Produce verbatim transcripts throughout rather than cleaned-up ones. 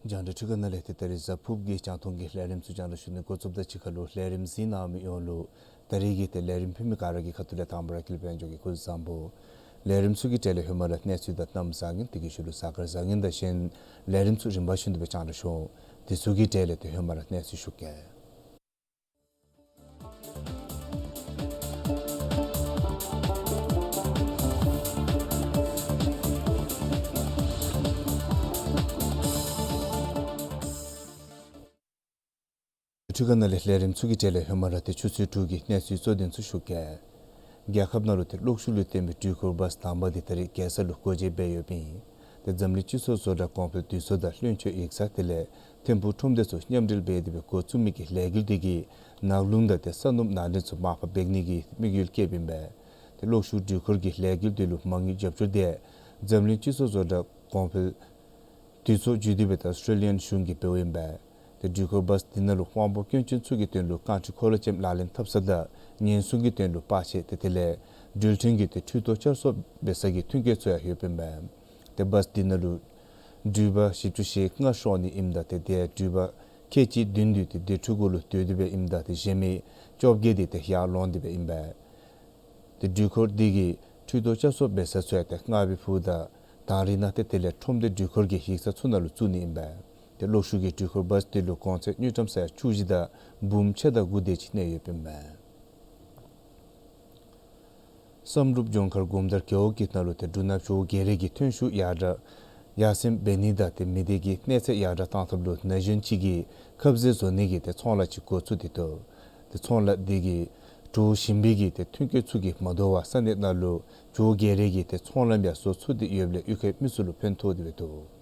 རྒྱང་བསྒྲགས་འཕྲུལ་ཁང་ནང་ལས་ཏེ་ད་རིས་གཟའ་ཕུརཔ་གི་རྒྱང་མཐོང་གི་ལས་རིམ་ཚུ་རྒྱང་བསྒྲགས་ཞུ་ནི་འགོ་བཙུགསཔ་ད་གཅིག་ཁར་ལུ་ལས་རིམ་གཟིགས་གནང་མི་ཡོངས་ལུ་ད་རིས་ཀྱི་ཏེ་ལས་རིམ་ཕུལ་མི་ག་ར་གི་ཁ་ཐུག་ལས་དང་པ་ར་ཀུན་ལེགས་དཔལ་འབྱོར་གྱིས་སྐུ་གཟུགས་བཟང་པོ། ལས་རིམ་ཚུ་གི་གྲས་ལས་ཧེ་མ་ར་གནས་ཚུལ་དང་གནམ་བཟང་ངན་དེ་གི་ཤུལ་ལུ་གཟའ་སྐར་བཟང་ངན་དང་གཞན་ལས་རིམ་ཚུ་རིམ་པ་བཞིན་དུ་སྦེ་རྒྱང་བསྒྲགས་ཞུ་འོང་། དེ་ཚུ་གི་གྲས་ལས་ཏེ་ཧེ་མ་ར་གནས་ཚུལ་ཞུ་གེ། འཕྲུལ་ཁང་ནང་ལས་ལས་རིམ་ཚུ་གི་གྲས་ལས་ཧེ་མ་ར་ཏེ་ཆུ་ཚོད་དྲུག་གི་གནས་ཚུལ་གཙོ་དོན་ཚུ་ཞུ་གེ། རྒྱལ་ཁབ་ནང་ལུ་ཏེ་གློག་ཤུགས་ལུ་བརྟེན་པའི་འགྲུལ་འཁོར་བཱས་དང་པ་དེ་ད་རིས་རྒྱལ་ས་ལུ་སྒོ་འབྱེད་འབད་ཡོདཔ་ཨིན། ཏེ་འཛམ་གླིང་སྤྱི་ཚོགས་བཟོ་གྲྭ་གོང་འཕེལ་དུས་ཚོད་དང་བློན་ཆེན་ཡིག་ཚང་དེ་ལས་ཐིམ་ཕུག་ཁྲོམ་སྡེ་ཚུ་མཉམ་འབྲེལ་འབད་དེ་སྦེ་འགོ་བཙུགས་མི་གི་ལས་འགུལ་དེ་གིས་ནགས་ཀླུང་དང་ཏེ་ས་སྣུམ་ནང་འདྲེན་ཚུ་མར་ཕབ་འབད་ནི་གི་དམིགས་ཡུལ་བསྐྱེདཔ་ཨིན་པས། ཏེ་གློག་ཤུགས་འགྲུལ་འཁོར་གྱི་ལས་འགུལ་དེ་ལུ་མ་དངུལ་རྒྱབ་སྐྱོར་དེ་འཛམ་གླིང་སྤྱི་ཚོགས་བཟོ་གྲྭ་གོང་འཕེལ་དུས་ཚོད་བརྒྱུད་དེ་སྦེ་ད་ཨོསི་ཊྲེ་ལི་ཡཱན་གཞུང་གིས་འབདཝ་ཨིན་པས། ཏེ་འགྲུལ་འཁོར་བཱས་དེ་ནང་ལུ་དབང་པོ་སྐྱོན་ཅན་ཚུ་གི་དོན་ལུ་རྐང་ཁྲི་འཁོར་ལོ་ཅན་ལག་ལེན་འཐབ་ས་དང་ཉེན་སྲུང་གི་དོན་ལུ་པར་ཆས་ཏེ་དེ་ལས་འགྲུལ་འཕྲིན་གྱི་ཏེ་འཕྲུལ་ཐོག་བསྐྱར་གསོ་འབད་ས་གི་ཐོན་སྐྱེད་ཚུ་ཡང་ཡོདཔ་ཨིན་པས། ཏེ་བཱས་དེ་ནང་ལུ་འགྲུལ་པ་བཞི་བཅུ་ཞེ་ལྔ་ཤོང་ནི་ཨིནམ་ད་ཏེ་དེ་འགྲུལ་པ་ཁལ་གཅིག་བདུན་དེ་ཏེ་དེ་འཕྲུལ་འཁོར་ལུ་སྡོད་དེ་སྦེ་ཨིནམ་ད་ཏེ་གཞན་མི་བཅོ་བརྒྱད་དེ་ཏེ་ཡར་ལོང་སྟེ་སྦེ་ཨིན་པས། ཏེ་འགྲུལ་འཁོར་དེ་གི་འཕྲུལ་ཐོག་བསྐྱར་གསོ་འབད་ས་ཚུ་ཡང་ཏེ་རྔ་བའི་ཕུ་དང་དང་རི་ནང་ཏེ་དེ་ལས་ཁྲོམ་སྡེ་འགྲུལ་འཁོར་གྱི་ཡིག་ཚང་ཚུ་ནང་ལུ་བཙུགས་ནི་ཨིན་པས། ཏེ་གློག་ཤུགས་ཀྱི་འགྲུལ་འཁོར་བཱས་དེ་ལུ་གོང་ཚད་དངུལ་ཀྲམ་ས་ཡ་བཅུ་བཞི་དང་འབུམ་ཕྱེད་དང་དགུ་དེ་ཅིག་གནས་ཡོདཔ་ཨིན་པས། བསམ་གྲུབ་ལྗོངས་མཁར་སྒོམ་དར་རྒེད་འོག་གི་ནང་ལུ་ཏེ་འབྲུ་ནག་ཇོ་བོ་རྒྱལ་རིགས་ཀྱི་ཐོན་ཤུགས་ཡར་དྲག་ཡར་སེང་འབད་ནི་དང་ཏེ་མི་སྡེ་གི་གནས་ཚད་ཡར་དྲག་གཏང་ཐབས་ལུ་ན་གཞོན་ཅིག་གིས་ཁབ་ཟས་བཟོ་ནི་གི་ཏེ་ཚོང་ལཱ་ཅིག་འགོ་བཙུགས་ཏེ་འདུག། ཏེ་ཚོང་ལཱ་དེ་གིས་ཇོ་བོ་ཞིང་པའི་གི་ཏེ་ཐོན་སྐྱེད་ཚུ་གིས་མ་དོ་བར་ས་གནས་ནང་ལུ་ཇོ་བོ་རྒྱལ་རིགས་ཀྱི་ཏེ་ཚོང་ལམ་ཡང་བཟོ་ཚུགས་ཏེ་ཡོདཔ་ལས་གཡུས་ཁའི་མི་ཚུ་ལུ་ཕན་ཐོགས་ཏེ་སྦེ་འདུག།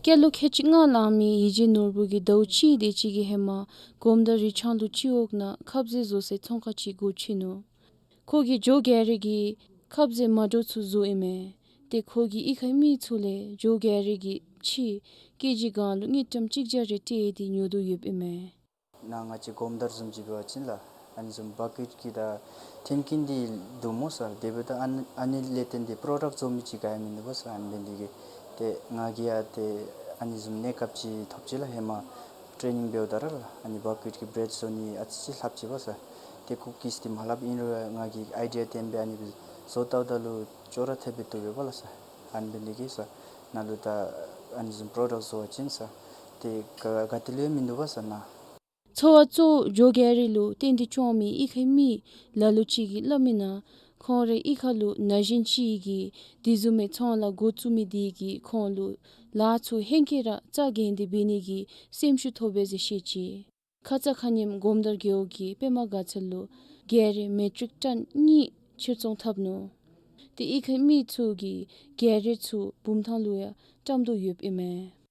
སྐྱེས་ལོ་ཁལ་གཅིག་ལྔ་ལང་མི་ཡིད་བཞིན་ནོར་བུ་གིས་ཟླཝ་གཅིག་དེ་ཅིག་གི་ཧེ་མ་སྒོམ་དར་རི་ཆང་ལུ་སྤྱི་འོག་ནང་ཁབ་ཟས་བཟོ་སའི་ཚོང་ཁང་ཅིག་སྒོ་ཕྱེ་ནུག། ཁོ་གིས་ཇོ་བོ་རྒྱལ་རིགས་ཀྱི་ཁབ་ཟས་མ་འདྲཝ་ཚུ་བཟོཝ་ཨིན་མས། ཏེ་ཁོ་གིས་གཡུས་ཁའི་མི་ཚུ་ལས་ཇོ་བོ་རྒྱལ་རིགས་ཀྱི་ཕྱེ་ཀེ་ཇི་གང་ལུ་དངུལ་ཀྲམ་གཅིག་བརྒྱ་རེ་སྤྲོད་དེ་ཉོ་དོ་ཡོདཔ་ཨིན་མས། ནཱ་ང་བཅས་སྒོམ་དར་བཟུམ་ཅིག་འབད་བ་ཅིན་ལགས་ཨ་ནི་བཟུམ་བཀོད་ཀྱི་དང་ཐོན་སྐྱེད་འདི་འདུག་སྨོ་ཟེར། དེ་འབདཝ་ད་ཨ་ནི་ཨ་ནི་ལས་བརྟེན་ཏེ་པྲོ་ཌཀཊ་བཟོ་མི་ཅིག་ག་ཡང་མིན་འདུག་པ་ཟེར། ཨ་ནི་འབད་ནི་དེ་གིས་ཏེ་ང་གིས་ཡང་ཏེ་ཨ་ནི་བཟུམ་གནས་སྐབས་ཅིག་ཐོབ་ཅི་ལགས། ཧེ་མ་ཊེ་ནིང་འབདཝ་ད་ར་ལགས་ཨ་ནི་བཀོད་ཀྱི་བྲེཌ་བཟོ་ནི་ཨ་ཙི་ཅིག་ལྷབ་ཅི་པ་ཟེར། ཏེ་ཀུ་ཀིས་འདི་མ་ལྷབ། ཨིན་རུང་ང་གིས་ཨའི་ཌི་ཡ་བཏོན་སྦེ་ཨ་ནི་བཟོ་བལྟཝ་ད་ལུ་ཅོག་ར་འཐདཔ་སྦེ་འདུག་པས་ལགས་ཟེར། ཨ་ནི་འབད་ནི་དེ་གིས་ཟེར་ནཱ་ལུ་ད་ཨ་ནི་བཟུམ་པྲོ་ཌཀཊ་བཟོ་བ་ཅིན་ཟེར་ཏེ་ག་ག་ཏེ་ལུ་ཡང་མིན་འདུག་པ་ཟེར་ནཱ། ཚོ་བ་གཙོ་བོ་ཇོ་བོ་རྒྱལ་རིགས་ལུ་བརྟེན་ཏེ་སྐྱོང་མི་གཡུས་ཁའི་མི་ལ་ལུ་ཅིག་གིས་སླབ་མིའི་ནང་ཁོང་རའི་གཡུས་ཁ་ལུ་ན་གཞོན་ཅིག་གིས་དེ་བཟུམ་མའི་ཚོང་ལཱ་འགོ་བཙུགས་མི་དེ་གིས་ཁོང་ལུ་ལཱ་ཚུ་ཧེང་སྐལ་ར་རྩ་འགེངས་ཏེ་འབད་ནི་གི་སེམས་ཤུགས་ཐོབ་པས་ཟེར་བཤད་ཅི། ཁ་ཙ་ཁ་ཉིནམ་སྒོམ་དར་རྒེད་འོག་གི་པདྨ་དགའ་ཚལ་ལུ་རྒྱལ་རིགས་མེ་ཊིག་ཊཱན་གཉིས་ཕྱིར་ཚོང་འཐབ་ནུག། ཏེ་གཡུས་ཁའི་མི་ཚུ་གིས་རྒྱལ་རིགས་ཚུ་བུམ་ཐང་ལུ་ཡང་བཀྲམ་དོ་ཡོདཔ་ཨིན་མས།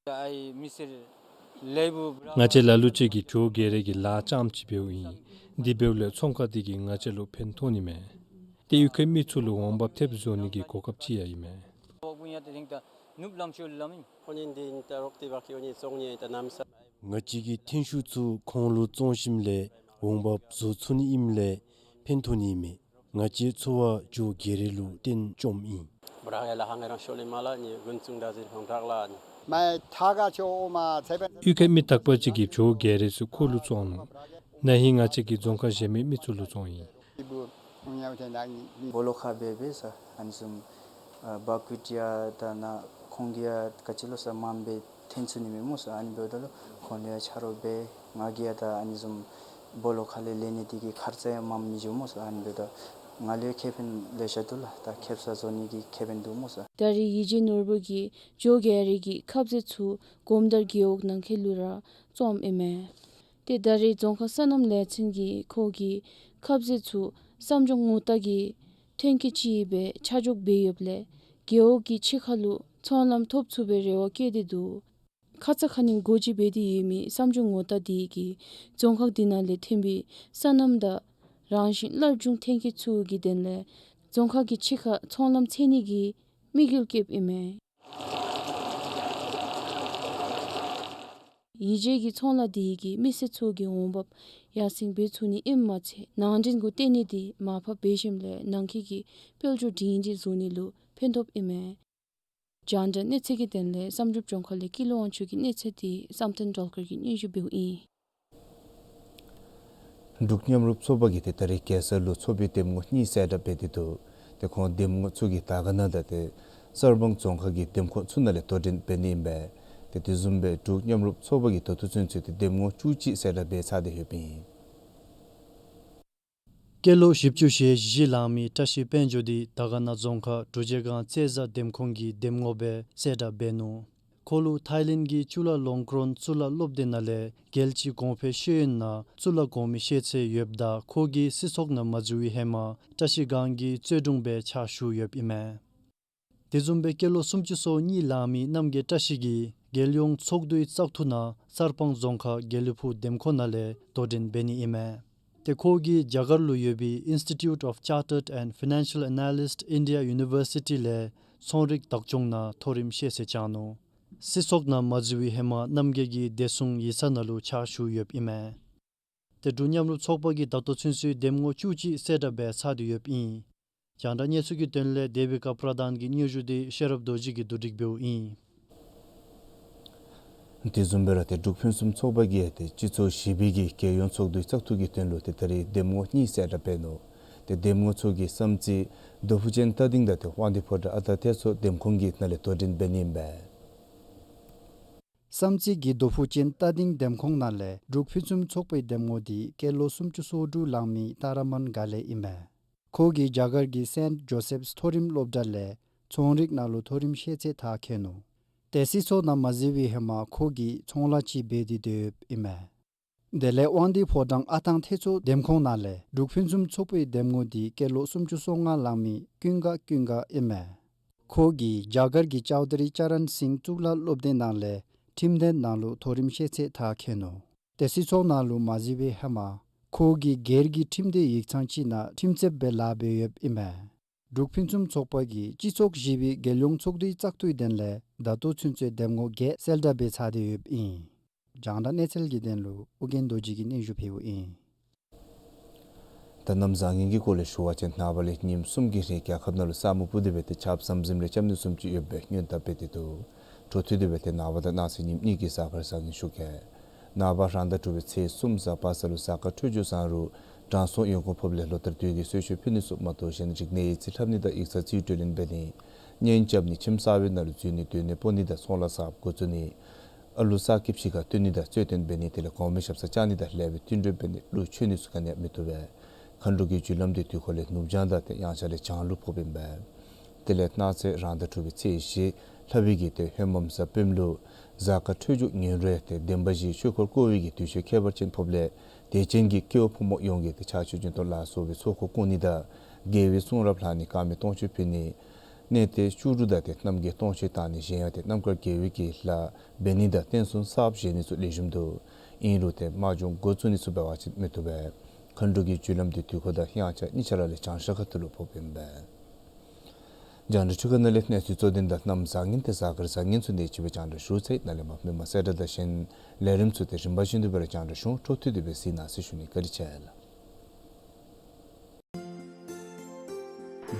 ང་བཅས་ལ་ལུ་ཅིག་གིས་ཇོ་བོ་རྒྱལ་རིགས་ཀྱི་ལཱ་རྐྱངམ་ཅིག་འབདཝ་ཨིན། དེ་འབདཝ་ལས་ཚོང་ཁང་དེ་གིས་ང་བཅས་ལུ་ཕན་ཐོགས་ནི་མས། ཏེ་གཡུས་ཁའི་མི་ཚུ་ལུ་འོང་འབབ་ཐེབས་བཟོ་ནི་གི་གོ་སྐབས་ཅིག་ཡང་ཨིན་མས། ནུབ་ལམ་ཤོད་ལམ་ཨིན། ཁོང་གཉིས་འདི་ད་རོགས་ཏེ་བ་ཁི་ཁོང་གཉིས་བཙོང་ནི་ད་གནམ་ས། ང་བཅས་ཀྱི་ཐོན་ཤུགས་ཚུ་ཁོང་ལུ་བཙོང་ཞིནམ་ལས་འོང་འབབ་བཟོ་ཚུགས་ནི་ཨིནམ་ལས་ཕན་ཐོགས་ནི་མས། ང་བཅས་འཚོ་བ་ཇོ་བརྒྱད་རེ་ལུ་བརྟེན་བཅོམ་ཨིན། བྲག་ཡ་ལ་ཧང་རང་ཤོ་ལེ་མ་ལ་ནི་དགུན་ཚུང་ད་ཟིན་ཧང་བྲག་ལ་ནི། མ་ཐ་ག་ཆོ་ཨོ་མ་ཚེ་བན། གཡུས་ཁའི་མི་དག་པ་ཅིག་གིས་ཇོ་བརྒྱད་རེ་ཚུ་ཁོ་ལུ་བཙོང་ནུག། ན་ཧིང་ང་བཅས་ཀྱིས་རྫོང་ཁག་གཞན་མི་མི་ཚུ་ལུ་བཙོང་ཡི། སྦོ་ལོགས་ཁར་འབད་འབད་ས་ཨ་ནི་བཟུམ་ཨ་བ་ཀུ་ཊི་ཡ་ད་ནཱ་ཁོང་གིས་ཡང་ག་ཅི་ལོ་ས་མངམ་སྦེ་འཐོན་ཚུགས་ནི་མས་སྨོ་ས། ཨ་ནི་འབདཝ་ད་ལུ་ཁོང་ལུ་ཡང་ཆ་རོགས་འབད། ང་གིས་ཡང་ད་ཨ་ནི་བཟུམ་སྦོ་ལོགས་ཁ་ལས་ལེན་ནི་དེ་གི་ཁར་ཙ་ཡང་མངམ་མི་འགྱོ་སྨོ་ས། ཨ་ནི་འབདཝ་ད་ང་ལུ་ཡང་ཁེ་ཕན་ལེ་ཤ་འདུག་ལགས། ད་ཁེབ་ས་བཟོ་ནི་གི་ཁེ་ཕན་འདུག་སྨོ་ས། ད་རེས་ཡིད་བཞིན་ནོར་བུ་གིས་ཇོ་བརྒྱད་རེ་གི་ཁབ་ཟས་ཚུ་གོམ་དར་རྒེད་འོག་ནང་འཁོད་ལུ་ར་བཙོངམ་ཨིན་མས། ཏེ་ད་རེས་རྫོང་ཁག་སོ་ནམ་ལས་ཚན་གྱིས་ཁོ་གི་ཁབ་ཟས་ཚུ་བསམ་སྦྱོར་ངོ་རྟགས་ཀྱི་ཐོན་སྐྱེད་ཅིག་སྦེ་ཆ་འཇོག་འབད་ཡོདཔ་ལས་རྒེད་འོག་གི་ཕྱི་ཁ་ལུ་ཚོང་ལམ་ཐོབ་ཚུགས་པའི་རེ་བ་བསྐྱེད་དེ་འདུག། ཁ་ཙ་ཁ་ཉིནམ་སྒོ་འབྱེད་འབད་དེ་ཡོད་མི་བསམ་སྦྱོར་ངོ་རྟགས་དེ་གིས་རྫོང་ཁག་དེ་ནང་ལས་ཐོན་པའི་སོ་ནམ་དང་རང་བཞིན་སླར་འབྱུང་ཐོན་སྐྱེད་ཚུ་གི་དོན་ལས་རྫོང་ཁག་གི་ཕྱི་ཁར་ཚོང་ལམ་འཚོལ་ནི་གི་དམིགས་ཡུལ་བསྐྱེདཔ་ཨིན་མས། ཡིད་བཞིན་གྱི་ཚོང་ལཱ་དེ་གིས་མི་སེར་ཚུ་གི་འོང་འབབ་ཡར་སེང་འབད་ཚུགས་ནི་ཨིནམ་མ་ཚད་ནང་འདྲེན་འགོ་བཏོན་ནི་དེ་མར་ཕབ་འབད་ཞིནམ་ལས་ནང་འཁོད་ཀྱི་དཔལ་འབྱོར་སྒྲིང་སྒྲི་བཟོ་ནི་ལུ་ཕན་ཐོགས་ཨིན་མས། རྒྱང་བསྒྲགས་གནས་ཚུལ་གྱི་དོན་ལས་བསམ་གྲུབ་ལྗོངས་མཁར་ལས་སྐྱིད་ལོ་དབང་ཕྱུག་གི་གནས་ཚུལ་དེ་བསམ་གཏན་སྒྲོལ་དཀར་གྱིས་སྙན་ཞུ་འབདཝ་ཨིན། འབྲུག་མཉམ་རུབ་ཚོགས་པ་གིས་ཏེ་ད་རེས་རྒྱལ་ས་ལུ་ཚོགས་པའི་འདེམས་ངོ་གཉིས་གསལ་བསྒྲགས་འབད་དེ་འདུག། ཏེ་ཁོང་འདེམས་ངོ་ཚུ་གིས་དར་དཀར་ན་དང་ཏེ་གསར་སྤང་རྫོང་ཁག་གི་འདེམས་ཁོངས་ཚུ་ནང་ལས་དོ་འགྲན་འབད་ནི་ཨིན་པས། ཏེ་དེ་བཟུམ་སྦེ་འབྲུག་མཉམ་རུབ་ཚོགས་པ་གིས་ད་ལྟོ་ཚུན་ཚོད་ཏེ་འདེམས་ངོ་བཅུ་གཅིག་གསལ་བསྒྲགས་འབད་ཚར་ཏེ་ཡོདཔ་ཨིན། སྐྱེས་ལོ་བཞི་བཅུ་ཞེ་བཞི་ལང་མི་བཀྲ་ཤིས་དཔལ་འབྱོར་འདི་དར་དཀར་ན་རྫོང་ཁག་འབྲུག་རྗེས་སྒང་རྩེ་བཟའ་འདེམས་ཁོངས་ཀྱི་འདེམས་ངོ་སྦེ་གསལ་བསྒྲགས་འབད་ནུག། ཁོ་ལུ་ཐའི་ལེནཌ་གི་ཅུ་ལ་ལོང་ཀྲོན་གཙུག་ལག་སློབ་སྡེ་ནང་ལས་རྒྱལ་སྤྱིའི་གོང་འཕེལ་ཤེས་ཡོན་ནང་གཙུག་ལག་གོང་མའི་ཤེས་ཚད་ཡོདཔ་ད་ཁོ་གིས་སྲིད་ཚོགས་ནང་མ་འཛུལ་བའི་ཧེ་མ་བཀྲ་ཤིས་སྒང་གི་རྩོད་དྲུང་སྦེ་ཕྱག་ཞུ་ཡོདཔ་ཨིན་མས། དེ་བཟུམ་སྦེ་སྐྱེས་ལོ་སུམ་ཅུ་སོ་གཉིས་ལང་མི་རྣམ་རྒྱལ་བཀྲ་ཤིས་ཀྱིས་རྒྱལ་ཡོངས་ཚོགས་འདུའི་བཙག་འཐུ་ནང་གསར་སྤང་རྫོང་ཁག་དགེ་ལེགས་ཕུག་འདེམས་ཁོངས་ནང་ལས་དོ་འགྲན་འབད་ནི་ཨིན་མས། ཏེ་ཁོ་གིས་རྒྱ་གར་ལུ་ཡོད་པའི་Institute of Chartered and Financial Analyst India University ལས་ཚོང་རིག་བདག་སྐྱོང་ནང་མཐོ་རིམ་ཤེས་ཚད་སྦྱངས་ནུག། སྲིད་ཚོགས་ནང་མ་འཛུལ་བའི་ཧེ་མ་རྣམ་རྒྱལ་གྱིས་བདེ་སྲུང་ཡིག་ཚང་ནང་ལུ་ཕྱག་ཞུ་ཡོདཔ་ཨིན་མས། ཏེ་འབྲུག་མཉམ་རུབ་ཚོགས་པ་གིས་ད་ལྟོ་ཚུན་ཚོད་འདེམས་ངོ་བཅུ་གཅིག་གསལ་བསྒྲགས་འབད་ཚར་ཏེ་ཡོདཔ་ཨིན། རྒྱང་བསྒྲགས་གནས་ཚུལ་གྱི་དོན་ལས་དེ་བི་ཀ་པྲ་དཱན་གྱི་སྙན་ཞུ་དེ་ཤེས་རབ་རྡོ་རྗེ་གིས་བསྡུ་སྒྲིག་འབདཝ་ཨིན། དེ་བཟུམ་སྦེ་ར་ཏེ་འབྲུག་ཕུན་སུམ་ཚོགས་པ་གིས་ཏེ་སྤྱི་ཚོགས་བཞི་པའི་གི་རྒྱལ་ཡོངས་ཚོགས་འདུའི་བཙག་འཐུ་གི་དོན་ལུ་ཏེ་ད་རེས་འདེམས་ངོ་གཉིས་གསལ་བསྒྲགས་འབད་ནུག། ཏེ་འདེམས་ངོ་ཚུ་གི་བསམ་རྩེ་རྡོ་ཕུ་ཅན་རྟ་སྡིང་དང་ཏེ་དབང་འདུས་ཕོ་བྲང་ཨ་སྟག་ཐེ་མཚོ་འདེམས་ཁོངས་ཀྱི་ནང་ལས་དོ་འགྲན་འབད་ནི་ཨིན་པས། བསམ་རྩེ་གི་རྡོ་ཕུ་ཅན་རྟ་སྡིང་འདེམས་ཁོངས་ནང་ལས་འབྲུག་ཕུན་སུམ་ཚོགས་པའི་འདེམས་ངོ་འདི་སྐྱེས་ལོ་སུམ་ཅུ་སོ་དྲུག་ལང་མི་ཏཱ་ར་མཱན་དགའ་ལེགས་ཨིན་མས། ཁོ་གིས་རྒྱ་གར་གྱི་སེནཊ་ཇོ་སེཕས་མཐོ་རིམ་སློབ་གྲྭ་ལས་ཚོང་རིག་ནང་ལུ་མཐོ་རིམ་ཤེས་ཚད་མཐར་འཁྱོལ་ནུག། ཏེ་སྲིད་ཚོགས་ནང་མ་འཛུལ་བའི་ཧེ་མ་ཁོ་གིས་ཚོང་ལཱ་ཅིག་འབད་དེ་སྡོད་ཡོདཔ་ཨིན་མས། དེ་ལས་དབང་འདུས་ཕོ་བྲང་ཨ་སྟག་ཐེ་མཚོ་འདེམས་ཁོངས་ནང་ལས་འབྲུག་ཕུན་སུམ་ཚོགས་པའི་འདེམས་ངོ་འདི་སྐྱེས་ལོ་སུམ་ཅུ་སོ་ལྔ་ལང་མི་ཀུན་དགའ་ཀུན་དགའ་ཨིན་མས། ཁོ་གིས་རྒྱ་གར་གྱི་ཅའུ་ཏ་རི་ཅ་རན་སིང་གཙུག་ལག་སློབ་སྡེ་ནང་ལས་ཁྲིམས་དོན་ནང་ལུ་མཐོ་རིམ་ཤེས་ཚད་མཐར་འཁྱོལ་ནུག། ཏེ་སྲིད་ཚོགས་ནང་ལུ་མ་འཛུལ་བའི་ཧེ་མ་ཁོ་གིས་སྒེར་གྱི་ཁྲིམས་དོན་ཡིག་ཚང་ཅིག་ནང་ཁྲིམས་རྩོདཔ་སྦེ་ལཱ་འབད་ཡོདཔ་ཨིན་མས། འབྲུག་ཕུན་སུམ་ཚོགས་པ་གིས་སྤྱི་ཚོགས་བཞི་པའི་རྒྱལ་ཡོངས་ཚོགས་འདུའི་བཙག་འཐུའི་དོན་ལས་ད་ལྟོ་ཚུན་ཚོད་འདེམས་ངོ་བརྒྱད་གསལ་བསྒྲགས་འབད་ཚར་ཏེ་ཡོདཔ་ཨིན། རྒྱང་བསྒྲགས་གནས་ཚུལ་གྱི་དོན་ལུ་ཨོ་རྒྱན་རྡོ་རྗེ་གིས་སྙན་ཞུ་ཕུལཝ་ཨིན། ད་གནམ་བཟང་ངན་གྱི་སྐོར་ལས་ཞུ་བ་ཅིན་ནངས་པ་ལས་ཉིནམ་གསུམ་གྱི་རིང་རྒྱལ་ཁབ་ནང་ལུ་ས་སྨུག་སྤུབས་ཏེ་སྦེ་ཏེ་ཆརཔ་ཟམ་ཟིམ་ལས་རྐྱབ་ནི་བཟུམ་ཅིག་ཡོད་པའི་སྔོན་བརྡ་འབད་དེ་འདུག། འཕྲོ་མཐུད་དེ་སྦེ་ཏེ་ནངས་པ་དང་གནངས་ཚེ་ཉིནམ་གཉིས་ཀྱི་གཟའ་སྐར་བཟང་ངན་ཞུ་གེ། ནངས་པ་རང་ཟླ་དྲུག་པའི་ཚེས་གསུམ་གཟའ་པ་སངས་ལུ་གཟའ་སྐར་འཕྲོད་སྦྱོར་བཟང་རུང་དྲང་སྲོང་ཡོན་གོང་ཕོགཔ་ལས་ལོ་ལྟར་དུས་ཀྱི་གསོལ་མཆོད་ཕུལ་ནི་ཚུ་མ་གཏོགས་གཞན་རིག་གནས་ཡིག་རྩིས་ལྷབ་ནི་དང་ཡིག་ཚང་རྩིས་སྤྲོད་ལེན་འབད་ནི། གཉེན་རྐྱབ་ནི། ཁྱིམ་གསར་པའི་ནང་ལུ་འཛུལ་ནི་སྡོད་གནས་སྤོ་ནི་དང་ཚོང་ལཱ་གསརཔ་འགོ་བཙུགས་ནི། ཨ་ལུ་གསར་སྐྱེས་ཕྱི་ཁར་བཏོན་ནི་དང་རྩོད་བཏོན་འབད་ནི་དེ་ལས་གོང་མའི་ཞབས་སར་བཅར་ནི་དང་ལེགས་པའི་བསྟུན་གྲོས་འབད་ནི་གླུ་མཆོད་ནི་ཚུ་ག་ནི་ཡང་མི་བཏུབ་པས། མཁའ་འགྲོ་གི་རྒྱུ་ལམ་འདི་དུས་འཁོར་ལས་ནུབ་བྱང་དང་ཏེ་དབྱངས་འཆར་ལས་བྱང་ལུ་ཕོགཔ་ཨིན་པས། དེ་ལས་གནངས་ཚེ་རང་ཟླ་དྲུག་པའི་ཚེས་བཞི་ལྷ་བི་གི་ཏེ་ཧོན་མམ་གཟའ་སྤེནམ་ལུ་གཟའ་སྐར་འཕྲོད་སྦྱོར་ཉེ་རུང་ཏེ་བདེན་པ་བཞིའི་ཆོས་འཁོར་བསྐོར་བའི་གི་དུས་ཆེན་ཁྱད་པར་ཅན་ཕོགཔ་ལས་དད་ཅན་གྱི་སྐྱེ་བོ་ཕོ་མོ་ཡོངས་ཀྱིས་ཏེ་ཕྱག་མཆོད་སྦྱིན་གཏོང་ལ་སོགས་པའི་ཚོགས་འཁོར་བསྐོར་ནི་དང་དགེ་བའི་གསུང་རབ་ལྷག་ནི། དཀར་མེ་སྟོང་མཆོད་ཕུལ་ནི། གནས་བརྟན་བཅུ་དྲུག་དང་ཏེ་རྣམ་རྒྱལ་སྟོང་མཆོད་བཏང་ནི། གཞན་ཡང་ཏེ་རྣམ་དཀར་དགེ་བའི་གི་ལཱ་འབད་ནི་དང་རྟེན་གསུམ་གསརཔ་བཞེངས་ནི་ཚུ་ལེགས་ཤོམ་འདུག། ཨིན་རུང་ཏེ་དམག་སྦྱོང་འགོ་བཙུགས་ནི་ཚུ་འབད་བ་ཅིན་མི་བཏུབ་པས། མཁའ་འགྲོ་གི་རྒྱུ་ལམ་འདི་དུས་འཁོར་དང་དབྱངས་འཆར་གཉིས་ཆ་ར་ལས་བྱང་ཤར་ཁ་ཐུག་ལུ་ཕོགཔ་ཨིན་པས། རྒྱང་བསྒྲགས་ཚུ་ག་ནང་ལས་གནས་ཚུལ་གཙོ་དོན་དང་གནམ་བཟང་ངན་ཏེ་གཟའ་སྐར་བཟང་ངན་ཚུ་དེ་ཅིག་སྦེ་རྒྱང་བསྒྲགས་ཞུ་ཚར་ཡི། ནཱ་ལས་མར་མི་མང་གསལ་བསྒྲགས་དང་གཞན་ལས་རིམ་ཚུ་ཏེ་རིམ་པ་བཞིན་དུ་སྦེ་ར་རྒྱང་བསྒྲགས་ཞུ་འོང་། འཕྲོ་མཐུད་དེ་སྦེ་གཟིགས་གནང་ཟེར་ཞུ་ནི། བཀའ་དྲིན་ཆེ་ལགས།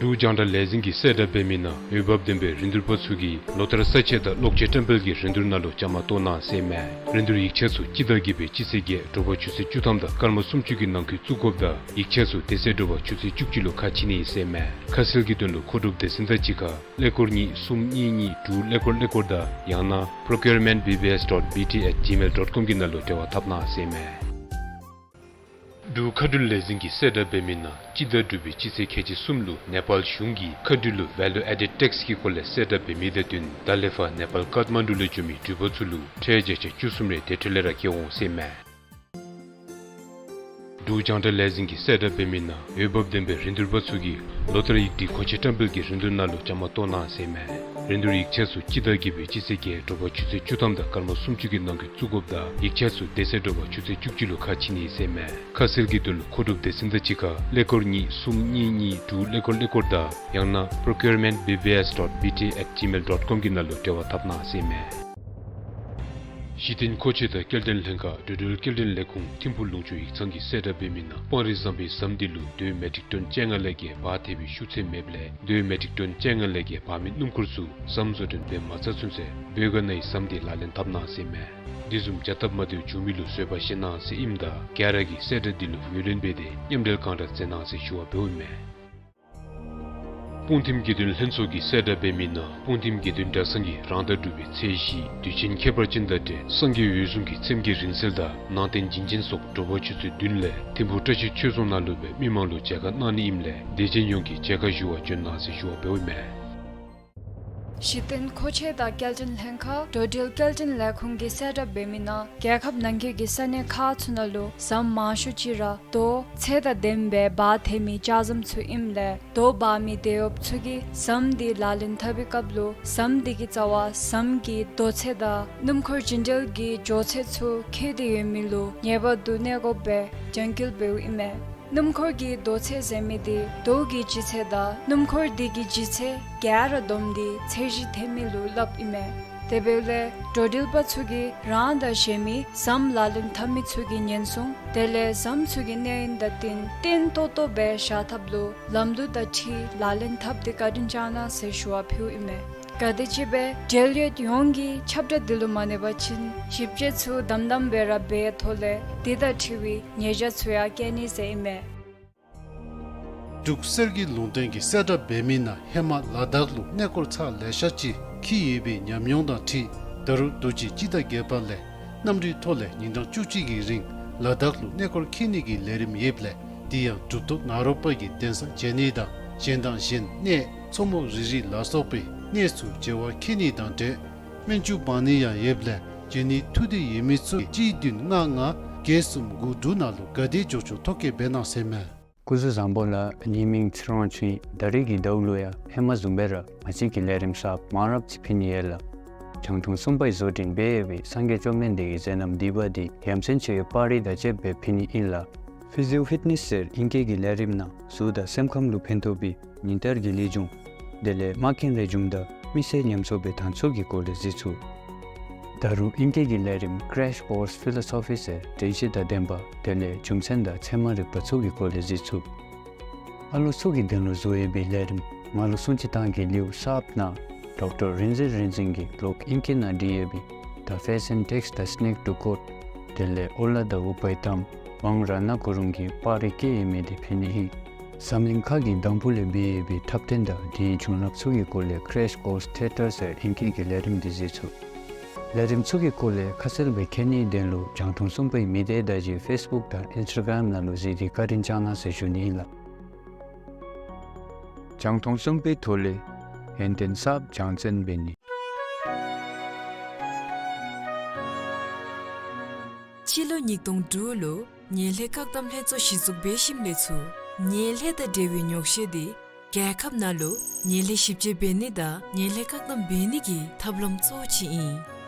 འབྲུག་རྒྱང་བསྒྲགས་ལས་འཛིན་གྱི་གསལ་བསྒྲགས་འབད་མི་ནང་འོས་འབབ་ལྡན་པའི་རིན་བསྡུར་པ་ཚུ་གིས་ལོ་ལྟར་ས་ཆ་དང་གློག་ཆས་བཀྲམ་སྤེལ་གྱི་རིན་བསྡུར་ནང་ལུ་བཅའ་མར་གཏོགས་གནང་ཟེར་མས། རིན་བསྡུར་ཡིག་ཆ་ཚུ་སྤྱི་ཟླ་བརྒྱད་པའི་སྤྱི་ཚེས་བརྒྱད་དྲོ་པ་ཆུ་ཚོད་བཅུ་ཐམ་དང་སྐར་མ་སུམ་ཅུ་གི་ནང་འཁོད་བཙུགས་དགོཔ་དང་ཡིག་ཆ་ཚུ་དེ་ཚེ་དྲོ་པ་ཆུ་ཚོད་བཅུ་གཅིག་ལུ་ཁ་ཕྱེ་ནི་ཨིན་ཟེར་མས། ཁ་གསལ་གྱི་དོན་ལུ་མཁོ་སྒྲུབ་སྡེ་ཚན་དང་གཅིག་ཁར་ཀླད་ཀོར་གཉིས་གསུམ་གཉིས་གཉིས་དྲུག་ཀླད་ཀོར་ཀླད་ཀོར་དང་ཡང་ན་procurement B B S dot B T at gmail dot com གི་ནང་ལུ་འབྲེལ་བ་འཐབ་གནང་ཟེར་མས། འབྲུག་མཁའ་འགྲུལ་ལས་འཛིན་གྱི་གསལ་བསྒྲགས་འབད་མི་ནང་སྤྱི་ཟླ་དྲུག་པའི་སྤྱི་ཚེས་ཁལ་གཅིག་གསུམ་ལུ་ནེ་པཱལ་གཞུང་གིས་མཁའ་འགྲུལ་ལུ་value added tax གི་སྐོར་ལས་གསལ་བསྒྲགས་འབད་མི་དང་བསྟུན་ད་ལས་ཕར་ནེ་པཱལ་ཀཏ་མན་ཌུ་ལུ་འགྱོ་མི་འགྲུལ་པ་ཚུ་ལུ་ཁྲལ་བརྒྱ་ཆ་བཅུ་གསུམ་རེ་དེ་འཕྲོ་ལས་ར་བཀལ་འོང་ཟེར་མས། འབྲུག་རྒྱང་བསྒྲགས་ལས་འཛིན་གྱི་གསལ་བསྒྲགས་འབད་མི་ནང་འོས་འབབ་ལྡན་པའི་རིན་བསྡུར་པ་ཚུ་གིས་ལོ་ལྟར་ཡིག་སྒྲིག་མཁོ་ཆས་བཀྲམ་སྤེལ་གྱི་རིན་བསྡུར་ནང་ལུ་བཅའ་མར་གཏོགས་གནང་ཟེར་མས། རིན་བསྡུར་ཡིག་ཆ་ཚུ་སྤྱི་ཟླ་བརྒྱད་པའི་སྤྱི་ཚེས་བརྒྱད་དྲོ་པ་ཆུ་ཚོད་བཅུ་ཐམ་དང་སྐར་མ་སུམ་ཅུ་གི་ནང་འཁོད་བཙུགས་དགོཔ་དང་ཡིག་ཆ་ཚུ་དེ་ཚེ་དྲོ་པ་ཆུ་ཚོད་བཅུ་གཅིག་ལུ་ཁ་ཕྱེ་ནི་ཨིན་ཟེར་མས། ཁ་གསལ་གྱི་དོན་ལུ་མཁོ་སྒྲུབ་སྡེ་ཚན་དང་གཅིག་ཁར་ཀླད་ཀོར་གཉིས་གསུམ་གཉིས་གཉིས་དྲུག་ཀླད་ཀོར་ཀླད་ཀོར་དང་ཡང་ན་procurement B B S dot B T at gmail dot com གི་ནང་ལུ་འབྲེལ་བ་འཐབ་གནང་ཟེར་མས། གཞི་རྟེན་མཁོ་ཆས་དང་སྐྱེལ་འདྲེན་ལྷན་ཁག་འགྲོ་འགྲུལ་སྐྱེལ་འདྲེན་ལས་ཁུངས་ཐིམ་ཕུག་ལུང་ཕྱོགས་ཡིག་ཚང་གི་གསལ་བསྒྲགས་འབད་མི་ནང་སྤང་རི་ཟམ་པའི་ཟམ་འདི་ལུ་རྡོའི་མེ་ཊིག་ཊོན་བཅོ་ལྔ་ལས་བརྒལ་འབག་ཐེབས་པའི་ཤུགས་ཚད་མེདཔ་ལས་རྡོའི་མེ་ཊིག་ཊོན་བཅོ་ལྔ་ལས་བརྒལ་འབག་མི་སྣུམ་འཁོར་ཚུ་ཟམ་བཟོ་སྐྲུན་འབད་མ་ཚར་ཚུན་ཚོད་བོད་ག་ནང་གི་ཟམ་འདི་ལག་ལེན་འཐབ་གནང་ཟེར་མས། འདི་བཟུམ་བྱ་སྟབས་མ་བདེཝ་བྱུང་མི་ལུ་བཟོད་པ་བཞེས་གནང་ཟེར་ཨིནམ་ད་ག་ར་གིས་གསལ་བསྒྲགས་འདི་ལུ་ངོས་ལེན་འབད་དེ་མཉམ་འབྲེལ་གང་དྲག་མཛད་གནང་ཟེར་ཞུ་བ་འབདཝ་ཨིན་མས། སྤུངས་ཐིམ་དགེ་འདུན་ལྷན་ཚོགས་ཀྱི་གསལ་བསྒྲགས་འབད་མི་ནང་སྤུངས་ཐིམ་དགེ་འདུན་གྲྭ་ཚང་གིས་རང་ཟླ་དྲུག་པའི་ཚེས་བཞི་དུས་ཆེན་ཁྱད་པར་ཅན་དང་འབྲེལ་སངས་རྒྱས་འོད་སྲུང་གི་ཚེམས་བརྒྱད་རིང་བསྲེལ་དང་ནང་རྟེན་བྱིན་ཅན་སོགས་དྲོ་པ་ཆུ་ཚོད་བདུན་ལས་ཐིམ་ཕུག་བཀྲ་ཤིས་ཆོས་རྫོང་ནང་ལུ་སྦེ་མི་མང་ལུ་མཇལ་ཁ་གནང་ནི་ཨིནམ་ལས་དད་ཅན་ཡོངས་ཀྱིས་མཇལ་ཁ་ཞུ་བར་བྱོན་གནང་ཟེར་ཞུ་བ་འབདཝ་ཨིན་མས། གཞི་རྟེན་མཁོ་ཆས་དང་སྐྱེལ་འདྲེན་ལྷན་ཁག་འགྲོ་འགྲུལ་སྐྱེལ་འདྲེན་ལས་ཁུངས་ཀྱི་གསལ་བསྒྲགས་འབད་མི་ནང་རྒྱལ་ཁབ་ནང་འཁོད་ཀྱི་ས་གནས་ཁག་ཚུ་ནང་ལུ་ཟམ་མང་ཤོས་ཅིག་ར་རྡོ་ཚད་དང་ལྡནམ་སྦེ་འབག་ཐེབས་མི་ལྕགས་ཟམ་ཚུ་ཨིནམ་ལས་རྡོ་འབག་མི་དེད་གཡོགཔ་ཚུ་གིས་ཟམ་འདི་ལག་ལེན་འཐབ་པའི་སྐབས་ལུ་ཟམ་འདི་གི་རྩ་བར་ཟམ་གྱི་རྡོ་ཚད་དང་སྣུམ་འཁོར་བྱིན་འགྲུལ་གྱི་འགྱོ་ཚད་ཚུ་འཁེལ་ཏེ་ཡོད་མི་ལུ་ངེས་པར་དུ་གནས་དགོཔ་སྦེ་རྒྱང་བཀོད་འབདཝ་ཨིན་མས། སྣུམ་འཁོར་གྱི་རྡོ་ཚད་ཟེར་མི་འདི་རྡོ་གི་ལྗིད་ཚད་དང་སྣུམ་འཁོར་འདི་གི་ལྗིད་ཚད་ག་ར་བསྡོམས་ཏེ་ཚད་གཞི་འཐེན་མི་ལུ་སླབ་ཨིན་མས། དེ་འབདཝ་ལས་འགྲོ་འགྲུལ་པ་ཚུ་གིས་རང་དང་གཞན་མི་ཟམ་ལག་ལེན་འཐབ་མི་ཚུ་གི་ཉེན་སྲུང་དེ་ལས་ཟམ་ཚུ་གི་གནས་ཡུན་དང་བསྟུན་བརྟན་ཏོག་ཏོ་སྦེ་བཞག་ཐབས་ལུ་ལམ་ལུགས་དང་འཁྲིལ་ལག་ལེན་འཐབ་སྟེ་བཀའ་དྲིན་བསྐྱང་གནང་ཟེར་ཞུ་བ་ཕུལཝ་ཨིན་མས། ག་དེམ་ཅིག་སྦེ་འབྲེལ་ཡོད་ཡོངས་ཀྱིས་ཁྱབ་བསྒྲགས་འདི་ལུ་མ་གནས་པ་ཅིན་ཞིབ་དཔྱད་ཚུ་དམ་དམ་སྦེ་ར་འབད་ཐོག་ལས་འདི་དང་འཁྲིལ་བའི་ཉེས་བྱ་ཚུ་ཡང་བཀལ་ནི་ཟེར་ཨིན་མས། འབྲུག་གསེར་གྱི་ལུང་བསྟན་གྱི་གསལ་བསྒྲགས་འབད་མི་ནང་ཧེ་མ་ལ་དྭགས་ལུ་གནས་སྐོར་ཚར་ལེ་ཤ་ཅིག་འཁྱིད་ཡོད་པའི་ཉམས་མྱོང་དང་འཁྲིལ་ད་རུང་དུས་ཅི་སྤྱི་ཟླ་བརྒྱད་པ་ལས་གནམ་གྲུའི་ཐོག་ལས་ཉིན་གྲངས་བཅུ་གཅིག་གི་རིང་ལ་དྭགས་ལུ་གནས་སྐོར་འཁྱིད་ནི་གི་ལས་རིམ་ཡོདཔ་ལས་དེ་ཡང་གྲུབ་ཐོབ་ནཱ་རོ་པ་གི་གདན་ས་མཇལ་ནི་དང་གཞན་དང་གཞན་གནས་མཚོ་མོ་རི་རི་ལ་སོགས་པའི་གནས་ཚུ་མཇལ་བར་འཁྱིད་ནི་དང་འབྲེལ་སྨན་ཆུ་འབག་ནི་ཡང་ཡོདཔ་ལས་འབྱོན་ནི་ཐུགས་འདོད་ཡོད་མི་ཚུ་གཅིག་བདུན་ལྔ་ལྔ་བརྒྱད་གསུམ་དགུ་དྲུག་ནང་ལུ་ག་དེ་མགྱོགས་མགྱོགས་ཐོ་བཀོད་འབད་གནང་ཟེར་མས། སྐུ་གཟུགས་བཟང་པོ་ལགས། ངེའི་མིང་ཚེ་རིང་དབང་ཕྱུག་ཨིན། ད་རིས་ཀྱི་ཟླཝ་ལུ་ཡང་ཧེ་མ་བཟུམ་སྦེ་ར་ང་བཅས་ཀྱིས་ལས་རིམ་གསརཔ་མང་རབས་ཅིག་ཕུལ་ནི་ཡོད་ལགས། རྒྱང་མཐོང་གསུམ་པའི་བཟོ་སྐྲུན་འབད་ཡོད་པའི་སངས་རྒྱས་བཅོམ་ལྡན་འདས་ཀྱི་མཛད་རྣམ་བསྡུས་པ་འདི་ཡ་མཚན་ཆེ་བའི་པར་རིས་དང་བཅསཔ་སྦེ་ཕུལ་ནི་ཨིན་ལགས། ཕི་ཟི་ཡོ་ཕིཊ་ནེསི་ཟེར་ཨིང་སྐད་ཀྱི་ལས་རིམ་ནང་གཟུགས་དང་སེམས་ཁམས་ལུ་ཕན་ཐོགས་པའི་ཉིན་ལྟར་གྱི་ལེགས་བྱུང་དེ་ལས་མངའ་མཁན་ལེགས་བྱུང་དང་མི་སེར་ཉམས་གསོ་འབད་ཐངས་ཚུ་གི་སྐོར་ལས་གཟིགས་ཚུགས། ད་རུང་ཨིང་སྐད་ཀྱི་ལས་རིམ་Crash Course Philosophy ཟེར་དྲན་ཤེས་དང་ལྡན་པ་དེ་ལས་རྒྱུ་མཚན་དང་ཚད་མ་རིག་པ་ཚུ་གི་སྐོར་ལས་གཟིགས་ཚུགས། ཨ་ལོ་ཚུ་གི་དོན་ལུ་བཟོ་ཡོད་པའི་ལས་རིམ་ང་ལུ་སྲུང་བརྩི་བཏང་གི་ལེའུ་གསརཔ་ནང་ཌོག་ཊར་རིག་འཛིན་རིག་འཛིན་གྱིས་ལོག་ཨིང་སྐད་ནང་བྲིས་ཡོད་པའི་The Fashion Text, The Snake to Quote དེ་ལས་ཨོ་ལ་དང་ཨུ་པའི་གཏམ་ཝང་རཏྣ་གུ་རུང་གིས་པར་རིས་བཀོད་ཡོད་མི་འདི་ཕུལ་ནི་ཨིན། འཛམ་གླིང་ཁ་གི་དང་ཕུ་ལས་འབད་ཡོད་པའི་འཁྲབ་སྟོན་དང་དེའི་བྱུང་རབས་ཚུ་གི་སྐོར་ལས་Crash Course Theatre ཟེར་ཨིང་སྐད་ཀྱི་ལས་རིམ་འདི་གཟིགས་ཚུགས། ལས་རིམ་ཚུ་གི་སྐོར་ལས་ཁ་གསལ་སྦེ་མཁྱེན་ནིའི་དོན་ལུ་རྒྱང་མཐོང་གསུམ་པའི་མི་སྡེ་བརྡ་བརྒྱུད་ཕེསི་བུཀ་དང་ཨིནསི་ཊ་གརམ་ནང་ལུ་གཟིགས་ཏེ་བཀའ་དྲིན་བསྐྱང་གནང་ཟེར་ཞུ་ནི་ཨིན་ལགས། རྒྱང་མཐོང་གསུམ་པའི་ཐོག་ལས་ཡོན་ཏན་གསརཔ་སྦྱང་བརྩོན་འབད་ནི། སྤྱི་ལོ་ཉིས་སྟོང་དྲུག་ལུ་ངན་ལྷད་བཀག་སྡོམ་ལྷན་ཚོགས་གཞི་བཙུགས་འབད་ཞིནམ་ལས་ཚུར་ངན་ལྷད་དང་འབྲེལ་བའི་ཉོགས་བཤད་འདི་རྒྱལ་ཁབ་ནང་ལུ་ངན་ལྷད་ཞིབ་དཔྱད་འབད་ནི་དང་ངན་ལྷད་བཀག་སྡོམ་འབད་ནི་གི་ཐབས་ལམ་གཙོ་བོ་ཅིག་ཨིན།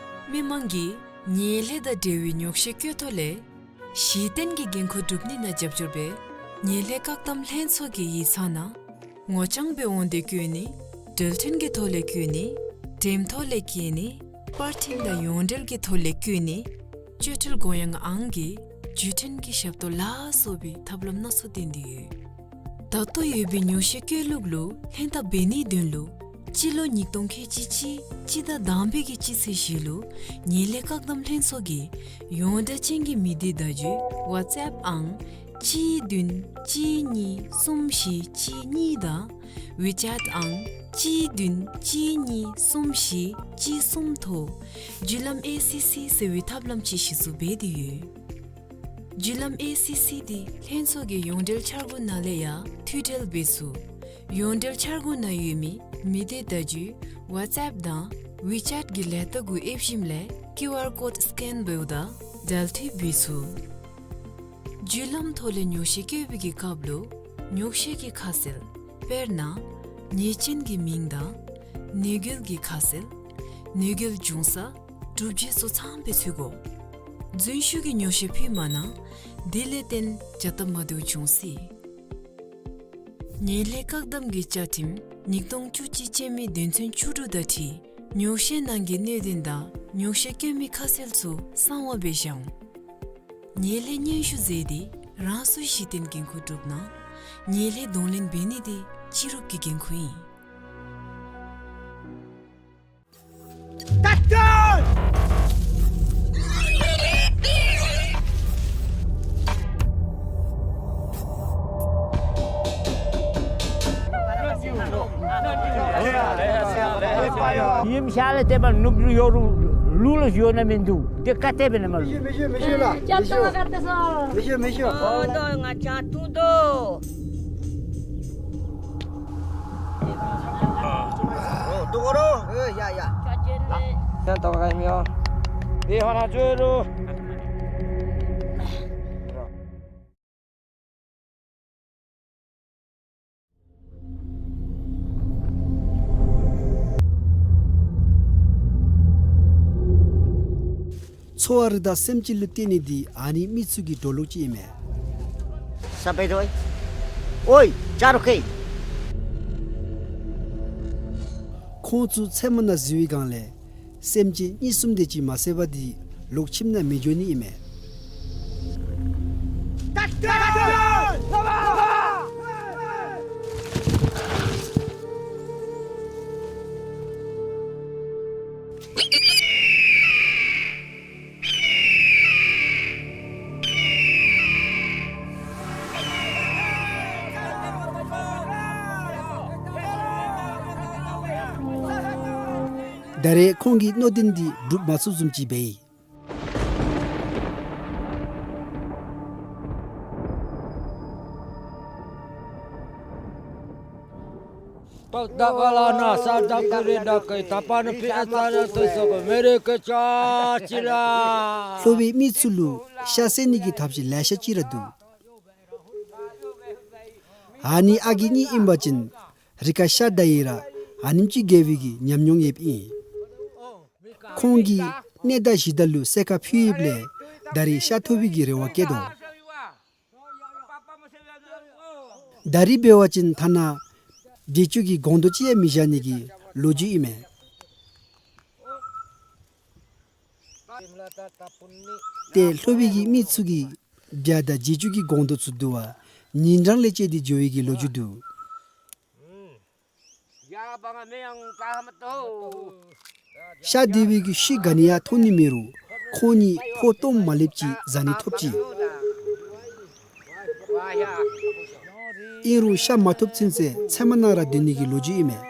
མི་མང་གིས་ངན་ལྷད་དང་འབྲེལ་བའི་ཉོགས་བཤད་བཀོད་ཐོག་ལས་གཞི་རྟེན་གྱི་འགན་ཁུར་སྒྲུབ་ནི་ནང་རྒྱབ་སྐྱོར་འབད་ངན་ལྷད་བཀག་སྡོམ་ལྷན་ཚོགས་ཀྱི་ཡིག་ཚང་ནང་ངོ་རྐྱང་འབད་འོང་སྟེ་བཀོད་ནི་ འབྲེལ་མཐུད་ཀྱི་ཐོག་ལས་བཀོད་ནི། འགྲེམས་ཐོག་ལས་བཀལ་ནི། པར་འཕྲིན་དང་ཡོངས་འབྲེལ་གྱི་ཐོག་ལས་བཀོད་ནི། སྤྱོད་ཁྲལ་དགོངས་ཡངས་ཨང་གི་བརྒྱུད་འཕྲིན་གྱི་ཞབས་ཏོག་ལ་སོགས་པའི་ཐབས་ལམ་སྣ་ཚོགས་བཏོན་ཏེ་ཡོད། ད་ལྟོ་ཡོད་པའི་ཉོག་བཤད་བཀོད་ལུགས་ལུ་ལྷན་ཐབས་འབད་ནིའི་དོན་ལུ་སྤྱི་ལོ་ཉིས་སྟོང་ཁལ་གཅིག་གཅིག་སྤྱི་ཟླ་དང་པའི་གི་སྤྱི་ཚེས་བཞི་ལུ་ངན་ལྷད་བཀག་སྡོམ་ལྷན་ཚོགས་ཀྱི་ཡོངས་བསྒྲགས་ཅན་གྱི་མི་སྡེ་བརྡ་བརྒྱུད་ཝཊས་ཨེཔ་ཨང་གཅིག་བདུན་གཅིག་གཉིས་གསུམ་བཞི་གཅིག་གཉིས་དང་ཝི་ཅེཊ་ཨང་གཅིག་བདུན་གཅིག་གཉིས་གསུམ་བཞི་གཅིག་གསུམ་ཐོག་བརྒྱུད་ལམ་ཨེ་སི་སི་ཟེར་བའི་ཐབས་ལམ་ཅིག་གཞི་བཙུགས་འབད་དེ་ཡོད། བརྒྱུད་ལམ་ཨེ་སི་སི་འདི་ལྷན་ཚོགས་ཀྱི་ཡོངས་འབྲེལ་འཆར་སྒོ་ནང་ལས་ཡང་མཐུད་འབྲེལ་འབད་ཚུགས། ཡོངས་འབྲེལ་འཆར་སྒོ་ནང་ཡོད་མི་མི་སྡེ་བརྡ་བརྒྱུད་ཝཊས་ཨེཔ་དང་ཝི་ཅེཊ་གི་ལས་རྟགས་གུ་ཨེབ་ཞིནམ་ལས་ཀིའུ་ཨར་ཀོཌ་སི་ཀེན་འབདཝ་ད་འབྲེལ་མཐུད་འབད་ཚུགས། བརྒྱུད་ལམ་ཐོག་ལས་ཉོག་བཤད་བཀོད་པའི་གི་སྐབས་ལུ་ཉོག་བཤད་ཀྱི་ཁ་གསལ་དཔེར་ན་ཉེས་ཅན་གྱི་མིང་དང་གནོད་འགེལ་གྱི་ཁ་གསལ་གནོད་འགེལ་འབྱུང་ས་གྲུབ་རྗེས་སོགས་ཚངམ་སྦེ་འཚོལ་དགོ། རྫུན་ཞུ་གི་ཉོག་བཤད་ཕུལ་མ་གནང་། དེ་ལས་བརྟེན་བྱ་ཐབས་མ་བདེཝ་འབྱུང་སྲིད། ངན་ལྷད་བཀག་སྡོམ་གྱི་བཅའ་ཁྲིམས་ཉིས་སྟོང་བཅུ་གཅིག་ཅན་མའི་དོན་ཚན་བཅུ་དྲུག་དང་འཁྲིལ་ཉོག་བཤད་ནང་གི་གནད་དོན་དང་ཉོག་བཤད་བཀོད་མིའི་ཁ་གསལ་ཚུ་གསང་བ་སྦེ་བཞག་འོང་། ངན་ལྷད་སྙན་ཞུ་མཛད་དེ་རང་སོའི་གཞི་རྟེན་འགན་ཁུར་སྒྲུབ་གནང་། ངན་ལྷད་གདོང་ལེན་འབད་ནི་དེ་སྤྱི་རུབ་ཀྱི་འགན་ཁུར་ཨིན། ཡིམ་ཤ་ལ་ཏེ་པ་ནུབ་ཡོ་རུ་ལུ་ལུ་ཡོ་ན་མིན་འདུག། ཏེ་ཀ་ཏེ་བེ་ན་མ་ལུ། མི་ཤེས་མི་ཤེས་ལ། མི་ཤེས། མི་ཤེས་མི་ཤེས། ཨོ་དོ་ང་ཅག་ཏུ་དོ། ཨོ་དོ་གོ་རོ། ཨེ་ཡ་ཡ། ཡ་ཏོ་ག་མི་ཡོ། ཨེ་ཧ་ར་ཅོ་རོ། འཚོ་བ་རི་དྭགས་སེམས་ཅན་ལུ་བརྟེན་ནི་འདི་ཨ་ནི་མི་ཚུ་གི་འགྲོ་ལུགས་ཅིག་ཨིན་མས། ས་པེ་དོ་ཨོའི་ཅ་རུ་ཁེ། ཁོང་ཚུ་ཚལ་མ་ནང་འཛུལ་བའི་སྒང་ལས་སེམས་ཅན་གཉིས་གསུམ་དེ་ཅིག་མ་བསད་པར་འདི་ལོག་ཁྱིམ་ནང་མི་འགྱོ་ནི་ཨིན་མས། ད་རེས་ཁོང་གི་མནོ་དོན་འདི་འགྲུབ་མ་ཚུགས་བཟུམ་ཅིག་འབད་ཡི། ལྷོ་པའི་མི་ཚུ་ལུ་ཤ་བསད་ནི་གི་ཐབས་ཤེས་ལེ་ཤ་ཅིག་ར་འདུག། ཨ་ནི་ཨ་རྒས་གཉིས་ཨིན་པ་ཅིན་རི་ཁར་ཤ་བདའ་ཡི་ར་ཨ་ནེམ་ཅིག་དགེ་བའི་གི་ཉམས་མྱོང་ཡོདཔ་ཨིན། ཁོང་གིས་གནས་བདག་གཞི་བདག་ལུ་གསོལ་ཁ་ཕུལ་ཡོདཔ་ལས་ད་རེས་ཤ་ཐོབ་པའི་གི་རེ་བ་བསྐྱེད་དོ། ད་རེས་འབད་བ་ཅིན་ཐ་ན་རྗེས་འཇུག་གི་སྒོང་རྡོག་ཅིག་ཡང་མི་བཞག་ནི་གི་ལོ་རྒྱུས་ཨིན་མས། ཏེ་ལྷོ་པའི་གི་མི་ཚུ་གིས་བྱ་དང་རྗེས་འཇུག་གི་སྒོང་རྡོག་ཚུ་བསྡུ་བར་ཉིན་གྲངས་ལས་བཅད་དེ་འགྱོ་བའི་གི་ལོ་རྒྱུས་འདུག། ཤ་འདི་བའི་གི་ཤུལ་ག་ནི་ཡང་མཐོང་ནི་མེད་རུང་ཁོང་གཉིས་ཕོ་སྟོངམ་མ་ལེབ་ཅིག་བཟའ་ནི་ཐོབ་ཅི། ཨིན་རུང་ཤ་མ་ཐོབ་ཚུན་ཚོད་ཚལ་མ་ནང་ར་སྡོད་ནི་གི་ལོ་རྒྱུས་ཨིན་མས།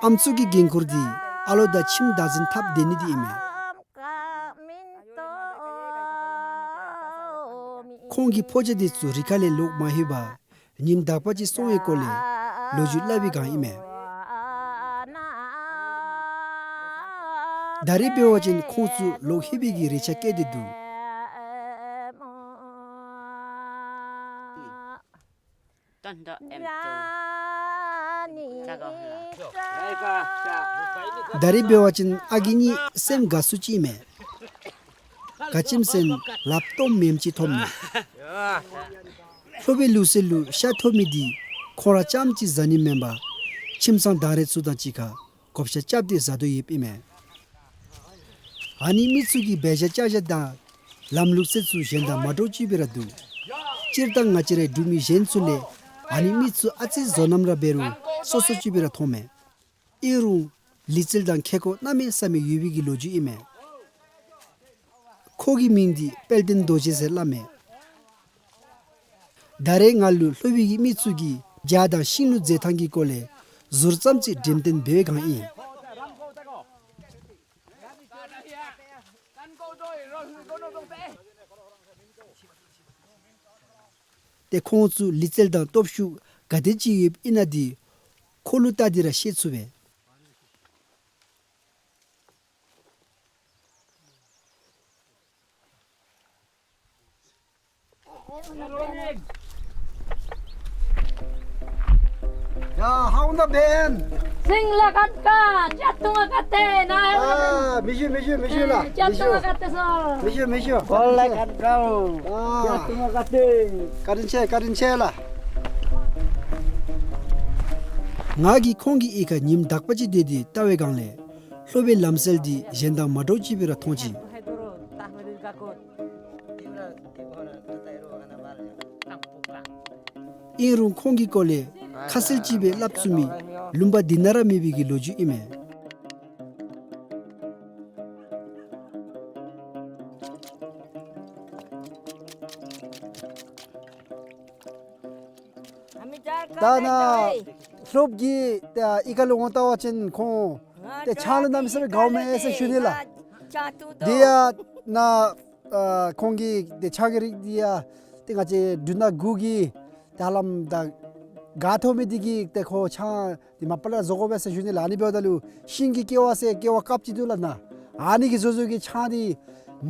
ཨམ་སྲུ་གི་འགན་ཁུར་འདི་ཨ་ལོ་དང་ཁྱིམ་བདག་འཛིན་འཐབ་སྡོད་ནི་འདི་ཨིན་མས། ཁོང་གིས་ཕོ་རྒྱས་འདི་ཚུ་རི་ཁ་ལས་ལོག་མ་ལྷོད་པར་ཉིནམ་དག་པ་ཅིག་སོང་བའི་སྐོར་ལས་ལོ་རྒྱུས་སླབ་པའི་སྒང་ཨིན་མས། ད་རེས་འབད་བ་ཅིན་ཁོང་ཚུ་ལོག་ལྷོད་པའི་གི་རེ་ཆ་བསྐྱེད་དེ་འདུག། ད་རེས་འབད་བ་ཅིན་ཨ་རྒས་གཉིས་སེམས་དགའ་སུ་ཅིག་མས། ག་ཅི་སྨོ་ཟེར་ན་ལགཔ་སྟོངམ་མེནམ་ཅིག་ཐོབ་ནི། ལྷོ་པའི་ལུགས་སྲོལ་ལུ་ཤ་ཐོབ་མི་འདི་ཁོང་ར་རྐྱངམ་གཅིག་བཟའ་ནི་མེན་པར་ཁྱིམ་ཚང་དང་འདྲ་ཚུ་དང་གཅིག་ཁར་བགོ་བཤའ་རྐྱབ་སྟེ་བཟའ་དོ་ཡོདཔ་ཨིན་མས། ཨ་ནི་མི་ཚུ་གི་འབད་བཞག་བཅའ་བཞག་དང་ལམ་ལུགས་སྲོལ་ཚུ་གཞན་དང་མ་འདྲཝ་ཅིག་སྦེ་ར་འདུག། སྤྱིར་བཏང་ང་བཅས་རའི་འབྲུག་མི་གཞན་ཚུ་ལས་ཨ་ནི་མི་ཚུ་ཨ་ཙི་བཟོ་རྣམ་ར་འབད་རུང་སོ་སོ་ཅིག་སྦེ་ར་མཐོང་མས། ཨིན་རུང་ལུས་རྩལ་དང་ཁེ་ཀོ་གནམ་མེད་ས་མེད་ཡོད་པའི་གི་ལོ་རྒྱུས་ཨིན་མས། ཁོ་གི་མིང་འདི་དཔལ་ལྡན་རྡོ་རྗེ་ཟེར་སླབ་མས། ད་རེས་ང་ལུ་ལྷོ་པའི་གི་མི་ཚུ་གིས་རྒྱ་དང་ཤིང་ལུག་མཛེས་ཐངས་ཀྱི་སྐོར་ལས་ཟུར་ཙམ་ཅིག་འགྲེམས་སྟོན་འབད་བའི་སྒང་ཨིན། ཏེ་ཁོང་ཚུ་ལུས་རྩལ་དང་སྟོབས་ཤུགས་ག་དེ་ཅིག་ཡོདཔ་ཨིན་ན་འདི་ཁོ་ལུ་བལྟ་སྟེ་ར་ཤེས་ཚུགས་པས། ཡ། ཧའོ་ན་བན། སིང་ལ་ཀན་ཀ་ཅ་ཏུ་ང་ཀ་ཏེ་ན། ཨ་མི་ཞུ་མི་ཞུ་མི་ཞུ་ལགས། ཅ་ཏུ་ང་ཀ་ཏེ་སོ། མི་ཞུ་མི་ཞུ། ཀོ་ལ་ཀན་ཀ་ཨོ། ཨ་ཅ་ཏུ་ང་ཀ་ཏེ། བཀའ་དྲིན་ཆེ་བཀའ་དྲིན་ཆེ་ལགས། ང་གིས་ཁོང་གི་གཡུས་ཁར་ཉིནམ་དག་པ་ཅིག་སྡོད་དེ་བལྟ་བའི་སྒང་ལས་ལྷོ་པའི་ལམ་སྲོལ་འདི་གཞན་དང་མ་འདྲཝ་ཅིག་སྦེ་ར་མཐོང་ཅི། ཨིན་རུང་ཁོང་གི་སྐོར་ལས་ཁ་གསལ་ཅིག་སྦེ་སླབ་ཚུགས་མི་ལུང་པ་འདི་ནང་ར་མེད་པའི་གི་ལོ་རྒྱུས་ཨིན་མས། ད་ནཱ་ལྷོཔ་གི་ད་གཡུས་ཁ་ལུ་འོང་བལྟ་བ་ཅིན་ཁོང་ཏེ་ཆང་ལུ་གནམ་མེད་ས་མེད་དགའཝ་མས་ཟེར་ཞུ་ནི་ལགས། འདི་ཡང་ནཱ་ཨ་ཁོང་གི་ཏེ་ཆང་གི་རིགས་འདི་ཡང་ཏེ་ང་བཅས་འབྲུ་སྣ་དགུ་གི་ད་ལམ་ད་ག་ཐོབ་མི་འདི་གིས་ཏེ་ཁོ་ཆང་འདི་མ་པ་ལས་བཟོ་དགོ་པས་ཟེར་ཞུ་ནི་ལགས། ཨ་ནི་འབདཝ་ད་ལུ་ཤིང་གི་ཀེ་བ་ཟེར་ཀེ་བ་དཀརཔོ་ཅིག་འདུག་ལགས་ནཱ། ཨ་ནི་གིས་བཟོ་བཟོཝ་གི་ཆང་འདི་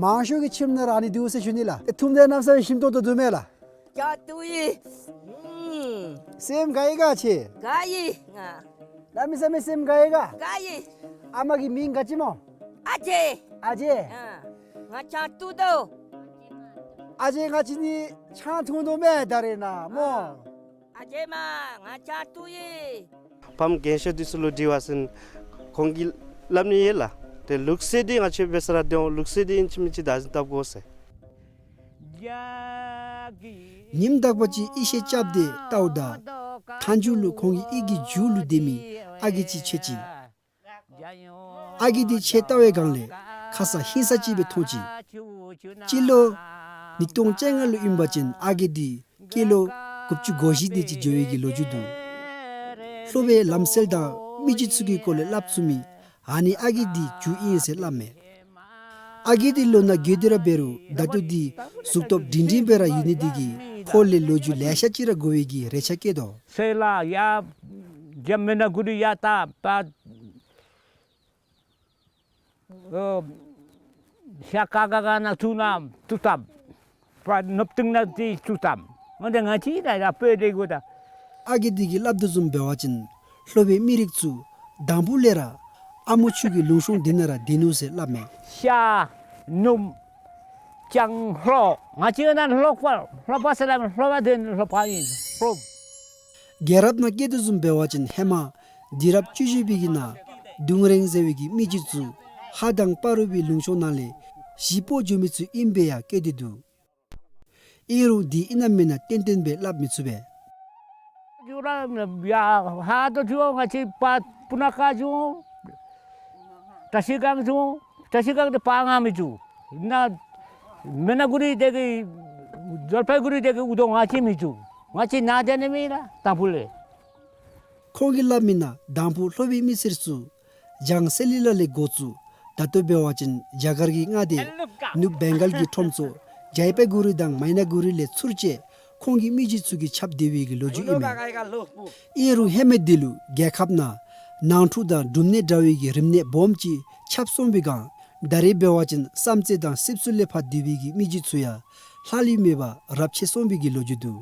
མང་ཤོས་ཀྱི་ཁྱིམ་ནང་ར་ཨ་ནི་འདུག་ཟེར་ཞུ་ནི་ལགས། ཏེ་འཐུངམ་ད་གནམ་མེད་ས་མེད་ཞིམ་ཏོང་ཏོ་འདུག་མས་ལགས། ཅ་ཏུ་ཡི། ཨུམ། སེམས་དགའ་ཡི་ག་ཁྱོད། དགའ་ཡི་ང་། གནམ་མེད་ས་མེད་སེམས་དགའ་ཡི་ག། དགའ་ཡི། ཨ་མ་གི་མིང་ག་ཅི་སྨོ། ཨ་ཅེ། ཨ་ཅེ། ཨ། ང་ཅ་ཏུ་དོ། ཨ་ཅེ་ང་བཅས་ནི་ཆང་འཐུང་དོ་མས་ད་རེས་ནཱ་སྨོ། ཨ་ཅེ་མ་ང་ཅ་ཏུ་ཡི། ཕམ་རྒན་ཤོས་འདི་ཚུ་ལུ་དྲི་བ་ཟེར་ན་ཁོང་གིས་སླབ་ནི་ཡོད་ལགས། ཏེ་ལུགས་སྲོལ་འདི་ང་བཅས་འབད་ས་ར་འདི་འོང་ལུགས་སྲོལ་འདི་ཨིན་ཅི་མིན་ཅི་བདག་འཛིན་བཏབ་དགོ་ཟེར། ཉིནམ་དག་པ་ཅིག་གཡུས་ཤེད་རྐྱབ་སྟེ་བལྟཝ་ད་མཐའ་མཇུག་ལུ་ཁོང་གི་གཡུས་ཀྱི་མཇུག་ལུ་སྡོད་མི་ཨ་རྒས་ཅིག་མཇལ་ཅི། ཨ་རྒས་འདི་མཇལ་བལྟ་བའི་སྒང་ལས་ཁ་ཙ་ཧིང་སངས་ཅིག་སྦེ་མཐོང་ཅི། སྤྱི་ལོ་ཉིས་སྟོང་བཅོ་ལྔ་ལུ་ཨིན་པ་ཅིན་ཨ་རྒས་འདི་སྐྱེས་ལོ་དགུ་བཅུ་གོ་བཞི་དེ་ཅིག་འགྱོ་བའི་གི་ལོ་རྒྱུས་འདུག། ལྷོ་པའི་ལམ་སྲོལ་དང་མི་རྒྱུད་ཚུ་གི་སྐོར་ལས་སླབ་ཚུགས་མི་ཨ་ནི་ཨ་རྒས་འདི་མཇུག་ཨིན་ཟེར་སླབ་མས། ཨ་རྒས་འདི་ལོ་ན་རྒས་ཏེ་ར་འབད་རུང་ད་ལྟོ་འདི་གཟུགས་སྟོབས་སྒྲིང་སྒྲིང་སྦེ་ར་ཡོད་ནི་འདི་གིས་ཁོ་ལས་ལོ་རྒྱུས་ལེ་ཤ་ཅིག་ར་གོ་བའི་གི་རེ་ཆ་བསྐྱེད་དོ། སེ་ལ་ཡ་རྒྱ་མི་ནག་གུ་རུ་ཡ་ད་པ་ཨོ་ཤ་ཀ་ཀ་ཀ་ན་ཚུ་ན་ཚུ་ཏབ། པ་ནུབ་སྟེང་ན་ཏེ་ཚུ་ཏབ། འོན་ཏེ་ང་བཅས་ད་ཡར་སྤོས་ཏེ་དགོ་ད། ཨ་རྒས་འདི་གིས་སླབ་དོ་བཟུམ་འབད་བ་ཅིན་ལྷོ་པའི་མི་རིགས་ཚུ་དང་ཕུ་ལས་ར་ཨ་མོ་ཆུ་གི་ལུང་གཤོང་འདི་ནང་ར་སྡོད་ནུག་ཟེར་སླབ་མས། ཤར་ནུབ་བྱང་ལྷོ། ང་བཅས་ནཱ་ལྷོ་པ་ལྷོ་པ་ཟེར་སླབ་མས། ལྷོ་པ་འདི་ལྷོ་པ་ཨིན་ལྷོ། རྒྱལ་རབས་ནང་བཀོད་དོ་བཟུམ་འབད་བ་ཅིན་ཧེ་མ་དུས་རབས་བཅུ་བཞི་པའི་གི་ནང་ལྡུམ་རའི་ཟེར་བའི་གི་མི་རྒྱུད་ཚུ་ཧཱ་དང་སྤ་རོ་པའི་ལུང་གཤོང་ནང་ལས་གཞིས་སྤོ་འགྱོ་མི་ཚུ་ཨིནམ་སྦེ་ཡང་བཀོད་དེ་འདུག། ཨིན་རུང་འདི་ཨིན་ན་མེན་ན་ཏན་ཏན་སྦེ་སླབ་མི་ཚུགས་པས། འགྱོ་ར་ཡ་ཧཱ་དོ་འགྱོ། ང་བཅས་པ་སྤུ་ན་ཁ་འགྱོ། བཀྲ་ཤིས་སྒང་འགྱོ། བཀྲ་ཤིས་སྒང་འདི་པ་ང་མི་འགྱོ། ནཱ་མི་ནག་གུ་རུ་དེ་གི་ཇལ་ཕའི་གུ་རུ་དེ་གི་འུ་དོ་ང་བཅས་མི་འགྱོ། ང་བཅས་ནཱ་སྡོད་ནི་མེན་ལགས་དང་ཕུ་ལས། ཁོང་གིས་སླབ་མི་ནང་དང་ཕུ་ལྷོ་པའི་མི་སེར་ཚུ་བྱང་སེ་ལི་ལ་ལས་འགོ་བཙུགས་ད་ལྟོ་འབད་བ་ཅིན་རྒྱ་གར་གྱི་མངའ་སྡེ་ནུབ་བེང་གཱལ་གྱི་ཁྲོམ་ཚོགས་ ཇལ་པའི་གུ་རི་དང་མའི་ན་གུ་རི་ལས་ཚུར་བཅད་ཁོང་གི་མི་རྗེ་ཚུ་གིས་ཁྱབ་སྡོད་པའི་གི་ལོ་རྒྱུས་ཨིན་མས། ཨིན་རུང་ཧེ་མའི་དུས་ལུ་རྒྱལ་ཁབ་ནང་ནང་འཁྲུག་དང་འབྲུམ་ནད་འདྲ་བའི་གི་རིམས་ནད་སྦོམ་ཅིག་ཁྱབ་སོང་བའི་སྒང་ད་རེས་འབད་བ་ཅིན་བསམ་རྩེ་དང་སྲིབ་སུ་ལས་ཕར་སྡོད་པའི་གི་མི་རྗེ་ཚུ་ཡང་ལྷག་ལུས་མེད་པར་རབས་ཆད་སོང་བའི་གི་ལོ་རྒྱུས་འདུག།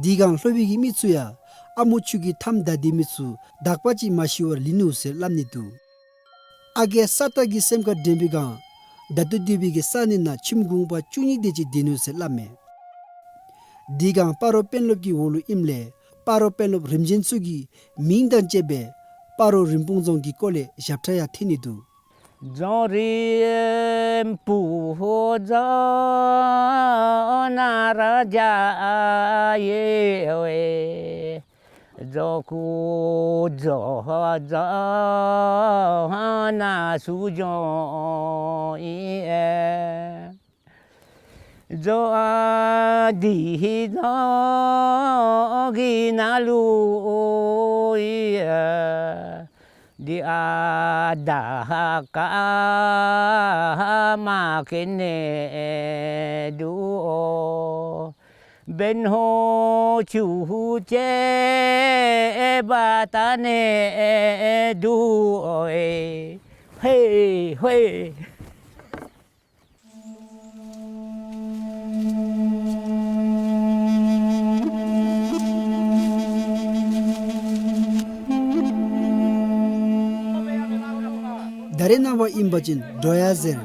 དེ་སྒང་ལྷོ་པའི་གི་མི་ཚུ་ཡང་ཨ་མོ་ཆུ་གི་མཐའམ་བདའ་སྡོད་མི་ཚུ་དག་པ་ཅིག་མ་ཤི་བར་ལུས་ནུག་ཟེར་སླབ་ནི་འདུག། ཨ་རྒས་ས་བཀྲ་གི་སེམས་ཁར་དྲན་པའི་སྒང་ད་ལྟོ་སྡོད་པའི་གི་ས་གནས་ནང་ཁྱིམ་གུང་པ་བཅུ་གཉིས་དེ་ཅིག་སྡོད་ནུག་ཟེར་སླབ་མས། དེ་སྒང་སྤ་རོ་དཔོན་སློབ་ཀྱི་འོག་ལུ་ཨིནམ་ལས་སྤ་རོ་དཔོན་སློབ་རིམ་བྱོན་ཚུ་གི་མིང་དང་བཅས་པའི་སྤ་རོ་རིན་སྤུངས་རྫོང་གི་སྐོར་ལས་ཞབས་ཁྲ་ཡང་ཐོན་ནི་འདུག། རྫོང་རིན་སྤུངས་རྫོང་ན་ར་རྒྱ་ཡེ་བའི། རྫོང་ཁུག་རྫོང་རྫོང་ན་སུ་རྫོང་ཨིན་ཨེ། རྫོང་འདི་རྫོང་གི་ནང་ལུ་ཨིན་ཨེ། འདི་ཨ་དར་དཀར་མ་སྐྱེས་ནི་འདུག། བན་ཧོ་ཆུ་ཆེ་བ་ད་ནི་འདུག་ཨེ། ཧེ་ཧེ། ད་རེས་ནངས་པ་ཨིན་པ་ཅིན་འགྲོ་ཡ་ཟེར་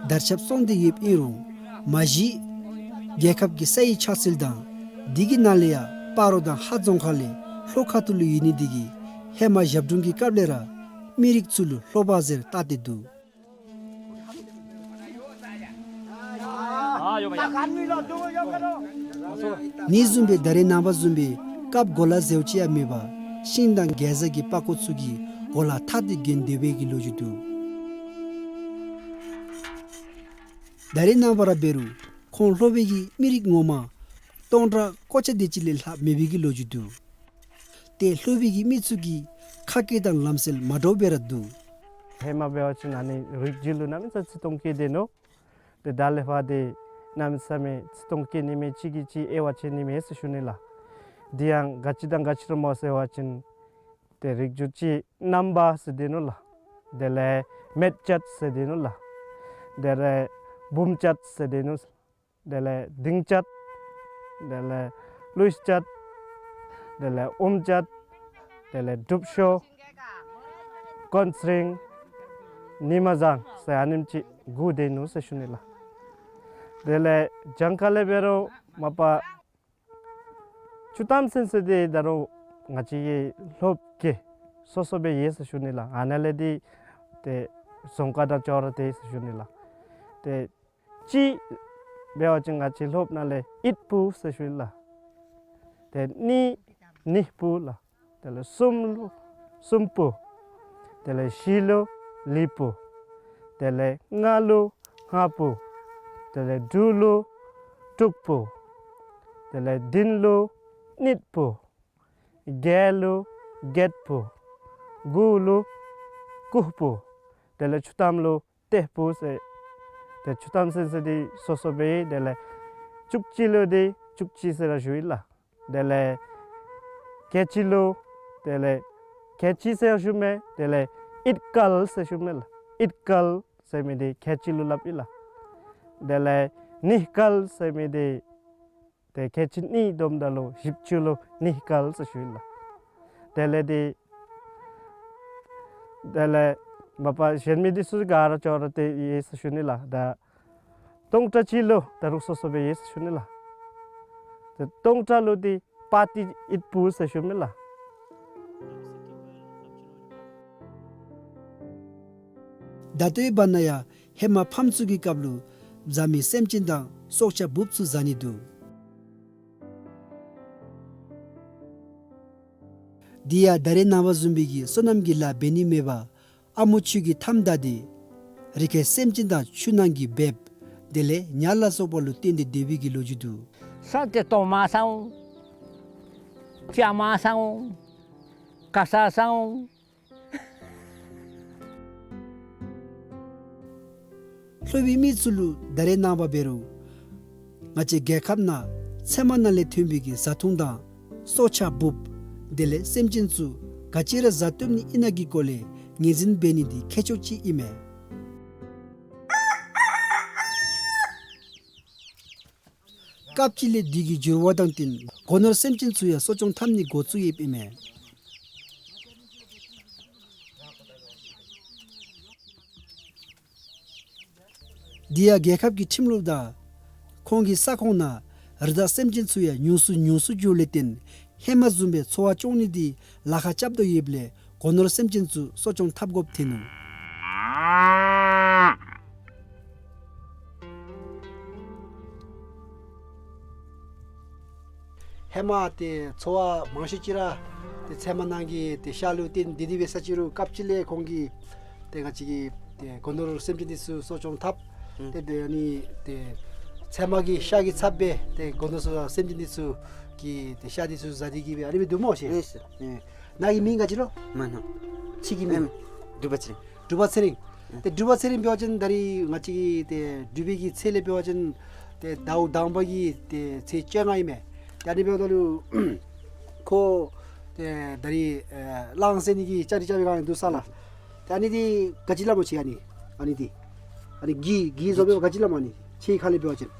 དར་ཁྱབ་སོང་སྟེ་ཡོདཔ་ཨིན་རུང་མ་གཞི་རྒྱལ་ཁབ་ཀྱི་ས་ཡི་ཆགས་ཚུལ་དང་དེ་གི་ནང་ལས་ཡང་སྤ་རོ་དང་ཧཱ་རྫོང་ཁག་ལས་ལྷོ་ཁ་ཐུག་ལུ་ཡོད་ནི་དེ་གིས་ཧེ་མ་ཞབས་དྲུང་གི་སྐབས་ལས་ར་མི་རིགས་ཚུ་ལུ་ལྷོ་པ་ཟེར་བཏགས་ཏེ་འདུག། ནི་བཟུམ་སྦེ་ད་རེས་ནངས་པ་བཟུམ་སྦེ་རྐབ་གོ་ལ་ཟེརཝ་ཅིག་ཡང་མེད་པར་ཤིང་དང་གེ་ཛ་གི་པགས་ཀོ་ཚུ་གིས་གོ་ལ་ཐག་སྟེ་གྱོན་སྡོད་པའི་གི་ལོ་རྒྱུས་འདུག། ད་རེས་ནངས་པ་ར་འབད་རུང་ཁོང་ལྷོ་པའི་གི་མི་རིགས་ངོ་མ་སྟོང་ཕྲག་ཀོ་ཆ་དེ་ཅིག་ལས་ལྷག་མེད་པའི་གི་ལོ་རྒྱུས་འདུག། ཏེ་ལྷོ་པའི་གི་མི་ཚུ་གི་ཁ་སྐད་དང་ལམ་སྲོལ་མ་འདྲཝ་སྦེ་ར་འདུག། ཧེ་མ་འབད་བ་ཅིན་ཨ་ནི་རིགས་རྒྱུད་ལུ་གནམ་མེད་ས་མེད་ཚིག་སྟོང་སྐྱེས་སྡོད་ནུག། ཏེ་ད་ལས་ཕར་ཏེ་གནམ་མེད་ས་མེད་ཚིག་སྟོང་སྐྱེ་ནི་མས། གཅིག་གིས་གཅིག་དབྱེ་བ་ཕྱེ་ནི་མས་ཟེར་ཞུ་ནི་ལགས། དེ་ཡང་ག་ཅི་དང་ག་ཅི་ར་སྨོ་ཟེར་བ་ཅིན་ཏེ་རིགས་རྒྱུད་ཅིག་རྣམ་པ་ཟེར་སྡོད་ནུག་ལགས། དེ་ལས་སྨད་སྐྱ་ཟེར་སྡོད་ནུག་ལགས། དེ་ལས་འབུམ་སྐྱ་ཟེར་སྡོད་ནུག། དེ་ལས་ལྡིང་སྐྱ། དེ་ལས་ཀླུ་སྐྱ། དེ་ལས་ཨོམ་སྐྱ། དེ་ལས་འབྲུག་ཤོ། ཀོན་སྲིང་། ཉི་མ་བཟང་ཟེར་ཨ་ནེམ་ཅིག་དགུ་སྡོད་ནུག་ཟེར་ཞུ་ནི་ལགས། དེ་ལས་གྱངས་ཁ་ལས་འབད་རུང་མ་པ་བཅུ་ཐམ་ཟེར་ཟེར་འདི་ད་རུང་ང་བཅས་ཀྱི་ལྷོ་བ་གི་སོ་སོ་སྦེ་ཡོད་ཟེར་ཞུ་ནི་ལགས། ཨ་ནཱ་ལས་འདི་ཏེ་རྫོང་ཁག་དང་ཅོག་ར་འཐདཔ་ཟེར་ཞུ་ནི་ལགས། ཏེ་གཅིག་འབད་བ་ཅིན་ང་བཅས་ལྷོ་བ་ནང་ལས་ཨིད་སྤུ་ཟེར་ཞུ་ནི་ལགས། ཏེ་གཉིས་ནི་སྤུ་ལགས། དེ་ལས་གསུམ་ལུ་གསུམ་སྤུ། དེ་ལས་བཞི་ལུ་ལི་སྤུ། དེ་ལས་ལྔ་ལུ་ལྔ་སྤུ། དེ་ལས་དྲུག་ལུ་དྲུག་སྤུ། དེ་ལས་བདུན་ལུ་བདུན་སྤུ། བརྒྱད་ལུ་བརྒྱད་སྤུ། དགུ་ལུ་དགུ་སྤུ། དེ་ལས་བཅུ་ཐམ་ལུ་ཏེ་སྤུ་ཟེར། ཏེ་བཅུ་ཐམ་ཟེར་ཟེར་འདི་སོ་སོ་སྦེ་ཨིན། དེ་ལས་བཅུ་གཅིག་ལུ་འདི་བཅུ་གཅིག་ཟེར་ར་ཞུ་ཡི་ལགས། དེ་ལས་ཁལ་གཅིག་ལུ་དེ་ལས་ཁལ་གཅིག་ཟེར་ཞུ་མས། དེ་ལས་ཨིད་སྐལ་ཟེར་ཞུ་མས་ལགས། ཨིད་སྐལ་ཟེར་མི་འདི་ཁལ་གཅིག་ལུ་སླབ་ཨིན་ལགས། དེ་ལས་ནི་སྐལ་ཟེར་མི་འདི་ཏེ་ཁལ་གཅིག་གཉིས་བསྡོམ་ད་ལུ་བཞི་བཅུ་ལུ་ནི་སྐལ་ཟེར་ཞུ་ཡི་ལགས། དེ་ལས་འདི་དེ་ལས་མ་པ་གཞན་མི་འདི་ཚུ་ག་ར་ཅོག་ར་འཐདཔ་ཡོད་ཟེར་ཞུ་ནི་ལགས། ད་སྟོང་ཕྲག་གཅིག་ལུ་ད་རུང་སོ་སོ་སྦེ་ཡོད་ཟེར་ཞུ་ནི་ལགས། ཏེ་སྟོང་ཕྲག་ལུ་འདི་པ་ཏི་ཨིད་སྤུ་ཟེར་ཞུ་མས་ལགས། ད་ལྟོའི་བར་ན་ཡང་ཧེ་མ་ཕམ་ཚུ་གི་སྐབས་ལུ་བཟའ་མི་སེམས་ཅན་དང་སྲོག་ཆགས་འབུཔ་ཚུ་བཟའ་ནི་འདུག། དེ་ཡང་ད་རེས་ནངས་པ་བཟུམ་སྦེ་གི་སོ་ནམ་གྱི་ལཱ་འབད་ནི་མེད་པར་ཨ་མོ་ཆུ་གི་མཐའམ་བདའ་སྟེ་རི་ཁའི་སེམས་ཅན་དང་ཆུ་ནང་གི་འབེབས་དེ་ལས་ཉ་ལ་སོགས་པ་ལུ་བརྟེན་ཏེ་སྡོད་པའི་གི་ལོ་རྒྱུས་འདུག། ས་ཏེ་སྟོང་མ་ཟཝ་ཅ་མ་ཟཝ་ག་ས་ཟཝ། ལྷོ་པའི་མི་ཚུ་ལུ་ད་རེས་ནངས་པ་འབད་རུང་ ང་བཅས་རྒྱལ་ཁབ་ནང་ཚལ་མ་ནང་ལས་ཐོན་པའི་གི་བཟའ་འཐུང་དང་སྲོག་ཆགས་འབུཔ་དེ་ལས་སེམས་ཅན་ཚུ་ག་ཅི་ར་བཟའ་བཏུབ་ནི་ཨིན་ན་གི་སྐོར་ལས་ངོས་འཛིན་འབད་ནི་འདི་ཁྱད་ཆོས་ཅིག་ཨིན་མས། སྐབས་ཅིག་ལས་དུས་ཀྱི་འགྱུར་བ་དང་བསྟུན་སྒོ་ནོར་སེམས་ཅན་ཚུ་ཡང་གསོ་སྐྱོང་འཐབ་ནི་འགོ་བཙུགས་ཡོདཔ་ཨིན་མས། དེ་ཡང་རྒྱལ་ཁབ་ཀྱི་ཁྲིམས་ལུགས་དང་ཁོང་གི་ས་ཁོངས་ནང་རི་དྭགས་སེམས་ཅན་ཚུ་ཡང་ཉུང་སུ་ཉུང་སུ་འགྱོཝ་ལས་བརྟེན་ཧེ་མ་བཟུམ་སྦེ་འཚོ་བ་སྐྱོང་ནི་འདི་ལཱ་ཁག་རྐྱབ་དོ་ཡོདཔ་ལས་སྒོ་ནོར་སེམས་ཅན་ཚུ་གསོ་སྐྱོང་འཐབ་དགོཔ་ཐོན་ནུག། ཧེ་མ་ཏེ་འཚོ་བ་མང་ཤོས་ཅིག་ར་ཏེ་ཚལ་མ་ནང་གི་ཏེ་ཤ་ལུ་བརྟེན་ཏེ་འདི་འབད་ས་ཅིག་རུང་སྐབས་ཅིག་ལས་ཁོང་གིས་ཏེ་ང་བཅས་ཀྱི་ཏེ་སྒོ་ནོར་སེམས་ཅན་འདི་ཚུ་གསོ་སྐྱོང་འཐབ། ཨུམ། ཏེ་ཏེ་ཨ་ནི་ཏེ་ཚལ་མ་གི་ཤ་གི་ཚབ་སྦེ་ཏེ་སྒོ་ནོར་སེམས་ཅན་འདི་ཚུ་གི་ཏེ་ཤ་འདི་ཚུ་བཟའ་སྟེ་གི་སྦེ་ཨ་ནི་སྦེ་འདུག་སྨོ་ཤེ། ཨིན་ཟེར། ཨེ་ནཱ་གི་མིང་ག་ཅི་ལོ། མ་ན། ཁྱོད་ཀྱི་མིང་། ཨེམ། འབྲུག་པ་ཚེ་རིང་། འབྲུག་པ་ཚེ་རིང་། ཨེ། ཏེ་འབྲུག་པ་ཚེ་རིང་འབད་བ་ཅིན་ད་རིས་ང་བཅས་ཀྱི་ཏེ་འབྲུག་པའི་གི་ཚེས་ལས་འབད་བ་ཅིན་ཏེ་ཟླཝ་དང་པ་གི་ཏེ་ཚེས་བཅོ་ལྔ་ཨིན་མས། ཏེ་ཨ་ནི་འབདཝ་ད་ལུ་ཁོ་ཏེ་ད་རིས་ཨེ་གླང་བསད་ནི་གི་བཅའ་སྒྲིག་རྐྱབ་པའི་སྒང་འདུག་ས་ལགས། ཏེ་ཨ་ནི་འདི་ག་ཅི་སླབ་སྨོ་ཁྱོད་ཨ་ནི། ཨ་ནི་འདི་ཨ་ནི་གི་གི་བཟོ་སྦེ་ག་ཅི་སླབ་སྨོ་ཨ་ནི་ཁྱོད་ཁ་ལས་འབད་བ་ཅིན།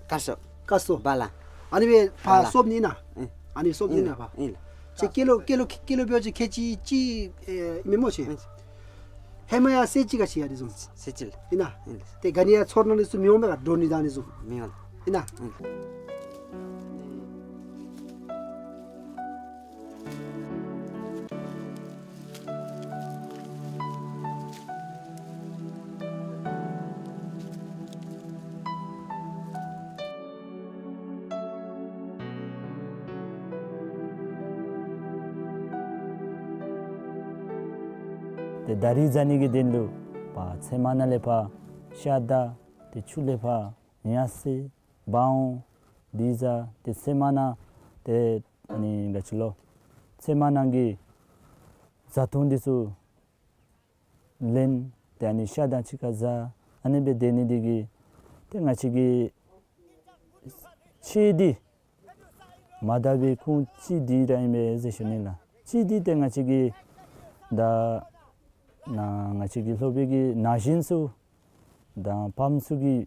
ཀ་སོ། ཀ་སོ། བ་ལ། ཨ་ནི་སྦེ་ཕར་བ་ལ། སོབ་ནི་ཨིན་ན། ཨིན། ཨ་ནི་སོབ་ནི་ཨིན་ན་ཕར། ཨིན། ཁྱོད་སྐྱེས་ལོ་སྐྱེས་ལོ་སྐྱེས་ལོ་འབད་བ་ཅིན་ཁལ་གཅིག་གཅིག་ཨེ་མེན་སྨོ་ཁྱོད། ཨིན། ཧེ་མ་ཡང་ཚེས་གཅིག་ག་ཅི་ཡང་འདི་བཟུམ། ཚེས་གཅིག་ལས། ཨིན་ན། ཨིན། ཏེ་ག་ནི་ཡང་ཚོར་སྣང་འདི་ཚུ་མི་འོང་མས་ག། འདྲོག་ནི་དང་འདི་ཚུ། མི་འོང་། ཨིན་ན། ཨིན། ཏེ་ད་རིས་བཟའ་ནི་གི་དོན་ལུ་ཕར་ཚལ་མ་ནང་ལས་ཕར་ཤ་བདའ། ཏེ་ཕྱི་ལས་ཕར་ཉ་བསད། བ་འོང་། འདི་བཟའ། ཏེ་ཚལ་མ་ནང་ཏེ་ཨ་ནི་ག་ཅི་ལོ། ཚལ་མ་ནང་གི་བཟའ་འཐུང་འདི་ཚུ་ལེན། ཏེ་ཨ་ནི་ཤ་དང་གཅིག་ཁར་བཟའ། ཨ་ནི་སྦེ་སྡོད་ནི་འདི་གིས་ཏེ་ང་བཅས་ཀྱི་ཆོས་འདི་མ་དག་པའི་ཁུངས་གཅིག་འདི་ར་ཨིན་པས་ཟེར་ཞུ་ནི་ལགས། གཅིག་འདི་ཏེ་ང་བཅས་ཀྱི་ད་ནཱ་ང་བཅས་ཀྱི་ལྷོ་པའི་གི་ན་གཞོན་ཚུ་དང་ཕམ་ཚུ་གིས་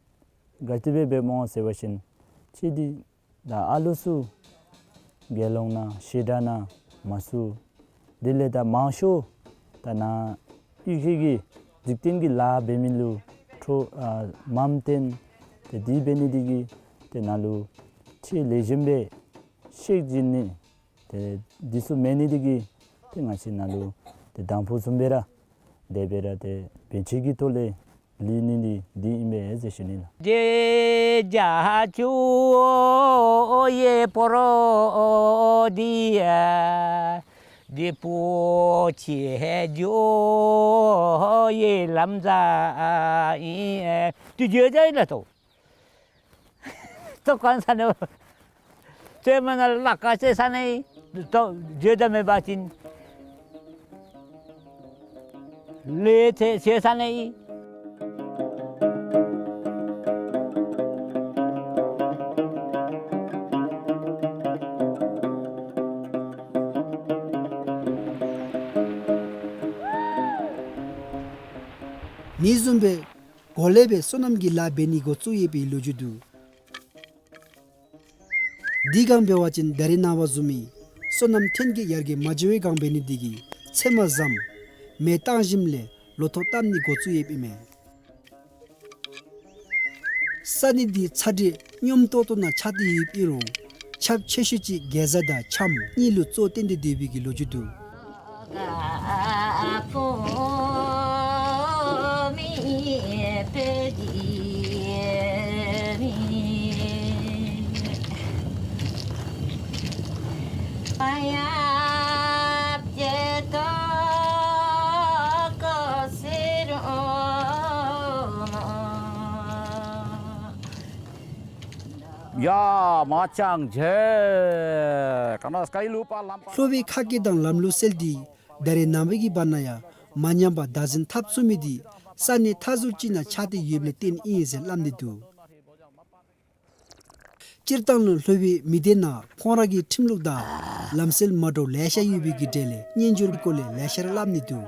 ག་དེ་སྦེ་འབདཝ་སྨོ་ཟེར་བ་ཅིན་གཅིག་འདི་ད་ཨ་ལུ་ཚུ་དགེ་སློང་ནང་བཤད་གྲྭ་ནང་མ་ཚུད། དེ་ལས་ད་མང་ཤོས་ད་ནཱ་ཡུལ་གྱི་འཇིག་རྟེན་གྱི་ལཱ་འབད་མི་ལུ་འཕྲོ་ཨ་མམ་བཏོན། ཏེ་དེ་འབད་ནི་འདི་གིས་ཏེ་ནཱ་ལུ་ཆོས་ལེགས་ཤོམ་སྦེ་ཤེས་བྱིན་ནི་ཏེ་འདི་ཚུ་མེད་ནི་འདི་གིས་ཏེ་ང་བཅས་ནཱ་ལུ་ཏེ་དང་ཕུ་བཟུམ་སྦེ་ར་དེ་སྦེ་ར་ཏེ་བན་ཆོས་ཀྱི་ཐོག་ལས་ལུས་ནི་འདི་འདི་ཨིན་པས་ཟེར་ཞུ་ནི་ལགས། ཏོག་ཀན་ས་ནི། ཚལ་མ་ནང་ལཱ་ཁག་ཆེ་ས་ནི། ཏོག་བརྗོད་དུ་མེད་པ་ཅིན། ལས་ཚེ་ཆེ་ས་ནི། མི་བཟུམ་སྦེ་འགོ་ལས་སྦེ་སོ་ནམ་གྱི་ལཱ་འབད་ནི་འགོ་བཙུགས་ཡོད་པའི་ལོ་རྒྱུས་འདུག། དེ་སྒང་འབད་བ་ཅིན་ད་རེས་ནངས་པ་བཟུམ་མའི་སོ་ནམ་ཐོན་སྐྱེད་ཡར་རྒྱས་མ་འགྱོ་བའི་སྒང་འབད་ནི་འདི་གིས་ཚལ་མ་བཟའམ་མེ་བཏང་ཞིནམ་ལས་ལོ་ཐོག་བཏབ་ནི་འགོ་བཙུགས་ཡོདཔ་ཨིན་མས། ས་གནས་འདི་ཚ་དྲོད་སྙོམས་ཏོག་ཏོ་ནང་ཆགས་ཏེ་ཡོདཔ་ཨིན་རུང་ཁྱབ་ཆེ་ཤོས་ཅིག་གེ་ཛ་དང་ཁྱམས་གཉིས་ལུ་གཙོ་བཏོན་ཏེ་སྡོད་པའི་གི་ལོ་རྒྱུས་འདུག། ཡ་མ་ཅང་ཇེ་ཀ་ན་སྐའི་ལུ་པ་ལམ་པ། ལྷོ་པའི་ཁ་སྐད་དང་ལམ་ལུགས་སྲོལ་འདི་ད་རེས་ནངས་པའི་གི་བར་ན་ཡང་མ་ཉམས་པར་བདག་འཛིན་འཐབ་ཚུགས་མི་འདི་ས་གནས་མཐའ་ཟུར་ཅིག་ནང་ཆགས་ཏེ་ཡོདཔ་ལས་བརྟེན་ཨིན་ཟེར་སླབ་ནི་འདུག། སྤྱིར་བཏང་ལུ་ལྷོ་པའི་མི་སྡེ་ནང་ཁོང་ར་གི་ཁྲིམས་ལུགས་དང་ལམ་སྲོལ་མ་འདྲཝ་ལེ་ཤ་ཡོད་པའི་གི་གྲས་ལས་གཉེན་སྦྱོར་གྱི་སྐོར་ལས་ལེ་ཤ་ར་སླབ་ནི་འདུག།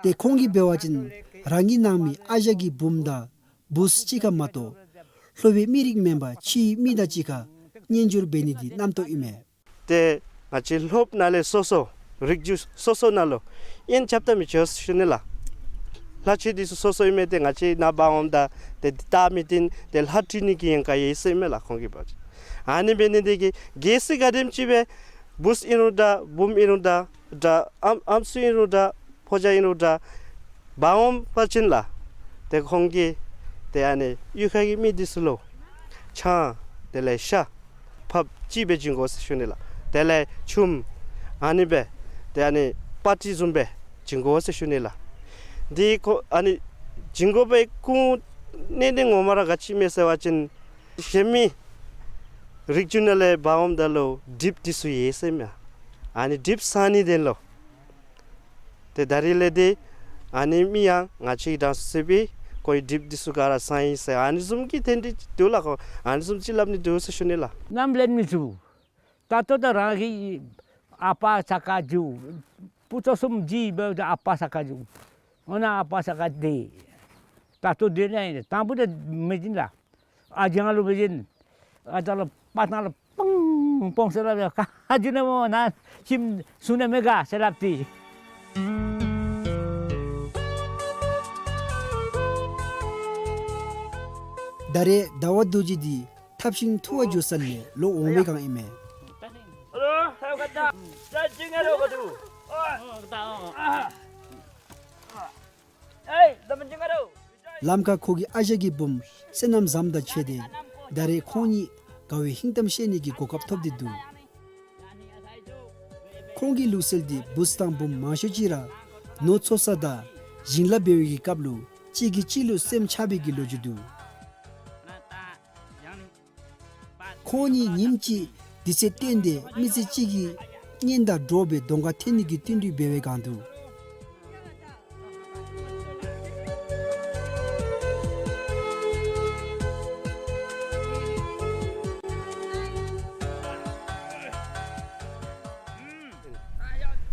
ཏེ་ཁོང་གིས་འབད་བ་ཅིན་རང་གི་ནང་མི་ཨ་ཞང་གི་བུམོ་དང་བུཚ་གཅིག་ཁར་མ་གཏོགས་ལྷོ་པའི་མི་རིགས་མེན་པར་ཕྱིའི་མི་དང་གཅིག་ཁར་གཉེན་སྦྱོར་འབད་ནི་འདི་རྣམ་རྟོག་ཨིན་མས། ཏེ་ང་བཅས་ལྷོ་ནང་ལས་སོ་སོ་རིགས་རྒྱུད་སོ་སོ་ནང་ལུ་གཉེན་རྐྱབ་ད་མི་ཆོག་ཟེར་ཞུ་ནི་ལགས། ལྷ་ཆོས་འདི་ཚུ་སོ་སོ་ཨིན་མས། ཏེ་ང་བཅས་ནཱ་འབག་འོངམ་ད་ཏེ་འདི་ད་མི་བཏུབ། ཏེ་ལྷ་འདྲེ་ནི་གི་ཉེན་ཁ་ཡོད་ཟེར་ཨིན་མས་ལགས། ཁོང་གིས་འབད་བ་ཅིན་ཨ་ནི་འབད་ནི་འདི་གིས་གལ་སྲིད་ག་དེམ་ཅིག་སྦེ་བུཚ་ཨིན་རུང་འདྲ་བུམོ་ཨིན་རུང་འདྲ་འདྲ་ཨམ་ཨམ་སྲུ་ཨིན་རུང་འདྲ་ཕོ་རྒྱས་ཨིན་རུང་འདྲ་འབག་འོང་པ་ཅིན་ལགས། ཏེ་ཁོང་གིས་ཏེ་ཨ་ནི་གཡུས་ཁ་གི་མི་འདི་ཚུ་ལུ་ཆང་དེ་ལས་ཤ་ཕགཔ་ཅིག་སྦེ་བྱིན་དགོ་ཟེར་ཞུ་ནི་ལགས། དེ་ལས་ཆུམ་ཨ་ནི་སྦེ་ཏེ་ཨ་ནི་པ་ཏི་བཟུམ་སྦེ་བྱིན་དགོ་ཟེར་ཞུ་ནི་ལགས། འདི་ཁོ་ཨ་ནི་བྱིན་དགོ་པའི་ཁུངས་གནད་དོན་ངོ་མ་ར་ག་ཅི་ཨིན་མས་ཟེར་བ་ཅིན་གཞན་མི་རིགས་རྒྱུད་ནང་ལས་འབག་འོངམ་ད་ལུ་གྲིབ་འདི་ཚུ་ཡོད་ཟེར་མས། ཨ་ནི་གྲིབ་སངས་ནི་དོན་ལུ། ཏེ་ད་རིས་ལས་ཏེ་ཨ་ནི་མི་ཡང་ང་བཅས་དང་སྲིད་པའི་ཁོའི་གྲིབ་འདི་ཚུ་ག་ར་སངས་ཡི་ཟེར་ཨ་ནི་བཟུམ་གྱི་རྟེན་འབྲེལ་འདུག་ལགས། ཁོ་ཨ་ནི་བཟུམ་ཅིག་སླབ་ནི་འདུག་ཟེར་ཞུ་ནི་ལགས། ནམ་ལེན་མི་ཚུགས། ད་ལྟོ་ད་རང་གི་ཨ་པ་ས་ཁར་འགྱོ། བུ་ཚ་གསུམ་གྱིས་འབད་ཨ་པ་ས་ཁར་འགྱོ། འོ་ན་ཨ་པ་ས་ཁར་སྡོད། ད་ལྟོ་སྡོད་ནི་ཨིན། དང་པོ་ད་མི་བྱིན་ལགས། ཨ་ཞང་ལུ་མི་བྱིན། ཨ་ད་ལུ་པ་ཐང་ལུ་སྤང་སྤང་ཟེར་སླབ་ཡ། ཁ་ཧ་ཇི་ནས་མོ་ན་ཁྱིམ་སོང་ནི་མེད་ག་ཟེར་སླབ་སྟེ། ད་རེས་ཟླ་བ་རྡོ་རྗེ་འདི་ཐབས་ཤིང་འཐུ་བར་འགྱོ་ས་ལས་ལོག་འོང་བའི་སྒང་ཨིན་མས། ལམ་ཁར་ཁོ་གི་ཨ་ཞང་གི་བུམོ་བསོད་ནམས་བཟངམོ་དང་ཕྱད་དེ་ད་རེས་ཁོང་གཉིས་དགའ་བའི་ཧིང་གཏམ་བཤད་ནི་གི་གོ་སྐབས་ཐོབ་སྟེ་འདུག། ཁོང་གི་ལུགས་སྲོལ་འདི་བུཚ་དང་བུམོ་མང་ཤོས་ཅིག་ར་ནོར་འཚོ་ས་དང་བྱིན་རླབས་འབད་བའི་གི་སྐབས་ལུ་གཅིག་གིས་གཅིག་ལུ་སེམས་ཆགས་པའི་གི་ལོ་རྒྱུས་འདུག། ཁོང་གཉིས་ཉིནམ་གཅིག་དུས་ཚོད་བཏོན་ཏེ་མི་ཚེ་གཅིག་གི་གཉེན་དང་འགྲོགས་སྦེ་གདོང་ཁར་ཐད་ནི་གི་བསྟུན་གྲོས་འབད་བའི་སྒང་དུ།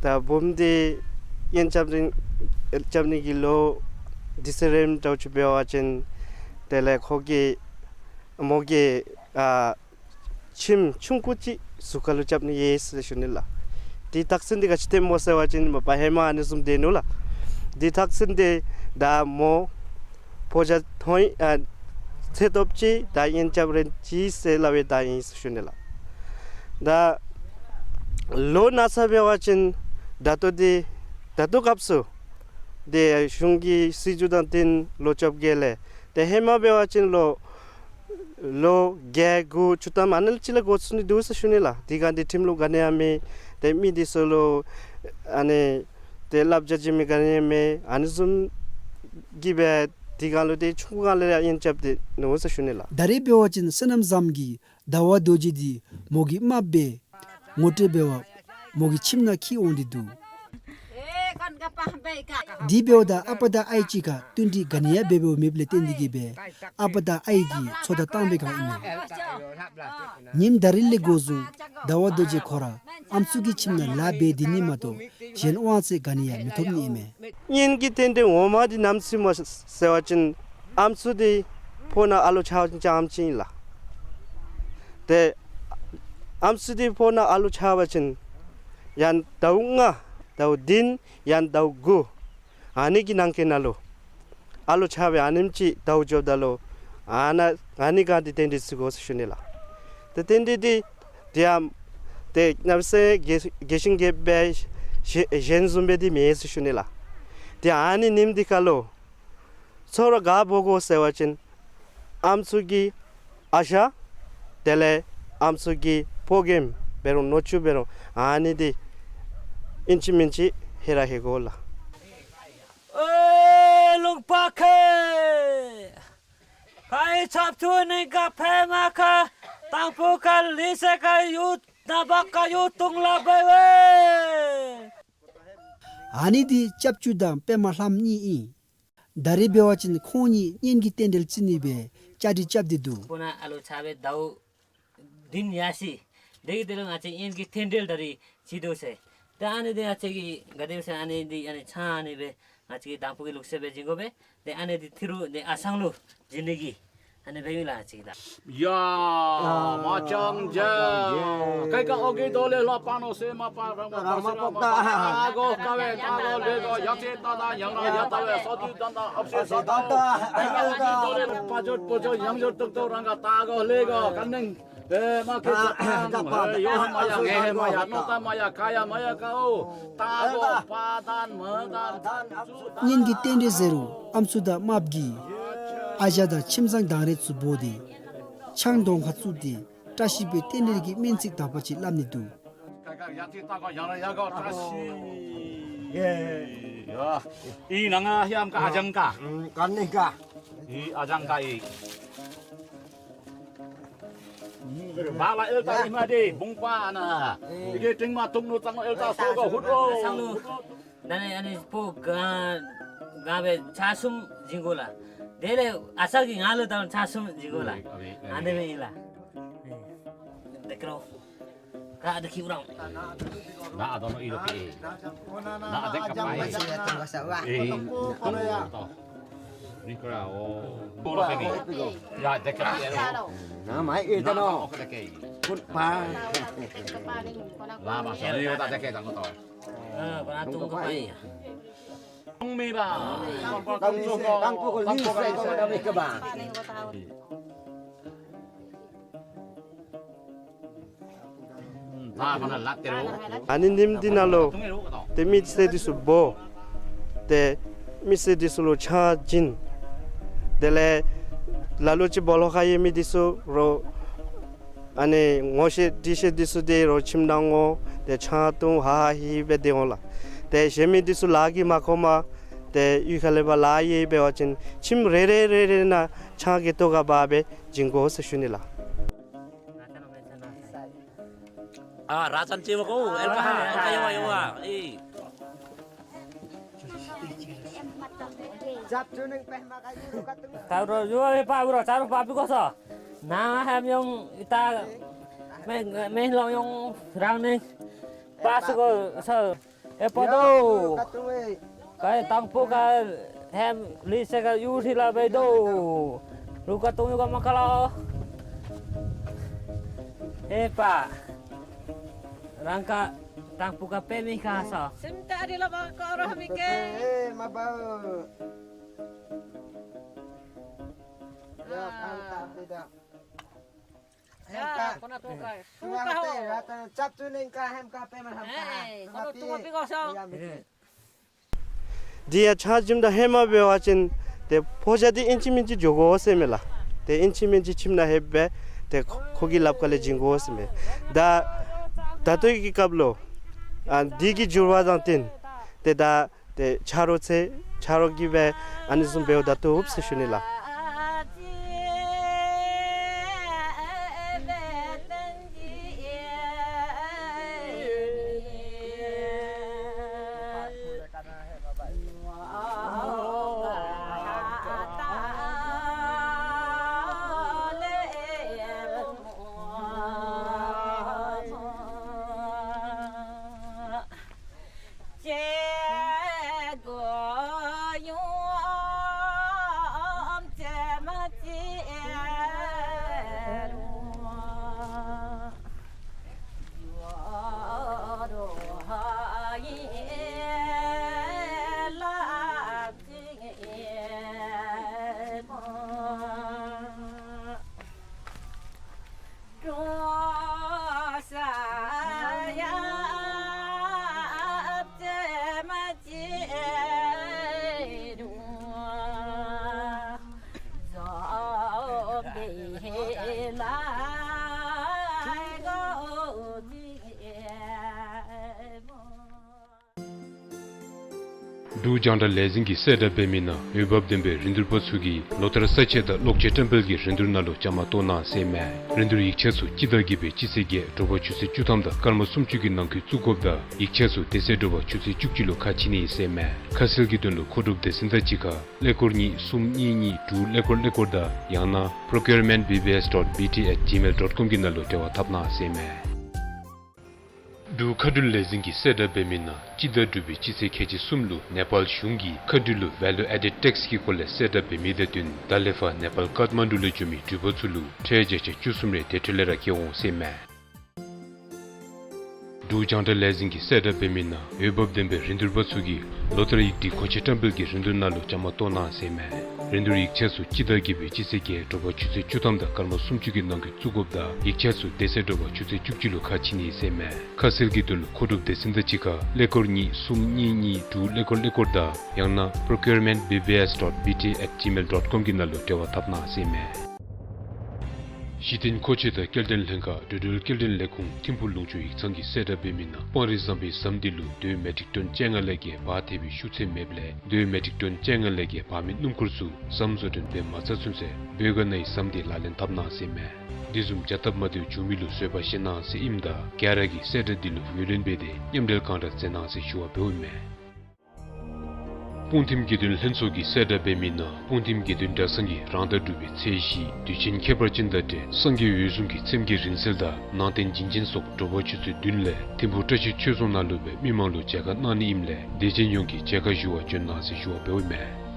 ད་བུམོ་འདི་གཉེན་རྐྱབ་ནི་རྐྱབ་ནི་གི་ལོ་འདི་ཚེ་རནམ་འདྲཝ་ཅིག་འབད་བ་ཅིན་དེ་ལས་ཁོ་གིས་མོ་གིས་ཨ་ཁྱིམ་ཆུང་ཀུ་ཅིག་གཟུགས་ཁར་ལུ་རྐྱབ་ནི་ཡོད་ཟེར་ཞུ་ནི་ལགས། དེ་རྟགས་མཚན་འདི་ག་ཅི་སྟོནམ་སྨོ་ཟེར་བ་ཅིན་མ་པ་ཧེ་མ་ཨ་ནི་བཟུམ་སྡོད་ནུག་ལགས། དེ་རྟགས་མཚན་འདི་ད་མོ་ཕོ་རྒྱས་མཐོང་ཡི་ཨ་ཚེ་སྟོབས་ཅིག་ད་གཉེན་རྐྱབ་རན་ཅི་ཟེར་སླབ་སྦེ་ད་ཨིན་ཟེར་ཞུ་ནི་ལགས། ད་ལོ་ན་ཚོད་འབད་བ་ཅིན་ད་ལྟོ་འདི་ད་ལྟོ་སྐབས་སུ་འདི་གཞུང་གི་སྲིད་བྱུས་དང་བསྟུན་ལོ་བཅོ་བརྒྱད་ལས་ཏེ་ཧེ་མ་འབད་བ་ཅིན་ལོ་ལོ་བརྒྱད་དགུ་བཅུ་ཐམ་ཨ་ནི་ལུ་ཅིག་ལས་འགོ་བཙུགས་ནི་འདུག་ཟེར་ཞུ་ནི་ལགས། དེ་སྒང་འདི་ཁྲིམས་ལུགས་ག་ནི་ཡང་མེད། ཏེ་མི་འདི་ཚུ་ལུ་ཨ་ནི་ཏེ་བསླབ་བྱ་བྱིན་མི་ག་ནི་ཡང་མེད། ཨ་ནི་བཟུམ་གྱིས་སྦེ་དེ་སྒང་ལུ་ཏེ་ཆུང་ཀུ་སྒང་ལས་ཡང་གཉེན་རྐྱབ་སྟེ་ནུག་ཟེར་ཞུ་ནི་ལགས། ད་རེས་འབད་བ་ཅིན་བསོད་ནམས་བཟངམོ་གིས་ཟླ་བ་རྡོ་རྗེ་འདི་མོ་གི་རྨགཔ་སྦེ་ངོ་སྤྲོད་འབད་བར་མོ་གི་ཁྱིམ་ནང་འཁྱིད་འོང་སྟེ་འདུག། དེ་འབདཝ་ད་ཨ་པ་དང་ཨའི་གཅིག་ཁར་བསྟུན་གྲོས་ག་ནི་ཡང་འབད་འབདཝ་མེདཔ་ལས་བརྟེན་ཏེ་གིས་སྦེ་ཨ་པ་དང་ཨའི་གིས་ཚོད་ལྟ་བཏང་བའི་སྒང་ཨིན་མས། ཉིནམ་ད་རིས་ལས་འགོ་བཟུང་ཟླ་བ་རྡོ་རྗེ་ཁོ་ར་ཨམ་སྲུ་གི་ཁྱིམ་ནང་ལཱ་འབད་སྡོད་ནི་མ་གཏོགས་གཞན་དབང་ཚད་ག་ནི་ཡང་མི་ཐོབ་ནི་ཨིན་མས། གཉེན་གྱི་རྟེན་འབྲེལ་ངོ་མ་འདི་ནམ་ཚུན་སྨོ་ཟེར་བ་ཅིན་ཨམ་སྲུ་འདི་ཕོ་ནང་ཨ་ལོ་ཆགས་པ་ཅིན་ཙམ་ཅིག་ཨིན་ལགས། ཏེ་ཨམ་སྲུ་འདི་ཕོ་ནང་ཨ་ལོ་ཆགས་པ་ཅིན་ཡང་ཟླཝ་ལྔ་ཟླཝ་བདུན་ཡང་ཟླཝ་དགུ་ཨ་ནི་གི་ནང་འཁོད་ནང་ལུ་ཨ་ལོ་ཆགས་པའི་ཨ་ནེམ་ཅིག་ཟླཝ་འགྱོཝ་ད་ལུ་ཨ་ནཱ་ཨ་ནི་སྒང་འདི་རྟེན་འབྲེལ་བརྩི་དགོ་ཟེར་ཞུ་ནི་ལགས། ཏེ་རྟེན་འབྲེལ་འདི་དེ་ཡང་ཏེ་གནམ་མེད་ས་མེད་རྒྱས་རྒྱས་ཤིང་རྒྱསཔ་སྦེ་གཞན་གཞན་བཟུམ་སྦེ་འདི་མེད་ཟེར་ཞུ་ནི་ལགས། ཏེ་ཨ་ནི་ཉིནམ་འདི་ཁར་ལུ་ཚོགས་ར་ག་འབོ་དགོ་ཟེར་བ་ཅིན་ཨམ་སྲུ་གི་ཨ་ཞང་དེ་ལས་ཨམ་སྲུ་གི་ཕོ་རྒནམ་འབད་རུང་ནུ་གཅུང་འབད་རུང་ཨ་ནི་འདི་ཨིན་ཅི་མིན་ཅི་ཧེ་ར་ཧེ་དགོ་ལགས། ཨེ་ལུང་པ་ཁེ། ཁ་ཡི་ཆབ་ཆུ་ནི་ག་ཕེ་མ་ཁ་དང་པོ་ཁ་ལི་སེ་ཁ་ཡུ་ན་བ་ཁ་ཡུ་ཏུང་ལ་བེ་ཝེ། ཨ་ནི་འདི་ཆབ་ཆུ་དང་པདྨ་ལྷམོ་གཉིས་ཨིན། ད་རེས་འབད་བ་ཅིན་ཁོང་གཉིས་གཉེན་གྱི་རྟེན་འབྲེལ་བརྩི་ནི་སྦེ་བཅའ་སྒྲིག་རྐྱབ་སྟེ་འདུག། ཕོ་ནང་ཨ་ལོ་ཆགས་པའི་ཟླཝ་ བདུན་ཡར་སོ་ཡི། དེ་གི་དེ་ལུ་ང་བཅས་དབྱེན་གྱི་རྟེན་འབྲེལ་ད་རིས་བྱིན་དོ་ཟེར། ཏེ་ཨ་ནི་འདི་ང་བཅས་ཀྱིས་ག་དེ་སྦེ་ཟེར་ཨ་ནི་འདི་ཨ་ནི་ཆང་ཨ་ནི་སྦེ་ང་བཅས་ཀྱིས་དང་ཕུ་གི་ལུགས་སྲོལ་སྦེ་བྱིན་དགོ་པས། ཏེ་ཨ་ནི་འདི་ཐི་རུ་འདི་ཨ་ཞང་ལུ་བྱིན་ནི་གི་ཨ་ནི་སྦེ་ཨིན་ལགས་ང་བཅས་ཀྱིས་ད། ཡ་མ་ཅང་ཇ་ཀའི་ཀ་ཨོ་གི་དོ་ལེ་ལོ་པ་ནོ་སེ་མ་པ་ར་མ་པ་སེ་ར་མ་པ་ཨ་གོ་ཀ་བེ་ཏ་གོ་ལེ་གོ་ཡ་ཅེ་ཏ་ཏ་ཡང་ན་ཡ་ཏ་བེ་སོ་དུ་ཏ་ཏ་ཨོབ་སེ་སོ་ཏ་ཏ་ཨོ་གི་དོ་ལེ་པ་ཇོ་པོ་ཇོ་ཡང་ཇོ་ཏོག་ཏོ་རང་ག་ཏ་གོ་ལེ་གོ་ཀ་ནེང་། ཨེ་མ་ཀེ་ཏ་ཏ་ཡོ་ཧ་མ་ཡ་ངེ་ཧེ་མ་ཡ་ནོ་ཏ་མ་ཡ་ཀ་ཡ་མ་ཡ་ཀ་ཨོ་ཏ་གོ་པ་ཏན་མ་ཏན། དབྱེན་གྱི་རྟེན་འབྲེལ་ཟེར་རུང་ཨམ་སྲུ་དང་རྨགཔ་གིས་ཨ་ཞང་དང་ཁྱིམ་ཚང་དང་རེ་ཚུ་འབོ་སྟེ་ཆང་དོང་ཁར་བཙུགས་ཏེ་བཀྲ་ཤིས་པའི་རྟེན་འབྲེལ་གྱི་སྨོན་ཚིག་དག་པ་ཅིག་སླབ་ནི་འདུག། ཨི་ནང་ང་ཧེ་ཨམ་ཀ་ཨ་ཞང་ཀ། ཨི་ཨ་ཞང་ཀ་ཨི། བ་ལ་ཨེལ་ཏ་ཨི་མ་དེ་བུང་པ་ན། ཨི་གེ་ཏིང་མ་ཏུང་ནུ་ཙང་ཨེལ་ཏ་སོ་ག་ཧུད་ཨོ། ད་ནི་ཨ་ནི་སྤོ་ག་ག་སྦེ་ཆ་གསུམ་བྱིན་དགོ་ལགས། དེ་ལས་ཨ་ཞང་གིས་ང་ལུ་ད་ཆ་གསུམ་བྱིན་དགོ་ལགས། ཨ་ནི་སྦེ་ཨིན་ལགས། དེ་ཀ་རོ། ཀ་དེ་ཁྱིའུ་རང་། ན་ཨ་དོ་ནོ་ཨི་རོ་ཀེ། ན་ཨ་དེ་ཀ་པ་ཨེ། ཨེ། ནི་ཀ་ར་ཨོ། ཀོ་ལོ་ཀེ་མི། ཡ་དེ་ཀ་པ་ཨེ་རོ། ན་མ་ཨེ་ཏ་ནོ། ཨོ་ཀེ་ཀེ། ཀུན་པ། ལ་མ་སོ་ཡོ་ད་དེ་ཀེ་ད་ནོ་ཏོ། ཨ་པ་ཏུང་ཀ་པ་ཨེ། ཏུང་མི་ར། ཏང་པོ་ཏང་པོ་ཀོ་ལི་སེ་ཏང་པོ་ཀ་མི་ཀ་བ། ཨ་ནི་ཉིནམ་འདི་ནང་ལུ་ཏེ་མི་སེར་འདི་ཚུ་འབོ། ཏེ་མི་སེར་འདི་ཚུ་ལུ་ཆང་བྱིན། དེ་ལས་ལ་ལུ་ཅིག་སྦོ་ལོགས་ཁར་ཡོད་མི་འདི་ཚུ་རོ། ཨ་ནི་ངོ་ཤེས་འདྲིས་ཤེས་འདི་ཚུ་ཏེ་རོ་ཁྱིམ་ནང་ངོ་ཏེ་ཆང་འཐུང་ཧ་ཧ་ཧི་ཧི་སྦེ་སྡོད་འོང་ལགས། ཏེ་གཞན་མི་འདི་ཚུ་ལཱ་གིས་མ་ཁོམ་པར་ཏེ་གཡུས་ཁ་ལས་ཕར་ལཱ་ཡོད་འབད་བ་ཅིན་ཁྱིམ་རེ་རེ་རེ་རེ་ནང་ཆང་གི་ཏོག་ཁ་འབག་སྦེ་བྱིན་དགོ་ཟེར་ཞུ་ནི་ལགས། ཨ་ར་ཅན་ཅེ་བ་ཀོ་ཨེལ་ཀ་ཧ་ཨེལ་ཀ་ཡོ་བ་ཡོ་བ་ཨེ། ད་རུང་ཡོད་པ་འབད་རུང་ཆ་རོགས་འབད་བའི་སྐོར་སོ། ནཱ་ཧེམ་ཡོང་ཨི་ད་མེ་མེ་ལོང་ཡོང་རང་ནི་པ་སི་ཀོ་སོ་ཨེ་པ་དོ། ཀ་ཡེ་དང་པོ་ཀ་ཧེམ་ལི་སེ་ཀ་ཡུ་ཧྲི་ལ་འབད་དོ། རུ་ཀ་ཏུང་ཡུ་ཀ་མ་ཀ་ལོ། ཨེ་པ། རང་ཀ་དང་པོ་ཀ་པེ་མི་ཁ་སོ། སེམས་ཏ་རི་ལ་བ་ཀ་ར་མི་ཀེ། ཨེ་མ་བ། ཡ་ཁང་ཀ་བི་ད། ཧེམ་ཀ། ཁོ་ན་ཏོ་ཀ་ཤུ་ཀ་ཧོ། ཅབ་ཏུ་ནེན་ཀ་ཧེམ་ཀ་པེ་མ་ཧམ་ཀ། ཨེ་ཁོ་ན་ཏུ་ཀ་པི་ཀ་སོ། ཡ་མི་ཀེ། འདི་ཡང་ཆང་བྱིནམ་ད་ཧེ་མ་འབད་བ་ཅིན་ཏེ་ཕོ་རྒྱས་འདི་ཨིན་ཅི་མིན་ཅི་འགྱོ་དགོ་ཟེར་མས་ལགས། ཏེ་ཨིན་ཅི་མིན་ཅི་ཁྱིམ་ནང་ལྷོདཔ་སྦེ་ཏེ་ཁོ་ཁོ་གི་ལགཔ་ཁ་ལས་བྱིན་དགོ་ཟེར་མས། ད་ད་ལྟོ་གི་སྐབས་ལུ་ཨ་འདི་གི་འགྱུར་བ་དང་བསྟུན་ཏེ་ད་ཏེ་ཆ་རོགས་ཚེ་ཆ་རོགས་ཀྱིས་སྦེ་ཨ་ནི་བཟུམ་འབདཝ་ད་བཏུབ་ཟེར་ཞུ་ནི་ལགས། འབྲུག་རྒྱང་བསྒྲགས་ལས་འཛིན་གྱིས་གསལ་བསྒྲགས་འབད་མི་ནང་འོས་འབབ་ལྡན་པའི་རིན་བསྡུར་པ་ཚུ་གིས་ལོ་ལྟར་ས་ཆ་དང་གློག་ཆས་བཀྲམ་སྤེལ་གྱི་རིན་བསྡུར་ནང་ལུ་བཅའ་མར་གཏོགས་གནང་ཟེར་མས། རིན་བསྡུར་ཡིག་ཆ་ཚུ་སྤྱི་ཟླ་བརྒྱད་པའི་སྤྱི་ཚེས་བརྒྱད་དྲོ་པ་ཆུ་ཚོད་བཅུ་ཐམ་དང་སྐར་མ་སུམ་ཅུ་གི་ནང་འཁོད་བཙུགས་དགོཔ་དང་ཡིག་ཆ་ཚུ་དེ་ཚེ་དྲོ་པ་ཆུ་ཚོད་བཅུ་གཅིག་ལུ་ཁ་ཕྱེ་ནི་ཨིན་ཟེར་མས། ཁ་གསལ་གྱི་དོན་ལུ་མཁོ་སྒྲུབ་སྡེ་ཚན་དང་གཅིག་ཁར་ཀླད་ཀོར་གཉིས་གསུམ་གཉིས་གཉིས་དྲུག་ཀླད་ཀོར་ཀླད་ཀོར་དང་ཡང་ན་procurement B B S dot B T at gmail dot com གི་ནང་ལུ་འབྲེལ་བ་འཐབ་གནང་ཟེར་མས། འབྲུག་མཁའ་འགྲུལ་ལས་འཛིན་གྱིས་གསལ་བསྒྲགས་འབད་མི་ནང་སྤྱི་ཟླ་དྲུག་པའི་སྤྱི་ཚེས་ཁལ་གཅིག་གསུམ་ལུ་ནེ་པཱལ་གཞུང་གིས་མཁའ་འགྲུལ་ལུ་ཝེ་ལུ་ཨེ་ཌེཌ་ཊེགསི་གི་སྐོར་ལས་གསལ་བསྒྲགས་འབད་མི་དང་བསྟུན་ད་ལས་ཕར་ནེ་པཱལ་ཀཏ་མན་ཌུ་ལུ་འགྱོ་མི་འགྲུལ་པ་ཚུ་ལུ་ཁྲལ་བརྒྱ་ཆ་བཅུ་གསུམ་རེ་དེ་འཕྲོ་ལས་ར་བཀལ་འོང་ཟེར་མས། འབྲུག་རྒྱང་བསྒྲགས་ལས་འཛིན་གྱིས་གསལ་བསྒྲགས་འབད་མི་ནང་འོས་འབབ་ལྡན་པའི་རིན་བསྡུར་པ་ཚུ་གིས་ལོ་ལྟར་ཡིག་སྒྲིག་གོ་ཆ་བཀྲམ་སྤེལ་གྱི་རིན་བསྡུར་ནང་ལུ་བཅའ་མར་གཏོགས་གནང་ཟེར་མས། རིན་བསྡུར་ཡིག་ཆ་ཚུ་སྤྱི་ཟླ་བརྒྱད་པའི་སྤྱི་ཚེས་བརྒྱད་དྲོ་པ་ཆུ་ཚོད་བཅུ་ཐམ་དང་སྐར་མ་སུམ་ཅུ་གི་ནང་འཁོད་བཙུགས་དགོཔ་དང་ཡིག་ཆ་ཚུ་དེ་ཚེ་དྲོ་པ་ཆུ་ཚོད་བཅུ་གཅིག་ལུ་ཁ་ཕྱེ་ནི་ཨིན་ཟེར་མས། ཁ་གསལ་གྱི་དོན་ལུ་མཁོ་སྒྲུབ་སྡེ་ཚན་དང་གཅིག་ཁར་ཀླད་ཀོར་གཉིས་གསུམ་གཉིས་གཉིས་དྲུག་ཀླད་ཀོར་ཀླད་ཀོར་དང་ཡང་ན་procurement B B S dot B T at gmail dot com གི་ནང་ལུ་འབྲེལ་བ་འཐབ་གནང་ཟེར་མས། གཞི་རྟེན་མཁོ་ཆས་དང་སྐྱེལ་འདྲེན་ལྷན་ཁག་འགྲོ་འགྲུལ་སྐྱེལ་འདྲེན་ལས་ཁུངས་ཐིམ་ཕུག་ལུང་ཕྱོགས་ཡིག་ཚང་གིས་གསལ་བསྒྲགས་འབད་མི་ནང་སྤང་རི་ཟམ་པའི་ཟམ་འདི་ལུ་དོས་མེ་ཊིག་ཊོན་བཅོ་ལྔ་ལས་བརྒལ་འབག་ཐེབས་པའི་ཤུགས་ཚད་མེདཔ་ལས་དོས་མེ་ཊིག་ཊོན་བཅོ་ལྔ་ལས་བརྒལ་འབག་མི་སྣུམ་འཁོར་ཚུ་ཟམ་བཟོ་སྐྲུན་འབད་མ་ཚར་ཚུན་ཚོད་བོད་ག་ནང་གི་ཟམ་འདི་ལག་ལེན་འཐབ་གནང་ཟེར་མས། དེ་བཟུམ་བྱ་སྟབས་མ་བདེཝ་བྱུང་མི་ལུ་བཟོད་པ་བཞེས་གནང་ཟེར་ཨིནམ་ད་ག་ར་གིས་གསལ་བསྒྲགས་འདི་ལུ་ངོས་ལེན་འབད་དེ་མཉམ་འབྲེལ་གང་དྲག་མཛད་གནང་ཟེར་ཞུ་བ་འབདཝ་ཨིན་མས། སྤུངས་ཐིམ་དགེ་འདུན་ལྷན་ཚོགས་ཀྱིས་གསལ་བསྒྲགས་འབད་མི་ནང་སྤུངས་ཐིམ་དགེ་འདུན་གྲྭ་ཚང་གིས་རང་ཟླ་དྲུག་པའི་ཚེས་བཞི་དུས་ཆེན་ཁྱད་པར་ཅན་དང་འབྲེལ་སངས་རྒྱས་འོད་སྲུང་གི་ཚེམས་བརྒྱད་རིང་བསྲེལ་དང་ནང་རྟེན་བྱིན་ཅན་སོགས་དྲོ་པ་ཆུ་ཚོད་བདུན་ལས་ཐིམ་ཕུག་བཀྲ་ཤིས་ཆོས་རྫོང་ནང་ལུ་སྦེ་མི་མང་ལུ་མཇལ་ཁ་གནང་ནི་ཨིནམ་ལས་དད་ཅན་ཡོངས་ཀྱིས་མཇལ་ཁ་ཞུ་བར་བྱོན་གནང་ཟེར་ཞུ་བ་འབདཝ་ཨིན་མས།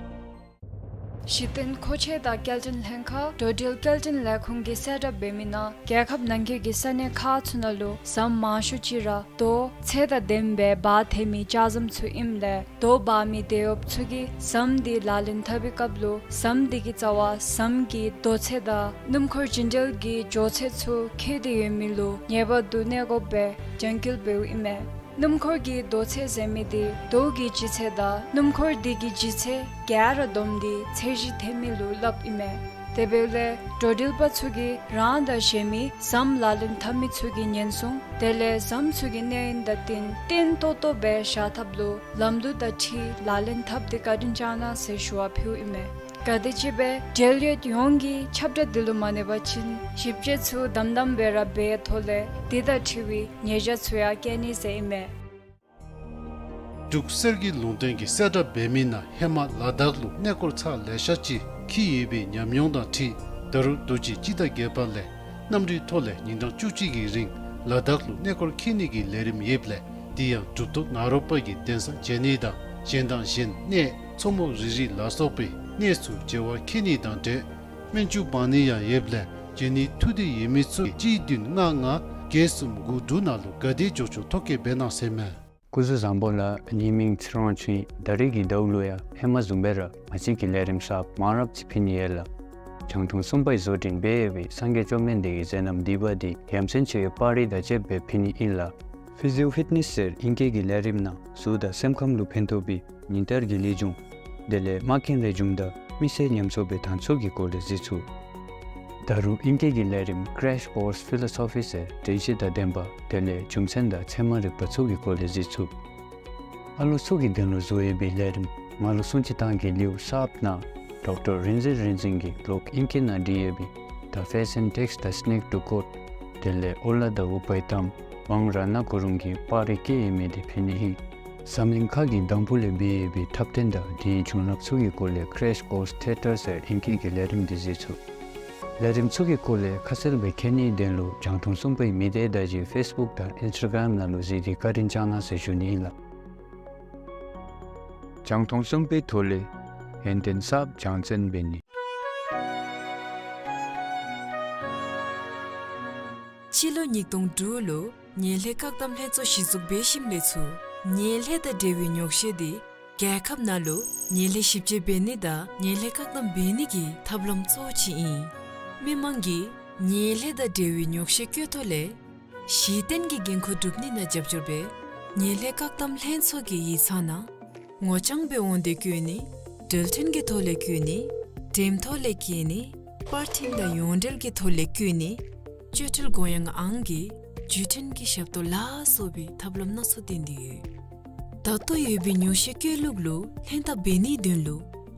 གཞི་རྟེན་མཁོ་ཆས་དང་སྐྱེལ་འདྲེན་ལྷན་ཁག་འགྲོ་འགྲུལ་སྐྱེལ་འདྲེན་ལས་ཁུངས་ཀྱིས་གསལ་བསྒྲགས་འབད་མི་ནང་རྒྱལ་ཁབ་ནང་འཁོད་ཀྱི་ས་གནས་ཁག་ཚུ་ནང་ལུ་ཟམ་མང་ཤོས་ཅིག་ར་རྡོ་ཚད་དང་ལྡནམ་སྦེ་འབག་ཐེབས་མི་ལྕགས་ཟམ་ཚུ་ཨིནམ་ལས་རྡོ་འབག་མི་དེད་གཡོགཔ་ཚུ་གིས་ཟམ་འདི་ལག་ལེན་འཐབ་པའི་སྐབས་ལུ་ཟམ་འདི་གི་རྩ་བར་ཟམ་གྱི་རྡོ་ཚད་དང་སྣུམ་འཁོར་བྱིན་འགྲུལ་གྱི་འགྱོ་ཚད་ཚུ་འཁེལ་ཏེ་ཡོད་མི་ལུ་ངེས་པར་དུ་གནས་དགོཔ་སྦེ་རྒྱང་བཀལ་འབདཝ་ཨིན་མས། སྣུམ་འཁོར་གྱི་རྡོ་ཚད་ཟེར་མི་འདི་རྡོ་གི་ལྗིད་ཚད་དང་སྣུམ་འཁོར་འདི་གི་ལྗིད་ཚད་ག་ར་བསྡོམས་ཏེ་ཚད་གཞི་འཐེན་མི་ལུ་སླབ་ཨིན་མས། དེ་འབདཝ་ལས་འགྲོ་འགྲུལ་པ་ཚུ་གིས་རང་དང་གཞན་མི་ཟམ་ལག་ལེན་འཐབ་མི་ཚུ་གི་ཉེན་སྲུང་དེ་ལས་ཟམ་ཚུ་གི་གནས་ཡུན་དང་བསྟུན་བརྟན་ཏོག་ཏོ་སྦེ་བཞག་ཐབས་ལུ་ལམ་ལུགས་དང་འཁྲིལ་ལག་ལེན་འཐབ་སྟེ་བཀའ་དྲིན་བསྐྱང་གནང་ཟེར་ཞུ་བ་ཕུལཝ་ཨིན་མས། ག་དེམ་ཅིག་སྦེ་འབྲེལ་ཡོད་ཡོངས་ཀྱིས་ཁྱབ་བསྒྲགས་འདི་ལུ་མ་གནས་པ་ཅིན་ཞིབ་དཔྱད་ཚུ་དམ་དམ་སྦེ་ར་འབད་ཐོག་ལས་འདི་དང་འཁྲིལ་བའི་ཉེས་བྱ་ཚུ་ཡང་བཀལ་ནི་ཟེར་ཨིན་མས། འབྲུག་གསེར་གྱི་ལུང་བསྟན་གྱིས་གསལ་བསྒྲགས་འབད་མི་ནང་ཧེ་མ་ལ་དྭགས་ལུ་གནས་སྐོར་ཚར་ལེ་ཤ་ཅིག་འཁྱིད་ཡོད་པའི་ཉམས་མྱོང་དང་འཁྲིལ་ད་རུང་དུས་ཅི་སྤྱི་ཟླ་བརྒྱད་པ་ལས་གནམ་གྲུའི་ཐོག་ལས་ཉིན་གྲངས་བཅུ་གཅིག་གི་རིང་ལ་དྭགས་ལུ་གནས་སྐོར་འཁྱིད་ནི་གི་ལས་རིམ་ཡོདཔ་ལས་དེ་ཡང་གྲུབ་ཐོབ་ནཱ་རོ་པ་གི་གདན་ས་མཇལ་ནི་དང་གཞན་དང་གཞན་གནས་མཚོ་མོ་རི་རི་ལ་སོགས་པའི་གནས་ཚུ་མཇལ་བར་འཁྱིད་ནི་དང་འབྲེལ་སྨན་བཅོས་འབག་ནི་ཡང་ཡོདཔ་ལས་མཇལ་ནི་ཐུགས་འདོད་ཡོད་མི་ཚུ་གཅིག་བདུན་ལྔ་ལྔ་བརྒྱད་གསུམ་དགུ་དྲུག་ནང་ལུ་ག་དེ་འགྱོ་འགྱོཝ་ཐོ་བཀོད་འབད་གནང་ཟེར་མས། སྐུ་གཟུགས་བཟང་པོ་ལགས། ངེའི་མིང་ཚེ་རིང་དབང་ཕྱུག་ཨིན། ད་རིས་ཀྱི་ཟླཝ་ལུ་ཡང་ཧེ་མ་བཟུམ་སྦེ་ར་ང་བཅས་ཀྱིས་ལས་རིམ་གསརཔ་མང་རབས་ཅིག་ཕུལ་ནི་ཡོད་ལགས། རྒྱང་མཐོང་གསུམ་པའི་བཟོ་སྐྲུན་འབད་ཡོད་པའི་སངས་རྒྱས་བཅོམ་ལྡན་འདས་ཀྱི་མཛད་རྣམ་བསྡུས་པ་འདི་ཡ་མཚན་ཆེ་བའི་པར་རིས་དང་བཅསཔ་སྦེ་ཕུལ་ནི་ཨིན་ལགས། Physio Fitness ཟེར་ཨིང་སྐད་ཀྱི་ལས་རིམ་ནང་གཟུགས་དང་སེམས་ཁམས་ལུ་ཕན་ཐོགས་པའི་ཉིན་བསྟར་གྱི་ལེགས་བྱུང་དེ་ལས་མ་མཁན་རེ་བྱུང་དང་མི་སེར་ཉམས་གསོ་སྦེ་དང་ཚོགས་ཀྱི་སྐོར་ལས་གཟིགས་ཚུགས། ད་རུང་ཨིང་སྐད་ཀྱི་ལས་རིམ་Crash Course Philosophy ཟེར་དྲན་ཤེས་དང་ལྡན་པ་དེ་ལས་རྒྱུ་མཚན་དང་ཚད་མ་རིག་པ་ཚུ་གི་སྐོར་ལས་གཟིགས་ཚུགས། ཨ་ལོ་ཚུ་གི་དོན་ལུ་བཟོ་ཡོད་པའི་ལས་རིམ་ང་ལུ་སྲུང་བརྩི་བཏང་གི་ལེའུ་གསརཔ་ནང་ཌོག་ཊར་རིག་འཛིན་རིག་འཛིན་གྱིས་ལོག་ཨིང་སྐད་ནང་བྲིས་ཡོད་པའི་The Fashion Text, The Sneak to Court དེ་ལས་ཨོ་ལ་དང་ཨུ་པའི་གཏམ་ཝང་རཏྣ་གུ་རུང་གི་པར་རིས་བཀོད་ཡོད་མི་དེ་ཕུལ་ནི་ཨིན། འཛམ་གླིང་ཁག་གི་དང་ཕུ་ལས་འབད་ཡོད་པའི་འཁྲབ་སྟོན་དང་དེའི་བྱུང་རབས་ཚུ་གི་སྐོར་ལས་Crash Course Theatre ཟེར་ཨིང་སྐད་ཀྱི་ལས་རིམ་འདི་གཟིགས་ཚུགས། ལས་རིམ་ཚུ་གི་སྐོར་ལས་ཁ་གསལ་སྦེ་མཁྱེན་ནིའི་དོན་ལུ་རྒྱང་མཐོང་གསུམ་པའི་མི་སྡེ་བརྡ་བརྒྱུད་Facebook དང་Instagram ནང་ལུ་གཟིགས་ཏེ་བཀའ་དྲིན་བསྐྱང་གནང་ཟེར་ཞུ་ནི་ཨིན་ལགས། རྒྱང་མཐོང་གསུམ་པའི་ཐོག་ལས་ཡོན་ཏན་གསརཔ་སྦྱང་བརྩོན་འབད་ནི། སྤྱི་ལོ་ཉིས་སྟོང་དྲུག་ལུ་ངན་ལྷད་བཀག་སྡོམ་ལྷན་ཚོགས་གཞི་བཙུགས་འབད་ཞིནམ་ལས་ཚུར་ངན་ལྷད་དང་འབྲེལ་བའི་ཉོག་བཤད་འདི་རྒྱལ་ཁབ་ནང་ལུ་ངན་ལྷད་ཞིབ་དཔྱད་འབད་ནི་དང་ངན་ལྷད་བཀག་སྡོམ་འབད་ནི་གི་ཐབས་ལམ་གཙོ་བོ་ཅིག་ཨིན། མི་མང་གིས་ངན་ལྷད་དང་འབྲེལ་བའི་ཉོག་བཤད་བཀོད་ཐོག་ལས་གཞི་རྟེན་གྱི་འགན་ཁུར་སྒྲུབ་ནི་ནང་རྒྱབ་སྐྱོར་འབད་ངན་ལྷད་བཀག་སྡོམ་ལྷན་ཚོགས་ཀྱི་ཡིག་ཚང་ནང་ངོ་རྐྱང་སྦེ་འོང་སྟེ་བཀོད་ནི། འགྲུལ་འཕྲིན་གྱི་ཐོག་ལས་བཀོད་ནི། འགྲེམས་ཐོག་ལས་བཀོད་ནི། པར་འཕྲིན་དང་ཡོངས་འབྲེལ་གྱི་ཐོག་ལས་བཀོད་ནི། སྤྱོད་ཁྲལ་དགོངས་ཡངས་ཨང་གི་བརྒྱུད་འཕྲིན་གྱི་ཞབས་ཏོག་ལ་སོགས་པའི་ཐབས་ལམ་སྣ་ཚོགས་བཏོན་ཏེ་ཡོད། ད་ལྟོ་ཡོད་པའི་ཉོག་བཤད་བཀོད་ལུགས་ལུ་ལྷན་ཐབས་འབད་ནིའི་དོན་ལུ་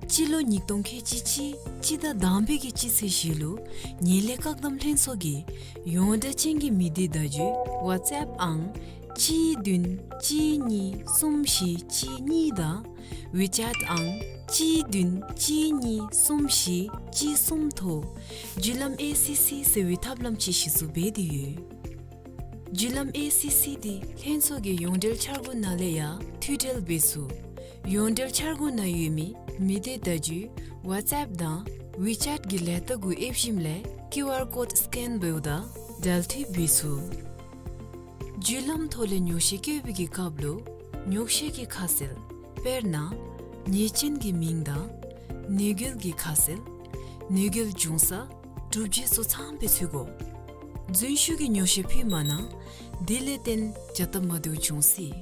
སྤྱི་ལོ་ཉིས་སྟོང་ཁལ་གཅིག་གཅིག་སྤྱི་ཟླ་དང་པའི་གི་སྤྱི་ཚེས་བཞི་ལུ་ངན་ལྷད་བཀག་སྡོམ་ལྷན་ཚོགས་ཀྱིས་ཡོངས་གྲགས་ཅན་གྱི་མི་སྡེ་བརྡ་བརྒྱུད་ཝཊས་ཨེཔ་ཨང་གཅིག་བདུན་གཅིག་གཉིས་གསུམ་བཞི་གཅིག་གཉིས་དང་ཝི་ཅེཊ་ཨང་གཅིག་བདུན་གཅིག་གཉིས་གསུམ་བཞི་གཅིག་གསུམ་ཐོག་བརྒྱུད་ལམ་ཨེ་སི་སི་ཟེར་བའི་ཐབས་ལམ་ཅིག་གཞི་བཙུགས་འབད་དེ་ཡོད། བརྒྱུད་ལམ་ཨེ་སི་སི་འདི་ལྷན་ཚོགས་ཀྱི་ཡོངས་འབྲེལ་འཆར་སྒོ་ནང་ལས་ཡང་མཐུད་འབྲེལ་འབད་ཚུགས། ཡོངས་འབྲེལ་འཆར་སྒོ་ནང་ཡོད་མི་མི་སྡེ་བརྡ་བརྒྱུད་ཝཊས་ཨེཔ་དང་ཝི་ཅེཊ་གི་ལས་རྟགས་གུ་ཨེབ་ཞིནམ་ལས་ཀིའུ་ཨར་ཀོཌ་སི་ཀེན་འབདཝ་ད་འབྲེལ་མཐུད་འབད་ཚུགས། བརྒྱུད་ལམ་ཐོག་ལས་ཉོག་བཤད་བཀོད་པའི་གི་སྐབས་ལུ་ཉོག་བཤད་ཀྱི་ཁ་གསལ་དཔེར་ན་ཉེས་ཅན་གྱི་མིང་དང་ནུས་རྒྱུ་གི་ཁ་གསལ་ནུས་རྒྱུ་འབྱུང་ས་གྲུབ་རྗེས་སོགས་ཚངམ་སྦེ་ཚུད་དགོ། རྫུན་ཞུ་གི་ཉོག་བཤད་ཕུལ་མ་གནང་། དེ་ལས་བརྟེན་བྱ་སྟབས་མ་བདེཝ་འབྱུང་སྲིད།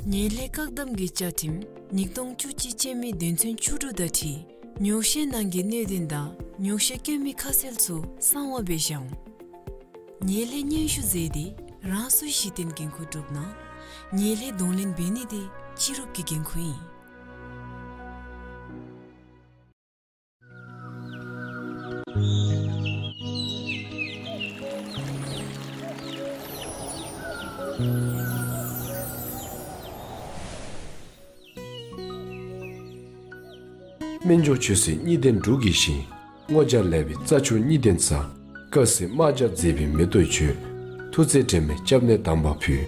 ངན་ལྷད་བཀག་སྡོམ་གྱི་བཅའ་ཁྲིམས་ཉིས་སྟོང་བཅུ་གཅིག་ཅན་མའི་དོན་ཚན་བཅུ་དྲུག་དང་འཁྲིལ་ཉོག་བཤད་ནང་གི་གནད་དོན་དང་ཉོག་བཤད་བཀོད་མི་ཁ་གསལ་ཚུ་གསང་བ་སྦེ་བཞག་འོང་། ངན་ལྷད་སྙན་ཞུ་མཛད་དེ་རང་སོའི་གཞི་རྟེན་འགན་ཁུར་བསྒྲུབ་གནང་། ངན་ལྷད་གདོང་ལེན་འབད་ནི་དེ་སྤྱི་རུབ་ཀྱི་འགན་ཁུར་ཨིན། སྨན་མཆོག་ཆོས་སྲིད་གཉིས་ལྡན་འབྲུག་གི་ཞིང་། སྔོ་སྦྱར་ལེགས་པའི་རྩྭ་མཆོག་གཉིས་ལྡན་ས། དཀར་སེར་དམར་སྦྱར་མཛེས་པའི་མེ་ཏོག་ཁྱོད། ཐུགས་བརྩེ་དྲན་མེད་སྐྱབས་གནས་དམ་པ་ཕུལ།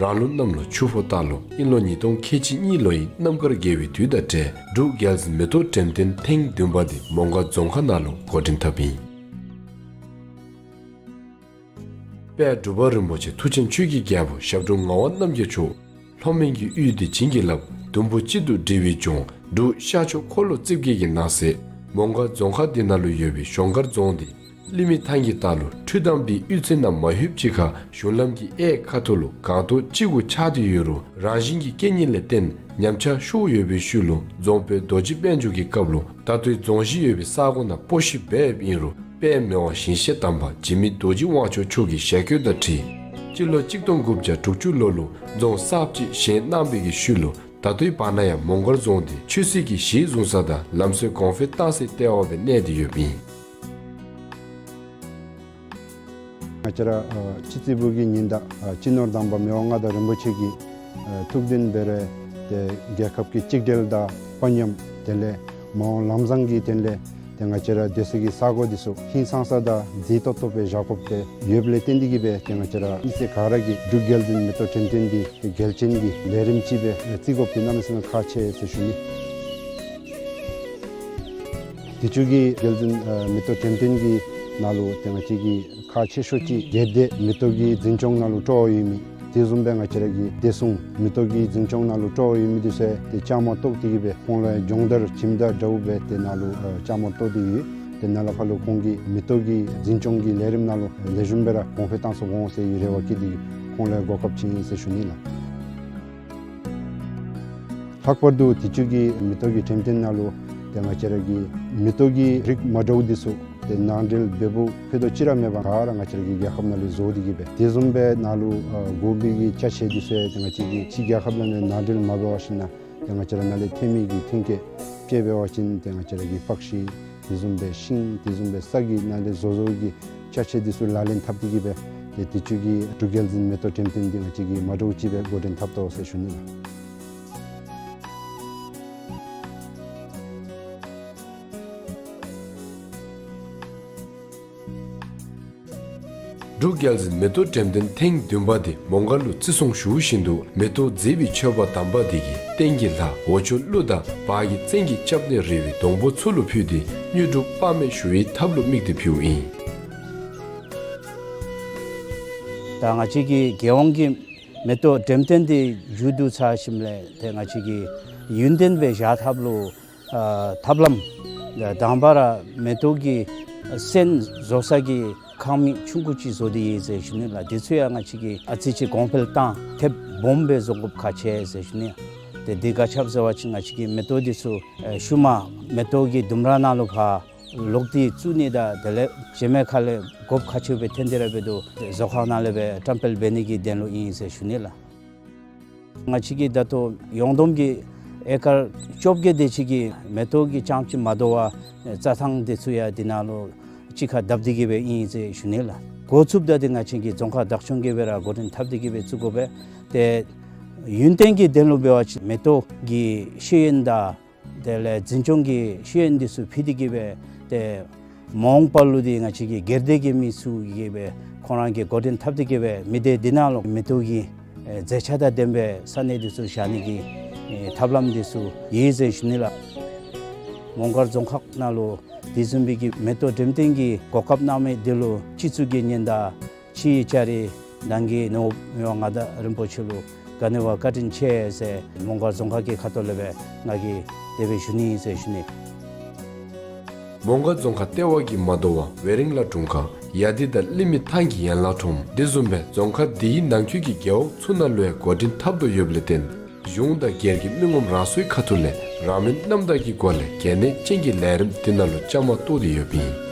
རང་ལུགས་གནམ་ལོ་ཆུ་ཕོ་སྟག་ལོ་དབྱིན་ལོ་ཉིས་སྟོང་ཁལ་གཅིག་གཉིས་ལོ་ཡི་རྣམ་དཀར་དགེ་བའི་དུས་དང་འབྲེལ་འབྲུག་རྒྱལ་འཛིན་མེ་ཏོག་འགྲེམས་སྟོན་ཐེངས་བདུན་པ་འདི་མོང་སྒར་རྫོང་ཁག་ནང་ལུ་འགོ་འདྲེན་འཐབ་ཨིན། དཔལ་འབྲུག་པ་རིན་པོ་ཆེ་མཐུ་ཆེན་ཆོས་ཀྱི་རྒྱལ་པོ་ཞབས་དྲུང་ངག་དབང་རྣམ་རྒྱལ་མཆོག་ལྷོ་མོན་གྱི་དབུས་འདི་བྱིན་གྱིས་བརླབས་དུམ་བུ་གཅིག་ཏུ་སྒྲིལ་བའི་ལྗོངས་འབྲུག་ཤར་ཕྱོགས་འཁོར་ལོ་རྩིབས་བརྒྱད་ཀྱི་ནང་གསེས་མོང་སྒར་རྫོང་ཁག་འདི་ནང་ལུ་ཡོད་པའི་གཞོང་སྒར་རྫོང་འདི་གླིང་མི་ཐང་གི་ལྟག་ལུ་འཕྲུལ་དང་པའི་གཡུས་ཚན་ནང་མ་ལྷོདཔ་ཅིག་ཁར་གཞུང་ལམ་གྱི་གཡས་ཁ་ཐུག་ལུ་སྒང་ཏོག་གཅིག་གུ་ཆགས་ཏེ་ཡོད་རུང་རང་བཞིན་གྱི་རྐྱེན་ངན་ལས་བརྟེན་ཉམས་ཆག་ཤོར་ཡོད་པའི་ཤུལ་ལུ་རྫོང་དཔོན་རྡོ་རྗེ་དཔལ་འབྱོར་གྱི་སྐབས་ལུ་ད་ལྟོའི་རྫོང་གཞི་ཡོད་པའི་ས་གོ་ནང་སྤོ་བཤིག་འབད་ཡོདཔ་ཨིན་རུང་དཔལ་མི་དབང་ཞིང་གཤེགས་དམ་པ་འཇིགས་མེད་རྡོ་རྗེ་དབང་ཕྱུག་མཆོག་གི་ཞལ་བཀོད་དང་འཁྲིལ་སྤྱི་ལོ་གཅིག་སྟོང་དགུ་བརྒྱ་དྲུག་ཅུ་ལོ་ལུ་རྫོང་གསརཔ་ཅིག་བཞེངས་གནང་བའི་གི་ཤུལ་ལུ་ད་ལྟོའི་བར་ན་ཡང་མོང་སྒར་རྫོང་འདི་ཆོས་སྲིད་ཀྱི་གཞི་བཟུང་ས་དང་ལམ་སྲོལ་གོང་འཕེལ་བཏང་སའི་ལྟེ་བ་སྦེ་གནས་ཏེ་ཡོདཔ་ཨིན། ང་བཅས་ར་ཨ་སྤྱི་རྩིས་པའི་གི་ཉི་ཟླ་ཨ་སྤྱི་ནོར་དམ་པ་མི་དབང་མངའ་བདག་རིན་པོ་ཆེ་གི་ཨ་ཐུགས་འདུན་འབད་རུང་ཏེ་རྒྱལ་ཁབ་ཀྱི་གཅིག་སྒྲིལ་དང་དཔའ་ཉམས་དེ་ལས་མ་འོངས་ལམ་བཟང་གི་དོན་ལས་ཏེ་ང་བཅས་ར་སྡོད་སའི་གི་ས་གོ་འདི་ཚུ་ཧིང་སངས་ས་དང་མཛེས་ཏོག་ཏོ་སྦེ་བཞག་དགོཔ་སྦེ་ཡོདཔ་ལས་བརྟེན་ཏེ་གིས་སྦེ་ཏེ་ང་བཅས་ར་མི་སེར་ག་ར་གིས་འབྲུག་རྒྱལ་འཛིན་མེ་ཏོག་འགྲེམས་སྟོན་འདི་ཏེ་གལ་ཅན་གྱི་ལས་རིམ་ཅིག་སྦེ་བརྩི་དགོཔ་འདི་གནམ་མེད་ས་མེད་ཁག་ཆེ་ཟེར་ཞུ་ནི། དུས་ཅི་གི་རྒྱལ་འཛིན་ཨ་མེ་ཏོག་འགྲེམས་སྟོན་གྱི་ནང་ལུ་ཏེ་ང་བཅས་ཀྱི་ཁག་ཆེ་ཤོས་ཅིག་སྒེར་སྡེ་མེ་ཏོག་གི་འཛིན་སྐྱོང་ནང་ལུ་སྤྲོ་བ་ཡོད་མི་དེ་བཟུམ་སྦེ་ང་བཅས་ར་གི་བདེ་སྲུང་མེ་ཏོག་གི་འཛིན་སྐྱོང་ནང་ལུ་སྤྲོ་བ་ཡོད་མི་འདི་ཚུ་ཏེ་བཅའ་མར་གཏོགས་ཏེ་གིས་སྦེ་ཁོང་ལུ་སྦྱོང་བརྡར་བྱིནམ་དང་འདྲཝ་སྦེ་ཏེ་ནཱ་ལུ་ཨ་བཅའ་མར་གཏོགས་ཏེ་ཡོད། ཏེ་ནཱ་ལས་ཕར་ལུ་ཁོང་གིས་མེ་ཏོག་གི་འཛིན་སྐྱོང་གི་ལས་རིམ་ནང་ལུ་ལེགས་ཤོམ་སྦེ་ར་གོང་འཕེལ་གཏང་ཚུགས་འོང་ཟེར་བའི་རེ་བ་བསྐྱེད་དེ་ཁོང་ལུ་གོ་སྐབས་བྱིན་ཡི་ཟེར་ཞུ་ནི་ལགས། ལྷག་པར་དུ་དུས་ཅི་གི་མེ་ཏོག་གི་འགྲེམས་སྟོན་ནང་ལུ་ཏེ་ང་བཅས་ར་གི་མེ་ཏོག་གི་རིགས་མ་འདྲཝ་འདི་ཚུ་ཏེ་ནང་འདྲེན་འབདཝ་ཕུད་རྡོག་ཅིག་ར་མེད་པར་ག་ར་ང་བཅས་ར་གི་རྒྱལ་ཁབ་ནང་ལས་བཟོ་སྟེ་གིས་སྦེ་དེ་བཟུམ་སྦེ་ནཱ་ལུ་ཨ་དགོ་པའི་གི་ཅ་ཆས་འདི་ཚུ་ཡང་ཏེ་ང་བཅས་ཀྱིས་ཕྱི་རྒྱལ་ཁབ་ནང་ལས་ནང་འདྲེན་མ་འབད་བ་ཅིན་ཏེ་ང་བཅས་ར་ནཱ་ལས་ཐོན་མི་གི་ཐོན་སྐྱེད་དཔེ་འབད་བ་ཅིན་ཏེ་ང་བཅས་ར་གི་པགས་ཤིང་དེ་བཟུམ་སྦེ་ཤིང་དེ་བཟུམ་སྦེ་ས་གི་ནང་ལས་བཟོ་བཟོཝ་གི་ཅ་ཆས་འདི་ཚུ་ལག་ལེན་འཐབ་སྟེ་གིས་སྦེ་ཏེ་དུས་ཅི་གི་འབྲུག་རྒྱལ་འཛིན་མེ་ཏོག་འགྲེམས་སྟོན་འདི་ང་བཅས་ཀྱིས་མ་འདྲཝ་ཅིག་སྦེ་འགོ་འདྲེན་འཐབ་དོ་ཟེར་ཞུ་ནི་ལགས། འབྲུག་རྒྱལ་འཛིན་མེ་ཏོག་འགྲེམས་སྟོན་ཐེངས་བདུན་པ་འདི་མོང་སྒར་ལུ་བརྩི་སྲུང་ཞུ་བཞིན་དུ་མེ་ཏོག་མཛེས་པའི་མཆོད་པ་དམ་པ་འདི་གིས་སྟེང་གི་ལྷ་འོག་ཕྱོགས་ཀླུ་དང་བར་གྱི་བཙན་གྱི་སྐྱབས་གནས་རི་བོའི་སྡོང་པོ་ཚུ་ལུ་ཕུལ་ཏེ་དངོས་གྲུབ་དཔག་མེད་ཞུ་བའི་ཐབས་ལུ་དམིགས་ཏེ་ཕུལཝ་ཨིན། ད་ང་བཅས་ཀྱི་རྒྱལ་ཡོངས་ཀྱི་མེ་ཏོག་འགྲེམས་སྟོན་འདི་མཇུག་བསྡུ་ཚར་ཞིནམ་ལས་ཏེ་ང་བཅས་ཀྱི་ཡུན་བརྟན་སྦེ་བཞག་ཐབས་ལུ་ཨ་ཐབས་ལམ་དང་པ་ར་མེ་ཏོག་གི་སོན་བཟོ་ས་གི་ཁང་མིག་ཆུང་ཀུ་ཅིག་བཟོ་སྟེ་ཡོད་ཟེར་ཞུ་ནི་ལགས། དེ་ཚུ་ཡང་ང་བཅས་ཀྱིས་ཨ་ཙི་ཅིག་གོང་འཕེལ་བཏང་ཐེབས་སྦོམ་སྦེ་བཟོ་དགོཔ་ཁག་ཆེ་ཟེར་ཞུ་ནི། ཏེ་དེ་ག་ཅི་འབད་ཟེར་བ་ཅིན་ང་བཅས་ཀྱི་མེ་ཏོག་འདི་ཚུ་ཨེ་ཤུལ་མ་མེ་ཏོག་གི་ལྡུམ་ར་ནང་ལུ་ཕར་ ལོག་སྟེ་བཙུགས་ནི་དང་དེ་ལས་རྗེས་མའི་ཁ་ལས་དགོཔ་ཁག་ཆེཝ་སྦེ་ཐོན་ཏེ་ར་འབད་དོ། རྫོང་ཁག་ནང་ལས་སྦེ་བཀྲམ་སྤེལ་འབད་ནི་གི་དོན་ལུ་ཨིན་ཟེར་ཞུ་ནི་ལགས། ང་བཅས་ཀྱིས་ད་ལྟོ་ཡོངས་བསྡོམས་ཀྱི་ཨེ་ཀར་བཅོ་བརྒྱད་དེ་ཅིག་གི་མེ་ཏོག་གི་རྐྱངམ་ཅིག་མ་དོ་བར་རྩྭ་ཐང་དེ་ཚུ་ཡང་དེ་ནང་ལུ་གཅིག་ཁར་བརྡབ་སྟེ་གི་སྦེ་ཨིན་ཟེར་ཞུ་ནི་ལགས། འགོ་བཙུགསཔ་ད་འདི་ང་བཅས་ཀྱི་རྫོང་ཁག་བདག་སྐྱོང་གིས་སྦེ་ར་འགོ་འདྲེན་འཐབ་སྟེ་གི་སྦེ་བཙུགས་དགོ་པས། ཏེ་ཡུན་བརྟན་གྱི་དོན་ལུ་འབད་བ་ཅིན་མེ་ཏོག་གི་ཤེས་ཡོན་དང་དེ་ལས་འཛིན་སྐྱོང་གི་ཤེས་ཡོན་འདི་ཚུ་ཕུལ་ཏེ་གི་སྦེ་ཏེ་མ་འོངས་པ་ལུ་འདི་ང་བཅས་ཀྱི་སྒེར་སྡེ་གི་མི་ཚུ་གིས་སྦེ་ཁོང་ར་གིས་འགོ་འདྲེན་འཐབ་སྟེ་གི་སྦེ་མི་སྡེ་འདི་ནང་ལུ་མེ་ཏོག་གི་ཨེ་མཛེས་ཆ་དང་ལྡན་པའི་ས་གནས་འདི་ཚུ་བཞག་ནི་གི་ཨེ་ཐབས་ལམ་འདི་ཚུ་ཡོད་ཟེར་ཞུ་ནི་ལགས། མོང་སྒར་རྫོང་ཁག་ནང་ལུ་དེ་བཟུམ་སྦེ་གི་མེ་ཏོག་འགྲེམས་སྟོན་གྱི་གོ་སྐབས་གནང་མི་འདི་ལུ་སྤྱི་གཙུག་གི་ཉི་ཟླ་ཕྱིའི་ལྕགས་རི་ནང་གི་ནོར་བུ་མི་དབང་མངའ་བདག་རིན་པོ་ཆེ་ལུ་ག་ནི་བ་བཀའ་དྲིན་ཆེ་ཟེར་མོང་སྒར་རྫོང་ཁག་གི་ཁ་ཐུག་ལས་སྦེ་ང་གིས་དེ་སྦེ་ཞུ་ནི་ཨིན་ཟེར་ཞུ་ནི། མོང་སྒར་རྫོང་ཁག་ལྟེ་བ་གིས་མ་དོ་བར་ཝེ་རིང་ལ་དྲུང་ཁག་ཡ་དི་དང་གླིང་མི་ཐང་གི་ཡན་ལག་ཁྲོམ་དེ་བཟུམ་སྦེ་རྫོང་ཁག་འདིའི་ནང་འཁོད་ཀྱི་རྒེད་འོག་ཚུ་ནང་ལུ་ཡང་འགོ་འདྲེན་འཐབ་དོ་ཡོདཔ་ལས་བརྟེན་གཞུང་དང་སྒེར་གྱི་མི་ངོམ་རང་སོའི་ཁ་ཐུག་ལས་རང་མོས་རྣམ་དག་གི་སྒོ་ལས་གལ་གནད་ཅན་གྱི་ལས་རིམ་འདི་ནང་ལུ་བཅའ་མར་གཏོགས་ཏེ་ཡོདཔ་ཨིན།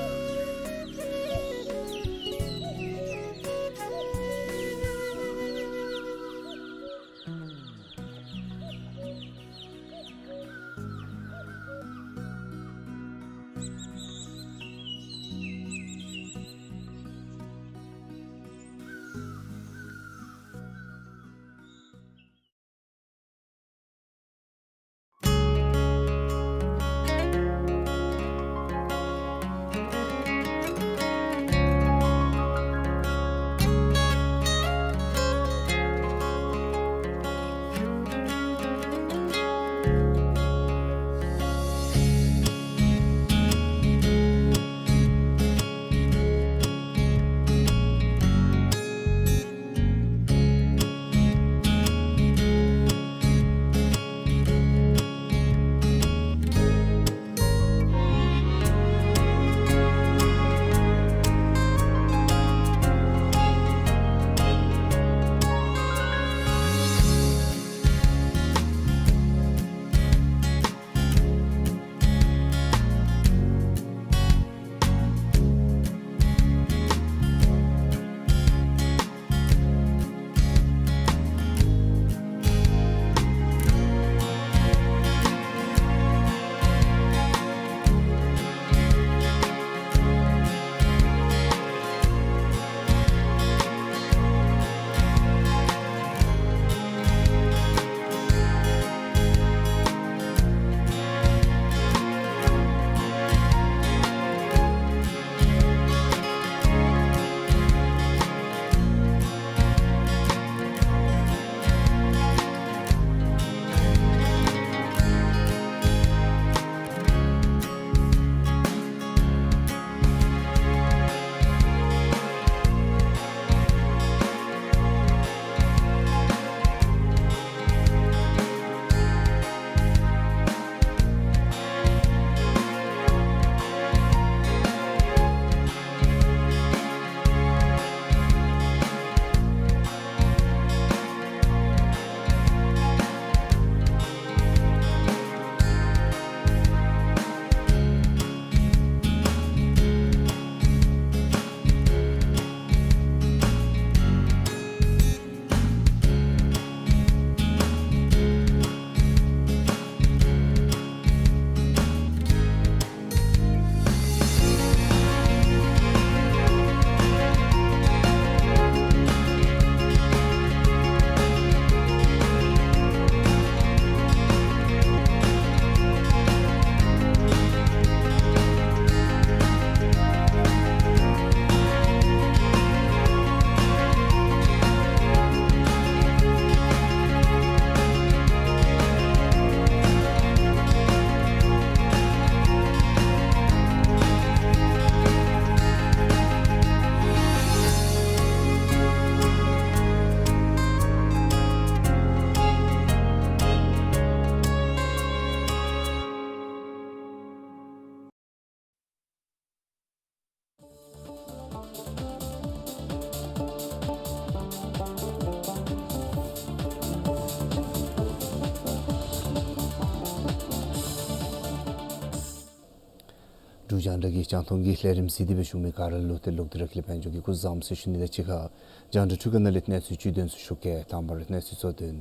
རྒྱང་བསྒྲགས་ཀྱི་རྒྱང་མཐོང་གི་ལས་རིམ་གཟིགས་ཏེ་སྦེ་བཞུགས་མི་ག་ར་ལུ་ཏེ་ལོག་སྟེ་ར་ཁེ་ལས་ཕན་ཚུན་གྱི་སྐུ་གཟུགས་བཟང་པོ་ཟེར་ཞུ་ནི་དང་གཅིག་ཁར་རྒྱང་བསྒྲགས་འཕྲུལ་ཁང་ནང་ལས་གནས་ཚུལ་བཅུད་དོན་ཚུ་ཞུ་གེ། དང་པ་ར་གནས་ཚུལ་གཙོ་དོན།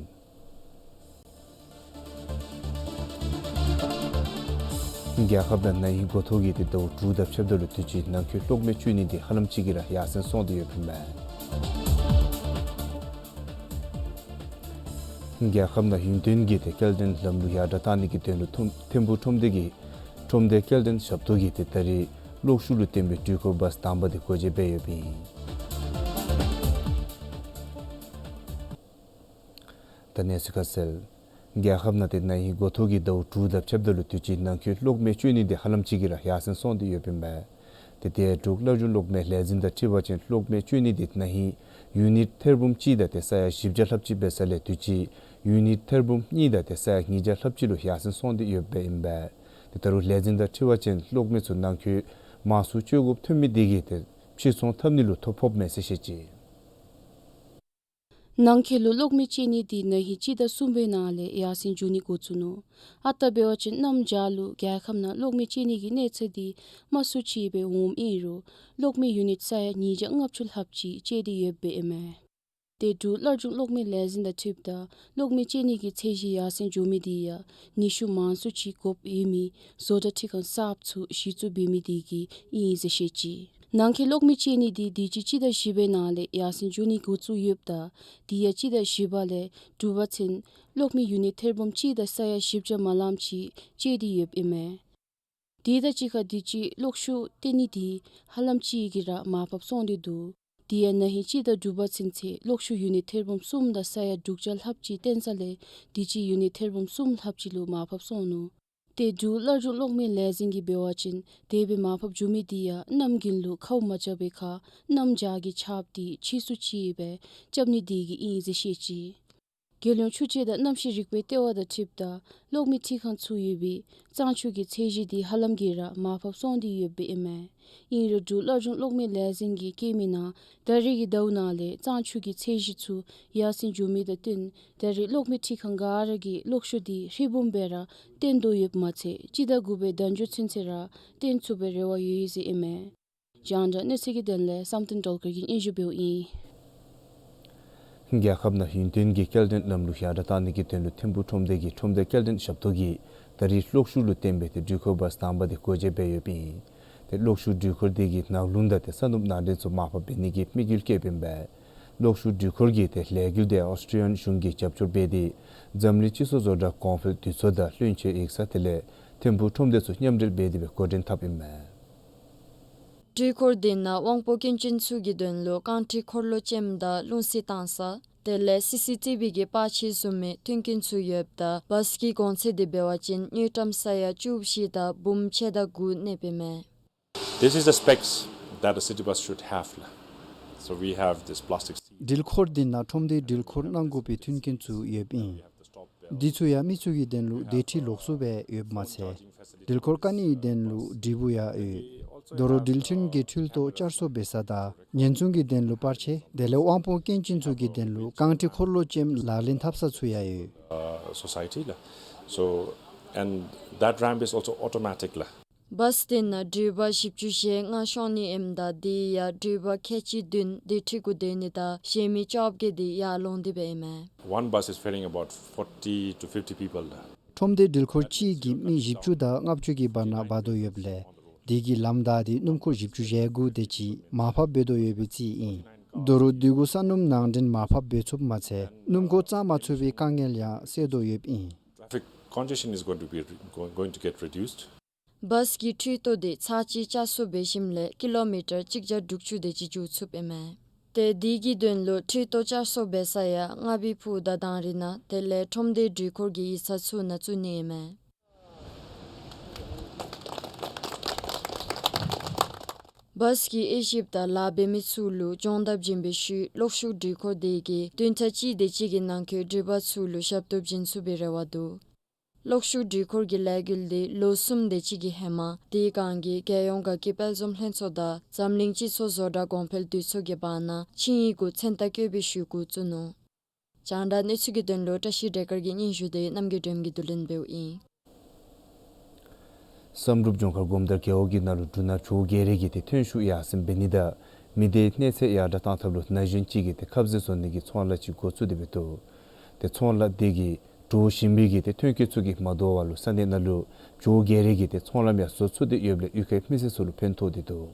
རྒྱལ་ཁབ་ནང་ན་ཧིང་འགོ་ཐོག་གི་ཏེ་ཟླཝ་དྲུག་དང་ཕྱདཔ་ད་ལུ་དུས་ཅི་ནང་འཁོད་གློག་མེ་སྤྱོད་ནི་འདི་ཧ་ལམ་ཅིག་གིས་ར་ཡར་སེང་སོང་སྟེ་ཡོདཔ་ཨིན་མས། རྒྱལ་ཁབ་ནང་ཡུན་བརྟན་གྱི་ཏེ་སྐྱེལ་འདྲེན་ལམ་ལུགས་ཡར་དྲག་གཏང་ནི་གི་དོན་ལུ་ཐུམ་ཐིམ་ཕུག་ཁྲོམ་སྡེ་གི་ཁྲོམ་སྡེ་སྐྱེལ་འདྲེན་ཞབས་ཏོག་གིས་ཏེ་ད་རིས་གློག་ཤུགས་ལུ་བརྟེན་པའི་འགྲུལ་འཁོར་བཱས་དང་པ་འདི་སྒོ་འབྱེད་འབད་ཡོདཔ་ཨིན། ད་གནས་ཚུལ་ཁ་གསལ། རྒྱལ་ཁབ་ནང་ཏེ་ན་ཧིང་འགོ་ཐོག་གི་ཟླཝ་དྲུག་དང་ཕྱདཔ་ད་ལུ་དུས་ཅི་ནང་འཁོད་གློག་མེ་སྤྱོད་ནི་འདི་ཧ་ལམ་ཅིག་གིས་ར་ཡར་སེང་སོང་སྟེ་ཡོདཔ་ཨིན་པས། ཏེ་དེ་འབྲུག་སླར་འབྱུང་གློག་མེ་ལས་འཛིན་དང་འཁྲིལ་བ་ཅིན་གློག་མེ་སྤྱོད་ནི་འདི་ན་ཧིང་ཡུ་ནིཊ་ཐེར་འབུམ་གཅིག་དང་ཏེ་ས་ཡ་བཞི་བརྒྱ་ལྷགཔ་ཅིག་འབད་ས་ལས་དུས་ཅི་ཡུ་ནིཊ་ཐེར་འབུམ་གཉིས་དང་ཏེ་ས་ཡ་ཉིས་བརྒྱ་ལྷགཔ་ཅིག་ལུ་ཡར་སེང་སོང་སྟེ་ཡོདཔ་ཨིན་པས། ཏེ་ད་རུང་ལས་འཛིན་དང་འཁྲིལ་བ་ཅིན་གློག་མེ་ཚུ་ནང་འཁོད་མང་སུ་སྤྱོད་དགོཔ་ཐོན་མི་དེ་གིས་ཏེ་ཕྱིར་ཚོང་འཐབ་ནི་ལུ་ཐོ་ཕོགཔ་མས་ཟེར་བཤད་ཅི། ནང་འཁོད་ལུ་གློག་མེ་སྤྱོད་ནི་འདི་ན་ཧིང་སྤྱི་ཟླ་གསུམ་པའི་ནང་ལས་ཡར་སེང་འགྱོ་ནི་འགོ་བཙུགས་ནུག། ཨ་རྟག་འབད་བ་ཅིན་གནམ་བྱཱར་ལུ་རྒྱལ་ཁབ་ནང་གློག་མེ་སྤྱོད་ནི་གི་གནས་ཚད་འདི་དམའ་སུ་ཅིག་སྦེ་འོངམ་ཨིན་རུང་གློག་མེ་ཡུ་ནིཊ་ས་ཡ་ཉིས་བརྒྱ་ལྔ་བཅུ་ལྷགཔ་ཅིག་སྤྱོད་དེ་ཡོདཔ་ཨིན་མས། ཏེ་འབྲུག་སླར་འབྱུང་གློག་མེ་ལས་འཛིན་དང་འཁྲིལཝ་ད་གློག་མེ་སྤྱོད་ནི་གི་ཚད་གཞི་ཡར་སེང་འགྱོ་མི་འདི་ཡང་ནུས་ཤུགས་མང་སུ་ཅིག་དགོཔ་ཡོད་མི་བཟོ་གྲྭ་འཕྲུལ་ཁང་གསརཔ་ཚུ་གཞི་བཙུགས་འབད་མི་དེ་གིས་ཨིན་ཟེར་བཤད་ཅི། ནང་འཁོད་གློག་མེ་སྤྱོད་ནི་འདི་དུས་ཅི་སྤྱི་ཟླ་བཞི་པའི་ནང་ལས་ཡར་སེང་འགྱོ་ནི་འགོ་བཙུགས་ཡོདཔ་ད་དེ་ཡང་སྤྱི་ཟླ་བཞི་པ་ལས་དྲུག་པ་ཚུན་གློག་མེ་ཡུ་ནིཊ་ཐེར་འབུམ་གཅིག་དང་ས་ཡ་བཞི་བརྒྱ་མ་ལངམ་ཅིག་སྤྱོད་དེ་ཡོདཔ་ཨིན་མས། དེ་དང་གཅིག་ཁར་དུས་ཅི་གློག་ཤུགས་བཏོན་ནི་འདི་ཧ་ལམ་ཅིག་གིས་ར་མར་ཕབ་སོང་སྟེ་འདུག། དེ་ཡང་ན་ཧིང་སྤྱི་ཟླ་དྲུག་པ་ཚུན་ཚོད་གློག་ཤུགས་ཡུ་ནིཊ་ཐེར་འབུམ་གསུམ་དང་ས་ཡ་དྲུག་བརྒྱ་ལྷགཔ་ཅིག་བཏོན་ས་ལས་དུས་ཅི་ཡུ་ནིཊ་ཐེར་འབུམ་གསུམ་ལྷགཔ་ཅིག་ལུ་མར་ཕབ་སོང་ནུག། ཏེ་འབྲུག་སླར་འབྱུང་གློག་མེ་ལས་འཛིན་གྱིས་འབད་བ་ཅིན་དེ་སྦེ་མར་ཕབ་འགྱོ་མི་འདི་ཡང་གནམ་དགུན་ལུ་ཁཝ་མ་རྐྱབ་པའི་ཁར་གནམ་བྱཱར་གྱི་ཆརཔ་འདི་ཆེ་སུ་ཅིག་སྦེ་རྐྱབ་ནི་དེ་གིས་ཨིན་ཟེར་བཤད་ཅི། རྒྱལ་ཡོངས་ཆུ་དཔྱད་དང་གནམ་གཤིས་རིག་པའི་ལྟེ་བ་དང་འཁྲིལཝ་ད་གློག་མེ་འཕྲུལ་ཁང་ཚུ་ཡོད་པའི་གཙང་ཆུ་གི་ཚད་གཞི་འདི་ཧ་ལམ་གྱིས་ར་མར་ཕབ་སོང་སྟེ་ཡོདཔ་ཨིན་མས། ཨིན་རུང་འབྲུག་སླར་འབྱུང་གློག་མེ་ལས་འཛིན་གྱིས་བཀོད་མི་ནང་ད་རེས་ཀྱི་ཟླཝ་ནང་ལས་གཙང་ཆུ་གི་ཚད་གཞི་ཚུ་ཡར་སེང་འགྱོ་མི་དང་བསྟུན་ད་རེས་གློག་མེ་འཕྲུལ་ཁང་ག་ར་གིས་གློག་ཤུགས་འདི་ཧྲིལ་བུམ་སྦེ་ར་བཏོན་དོ་ཡོདཔ་མ་ཚད་སྤྱི་ཟླ་དགུ་པའི་ཟླ་མཇུག་ཚུན་ཚོད་ར་བཏོན་ཚུགས་པའི་རེ་བ་ཡོད་ཟེར་ཨིན་མས། རྒྱང་བསྒྲགས་གནས་ཚུལ་གྱི་དོན་ལས་བསམ་གཏན་སྒྲོལ་དཀར་གྱིས་སྙན་ཞུ་འབདཝ་ཨིན། རྒྱལ་ཁབ་ནང་ཡུན་བརྟན་གྱི་སྐྱེལ་འདྲེན་ལམ་ལུགས་ཡར་དྲག་གཏང་ནི་གི་དོན་ལུ་ཐིམ་ཕུག་ཁྲོམ་སྡེ་གི་ཁྲོམ་སྡེ་སྐྱེལ་འདྲེན་ཞབས་ཏོག་གིས་ད་རིས་གློག་ཤུགས་ལུ་བརྟེན་པའི་ཏེ་འགྲུལ་འཁོར་བཱས་དང་པ་དེ་སྒོ་འབྱེད་འབད་ཡོདཔ་ཨིན། ཏེ་གློག་ཤུགས་འགྲུལ་འཁོར་དེ་གིས་ནགས་ཀླུང་དང་ཏེ་ས་ནུབ་ནང་འདྲེན་ཚུ་མར་ཕབ་འབད་ནི་གི་དམིགས་ཡུལ་བསྐྱེདཔ་ཨིན་པས། གློག་ཤུགས་འགྲུལ་འཁོར་གྱི་ཏེ་ལས་འགུལ་དེ་ཨོསི་ཊྲི་ཡཱན་གཞུང་གིས་རྒྱབ་སྐྱོར་འབད་དེ་འཛམ་གླིང་སྤྱི་ཚོགས་བཟོ་གྲྭ་གོང་འཕེལ་དུས་ཚོད་དང་བློན་ཆེན་ཡིག་ཚང་དེ་ལས་ཐིམ་ཕུག་ཁྲོམ་སྡེ་ཚུ་མཉམ་འབྲེལ་འབད་དེ་སྦེ་འགོ་འདྲེན་འཐབ་ཨིན་མས། འགྲུལ་འཁོར་དེ་ནང་དབང་པོ་སྐྱོན་ཅན་ཚུ་གི་དོན་ལུ་རྐང་ཁྲི་འཁོར་ལོ་ཅནམ་དང་རླུང་བསིལ་བཏང་ས་དེ་ལས་སི་སི་ཊི་བི་གི་པར་ཆས་བཟུམ་མའི་མཐུན་རྐྱེན་ཚུ་ཡོདཔ་ད་བཱས་ཀྱི་གོང་ཚད་དེ་འབད་བ་ཅིན་དངུལ་ཀྲམ་ས་ཡ་བཅུ་བཞི་དང་འབུམ་ཕྱེད་དང་དགུ་གནསཔ་ཨིན་མས། This is the specs that a city bus should have. So we have this plastic seat. འགྲུལ་འཁོར་དེ་ནང་ཁྲོམ་སྡེའི་འགྲུལ་འཁོར་གནང་དགོ་པའི་མཐུན་རྐྱེན་ཚུ་ཡོདཔ་ཨིན། འདི་ཚུ་ཡང་མི་ཚུ་གི་དོན་ལུ་སྡོད་ཁྲི་ལོགས་སུ་སྦེ་ཡོདཔ་མ་ཚད་འགྲུལ་འཁོར་བཀག་ནིའི་དོན་ལུ་དྲིལ་བུ་ཡང་ཡོད། དོ་རུང་འགྲུལ་འཕྲིན་གྱི་འཕྲུལ་ཏོ་བསྐྱར་གསོ་འབད་ས་དང་ཉེན་སྲུང་གི་དོན་ལུ་པར་ཆས་དེ་ལས་དབང་པོ་སྐྱོན་ཅན་ཚུ་གི་དོན་ལུ་རྐང་ཁྲི་འཁོར་ལོ་ཅནམ་ལག་ལེན་འཐབ་ས་ཚུ་ཡང་ཡོད། Uh, society la. So, and that ramp is also automatic la. བཱས་དེ་ནང་འགྲུལ་པ་བཞི་བཅུ་ཞེ་ལྔ་ཤོང་ནི་ཨིནམ་ད་དེ་ཡང་འགྲུལ་པ་ཁལ་གཅིག་བདུན་སྡོད་ཁྲི་གུ་སྡོད་ནི་དང་གཞན་མི་བཅོ་བརྒྱད་དེ་ཡར་ལོང་སྟེ་སྦེ་ཨིན་མས། One bus is ferrying about forty to fifty people. ཁྲོམ་སྡེ་འགྲུལ་འཁོར་གཅིག་གིས་མི་བཞི་བཅུ་དང་ལྔ་བཅུ་གི་བར་ན་འབག་དོ་ཡོདཔ་ལས་དེ་གིས་ལམ་བདའ་སྟེ་སྣུམ་འཁོར་བཞི་བཅུ་ཞེ་དགུ་དེ་ཅིག་མར་ཕབ་འབད་དོ་ཡོད་པའི་རྩིས་ཨིན། དོ་རུང་དེ་གུ་ས་སྣུམ་ནང་འདྲེན་མར་ཕབ་འབད་ཚུགསཔ་མ་ཚད་སྣུམ་འཁོར་བཙང་མ་ཚུགས་པའི་དཀའ་ངལ་ཡང་སེལ་དོ་ཡོདཔ་ཨིན། Traffic congestion is going to be re-, go-, going to get reduced. བཱས་ཀྱི་འཕྲུལ་ཏོ་དེ་ཚར་གཅིག་བསྐྱར་གསོ་འབད་ཞིནམ་ལས་ཀི་ལོ་མི་ཊར་གཅིག་བརྒྱ་དྲུག་ཅུ་དེ་ཅིག་འགྱོ་ཚུགསཔ་ཨིན་མས། ཏེ་དེ་གི་དོན་ལུ་འཕྲུལ་ཏོ་བསྐྱར་གསོ་འབད་ས་ཡང་རྔ་བའི་ཕུག་དང་དང་རི་ནང་དེ་ལས་ཁྲོམ་སྡེའི་འགྲུལ་འཁོར་གྱི་ཡིག་ཚང་ཚུ་ནང་བཙུགས་ནི་ཨིན་མས། བཱས་ཀྱིས་དབྱེ་ཞིབ་དང་ལཱ་འབད་མི་ཚུ་ལུ་སྦྱོང་བརྡར་བྱིན་པའི་ཤུལ་གློག་ཤུགས་འགྲུལ་འཁོར་དེ་གིས་བདུན་ཕྲག་གཅིག་དེ་ཅིག་གི་ནང་འཁོད་འགྲུལ་པ་ཚུ་ལུ་ཞབས་ཏོག་བྱིན་ཚུགས་པའི་རེ་བ་འདུག། གློག་ཤུགས་འགྲུལ་འཁོར་གྱི་ལས་འགུལ་དེ་ལོ་གསུམ་དེ་ཅིག་གི་ཧེ་མ་དེའི་སྒང་གི་རྒྱལ་ཡོངས་དགའ་སྐྱིད་དཔལ་འཛོམས་ལྷན་ཚོགས་དང་འཛམ་གླིང་སྤྱི་ཚོགས་བཟོ་གྲྭ་གོང་འཕེལ་དུས་ཚོད་ཀྱི་བར་ན་ཆིངས་ཡིག་གུ་མཚན་རྟགས་བཀོད་པའི་ཤུལ་འགོ་བཙུགས་ནུག། རྒྱང་བསྒྲགས་གནས་ཚུལ་གྱི་དོན་ལུ་བཀྲ་ཤིས་བདེ་དཀར་གྱི་སྙན་ཞུ་དེ་རྣམ་རྒྱལ་སྒྲོལམ་གྱིས་བསྡུ་ལེན་འབདཝ་ཨིན། བསམ་གྲུབ་ལྗོངས་མཁར་སྒོམ་དར་རྒེད་འོག་གི་ནང་ལུ་འབྲུ་སྣ་བྱོ་བརྒྱད་རེ་གི་ཏེ་ཐོན་ཤུགས་ཡར་སེང་འབད་ནི་དང་མི་སྡེའི་གནས་ཚད་ཡར་དྲག་བཏང་ཐབས་ལུ་ན་གཞོན་ཅིག་གིས་ཏེ་ཁབ་ཟས་བཟོ་ནི་གི་ཚོང་ལཱ་ཅིག་འགོ་བཙུགས་ཏེ་འབད་དོ། ཏེ་ཚོང་ལཱ་དེ་གིས་འབྲོག་ཞིང་པའི་གི་ཏེ་ཐོན་སྐྱེད་ཚུ་གིས་མ་དོ་བར་ལུ་ས་གནས་ནང་ལུ་བྱོ་བརྒྱད་རེ་གི་ཏེ་ཚོང་ལམ་ཡང་བཟོ་ཚུགས་ཏེ་ཡོདཔ་ལས་གཡུས་ཁའི་མི་སེར་ཚུ་ལུ་ཕན་ཐོགས་ཏེ་འདུག།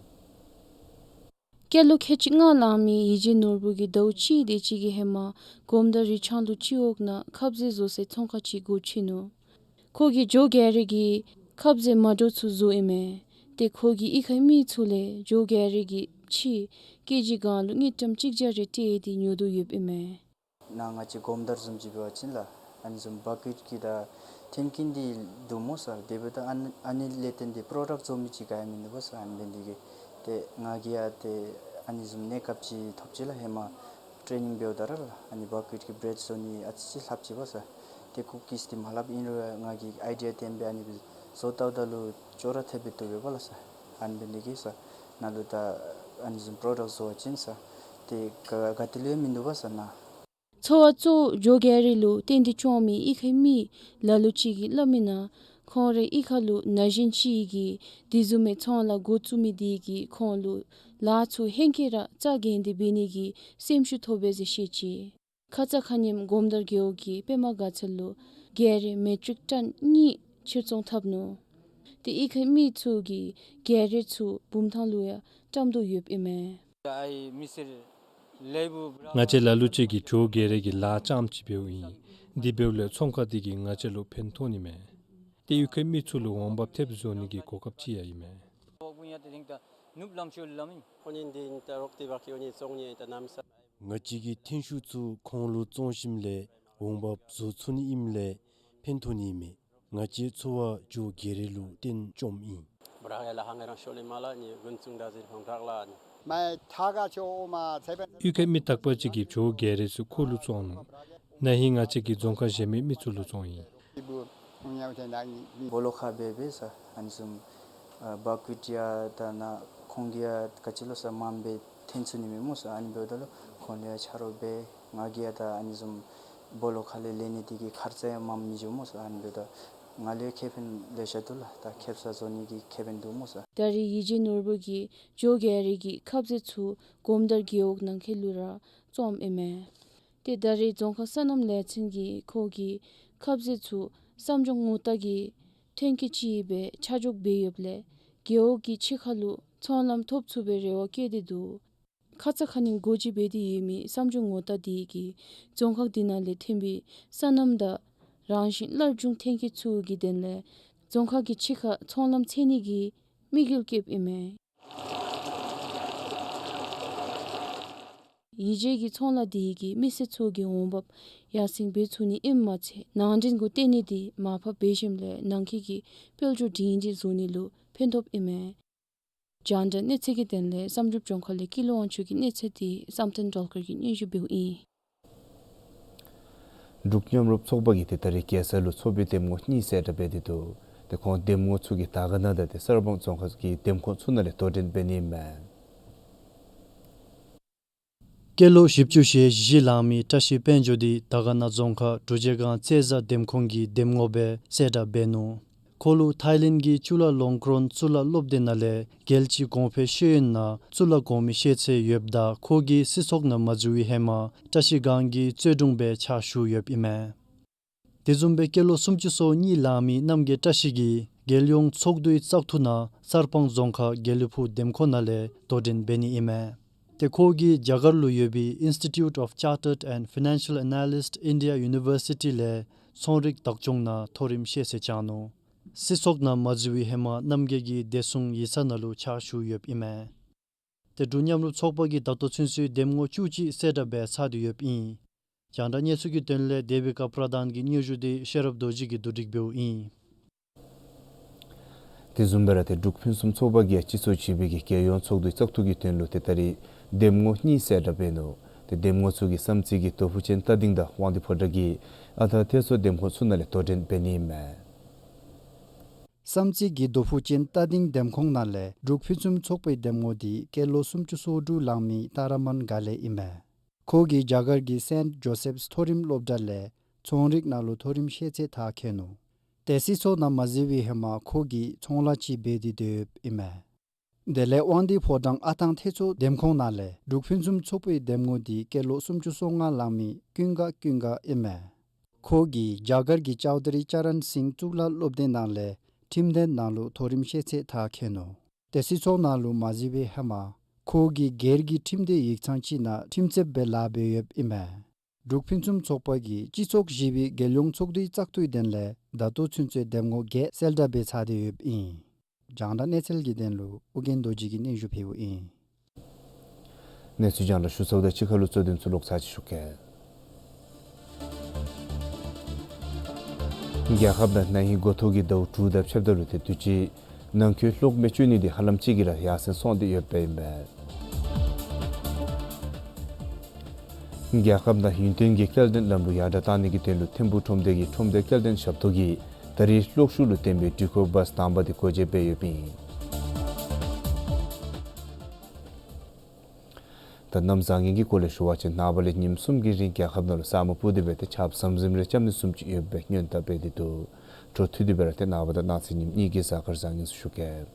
སྐྱེས་ལོ་ཁལ་གཅིག་ལྔ་ལང་མི་ཡིད་བཞིན་ནོར་བུ་གིས་ཟླཝ་གཅིག་དེ་ཅིག་གི་ཧེ་མ་སྒོམ་དར་རི་ལྗང་ལུ་སྤྱི་འོག་ནང་ཁབ་ཟས་བཟོ་སའི་ཚོང་ཁང་ཅིག་སྒོ་ཕྱེ་ནུག། ཁོ་གིས་བྱོ་བརྒྱད་རེ་གི་ཁབ་ཟས་མ་འདྲཝ་ཚུ་བཟོཝ་ཨིན་མས། ཏེ་ཁོ་གིས་གཡུས་ཁའི་མི་ཚུ་ལས་བྱོ་བརྒྱད་རེ་གི་ཕྱེ་ཀེ་ཇི་གང་ལུ་དངུལ་ཀྲམ་གཅིག་བརྒྱ་རེ་སྤྲོད་དེ་ཉོ་དོ་ཡོདཔ་ཨིན་མས། ནཱ་ང་བཅས་སྒོམ་དར་བཟུམ་ཅིག་འབད་བ་ཅིན་ལགས་ཨ་ནི་བཟུམ་བཀོད་ཀྱི་དང་ཐོན་སྐྱེད་འདི་འདུག་སྨོ་ཟེར། དེ་འབདཝ་ད་ཨ་ནི་ཨ་ནི་ལས་བརྟེན་ཏེ་པྲོ་ཌཀཊ་བཟོ་མི་ཅིག་ག་ཡང་མིན་འདུག་པ་ཟེར། ཨ་ནི་འབད་ནི་དེ་གིས་ཏེ་ང་གིས་ཡང་ཏེ་ཨ་ནི་བཟུམ་གནས་སྐབས་ཅིག་ཐོབ་ཅི་ལགས། ཧེ་མ་ཊེ་ནིང་འབདཝ་ད་ར་ལགས་ཨ་ནི་བཀོད་ཀྱི་བྲེཌ་བཟོ་ནི་ཨ་ཙི་ཅིག་ལྷབ་ཅི་པ་ཟེར། ཏེ་ཀུ་ཀིས་འདི་མ་ལྷབ། ཨིན་རུང་ང་གིས་ཨའི་ཌི་ཡ་བཏོན་སྦེ་ཨ་ནི་སྦེ་བཟོ་བལྟཝ་ད་ལུ་ཅོག་ར་འཐདཔ་སྦེ་འདུག་པས་ལགས་ཟེར། ཨ་ནི་འབད་ནི་དེ་གིས་ཟེར་ནཱ་ལུ་ད་ཨ་ནི་བཟུམ་པྲོ་ཌཀཊ་བཟོ་བ་ཅིན་ཟེར་ཏེ་ག་ག་ཏེ་ལུ་ཡང་མིན་འདུག་པ་ཟེར་ནཱ། ཚོ་བ་གཙོ་བོ་བྱོ་བརྒྱད་རེ་ལུ་བརྟེན་ཏེ་སྐྱོང་མི་གཡུས་ཁའི་མི་ལ་ལུ་ཅིག་གིས་སླབ་མིའི་ནང་ཁོང་རའི་གཡུས་ཁ་ལུ་ན་གཞོན་ཅིག་གིས་དེ་བཟུམ་མའི་ཚོང་ལཱ་འགོ་བཙུགས་མི་དེ་གིས་ཁོང་ལུ་ལཱ་ཚུ་ཧེང་སྐལ་ར་རྩ་འགེངས་ཏེ་འབད་ནི་གི་སེམས་ཤུགས་ཐོབ་པས་ཟེར་བཤད་ཅི། ཁ་ཙ་ཁ་ཉིནམ་སྒོམ་དར་རྒེད་འོག་གི་པདྨ་དགའ་ཚལ་ལུ་བརྒྱད་རེ་མེ་ཊིག་ཊཱན་གཉིས་ཕྱིར་ཚོང་འཐབ་ནུག། ཏེ་གཡུས་ཁའི་མི་ཚུ་གིས་བརྒྱད་རེ་ཚུ་བུམ་ཐང་ལུ་ཡང་བཀྲམ་དོ་ཡོདཔ་ཨིན་མས། ང་བཅས་ལ་ལུ་ཅིག་གིས་བྱོ་བརྒྱད་རེ་གི་ལཱ་རྐྱངམ་ཅིག་འབདཝ་ཨིན། དེ་འབདཝ་ལས་ཚོང་ཁང་དེ་གིས་ང་བཅས་ལུ་ཕན་ཐོགས་ནི་མས། ཏེ་གཡུས་ཁའི་མི་ཚུ་ལུ་འོང་འབབ་ཐེབས་བཟོ་ནི་གི་གོ་སྐབས་ཅིག་ཡང་ཨིན་མས། ང་བཅས་ཀྱི་ཐོན་ཤུགས་ཚུ་ཁོང་ལུ་བཙོང་ཞིནམ་ལས་འོང་འབབ་བཟོ་ཚུགས་ནི་ཨིནམ་ལས་ཕན་ཐོགས་ནི་ཨིན་མས། ང་བཅས་ཚོ་བ་བྱོ་བརྒྱད་རེ་ལུ་བརྟེན་བཅོམ་ཨིན། གཡུས་ཁའི་མི་དག་པ་ཅིག་གིས་བྱོ་བརྒྱད་རེ་ཚུ་ཁོ་ལུ་བཙོང་ནུག། ན་ཧིང་ང་བཅས་ཀྱིས་རྫོང་ཁག་གཞན་མི་མི་ཚུ་ལུ་བཙོང་ཡི། སྦོ་ལོགས་ཁར་འབད་འབད་ཟེར་ཨ་ནི་བཟུམ་ཨ་བཀོད་ཀྱི་ཡང་ད་ནཱ་ཁོང་གིས་ཡང་ག་ཅི་ལོ་ཟེར་མངམ་སྦེ་ཐོན་ཚུགས་ནི་མས་སྨོ་ཟེར། ཨ་ནི་འབདཝ་ད་ལུ་ཁོང་ལུ་ཡང་ཆ་རོགས་འབད། ང་གིས་ཡང་ད་ཨ་ནི་བཟུམ་སྦོ་ལོགས་ཁ་ལས་ལེན་ནི་དེ་གིས་ཁར་ཙ་ཡང་མངམ་མི་འགྱོ་སྨོ་ཟེར། ཨ་ནི་འབདཝ་ད་ང་ལུ་ཡང་ཁེ་ཕན་ལེ་ཤ་འདུག་ལགས། ད་ཁེབ་ས་བཟོ་ནི་གི་ཁེ་ཕན་འདུག་སྨོ་ཟེར། ད་རེས་ཡིད་བཞིན་ནོར་བུ་གིས་བྱོ་བརྒྱད་རེ་གི་ཁབ་ཟས་ཚུ་སྒོམ་དར་རྒེད་འོག་ནང་འཁོད་ལུ་ར་བཙོངམ་ཨིན་མས། ཏེ་ད་རེས་རྫོང་ཁག་སོ་ནམ་ལས་ཚན་གྱིས་ཁོ་གི་ཁབ་ཟས་ཚུ་བསམ་སྦྱོར་ངོ་རྟགས་ཀྱི་ཐོན་སྐྱེད་ཅིག་སྦེ་ཆ་འཇོག་འབད་ཡོདཔ་ལས་རྒེད་འོག་གི་ཕྱི་ཁ་ལུ་ཚོང་ལམ་ཐོབ་ཚུགས་པའི་རེ་བ་བསྐྱེད་དེ་འདུག། ཁ་ཙ་ཁ་ཉིནམ་སྒོ་འབྱེད་འབད་དེ་ཡོད་མི་བསམ་སྦྱོར་ངོ་རྟགས་དེ་གིས་རྫོང་ཁག་དེ་ནང་ལས་ཐོན་པའི་སོ་ནམ་དང་རང་བཞིན་སླར་འབྱུང་ཐོན་སྐྱེད་ཚུ་གི་དོན་ལས་རྫོང་ཁག་གི་ཕྱི་ཁར་ཚོང་ལམ་འཚོལ་ནི་གི་དམིགས་ཡུལ་བསྐྱེདཔ་ཨིན་མས། ཡིད་བཞིན་གྱི་ཚོང་ལཱ་དེ་གིས་མི་སེར་ཚུ་གི་འོང་འབབ་ཡར་སེང་འབད་ཚུགས་ནི་ཨིནམ་མ་ཚད་ནང་འདྲེན་འགོ་བཏོན་ནི་དེ་མར་ཕབ་འབད་ཞིནམ་ལས་ནང་འཁོད་ཀྱི་དཔལ་འབྱོར་སྒྲིང་སྒྲིང་བཟོ་ནི་ལུ་ཕན་ཐོགསཔ་ཨིན་མས། རྒྱང་བསྒྲགས་གནས་ཚུལ་གྱི་དོན་ལས་བསམ་གྲུབ་ལྗོངས་མཁར་ལས་སྐྱིད་ལོ་དབང་ཕྱུག་གི་གནས་ཚུལ་དེ་བསམ་གཏན་སྒྲོལ་དཀར་གྱིས་སྙན་ཞུ་འབདཝ་ཨིན། འབྲུག་མཉམ་རུབ་ཚོགས་པ་གིས་ཏེ་ད་རེས་རྒྱལ་ས་ལུ་ཚོགས་པའི་འདེམས་ངོ་གཉིས་གསལ་བསྒྲགས་འབད་དེ་འདུག། ཏེ་ཁོང་འདེམས་ངོ་ཚུ་གིས་དར་དཀར་ན་དང་ཏེ་གསར་སྤང་རྫོང་ཁག་གི་འདེམས་ཁོངས་ཚུ་ནང་ལས་དོ་འགྲན་འབད་ནི་ཨིན་མས། སྐྱེས་ལོ་བཞི་བཅུ་ཞེ་བཞི་ལང་མི་བཀྲ་ཤིས་དཔལ་འབྱོར་འདི་དར་དཀར་ན་རྫོང་ཁག་འབྲུག་རྗེས་སྒང་རྩེ་བཟའ་འདེམས་ཁོངས་ཀྱི་འདེམས་ངོ་སྦེ་གསལ་བསྒྲགས་འབད་ནུག། ཁོ་ལུ་ཐའི་ལེནཌ་གི་ཅུ་ལ་ལོང་ཀྲོན་གཙུག་ལག་སློབ་སྡེ་ནང་ལས་རྒྱལ་སྤྱིའི་གོང་འཕེལ་ཤེས་ཡོན་ནང་གཙུག་ལག་གོང་མའི་ཤེས་ཚད་ཡོདཔ་ད་ཁོ་གིས་སྲིད་ཚོགས་ནང་མ་འཛུལ་བའི་ཧེ་མ་བཀྲ་ཤིས་སྒང་གི་རྩོད་དྲུང་སྦེ་ཕྱག་ཞུ་ཡོདཔ་ཨིན་མས། དེ་བཟུམ་སྦེ་སྐྱེས་ལོ་སུམ་ཅུ་སོ་གཉིས་ལང་མི་རྣམ་རྒྱལ་བཀྲ་ཤིས་ཀྱིས་རྒྱལ་ཡོངས་ཚོགས་འདུའི་བཙག་འཐུ་ནང་གསར་སྤང་རྫོང་ཁག་དགེ་ལེགས་ཕུག་འདེམས་ཁོངས་ནང་ལས་དོ་འགྲན་འབད་ནི་ཨིན་མས། ཏེ་ཁོ་གིས་རྒྱ་གར་ལུ་ཡོད་པའི་Institute of Chartered and Financial Analysts India University ལས་ཚོང་རིག་བདག་སྐྱོང་ནང་མཐོ་རིམ་ཤེས་ཚད་སྦྱངས་ནུག། སྲིད་ཚོགས་ནང་མ་འཛུལ་བའི་ཧེ་མ་རྣམ་རྒྱལ་གྱིས་བདེ་སྲུང་ཡིག་ཚང་ནང་ལུ་ཕྱག་ཞུ་ཡོདཔ་ཨིན་མས། ཏེ་འབྲུག་མཉམ་རུབ་ཚོགས་པ་གིས་ད་ལྟོ་ཚུན་ཚོད་འདེམས་ངོ་བཅུ་གཅིག་གསལ་བསྒྲགས་འབད་ཚར་ཏེ་ཡོདཔ་ཨིན། རྒྱང་བསྒྲགས་གནས་ཚུལ་གྱི་དོན་ལས་དེ་བི་ཀ་པྲ་དཱན་གྱི་སྙན་ཞུ་དེ་ཤེས་རབ་རྡོ་རྗེ་གིས་བསྡུ་སྒྲིག་འབདཝ་ཨིན། དེ་བཟུམ་སྦེ་ར་ཏེ་འབྲུག་ཕུན་སུམ་ཚོགས་པ་གིས་སྤྱི་ཚོགས་བྱིས་པའི་གི་རྒྱལ་ཡོངས་ཚོགས་འདུའི་བཙག་འཐུ་གི་དོན་ལུ་ཏེ་ད་རེས་འདེམས་ངོ་གཉིས་གསལ་བསྒྲགས་འབད་ནུག། ཏེ་འདེམས་ངོ་ཚུ་གིས་བསམ་རྩེ་གི་རྡོ་ཕུག་ཅན་རྟ་སྡིངས་དང་དབང་འདུས་ཕོ་བྲང་གི་ཨ་རྟག་ཐད་ཚོ་འདེམས་ཁོངས་ཚུ་ནང་ལས་དོ་འགྲན་འབད་ནི་ཨིན་མས། བསམ་རྩེ་གི་རྡོ་ཕུག་ཅན་རྟ་སྡིངས་འདེམས་ཁོངས་ནང་ལས་འབྲུག་ཕུན་སུམ་ཚོགས་པའི་འདེམས་ངོ་འདི་སྐྱེས་ལོ་སུམ་ཅུ་སོ་དྲུག་ལང་མི་ཏཱ་ར་མཱན་ག་ལེ་ཨིན་མས། ཁོ་གིས་རྒྱ་གར་གྱི་སེནཊ་ཇོ་སེཕས་མཐོ་རིམ་སློབ་གྲྭ་ལས་ཚོང་རིག་ནང་ལུ་མཐོ་རིམ་ཤེས་ཚད་མཐར་འཁྱོལ་ནུག། ཏེ་སྲིད་ཚོགས་ནང་མ་གཟིགས་པའི་ཧེ་མ་ཁོ་གིས་ཚོང་ལཱ་ཅིག་འབད་དེ་སྡོད་ཡོདཔ་ཨིན་མས། དེ་ལས་དབང་འདུས་ཕོ་བྲང་ཨ་ཐང་ཐེད་ཚོ་འདེམས་ཁོངས་ནང་ལས་འབྲུག་ཕུན་སུམ་ཚོགས་པའི་འདེམས་ངོ་འདི་སྐྱེས་ལོ་སུམ་ཅུ་སོ་ལྔ་ལང་མི་ཀུན་དགའ་ཀུན་དགའ་ཨིན་མས། ཁོ་གིས་རྒྱ་གར་གྱི་ཅའུ་ཏ་རི་ཅ་རན་སིང་གཙུག་ལག་སློབ་སྡེ་ནང་ལས་ཁྲིམས་དོན་ནང་ལུ་མཐོ་རིམ་ཤེས་ཚད་མཐར་འཁྱོལ་ནུག། ཏེ་སྲིད་ཚོགས་ནང་ལུ་མ་གཟིགས་པའི་ཧེ་མ་ཁོ་གིས་སྒེར་གྱི་ཁྲིམས་དོན་ཡིག་ཚང་ཅིག་ནང་ཁྲིམས་རྩོདཔ་སྦེ་ལཱ་འབད་ཡོདཔ་ཨིན་མས། འབྲུག་ཕུན་སུམ་ཚོགས་པ་གིས་སྤྱི་ཚོགས་བཞི་པའི་རྒྱལ་ཡོངས་ཚོགས་འདུའི་བཙག་འཐུའི་དོན་ལས་ད་ལྟོ་ཚུན་ཚོད་འདེམས་ངོ་བརྒྱད་གསལ་བསྒྲགས་འབད་ཚར་ཏེ་ཡོདཔ་ཨིན། རྒྱང་བསྒྲགས་གནས་ཚུལ་གྱི་དོན་ལུ་ཨོ་རྒྱན་རྡོ་རྗེ་གིས་སྙན་ཞུ་ཕུལཝ་ཨིན། གནས་ཚུལ་རྒྱང་བསྒྲགས་ཞུ་ཚརཝ་དང་གཅིག་ཁར་ལུ་གཙོ་དོན་ཚུ་ལོག་ཚར་ཅིག་ཞུ་གེ། རྒྱལ་ཁབ་ནང་ན་ཧིང་འགོ་ཐོག་གི་ཟླཝ་དྲུག་དང་ཕྱདཔ་ད་ལུ་ཏེ་དུས་ཅི་ནང་འཁོད་གློག་མེ་སྤྱོད་ནི་འདི་ཧ་ལམ་ཅིག་གིས་ར་ཡར་སེང་སོང་སྟེ་ཡོདཔ་ཨིན་པས། རྒྱལ་ཁབ་ནང་ཡུན་བརྟན་གྱི་སྐྱེལ་འདྲེན་ལམ་ལུགས་ཡར་དྲག་བཏང་ནི་གི་དོན་ལུ་ཐིམ་ཕུག་ཁྲོམ་སྡེ་གི་ཁྲོམ་སྡེ་སྐྱེལ་འདྲེན་ཞབས་ཏོག་གིས་ད་རིས་གློག་ཤུགས་ལུ་བརྟེན་པའི་འགྲུལ་འཁོར་བཱས་དང་པ་འདི་སྒོ་འབྱེད་འབད་ཡོདཔ་ཨིན། ད་གནམ་བཟང་ངན་གྱི་སྐོར་ལས་ཞུ་བ་ཅིན་ནངས་པ་ལས་ཉིནམ་གསུམ་གྱི་རིང་རྒྱལ་ཁབ་ནང་ལུ་ས་སྨུག་སྤུབས་ཏེ་སྦེ་ཏེ་ཆརཔ་ཟམ་ཟིམ་རེ་རྐྱབ་ནི་བཟུམ་ཅིག་ཡོད་པའི་སྔོན་བརྡ་འབད་དེ་འདུག། འཕྲོ་མཐུད་དེ་སྦེ་ར་ཏེ་ནངས་པ་དང་གནངས་ཚེ་ཉིནམ་གཉིས་ཀྱི་གཟའ་སྐར་བཟང་ངན་ཚུ་ཞུ་གེ།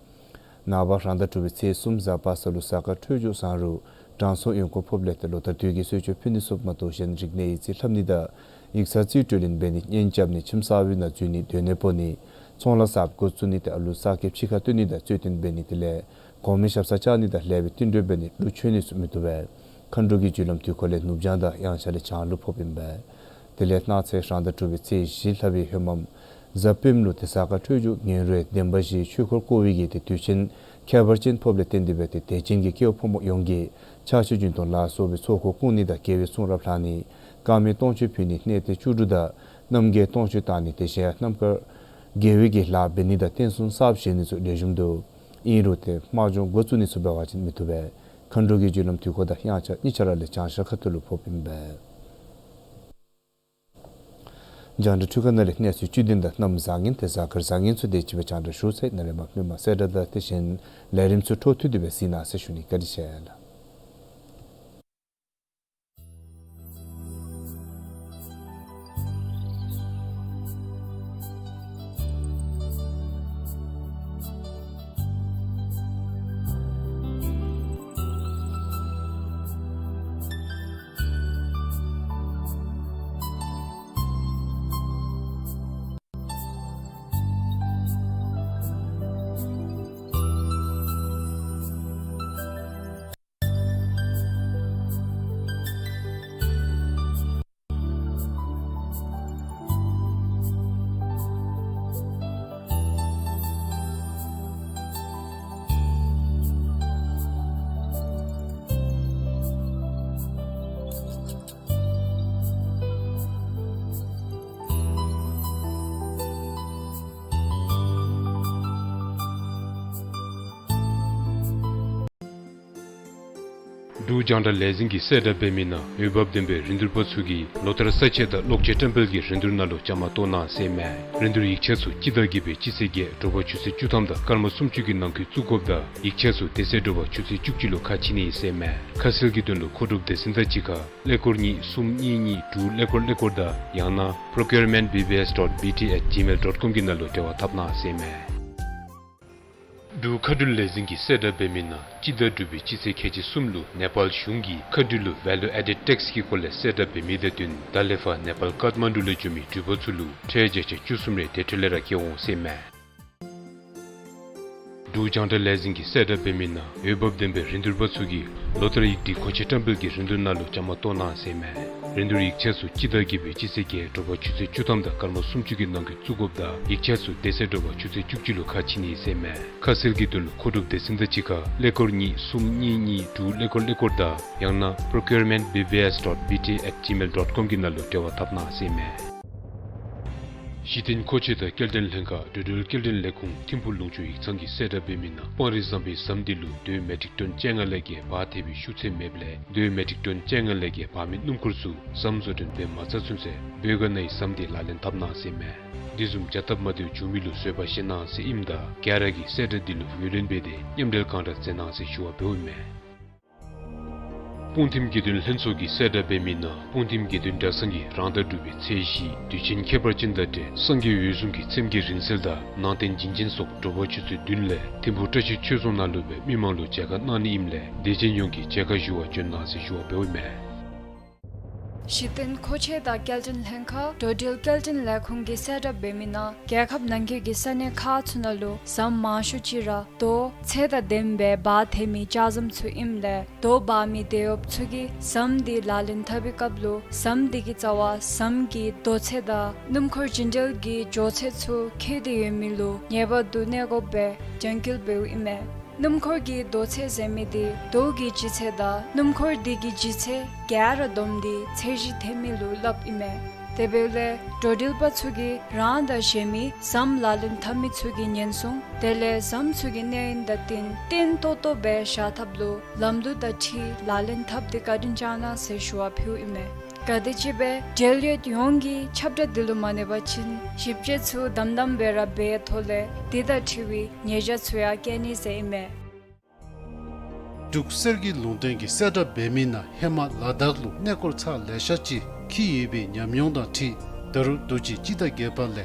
ནངས་པ་རང་ཟླ་དྲུག་པའི་ཚེས་གསུམ་གཟའ་པ་སངས་ལུ་གཟའ་སྐར་འཕྲོད་སྦྱོར་བཟང་རུང་དྲང་སྲོང་གཡོན་སྐོར་ཕོགཔ་ལས་ཏེ་ལོ་ལྟར་དུས་ཀྱི་གསོལ་མཆོད་ཕུལ་ནི་ཚུ་མ་གཏོགས་གཞན་རིག་གནས་ཡིག་རྩིས་ལྷབ་ནི་དང་ཡིག་ཚང་རྩིས་སྤྲོད་ལེན་འབད་ནི་གཉེན་རྐྱབ་ནི་ཁྱིམ་གསར་པའི་ནང་འཛུལ་ནི་སྡོད་གནས་སྤོ་ནི་ཚོང་ལཱ་གསརཔ་འགོ་བཙུགས་ནི་ཏེ་ཨ་ལུ་གསར་སྐྱེས་ཕྱི་ཁར་བཏོན་ནི་དང་རྩོད་དོན་འབད་ནི་དེ་ལས་གོང་མའི་ཞབས་སར་བཅར་ནི་དང་ལེགས་པའི་བསྟུན་གྲོས་འབད་ནི་གླུ་མཆོད་ནི་ཚུ་མི་བཏུབ་པས། མཁའ་འགྲོ་གི་རྒྱུ་ལམ་དུས་འཁོར་ལས་ནུབ་བྱང་དང་དབྱངས་འཆར་ལས་བྱང་ལུ་ཕོགཔ་ཨིན་པས། དེ་ལས་གནངས་ཚེ་རང་ཟླ་དྲུག་པའི་ཚེས་བཞི་ལྷག་པའི་ཧེ་མ་གཟའ་སྤེནམ་ལུ་ཏེ་གཟའ་སྐར་འཕྲོད་སྦྱོར་ངན་རུང་བདེན་པ་བཞིའི་ཆོས་འཁོར་བསྐོར་བའི་གི་ཏེ་དུས་ཆེན་ཁྱད་པར་ཅན་ཕོགཔ་ལས་བརྟེན་ཏེ་སྦེ་ཏེ་དད་ཅན་གྱི་སྐྱེ་བོ་ཕོ་མོ་ཡོངས་ཀྱིས་ཕྱག་མཆོད་སྦྱིན་གཏོང་ལ་སོགས་པའི་ཚོགས་འཁོར་བསྐོར་ནི་དང་དགེ་བའི་གསུང་རབ་ལྷག་ནི་དཀར་མེ་སྟོང་མཆོད་ཕུལ་ནི་གནས་བརྟན་བཅུ་དྲུག་དང་རྣམ་རྒྱལ་སྟོང་མཆོད་བཏང་ནི་ཏེ་གཞན་ཡང་རྣམ་དཀར་དགེ་བའི་གི་ལཱ་འབད་ནི་དང་རྟེན་གསུམ་གསརཔ་བཞེངས་ནི་ཚུ་ལེགས་ཤོམ་འདུག། ཨིན་རུང་ཏེ་དམག་སྦྱོང་འགོ་བཙུགས་ནི་ཚུ་འབད་བ་ཅིན་མི་བཏུབ་པས། མཁའ་འགྲོ་གི་རྒྱུ་ལམ་དུས་འཁོར་དང་དབྱངས་འཆར་གཉིས་ཆ་ར་ལས་བྱང་ཤར་ཁ་ཐུག་ལུ་ཕོགཔ་ཨིན་པས། རྒྱང་བསྒྲགས་འཕྲུལ་ཁང་ནང་ལས་གནས་ཚུལ་བཅུད་དོན་དང་གནམ་བཟང་ངན་ཏེ་གཟའ་སྐར་བཟང་ངན་ཚུ་དེ་ཅིག་སྦེ་རྒྱང་བསྒྲགས་ཞུ་ཚར་ཡི། ནཱ་ལས་མར་མི་མང་གསལ་བསྒྲགས་དང་དེ་བཞིན་ལས་རིམ་ཚུ་འཕྲོ་མཐུད་དེ་སྦེ་གཟིགས་གནང་ཟེར་ཞུ་ནི། བཀའ་དྲིན་ཆེ་ལགས། འབྲུག་རྒྱང་བསྒྲགས་ལས་འཛིན་གྱིས་གསལ་བསྒྲགས་འབད་མི་ནང་འོས་འབབ་ལྡན་པའི་རིན་བསྡུར་པ་ཚུ་གིས་ལོ་ལྟར་ས་ཆ་དང་གློག་ཆས་བཀྲམ་སྤེལ་གྱི་རིན་བསྡུར་ནང་ལུ་བཅའ་མར་གཏོགས་གནང་ཟེར་མས། རིན་བསྡུར་ཡིག་ཆ་ཚུ་སྤྱི་ཟླ་བརྒྱད་པའི་སྤྱི་ཚེས་བརྒྱད་དྲོ་པ་ཆུ་ཚོད་བཅུ་ཐམ་དང་སྐར་མ་སུམ་ཅུ་གི་ནང་འཁོད་བཙུགས་དགོཔ་དང་ཡིག་ཆ་ཚུ་དེ་ཚེ་དྲོ་པ་ཆུ་ཚོད་བཅུ་གཅིག་ལུ་ཁ་ཕྱེ་ནི་ཨིན་ཟེར་མས། ཁ་གསལ་གྱི་དོན་ལུ་མཁོ་སྒྲུབ་སྡེ་ཚན་དང་གཅིག་ཁར་ཀླད་ཀོར་གཉིས་གསུམ་གཉིས་གཉིས་དྲུག་ཀླད་ཀོར་ཀླད་ཀོར་དང་ཡང་ན་procurement B B S dot B T at gmail dot com གི་ནང་ལུ་འབྲེལ་བ་འཐབ་གནང་ཟེར་མས། འབྲུག་མཁའ་འགྲུལ་ལས་འཛིན་གྱིས་གསལ་བསྒྲགས་འབད་མི་ནང་སྤྱི་ཟླ་དྲུག་པའི་སྤྱི་ཚེས་ཁལ་གཅིག་གསུམ་ལུ་ནེ་པཱལ་གཞུང་གིས་མཁའ་འགྲུལ་ལུ་ཝེ་ལུ་ཨེ་ཌེཌ་ཊེགསི་གི་སྐོར་ལས་གསལ་བསྒྲགས་འབད་མི་དང་བསྟུན་ད་ལས་ཕར་ནེ་པཱལ་ཀཏ་མན་ཌུ་ལུ་འགྱོ་མི་འགྲུལ་པ་ཚུ་ལུ་ཁྲལ་བརྒྱ་ཆ་བཅུ་གསུམ་རེ་དེ་འཕྲོ་ལས་ར་བཀལ་འོང་ཟེར་མས། འབྲུག་རྒྱང་བསྒྲགས་ལས་འཛིན་གྱིས་གསལ་བསྒྲགས་འབད་མི་ནང་འོས་འབབ་ལྡན་པའི་རིན་བསྡུར་པ་ཚུ་གིས་ལོ་ལྟར་ཡིག་སྒྲིག་མཁོ་ཆས་བཀྲམ་སྤེལ་གྱི་རིན་བསྡུར་ནང་ལུ་བཅའ་མར་གཏོགས་གནང་ཟེར་མས། རིན་བསྡུར་ཡིག་ཆ་ཚུ་སྤྱི་ཟླ་བརྒྱད་པའི་སྤྱི་ཚེས་བརྒྱད་དྲོ་པ་ཆུ་ཚོད་བཅུ་ཐམ་དང་སྐར་མ་སུམ་ཅུ་གི་ནང་འཁོད་བཙུགས་དགོཔ་དང་ཡིག་ཆ་ཚུ་དེ་ཚེ་དྲོ་པ་ཆུ་ཚོད་བཅུ་གཅིག་ལུ་ཁ་ཕྱེ་ནི་ཨིན་ཟེར་མས། ཁ་གསལ་གྱི་དོན་ལུ་མཁོ་སྒྲུབ་སྡེ་ཚན་དང་གཅིག་ཁར་ཀླད་ཀོར་གཉིས་གསུམ་གཉིས་གཉིས་དྲུག་ཀླད་ཀོར་ཀླད་ཀོར་དང་ཡང་ན་procurement B B S dot B T at gmail dot com གི་ནང་ལུ་འབྲེལ་བ་འཐབ་གནང་ཟེར་མས། གཞི་རྟེན་མཁོ་ཆས་དང་སྐྱེལ་འདྲེན་ལྷན་ཁག་འགྲོ་འགྲུལ་སྐྱེལ་འདྲེན་ལས་ཁུངས་ཐིམ་ཕུག་ལུང་ཕྱོགས་ཡིག་ཚང་གིས་གསལ་བསྒྲགས་འབད་མི་ནང་སྤང་རི་ཟམ་པའི་ཟམ་འདི་ལུ་རྡོའི་མེ་ཊིག་ཊོན་བཅོ་ལྔ་ལས་བརྒལ་འབག་ཐེབས་པའི་ཤུགས་ཚད་མེདཔ་ལས་རྡོའི་མེ་ཊིག་ཊོན་བཅོ་ལྔ་ལས་བརྒལ་འབག་མི་སྣུམ་འཁོར་ཚུ་ཟམ་བཟོ་སྐྲུན་འབད་མ་ཚར་ཚུན་ཚོད་བོད་ག་ནའི་ཟམ་འདི་ལག་ལེན་འཐབ་གནང་ཟེར་མས། འདི་བཟུམ་བྱ་སྟབས་མ་བདེཝ་འབྱུང་མི་ལུ་བཟོད་པ་བཞེས་གནང་ཟེར་ཨིནམ་ད་ག་ར་གིས་གསལ་བསྒྲགས་འདི་ལུ་ངོས་ལེན་འབད་དེ་མཉམ་འབྲེལ་གང་དྲག་མཛད་གནང་ཟེར་ཞུ་བ་འབདཝ་ཨིན་མས། སྤུངས་ཐིམ་དགེ་འདུན་ལྷན་ཚོགས་ཀྱིས་གསལ་བསྒྲགས་འབད་མི་ནང་སྤུངས་ཐིམ་དགེ་འདུན་གྲྭ་ཚང་གིས་རང་ཟླ་དྲུག་པའི་ཚེས་བཞི་དུས་ཆེན་ཁྱད་པར་ཅན་དང་འབྲེལ་སངས་རྒྱས་འོད་སྲུང་གི་ཚེམས་བརྒྱད་རིང་བསྲེལ་དང་ནང་རྟེན་བྱིན་ཅན་སོགས་དྲོ་པ་ཆུ་ཚོད་བདུན་ལས་ཐིམ་ཕུ་བཀྲ་ཤིས་ཆོས་རྫོང་ནང་ལུ་སྦེ་མི་མང་ལུ་མཇལ་ཁ་གནང་ནི་ཨིནམ་ལས་དད་ཅན་ཡོངས་ཀྱིས་མཇལ་ཁ་ཞུ་བར་འབྱོན་གནང་ཟེར་ཞུ་བ་འབདཝ་ཨིན་མས། གཞི་རྟེན་མཁོ་ཆས་དང་སྐྱེལ་འདྲེན་ལྷན་ཁག་འགྲོ་འགྲུལ་སྐྱེལ་འདྲེན་ལས་ཁུངས་ཀྱིས་གསལ་བསྒྲགས་འབད་མི་ནང་རྒྱལ་ཁབ་ནང་འཁོད་ཀྱི་ས་གནས་ཁག་ཚུ་ནང་ལུ་ཟམ་མང་ཤོས་ཅིག་ར་རྡོ་ཚད་དང་ལྡནམ་སྦེ་འབག་འཐེན་མི་ལྕགས་ཟམ་ཚུ་ཨིནམ་ལས་རྡོ་འབག་མི་དེད་གཡོགཔ་ཚུ་གིས་ཟམ་འདི་ལག་ལེན་འཐབ་པའི་སྐབས་ལུ་ཟམ་འདི་གི་རྩ་བར་ཟམ་གྱི་རྡོ་ཚད་དང་སྣུམ་འཁོར་བྱིན་འགྲུལ་གྱི་འགྱོ་ཚད་ཚུ་འཁེལ་ཏེ་ཡོད་མི་ལུ་ངེས་པར་དུ་གནས་སྒོ་སྦེ་རྒྱང་འཁྱོལ་འབདཝ་ཨིན་མས། སྣུམ་འཁོར་གྱི་རྡོ་ཚད་ཟེར་མི་འདི་རྡོ་གི་ལྗིད་ཚད་དང་སྣུམ་འཁོར་འདི་གི་ལྗིད་ཚད་ག་ར་བསྡོམས་ཏེ་ཚད་གཞི་འཐེན་མི་ལུ་སླབ་ཨིན་མས། དེ་འབདཝ་ལས་འགྲོ་འགྲུལ་པ་ཚུ་གིས་རང་དང་གཞན་མི་ཟམ་ལག་ལེན་འཐབ་མི་ཚུ་གི་ཉེན་སྲུང་དེ་ལས་ཟམ་ཚུ་གི་གནས་ཡུན་དང་བསྟུན་བརྟན་ཏོག་ཏོ་སྦེ་བཞག་ཐབས་ལུ་ལམ་ལུགས་དང་འཁྲིལ་ལག་ལེན་འཐབ་སྟེ་བཀའ་དྲིན་བསྐྱང་གནང་ཟེར་ཞུ་བ་ཕུལཝ་ཨིན་མས། ག་དེམ་ཅིག་སྦེ་འབྲེལ་ཡོད་ཡོངས་ཀྱིས་ཁྱབ་བསྒྲགས་འདི་ལུ་མ་གནོད་པ་ཅིན་ཞིབ་དཔྱད་ཚུ་དམ་དམ་སྦེ་ར་འབད་ཐོག་ལས་འདི་དང་འཁྲིལ་བའི་ཉེས་བྱ་ཚུ་ཡང་བཀལ་ནི་ཟེར་ཨིན་མས། འབྲུག་གསེར་གྱི་ལུང་བསྟན་གྱིས་གསལ་བསྒྲགས་འབད་མི་ནང་ཧེ་མ་ལ་དྭགས་ལུ་གནས་སྐོར་ཚར་ལེ་ཤ་ཅིག་འཁྱིད་ཡོད་པའི་ཉམས་མྱོང་དང་འཁྲིལ་ད་རུང་རྡོ་རྗེ་སྤྱི་ཟླ་བརྒྱད་པ་ལས་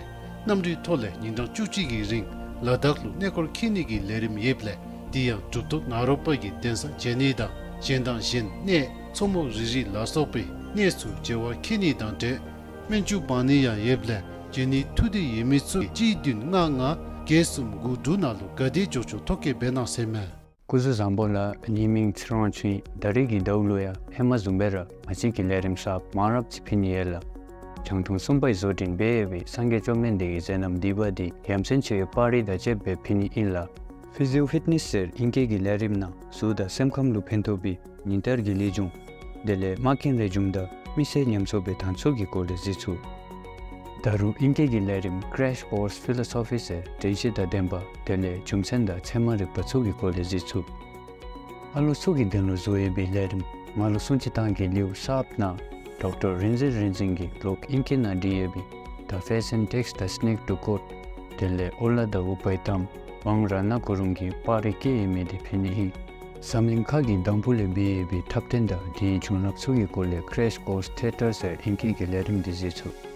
གནམ་གྲུའི་ཐོག་ལས་ཉིན་གྲངས་བཅུ་གཅིག་གི་རིང་ལ་དྭགས་ལུ་གནས་སྐོར་འཁྱིད་ནི་གི་ལས་རིམ་ཡོདཔ་ལས་དེ་ཡང་གྲུབ་ཐོབ་ནཱ་རོ་པ་གི་གདན་ས་མཇལ་ནི་དང་གཞན་དང་གཞན་གནས་མཚོ་མོ་རི་རི་ལ་སོགས་པའི་གནས་སུ་མཇལ་བར་འཁྱིད་ནི་དང་འབྲེལ་སྨན་བཅོས་འབག་ནི་ཡང་ཡོདཔ་ལས་མཇལ་ནི་ཐུགས་འདོད་ཡོད་མི་ཚུ་གཅིག་བདུན་ལྔ་ལྔ་བརྒྱད་གསུམ་དགུ་དྲུག་ནང་ལུ་ག་དེ་མགྱོགས་མགྱོགས་ཐོ་བཀོད་འབད་གནང་ཟེར་མས། སྐུ་གཟུགས་བཟང་པོ་ལགས། ངེའི་མིང་ཚེ་རིང་དབང་ཕྱུག་ཨིན། ད་རིས་ཀྱི་ཟླཝ་ལུ་ཡང་ཧེ་མ་བཟུམ་སྦེ་ར་ང་བཅས་ཀྱིས་ལས་རིམ་གསརཔ་མང་རབས་ཅིག་ཕུལ་ནི་ཡོད་ལགས། རྒྱང་མཐོང་གསུམ་པའི་བཟོ་སྐྲུན་འབད་ཡོད་པའི་སངས་རྒྱས་བཅོམ་ལྡན་འདས་ཀྱི་མཛད་རྣམ་བསྡུས་པ་འདི་ཡ་མཚན་ཆེ་བའི་པར་རིས་དང་བཅསཔ་སྦེ་ཕུལ་ནི་ཨིན་ལགས། ཕི་ཟི་ཡོ་ཕིཊ་ནེསི་ཟེར་ཨིང་སྐད་ཀྱི་ལས་རིམ་ནང་གཟུགས་དང་སེམས་ཁམས་ལུ་ཕན་ཐོགས་པའི་ཉིན་བསྟར་གྱི་ལེགས་བྱུང་དེ་ལས་མ་རྐྱེན་ལེགས་བྱུང་དང་མི་སེར་ཉམས་གསོ་འབད་ཐངས་ཚུ་གི་སྐོར་ལས་གཟིགས་ཚུགས། ད་རུང་ཨིང་སྐད་ཀྱི་ལས་རིམ་Crash Course Philosophy ཟེར་དྲན་ཤེས་དང་ལྡན་པ་དེ་ལས་རྒྱུ་མཚན་དང་ཚད་མ་རིག་པ་ཚུ་གི་སྐོར་ལས་གཟིགས་ཚུགས། ཨ་ལོ་ཚུ་གི་དོན་ལུ་བཟོ་ཡོད་པའི་ལས་རིམ་ང་ལུ་སྲུང་བརྩི་བཏང་གི་ལེའུ་གསརཔ་ནང་ཌོག་ཊར་རིག་འཛིན་རིག་འཛིན་གྱིས་ལོག་ཨིང་སྐད་ནང་བྲིས་ཡོད་པའི་The Fashion Takes the Sneak to Court དེ་ལས་ཨོ་ལ་དང་ཨུ་པའི་ཏམ་ཝང་ར་ན་གུ་རུང་གིས་པར་རིས་བཀོད་ཡོད་མི་འདི་ཕུལ་ནི་ཨིན། འཛམ་གླིང་ཁ་གི་འདམ་བུ་ལས་འབད་ཡོད་པའི་འཁྲབ་སྟོན་དང་དེའི་བྱུང་རབས་ཚུ་གི་སྐོར་ལས་Crash Course Theatre ཟེར་ཨིང་སྐད་ཀྱི་ལས་རིམ་འདི་གཟིགས་ཚུགས།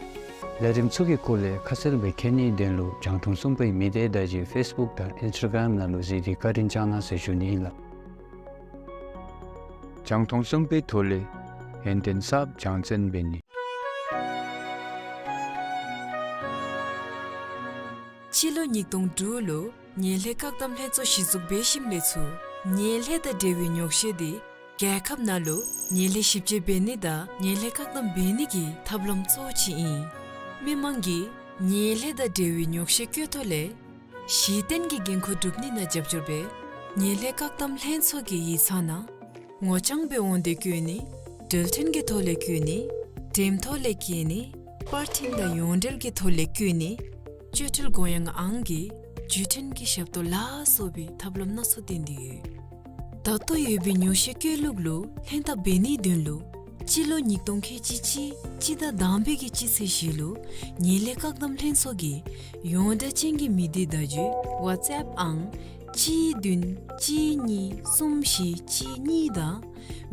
ལས་རིམ་ཚུ་གི་སྐོར་ལས་ཁ་གསལ་སྦེ་མཁྱེན་ནིའི་དོན་ལུ་རྒྱང་མཐོང་གསུམ་པའི་མི་སྡེ་བརྡ་བརྒྱུད་ཕེསི་བུཀ་དང་ཨིནསི་ཊ་གརམ་ནང་ལུ་གཟིགས་ཏེ་བཀའ་དྲིན་བསྐྱང་གནང་ཟེར་ཞུ་ནི་ཨིན་ལགས། རྒྱང་མཐོང་གསུམ་པའི་ཐོག་ལས་ཡོན་ཏན་གསརཔ་སྦྱང་བརྩོན་འབད་ནི། སྤྱི་ལོ་ཉིས་སྟོང་དྲུག་ལུ་ངན་ལྷད་བཀག་སྡོམ་ལྷན་ཚོགས་གཞི་བཙུགས་འབད་ཞིནམ་ལས་ཚུར་ངན་ལྷད་དང་འབྲེལ་བའི་ཉོག་བཤད་འདི་རྒྱལ་ཁབ་ནང་ལུ་ངན་ལྷད་ཞིབ་དཔྱད་འབད་ནི་དང་ངན་ལྷད་བཀག་སྡོམ་འབད་ནི་གི་ཐབས་ལམ་གཙོ་བོ་ཅིག་ཨིན། མི་མང་གིས་ངན་ལྷད་དང་འབྲེལ་བའི་ཉོག་བཤད་བཀོད་ཐོག་ལས་གཞི་རྟེན་གྱི་འགན་ཁུར་སྒྲུབ་ནི་ནང་རྒྱབ་སྐྱོར་འབད་ངན་ལྷད་བཀག་སྡོམ་ལྷན་ཚོགས་ཀྱི་ཡིག་ཚང་ནང་ངོ་རྐྱང་སྦེ་འོང་སྟེ་བཀོད་ནི། འགྲེལ་བསྟུན་གྱི་ཐོག་ལས་བཀོད་ནི། འགྲེམས་ཐོག་ལས་བཀོད་ནི། པར་འཕྲིན་དང་ཡོངས་འབྲེལ་གྱི་ཐོག་ལས་བཀོད་ནི། སྤྱོད་ཁྲལ་དགོངས་ཡངས་ཨང་གི་བརྒྱུད་འཕྲིན་གྱི་ཞབས་ཏོག་ལ་སོགས་པའི་ཐབས་ལམ་སྣ་ཚོགས་བཏོན་ཏེ་ཡོད། ད་ལྟོ་ཡོད་པའི་ཉོག་བཤད་བཀོད་ལུགས་ལུ་ལྷན་ཐབས་འབད་ནིའི་དོན་ལུ་སྤྱི་ལོ་ཉིས་སྟོང་ཁལ་གཅིག་གཅིག་སྤྱི་ཟླ་དང་པའི་གི་སྤྱི་ཚེས་བཞི་ལུ་ངན་ལྷད་བཀག་སྡོམ་ལྷན་ཚོགས་ཀྱི་ཡོངས་བསྒྲགས་ཅན་གྱི་མི་སྡེ་བརྡ་བརྒྱུད་ཝཊས་ཨེཔ་ཨང་གཅིག་བདུན་གཅིག་གཉིས་གསུམ་བཞི་གཅིག་གཉིས་དང་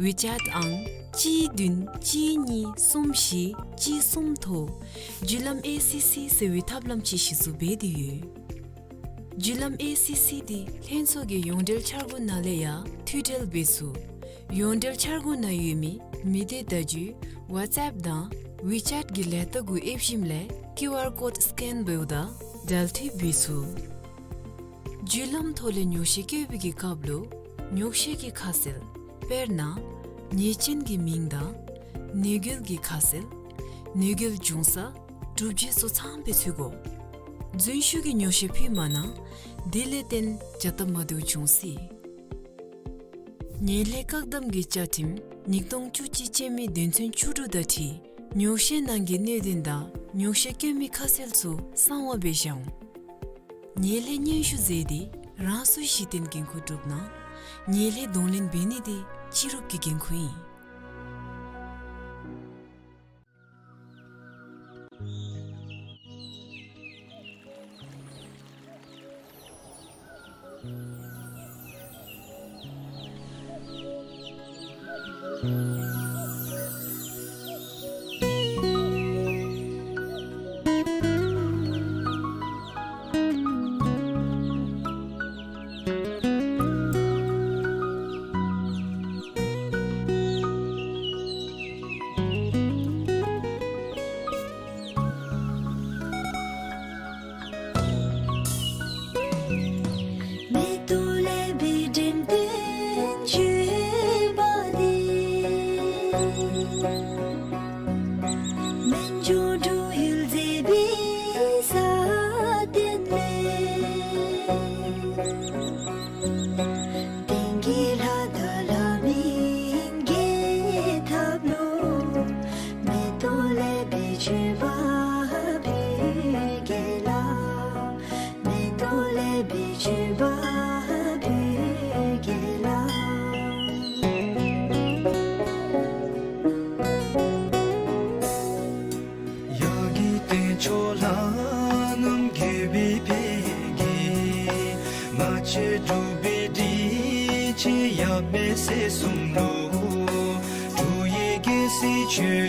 ཝི་ཅེཊ་ཨང་གཅིག་བདུན་གཅིག་གཉིས་གསུམ་བཞི་གཅིག་གསུམ་ཐོག་བརྒྱུད་ལམ་ཨེ་སི་སི་ཟེར་བའི་ཐབས་ལམ་ཅིག་གཞི་བཙུགས་འབད་དེ་ཡོད། བརྒྱུད་ལམ་ཨེ་སི་སི་འདི་ལྷན་ཚོགས་ཀྱི་ཡོངས་འབྲེལ་འཆར་སྒོ་ནང་ལས་ཡང་མཐུད་འབྲེལ་འབད་ཚུགས། ཡོངས་འབྲེལ་འཆར་སྒོ་ནང་ཡོད་མི་མི་སྡེ་བརྡ་བརྒྱུད་ཝཊས་ཨེཔ་དང་ཝི་ཅེཊ་གི་ལས་རྟགས་གུ་ཨེབ་ཞིནམ་ལས་ཀིའུ་ཨར་ཀོཌ་སི་ཀེན་འབདཝ་ད་འབྲེལ་མཐུད་འབད་ཚུགས། བརྒྱུད་ལམ་ཐོག་ལས་ཉོག་བཤད་བཀོད་པའི་གི་སྐབས་ལུ་ཉོག་བཤད་ཀྱི་ཁ་གསལ་དཔེར་ན་ཉེས་ཅན་གྱི་མིང་དང་གནོད་འགེལ་གྱི་ཁ་གསལ་གནོད་འགེལ་བྱུང་ས་གྲུབ་རྗེས་སོགས་ཚངམ་སྦེ་འཚོལ་དགོ། རྫུན་ཤོས་ཀྱི་ཉོག་བཤད་ཕུལ་མ་གནང་། དེ་ལས་བརྟེན་བྱ་ཐབས་མ་བདེཝ་འབྱུང་སྲིད། ངན་ལྷད་བཀག་སྡོམ་གྱི་བཅའ་ཁྲིམས་ཉིས་སྟོང་བཅུ་གཅིག་ཅན་མའི་དོན་ཚན་བཅུ་དྲུག་དང་འཁྲིལ་ཉོག་བཤད་ནང་གི་གནད་དོན་དང་ཉོག་བཤད་བཀོད་མི་ཁ་གསལ་ཚུ་གསང་བ་སྦེ་བཞག་འོང་། ངན་ལྷད་སྙན་ཞུ་མཛད་དེ་རང་སོའི་གཞི་རྟེན་འགན་ཁུར་སྒྲུབ་གནང་། ངན་ལྷད་གདོང་ལེན་འབད་ནི་དེ་སྤྱི་རུབ་ཀྱི་འགན་ཁུར་ཨིན། མཆོད་པ་ཕུལ་གེ་ལགས། མེ་ཏོག་ལེགས་པའི་མཆོད་པ་ཕུལ་གེ་ལགས། ཡ་གི་ཏེ་ཆོ་ལ་ནམ་གི་བི་ཕེ་གི་ང་ཆེ་འབྲུག་པའི་དྲིན་ཆེ་ཡབ་མེས་སྲས་གསུམ་ལུ། འབྲུག་ཡི་རྒྱལ་སྲིད་ཆོས་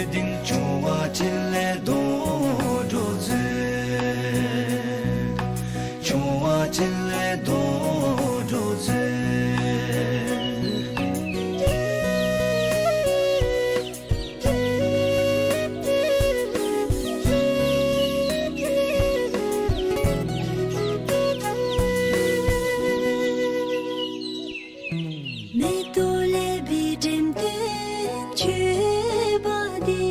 ལྡན་བྱུང་བ་ཅིག་ལེགས་དོ་འགྲོ་མཛོད། བྱུང་བ་ཅིག་ལེགས་དོ་འགྲོ་མཛོད། མེ་ཏོག་ལེགས་པའི་འགྲེམས་སྟོན་མཆོད་པ་འདི།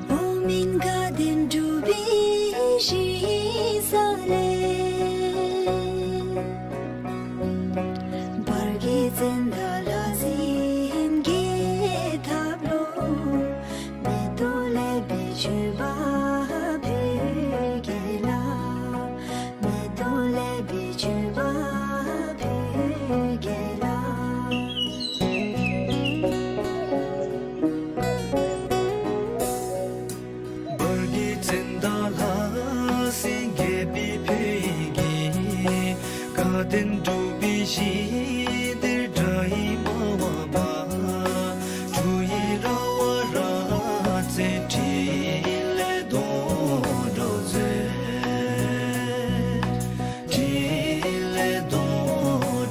འོག་མིན་དགའ་ལྡན་འབྲུག་པའི་ཞིང་ས་ལས། བར་གྱི་ཙན་དན་ལྷ་སྲིན་རྒྱལ་ཐབས་ལུ། མེ་ཏོག་ལེགས་པའི་མཆོད་པ་ཕུལ་གེ་ལགས། མེ་ཏོག་ལེགས་པའི་མཆོད་པ་ཕུལ་གེ་ལགས། བར་གྱི་ཙན་དན་ལྷ་སྲིན་རྒྱལ་པོའི་ཕེབས་ཀྱིས་དགའ་ལྡན་འབྲུག་པའི་ཞིང་འདིར་དགྲ་ཡིས་མ་བབས་པ། འབྲུག་ཡི་ར་བ་ར་ཙེ་འཕྲིན་ལས་དོན་འགྲུབ་མཛོད། འཕྲིན་ལས་དོན་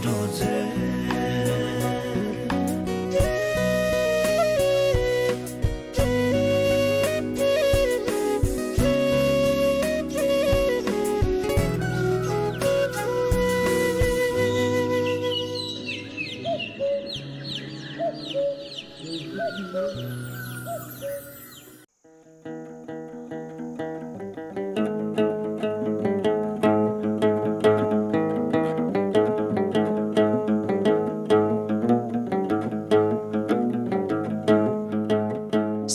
འགྲུབ་མཛོད།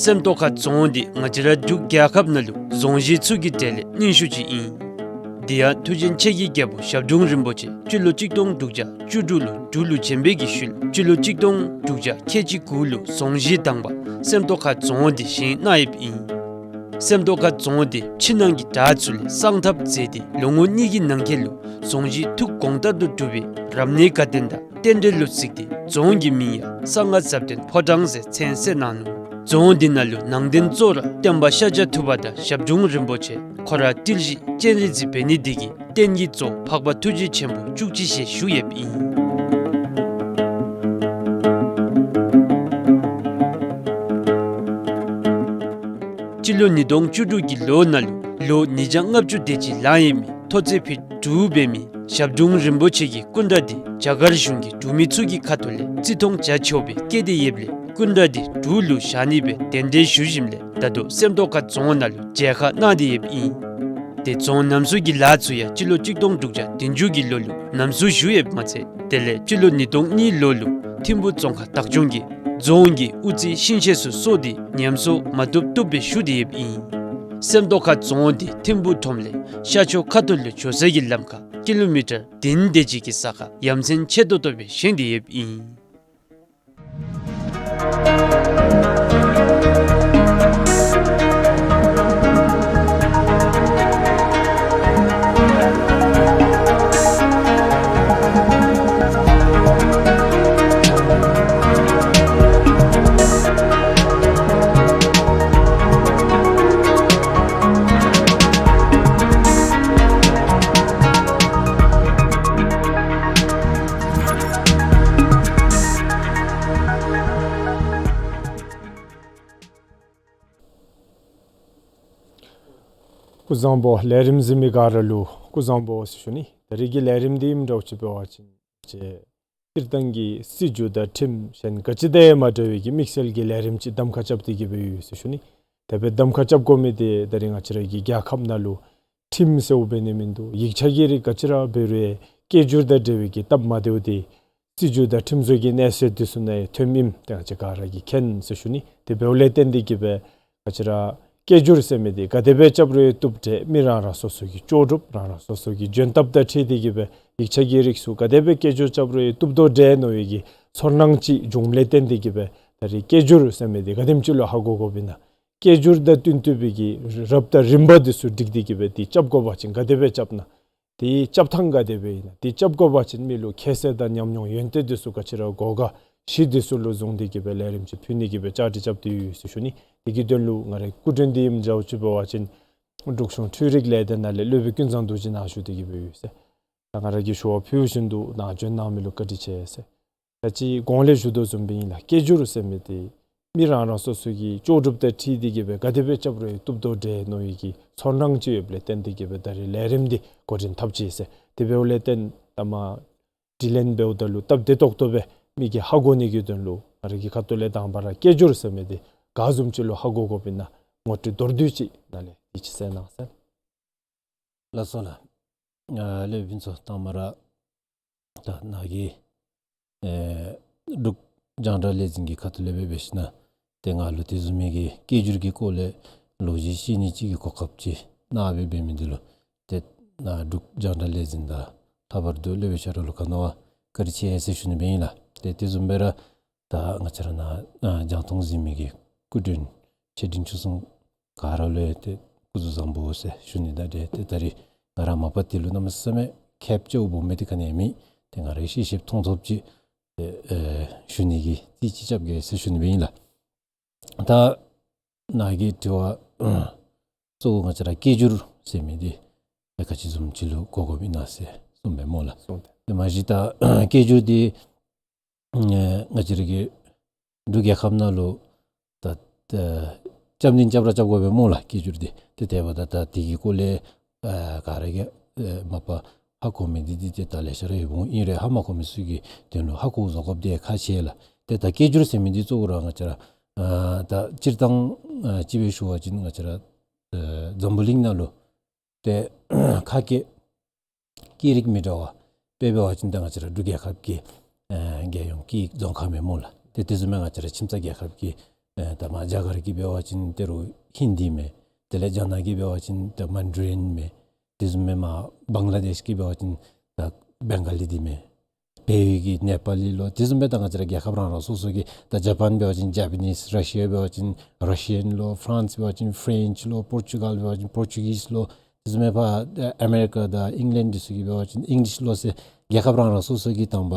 སེམས་རྟོགས་ཁ་རྫོང་འདི་ང་བཅས་ར་འབྲུག་རྒྱལ་ཁབ་ནང་ལུ་རྫོང་གཞི་ཚུ་གི་གྲས་ལས་རྙིང་ཤོས་ཅིག་ཨིན། དེ་ཡང་མཐུ་ཆེན་ཆེ་གི་རྒྱལ་པོ་ཞབས་དྲུང་རིན་པོ་ཆེ་སྤྱི་ལོ་གཅིག་སྟོང་དྲུག་བརྒྱ་བཅུ་དྲུག་ལུ་འབྲུག་ལུ་བྱོན་པའི་གི་ཤུལ་སྤྱི་ལོ་གཅིག་སྟོང་དྲུག་བརྒྱ་ཁལ་གཅིག་དགུ་ལུ་རྫོང་གཞི་དང་པ་སེམས་རྟོགས་ཁ་རྫོང་འདི་བཞེངས་གནང་ཡོདཔ་ཨིན། སེམས་རྟོགས་ཁ་རྫོང་འདི་ཕྱི་ནང་གི་བྲག་ཚུ་ལས་གསང་ཐབས་མཛད་དེ་ལོ་ངོ་གཉིས་ཀྱི་ནང་འཁོད་ལུ་རྫོང་གཞི་ཐུགས་དགོངས་ལྟར་དུ་གྲུབ་པའི་རབ་གནས་དགའ་སྟོན་དང་རྟེན་འབྲེལ་ལུ་གཟིགས་ཏེ་རྫོང་གི་མིང་ཡང་གསང་སྔགས་ཟབ་དོན་ཕོ་བྲང་ཟེར་མཚན་གསོལ་གནང་ནུག། རྫོང་འདི་ནང་ལུ་ནང་རྟེན་གཙོ་བོ་ར་སྟོན་པ་ཤཱཀྱ་ཐུབ་པ་དང་ཞབས་དྲུང་རིན་པོ་ཆེ་ཁོ་ར་ཏིལ་བཞི་སྤྱན་རས་གཟིགས་འབད་ནི་འདི་གིས་རྟེན་གྱི་གཙོ་བོ་འཕགས་པ་ཐུགས་རྗེ་ཆེན་པོ་བཅུ་གཅིག་ཞལ་བཞུགས་ཡོདཔ་ཨིན། སྤྱི་ལོ་ཉིས་སྟོང་བཅུ་དྲུག་གི་ལོ་ནང་ལུ་ལོ་ཉིས་བརྒྱ་ལྔ་བཅུ་དེ་ཅིག་ལང་ཡོད་མི་ཐོག་བརྩེགས་ཕུད་དྲུག་འབད་མི་ཞབས་དྲུང་རིན་པོ་ཆེ་གི་སྐུ་འདྲ་འདི་རྒྱ་གར་གཞུང་གི་འབྲུག་མི་ཚུ་གི་ཁ་ཐུག་ལས་བརྩི་མཐོང་བྱ་ཆོག་པའི་སྐད་དེ་ཡོདཔ་ལས་སྐུ་འདྲ་འདི་འབྲུག་ལུ་བཞག་ནི་སྦེ་གདན་འདྲེན་ཞུ་ཞིནམ་ལས་ད་ལྟོ་སེམས་རྟོགས་ཁ་རྫོང་ནང་ལུ་མཇལ་ཁ་གནང་སྟེ་ཡོདཔ་ཨིན། ཏེ་རྫོང་རྣམ་གསུམ་གྱི་ལཱ་ཚུ་ཡང་སྤྱི་ལོ་གཅིག་སྟོང་དྲུག་བརྒྱ་བདུན་ཅུ་གི་ལོ་ལུ་རྣམ་གསུམ་ཞུ་ཡོདཔ་མ་ཚད་དེ་ལས་སྤྱི་ལོ་ཉིས་སྟོང་གཉིས་ལོ་ལུ་ཐིམ་ཕུ་རྫོང་ཁག་བདག་སྐྱོང་གིས་རྫོང་གི་དབུ་རྩེ་ཤིང་ཤེད་ཚུ་སོར་ཏེ་ཉམས་གསོ་མ་བཏུབ་བཏུབ་སྦེ་ཞུ་སྟེ་ཡོདཔ་ཨིན། སེམས་རྟོགས་ཁ་རྫོང་འདི་ཐིམ་ཕུ་ཁྲོམ་ལས་ཤར་ཕྱོགས་ཁ་ཐུག་ལུ་འགྱོ་ས་གི་ལམ་ཁར་ཀི་ལོ་མི་ཊར་བདུན་དེ་ཅིག་གི་ས་ཁར་ཡ་མཚན་ཆེ་ཏོག་ཏོ་སྦེ་བཞེངས་ཏེ་ཡོདཔ་ཨིན། སྐུ་གཟུགས་བཟང་པོ། ལས་རིམ་གཟིགས་མི་ག་ར་ལུ་སྐུ་གཟུགས་བཟང་པོ་ཟེར་ཞུ་ནི། ད་རིས་ཀྱི་ལས་རིམ་འདི་ཨིནམ་འདྲཝ་ཅིག་འབད་བ་ཅིན་སྤྱིར་བཏང་གི་སྲིད་བྱུས་དང་ཁྲིམས་གཞན་ག་ཅི་དང་ཡང་མ་འདྲ་བའི་གི་དམིགས་བསལ་གྱི་ལས་རིམ་ཅིག་གདམ་ཁ་རྐྱབ་སྟེ་གི་འབད་ཡོད་ཟེར་ཞུ་ནི། དེ་སྦེ་གདམ་ཁ་རྐྱབ་དགོ་མི་འདི་ད་རིས་ང་བཅས་ར་གི་རྒྱལ་ཁབ་ནང་ལུ་ཁྲིམས་ཟེརཝ་འབད་ནི་མིན་འདུག། ཡིག་ཆ་གི་རིགས་ག་ཅི་ར་འབད་རུང་སྐད་སྒྱུར་དང་འབྲེལ་བའི་གི་སྟབས་མ་བདེཝ་འདི་ སྲིད་བྱུས་དང་ཁྲིམས་བཟོ་གི་གནས་ཚད་འདི་ཚུ་ནང་ཡང་ཐོནམ་ཨིནམ་ཏེ་ང་བཅས་ག་ར་གིས་མཁྱེན་ཟེར་ཞུ་ནི། དེ་འབདཝ་ལས་བརྟེན་ཏེ་གི་སྦེ་ང་བཅས་ར་སྐད་སྒྱུར་ཟེར་མི་འདི་ག་དེ་སྦེ་རྐྱབ་རུང་བཏུབ་འདྲས། མི་རང་རང་སོ་སོ་གི་ལྕོགས་གྲུབ་རང་རང་སོ་སོ་གི་འཇོན་ཐང་དང་འཁྲིལ་ཏེ་གི་སྦེ་ཡིག་ཆ་གི་རིགས་ཚུ་ག་དེ་སྦེ་སྐད་སྒྱུར་རྐྱབ་རུང་བཏུབ་དོ་འདྲས་མནོ་བའི་གི་ཚོར་སྣང་ཅིག་བྱུངམ་ལས་བརྟེན་ཏེ་གི་སྦེ་ད་རིས་སྐད་སྒྱུར་ཟེར་མི་འདི་ག་དེམ་ཅིག་ལུ་ཧ་གོ་དགོཔ་ཨིན་ན། སྐད་སྒྱུར་དང་བསྟུན་ཏེ་སྦེ་གི་རབ་དང་རིམ་པ་འདི་ཚུ་སྒྲིག་སྟེ་གི་སྦེ་འདི་རྐྱབ་དགོ་པ་ཅིན་ག་དེ་སྦེ་རྐྱབ་ན། དེའི་རྐྱབ་ཐངས་ག་དེ་སྦེ་ཨིན་ན། དེ་རྐྱབ་དགོ་པ་ཅིན་མི་ལུ་ཁྱད་གསོད་དང་ཉམས་མྱོང་ཡོན་ཏན་འདི་ཚུ་ག་ཅི་ར་དགོ་ག་གཞི་འདི་ཚུ་ལུ་བཟུང་སྟེ་གི་སྦེ་ལས་རིམ་ཅིག་ཕུལ་ནི་གི་སྦེ་བཅའ་སྒྲིག་རྐྱབ་སྟེ་ཡོད་ཟེར་ཞུ་ནི། དེ་གི་དོན་ལུ་ང་རའི་སྐུ་མགྲོན་འདི་ཨིནམ་འདྲཝ་ཅིག་འབད་བ་ཅིན་འབྲུག་གཞུང་འཕྲུལ་རིག་ལས་སྡེ་ནང་ལས་སློབ་དཔོན་ཀུན་བཟང་རྡོ་རྗེ་ནཱ་བཞུགས་ཏེ་གི་སྦེ་ཡོད་ཟེར། ད་ང་ར་གིས་ཞུ་བ་ཕུལ་བཞིན་དུ་ནཱ་བྱོན་གནང་མི་ལུ་བཀའ་དྲིན་ཆེ་ཟེར། ད་ཅི་གོང་ལས་ཞུ་དོ་བཟུམ་སྦེ་ཨིན་ལགས། སྐད་སྒྱུར་ཟེར་མི་འདི་མི་རང་རང་སོ་སོ་གི་ལྕོགས་གྲུབ་དང་འཁྲིལ་ཏེ་གི་སྦེ་ག་དེ་སྦེ་རྐྱབ་རུང་བཏུབ་དོ་འདྲས་མནོ་བའི་གི་ཚོར་སྣང་ཅིག་ཡོདཔ་ལས་བརྟེན་ཏེ་གི་སྦེ་ད་རིས་ལས་རིམ་འདི་འགོ་འདྲེན་འཐབ་ཅི་ཟེར། དེ་འབདཝ་ལས་བརྟེན་ད་མ་དྲི་ལན་འབདཝ་ད་ལུ་སྟབས་བདེ་ཏོག་ཏོ་སྦེ་མི་གིས་ཧ་གོ་ནི་གི་དོན་ལུ་ང་ར་གི་ཁ་ཐུག་ལས་དང་པ་ར་སྐད་སྒྱུར་ཟེར་མི་འདི་ག་བཟུམ་ཅིག་ལུ་ཧ་གོ་དགོཔ་ཨིན་ན་ངོ་སྤྲོད་མདོར་བསྡུས་ཅིག་ནཱ་ལས་ཡིད་ཆེས་གནང་ཟེར། ལགས་སོ་ལགས། ཨ་སློབ་དཔོན་ཕུན་ཚོགས་དང་མ་ར་ད་ནཱ་གི་ཨེ་འབྲུག་རྒྱང་བསྒྲགས་ལས་འཛིན་གྱི་ཁ་ཐུག་ལས་འབད་འབད་ཞིན་ན་ཏེ་ང་ལུ་དེ་བཟུམ་མའི་གི་སྐད་སྒྱུར་གྱི་སྐོར་ལས་ལོ་རྒྱུས་བཤད་ནི་ཅིག་གི་གོ་སྐབས་ཅིག་གནང་སྦེ་འབད་མི་འདི་ལུ་ཏེ་ནཱ་འབྲུག་རྒྱང་བསྒྲགས་ལས་འཛིན་དང་ལྷག་པར་དུ་སློབ་དཔོན་ཤ་རུ་ལུ་ག་ནི་བ་བཀའ་དྲིན་ཆེ་ཟེར་ཞུ་ནི་སྦེ་ཨིན་ལགས། ཏེ་དེ་བཟུམ་སྦེ་ར་ད་ང་བཅས་ར་ནཱ་ཨ་རྒྱང་མཐོང་གཟིགས་མི་གི་སྐུ་མགྲོན་ཆེ་འབྲིང་ཆུང་གསུམ་ག་ར་ལུ་ཡང་ཏེ་སྐུ་གཟུགས་བཟང་པོ་ཟེར་ཞུ་ནི་དང་འབྲེལ་ཏེ་ད་རིས་ང་ར་མ་པ་དེ་ལུ་གནམ་མེད་ས་མེད་ཁེབ་ཅིག་འབོ་མི་འདི་ག་ནི་ཡང་མེད། ཏེ་ང་རའི་ཤེས་ཤེསཔ་མཐོང་ཐོབ་ཅིག་ཏེ་ཨེ་ཞུ་ནི་གི་རྩིས་ཅིག་རྐྱབ་གེ་ཟེར་ཞུ་ནི་སྦེ་ཨིན་ལགས། ད་ནཱ་གི་དྲི་བ་གཙོ་བོ་ང་བཅས་ར་སྐད་སྒྱུར་ཟེར་མི་འདི་ཨེ་ག་ཅི་བཟུམ་ཅིག་ལུ་གོ་དགོཔ་ཨིན་ན་ཟེར་གསུངས་པས་སྨོ་ལགས། གསུངས་ཏེ། ཏེ་མ་གཞི་ད་སྐད་སྒྱུར་འདི་ཨེ་ང་བཅས་ར་གི་འབྲུག་རྒྱལ་ཁབ་ནང་ལུ་ད་ད་རྐྱབ་ནི་རྐྱབ་ར་རྐྱབ་དགོ་པས་སྨོ་ལགས། སྐད་སྒྱུར་འདི་ཏེ་དེ་འབདཝ་ད་ད་དེ་གི་སྐོར་ལས་ཨ་ག་ར་གིས་ཨེ་མ་པ་ཧ་གོ་མི་འདི་འདི་ཏེ་ད་ལེ་ཤ་ར་ཡོདཔ་འོང་ཨིན་རུང་ཧ་མ་གོ་མི་ཚུ་གི་དོན་ལུ་ཧ་གོ་བཟོ་དགོཔ་འདི་ཁག་ཆེ་ལགས། ཏེ་ད་སྐད་སྒྱུར་ཟེར་མི་འདི་གཙོ་བོ་ར་ང་བཅས་ར་ཨ་ད་སྤྱིར་བཏང་ཨ་ཅིག་སྦེ་ཞུ་བ་ཅིན་ང་བཅས་ར་ཨ་འཛམ་བུ་གླིང་ནང་ལུ་ཏེ་ཁ་སྐད་སྐད་རིགས་མི་འདྲ་བ་དཔེ་འབད་བ་ཅིན་ད་ང་བཅས་ར་འབྲུག་རྒྱལ་ཁབ་ཀྱི་ཨེ་རྒྱལ་ཡོངས་སྐད་ཡིག་རྫོང་ཁ་མས་སྨོ་ལགས། ཏེ་དེ་བཟུམ་མའི་ང་བཅས་ར་ཁྱིམ་ཚང་རྒྱལ་ཁབ་ཀྱི་ཨེ་ད་མ་རྒྱ་གར་གྱི་འབད་བ་ཅིན་ཏེ་རུང་ཧིན་དི་མས། དེ་ལས་རྒྱ་ནག་གི་འབད་བ་ཅིན་ད་མན་ཌ་རིན་མས། དེ་བཟུམ་མའི་མ་བང་ལ་དེཤ་གི་འབད་བ་ཅིན་ད་བེང་ག་ལི་འདི་མས། བལ་ཡུལ་གྱི་ནེ་པ་ལི་ལོ། དེ་བཟུམ་སྦེ་ད་ང་བཅས་ར་རྒྱལ་ཁབ་རང་རང་སོ་སོ་གི་ད་ཇ་པཱན་འབད་བ་ཅིན་ཇ་པ་ནིས། ར་ཤི་ཡ་འབད་བ་ཅིན་ར་ཤི་ཡཱན་ལོ། ཕ་རན་སི་འབད་བ་ཅིན་ཕ་རེན་ཅི་ལོ། པོར་ཅུ་གཱལ་འབད་བ་ཅིན་པོར་ཅུ་གིས་ལོ། དེ་བཟུམ་སྦེ་ཕར་ཨ་མེ་རི་ཀ་དང་ཨིང་ལེནཌ་འདི་ཚུ་གི་འབད་བ་ཅིན་ཨིང་ལིཤ་ལོ་ཟེར་རྒྱལ་ཁབ་རང་རང་སོ་སོ་གི་དང་པ་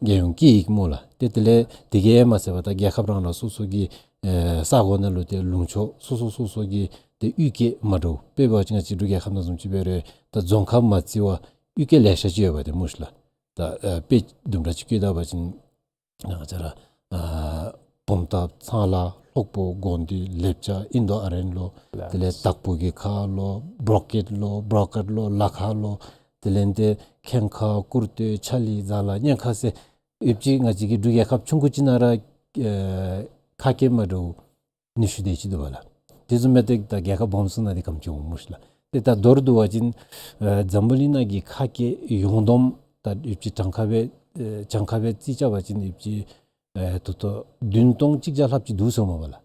རྒྱལ་ཡོངས་སྐད་ཡིག་སྨོ་ལགས། ཏེ་དེ་ལས་དེ་གིས་མ་ཚད་པར་ད་རྒྱལ་ཁབ་རང་རང་སོ་སོ་གི་ཨེ་ས་གོ་ནང་ལུ་ཏེ་ལུང་ཕྱོགས་སོ་སོ་སོ་སོ་གི་ཏེ་ཡུལ་སྐད་མ་འདྲཝ། དཔེ་འབད་བ་ཅིན་ང་བཅས་འབྲུག་རྒྱལ་ཁབ་ནང་བཟུམ་ཅིག་འབད་རུང་ད་རྫོང་ཁག་མ་བརྩི་བར་ཡུལ་སྐད་ལེ་ཤ་ཅིག་ཡོད་པ་ཏེ་སྨོ་ཤི་ལགས། ད་ཨ་དཔེ་དུམ་གྲ་ཅིག་བཀོད་ད་པ་ཅིན་ང་བཅས་ར་ཨ་བུམ་ཐང་ཚང་ལ་ལྷོག་པོ་དགོན་སྡེ་ལེབ་ཅ་ཨིན་དོ་ཨ་རན་ལོ། དེ་ལས་དྭགས་པོ་གི་ཁ་ལོ། བྲོ་ཀེཊ་ལོ། བྲོ་ཀེཊ་ལོ། ལ་ཁ་ལོ། དེ་ལས་ཏེ་ཁེངས་ཁ་ཀུར་སྟོད་ཆ་ལི་ཛ་ལ་གཉན་ཁ་ཟེར་ཡོདཔ་ཅིག་ང་བཅས་ཀྱི་འབྲུག་རྒྱལ་ཁབ་ཆུང་ཀུ་ཅིག་ནང་ར་ཨེ་ཁ་སྐད་མ་འདྲཝ་ཉི་ཤུ་དེ་ཅིག་འདུག་པ་ལགས། དེ་བཟུམ་སྦེ་ཏེ་ད་རྒྱལ་ཁབ་སྦོམ་སུ་ནང་འདི་གམ་ཅིག་འོང་སྨོ་ཤི་ལགས། ཏེ་ད་མདོར་བསྡུ་བ་ཅིན་ཨེ་འཛམ་བུ་གླིང་ནང་གི་ཁ་སྐད་ཡོངས་བསྡོམས་ད་ཡོདཔ་ཅིག་གྲངས་ཁ་སྦེ་ཨེ་གྲངས་ཁ་སྦེ་རྩིས་རྐྱབ་པ་ཅིན་ཡོདཔ་ཅིག་ཨེ་ད་ལྟོ་བདུན་སྟོང་གཅིག་བརྒྱ་ལྷགཔ་ཅིག་འདུག་ཟེར་མས་པ་ལགས།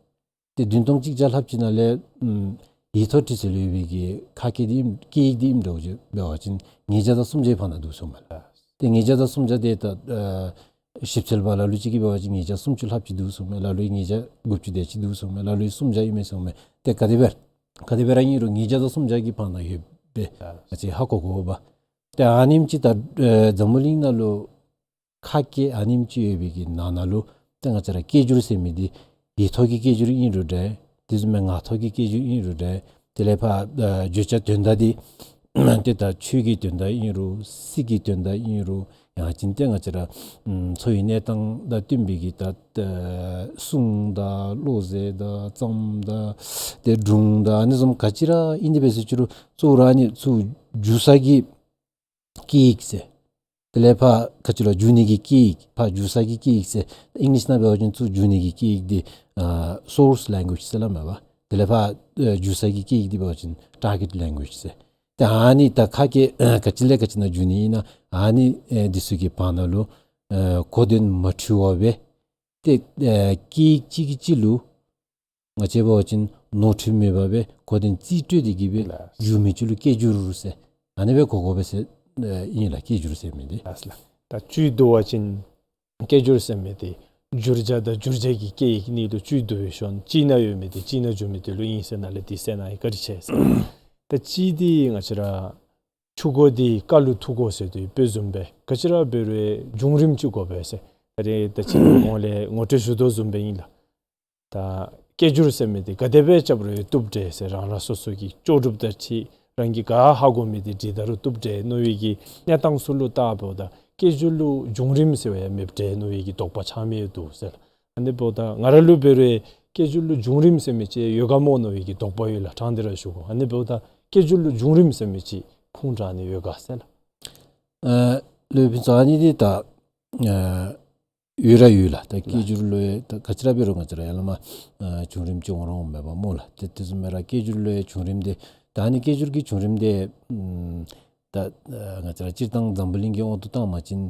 ཏེ་བདུན་སྟོང་གཅིག་བརྒྱ་ལྷགཔ་ཅིག་ནང་ལས་ཨམ་ཡིག་ཐོག་བྲིས་ཚད་ལུ་ཡོད་པའི་གི་ཁ་སྐད་འདི་ཨིནམ་སྐད་ཡིག་འདི་ཨིནམ་འདྲཝ་ཅིག་འབད་བ་ཅིན་ཉིས་བརྒྱ་དང་སུམ་བརྒྱའི་བར་ན་འདུག་ཟེར་མས་ལགས། ཏེ་ཉིས་བརྒྱ་དང་སུམ་བརྒྱ་འདི་ད་ཨ་ཞིབ་འཚོལ་པ་ལ་ལུ་ཅིག་གིས་འབད་བ་ཅིན་ཉིས་བརྒྱ་སུམ་ཅུ་ལྷགཔ་ཅིག་འདུག་ཟེར་མས། ལ་ལུ་ཉིས་བརྒྱ་དགུ་བཅུ་དེ་ཅིག་འདུག་ཟེར་མས། ལ་ལུ་སུམ་བརྒྱ་ཨིན་མས་ཟེར་མས། ཏེ་ག་དེ་སྦེ་ག་དེ་སྦེ་ར་ཨིན་རུང་ཉིས་བརྒྱ་དང་སུམ་བརྒྱ་གི་བར་ན་ཡོད་པས་ང་བཅས་ཧ་གོ་དགོ་པས། ཏེ་ཨ་ནེམ་ཅིག་ད་ཨེ་འཛམ་བུ་གླིང་ནང་ལུ་ཁ་སྐད་ཨ་ནེམ་ཅིག་ཡོད་པའི་གི་ནང་ན་ལུ་ཏེ་ང་བཅས་ར་སྐད་སྒྱུར་ཟེར་མི་འདི་ཡིག་ཐོག་གི་སྐད་སྒྱུར་ཨིན་རུང་འདྲ། དེ་བཟུམ་མའི་ངག་ཐོག་གི་སྐད་སྒྱུར་ཨིན་རུང་འདྲ། དེ་ལས་ཕར་ཨ་བརྗོད་བྱ་དོན་དག་འདི་ཏེ་ད་ཆོས་ཀྱི་དོན་དག་ཨིན་རུང་སྲིད་ཀྱི་དོན་དག་ཨིན་རུང་ཡང་ཅིན་ཏེ་ང་བཅས་ར་ཨམ་འཚོ་བའི་གནས་སྟངས་དང་བསྟུན་པའི་གི་ད་ཨ་སྲུང་དང་བློ་ཟེར་དང་རྩོམ་དང་ཏེ་སྒྲུང་དང་ཨ་ནི་བཟུམ་ག་ཅི་ར་ཨིན་ཏེ་འབད་ཟེར་ཅི་རུང་གཙོ་བོ་ར་ཨ་ནི་ཚུར་བསྒྱུར་ས་གི་སྐད་ཡིག་ཟེར། དེ་ལས་ཕར་ག་ཅི་ལོ་བསྒྱུར་ནི་གི་སྐད་ཡིག་ཕར་བསྒྱུར་ས་གི་སྐད་ཡིག་ཟེར། ཨིང་ལིཤ་ནང་འབད་བ་ཅིན་ཚུར་བསྒྱུར་ནི་གི་སྐད་ཡིག་འདི་ཨ་སོརསི་ལེང་གུ་ཨེཇ་ཟེར་སླབ་མས་པ། དེ་ལས་ཕར་ཨ་བསྒྱུར་ས་གི་སྐད་ཡིག་འདི་འབད་བ་ཅིན་ཊར་གེཊ་ལེང་གུ་ཨེཇ་ཟེར། ཏེ་ཨ་ནི་ད་ཁ་སྐད་ཨ་ག་ཅི་ལས་ག་ཅི་ནང་བསྒྱུར་ནི་ཨིན་ན་ཨ་ནི་ཨེ་འདི་ཚུ་གི་བར་ན་ལུ་ ཨ་གོ་དོན་མ་འཁྲུལ་བ་སྦེ་ཏེ་ཨ་སྐད་ཡིག་གཅིག་གིས་གཅིག་ལུ་ང་བཅས་འབད་བ་ཅིན་ནོར་འཁྲུལ་མེད་པར་སྦེ་གོ་དོན་རྩིས་སྤྲོད་དེ་གི་སྦེ་ལགས། འགྱུར་མི་ཅིག་ལུ་སྐད་སྒྱུར་ཟེར། ཨ་ནི་སྦེ་གོ་དགོ་པས་ཟེར་ཨ་ཨིན་ལགས། སྐད་སྒྱུར་ཟེར་མི་འདི། ལགས་ལགས། ད་བཅུད་བསྡུ་བ་ཅིན་སྐད་སྒྱུར་ཟེར་མི་འདི་བསྒྱུར་བྱ་དང་བསྒྱུར་བྱེད་ཀྱི་སྐད་ཡིག་གཉིས་ལུ་བཅུད་བསྡུ་བའི་ཤུལ་གཅིག་ནང་ཡོད་མི་འདི་གཅིག་ནང་འགྱུར་མི་འདི་ལུ་ཨིན་ཟེར་ནཱ་ལས་འདི་གསན་གནང་ཡི། བཀའ་དྲིན་ཆེ་ཟེར། ད་གཅིག་འདི་ང་བཅས་ར་ཆུ་མགོ་འདི་རྐ་ལུ་ཐུག་གོ་ཟེར་དོ་ཡོདཔ་བཟུམ་སྦེ་ག་ཅི་ར་འབད་རུང་བྱུང་རིམ་ཅིག་དགོ་པས་ཟེར། ད་རེས་ད་ཅི་གོང་ལས་ངོ་སྤྲོད་ཞུ་དོ་བཟུམ་སྦེ་ཨིན་ལགས། ད་སྐད་སྒྱུར་ཟེར་མི་འདི་ག་དེ་སྦེ་རྐྱབ་རུང་བཏུབ་འདྲས་ཟེར། རང་རང་སོ་སོ་གི་ལྕོགས་གྲུབ་དང་འཁྲིལ་རང་གིས་ག་ཧ་གོ་མི་འདི་འབྲི་ད་རུང་བཏུབ་འདྲས་མནོ་བའི་གི་གནས་སྟངས་ཚུ་ལུ་བལྟཝ་ད་སྐད་སྒྱུར་ལུ་བྱུང་རིམ་ཟེར་བ་ཡང་མེདཔ་འདྲས་མནོ་བའི་གི་དོགས་པ་ཆགས་མི་འདུག་ཟེར། ཨ་ནི་འབདཝ་ད་ང་ར་ལུ་འབད་རུང་སྐད་སྒྱུར་ལུ་བྱུང་རིམ་ཟེར་མི་ཅིག་ཡོད་ག་སྨོ་མནོ་བའི་གི་དོགས་པ་ཡོད་ལགས། དྲང་སྟེ་ར་ཞུ་དགོ། ཨ་ནི་འབདཝ་ད་སྐད་སྒྱུར་ལུ་བྱུང་རིམ་ཟེར་མི་ཅིག་ཁུངས་དྲངས་ནི་ཡོད་ག་ཟེར་ལགས། ཨ་ལགས་སོ། ཨ་ནི་འདི་ད་ཨ་ཡོད་ར་ཡོད་ལགས། ད་སྐད་སྒྱུར་ལུ་ཡང་ད་ག་ཅི་ར་འབད་རུང་ང་བཅས་ར་ཡ་ལ་མ་ཨ་བྱུང་རིམ་ཅིག་འོང་ར་འོངམ་མས་པ་སྨོ་ལགས། ཏེ་དེ་བཟུམ་སྦེ་ར་སྐད་སྒྱུར་ལུ་ཡང་བྱུང་རིམ་འདི་ད་ཨ་ནི་སྐད་སྒྱུར་གྱི་བྱུང་རིམ་འདི་ཨམ་ད་ཨ་ང་བཅས་ར་སྤྱིར་བཏང་འཛམ་བུ་གླིང་གི་དབང་དུ་བཏང་བ་ཅིན་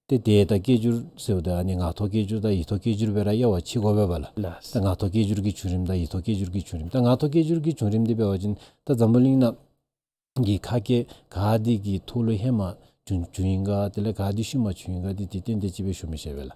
ཏེ་ཏེ་ད་སྐད་སྒྱུར་ཟེརཝ་ད་ཨ་ནི་ངག་ཐོག་སྐད་སྒྱུར་དང་ཡིག་ཐོག་སྐད་སྒྱུར་སྦེ་ར་དབྱེ་བ་ཕྱེ་དགོ་པས་པ་ལགས། ལགས། ད་ངག་ཐོག་སྐད་སྒྱུར་གྱི་བྱུང་རིམ་དང་ཡིག་ཐོག་སྐད་སྒྱུར་གྱི་བྱུང་རིམ། ད་ངག་ཐོག་སྐད་སྒྱུར་གྱི་བྱུང་རིམ་འདི་འབད་བ་ཅིན་ད་འཛམ་བུ་གླིང་ནང་གི་ཁ་སྐད་ག་འདི་གི་ཐོག་ལུ་ཧེ་མ་བྱུང་བྱུང་ཡི་ག་དེ་ལས་ག་འདི་ཤུལ་མ་བྱུང་ཡི་ག་འདི་ཏན་ཏན་ཅིག་སྦེ་ཞུ་མི་ཤེས་པས་ལགས།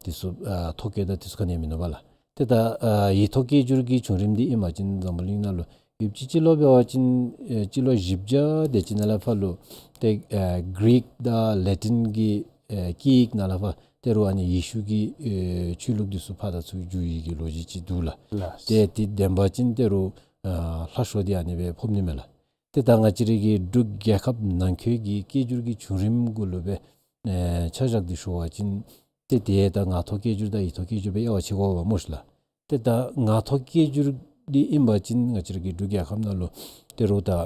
དེ་ཚུ་ཨ་ཐོ་བཀོད་དང་དེ་ཚུ་ག་ནི་ཡང་མིན་ནུག་པ་ལགས། ཏེ་ད་ཨ་ཡིག་ཐོག་སྐད་སྒྱུར་གྱི་བྱུང་རིམ་འདི་ཨིན་པ་ཅིན་འཛམ་བུ་གླིང་ནང་ལུ་ཡོདཔ་ཅིག་སྤྱི་ལོ་འབད་བ་ཅིན་ཨེ་སྤྱི་ལོ་བཞི་བརྒྱ་དེ་ཅིག་ནང་ལས་ཕར་ལུ་ཏེ་ཨེ་གྷི་རིག་དང་ལེ་ཊིན་གྱི་ཨེ་སྐད་ཡིག་ནང་ལས་ཕར་ད་རུང་ཨ་ནི་ཡེ་ཤུ་གི་ཨེ་ཆོས་ལུགས་འདི་ཚུ་ཕར་དང་ཚུར་བསྒྱུར་ཡི་གི་ལོ་རྒྱུས་ཅིག་འདུག་ལགས། ལགས། ཏེ་དེ་བདེན་པ་ཅིན་ད་རུང་ཨ་ལྷག་ཤོས་འདི་ཨ་ནི་སྦེ་ཕོག་ནི་མས་ལགས། ཏེ་ད་ང་བཅས་རའི་གི་འབྲུག་རྒྱལ་ཁབ་ནང་འཁོད་ཀྱི་སྐད་སྒྱུར་གྱི་བྱུང་རིམ་གུ་ལུ་སྦེ་ཨེ་ཆ་བཞག་སྟེ་ཞུ་བ་ཅིན་ཏེ་ཏེ་ད་ངག་ཐོག་སྐད་སྒྱུར་དང་ཡིག་ཐོག་སྐད་སྒྱུར་སྦེ་དབྱེ་བ་ཕྱེ་དགོ་པས་པ་སྨོ་ཤིག་ལགས། ཏེ་ད་ངག་ཐོག་སྐད་སྒྱུར་འདི་ཨིན་པ་ཅིན་ང་བཅས་རའི་གི་འབྲུག་རྒྱལ་ཁབ་ནང་ལུ་ད་རུང་ད་ཨ་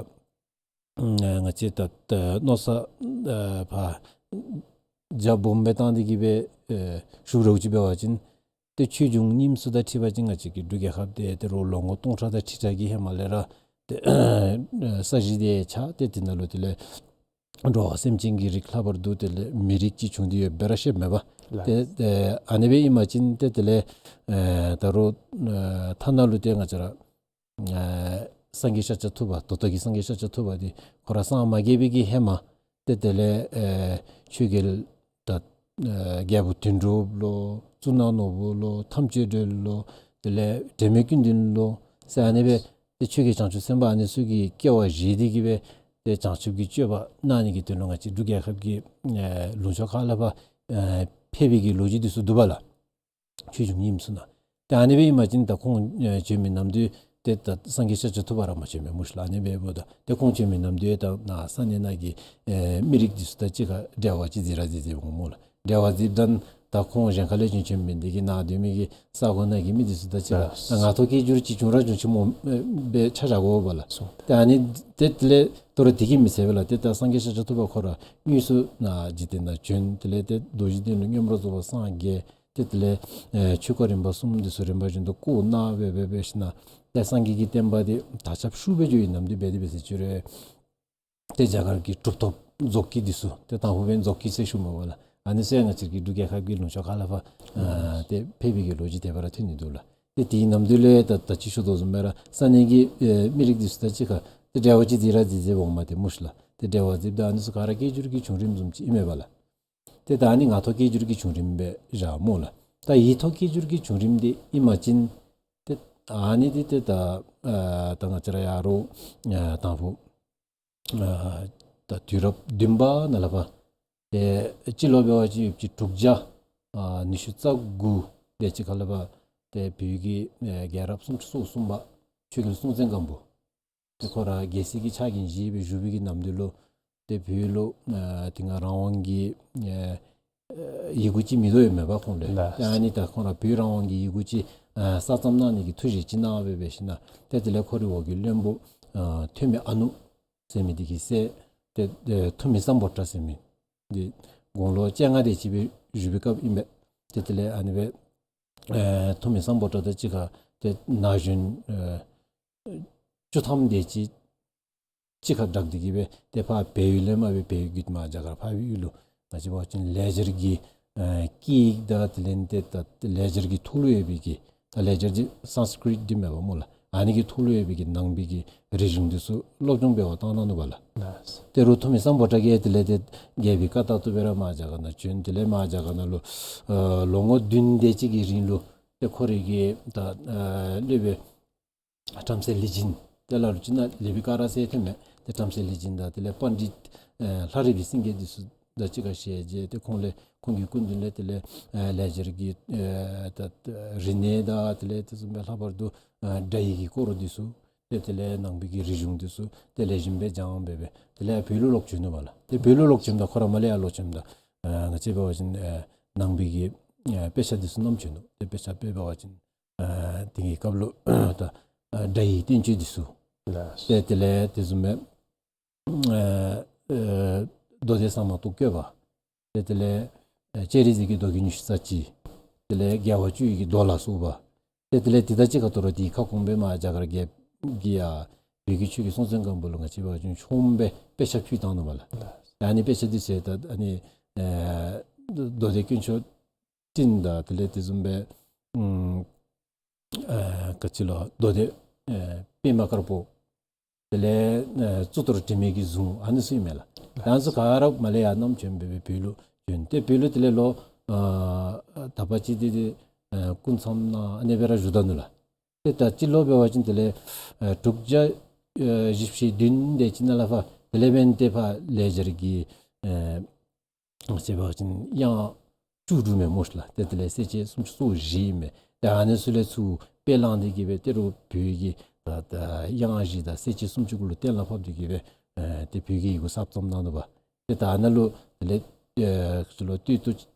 ང་བཅས་ད་ད་མནོ་བསམ་ཨ་ཕར་རྒྱ་སྦོམ་སྦེ་བཏང་སྟེ་གི་སྦེ་ཨེ་ཞུ་རོགས་ཅིག་འབད་བ་ཅིན་ཏེ་ཆོས་འབྱུང་རྙིངམ་ཚུ་དང་འཁྲིལ་བ་ཅིན་ང་བཅས་ཀྱི་འབྲུག་རྒྱལ་ཁབ་འདི་ད་རུང་ལོ་ངོ་སྟོང་ཕྲག་དང་ཁྲི་ཕྲག་གི་ཧེ་མ་ལས་ར་ཏེ་ས་གཞི་འདི་ཆགས་ཏེ་དེ་ནང་ལུ་དེ་ལས་འགྲོ་བ་སེམས་ཅན་གྱི་རིགས་ལྷག་པར་དུ་དེ་ལས་མི་རིགས་ཅིག་བྱུང་སྟེ་ཡོདཔ་སྦེ་ར་ཤེས་མས་པ། ལགས། ཏེ་ཨ་ནི་སྦེ་ཨིན་པ་ཅིན་ཏེ་དེ་ལས་ཨེ་ད་རུང་ཨེ་ཐ་ན་ལུ་ཏེ་ང་བཅས་ར་ཨེ་སངས་རྒྱས་ཤཱཀྱ་ཐུབ་པ་ད་ལྟོ་གི་སངས་རྒྱས་ཤཱཀྱ་ཐུབ་པ་འདི་ཁོ་ར་སངས་མ་རྒྱས་པའི་གི་ཧེ་མ་ཏེ་དེ་ལས་ཨེ་ཆོས་རྒྱལ་ད་ཨེ་རྒྱལ་པོ་དོན་གྲུབ་ལོ་གཙུག་ན་ནོར་བུ་ལོ་ཐམས་ཅད་སྒྲོལ་ལོ་དེ་ལས་དྲན་མེད་ཀུན་ལྡན་ལོ་ཟེར་ཨ་ནི་སྦེ་ཏེ་ཆོས་རྒྱལ་བྱང་ཆུབ་སེམས་དཔའ་ཨ་ནི་ཚུ་གི་སྐྱེ་བ་བཞེས་ཏེ་གི་སྦེ་ཏེ་བྱང་ཆུབ་ཀྱི་སྤྱོད་པ་གནང་ནི་གི་དོན་ལུ་ང་བཅས་འབྲུག་རྒྱལ་ཁབ་ཀྱི་ཨེ་ལུང་ཕྱོགས་ཁ་ལས་ཕར་ཨེ་ཕེབས་པའི་གི་ལོ་རྒྱུས་འདི་ཚུ་འདུག་པ་ལགས། ཆོས་འབྱུང་རྙིངམ་ཚུ་ནང་། ཏེ་ཨ་ནི་སྦེ་ཨིན་པ་ཅིན་ད་ཁོང་ཨེ་བྱོན་མི་ནམ་དུས་ཏེ་ད་སངས་རྒྱས་ཤཱཀྱ་ཐུབ་པ་ར་མ་བྱོན་པས་སྨོ་ཤིག་ལགས། ཨ་ནི་སྦེ་འབདཝ་ད་ཏེ་ཁོང་བྱོན་མི་ནམ་དུས་ད་ནཱ་ས་གནས་ནང་གི་ཨེ་མི་རིགས་འདི་ཚུ་དང་གཅིག་ཁར་འབྲེལ་བ་ཅིག་འཛིང་ར་འཛིང་འཛིངམ་འོང་སྨོ་ལགས། འབྲེལ་བ་འཛིངམ་ད་ད་ཁོང་གཞན་ཁ་ལས་བྱོན་བྱོནམ་འབད་ནི་དེ་གིས་ནཱ་སྡོད་མི་གི་ས་གོ་ནང་གི་མི་འདི་ཚུ་དང་གཅིག་ཁར་ད་ངག་ཐོག་སྐད་སྒྱུར་ཅིག་བྱུང་ར་བྱུང་ཅི་སྨོ་ཨེ་སྦེ་ཆ་བཞག་དགོ་པས་ལགས། ཏེ་ཨ་ནི་ཏེ་དེ་ལས་ད་རུང་དེ་གིས་མི་ཚད་པས་ལགས། ཏེ་ད་སངས་རྒྱས་ཤཱཀྱ་ཐུབ་པ་ཁོ་ར་དངོས་སུ་ནཱ་འཇིག་རྟེན་ནང་བྱོན། དེ་ལས་ཏེ་རྡོ་རྗེ་གདན་ལུ་མངོན་པར་རྫོགས་པར་སངས་རྒྱས། ཏེ་དེ་ལས་ཨེ་ཆོས་སྐོར་རིམ་པ་གསུམ་འདི་ཚུ་རིམ་པ་བཞིན་དུ་བསྐོར་གནང་སྦེ་སྦེ་སྦེ་ཞིནམ་ལས་ཏེ་སངས་རྒྱས་ཀྱི་བསྟན་པ་འདི་དར་ཁྱབ་ཤུགས་སྦེ་འགྱོ་བའི་ནམ་དུས་འབད་དེ་འབད་ཟེར་ཅི་རུང་ཏེ་རྒྱ་གར་གྱི་གྲུབ་ཐོབ་རྫོགས་སྐྱེས་འདི་ཚུ་ཏེ་དང་ཕུ་འབད་རྫོགས་སྐྱེས་ཟེར་ཞུཝ་མས་པ་ལགས། ཨ་ནི་ཚུ་ཡང་ང་བཅས་ཀྱི་འབྲུག་རྒྱལ་ཁབ་ཀྱི་ལུང་ཕྱོགས་ཁ་ལས་ཕར་ཨ་ཏེ་ཕེབས་པའི་གི་ལོ་རྒྱུས་དེ་སྦེ་ར་ཐོན་ནི་འདུག་ལགས། ཏེ་དེའི་ནམ་དུས་ལས་ད་ད་ཅི་ཞུ་དོ་བཟུམ་སྦེ་ར་ས་གནས་ཀྱི་ཨེ་མི་རིགས་འདི་ཚུ་དང་གཅིག་ཁར་ཏེ་འབྲེལ་བ་ཅིག་འཛིང་ར་འཛིང་འཛིངམ་འོང་མས་ཏེ་སྨོ་ཤིག་ལགས། ཏེ་འབྲེལ་བ་འཛིངམ་ད་ཨ་ནི་ཚུ་ག་ར་སྐད་སྒྱུར་གྱི་བྱུང་རིམ་བཟུམ་ཅིག་ཨིན་མས་པ་ལགས། ཏེ་ད་ཨ་ནི་ངག་ཐོག་སྐད་སྒྱུར་གྱི་བྱུང་རིམ་སྦེ་བཞག་སྨོ་ལགས། ད་ཡིག་ཐོག་སྐད་སྒྱུར་གྱི་བྱུང་རིམ་འདི་ཨིན་པ་ཅིན་ཏེ་ཨ་ནི་འདི་ཏེ་ད་ཨ་ད་ང་བཅས་ར་ཡ་རོགས་ཨ་དང་ཕུ་ཨ་ད་དུས་རབས་བདུན་པ་ནང་ལས་ཕར་ཏེ་སྤྱི་ལོ་འབད་བ་ཅིན་ཡོདཔ་ཅིག་དྲུག་བརྒྱ་ཨ་ཉི་ཤུ་རྩ་དགུ་དེ་ཅིག་ཁ་ལས་ཕར་ཏེ་བོད་ཀྱི་ཨེ་རྒྱལ་རབས་སུམ་ཅུ་སོ་གསུམ་པ་ཆོས་རྒྱལ་སྲོང་བཙན་སྒམ་པོ་ཏེ་ཁོ་ར་རྒྱལ་སྲིད་ཀྱི་ཕྱག་འགན་བཞེས་སྦེ་བཞུགས་པའི་གི་ནམ་དུས་ལུ་ཏེ་བོད་ལུ་ཨ་དེ་སྔ་རང་དབང་གི་ཨ་ཡི་གུ་ཅིག་མིན་འདུག་ཡོད་མས་པ་ཁོང་ལུ། ལགས། ཏེ་ཨ་ནི་ད་ཁོང་ར་བོད་རང་དབང་གི་ཡི་གུ་ཅིག་ཨ་གསར་རྩོམ་གནང་ནི་གི་ཐུགས་བཞེད་ཅིག་གནང་སྦེ་སྦེ་ཞིནམ་ལས་ཏེ་དེ་ལས་ཁོ་རའི་འོག་གི་བློན་པོ་ཨ་ཐོན་མི་ཨ་ནུ་ཟེར་མི་འདི་གི་སྲས་ཏེ་ཨེ་ཐུ་མི་སམ་བྷོ་ཊ་ཟེར་མི་འདི་དགུང་ལོ་བཅོ་ལྔ་དེ་ཅིག་སྦེ་བཞུགས་པའི་སྐབས་ཨིན་པས། ཏེ་དེ་ལས་ཨ་ནི་སྦེ་ཨེ་ཐུ་མི་སམ་བྷོ་ཊ་དང་གཅིག་ཁར་ཏེ་ན་གཞོན་ཨེ་བཅུ་ཐམ་དེ་ཅིག་གཅིག་ཁར་སྦྲགས་ཏེ་གི་སྦེ་ཏེ་ཕར་བལ་ཡུལ་ལས་མར་སྦེ་བལ་ཡུལ་བརྒྱུད་མར་རྒྱ་གར་འཕགས་པའི་ཡུལ་ལུ་ང་བཅས་འབད་བ་ཅིན་ལེ་ཇར་གྱི་ ཨ་སྐད་ཡིག་དང་དེ་ལས་ཏེ་ད་ལེགས་སྦྱར་གྱི་ཐོག་ལུ་ཡོད་པའི་གི་ད་ལེགས་སྦྱར་འདི་སཾསྐྲྀཏ་འདི་མས་པ་སྨོ་ལགས། ཨ་ནི་གི་ཐོག་ལུ་ཡོད་པའི་གི་ནང་པའི་གི་རིག་གཞུང་འདི་ཚུ་སློབ་སྦྱོང་འབད་བར་བཏང་གནང་ནུག་པ་ལགས། ལགས། ཏེ་རུང་ཐོན་མི་སམ་བྷོ་ཊ་གིས་དེ་ལས་ཏེ་རྒྱལ་པོའི་བཀའ་ལྟར་དུ་སྦེ་ར་མར་རྒྱ་གར་ནང་བྱོན། དེ་ལས་མར་རྒྱ་གར་ནང་ལུ་ཨ་ལོ་ངོ་བདུན་དེ་ཅིག་གི་རིང་ལུ་ཏེ་ཁོ་རའི་གི་ད་ཨ་སློབ་དཔོན་བྲམ་ཟེ་ལི་བྱིན་དེ་ལ་ལུ་ཅིག་ནང་ལེགས་པའི་སྐོར་ཟེར་ཐོན་མས། ཏེ་བྲམ་ཟེ་ལི་བྱིན་དང་དེ་ལས་པཎྜི་ཏ་ཨ་ལྷ་རི་པའི་སེང་གེ་འདི་ཚུ་དང་གཅིག་ཁར་ཞལ་མཇལ། ཏེ་ཁོང་ལས་ཁོང་གི་སྐུ་མདུན་ལས་དེ་ལས་ཨ་ལེགས་སྦྱར་གྱི་ཨ་ད་རིག་གནས་དང་དེ་ལས་དེ་བཟུམ་སྦེ་ལྷག་པར་དུ་ཨ་སྒྲ་ཡིག་གི་སྐོར་འདི་ཚུ་ཏེ་དེ་ལས་ནང་པའི་གི་རིག་གཞུང་འདི་ཚུ་ཏེ་ལེགས་ཤོམ་སྦེ་སྦྱང་སྦེ་སྦེ་དེ་ལས་བོད་ལུ་ལོག་བྱོན་ནུག་པ་ལགས། ཏེ་བོད་ལུ་ལོག་བྱོནམ་ད་ཁོ་ར་མར་ལས་ཡར་ལོག་བྱོནམ་ད་ཨ་ང་བཅས་འབད་བ་ཅིན་ཨ་ནང་པའི་གི་ཨ་དཔེ་ཆ་འདི་ཚུ་བསྣམས་བྱོན་ནུག། ཏེ་དཔེ་ཆ་དཔེ་འབད་བ་ཅིན་ཨ་དེ་གི་སྐབས་ལུ་ད་ཨ་སྒྲ་ཡིག་བསྟན་བཅོས་འདི་ཚུ། ལགས། ཏེ་དེ་ལས་དེ་བཟུམ་སྦེ་ཨ་ཨ་མདོ་སྡེ་གསར་མ་ཐོག་བཀོད་པ། ཏེ་དེ་ལས་ཨ་སྤྱན་རས་གཟིགས་ཀྱི་མདོ་རྒྱུད་ཉི་ཤུ་རྩ་གཅིག། དེ་ལས་རྒྱལ་བ་བཅུ་ཡི་གི་མདོ་ལ་སོགས་པ། ཏེ་དེ་ལས་དེ་དང་གཅིག་ཁར་དོ་རུང་དེའི་ཁ་སྐོང་སྦེ་མར་རྒྱ་གར་རྒྱལཔོ་གིས་ཡར་བོད་ཀྱི་ཆོས་ཀྱི་སྲོང་བཙན་སྒམ་པོ་ལུ་ང་བཅས་འབད་བ་ཅིན་ཆོགཔ་སྦེ་དཔེ་ཆ་ཕུལ་བཏང་ནུག་པ་ལགས། ཨ་ནི་དཔེ་ཆ་འདི་ཚུ་ད་ཨ་ནི་ཨ་མདོ་སྡེ་དཀོན་མཆོག་སྤྲིན་དང་དེ་ལས་དེ་བཟུམ་སྦེ་ཨམ་ཨ་ག་ཅི་ལོ་མདོ་སྡེ་ཨ་པདྨ་དཀར་པོ། དེ་ལས་ཨ་གཙུག་ཏོར་དྲི་མེད་ཀྱི་གཟུངས་ཨ་ནི་ཚུ་ཨིན་མས་ལགས། ཨ་ནི་ཚུ་ག་ར་མར་ལས་ཡར་བསྣམས་བྱོན་སྦེ་སྦེ་བོད་ལུ་བྱོན། ཏེ་བོད་ལུ་དེ་ལས་ལོ་ཨ་དག་པ་ཅིག་འདི་ཏེ་ཨ་སྐུ་མཚམས་ནང་ཨ་ནི་སྦེ་ར་བཞུགས་ད་ནུག་ལགས། ཏེ་ད་སྤྱི་ལོ་འབད་བ་ཅིན་དེ་ལས་ཨ་དྲུག་བརྒྱ་ཨ་བཞི་བཅུ་ཞེ་བདུན་དེ་ཅིག་ནང་ལས་ཕར་དེ་ལས་འབདན་ཏེ་ཕར་ལེགས་སྦྱར་གྱི་ཨ་ང་བཅས་འབད་བ་ཅིན་དབྱངས་བཅུ་དྲུག་མས་སྨོ་ལགས། ཏེ་དེ་ལས་གསལ་བྱེད་སུམ་ཅུ་སོ་བཞི་ཨིན་མས། ཏེ་ཨ་ནི་ཚུ་ལས་ཚུར་དཔེ་བླངས་ཏེ་གིས་སྦེ་ཏེ་རུང་བོད་ཀྱི་ད་ད་དབྱངས་བཞི་དང་གསལ་བྱེད་སུམ་ཅུ་གུ་ལུ་གཏན་ལ་ཕབ་སྟེ་གིས་སྦེ་ཨ་ཏེ་བོད་ཀྱི་ཡི་གུ་གསརཔ་བརྩམས་གནང་ནུག་པ། ཏེ་ད་ཨ་ནཱ་ལུ་དེ་ལས་ཨ་ཚུ་ལུ་སྟོད་དུ་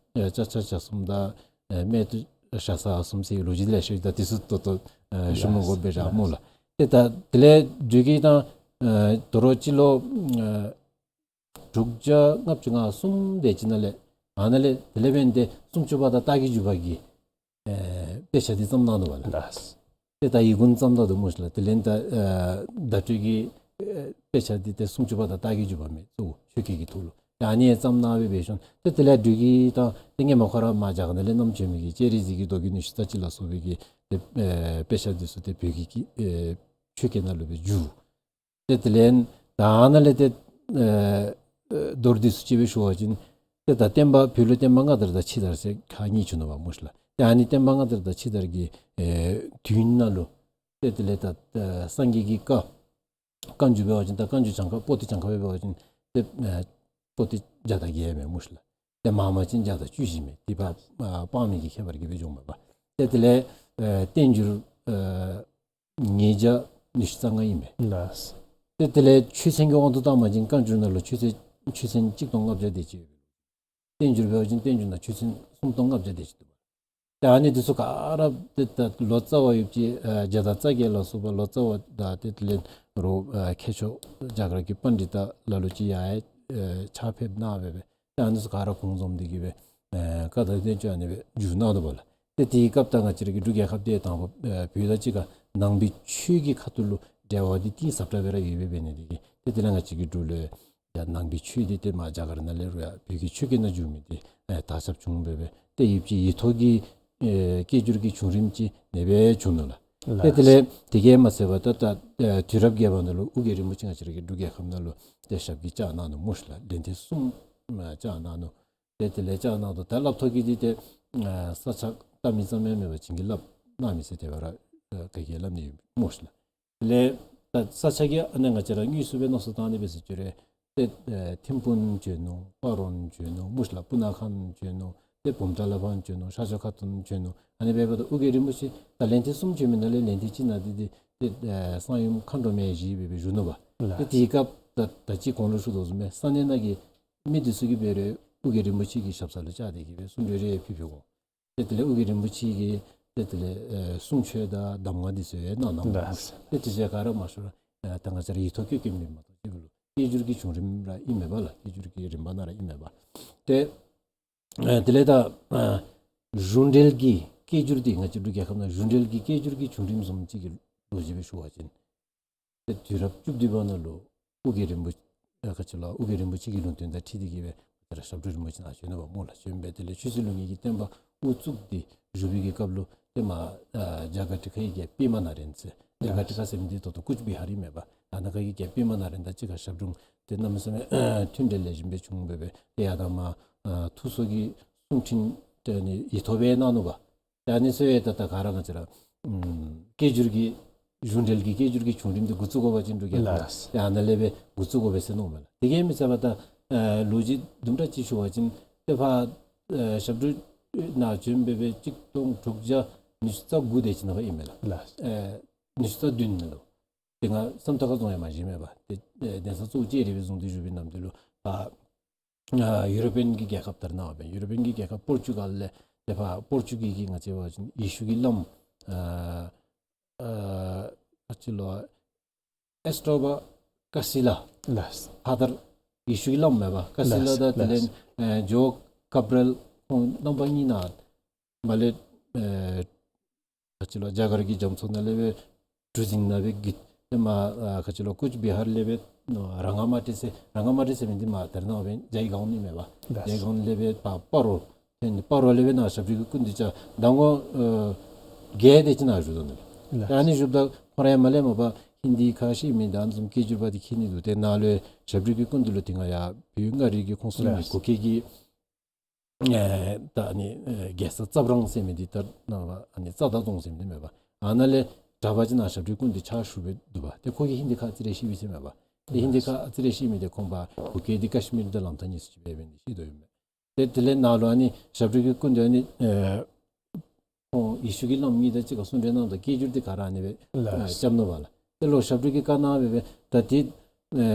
ཨ་ཅ་ཆས་གསུམ་དང་ཨ་སྨད་དུ་ཞ་ས་གསུམ་ཟེར་ལོ་རྒྱུས་ལེ་ཤ་ཡོད། ད་དེ་ཚུ་ད་ལྟོ་ཨ་ཞུ་མི་དགོ་པས་ར་སྨོ་ལགས། ཏེ་ད་དེ་ལས་འབྲུག་གི་ད་ཨ་དོ་རུང་སྤྱི་ལོ་ཨ་དྲུག་བརྒྱ་ལྔ་བཅུ་ང་གསུམ་དེ་ཅིག་ནང་ལས་ཨ་ནཱ་ལས་དེ་ལས་འབདན་ཏེ་སུམ་ཅུ་པ་དང་རྟགས་ཀྱི་འཇུག་པ་གི་ཨེ་དཔེ་ཆ་འདི་བརྩམས་གནང་ནུག་པ་ལགས། ལགས། ཏེ་ད་ཡི་གུ་བརྩམས་ད་ནུག་སྨོ་ལགས། དེ་ལས་ད་ཨེ་བརྡ་སྤྲོད་ཀྱི་ཨེ་དཔེ་ཆ་འདི་ཏེ་སུམ་ཅུ་པ་དང་རྟགས་ཀྱི་འཇུག་པ་མས། གཙོ་བོ་ཆོས་སྐད་ཀྱི་ཐོག་ལུ་ད་ཨ་ནི་བརྩམས་གནང་སྦེ་འབད་ཞིནམ་ཏེ་དེ་ལས་འབྲུག་གི་ད་ཏེ་སྔོན་མ་ཁོ་ར་མར་རྒྱ་གར་ནང་ལས་བསྣམས་བྱོན་མི་གི་སྤྱན་རས་གཟིགས་ཀྱི་མདོ་རྒྱུད་ཉི་ཤུ་རྩ་གཅིག་ལ་སོགས་པའི་གི་ཏེ་ཨེ་དཔེ་ཆ་འདི་ཚུ་ཏེ་བོད་ཀྱི་ཨེ་ཆོས་སྐད་ནང་ལུ་སྦེ་བསྒྱུར། ཏེ་དེ་ལས་ད་ཨ་ནཱ་ལས་ཏེ་ཨེ་ཨེ་མདོར་བསྡུས་སུ་ཅིག་སྦེ་ཞུ་བ་ཅིན་ཏེ་ད་བསྟན་པ་བོད་ལུ་བསྟན་པ་སྔ་དར་དང་ཕྱི་དར་ཟེར་ཁག་གཉིས་བྱུང་ནུག་པ་སྨོ་ལགས། ཏེ་ཨ་ནི་བསྟན་པ་སྔ་དར་དང་ཕྱི་དར་གྱི་ཨེ་དུས་ནང་ལུ་ཏེ་དེ་ལས་ད་ཨེ་སངས་རྒྱས་ཀྱི་བཀའ་བཀའ་འགྱུར་འབད་བ་ཅིན་ད་བཀའ་འགྱུར་གྱངས་ཁ་པོ་ཏི་གྱངས་ཁ་སྦེ་འབད་བ་ཅིན་ཏེ་ཨེ་པོ་ཏི་བརྒྱ་དང་བརྒྱད་མས་སྨོ་ལགས། ཏེ་མང་མང་ཅིན་བརྒྱ་དང་བཅུ་བཞི་མས། ཏེ་ཕར་ཨ་དཔག་མེད་ཀྱི་ཁྱད་པར་གྱིས་སྦེ་འབྱུངམ་མས་པ། ཏེ་དེ་ལས་ཨེ་བསྟན་འགྱུར་ཨེ་ཉིས་བརྒྱ་ཉི་ཤུ་རྩ་ལྔ་ཨིན་མས། ལགས། ཏེ་དེ་ལས་ཆོས་ཚན་གྱི་དབང་དུ་བཏང་བ་ཅིན་བཀའ་འགྱུར་ནང་ལུ་ཆོས་ཚན་ཆོས་ཚན་གཅིག་སྟོང་ལྔ་བརྒྱ་དེ་ཅིག་ཡོད། བསྟན་འགྱུར་འབད་བ་ཅིན་བསྟན་འགྱུར་ནང་ཆོས་ཚན་སུམ་སྟོང་ལྔ་བརྒྱ་དེ་ཅིག་འདུག་པ། ཏེ་ཨ་ནི་འདི་ཚུ་ག་ར་ཏེ་ད་ལོ་ཙཱ་བ་ཡོདཔ་ཅིག་ཨ་རྒྱ་དང་རྩ་རྒྱན་ལ་སོགས་པ་ལོ་ཙཱ་བ་དང་ཏེ་དེ་ལས་རོགས་ཨ་མཁས་མཆོག་རྒྱ་གར་གྱི་པཎྜི་ཏ་ལ་ལུ་ཅིག་ཡར་ཨེ་ཕྱག་ཕེབས་གནང་སྦེ་སྦེ་ཏེ་ཨ་ནི་ཚུ་ག་ར་གུང་འཛོམས་ཏེ་གིས་སྦེ་ཨེ་བཀའ་དང་བསྟན་བཅོས་ཨ་ནི་སྦེ་བསྒྱུར་གནང་ནུག་པ་ལགས། ཏེ་དེའི་སྐབས་ད་ང་བཅས་ར་གི་འབྲུག་རྒྱལ་ཁབ་འདི་དང་པ་ཨེ་བོད་དང་གཅིག་ཁར་ནང་པའི་ཆོས་ཀྱི་ཁ་ཐུག་ལུ་འབྲེལ་བ་འདི་གཏིང་ཟབ་དྲགས་སྦེ་ར་ཡོད་པའི་འབད་ནི་འདི་གིས་ཏེ་དེ་ལས་ང་བཅས་ཀྱི་འབྲུག་ལུ་ཡང་ནང་པའི་ཆོས་འདི་ཏེ་མར་རྒྱ་གར་ནང་ལས་ར་ཡར་བོད་ཀྱི་ཆོས་སྐད་ནང་བསྒྱུར་མི་འདི་ཨེ་དར་ཁྱབ་བྱུང་སྦེ་སྦེ་ཏེ་ཡུདཔ་ཅིག་ཡིག་ཐོག་གི་ཨེ་སྐད་སྒྱུར་གྱི་བྱུང་རིམ་ཅིག་ཨ་ནེ་སྦེ་བྱུང་ནུག་ལགས། ལགས། ཏེ་དེ་ལས་དེ་གིས་མ་ཚད་པར་ད་ད་ཨེ་དུས་རབས་བརྒྱད་པ་ནང་ལུ་ཨོ་རྒྱན་རིན་པོ་ཆེ་ང་བཅས་ར་གི་འབྲུག་རྒྱལ་ཁབ་ནང་ལུ་ཏེ་ཞབས་ཀྱིས་བཅགས་གནང་ནུག་སྨོ་ལགས། ལན་ཐེངས་གསུམ་ཨེ་བཅགས་གནང་ནུག། ཏེ་དེ་ལས་བཅགས་གནང་དོ་ད་སླབ་ཐོག་གི་འདི་ཏེ་ཨེ་ས་ཆ་བལྟ་མི་ཙམ་ཡང་མེན་པར་བྱིན་གྱིས་བརླབས་གནང་མི་ཟེར་དེ་སྦེ་ར་ཨེ་ག་གིས་སླབ་ནི་ཡོད་སྨོ་ལགས། དེ་ལས་ད་ས་ཆ་གི་ཨ་ནི་ང་བཅས་ར་དངོས་སུ་སྦེ་མནོ་བསམ་བཏང་ནི་སྦེ་ཟེར་བཅུག་རུང་ཏེ་ཨེ་ཐིམ་ཕུག་བྱོན་ནུག། སྤ་རོ་བྱོན་ནུག་སྨོ་ལགས། སྤུ་ན་ཁ་བྱོན་ནུག། ཏེ་བུམ་ཐང་ལས་ཕར་བྱོན་ནུག། ཤར་ཕྱོགས་ཁ་ཐུག་བྱོན་ནུག། ཨ་ནི་འབདཝ་ད་ཨོ་རྒྱན་རིན་པོ་ཆེ་ད་ལན་ཐེངས་གསུམ་བྱོན་མི་ནང་ལས་ལན་ཐེངས་གཅིག་ནང་འདི་འདི་ཏེ་ཨེ་གསང་ཡུམ་མཁའ་འགྲོ་མའི་ཞལ་སྦེ་སྦེ་བཞུགས་ནུག་པ། ལགས། ཏེ་དེའི་སྐབས་ད་ད་ཅི་གོང་ལུ་ཞུ་དོ་བཟུམ་སྦེ་ས་གནས་ནང་གི་མི་འདི་ཚུ་གིས་འབད་རུང་ཨོ་རྒྱན་རིན་པོ་ཆེ་གི་ཞབས་ས་ལུ་བཅར་ཏེ་གིས་སྦེ་གསུང་གྲོས་རེ་ཕུལ་ཕུལ་དགོ། ཏེ་དེ་ལས་ཨོ་རྒྱན་རིན་པོ་ཆེ་གིས་ཏེ་དེ་ལས་ཨེ་གསུང་ཆོས་དང་གདམས་ངག་འདི་ཚུ་ཡང་གནང་གནངམ་ཨིན། ལགས། ཏེ་དེ་ཚུ་ག་ར་མ་ཤེས་རུང་ཨེ་ད་ང་བཅས་ར་ཡིག་ཐོག་ཀྱི་སྐད་མེན་མ་གཏོགས་ཅིག་ལུ་སྐད་སྒྱུར་གྱི་བྱུང་རིམ་ར་ཨིན་མས་པ་ལགས། སྐད་སྒྱུར་གྱི་རིམ་པ་ནང་ར་ཨིན་མས་པ། ཏེ་ཨེ་དེ་ལས་ད་ཨེ་གཞུང་འབྲེལ་གྱི་སྐད་སྒྱུར་འདི་ང་བཅས་འབྲུག་རྒྱལ་ཁབ་ནང་གཞུང་འབྲེལ་གྱི་སྐད་སྒྱུར་གྱི་བྱུང་རིམ་བཟུམ་ཅིག་གི་ལོ་རྒྱུས་སྦེ་ཞུ་བ་ཅིན་ཏེ་དུས་རབས་བཅུ་བདུན་པ་ནང་ལུ་ཨོ་རྒྱན་རིན་པོ་ཨ་ག་ཅི་ལོ་ཨོ་རྒྱན་རིན་པོ་ཆེ་གི་ལུང་བསྟན་དང་འཁྲིལ་ཏེ་གིས་སྦེ་ ཏེ་ར་ཞབས་དྲུང་རིན་པོ་ཆེ་ནཱ་བྱོན་ནུག་པ་སྨོ་ལགས། བྱོན་སྦེ་དེ་ལས་ཆོས་སྲིད་ལུགས་གཉིས་ཀྱི་བསྟན་པ་དབུ་བཙུགས་ཏེ་བཞུགས་པའི་གི་སྐབས་ལུ་ཏེ་མར་ཨ་ཇ་ག་ཊི་ཀ་ཡི་གི་པདྨ་ནཱ་རེནྡྲ་ཟེར། ཇ་ག་ཊི་ཀ་ཟེར་མི་འདི་ད་ལྟོ་ཀུཆ་བི་ཧར་ཨིན་མས་པ། ཨ་ནཱ་ཁ་གི་གི་པདྨ་ནཱ་རེནྡྲ་ཅིག་ཁར་ཞབས་དྲུང་ཏེ་གནམ་མེད་ས་མེད་མཐུན་འབྲེལ་ལེགས་ཤོམ་སྦེ་བྱུང་སྦེ་སྦེ་ཏེ་ཡར་དང་མར་ཨ་ཐུགས་གསོ་གི་གསུང་འཕྲིན་ཏེ་ཨ་ནི་ཡིག་ཐོག་སྦེ་གནང་ནུག་པ། ཏེ་ཨ་ནི་ཚུ་ཡང་ད་ད་ག་ར་ང་བཅས་ར་ཨམ་སྐད་སྒྱུར་གྱི་གཞུང་འབྲེལ་གྱི་སྐད་སྒྱུར་གྱི་བྱུང་རིམ་འདི་འགོ་བཙུགས་དགོ་པ་ཅིན་འབྲུག་རྒྱལ་ཁབ་ལགས། ཏེ་ཨ་ནཱ་ལས་སྦེ་འགོ་བཙུགས་དགོ་པས་ཟེར་མནོཝ་མས་ལགས། དེ་གིས་མི་ཚད་པ་ད་ཨ་ལོ་རྒྱུས་དུམ་གྲ་ཅིག་ཞུ་བ་ཅིན་ཏེ་ཕར་ཨ་ཞབས་དྲུང་ནཱ་བྱོན་སྦེ་སྦེ་གཅིག་སྟོང་དྲུག་བརྒྱ་ཉི་ཤུ་རྩ་དགུ་དེ་ཅིག་ནང་ཨིན་མས་ལགས། ལགས། ཨ་ཉི་ཤུ་རྩ་བདུན་ནང་ལུ། ཏེ་ང་བསམ་ཐག་ཁར་བཟུང་ཡང་མ་བཞེས་མས་པ། ཏེ་ཨ་གདན་ས་གཙོ་བོ་ལྕགས་རི་སྦེ་བཟུང་སྟེ་བཞུགས་པའི་ནམ་དུས་ལུ་ཕར་ཨ་ཡུ་རོ་པིའན་གྱི་རྒྱལ་ཁབ་ད་རེས་ནངས་པ་ཡུ་རོ་པིའན་གྱི་རྒྱལ་ཁབ་པོར་ཅུ་གཱལ་ལས་ཏེ་ཕར་པོར་ཅུ་གཱལ་གྱི་ང་བཅས་འབད་བ་ཅིན་ཡེ་ཤུ་གི་བླམ་ཨ་ཨ་ག་ཅི་ལོ་ཨེསྟོ་བཱ་ཀ་སི་ལ། ལགས། ཕ་དར་ཡེ་ཤུ་གི་བླམ་མས་པ། ཀ་སི་ལ། ལགས། དང་དེ་ལས་ལགས། ཨེ་ཇོ་ཀབ་རེལ་ཁོང་རྣམ་པ་གཉིས་ནཱ་མར་ལས་ཨེ་ག་ཅི་ལོ་རྒྱ་གར་གྱི་རྒྱ་མཚོ་ནང་ལས་སྦེ་གྲུ་གཟིངས་ནང་སྦེ་གི་ཏེ་མར་ཨ་ག་ཅི་ལོ་ཀུཆ་བི་ཧར་ལས་སྦེ་ར་ངྷ་མ་ཊི་ཟེར། ར་ངྷ་མ་ཊི་ཟེར་མི་འདི་མར་ད་རེས་ནངས་པ་ཇའི་གཱའོན་ཨིན་མས་པ། ལགས། ཇའི་གཱའོན་ལས་སྦེ་ཕར་སྤ་རོ། ཏེ་ཨ་ནི་སྤ་རོ་ལས་སྦེ་ནཱ་ཞབས་དྲུང་གི་སྐུ་མདུན་ཅིག་ད་ངོ་ཨ་བརྒྱད་དེ་ཅིག་ནཱ་བཞུགས་དོ་ནུག། ལགས། ཏེ་ཨ་ནི་བཞུགསཔ་ད་ཁོ་ར་ཡང་མར་ལས་མར་ཕར་ཧིན་དི་ཁ་ཤེས་མི་དང་ཨ་ནི་བཟུམ་སྐད་སྒྱུར་པ་འདི་མཁྱེན་ནི་འདུག། ཏེ་ནཱ་ལུ་ཞབས་དྲུང་གི་སྐུ་མདུན་ལུ་ཏེ་ང་ཡར་བོད་མངའ་རིས་ཀྱི་ཁོངས་སུ་ཨིན་མི་ལགས། གུ་གེ་གི་ཨེ་ད་ཨ་ནི་ཨེ་རྒྱལ་ས་རྩ་བྲང་ཟེར་མི་འདི་ད་ནཱ་ཨ་ནི་རྩ་བདག་རྫོང་ཟེར་མི་འདི་མས་པ། ཨ་ནཱ་ལས་གྲྭ་པ་ཅིག་ནཱ་ཞབས་དྲུང་སྐུ་མདུན་ཕྱག་ཞུ་སྦེ་འདུག་པ། ཏེ་ཁོ་གིས་ཧིན་དི་ཁ་ཨ་ཙི་རེ་ཤེས་པས་ཟེར་མས་པ། ཏེ་ཧིན་དི་ཁ་ཨ་ཙི་རེ་ཤེས་མི་འདི་ཁོང་པ་གུ་གེ་འདི་ཀ་ཤི་མིར་དང་ལམ་ཐག་གཉིས་སུ་ཅིག་འབད་འབདན་ཤེས་དོ་ཡོད་མས། ཏེ་དེ་ལས་ནཱ་ལུ་ཨ་ནི་ཞབས་དྲུང་གི་སྐུ་མདུན་ཨ་ནི་ཨེ་ཁོང་ཡེ་ཤུ་གི་བླམ་གཉིས་དང་གཅིག་ཁར་གསུང་གྲོས་གནངམ་ད་སྐད་སྒྱུར་འདི་ག་ར་ཨ་ནི་སྦེ་ལགས། ཨེ་རྐྱབ་ནུག་པ་ལགས། ཏེ་ལོག་ཞབས་དྲུང་གིས་བཀའ་གནང་སྦེ་སྦེ་ད་འདི་ཨེ་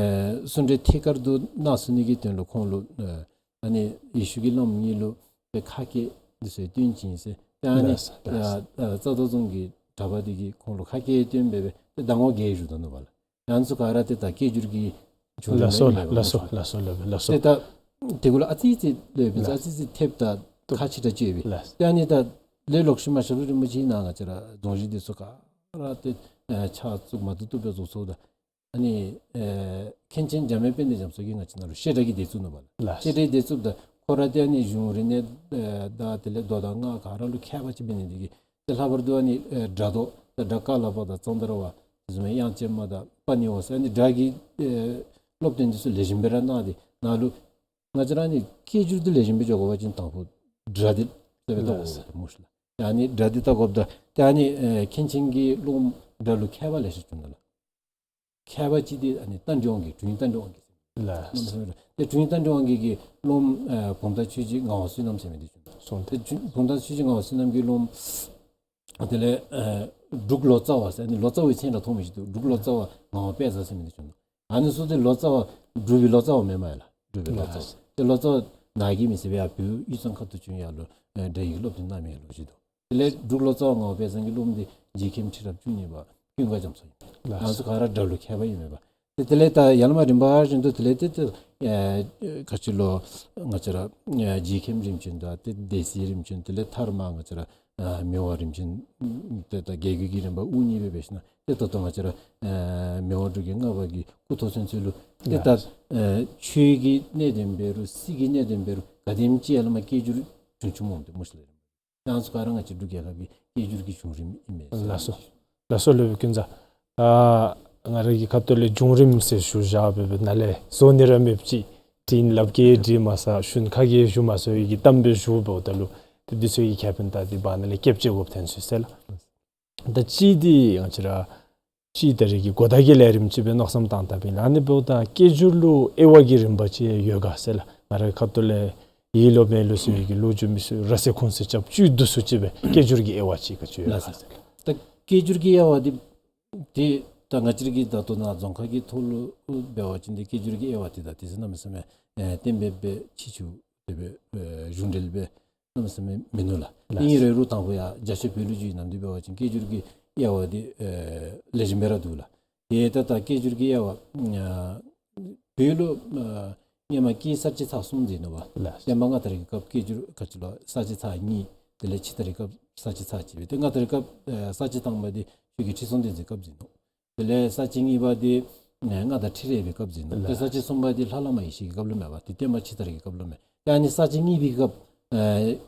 གསུང་གྲོས་ཐད་ཀར་དུ་གནང་ཚུགས་ནི་གི་དོན་ལུ་ཁོང་ལུ་ཨེ་ཨ་ནི་ཡེ་ཤུ་གི་བླམ་གཉིས་ལུ་སྦེ་ཁ་སྐད་འདི་ཚུ་བཏོན་བྱིན་ཟེར། ཏེ་ཨ་ནི་ལགས་ལགས། ཨ་ཨ་རྩ་བདག་རྫོང་གི་གྲྭ་པ་འདི་གིས་ཁོང་ལུ་ཁ་སྐད་བཏོན་སྦེ་སྦེ་ཏེ་ཟླ་ངོ་བརྒྱད་བཞུགས་ད་ནུག་པ་ལགས། ཡང་ཚུ་ག་ར་ཏེ་ད་སྐད་སྒྱུར་གྱི་བྱུང་རིམ་ལགས་སོ་ཨིན་པས་ལགས་སོ་ལགས་སོ་ལགས་སོ། ཏེ་ད་དེ་གུ་ལུ་ཨ་ཙི་ཙི་ལོ་སྦེ་ཨ་ཙི་ཙི་ཐེབས་ད་ཁག་ཆེ་དྲགས་ཅིག་ཡོད་པས། ཏེ་ཨ་ནི་ད་ལས་ལོག་ཤུལ་མ་ཞབས་དྲུང་རིན་པོ་ཆེ་ནཱ་ང་བཅས་ར་རྫོང་གཞི་འདི་ཚུ་ག་ར་ཏེ་ཨེ་ཕྱག་བཙུགས་མ་བཏུབ་བཏུབ་སྦེ་བཟོ་སོང་ད། ཨ་ནི་ཨེ་མཁན་ཆེན་འཇམ་དབྱངས་དཔལ་ལྡན་རྒྱ་མཚོ་གིས་ང་བཅས་ནཱ་ལུ་བཤད་གྲྭ་གི་སྡེ་བཙུགས་ནུག་པ་ལགས། ལགས། བཤད་གྲྭའི་སྡེ་བཙུགསཔ་ད་ཁོ་ར་ཏེ་ཨ་ནི་གཞུང་རིག་གནས་ཨེ་དང་དེ་ལས་མདོ་དང་སྔགས་ག་ར་ལུ་མཁས་པ་ཅིག་འབད་ནི་འདི་གིས་ཏེ་ལྷག་པར་དུ་ཨ་ནི་ཨེ་སྒྲ་མདོ་ད་སྒྲ་ཀ་ལ་པ་དང་ཙནྡྲ་པ་དེ་བཟུམ་དབྱངས་ཅན་མ་དང་པ་ཎི་པ་ཟེར་ཨ་ནི་སྒྲ་གི་ཨེ་སློབ་སྟོན་འདི་ཚུ་ལེགས་ཤོམ་སྦེ་ར་གནང་སྟེ་ནཱ་ལུ་ང་བཅས་ར་ཨ་ནི་སྐད་སྒྱུར་འདི་ལེགས་ཤོམ་སྦེ་འགྱོ་དགོ་པ་ཅིན་དང་ཕུ་སྒྲ་འདི་རྩ་བའི་བལྟ་དགོ་པས་སྨོ་ཤེས་ལགས། ཨ་ནི་སྒྲ་འདི་བལྟ་དགོཔ་ད་ཏེ་ཨ་ནི་ཨེ་མཁན་ཆེན་གྱི་སློབ་མ་སྒྲ་ལུ་མཁས་པ་ལེ་ཤ་བྱུང་ནུག་ལགས། མཁས་པ་ཅིག་འདི་ཨ་ནི་རྟ་མགྲིན་དབང་རྒྱལ་དྲུང་ཡིག་རྟ་མགྲིན་དབང་རྒྱལ་ཟེར་ལགས། ཏེ་དྲུང་ཡིག་རྟ་མགྲིན་དབང་རྒྱལ་གྱི་སློབ་མ་ཨེ་བུམ་ཐང་ཆོས་རྗེ་ངག་དབང་བསོད་ནམས་ཟེར་མི་འདི་བྱུང་ནུག། སོང་། ཏེ་བུམ་ཐང་ཆོས་རྗེ་ངག་དབང་བསོད་ནམས་ཀྱི་སློབ་མ་དེ་ལས་ཨེ་འབྲུག་ལོ་ཙཱ་བ་ཟེར་ཨ་ནི་ལོ་ཙཱ་བའི་མཚན་ར་མཐོང་མི་ཅིག་འདུག། འབྲུག་ལོ་ཙཱ་བ་ངག་དབང་དཔལ་བཟང་ཟེར་མི་འདི་བྱུང་ནུག། ཨ་ནི་ཚུ་ཏེ་ལོ་ཙཱ་བ་འབྲུག་པའི་ལོ་ཙཱ་བ་མེན་མས་ལགས། འབྲུག་པའི་ལོ་ཙཱ་བ། ལགས། ཏེ་ལོ་ཙཱ་བ་ནཱ་གི་མི་ཟེར་སྦེ་ཡར་བོད་དབུས་གཙང་ཁ་ཐུག་བྱོན་ཡར་ལུ་ཨེ་སྒྲ་ཡིག་སློབ་སྟོན་གནང་མི་ལོ་ཅིག་འདུག། དེ་ལས་འབྲུག་ལོ་ཙཱ་བ་ངག་དབང་དཔལ་བཟང་གི་སློབ་མ་འདི་རྗེ་མཁན་ཁྲི་རབས་བཅུ་གཉིས་པ་ཀུན་དགའ་རྒྱ་མཚོ་ཨིན། ལགས། ང་ཚུ་ག་ར་སྒྲ་ལུ་མཁས་པ་ཨིན་མས་པ། ཏེ་དེ་ལས་ད་ཡར་ལས་མར་རིམ་པ་བཞིན་དུ་དེ་ལས་ཏེ་ཏེ་ཨེ་ག་ཅི་ལོ་ང་བཅས་ར་ཨེ་རྗེ་མཁན་རིམ་བྱོན་དང་ཏེ་སྡེ་སྲིད་རིམ་བྱོན་དེ་ལས་མཐར་མར་ང་བཅས་ར་ཨེ་མི་དབང་རིམ་བྱོན་ཏེ་ད་རྒྱལ་བརྒྱུད་ཀྱི་རིམ་པ་དབུ་བརྙེས་སྦེ་འབད་ཞིནམ་ཏེ་ད་ལྟོ་ང་བཅས་ར་ཨེ་མི་དབང་འབྲུག་རྒྱལ་ལྔ་པ་གི་སྐུ་ཐོག་ཚུན་ཚོད་ལུ་ཏེ་ད་ལགས། ཨེ་ཆོས་ཀྱི་གནད་དོན་འབད་རུང་སྲིད་ཀྱི་གནད་དོན་འབད་རུང་ག་དེམ་ཅིག་ཡར་ལས་མར་སྐད་སྒྱུར་བྱུང་བྱུངམ་འོང་སྟེ་སྨོ་ཤེས་ལགས། ཡང་ཚུ་ག་ར་ང་བཅས་འབྲུག་རྒྱལ་ཁབ་ཀྱི་སྐད་སྒྱུར་གྱི་བྱུང་རིམ་ཨིན་མས། ལགས་སོ། ལགས་སོ་ལོ་པའི་ཀུན་བཟང་། ད་ང་ར་གི་ཁ་ཐུག་ལས་བྱུང་རིམ་ཟེར་ཞུ་བཞག་སྦེ་སྦེ་ནཱ་ལས་བཟོ་ནི་ར་མེདཔ་ཅིག་དྲིན་ལབ་གེ་དྲི་མ་ཟ་ཞུན་ཁ་གིས་ཞུ་མ་ཚུགས་པའི་གི་གཏམ་སྦེ་ཞུཝ་འབདཝ་ད་ལུ་ཏེ་འདི་ཚུ་གི་ཁེ་ཕན་ད་འདི་བར་ན་ལས་སྐྱབས་བཅོལ་དགོཔ་ཐོན་སོ་ཡི་ཟེར་ལགས། ད་ཅི་འདི་ང་བཅས་ར་ཅི་ད་རེས་ཀྱི་གོ་བརྡ་གི་ལས་རིམ་ཅིག་སྦེ་མནོ་བསམ་བཏང་བཏངམ་ཨིན་ལགས། ཨ་ནི་འབདཝ་ད་སྐད་སྒྱུར་ལུ་དབྱེ་བ་གི་རིམ་པ་ཅིག་ཡོད་ག་ཟེར་ལགས། ང་རའི་ཁ་ཐུག་ལས་ཡིད་ལོ་མེད་ལོ་ཟེར་བའི་གི་ལོ་རྒྱུས་མི་ཚུ་ར་ཟེར་ཁུངས་ཟེར་རྐྱབ་བཅུད་བསྡུ་སུ་ཅིག་སྦེ་སྐད་སྒྱུར་གྱི་དབྱེ་བ་ཅིག་ག་ཅི་ཡོད་ག་ཟེར་ལགས། ད་སྐད་སྒྱུར་གྱི་དབྱེ་བ་འདི་འདི་ད་ང་བཅས་ར་གི་ད་ལྟོ་ནཱ་རྫོང་ཁ་གི་ཐོག་ལུ་འབད་བ་ཅིན་འདི་སྐད་སྒྱུར་གྱི་དབྱེ་བ་འདི་ད་དེ་ཚུ་གནམ་མེད་ས་མེད་ཨེ་གཏན་འབེབས་སྦེ་ཕྱི་ཕྱོགས་དེ་སྦེ་ཨེ་གཞུང་འབྲེལ་སྦེ་གནམ་མེད་ས་མེད་མིན་ནུག་ལགས། ལགས། ཨིན་རུང་ད་ཕར་ཡར་རྒྱ་ཆེ་བོད་ལུ་བརྒྱུད་ནམ་འདི་འབད་བ་ཅིན་སྐད་སྒྱུར་གྱི་དབྱེ་བ་འདི་ཨེ་ལེགས་ཤོམ་སྦེ་ར་འདུག་ལགས། ཏེ་ད་ད་སྐད་སྒྱུར་གྱི་དབྱེ་བ་ཨ་བོད་ལུ་ཨ་སྔོན་མ་སྐད་གསར་བཅད་ཚར་གསུམ་ཟེར་ནུག་པ། ལགས། བསྟན་པ་སྔ་དར་གྱི་སྐབས་སྐད་སྒྱུར་ག་ཅི་ལོ་གསར་བཅད་ཚར་གཉིས། དེ་ལས་ཕྱི་དར་གྱི་སྐབས་གསར་བཅད་ཚར་གཅིག་སྦེ་ཏེ་སྔ་དར་གྱི་སྐབས་ཨ་གསར་བཅད་དང་པ་འདི་ཆོས་རྒྱལ་ཁྲི་སྲོང་ལྡེ་བཙན་སྐབས་ཟེར་ནུག། དེ་ལས་གསར་བཅད་གཉིས་པ་འདི་ ཨེ་མངའ་བདག་ཁྲི་རལ་པའི་སྐབས་ཟེར་ནུག། ལགས། ཏེ་ས་བཅད་གསུམ་པ་འདི་ལྷ་བླ་མ་ཡེ་ཤེས་ཀྱི་སྐབས་ལུ་མས་པ། ཏེ་བསྟན་པ་ཕྱི་དར་གྱི་སྐབས་ལུ་མས། ཏེ་ཨ་ནི་ས་བཅད་གཉིས་པའི་སྐབས་ཨེ་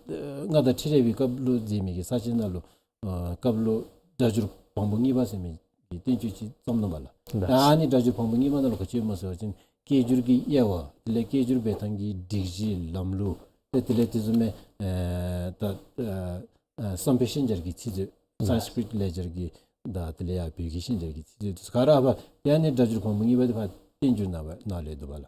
མངའ་བདག་ཁྲི་རལ་པའི་སྐབས་ལུ་མཛད་མི་གི་ས་བཅད་ནང་ལུ་ཨ་སྐབས་ལུ་སྒྲ་སྒྱུར་བམ་པོ་གཉིས་པ་ཟེར་མི་གི་བསྟན་བཅོས་ཅིག་བརྩམས་ནུག་པ་ལགས། ལགས། ད་ཨ་ནི་སྒྲ་སྒྱུར་བམ་པོ་གཉིས་པ་ནང་ལུ་ག་ཅི་ཡོདཔ་སྨོ་ཟེར་བ་ཅིན་སྐད་སྒྱུར་གྱི་དབྱེ་བ། དེ་ལས་སྐད་སྒྱུར་འབད་ཐངས་ཀྱི་སྒྲིག་གཞི་ལམ་ལུགས། ཏེ་དེ་ལས་དེ་བཟུམ་མའི་ཨེ་ད་ཨ་ཨ་བསམ་འཕེལ་ཤན་སྦྱར་གྱི་ཚིག་མཛོད། ལགས། སཾ་སྐྲྀཏ་ལེགས་སྦྱར་གྱི་དང་དེ་ལས་ཡར་བོད་ཀྱི་ཤན་སྦྱར་གྱི་ཚིག་མཛོད་དེ་ཚུ་ག་ར་ཕར་ཏེ་ཨ་ནི་སྒྲ་སྒྱུར་བམ་པོ་གཉིས་པ་འདི་ཕར་བསྟན་འགྱུར་ནང་ཕར་ནང་ལས་འདུག་པ་ལགས།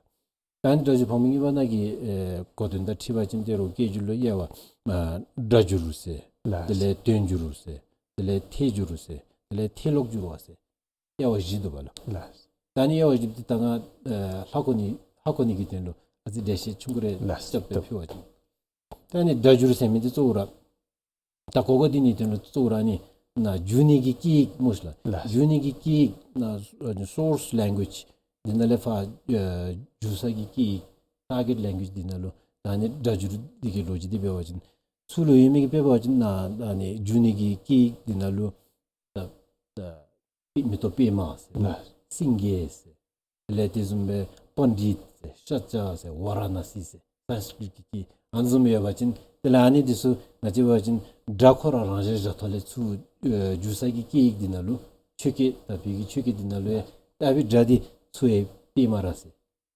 ད་ཨ་ནི་སྒྲ་སྒྱུར་བམ་པོ་གཉིས་པ་ནང་གི་ཨེ་གོ་དོན་དང་འཁྲིལ་བ་ཅིན་ཏེ་རོགས་སྐད་སྒྱུར་ལུ་དབྱེ་བ་ཨ་སྒྲ་སྒྱུར་ཟེར། ལགས། དེ་ལས་དོན་སྒྱུར་ཟེར། དེ་ལས་ཐད་སྒྱུར་ཟེར། དེ་ལས་ཐད་ལོག་སྒྱུར་བ་ཟེར། དབྱེ་བ་བཞི་འདུག་པ་ལགས། ལགས། ད་ཨ་ནི་དབྱེ་བ་བཞི་འདི་ད་ང་ཨེ་ཧ་གོ་ནི་ཧ་གོ་ནི་གི་དོན་ལུ་ཨ་ཙི་འགྲེལ་བཤད་ཆུང་ཀུ་རེ་ལགས། རྐྱབ་སྟེ་ཕུལ་བ་ཅིན། ད་ཨ་ནི་སྒྲ་སྒྱུར་ཟེར་མི་འདི་གཙོ་བོ་ར་ད་གོ་སྐབས་འདི་ནི་དོན་ལུ་གཙོ་བོ་ར་ཨ་ནི་ནཱ་སྒྱུར་ནི་གི་སྐད་ཡིག་སྨོ་ཤིག་ལགས། ལགས། སྒྱུར་ནི་གི་སྐད་ཡིག་ནཱ་སོརསི་ལེང་གུ་ཨེཇ་འདི་ནང་ལས་ཕར་ཨེ་སྒྱུར་ས་གི་སྐད་ཡིག་ཊར་གེཊ་ལེང་གུ་ཨེཇ་འདི་ནང་ལུ་ད་ཨ་ནི་སྒྲ་སྒྱུར་འདི་གི་ལོ་རྒྱུས་འདི་འབད་བ་ཅིན་ཚུར་ལུ་ཡོད་མི་གི་དཔེ་འབད་བ་ཅིན་ནཱ་ཨ་ནི་སྒྱུར་ནི་གི་སྐད་ཡིག་འདི་ནང་ལུ་ད་ད་མེ་ཏོག་པདྨ་ཟེར། ལགས། སེང་གེ་ཟེར། དེ་ལས་དེ་བཟུམ་སྦེ་པཎྜི་ཏ་ཟེར། ཤཱཀྱ་ཟེར། ཝ་ར་ཎ་སི་ཟེར། སཾ་སྐྲྀཏ་གི་སྐད་ཨ་ནི་བཟུམ་ཡོད་པ་ཅིན་དེ་ལས་ཨ་ནི་འདི་ཚུ་ང་བཅས་འབད་བ་ཅིན་སྒྲ་ཁོ་ར་རང་བཞིན་བཞག་ཐོག་ལས་ཚུར་ཨེ་སྒྱུར་ས་གི་སྐད་ཡིག་འདི་ནང་ལུ་ཆོས་སྐད་ད་བོད་ཀྱི་ཆོས་སྐད་འདི་ནང་ལུ་ཡང་ད་བོད་སྒྲ་འདི་ཚུར་ཡང་པདྨ་ར་ཟེར།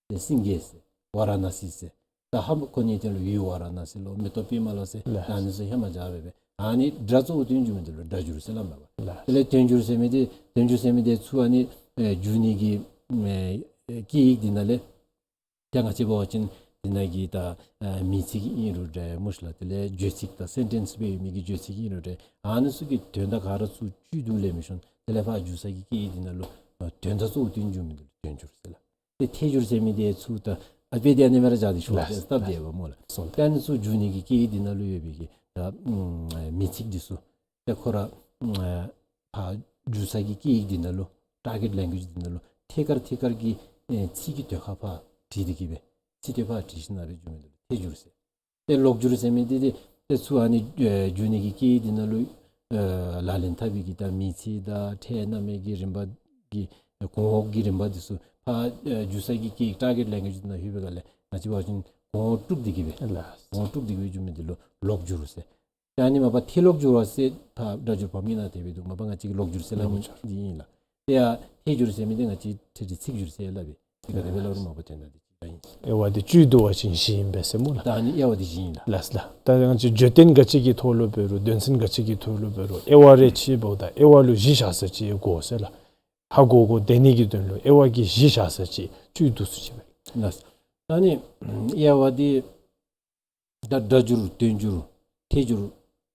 ཏེ་སེང་གེ་ཟེར། ཝ་ར་ཎ་སི་ཟེར། ད་ཧ་མ་གོ་ནི་དོན་ལུ་ཡུལ་ཝ་ར་ཎ་སི་ལོ་མེ་ཏོག་པདྨ་ལོ་ཟེར། ལགས། ད་ཨ་ནི་ཚུ་ཧེ་མ་བཞག་སྦེ་སྦེ་ཨ་ནི་སྒྲ་གཙོ་བོ་དོན་སྒྱུར་མི་འདི་ལུ་སྒྲ་སྒྱུར་ཟེར་སླབ་མས་པ། ལགས། དེ་ལས་དོན་སྒྱུར་ཟེར་མི་འདི་དོན་སྒྱུར་ཟེར་མི་འདི་ཚུར་ཨ་ནི་ཨེ་སྒྱུར་ནི་གི་ཨེ་སྐད་ཡིག་འདི་ནང་ལས་ད་ང་བཅས་འབད་བ་ཅིན་འདི་ནང་གི་ད་ཨེ་མིང་ཚིག་ཨིན་རུང་འདྲ་སྨོ་ཤིག་ལགས། དེ་ལས་བརྗོད་ཚིག་དང་སེན་ཊེནསི་སྦེ་ཡོད་མི་གི་བརྗོད་ཚིག་ཨིན་རུང་འདྲ་ཨ་ནི་ཚུ་གི་དོན་དག་ག་ར་ཚུར་བཅུད་དུ་ལེན་མི་ཤོང་། དེ་ལས་ཕར་སྒྱུར་ས་གི་སྐད་ཡིག་འདི་ནང་ལུ་ཨེ་དོན་དག་གཙོ་བོ་དོན་སྒྱུར་མི་འདི་ལུ་དོན་སྒྱུར་ཟེར་ལགས། ཏེ་ཐད་སྒྱུར་ཟེར་མི་འདི་ཚུར་ད་ཨ་དཔེ་འདི་ཨ་ནི་སྦེ་ར་བཞག་སྟེ་ཞུ་བ་ལགས། ཏེ་སྟབས་བདེ་བས་སྨོ་ལགས། སོ་ད་ཨ་ནི་ཚུར་སྒྱུར་ནི་གི་སྐད་ཡིག་འདི་ནང་ལུ་ཡོད་པའི་གི་ད་ཨམ་མིང་ཚིག་འདི་ཚུ་ཏེ་ཁོ་ར་ཨམ་ཕར་སྒྱུར་ས་གི་སྐད་ཡིག་འདི་ནང་ལུ་ཊར་གེཊ་ལེང་གུ་ཨེཇ་འདི་ནང་ལུ་ཐད་ཀར་ཐད་ཀར་གྱི་ཨེ་ཚིག་གི་དོན་ཁ་ཕར་བྲིས་ཏེ་གི་སྦེ་ཚིག་དོན་ཕར་བྲིས་ཞིནམ་སྦེ་སྒྱུར་མི་འདི་ལུ་ཐད་སྒྱུར་ཟེར། ཏེ་ལོག་སྒྱུར་ཟེར་མི་འདི་ཏེ་ཏེ་ཚུར་ཨ་ནི་ཨེ་སྒྱུར་ནི་གི་སྐད་ཡིག་འདི་ནང་ལུ་ཨེ་ལག་ལེན་འཐབ་པའི་གི་ད་མིང་ཚིག་དང་ཕྲད་རྣམ་དབྱེ་གི་རིམ་པ་གི་གོང་འོག་གི་རིམ་པ་འདི་ཚུ་ཕར་ཨེ་སྒྱུར་ས་གི་སྐད་ཡིག་ཊར་གེཊ་ལེང་གུ་ཨེཇ་ནང་ལྷོད་པའི་སྒང་ལས་ང་བཅས་འབད་བ་ཅིན་གོང་འོག་དཀྲུགས་ཏེ་གི་སྦེ་ལགས། གོང་འོག་དཀྲུགས་ཏེ་གི་སྦེ་སྒྱུར་མི་འདི་ལུ་ལོག་སྒྱུར་ཟེར། ད་ཨ་ནི་མ་པ་ཐད་ལོག་སྒྱུར་བ་ཟེར་ཕར་སྒྲ་སྒྱུར་བམ་གྱི་ནང་དེ་སྦེ་འདུག། མ་པ་ང་བཅས་ཀྱིས་ལོག་སྒྱུར་ཟེར་སླབ་མི་འདི་ཨིན་ལགས། ཏེ་ཡར་ཐད་སྒྱུར་ཟེར་མི་འདི་ང་བཅས་ཐད་ཀར་ཚིག་སྒྱུར་ཟེར་སླབ་པས། ཏེ་ག་དེ་སྦེ་སླབ་རུང་མ་པ་དོན་དག་འདི་གཅིག་ར་ཨིན། དབྱེ་བ་འདི་བཅུད་བསྡུ་བ་ཅིན་བཞི་ཨིན་པས་ཟེར་སྨོ་ལགས། ད་ཨ་ནི་དབྱེ་བ་འདི་བཞི་ཨིན་ལགས། ལགས་ལགས། ད་ང་བཅས་བརྗོད་དོན་ག་ཅི་གི་ཐོག་ལུ་འབད་རུང་དོན་ཚན་ག་ཅི་གི་ཐོག་ལུ་འབད་རུང་དབྱེ་བ་རེ་ཕྱེ་འབདཝ་ད་དབྱེ་བ་ལུ་བཞི་བཞག་ས་ཅིག་དགོ་ཟེར་ལགས། ཧ་གོ་གོ་དེ་ནི་གི་དོན་ལུ་དབྱེ་བ་གི་བཞི་བཞག་ས་ཅིག་བཅུད་བསྡུ་ས་ཅིག་སྦེ། ལགས། ད་ཨ་ནི་དབྱེ་བ་འདི་ད་སྒྲ་སྒྱུར་དོན་སྒྱུར་ཐད་སྒྱུར་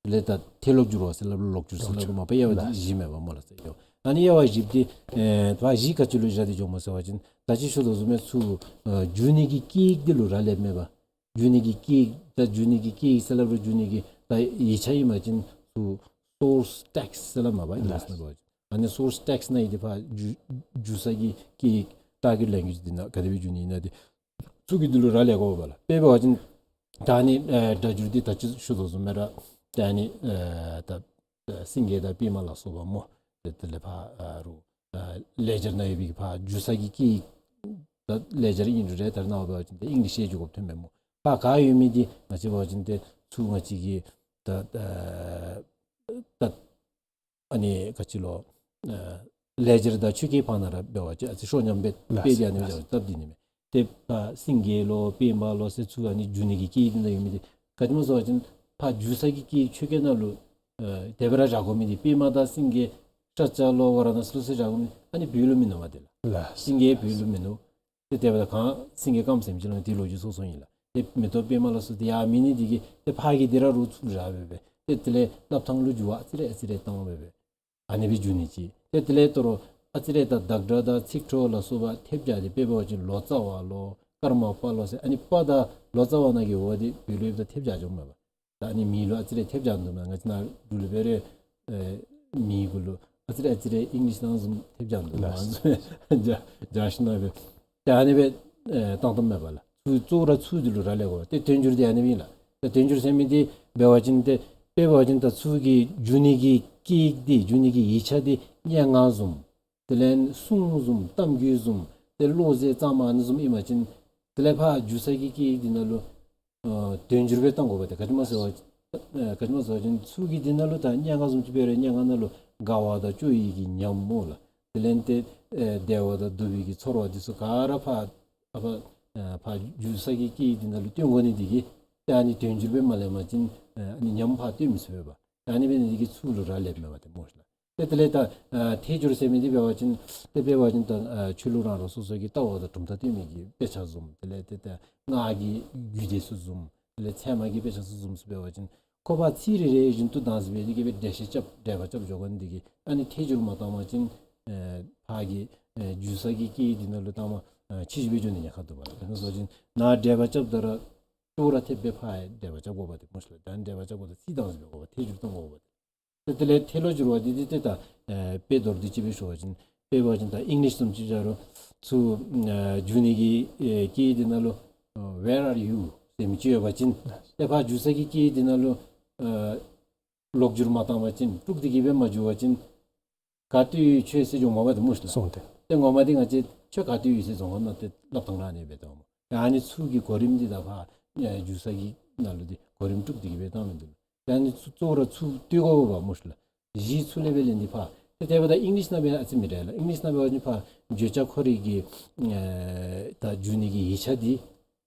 ལས་ད་ཐད་ལོག་སྒྱུར་བ་ཟེར་སླབ་རུང་ལོག་སྒྱུར་ཟེར་སླབ་རུང་མ་པ་དབྱེ་བ་འདི་བཞི་མས་པ་སྨོ་ལགས་ཟེར་ཡོད། ཨ་ནི་དབྱེ་བ་བཞི་འདི་ཨེ་ད་བཞི་ག་ཅི་ལུ་བཞག་སྟེ་འགྱོཝ་སྨོ་ཟེར་བ་ཅིན་ད་ཅི་ཞུ་དོ་བཟུམ་སྦེ་ཚུར་ཨེ་སྒྱུར་ནི་གི་སྐད་ཡིག་འདི་ལུ་རག་ལསཔ་མས་པ། སྒྱུར་ནི་གི་སྐད་ཡིག་ད་སྒྱུར་ནི་གི་སྐད་ཡིག་ཟེར་སླབ་རུང་སྒྱུར་ནི་གི་ད་ཡིག་ཆ་ཨིན་པ་ཅིན་ཚུར་སོརསི་ཊེགསིཊ་ཟེར་སླབ་མས་པ་ཨིང་ལིཤ་ནང་འབད་བ་ཅིན། ཨ་ནི་སོརསི་ཊེགསིཊ་ནང་ཡོད་དེ་ཕར་སྒྱུར་སྒྱུར་ས་གི་སྐད་ཡིག་ཊར་གེཊ་ལེང་གུ་ཨེཇ་འདི་ནང་ག་དེ་སྦེ་སྒྱུར་ནི་ཨིན་ན་འདི་ཚུ་གི་འདི་ལུ་རག་ལས་དགོ་པས་ལགས། དཔེ་འབད་བ་ཅིན་ད་ཨ་ནི་ཨེ་སྒྲ་སྒྱུར་འདི་ད་ཅི་ཞུ་དོ་བཟུམ་སྦེ་ར་ད་ཨ་ནི་ཨེ་ད་ཨེ་སེང་གེ་དང་པདྨ་ལ་སོགས་པ་སྨོ། དེ་དེ་ལས་ཕར་ཨ་རུང་ཨེ་ལེགས་སྦྱར་ནང་ཡོད་པའི་ཕར་སྒྱུར་ས་གི་སྐད་ཡིག་ད་ལེགས་སྦྱར་ཨིན་རུང་ར་ད་རེས་ནངས་པ་འབད་བ་ཅིན་ད་ཨིང་ལིཤ་ཡང་སྒྱུར་དགོཔ་ཐོནམ་མས་སྨོ། ཕར་ག་ཡོད་མི་འདི་ང་བཅས་འབད་བ་ཅིན་ཏེ་ཚུར་ང་བཅས་ཀྱི་ད་ཨེ་ད་ཨ་ནི་ག་ཅི་ལོ་ཨ་ལེགས་སྦྱར་དང་ཆོས་སྐད་བར་ན་ར་འབད་བ་ཅིན་ཨ་ཙི་ཤོ་ཉམས་སྦེ་ལགས་དཔེ་འདི་ཨ་ནི་ལགས་སྦེ་སྟབས་བདེ་ནི་མས། ཏེ་ཕར་སེང་གེ་ལོ་པདྨ་ལོ་ཟེར་ཚུར་ཨ་ནི་སྒྱུར་ནི་གི་སྐད་ཡིག་འདི་ནང་ཡོད་མི་འདི་ག་ཅི་སྨོ་ཟེར་བ་ཅིན་ཕར་སྒྱུར་ས་གི་སྐད་ཡིག་ཆོས་སྐད་ནང་ལུ་ཨ་དེ་སྦེ་ར་བཞག་དགོ་མི་འདི་པདྨ་དང་སེང་གེ་ཤཱཀྱ་ལོ་ཝ་ར་ཎ་སི་ལོ་ཟེར་བཞག་དགོ་མི་ཨ་ནི་བོད་ལུ་མིན་ནུག་པ་དེ་ལགས། ལགས། སེང་གེ་བོད་ལུ་མིན་ནུག། ཏེ་དེ་འབདཝ་ད་གངས་སེང་གེ་དཀརམོ་ཟེར་མི་ཅིག་ལུ་དེ་ལོ་རྒྱུས་སོ་སོ་ཨིན་ལགས། ཏེ་མེ་ཏོག་པདྨ་ལ་སོགས་ཏེ་ཡར་མེད་ནི་འདི་གིས་ཏེ་ཕར་གྱི་འདི་ར་རུང་ཚུར་བཞག་སྦེ་སྦེ་ཏེ་དེ་ལས་སླབ་ཐངས་ལུ་འགྱུར་བ་ཨ་ཙི་རེ་ཨ་ཙི་རེ་བཏང་སྦེ་སྦེ་ཨ་ནི་སྦེ་སྒྱུར་ནི་ཅིག། ཏེ་དེ་ལས་ད་རུང་ཨ་ཙི་རེ་ད་བདག་སྒྲ་དང་ཚིག་འཕྲོ་ལ་སོགས་པ་ཐེབས་རྒྱག་སྟེ་དཔེ་འབད་བ་ཅིན་ལོ་ཙཱ་བ་ལོ་ཀརྨ་པ་ལོ་ཟེར་ཨ་ནི་པ་དང་ལོ་ཙཱ་བ་ནང་གི་འོག་འདི་བོད་ལུ་ཡོདཔ་ད་ཐེབས་རྒྱག་འགྱོཝ་མས་པ། ད་ཨ་ནི་མིང་ལུ་ཨ་ཙི་རེ་ཐེབས་རྒྱག་འདུག་མས། ང་བཅས་ནཱ་འབྲུག་ལུ་འབད་རུང་ཨེ་མིང་གུ་ལུ་ཨ་ཙི་རེ་ཨ་ཙི་རེ་ཨིང་ལིཤ་ནང་བཟུམ་ཐེབས་རྒྱག་འདུག་མས། ལགས། ཨ་ནི་བཟུམ་རྒྱག་རྒྱག་ཞིནམ་སྦེ་ཏེ་ཨ་ནི་སྦེ་ཨེ་བཏང་བཏངམ་མས་པ་ལགས། ཚུར་གཙོ་བོ་ར་ཚུར་འདི་ལུ་རག་ལས་དགོ་པས། ཏེ་དོན་སྒྱུར་འདི་ཨ་ནི་སྦེ་ཨིན་ལགས། ཏེ་དོན་སྒྱུར་ཟེར་མི་འདི་འབད་བ་ཅིན་ཏེ་དཔེ་འབད་བ་ཅིན་ད་ཚུར་གྱི་སྒྱུར་ནི་གི་སྐད་ཡིག་འདི་སྒྱུར་ནི་གི་ཡིག་ཆ་འདི་སྙན་ངག་བཟུམ། དེ་ལས་སྲུང་བཟུམ་གཏམ་རྒྱུད་བཟུམ་ཏེ་བློ་རྩེ་གཙང་མ་ཨ་ནི་བཟུམ་ཨིན་པ་ཅིན་དེ་ལས་ཕར་འགྱོ་ས་གི་སྐད་ཡིག་འདི་ནང་ལུ་ཨ་དོན་འགྱུར་སྦེ་གཏང་དགོ་པས། ཏེ་ག་ཅི་སྨོ་ཟེར་བ་ཨ་ག་ཅི་སྨོ་ཟེར་བ་ཅིན་ཚུར་གི་འདི་ནང་ལུ་ད་སྙན་ངག་བཟུམ་ཅིག་འབད་རུང་སྙན་ངག་ནང་ལུ་དགའ་བ་དང་སྐྱོ་བའི་གི་ཉམས་སྨོ་ལགས། དེ་ལས་ཏེ་ཨེ་བདེ་བ་དང་སྡུག་པའི་གི་ཚོར་བ་འདི་ཚུ་ག་ར་ཕར་ཨ་ཕར་ཨ་ཕར་འགྱོ་ས་གི་སྐད་ཡིག་འདི་ནང་ལུ་སྟོན་དགོ་ནི་འདི་གིས་ཏེ་ཨ་ནི་དོན་འགྱུར་སྦེ་མ་ལེན་པ་ཅིན་ཨ་ནི་ཉམས་ཕར་སྟོན་མི་ཚུགས་པས། ཨ་ནི་འབད་ནི་འདི་གིས་ཚུར་ལུ་ར་ལེབ་མས་པ་ཏེ་སྨོ་ཤ་ལགས། ཏེ་དེ་ལས་ད་ཨ་ཐད་སྒྱུར་ཟེར་མི་འདི་འབད་བ་ཅིན་ཏེ་འབད་བ་ཅིན་ད་ཨ་ཆོས་ལུགས་རང་རང་སོ་སོ་གི་ལྟ་བ་དང་གྲུབ་མཐའ་སྟོན་མི་གི་དཔེ་ཆ་བཟུམ། དེ་ལས་ཏེ་ད་སྔགས་ཀྱི་རྒྱུད་སྡེ་ཚུ་བཟུམ། དེ་ལས་ཚད་མ་གི་དཔེ་ཆ་ཚུ་བཟུམ་ཚུ་འབད་བ་ཅིན་ཁོ་པ་ཚིག་རེ་རེ་བཞིན་དུ་བདག་འཛིན་འབད་དེ་གི་སྦེ་འགྲེལ་བཤད་རྐྱབ་འགྲེལ་པ་རྐྱབ་འགྱོ་དགོ་ནི་འདི་གིས་ཨ་ནི་ཐད་སྒྱུར་མ་བཏང་པ་ཅིན་ཨེ་ཕར་གི་ཨེ་འགྱོ་ས་གི་སྐད་ཡིག་འདི་ནང་ལུ་བཏང་པ་ཨེ་ཕྱིས་འགྱོ་འགྱོ་ནི་ཉེན་ཁ་འདུག་པ་ལགས། དེ་ནང་བཟུམ་ཅིག་ནཱ་འགྲེལ་པ་རྐྱབ་ད་ར་ལྟོ་ར་ཐེབས་སྦེ་ཕར་ཡང་འགྲེལ་པ་རྐྱབ་དགོ་པ་ཏེ་སྨོ་ཤ་ལགས། ད་འགྲེལ་པ་རྐྱབ་དགོ་ད་ཚིག་བདག་འཛིན་འབད་དགོ་པ་ཐད་སྒྱུར་བཏང་དགོ་པ་ཏེ། ཏེ་དེ་ལས་ཐད་ལོག་འགྱུར་བ་འདི་འདི་ཏེ་ད་ཨེ་དཔེ་མདོར་བསྡུས་ཅིག་སྦེ་ཞུ་བ་ཅིན་དཔེ་འབད་བ་ཅིན་ད་ཨིང་ལིཤ་བཟུམ་ཅིག་བཞག་རུང་ཚུར་ཨེ་འགྱོ་ནི་གི་ཨེ་སྐད་ཡིག་འདི་ནང་ལུ་ཨེ་Where are you ཟེར་མི་ཅིག་ཡོད་པ་ཅིན་ཏེ་ཕར་འགྱོ་ས་གི་སྐད་ཡིག་འདི་ནང་ལུ་ཨེ་ལོག་འགྱུར་མ་བཏང་པ་ཅིན་དཀྲུགས་ཏེ་གི་སྦེ་མ་འགྱོ་བ་ཅིན་ག་ཏེ་ཡོད་ཁྱོད་ཟེར་འགྱོཝ་མས་པ་ཏེ་སྨོ་ཤ་ལགས། སོང་སྟེ། ཏེ་ངོ་མ་འདི་ང་བཅས་ཁྱོད་ག་ཏེ་ཡོད་ཟེར་རྫོང་ཁ་ནང་ཏེ་སླབ་ཐངས་ར་ཨ་ནི་སྦེ་འདུག་སྨོ། ཨ་ནི་ཚུར་གྱི་གོ་རིམ་འདི་ད་ཕར་ཨེ་འགྱོ་ས་གི་ནང་ལུ་འདི་གོ་རིམ་དཀྲུགས་ཏེ་གི་སྦེ་བཏང་མི་འདུག། ཨ་ནི་ཚུ་གཙོ་བོ་ར་ཚུར་བསྟོད་དགོ་པས་སྨོ་ཤ་ལགས། གཞི་ཚུར་ལས་སྦེ་ལེན་ཏེ་ཕར། ཏེ་དེ་འབདཝ་ད་ཨིང་ལིཤ་ནང་སྦེ་ཨ་ཙི་མི་འདྲ་ལགས། ཨིང་ལིཤ་ནང་འབད་བ་ཅིན་ཕར་བརྗོད་བྱ་ཁོ་རའི་གི་ཨེ་ད་འགྱོ་ནི་གི་ཡིག་ཆ་འདི་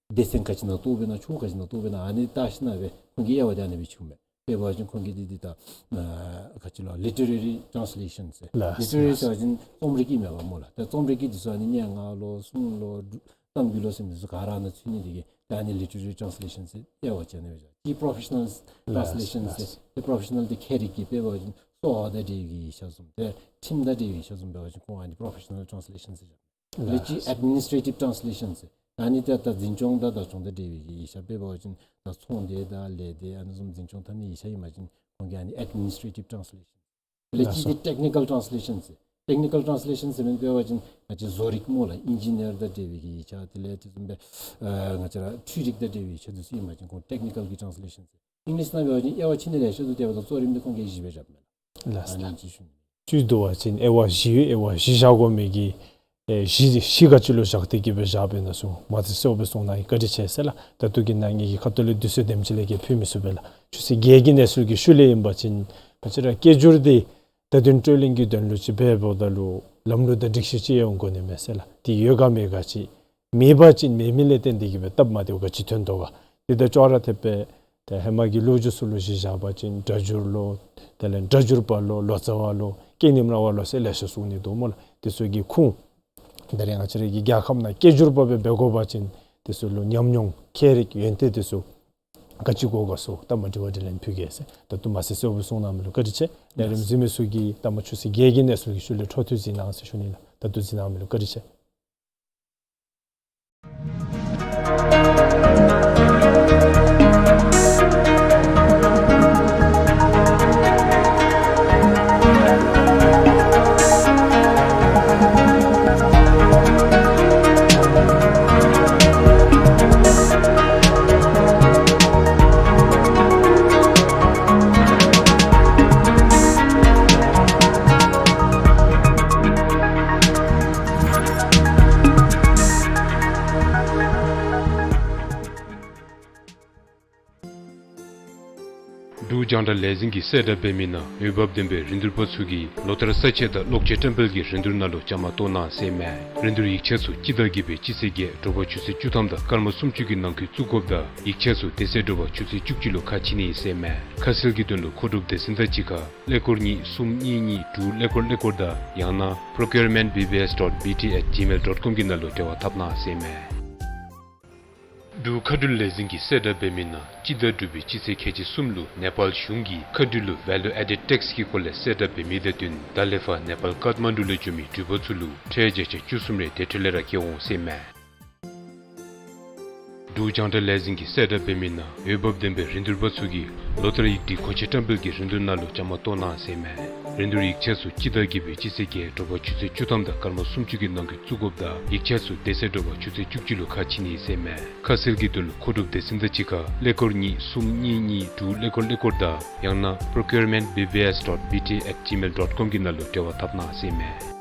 སྡེ་ཚན་ག་ཅི་ནང་གཏོགས་པས་ན་ཕྱོགས་ག་ཅི་ནང་གཏོགས་པས་ན་ཨ་ནི་བལྟ་ཞིནམ་སྦེ་ཁོང་གི་དབྱེ་བ་འདི་ཨ་ནི་སྦེ་ཕྱེཝ་མས། དཔེ་འབད་བ་ཅིན་ཁོང་གི་འདི་འདི་ད་ཨ་ག་ཅི་ལོ་ལི་ཊི་རེ་རི་ཊཱནསི་ལེ་ཤཱན་ཟེར། ལགས། ལི་ཊི་རེ་རི་ལགས། ཟེར་བ་ཅིན་རྩོམ་རིག་གི་མས་པ་སྨོ་ལགས། ད་རྩོམ་རིག་གི་འདི་ཚུ་ཨ་ནི་སྙན་ངག་ལོ་སྲུང་ལོ་གཏམ་རྒྱུད་ལོ་ཟེར་མི་ཚུ་ག་ར་ཨ་ནཱ་ཚུད་ནི་འདི་གིས་ད་ཨ་ནི་ལི་ཊི་རེ་རི་ཊཱནསི་ལེ་ཤཱན་ཟེར་དབྱེ་བ་ཕྱེ་ནི་སྦེ་བཞག། གཅིག་པོ་རོ་ཕེ་ཤ་ནཱལ་ཊཱནསི་ལེ་ཤཱན་ཟེར། ལགས། ཏེ་པོ་རོ་ཕེ་ཤ་ནཱལ་འདི་ཁྱད་རིག་གི་དཔེ་འབད་བ་ཅིན་གསོ་བ་དང་འབྲེལ་བའི་ཡིག་ཆ་བཟུམ་ཏེ་ཁྲིམས་དང་འབྲེལ་བའི་ཡིག་ཆ་བཟུམ་འབད་བ་ཅིན་ཁོང་ཨ་ནི་པོ་རོ་ཕེ་ཤ་ནཱལ་ཊཱནསི་ལེ་ཤཱན་ཟེར་བཞག། ལགས། ལེགས་ཀྱི་ཨེཌ་མི་ནིསི་ཊེ་ཊིབ་ཊཱནསི་ལེ་ཤཱན་ཟེར། ཨ་ནི་ཏེ་ད་འཛིན་སྐྱོང་དང་བདག་སྐྱོང་དང་འབྲེལ་བའི་ཡིག་ཆ། དཔེ་འབད་བ་ཅིན་ད་ཚོང་སྡེ་དང་ལས་སྡེ་ཨ་ནི་བཟུམ་འཛིན་སྐྱོང་འཐབ་ནི་ཡིག་ཆ་ཨིན་པ་ཅིན་ཁོང་གིས་ཨ་ནི་ཨེཌ་མི་ནིསི་ཊེ་ཊིབ་ཊཱནསི་ལེ་ཤཱན་ཟེར། ལེགས་ཀྱི་ལགས་སོ། ཏེ་ཊེག་ནི་ཀཱལ་ཊཱནསི་ལེ་ཤཱན་ཟེར། ཊེག་ནི་ཀཱལ་ཊཱནསི་ལེ་ཤཱན་ཟེར་མི་འབད་བ་ཅིན་ང་བཅས་བཟོ་རིག་སྨོ་ལགས། ཨིན་ཇི་ནི་ཡར་དང་འབྲེལ་བའི་གི་ཡིག་ཆ། དེ་ལས་དེ་བཟུམ་སྦེ་ཨ་ང་བཅས་ར་འཕྲུལ་རིག་དང་འབྲེལ་བའི་ཡིག་ཆ་འདི་ཚུ་ཨིན་པ་ཅིན་ཁོང་ཊེག་ནི་ཀཱལ་གྱི་ཊཱནསི་ལེ་ཤཱན་ཟེར། ཨིང་ལིཤ་ནང་འབད་བ་ཅིན་དབྱེ་བ་ཕྱེ་ནི་ལེ་ཤ་འདུག། དེ་འབདཝ་ད་གཙོ་རིམ་འདི་ཁོང་གིས་བཞི་སྦེ་བཞགཔ་མས་ལགས། ལགས་སོ། ཨ་ནི་ཅིག་ཞུ་ནི། བཅུད་བསྡུ་བ་ཅིན་དབྱེ་བ་བཞི་ཡོད། དབྱེ་བ་བཞི་བཞག་དགོ་མི་གི་ཨེ་གཞི་གཞི་ག་ཅི་ལུ་བཞག་སྟེ་གི་སྦེ་བཞགཔ་ཨིན་ན་ཟེར་མ་ཚད་གསལ་སྦེ་གསུང་གནང་ཡི། བཀའ་དྲིན་ཆེ་ཟེར་ལགས། ད་ལྟོ་གི་ནང་ངེ་གི་ཁ་ཐུག་ལས་དུས་ཚོད་དེམ་ཅིག་ལས་བརྒལ་ཕུལ་མི་ཚུགས་པས་ལགས། ཆུ་ཚོད་བརྒྱད་ཀྱི་གནས་ཚུལ་གྱི་ཤུལ་ལས་ཨིན་པ་ཅིན་ང་བཅས་ར་སྐད་སྒྱུར་འདི་བརྡ་དོན་སྤྲོད་ལེན་གྱི་དོན་ལུ་ཅིག་འབདཝ་ད་ལུ་ལམ་ལུགས་དང་སྒྲིག་གཞི་ཅིག་ཡོད་དགོ་ནི་མས་ཟེར་ལགས། དེ་ཡོད་ག་མེད་ག་ཅིག་མེད་པ་ཅིན་མེད་མི་ལས་བརྟེན་ཏེ་གི་སྦེ་སྟབས་མ་བདེཝ་ག་ཅི་ཐོན་དོ་ག། དེ་དང་ཅོག་ར་འཐདཔ་སྦེ་ཏེ་ཧེ་མ་གི་ལོ་རྒྱུས་ཚུ་ལུ་གཞི་བཞག་པ་ཅིན་སྒྲ་སྒྱུར་ལོ་དེ་ལས་སྒྲ་སྒྱུར་པ་ལོ་ལོ་ཙཱ་བ་ལོ་སྐད་རྙིང་ར་བ་ལོ་ཟེར་ལེ་ཤ་གསུང་ནི་འདུག་སྨོ་ལགས། དེ་ཚུ་གི་ཁུངས་ད་རེས་ང་བཅས་ར་གི་རྒྱལ་ཁབ་ནང་སྐད་སྒྱུར་པ་སྦེ་འབད་དགོ་པ་ཅིན་དེ་ཚུ་ལུ་ཉམས་མྱོང་ཁྱད་རིག་ཡོན་ཏན་དེ་ཚུ་ག་ཅི་དགོ་ག་ཟེར་ད་མ་དྲི་བ་དྲིས་ལན་ཕུལ་གེ་ཟེར། ད་དུམ་ཚིགས་གསལ་སྦེ་གསུང་གནང་མི་ལུ་བཀའ་དྲིན་ཆེ། ལས་རིམ་གཟིགས་མི་ཚུ་གིས་ད་མ་ཆུ་ཚོད་བརྒྱད་ཀྱི་གནས་ཚུལ་གྱི་ཤུལ་ལས་འཕྲོ་མཐུད་གཟིགས་གནང་ཟེར་ཞུ་ནི་ལགས། ད་ལྟོ་གཟིགས་གནང་མི་ལུ་བཀའ་དྲིན་ཆེ། འབྲུག་རྒྱང་བསྒྲགས་ལས་འཛིན་གྱིས་གསལ་བསྒྲགས་འབད་མི་ནང་འོས་འབབ་ལྡན་པའི་རིན་བསྡུར་པ་ཚུ་གིས་ལོ་ལྟར་ས་ཆ་དང་གློག་ཆས་བཀྲམ་སྤེལ་གྱི་རིན་བསྡུར་ནང་ལུ་བཅའ་མར་གཏོགས་གནང་ཟེར་མས། རིན་བསྡུར་ཡིག་ཆ་ཚུ་སྤྱི་ཟླ་བརྒྱད་པའི་སྤྱི་ཚེས་བརྒྱད་དྲོ་པ་ཆུ་ཚོད་བཅུ་ཐམ་དང་སྐར་མ་སུམ་ཅུ་གི་ནང་འཁོད་བཙུགས་དགོཔ་དང་ཡིག་ཆ་ཚུ་དེ་ཚེ་དྲོ་པ་ཆུ་ཚོད་བཅུ་གཅིག་ལུ་ཁ་ཕྱེ་ནི་ཨིན་ཟེར་མས། ཁ་གསལ་གྱི་དོན་ལུ་མཁོ་སྒྲུབ་སྡེ་ཚན་དང་གཅིག་ཁར་ཀླད་ཀོར་གཉིས་གསུམ་གཉིས་གཉིས་དྲུག་ཀླད་ཀོར་ཀླད་ཀོར་དང་ཡང་ན་procurement B B S dot B T at gmail dot com གི་ནང་ལུ་འབྲེལ་བ་འཐབ་གནང་ཟེར་མས། འབྲུག་མཁའ་འགྲུལ་ལས་འཛིན་གྱིས་གསལ་བསྒྲགས་འབད་མི་ནང་སྤྱི་ཟླ་དྲུག་པའི་སྤྱི་ཚེས་ཁལ་གཅིག་གསུམ་ལུ་ནེ་པཱལ་གཞུང་གིས་མཁའ་འགྲུལ་ལུ་value added tax གི་སྐོར་ལས་གསལ་བསྒྲགས་འབད་མི་དང་བསྟུན་ད་ལས་ཕར་ནེ་པཱལ་ཀཏ་མན་ཌུ་ལུ་འགྱོ་མི་འགྲུལ་པ་ཚུ་ལུ་ཁྲལ་བརྒྱ་ཆ་བཅུ་གསུམ་རེ་དེ་འཕྲོ་ལས་ར་བཀལ་འོང་ཟེར་མས། འབྲུག་རྒྱང་བསྒྲགས་ལས་འཛིན་གྱིས་གསལ་བསྒྲགས་འབད་མི་ནང་འོས་འབབ་ལྡན་པའི་རིན་བསྡུར་པ་ཚུ་གིས་ལོ་ལྟར་ཡིག་སྒྲིག་མཁོ་ཆས་བཀྲམ་སྤེལ་གྱི་རིན་བསྡུར་ནང་ལུ་བཅའ་མར་གཏོགས་གནང་ཟེར་མས། རིན་བསྡུར་ཡིག་ཆ་ཚུ་སྤྱི་ཟླ་བརྒྱད་པའི་སྤྱི་ཚེས་བརྒྱད་དྲོ་པ་ཆུ་ཚོད་བཅུ་ཐམ་དང་སྐར་མ་སུམ་ཅུ་གི་ནང་འཁོད་བཙུགས་དགོཔ་དང་ཡིག་ཆ་ཚུ་དེ་ཚེ་དྲོ་པ་ཆུ་ཚོད་བཅུ་གཅིག་ལུ་ཁ་ཕྱེ་ནི་ཨིན་ཟེར་མས། ཁ་གསལ་གྱི་དོན་ལུ་མཁོ་སྒྲུབ་སྡེ་ཚན་དང་གཅིག་ཁར་ཀླད་ཀོར་གཉིས་གསུམ་གཉིས་གཉིས་དྲུག་ཀླད་ཀོར་ཀླད་ཀོར་དང་ཡང་ན་procurement B B S dot B T at gmail dot com གི་ནང་ལུ་འབྲེལ་བ་འཐབ་གནང་ཟེར་མས།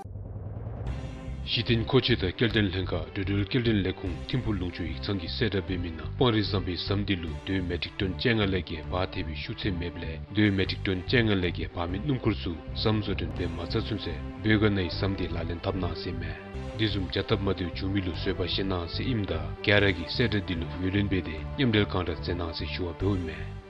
གཞི་རྟེན་མཁོ་ཆས་དང་སྐྱེལ་འདྲེན་ལྷན་ཁག་འགྲོ་འགྲུལ་སྐྱེལ་འདྲེན་ལས་ཁུངས་ཐིམ་ཕུག་ལུང་ཕྱོགས་ཡིག་ཚང་གིས་གསལ་བསྒྲགས་འབད་མི་ནང་སྤང་རི་ཟམ་པའི་ཟམ་འདི་ལུ་རྡོའི་མེ་ཊིག་ཊོན་བཅོ་ལྔ་ལས་བརྒལ་འབག་ཐེབས་པའི་ཤུགས་ཚད་མེདཔ་ལས་རྡོའི་མེ་ཊིག་ཊོན་བཅོ་ལྔ་ལས་བརྒལ་འབག་མི་སྣུམ་འཁོར་ཚུ་ཟམ་བཟོ་སྐྲུན་འབད་མ་ཚར་ཚུན་ཚོད་བོད་ག་ན་ཡི་ཟམ་འདི་ལག་ལེན་འཐབ་གནང་ཟེར་ཨིན་མས། འདི་བཟུམ་བྱ་སྟབས་མ་བདེཝ་བྱུང་མི་ལུ་བཟོད་པ་བཞེས་གནང་ཟེར་ཨིནམ་ད་རྒྱ་ར་གིས་གསལ་བསྒྲགས་འདི་ལུ་ངོས་ལེན་འབད་དེ་མཉམ་འབྲེལ་གང་དྲག་མཛད་གནང་ཟེར་ཞུ་བ་འབདཝ་ཨིན་མས།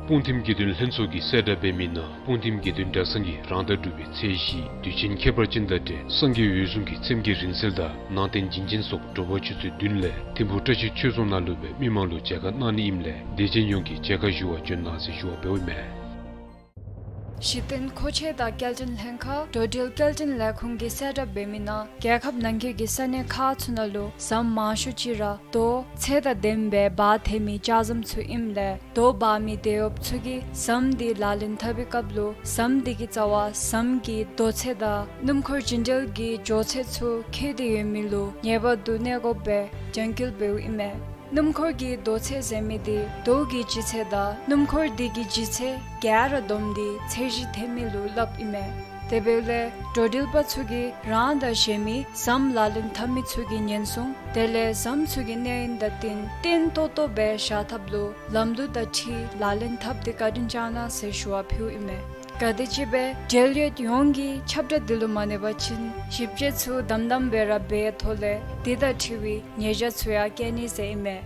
སྤུངས་ཐིམ་དགེ་འདུན་ལྷན་ཚོགས་ཀྱིས་གསལ་བསྒྲགས་འབད་མི་ནང་སྤུངས་ཐིམ་དགེ་འདུན་གྲྭ་ཚང་གིས་རང་ཟླ་དྲུག་པའི་ཚེས་བཞི་དུས་ཆེན་ཁྱད་པར་ཅན་དང་འབྲེལ་སངས་རྒྱས་འོད་སྲུང་གི་མཚན་བརྒྱད་རིང་བསྲེལ་དང་ནང་རྟེན་བྱིན་ཅན་སོགས་དྲོ་པ་ཆུ་ཚོད་བདུན་ལས་ཐིམ་ཕུག་བཀྲ་ཤིས་ཆོས་རྫོང་ནང་ལུ་སྦེ་མི་མང་ལུ་མཇལ་ཁ་གནང་ནི་ཨིནམ་ལས་དད་ཅན་ཡོངས་ཀྱིས་མཇལ་ཁ་ཞུ་བར་བྱོན་གནང་ཟེར་ཞུ་བ་འབདཝ་ཨིན་མས། གཞི་རྟེན་མཁོ་ཆས་དང་སྐྱེལ་འདྲེན་ལྷན་ཁག་འགྲོ་འགྲུལ་སྐྱེལ་འདྲེན་ལས་ཁུངས་ཀྱིས་གསལ་བསྒྲགས་འབད་མི་ནང་རྒྱལ་ཁབ་ནང་འཁོད་ཀྱི་ས་གནས་ཁག་ཚུ་ནང་ལུ་ཟམ་མང་ཤོས་ཅིག་ར་རྡོ་ཚད་དང་ལྡནམ་སྦེ་འབག་ཐེབས་མི་ལྕགས་ཟམ་ཚུ་ཨིནམ་ལས་རྡོ་འབག་མི་དེད་གཡོགཔ་ཚུ་གིས་ཟམ་འདི་ལག་ལེན་འཐབ་པའི་སྐབས་ལུ་ཟམ་འདི་གི་རྩ་བར་ཟམ་གྱི་རྡོ་ཚད་དང་སྣུམ་འཁོར་བྱིན་འགྲུལ་གྱི་འགྱོ་ཚད་ཚུ་ཁེལ་ཏེ་ཡོད་མི་ལུ་ངེས་པར་དུ་གནས་དགོཔ་སྦེ་རྒྱང་བཀོད་འབདཝ་ཨིན་མས། སྣུམ་འཁོར་གྱི་རྡོ་ཚད་ཟེར་མི་འདི་རྡོ་གི་ལྗིད་ཚད་དང་སྣུམ་འཁོར་འདི་གི་ལྗིད་ཚད་ག་ར་བསྡོམས་ཏེ་ཚད་གཞི་ཐེབས་མི་ལུ་སླབ་ཨིན་མས། དེ་འབདཝ་ལས་འགྲོ་འགྲུལ་པ་ཚུ་གིས་རང་དང་གཞན་མི་ཟམ་ལག་ལེན་འཐབ་མི་ཚུ་གི་ཉེན་སྲུང་དེ་ལས་ཟམ་ཚུ་གི་གནས་ཡུན་དང་བསྟུན་བརྟན་ཏོག་ཏོ་སྦེ་བཞག་ཐབས་ལུ་ལམ་ལུགས་དང་འཁྲིལ་ལག་ལེན་འཐབ་སྟེ་བཀའ་དྲིན་བསྐྱང་གནང་ཟེར་ཞུ་བ་ཕུལཝ་ཨིན་མས། ག་དེམ་ཅིག་སྦེ་འབྲེལ་ཡོད་ཡོངས་ཀྱིས་ཁྱབ་བསྒྲགས་འདི་ལུ་མ་གནས་པ་ཅིན་ཞིབ་དཔྱད་ཚུ་དམ་དམ་སྦེ་ར་འབད་ཐོག་ལས་འདི་དང་འཁྲིལ་བའི་ཉེས་བྱ་ཚུ་ཡང་བཀལ་ནི་ཟེར་ཨིན་མས།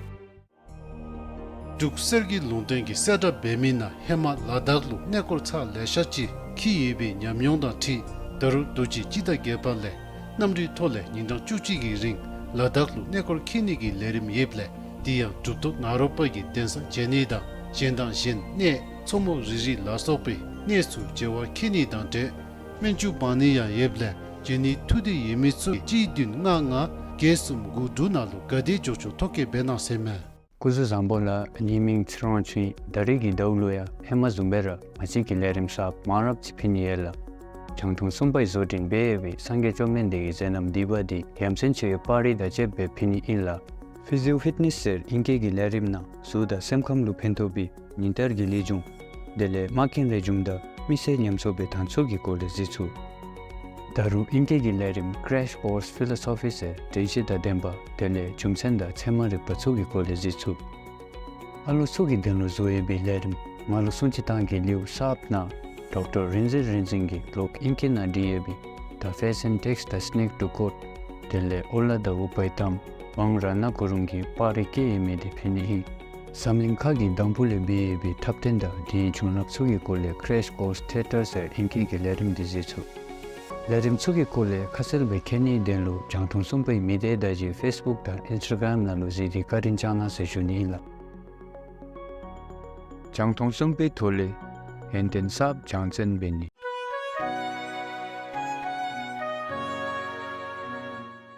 འབྲུག་གསེར་གྱི་ལུང་བསྟན་གྱིས་གསལ་བསྒྲགས་འབད་མི་ནང་ཧེ་མ་ལ་དྭགས་ལུ་གནས་སྐོར་ཚར་ལེ་ཤ་ཅིག་འཁྱིད་ཡོད་པའི་ཉམས་མྱོང་དང་འཁྲིལ་ད་རུང་དུས་ཅི་སྤྱི་ཟླ་བརྒྱད་པ་ལས་གནམ་གྲུའི་ཐོག་ལས་ཉིན་གྲངས་བཅུ་གཅིག་གི་རིང་ལ་དྭགས་ལུ་གནས་སྐོར་འཁྱིད་ནི་གི་ལས་རིམ་ཡོདཔ་ལས་དེ་ཡང་གྲུབ་ཐོབ་ནཱ་རོ་པ་གི་གདན་ས་མཇལ་ནི་དང་གཞན་དང་གཞན་གནས་མཚོ་མོ་རི་རི་ལ་སོགས་པའི་གནས་སུ་མཇལ་བར་འཁྱིད་ནི་དང་འབྲེལ་སྨན་ཆུ་འབག་ནི་ཡང་ཡོདཔ་ལས་མཇལ་ནི་ཐུགས་འདོད་ཡོད་མི་ཚུ་གཅིག་བདུན་ལྔ་ལྔ་བརྒྱད་གསུམ་དགུ་དྲུག་ནང་ལུ་ག་དེ་མགྱོགས་མགྱོགས་ཐོ་བཀོད་འབད་གནང་ཟེར་མས། སྐུ་གཟུགས་བཟང་པོ་ལགས། ངེའི་མིང་ཚེ་རིང་དབང་ཕྱུག་ཨིན། ད་རིས་ཀྱི་ཟླཝ་ལུ་ཡང་ཧེ་མ་བཟུམ་སྦེ་ར་ང་བཅས་ཀྱིས་ལས་རིམ་གསརཔ་མང་རབས་ཅིག་ཕུལ་ནི་ཡོད་ལགས། རྒྱང་མཐོང་གསུམ་པའི་བཟོ་སྐྲུན་འབད་བའི་སངས་རྒྱས་བཅོམ་ལྡན་འདས་ཀྱི་མཛད་རྣམ་བསྡུས་པ་འདི་ཡ་མཚན་ཆེ་བའི་པར་རིས་དང་བཅསཔ་སྦེ་ཕུལ་ནི་ཨིན་ལགས། ཕི་ཟིའོ་ཕིཊ་ནེསི་ཟེར་ཨིང་སྐད་ཀྱི་ལས་རིམ་ནང་གཟུགས་དང་སེམས་ཁམས་ལུ་ཕན་ཐོགས་པའི་ཉིན་ལྟར་གྱི་ལེགས་བྱུང་དེ་ལས་མངགས་རྐྱེན་ལེགས་བྱུང་དང་མི་སེར་ཉམས་གསོ་འབད་ཐངས་ཚུ་གི་སྐོར་ལས་གཟིགས་ཚུགས། ད་རུང་ཨིང་སྐད་ཀྱི་ལས་རིམ་Crash Course Philosophy ཟེར་དྲན་ཤེས་དང་ལྡན་པ་དེ་ལས་རྒྱུ་མཚན་དང་ཚད་མ་རིག་པ་ཚུ་གི་སྐོར་ལས་གཟིགས་ཚུགས། ཨ་ལོ་ཚུ་གི་དོན་ལུ་བཟོ་ཡོད་པའི་ལས་རིམ་ང་ལུ་སྲུང་བརྩི་གཏང་གི་ལེའུ་གསརཔ་ནང་ཌོག་ཊར་རིག་འཛིན་རིག་འཛིན་གྱིས་ལོག་ཨིང་སྐད་ནང་བྲིས་ཡོད་པའི་The Fashion Text, The Snake to Quote དེ་ལས་ཨོ་ལ་དང་ཨུ་པའི་གཏམ་དབང་རཏྣ་གུ་རུང་གིས་པར་རིས་བཀོད་ཡོད་མི་འདི་ཕུལ་ནི་ཨིན། འཛམ་གླིང་ཁ་གི་འདམ་བུ་ལས་འབད་ཡོད་པའི་འཁྲབ་སྟོན་དང་དེའི་བྱུང་རབས་ཚུ་གི་སྐོར་ལས་Crash Course Theatre ཟེར་ཨིང་སྐད་ཀྱི་ལས་རིམ་འདི་གཟིགས་ཚུགས། ལས་རིམ་ཚུ་གི་སྐོར་ལས་ཁ་གསལ་སྦེ་མཁྱེན་ནིའི་དོན་ལུ་རྒྱང་མཐོང་གསུམ་པའི་མི་སྡེ་བརྡ་བརྒྱུད་ཕེསི་བུཀ་དང་ཨིནསི་ཊ་གརམ་ནང་ལུ་གཟིགས་ཏེ་བཀའ་དྲིན་བསྐྱང་གནང་ཟེར་ཞུ་ནི་ཨིན་ལགས། རྒྱང་མཐོང་གསུམ་པའི་ཐོག་ལས་ཡོན་ཏན་གསརཔ་སྦྱང་བརྩོན་འབད་ནི།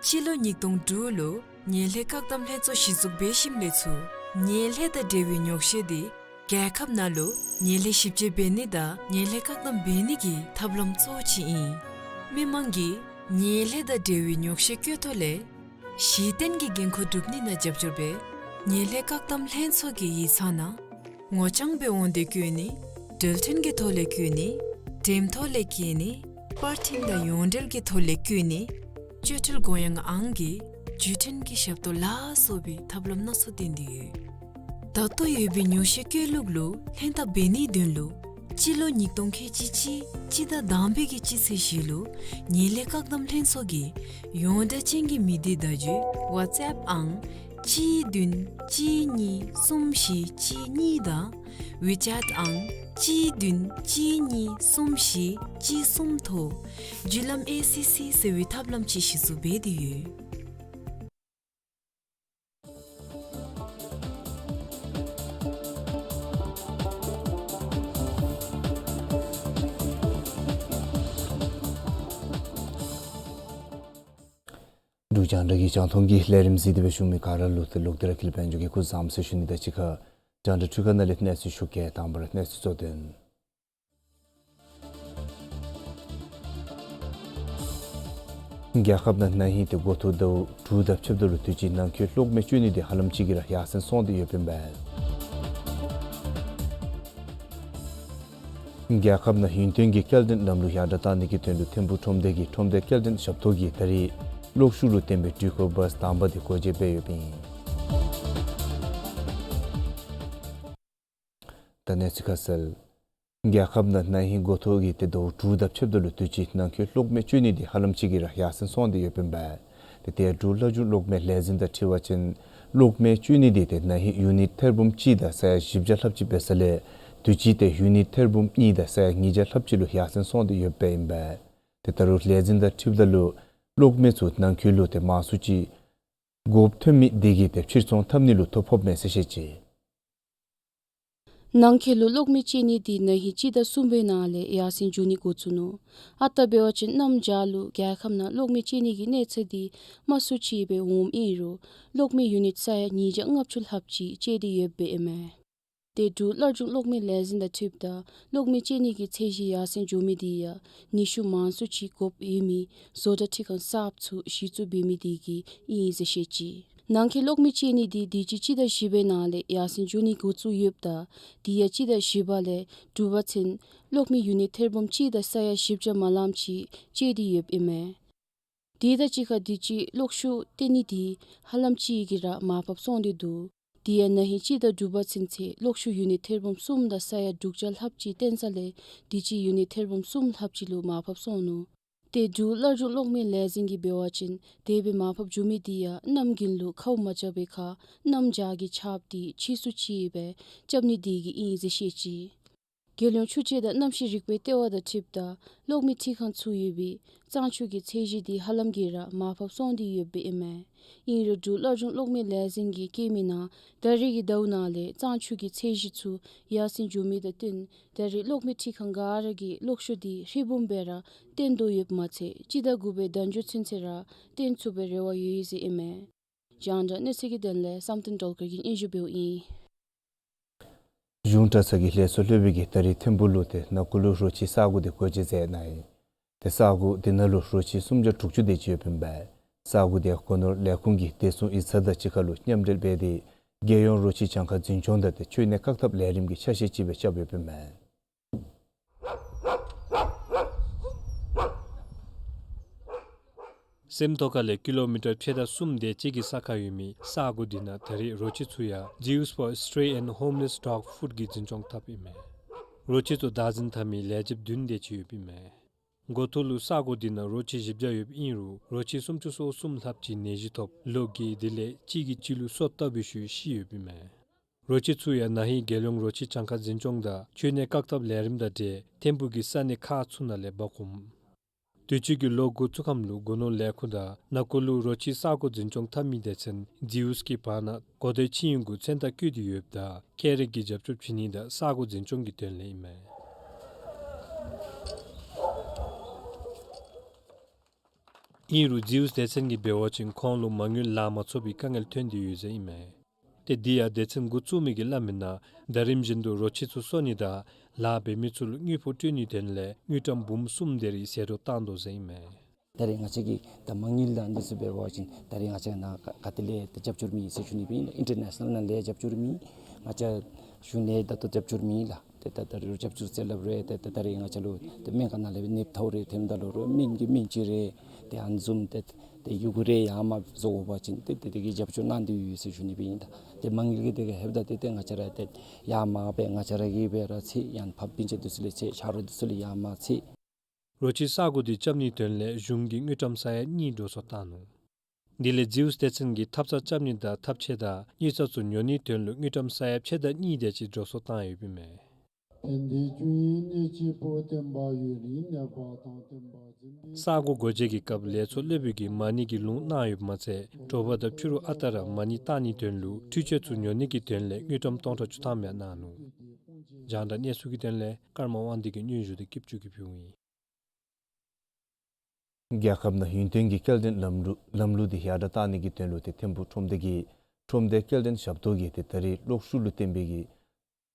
སྤྱི་ལོ་ཉིས་སྟོང་དྲུག་ལུ་ངན་ལྷད་བཀག་སྡོམ་ལྷན་ཚོགས་གཞི་བཙུགས་འབད་ཞིནམ་ལས་ཚུར་ངན་ལྷད་དང་འབྲེལ་བའི་ཉོག་བཤད་འདི་རྒྱལ་ཁབ་ནང་ལུ་ངན་ལྷད་ཞིབ་དཔྱད་འབད་ནི་དང་ངན་ལྷད་བཀག་སྡོམ་འབད་ནི་གི་ཐབས་ལམ་གཙོ་བོ་ཅིག་ཨིན། མི་མང་གིས་ངན་ལྷད་དང་འབྲེལ་བའི་ཉོག་བཤད་བཀོད་ཐོག་ལས་གཞི་རྟེན་གྱི་འགན་ཁུར་སྒྲུབ་ནི་ནང་རྒྱབ་སྐྱོར་འབད་ངན་ལྷད་བཀག་སྡོམ་ལྷན་ཚོགས་ཀྱི་ཡིག་ཚང་ནང་ངོ་རྐྱང་སྦེ་འོང་སྟེ་བཀོད་ནི་འགྲུལ་འཕྲིན་གྱི་ཐོག་ལས་བཀོད་ནི་འགྲེམས་ཐོག་ལས་བཀོད་ནི་པར་འཕྲིན་དང་ཡོངས་འབྲེལ་གྱི་ཐོག་ལས་བཀོད་ནི་བཅོས་སྒྲིག་དགོངས་ཡངས་ཨང་གི་བརྒྱུད་འཕྲིན་གྱི་ཞབས་ཏོག་ལ་སོགས་པའི་ཐབས་ལམ་སྣ་ཚོགས་བསྟེན་ཏེ་ཡོད། ད་ལྟོ་ཡོད་པའི་ཉོག་བཤད་བཀོད་ལུགས་ལུ་ལྷན་ཐབས་འབད་ནིའི་དོན་ལུ་སྤྱི་ལོ་ཉིས་སྟོང་ཁལ་གཅིག་གཅིག་སྤྱི་ཟླ་དང་པའི་གི་སྤྱི་ཚེས་བཞི་ལུ་ངན་ལྷད་བཀག་སྡོམ་ལྷན་ཚོགས་ཀྱི་ཡོངས་གྲགས་ཅན་གྱི་མི་སྡེ་བརྡ་བརྒྱུད་ཝཊས་ཨེཔ་ཨང་གཅིག་བདུན་གཅིག་གཉིས་གསུམ་བཞི་གཅིག་གཉིས་དང་ཝི་ཅེཊ་ཨང་གཅིག་བདུན་གཅིག་གཉིས་གསུམ་བཞི་གཅིག་གསུམ་ཐོག་བརྒྱུད་ལམ་ཨེ་སི་སི་ཟེར་བའི་ཐབས་ལམ་ཅིག་གཞི་བཙུགས་འབད་དེ་ཡོད། འབྲུག་རྒྱང་བསྒྲགས་ཀྱི་རྒྱང་མཐོང་གི་ལས་རིམ་གཟིགས་ཏེ་སྦེ་བཞུགས་མི་ག་ར་ལུ་ཏེ་ལོག་སྟེ་ར་ཀུན་ལེགས་དཔལ་འབྱོར་གྱིས་སྐུ་གཟུགས་བཟང་པོ་ཟེར་ཞུ་ནི་དང་གཅིག་ཁར་རྒྱང་བསྒྲགས་འཕྲུལ་ཁང་ནང་ལས་གནས་ཚུལ་ཞུ་གེ། དང་པ་ར་གནས་ཚུལ་གཙོ་དོན། རྒྱལ་ཁབ་ནང་ན་ཧིང་ཏེ་འགོ་ཐོག་ཟླཝ་དྲུག་དང་ཕྱདཔ་ད་ལུ་དུས་ཅི་ནང་འཁོད་གློག་མེ་སྤྱོད་ནི་འདི་ཧ་ལམ་ཅིག་གིས་ར་ཡར་སེང་སོང་སྟེ་ཡོདཔ་ཨིན་པས། རྒྱལ་ཁབ་ནང་ཡུན་བརྟན་གྱི་སྐྱེལ་འདྲེན་ལམ་ལུགས་ཡར་དྲག་བཏང་ནི་གི་དོན་ལུ་ཐིམ་ཕུག་ཁྲོམ་སྡེ་གི་ཁྲོམ་སྡེ་སྐྱེལ་འདྲེན་ཞབས་ཏོག་གིས་ད་རེས་གློག་ཤུགས་ལུ་བརྟེན་པའི་འགྲུལ་འཁོར་བཱས་དང་པ་དེ་སྒོ་འབྱེད་འབད་ཡོདཔ་ཨིན། ད་གནས་ཚུལ་ཁ་གསལ། རྒྱལ་ཁབ་ནང་ན་ཧིང་འགོ་ཐོག་གི་ཏེ་ཟླཝ་དྲུག་དང་ཕྱདཔ་ད་ལུ་དུས་ཅི་ནང་འཁོད་གློག་མེ་སྤྱོད་ནི་དེ་ཧ་ལམ་ཅིག་གིས་ར་ཡར་སེང་སོང་སྟེ་ཡོདཔ་ཨིན་པས། ཏེ་ཏེ་འབྲུག་སླར་འབྱུང་གློག་མེ་ལས་འཛིན་དང་འཁྲིལ་བ་ཅིན་གློག་མེ་སྤྱོད་ནི་དེ་ཏེ་ན་ཧིང་ཡུ་ནིཊ་ཐེར་འབུམ་གཅིག་དང་ས་ཡ་བཞི་བརྒྱ་ལྷགཔ་ཅིག་འབད་ས་ལས་དུས་ཅི་ཏེ་ཡུ་ནིཊ་ཐེར་འབུམ་གཉིས་དང་ས་ཡ་ཉིས་བརྒྱ་ལྷགཔ་ཅིག་ལུ་ཡར་སེང་སོང་སྟེ་ཡོདཔ་ཨིན་པས། ཏེ་ད་རུང་ལས་འཛིན་དང་འཁྲིལཝ་ད་ལུ་གློག་མེ་ཚུ་ནང་འཁོད་ལུ་ཏེ་མང་སུ་ཅིག་དགོཔ་ཐོན་མི་དེ་གིས་ཏེ་ཕྱིར་ཚོང་འཐབ་ནི་ལུ་ཐོ་ཕོགཔ་མས་ཟེར་བཤད་ཅི། ནང་འཁོད་ལུ་གློག་མེ་སྤྱོད་ནི་དེ་ན་ཧིང་གཅིག་དང་གསུམ་པའི་ནང་ལས་ཡར་སེང་འགྱོ་ནི་འགོ་བཙུགས་ནུག། ཨ་རྟག་འབད་བ་ཅིན་གནམ་བྱཱར་ལུ་རྒྱལ་ཁབ་ནང་གློག་མེ་སྤྱོད་ནི་གི་གནས་ཚད་དེ་དམའ་སུ་ཅིག་སྦེ་འོངམ་ཨིན་རུང་གློག་མེ་ཡུ་ནིཊ་ས་ཡ་ཉིས་བརྒྱ་ལྔ་བཅུ་ལྷགཔ་ཅིག་སྤྱོད་དེ་ཡོདཔ་ཨིན་མས། ཏེ་འབྲུག་སླར་འབྱུང་གློག་མེ་ལས་འཛིན་དང་འཁྲིལཝ་ད་གློག་མེ་སྤྱོད་ནི་གི་ཚད་གཞི་ཡར་སེང་འགྱོ་མི་དེ་ཡང་ནུས་ཤུགས་མང་སུ་ཅིག་དགོཔ་ཡོད་མི་བཟོ་གྲྭ་འཕྲུལ་ཁང་གསརཔ་ཚུ་གཞི་བཙུགས་འབད་མི་དེ་གིས་ཨིན་ཟེར་བཤད་ཅི། ནང་འཁོད་གློག་མེ་སྤྱོད་ནི་དེ་དུས་ཅི་སྤྱི་ཟླ་བཞི་པའི་ནང་ལས་ཡར་སེང་འགྱོ་ནི་འགོ་བཙུགས་ཡོདཔ་ད་དེ་ཡང་སྤྱི་ཟླ་བཞི་པ་ལས་དྲུག་པ་ཚུན་གློག་མེ་ཡུ་ནིཊ་ཐེར་འབུམ་གཅིག་དང་ས་ཡ་བཞི་བརྒྱ་མ་ལངམ་ཅིག་སྤྱོད་དེ་ཡོདཔ་ཨིན་མས། དེ་དང་གཅིག་ཁར་དུས་ཅི་གློག་ཤུགས་བཏོན་ནི་དེ་ཧ་ལམ་ཅིག་གིས་ར་མར་ཕབ་སོང་སྟེ་འདུག། དེ་ཡང་ན་ཧིང་སྤྱི་ཟླ་དྲུག་པ་ཚུན་ཚོད་གློག་ཤུགས་ཡུ་ནིཊ་ཐེར་འབུམ་གསུམ་དང་ས་ཡ་དྲུག་བརྒྱ་ལྷགཔ་ཅིག་བཏོན་ས་ལས་དུས་ཅི་ཡུ་ནིཊ་ཐེར་འབུམ་གསུམ་ལྷགཔ་ཅིག་ལུ་མར་ཕབ་སོང་ནུག། ཏེ་འབྲུག་སླར་འབྱུང་གློག་མེ་ལས་འཛིན་གྱིས་འབད་བ་ཅིན་དེ་སྦེ་མར་ཕབ་འགྱོ་མི་དེ་ཡང་གནམ་དགུན་ལུ་ཁཝ་མ་རྐྱབ་པའི་ཁར་གནམ་བྱཱར་གྱི་ཆརཔ་དེ་ཆེ་སུ་ཅིག་སྦེ་རྐྱབ་ནི་དེ་གིས་ཨིན་ཟེར་བཤད་ཅི། རྒྱལ་ཡོངས་ཆུ་དཔྱད་དང་གནམ་གཤིས་རིག་པའི་ལྟེ་བ་དང་འཁྲིལཝ་ད་གློག་མེ་འཕྲུལ་ཁང་ཚུ་ཡོད་པའི་གཙང་ཆུ་གི་ཚད་གཞི་དེ་ཧ་ལམ་གྱིས་ར་མར་ཕབ་སོང་སྟེ་ཡོདཔ་ཨིན་མས། ཨིན་རུང་འབྲུག་སླར་འབྱུང་གློག་མེ་ལས་འཛིན་གྱིས་བཀོད་མིའི་ནང་ད་རེས་ཀྱི་ཟླཝ་ནང་ལས་གཙང་ཆུ་གི་ཚད་གཞི་ཚུ་ཡར་སེང་འགྱོ་མི་དང་བསྟུན་ད་རེས་གློག་མེ་འཕྲུལ་ཁང་ག་ར་གིས་གློག་ཤུགས་དེ་ཧྲིལ་བུམ་སྦེ་ར་བཏོན་དོ་ཡོདཔ་མ་ཚད་སྤྱི་ཟླ་དགུ་པའི་ཟླ་མཇུག་ཚུན་ཚོད་ར་བཏོན་ཚུགས་པའི་རེ་བ་ཡོད་ཟེར་ཨིན་མས། རྒྱང་བསྒྲགས་གནས་ཚུལ་གྱི་དོན་ལས་བསམ་གཏན་སྒྲོལ་དཀར་གྱིས་སྙན་ཞུ་འབདཝ་ཨིན། གཞུང་གྲྭ་ཚང་གི་ལས་ཚོགས་སློབ་དཔོན་གྱིས་ད་རེས་ཐིམ་ཕུག་ལུ་ཏེ་ནང་འཁོད་ལུ་རོ་ཁྱི་ས་གོ་དེ་སྒོ་འབྱེད་མཛད་གནང་ཡི། ཏེ་ས་གོ་དེ་ནང་ལུ་རོ་ཁྱི་སུམ་བརྒྱ་དྲུག་ཅུ་དེ་ཅིག་ཡོདཔ་ཨིན་པས། ས་གོ་དེ་སྒོ་ནོར་ལས་ཁུངས་ཀྱི་བདེ་སྲུང་ཡིག་ཚང་དང་གཅིག་ཁར་ལུ་མཉམ་འབྲེལ་འབད་དེ་རྒྱལ་ཡོངས་རོ་ཁྱི་གྱངས་ཁ་འཛིན་སྐྱོང་དང་ཏེ་འཆོལ་ནད་བཀག་ཐབས་ལས་རིམ་གྱི་ཆ་ཤས་ཅིག་སྦེ་རྐྱབ་ཡོདཔ་ཨིན་མས། སེམས་རྟོགས་ཁ་ལས་ཀི་ལོ་མི་ཊར་ཕྱེད་དང་གསུམ་དེ་ཅིག་གི་ས་ཁར་ཡོད་མི་ས་གོ་དེ་ནང་ད་རེས་རོ་ཁྱི་ཚུ་ཡང་Zeus for Stray and Homeless Dog Food གི་འཛིན་སྐྱོང་འཐབ་ཨིན་མས། རོ་ཁྱི་ཚུ་བདག་འཛིན་འཐབ་མི་ལས་བྱེདཔ་བདུན་དེ་ཅིག་ཡོདཔ་ཨིན་མས། འགོ་ཐོག་ལུ་ས་གོ་དེ་ནང་རོ་ཁྱི་བཞི་བརྒྱ་ཡོདཔ་ཨིན་རུང་རོ་ཁྱི་སུམ་ཅུ་སོ་གསུམ་ལྷགཔ་ཅིག་ནད་གཞི་ཐོབ་ལོག་གི་དེ་ལས་གཅིག་གིས་གཅིག་ལུ་སོ་བཏབ་པའི་ཤུལ་ཤི་ཡོདཔ་ཨིན་མས། རོ་ཁྱི་ཚུ་ཡང་ན་ཧིང་རྒྱལ་ཡོངས་རོ་ཁྱི་གྱངས་ཁ་འཛིན་སྐྱོང་དང་འཆོལ་ནད་བཀག་ཐབས་ལས་རིམ་དང་འབྲེལ་ཐིམ་ཕུག་གི་ས་གནས་ཁག་ཚུ་ནང་ལས་འབག་འོང་། དུས་ཅི་གི་ལོ་འགོ་བཙུགས་ཁམས་ལུ་སྒོ་ནོར་ལས་ཁུངས་དང་ནང་འཁོད་ལུ་རོ་ཁྱི་ས་གོ་འཛིན་སྐྱོང་འཐབ་མི་སྡེ་ཚན་ཛི་ཝུས་ཀྱི་བར་ན་གོ་བརྡའི་ཆིངས་ཡིག་གུ་མཚན་རྟགས་བཀོད་དེ་ཡོདཔ་ད་ཁྱད་རིག་གི་རྒྱབ་སྐྱོར་བྱིན་ནི་དང་ས་གོ་འཛིན་སྐྱོང་གི་དོན་ལས་ཨིན་མས། ཨིན་རུང་ཛི་ཝུས་སྡེ་ཚན་གྱིས་འབད་བ་ཅིན་ཁོང་ལུ་མ་དངུལ་ལང་མ་ཚུགས་པའི་དཀའ་ངལ་ཐོན་ཏེ་ཡོད་ཟེར་ཨིན་མས། ཏེ་དེ་ཡང་སྡེ་ཚན་འགོ་བཙུགས་མི་གིས་སླབ་མིའི་ནང་ཟླ་རིམ་བཞིན་དུ་རོ་ཁྱི་ཚུ་གསོ་ནི་དང་ལཱ་འབད་མི་ཚུ་ལུ་དངུལ་ཕོགས་སྤྲོད་ནིའི་དོན་ལས་དངུལ་ཀྲམ་འབུམ་གསུམ་དེ་རེ་ཟད་འགྲོ་བཏང་དོ་ཟེར་ཨིན་མས། ད་རེས་ང་བཅས་ཀྱིས་ད་མ་དངུལ་དང་འདི་ཚུ་འབད་བ་ཅིན་ད་རེས་ང་བཅས་ནང་ག་ག་ཏེ་ལས་ད་རྒྱབ་སྐྱོར་མེད་ཟེར་ཞུ་ནི་སྦེ་ཨིན། ཨིན་ཊར་ནེ་ཤ་ནལ་ནང་ལས་རྒྱབ་སྐྱོར་མེད། ང་བཅས་གཞུང་ལས་ད་ལྟོ་རྒྱབ་སྐྱོར་མེད་ལགས། ཏེ་ད་ད་རེས་རྒྱབ་སྐྱོར་ཟེར་སླབ་རུང་ཏེ་ད་ད་རེས་ང་བཅས་ལུ་ཏེ་སྨན་ཁང་ནང་ལས་སྦེ་ནདཔ་ཐོབ་རུང་ཐོནམ་ད་ལུ་རོགས་སྨན་གྱི་སྨན་ཅིག་རེ་ཏེ་ཨ་ནི་བཟུམ་ཏེ་ཏེ་ཡོད་རྒུ་རེ་ཡར་མར་བཟོ་དགོ་པ་ཅིན་ཏེ་ཏེ་དེ་གི་རྒྱབ་སྐྱོར་གནང་སྟེ་ཡོད་ཟེར་ཞུ་ནི་སྦེ་ཨིན། ད་ཏེ་མ་དངུལ་གྱི་དེ་གིས་ལྷོདཔ་ད་ཏེ་ཏེ་ང་བཅས་ར་ཏེ་ཡར་མར་སྦེ་ང་བཅས་ར་གིས་སྦེ་ར་འཚོལ། ཡང་ཕར་སྤུན་ཆ་འདི་ཚུ་ལས་འཚོལ། ཆ་རོགས་འདི་ཚུ་ལས་ཡར་མར་འཚོལ། རོ་ཁྱི་ས་གོ་དེ་རྐྱབ་ནིའི་དོན་ལས་གཞུང་གིས་དངུལ་ཀྲམ་ས་ཡ་གཉིས་འགྲོ་སོང་བཏང་ནུག། དེ་ལས་ཛི་ཝུས་སྡེ་ཚན་གྱིས་ཐབ་ཚང་རྐྱབ་ནི་དང་ཐབ་ཆས་དང་དངུལ་རྩ་ཚུ་ཉོ་ནིའི་དོན་ལུ་དངུལ་ཀྲམ་ས་ཡ་ཕྱེད་དང་གཉིས་དེ་ཅིག་འགྲོ་སོང་བཏང་ཡོདཔ་ཨིན་མས། ས་གོ་སྒོ་འབྱེད་ཀྱི་སྐབས་ལས་ཚོགས་སློབ་དཔོན་གྱིས་མ་ཎི་གི་ལུང་གནང་ཡོདཔ་མ་ཚད་དྲོ་པ་དང་ཕྱི་རུ་ཨ་རྟག་ར་མ་ཎི་བཏང་ནིའི་དོན་ལུ་འཕྲུལ་ཆས་ཚུ་ཉོ་ནི་གི་དོན་ལས་དངུལ་ཀྲམ་སྟོང་ཕྲག་བཅུ་ཐམ་ཡང་གནང་ནུག། རྒྱང་བསྒྲགས་གནས་ཚུལ་གྱི་དོན་ལས་ཀརྨ་དབང་འདུས་ཀྱིས་སྙན་ཞུ་དེ་སྐྱིད་ཅུ་གིས་ཕུལཝ་ཨིན། རྒྱལ་ཁབ་ནང་ཡུན་བརྟན་གྱི་སྐྱེལ་འདྲེན་ལམ་ལུགས་ལམ་ལུགས་དེ་ཡར་དྲག་བཏང་ནི་གི་དོན་ལུ་ཏེ་ཐིམ་ཕུག་ཁྲོམ་སྡེ་གི་ཁྲོམ་སྡེ་སྐྱེལ་འདྲེན་ཞབས་ཏོག་གིས་ཏེ་ད་རེས་གློག་ཤུགས་ལུ་བརྟེན་པའི་གི་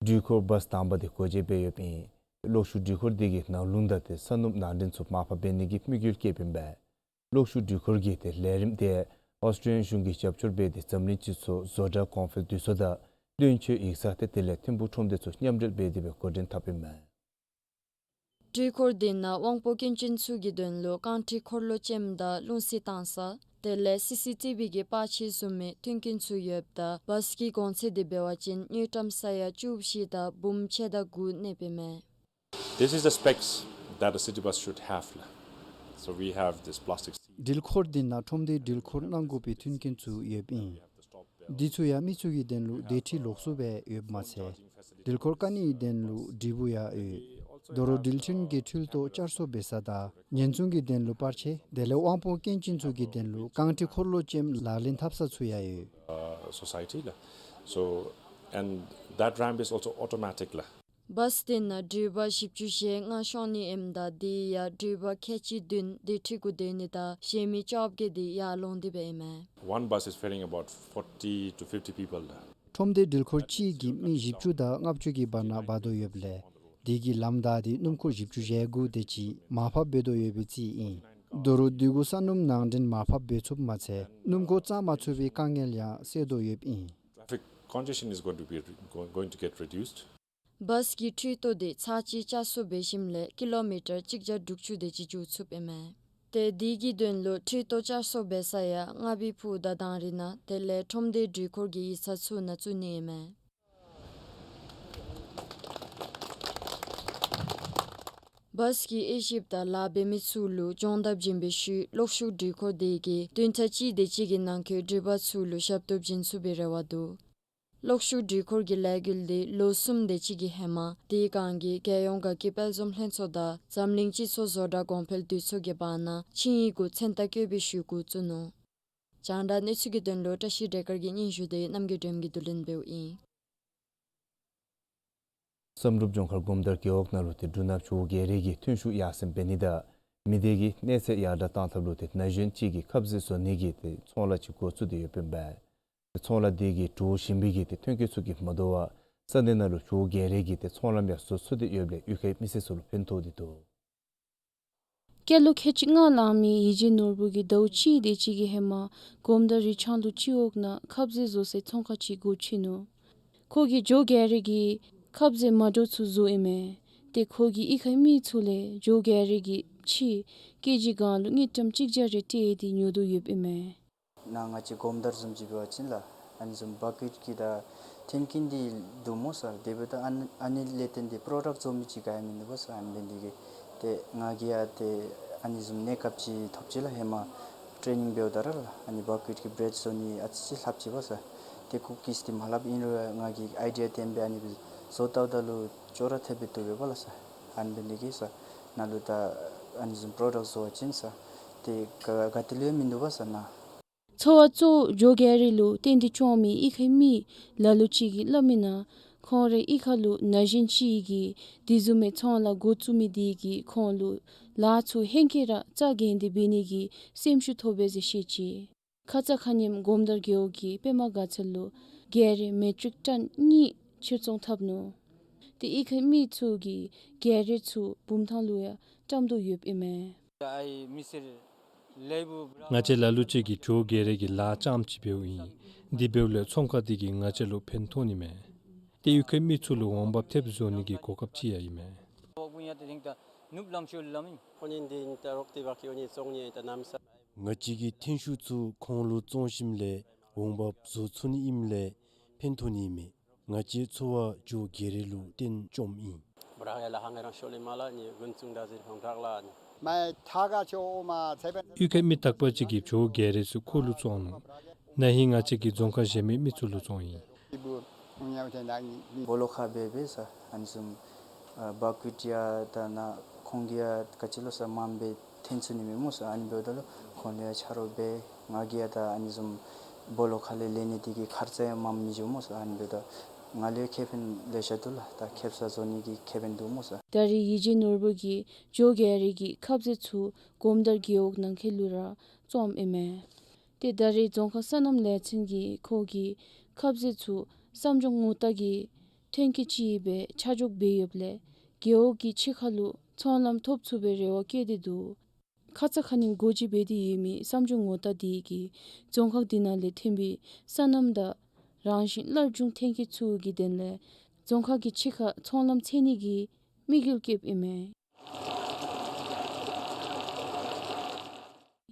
འགྲུལ་འཁོར་བཱས་དང་པ་དེ་སྒོ་འབྱེད་འབད་ཡོདཔ་ཨིན། གློག་ཤུགས་འགྲུལ་འཁོར་དེ་གིས་ནང་ལུང་དང་ཏེ་ས་ནུབ་ནང་འདྲེན་ཚུ་མར་ཕབ་འབད་ནི་གི་དམིགས་ཡུལ་བསྐྱེདཔ་ཨིན་པས། གློག་ཤུགས་འགྲུལ་འཁོར་གྱི་ཏེ་ལས་རིམ་དེ་ཨོསི་ཊྲེ་ལི་ཡན་གཞུང་གིས་རྒྱབ་སྐྱོར་འབད་དེ་འཛམ་གླིང་སྤྱི་ཚོགས་བཟོ་གྲྭ་གོང་འཕེལ་འདུས་ཚོགས་དང་བློན་ཆེན་ཡིག་ཚང་ཏེ་དེ་ལས་ཐིམ་ཕུག་ཁྲོམ་སྡེ་ཚུ་མཉམ་འབྲེལ་འབད་དེ་སྦེ་འགོ་འདྲེན་འཐབ་ཨིན་མས། འགྲུལ་འཁོར་དེ་ནང་དབང་པོ་སྐྱོན་ཅན་ཚུ་གི་དོན་ལུ་རྐང་ཁྲི་འཁོར་ལོ་ཅནམ་དང་རླུང་བསིལ་བཏང་ས་དེ་ལས་སི་སི་ཊི་བི་གི་པར་ཆས་བཟུམ་མའི་མཐུན་རྐྱེན་ཚུ་ཡོདཔ་ད་བཱསི་གི་གོང་ཚད་དེ་འབད་བ་ཅིན་དངུལ་ཀྲམ་ས་ཡ་བཅུ་བཞི་དང་འབུམ་ཕྱེད་དང་དགུ་གནསཔ་ཨིན་མས། This is the specs that a city bus should have. So we have this plastic seat. འགྲུལ་འཁོར་དེ་ནང་ཁྲོམ་སྡེ་འགྲུལ་འཁོར་གནང་དགོ་པའི་མཐུན་རྐྱེན་ཚུ་ཡོདཔ་ཨིན། དེ་ཚུ་ཡང་མི་ཚུ་གི་དོན་ལུ་དེ་ཁྲིད་ལོགས་སུ་སྦེ་ཡོདཔ་མ་ཚད་འགྲུལ་འཁོར་བཀག་ནིའི་དོན་ལུ་དྲིལ་བུ་ཡང་ཡོད། དོ་རུང་འགྲུལ་འཕྲིན་གྱི་འཕྲུལ་ཏོ་བསྐྱར་གསོ་འབད་ས་དང་ཉེན་སྲུང་གི་དོན་ལུ་པར་ཆས་དེ་ལས་དབང་པོ་སྐྱོན་ཅན་ཚུ་གི་དོན་ལུ་རྐང་ཁྲི་འཁོར་ལོ་ཅནམ་ལག་ལེན་འཐབ་ས་ཚུ་ཡང་ཡོད། Uh, society la. So, and that ramp is also automatic la. བཱསི་དེ་ནང་འགྲུལ་པ་བཞི་བཅུ་ཞེ་ལྔ་ཤོང་ནི་ཨིནམ་ད་དེ་ཡང་འགྲུལ་པ་ཁལ་གཅིག་བདུན་དེ་ཁྲིད་གུ་སྡོད་ནི་དང་གཞན་མི་བཅོ་བརྒྱད་དེ་ཡར་ལོང་སྟེ་སྦེ་ཨིན་མས། One bus is ferrying about forty to fifty people. ཁྲོམ་སྡེ་འགྲུལ་འཁོར་གཅིག་གིས་མི་བཞི་བཅུ་དང་ལྔ་བཅུ་གི་བར་ན་འབག་དོ་ཡོདཔ་ལས་དེ་གིས་ལམ་བདའ་སྟེ་སྣུམ་འཁོར་བཞི་བཅུ་ཞེ་དགུ་དེ་ཅིག་མར་ཕབ་འབད་དོ་ཡོད་པའི་རྩིས་ཨིན། དོ་རུང་དེ་གུ་ས་སྣུམ་ནང་འདྲེན་མར་ཕབ་འབད་ཚུགསཔ་མ་ཚད་སྣུམ་འཁོར་བཙང་མ་ཚུགས་པའི་དཀའ་ངལ་ཡང་སེལ་དོ་ཡོདཔ་ཨིན། Traffic congestion is going to be re- going, going to get reduced. བཱསི་གི་འཕྲུལ་ཏོ་དེ་ཚར་གཅིག་བསྐྱར་གསོ་འབད་ཞིནམ་ལས་ཀི་ལོ་མི་ཊར་གཅིག་བརྒྱ་དྲུག་ཅུ་དེ་ཅིག་འགྱོ་ཚུགསཔ་ཨིན་མས། ཏེ་དེ་གི་དོན་ལུ་འཕྲུལ་ཏོ་བསྐྱར་གསོ་འབད་ས་ཡང་རྔ་བའི་ཕུག་དང་དང་རི་ནང་དེ་ལས་ཁྲོམ་སྡེ་འགྲུལ་འཁོར་གྱི་ཡིག་ཚང་ཚུ་ནང་བཙུགས་ནི་ཨིན་མས། བཱསི་གིས་དབྱེ་ཞིབ་དང་ལཱ་འབད་མི་ཚུ་ལུ་སྦྱོང་བརྡར་བྱིན་པའི་ཤུལ་གློག་ཤུགས་འགྲུལ་འཁོར་དེ་གིས་བདུན་ཕྲག་གཅིག་དེ་ཅིག་གི་ནང་འཁོད་འགྲུལ་པ་ཚུ་ལུ་ཞབས་ཏོག་བྱིན་ཚུགས་པའི་རེ་བ་འདུག། གློག་ཤུགས་འགྲུལ་འཁོར་གྱི་ལས་འགུལ་དེ་ལོ་གསུམ་དེ་ཅིག་གི་ཧེ་མ་དེའི་སྒང་གི་རྒྱལ་ཡོངས་དགའ་སྐྱིད་དཔལ་འཛོམས་ལྷན་ཚོགས་དང་འཛམ་གླིང་སྤྱི་ཚོགས་བཟོ་གྲྭ་གོང་འཕེལ་འདུས་ཚོགས་ཀྱི་བར་ན་ཆིངས་ཡིག་གུ་མཚན་རྟགས་བཀོད་པའི་ཤུལ་འགོ་བཙུགས་ནུག། རྒྱང་བསྒྲགས་གནས་ཚུལ་གྱི་དོན་ལུ་བཀྲ་ཤིས་བདེ་དཀར་གྱི་སྙན་ཞུ་དེ་རྣམ་རྒྱལ་སྒྲོལམ་གྱིས་བསྡུ་ལེན་འབདཝ་ཨིན། བསམ་གྲུབ་ལྗོངས་མཁར་སྒོམ་དར་རྒེད་འོག་ནང་ལུ་ཏེ་འབྲུ་ནག་ཇོ་བོ་རྒྱལ་རིགས་ཀྱི་ཐོན་ཤུགས་ཡར་སེང་འབད་ནི་དང་མི་སྡེ་གི་གནས་ཚད་ཡར་དྲག་གཏང་ཐབས་ལུ་ཏེ་ན་གཞོན་ཅིག་གིས་ཁབ་ཟས་བཟོ་ནི་གི་ཏེ་ཚོང་ལཱ་ཅིག་འགོ་བཙུགས་ཏེ་ཡོདཔ་ཨིན་པས། ཏེ་ཚོང་ལཱ་དེ་གིས་འགྲུལ་བཞིན་པའི་གི་ཏེ་ཐོན་སྐྱེད་ཚུ་གིས་མ་དོ་བར་ས་གནས་ནང་ལུ་ཇོ་བོ་རྒྱལ་རིགས་ཀྱི་ཏེ་ཚོང་ལམ་ཡང་བཟོ་ཚུགས་ཏེ་ཡོདཔ་ལས་གཡུས་ཁའི་མི་སེར་ཚུ་ལུ་ཕན་ཐོགས་ཏེ་འདུག། སྐྱེས་ལོ་ཁལ་གཅིག་ལྔ་ལང་མི་ཡིད་བཞིན་ནོར་བུ་གིས་ཟླཝ་གཅིག་དེ་ཅིག་གི་ཧེ་མ་སྒོམ་དར་རི་ཆང་ལུ་སྤྱི་འོག་ནང་ཁབ་ཟས་བཟོ་སའི་ཚོང་ཁང་ཅིག་སྒོ་ཕྱེ་ནུག། ཁོ་གིས་ཇོ་བོ་རྒྱལ་རིགས་ཀྱི་ཁབ་ཟས་མ་འདྲཝ་ཚུ་བཟོཝ་ཨིན་མས། ཏེ་ཁོ་གིས་གཡུས་ཁའི་མི་ཚུ་ལས་ཇོ་བོ་རྒྱལ་རིགས་ཀྱི་ཕྱེ་ཀེ་ཇི་སྒང་ལུ་དངུལ་ཀྲམ་གཅིག་བརྒྱ་རེ་སྤྲོད་དེ་ཉོ་དོ་ཡོདཔ་ཨིན་མས། ནཱ་ང་བཅས་སྒོམ་དར་བཟུམ་ཅིག་འབད་བ་ཅིན་ལགས་ཨ་ནི་བཟུམ་བག་སྐྱིད་ཀྱི་ད་ཐོན་སྐྱེད་འདི་འདུག་སྨོ་ཟེར། དེ་འབདཝ་ད་ཨ་ནི་ཨ་ནི་ལས་བརྟེན་ཏེ་པྲོ་ཌཀཊ་བཟོ་མི་ཅིག་ག་ཡང་མིན་འདུག་པ་ཟེར། ཨ་ནི་འབད་ནི་དེ་གིས་ཏེ་ང་གིས་ཡང་ཏེ་ཨ་ནི་བཟུམ་གནས་སྐབས་ཅིག་ཐོབ་ཅི་ལགས། ཧེ་མ་ཊེ་ནིང་འབདཝ་ད་ར་ལགས་ཨ་ནི་བག་སྐྱིད་ཀྱི་བྲེཌ་བཟོ་ནི་ཨ་ཙི་ཅིག་ལྷབ་ཅི་པ་ཟེར། ཏེ་ཀུ་ཀིས་འདི་མ་ལྷབ། ཨིན་རུང་ང་གིས་ཨའི་ཌི་ཡ་བཏོན་སྦེ་ཨ་ནི་བཟོ་བལྟཝ་ད་ལུ་ཅོག་ར་འཐདཔ་སྦེ་འདུག་པས་ལགས་ཟེར། ཨ་ནི་འབད་ནི་དེ་གིས་ཟེར་ནཱ་ལུ་ད་ཨ་ནི་བཟུམ་པྲོ་ཌཀཊ་བཟོ་བ་ཅིན་ཟེར་ཏེ་ག་ག་ཏེ་ལུ་ཡང་མིན་འདུག་པ་ཟེར་ནཱ། ཚོ་བ་གཙོ་བོ་ཇོ་བོ་རྒྱལ་རིགས་ལུ་བརྟེན་ཏེ་སྐྱོང་མི་གཡུས་ཁའི་མི་ལ་ལུ་ཅིག་གིས་སླབ་མིའི་ནང་ཁོང་རའི་གཡུས་ཁ་ལུ་ན་གཞོན་ཅིག་གིས་དེ་བཟུམ་མའི་ཚོང་ལཱ་འགོ་བཙུགས་མི་དེ་གིས་ཁོང་ལུ་ལཱ་ཚུ་ཧེང་སྐལ་ར་རྩ་འགེངས་ཏེ་འབད་ནི་གི་སེམས་ཤུགས་ཐོབ་པས་ཟེར་བཤད་ཅི། ཁ་ཙ་ཁ་ཉིནམ་སྒོམ་དར་རྒེད་འོག་གི་པདྨ་དགའ་ཚལ་ལུ་རྒྱལ་རིགས་མེ་ཊིག་ཊཱན་གཉིས་ཕྱིར་ཚོང་འཐབ་ནུག། ཏེ་གཡུས་ཁའི་མི་ཚུ་གིས་རྒྱལ་རིགས་ཚུ་བུམ་ཐང་ལུ་ཡང་བཀྲམ་དོ་ཡོདཔ་ཨིན་མས། ང་བཅས་ལ་ལུ་ཅིག་གིས་ཇོ་བོ་རྒྱལ་རིགས་ཀྱི་ལཱ་རྐྱངམ་ཅིག་འབདཝ་ཨིན། དེ་འབདཝ་ལས་ཚོང་ཁང་དེ་གིས་ང་བཅས་ལུ་ཕན་ཐོགས་ནི་མས། ཏེ་གཡུས་ཁའི་མི་ཚུ་ལུ་འོང་འབབ་ཐེབས་བཟོ་ནི་གི་གོ་སྐབས་ཅིག་ཡང་ཨིན་མས། ང་བཅས་ཀྱི་ཐོན་ཤུགས་ཚུ་ཁོང་ལུ་བཙོང་ཞིནམ་ལས་འོང་འབབ་བཟོ་ཚུགས་ནི་ཨིནམ་ལས་ཕན་ཐོགས་ནི་ཨིན་མས། ང་བཅས་ཚོ་བ་ཇོ་བོ་རྒྱལ་རིགས་ལུ་བརྟེན་སྐྱོངམ་ཨིན། གཡུས་ཁའི་མི་དག་པ་ཅིག་གིས་ཇོ་བོ་རྒྱལ་རིགས་ཚུ་ཁོ་ལུ་བཙོང་ནུག། ན་ཧིང་ང་བཅས་ཀྱིས་རྫོང་ཁག་གཞན་མི་མི་ཚུ་ལུ་བཙོང་ཡི། སྦོ་ལོགས་ཁར་འབད་འབད་ཟེར་ཨ་ནི་བཟུམ་ཨ་བག་སྐྱིད་ཡང་ད་ནཱ་ཁོང་གིས་ཡང་ག་ཅི་ལོ་ཟེར་མངམ་སྦེ་འཐོན་ཚུགས་ནི་མས་སྨོ་ཟེར། ཨ་ནི་འབདཝ་ད་ལུ་ཁོང་ལུ་ཡང་ཆ་རོགས་འབད། ང་གིས་ཡང་ད་ཨ་ནི་བཟུམ་སྦོ་ལོགས་ཁ་ལས་ལེན་ནི་དེ་གིས་ཁར་ཙ་ཡང་མངམ་མི་འགྱོ་སྨོ་ཟེར། ཨ་ནི་འབདཝ་ད་ང་ལུ་ཡང་ཁེ་ཕན་ལེ་ཤ་འདུག་ལགས། ད་ཁེབ་ས་བཟོ་ནི་གི་ཁེ་ཕན་འདུག་སྨོ་ཟེར། ད་རེས་ཡིད་བཞིན་ནོར་བུ་གིས་ཇོ་བོ་རྒྱལ་རིགས་ཀྱི་ཁབ་ཟས་ཚུ་སྒོམ་དར་རྒེད་འོག་ནང་འཁོད་ལུ་ར་བཙོངམ་ཨིན་མས། ཏེ་ད་རེས་རྫོང་ཁག་སོ་ནམ་ལས་ཚན་གྱིས་ཁོ་གི་ཁབ་ཟས་ཚུ་བསམ་སྦྱོར་ངོ་རྟགས་ཀྱི་ཐོན་སྐྱེད་ཅིག་སྦེ་ཆ་འཇོག་འབད་ཡོདཔ་ལས་རྒེད་འོག་གི་ཕྱི་ཁ་ལུ་ཚོང་ལམ་ཐོབ་ཚུགས་པའི་རེ་བ་བསྐྱེད་དེ་འདུག། ཁ་ཙ་ཁ་ཉིནམ་སྒོ་འབྱེད་འབད་དེ་ཡོད་མི་བསམ་སྦྱོར་ངོ་རྟགས་དེ་གིས་རྫོང་ཁག་དེ་ནང་ལས་ཐོན་པའི་སོ་ནམ་དང་རང་བཞིན་སླར་འབྱུང་ཐོན་སྐྱེད་ཚུ་གི་དོན་ལས་རྫོང་ཁག་གི་ཕྱི་ཁར་ཚོང་ལམ་འཚོལ་ནི་གི་དམིགས་ཡུལ་བསྐྱེདཔ་ཨིན་མས།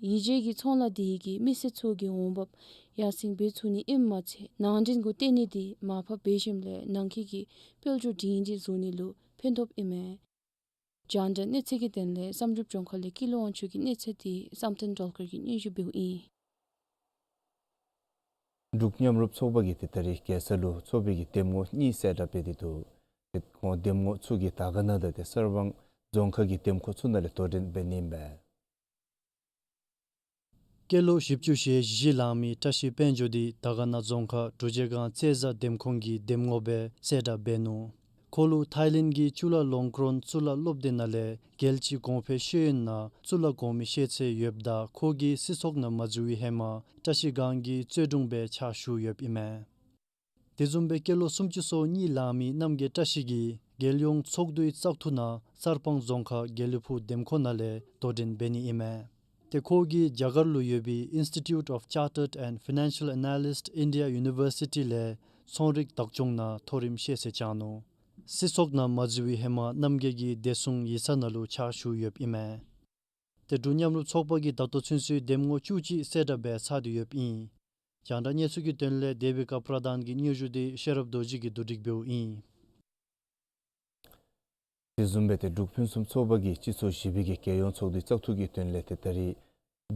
ཡིད་ཆེས་ཀྱི་ཚོང་ལཱ་དེ་གིས་མི་སེར་ཚུ་གི་འོང་འབབ་ཡར་སེང་འབད་ཚུགས་ནི་ཨིནམ་མ་ཚད་ནང་འདྲེན་གྱི་ལྟེ་གནས་དེ་མར་ཕབ་འབད་ཞིནམ་ལས་ནང་འཁོད་ཀྱི་དཔལ་འབྱོར་སྒྲིང་སྒྲིང་བཟོ་ནི་ལུ་ཕན་ཐོགས་ཨིན་མས། རྒྱང་བསྒྲགས་གནས་ཚུལ་གྱི་དོན་ལས་བསམ་གྲུབ་ལྗོངས་མཁར་ལས་ཀུན་ལེགས་དབང་ཕྱུག་གི་གནས་ཚུལ་དེ་བསམ་གཏན་སྒྲོལ་དཀར་གྱིས་སྙན་ཞུ་འབདཝ་ཨིན། འབྲུག་མཉམ་རུབ་ཚོགས་པ་གིས་ཏེ་ད་རིས་རྒྱལ་ས་ལུ་ཚོགས་པའི་གི་འདེམས་ངོ་གཉིས་གསལ་བསྒྲགས་འབད་དེ་འདུག། ཏེ་ཁོང་འདེམས་ངོ་ཚུ་གིས་དར་དཀར་ན་དང་ཏེ་གསར་སྤང་རྫོང་ཁག་གི་འདེམས་ཁོངས་ཚུ་ནང་ལས་དོ་འགྲན་འབད་ནི་ཨིན་པས། སྐྱེས་ལོ་བཞི་བཅུ་ཞེ་བཞི་ལང་མི་བཀྲ་ཤིས་དཔལ་འབྱོར་འདི་དར་དཀར་ན་རྫོང་ཁག་འབྲུག་རྗེས་སྒང་རྩེ་བཟའ་འདེམས་ཁོངས་ཀྱི་འདེམས་ངོ་སྦེ་གསལ་བསྒྲགས་འབད་ནུག། ཁོ་ལུ་ཐའི་ལེནཌ་གི་ཅུ་ལ་ལོང་ཀྲོན་གཙུག་ལག་སློབ་སྡེ་ནང་ལས་རྒྱལ་སྤྱིའི་གོང་འཕེལ་ཤེས་ཡོན་ནང་གཙུག་ལག་གོང་མའི་ཤེས་ཚད་ཡོདཔ་ད་ཁོ་གིས་སྲིད་ཚོགས་ནང་མ་འཛུལ་བའི་ཧེ་མ་བཀྲ་ཤིས་སྒང་གི་རྩོད་དྲུང་སྦེ་ཕྱག་ཞུ་ཡོདཔ་ཨིན་མས། དེ་བཟུམ་སྦེ་སྐྱེས་ལོ་སུམ་ཅུ་སོ་གཉིས་ལང་མི་རྣམ་རྒྱལ་བཀྲ་ཤིས་ཀྱིས་རྒྱལ་ཡོངས་ཚོགས་འདུའི་བཙག་འཐུ་ནང་གསར་སྤང་རྫོང་ཁག་དགེ་ལེགས་ཕུག་འདེམས་ཁོངས་ནང་ལས་དོ་འགྲན་འབད་ནི་ཨིན་མས། ཏེ་ཁོ་གིས་རྒྱ་གར་ལུ་ཡོད་པའི་Institute of Chartered and Financial Analysts India University ལས་ཚོང་རིག་བདག་སྐྱོང་ནང་མཐོ་རིམ་ཤེས་ཚད་བཅང་ནུག། སྲིད་ཚོགས་ནང་མ་འཛུལ་བའི་ཧེ་མ་རྣམ་རྒྱལ་གྱིས་བདེ་སྲུང་ཡིག་ཚང་ནང་ལུ་ཕྱག་ཞུ་ཡོདཔ་ཨིན་མས། ཏེ་འབྲུག་མཉམ་རུབ་ཚོགས་པ་གིས་ད་ལྟོ་ཚུན་ཚོད་འདེམས་ངོ་བཅུ་གཅིག་གསལ་བསྒྲགས་འབད་ཚར་ཏེ་ཡོདཔ་ཨིན། རྒྱང་བསྒྲགས་གནས་ཚུལ་གྱི་དོན་ལས་དེ་བི་ཀ་པྲ་དཱན་གྱི་སྙན་ཞུ་དེ་ཤེས་རབ་རྡོ་རྗེ་གིས་བསྡུ་སྒྲིག་འབདཝ་ཨིན། དེ་བཟུམ་སྦེ་ཏེ་འབྲུག་ཕུན་སུམ་ཚོགས་པ་གིས་སྤྱི་ཚོགས་བཞི་པའི་གི་རྒྱལ་ཡོངས་ཚོགས་འདུའི་བཙག་འཐུ་གི་དོན་ལས་ཏེ་ད་རིས་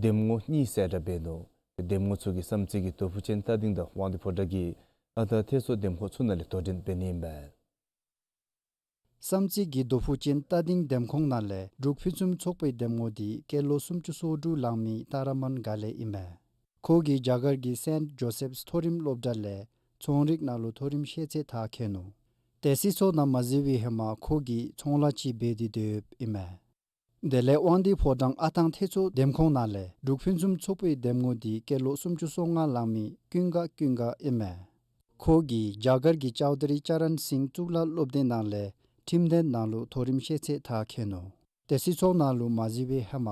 འདེམས་ངོ་གཉིས་གསལ་བསྒྲགས་འབད་ནུག། ཏེ་འདེམས་ངོ་ཚུ་གིས་བསམ་རྩེ་གི་རྡོ་ཕུག་ཅན་རྟ་སྡིངས་དང་དབང་འདུས་ཕོ་བྲང་གི་ཨ་རྟག་ཐེ་ཚོ་འདེམས་ཁོངས་ཚུ་ནང་ལས་དོ་འགྲན་འབད་ནི་ཨིན་པས། བསམ་རྩེ་གི་རྡོ་ཕུག་ཅན་རྟ་སྡིངས་འདེམས་ཁོངས་ནང་ལས་འབྲུག་ཕུན་སུམ་ཚོགས་པའི་འདེམས་ངོ་དེ་སྐྱེས་ལོ་སུམ་ཅུ་སོ་དྲུག་ལང་མི་ཏཱ་ར་མཱན་ག་ལེ་ཨིན་མས། ཁོ་གིས་རྒྱ་གར་གྱི་སེནཊ་ཇོ་སེཕས་མཐོ་རིམ་སློབ་གྲྭ་ལས་ཚོང་རིག་ནང་ལུ་མཐོ་རིམ་ཤེས་ཚད་མཐར་འཁྱོལ་ནུག། ཏེ་སྲིད་ཚོགས་ནང་མ་འཛུལ་བའི་ཧེ་མ་ཁོ་གིས་ཚོང་ལཱ་ཅིག་འབད་དེ་སྡོད་ཡོདཔ་ཨིན་མས། དེ་ལས་དབང་འདུས་ཕོ་བྲང་ཨ་ཐང་ཐེ་ཚོ་འདེམས་ཁོངས་ནང་ལས་འབྲུག་ཕུན་སུམ་ཚོགས་པའི་འདེམས་ངོ་དེ་སྐྱེས་ལོ་སུམ་ཅུ་སོ་ལྔ་ལང་མི་ཀུན་དགའ་ཀུན་དགའ་ཨིན་མས། ཁོ་གིས་རྒྱ་གར་གྱི་ཅའུ་ཏ་རི་ཅ་རན་སིང་གཙུག་ལག་སློབ་སྡེ་ནང་ལས་ཁྲིམས་དོན་ནང་ལུ་མཐོ་རིམ་ཤེས་ཚད་མཐར་འཁྱོལ་ནུག། ཏེ་སྲིད་ཚོགས་ནང་ལུ་མ་འཛུལ་བའི་ཧེ་མ་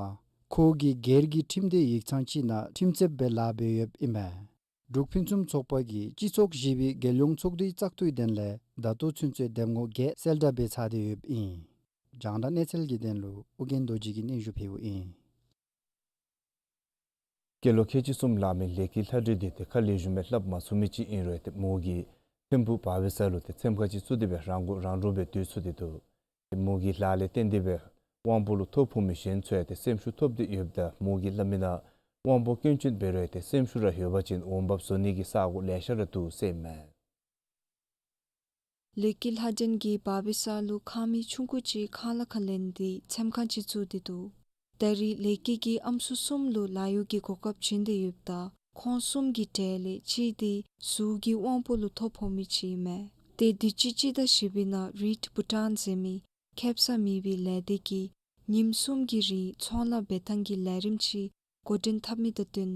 ཁོ་གིས་སྒེར་གྱི་ཁྲིམས་དོན་ཡིག་ཚང་ཅིག་ནང་ཁྲིམས་རྩོདཔ་སྦེ་ལཱ་འབད་ཡོདཔ་ཨིན་མས། འབྲུག་ཕུན་སུམ་ཚོགས་པ་གིས་སྤྱི་ཚོགས་བཞི་པའི་རྒྱལ་ཡོངས་ཚོགས་འདུའི་བཙག་འཐུའི་དོན་ལས་ད་ལྟོ་ཚུན་ཚོད་འདེམས་ངོ་བརྒྱད་གསལ་བསྒྲགས་འབད་ཚར་ཏེ་ཡོདཔ་ཨིན། རྒྱང་བསྒྲགས་གནས་ཚུལ་གྱི་དོན་ལུ་ཨོ་རྒྱན་རྡོ་རྗེ་གིས་སྙན་ཞུ་ཕུལཝ་ཨིན། སྐྱེས་ལོ་ཁལ་གཅིག་གསུམ་ལང་མི་ལས་ཀྱི་ལྷ་སྒྲོན་འདི་ཏེ་ཁ་ལས་ཞུ་མི་སླབ་མ་ཚུགས་མི་ཅིག་ཨིན་རུང་ཏེ་མོ་གིས་ཐིམ་ཕུག་བར་བི་ས་ལུ་ཏེ་ཚེམ་ཁང་ཅིག་བཙུགས་ཏེ་སྦེ་རང་མགོ་རང་འདྲོངས་སྦེ་སྡོད་ཚུགས་ཏེ་འདུག། ཏེ་མོ་གི་ལཱ་ལས་བརྟེན་ཏེ་སྦེ་དབང་པོ་ལུ་ཐོ་ཕོག་མི་གཞན་ཚུ་ཡང་ཏེ་སེམས་ཤུགས་ཐོབ་སྟེ་ཡོདཔ་ད་མོ་གིས་སླབ་མི་ནང་དབང་པོ་སྐྱོན་ཅན་འབད་རུང་ཡང་ཏེ་སེམས་ཤུགས་ར་ཡོད་པ་ཅིན་འོང་འབབ་བཟོ་ནི་གི་ས་སྒོ་ལེ་ཤ་ར་འདུག་ཟེར་ཨིན་མས། ལས་ཀྱི་ལྷ་སྒྲོན་གྱིས་བར་བི་ས་ལུ་ཁང་མིག་ཆུང་ཀུ་ཅིག་ཁང་གླ་ཁར་ལེན་ཏེ་ཚེམ་ཁང་ཅིག་བཙུགས་ཏེ་འདུག། ད་རིས་ལས་ཀྱི་གི་ཨམ་སྲུ་གསུམ་ལུ་ལཱ་གཡོག་གི་གོ་སྐབས་བྱིན་ཏེ་ཡོདཔ་ད་ཁོང་གསུམ་གྱི་གྲས་ལས་གཅིག་དེ་གཟུགས་ཀྱི་དབང་པོ་ལུ་ཐོ་ཕོག་མི་ཅིག་ཨིན་མས། ཏེ་དུས་ཅི་སྤྱི་ཟླ་བཞི་པའི་ནང་རིཌ་བྷུ་ཊཱན་ཟེར་མི་ཁེབ་ས་མེད་པའི་ལས་སྡེ་གིས་ཉིནམ་གསུམ་གྱི་རིང་ཚོང་ལཱ་འབད་ཐངས་ཀྱི་ལས་རིམ་ཅིག་འགོ་འདྲེན་འཐབ་མི་དང་བསྟུན་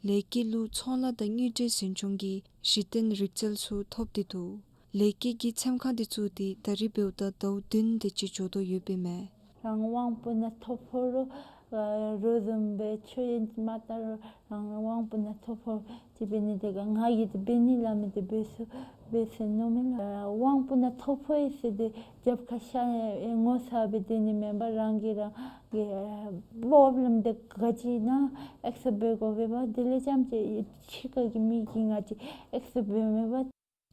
ལས་ཀྱི་ལུ་ཚོང་ལཱ་དང་དངུལ་འབྲེལ་འཛིན་སྐྱོང་གི་གཞི་རྟེན་རིག་རྩལ་ཚུ་ཐོབ་སྟེ་འདུག། ལས་ཀྱི་གི་ཚེམ་ཁང་དེ་བཙུགས་ཏེ་ད་རིས་འབདཝ་ད་ཟླཝ་བདུན་དེ་ཅིག་འགྱོ་དོ་ཡོདཔ་ཨིན་མས། རང་དབང་པོ་ནང་ཐོ་ཕོག་རུང་རོགས་བཟུམ་སྦེ་ཆོས་ཡན་ཅིག་མ་བལྟ་རུང་རང་དབང་པོ་ནང་ཐོ་ཕོག་ཅིག་འབད་ནི་དེ་ག་ང་གིས་དེ་འབད་ནི་སླབ་མི་དེ་འབད་ཚུགས་འབད་ཚུགས་མནོཝ་མས་ལགས། དབང་པོ་ནང་ཐོ་ཕོག་ཡི་ཟེར་ཏེ་རྒྱབ་ཁར་ཤ་ངོ་ཚ་སྦེ་སྡོད་ནི་མེན་པར་རང་གིས་རང་གི་པོརོབ་ལེམ་དེ་ག་ཅི་ཨིན་ན་ཨེག་སེབཊ་འབད་དགོ་པས། དེ་ལས་རྐྱངམ་ཅིག་ཕྱི་ཁ་གི་མི་གིས་ང་བཅས་ཨེག་སེབཊ་འབདཝ་མེན་པས།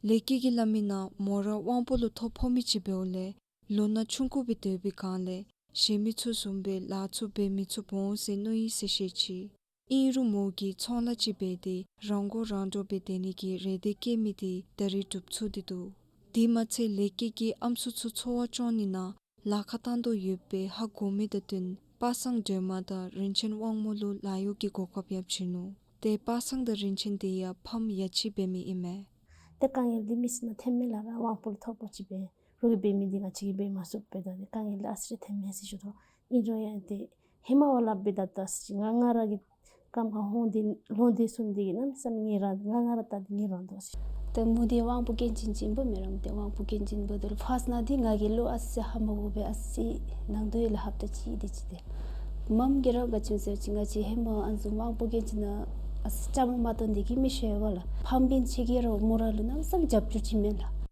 ལས་ཀྱི་གིས་སླབ་མི་ནང་མོ་ར་དབང་པོ་ལུ་ཐོ་ཕོག་མི་ཅིག་འབདཝ་ལས་ལོ་ན་ཆུང་ཀུ་སྦེ་སྡོད་པའི་སྒང་ལས་གཞན་མི་ཚུ་བཟུམ་སྦེ་ལཱ་ཚུ་འབད་མི་ཚུགས་འོང་ཟེར་མནོ་ཡི་ཟེར་བཤད་ཅི། ཨིན་རུང་མོ་གིས་ཚོང་ལཱ་ཅིག་འབད་དེ་རང་མགོ་རང་འདྲོངས་སྦེ་སྡོད་ནི་གི་རེ་འདོད་བསྐྱེད་མི་དེ་ད་རིས་འགྲུབ་ཚུགས་ཏེ་འདུག། དེ་མ་ཚད་ལས་ཀྱི་གིས་ཨམ་སྲུ་ཚུ་འཚོ་བ་སྐྱོང་ནི་ནང་ལཱ་ཁག་བཏང་དོ་ཡོདཔ་སྦེ་ཧ་གོ་མི་དང་བསྟུན་པ་སངས་སྒྲོལ་མ་དང་རིན་ཆེན་དབང་མོ་ལུ་ལཱ་གཡོག་གི་གོ་སྐབས་ཡང་བྱིན་ནུག། ཏེ་པ་སངས་དང་རིན་ཆེན་དེ་ཡང་ཕམ་ཡ་གཅིག་འབད་མི་ཨིན་མས། ཏེ་དཀའ་ངལ་འདི་མི་སེར་ནང་ཐོནམ་མས་ལགས། རང་དབང་པོ་ལུ་ཐོ་ཕོག་ཅི་སྦེ་རོགས་ཀྱིས་འབད་མི་འདི་ང་བཅས་ཀྱིས་འབད་མ་ཚུགསཔ་སྦེ་ད་ནི་དཀའ་ངལ་ཨ་ཙི་རེ་ཐོནམ་མས་ཟེར་ཞུ་དོ། ཨིན་རུང་ཡང་ཏེ་ཧེ་མ་བ་ལས་འབདཝ་ད་ད་ཅི་ང་ང་ར་གི་རྐངམ་ཁར་ཧོང་སྟེ་ལོང་སྟེ་སོང་སྟེ་གིས་གནམ་མེད་ས་མེད་ངལ་རངས་ང་ང་ར་ད་འདི་ངལ་རངས་དོ་ཟེར། ཏེ་མོ་འདི་དབང་པོ་སྐྱོན་ཅན་ཅིག་ཨིན་པས་མེན་རམ། ཏེ་དབང་པོ་སྐྱོན་ཅན་འབདཝ་ད་ཕར་སྣང་འདི་ང་གིས་ལུ་ཨ་ཙི་ཧ་མ་གོ་བས། ཨ་ཙི་ནང་དོག་ཡོད་ལགས། ཧབ་ཏ་ཅིག་དེ་ཅིག་ཏེ་མམ་གྱིས་ར་ག་ཅི་སྨོ་ཟེར་བ་ཅིན་ང་བཅས་ཧེ་མ་ཨ་ནི་བཟུམ་དབང་པོ་སྐྱོན་ཅན་ནང་ཨ་ཙི་བཅའ་མར་མ་གཏོགས་སྡོད་མི་ཤེས་པས་ལགས། ཕམ་སྤུན་ཆ་གིས་ར་མོ་ར་ལུ་གནམ་མེད་ས་མེད་རྒྱབ་སྐྱོར་ཅིག་མས་ལགས།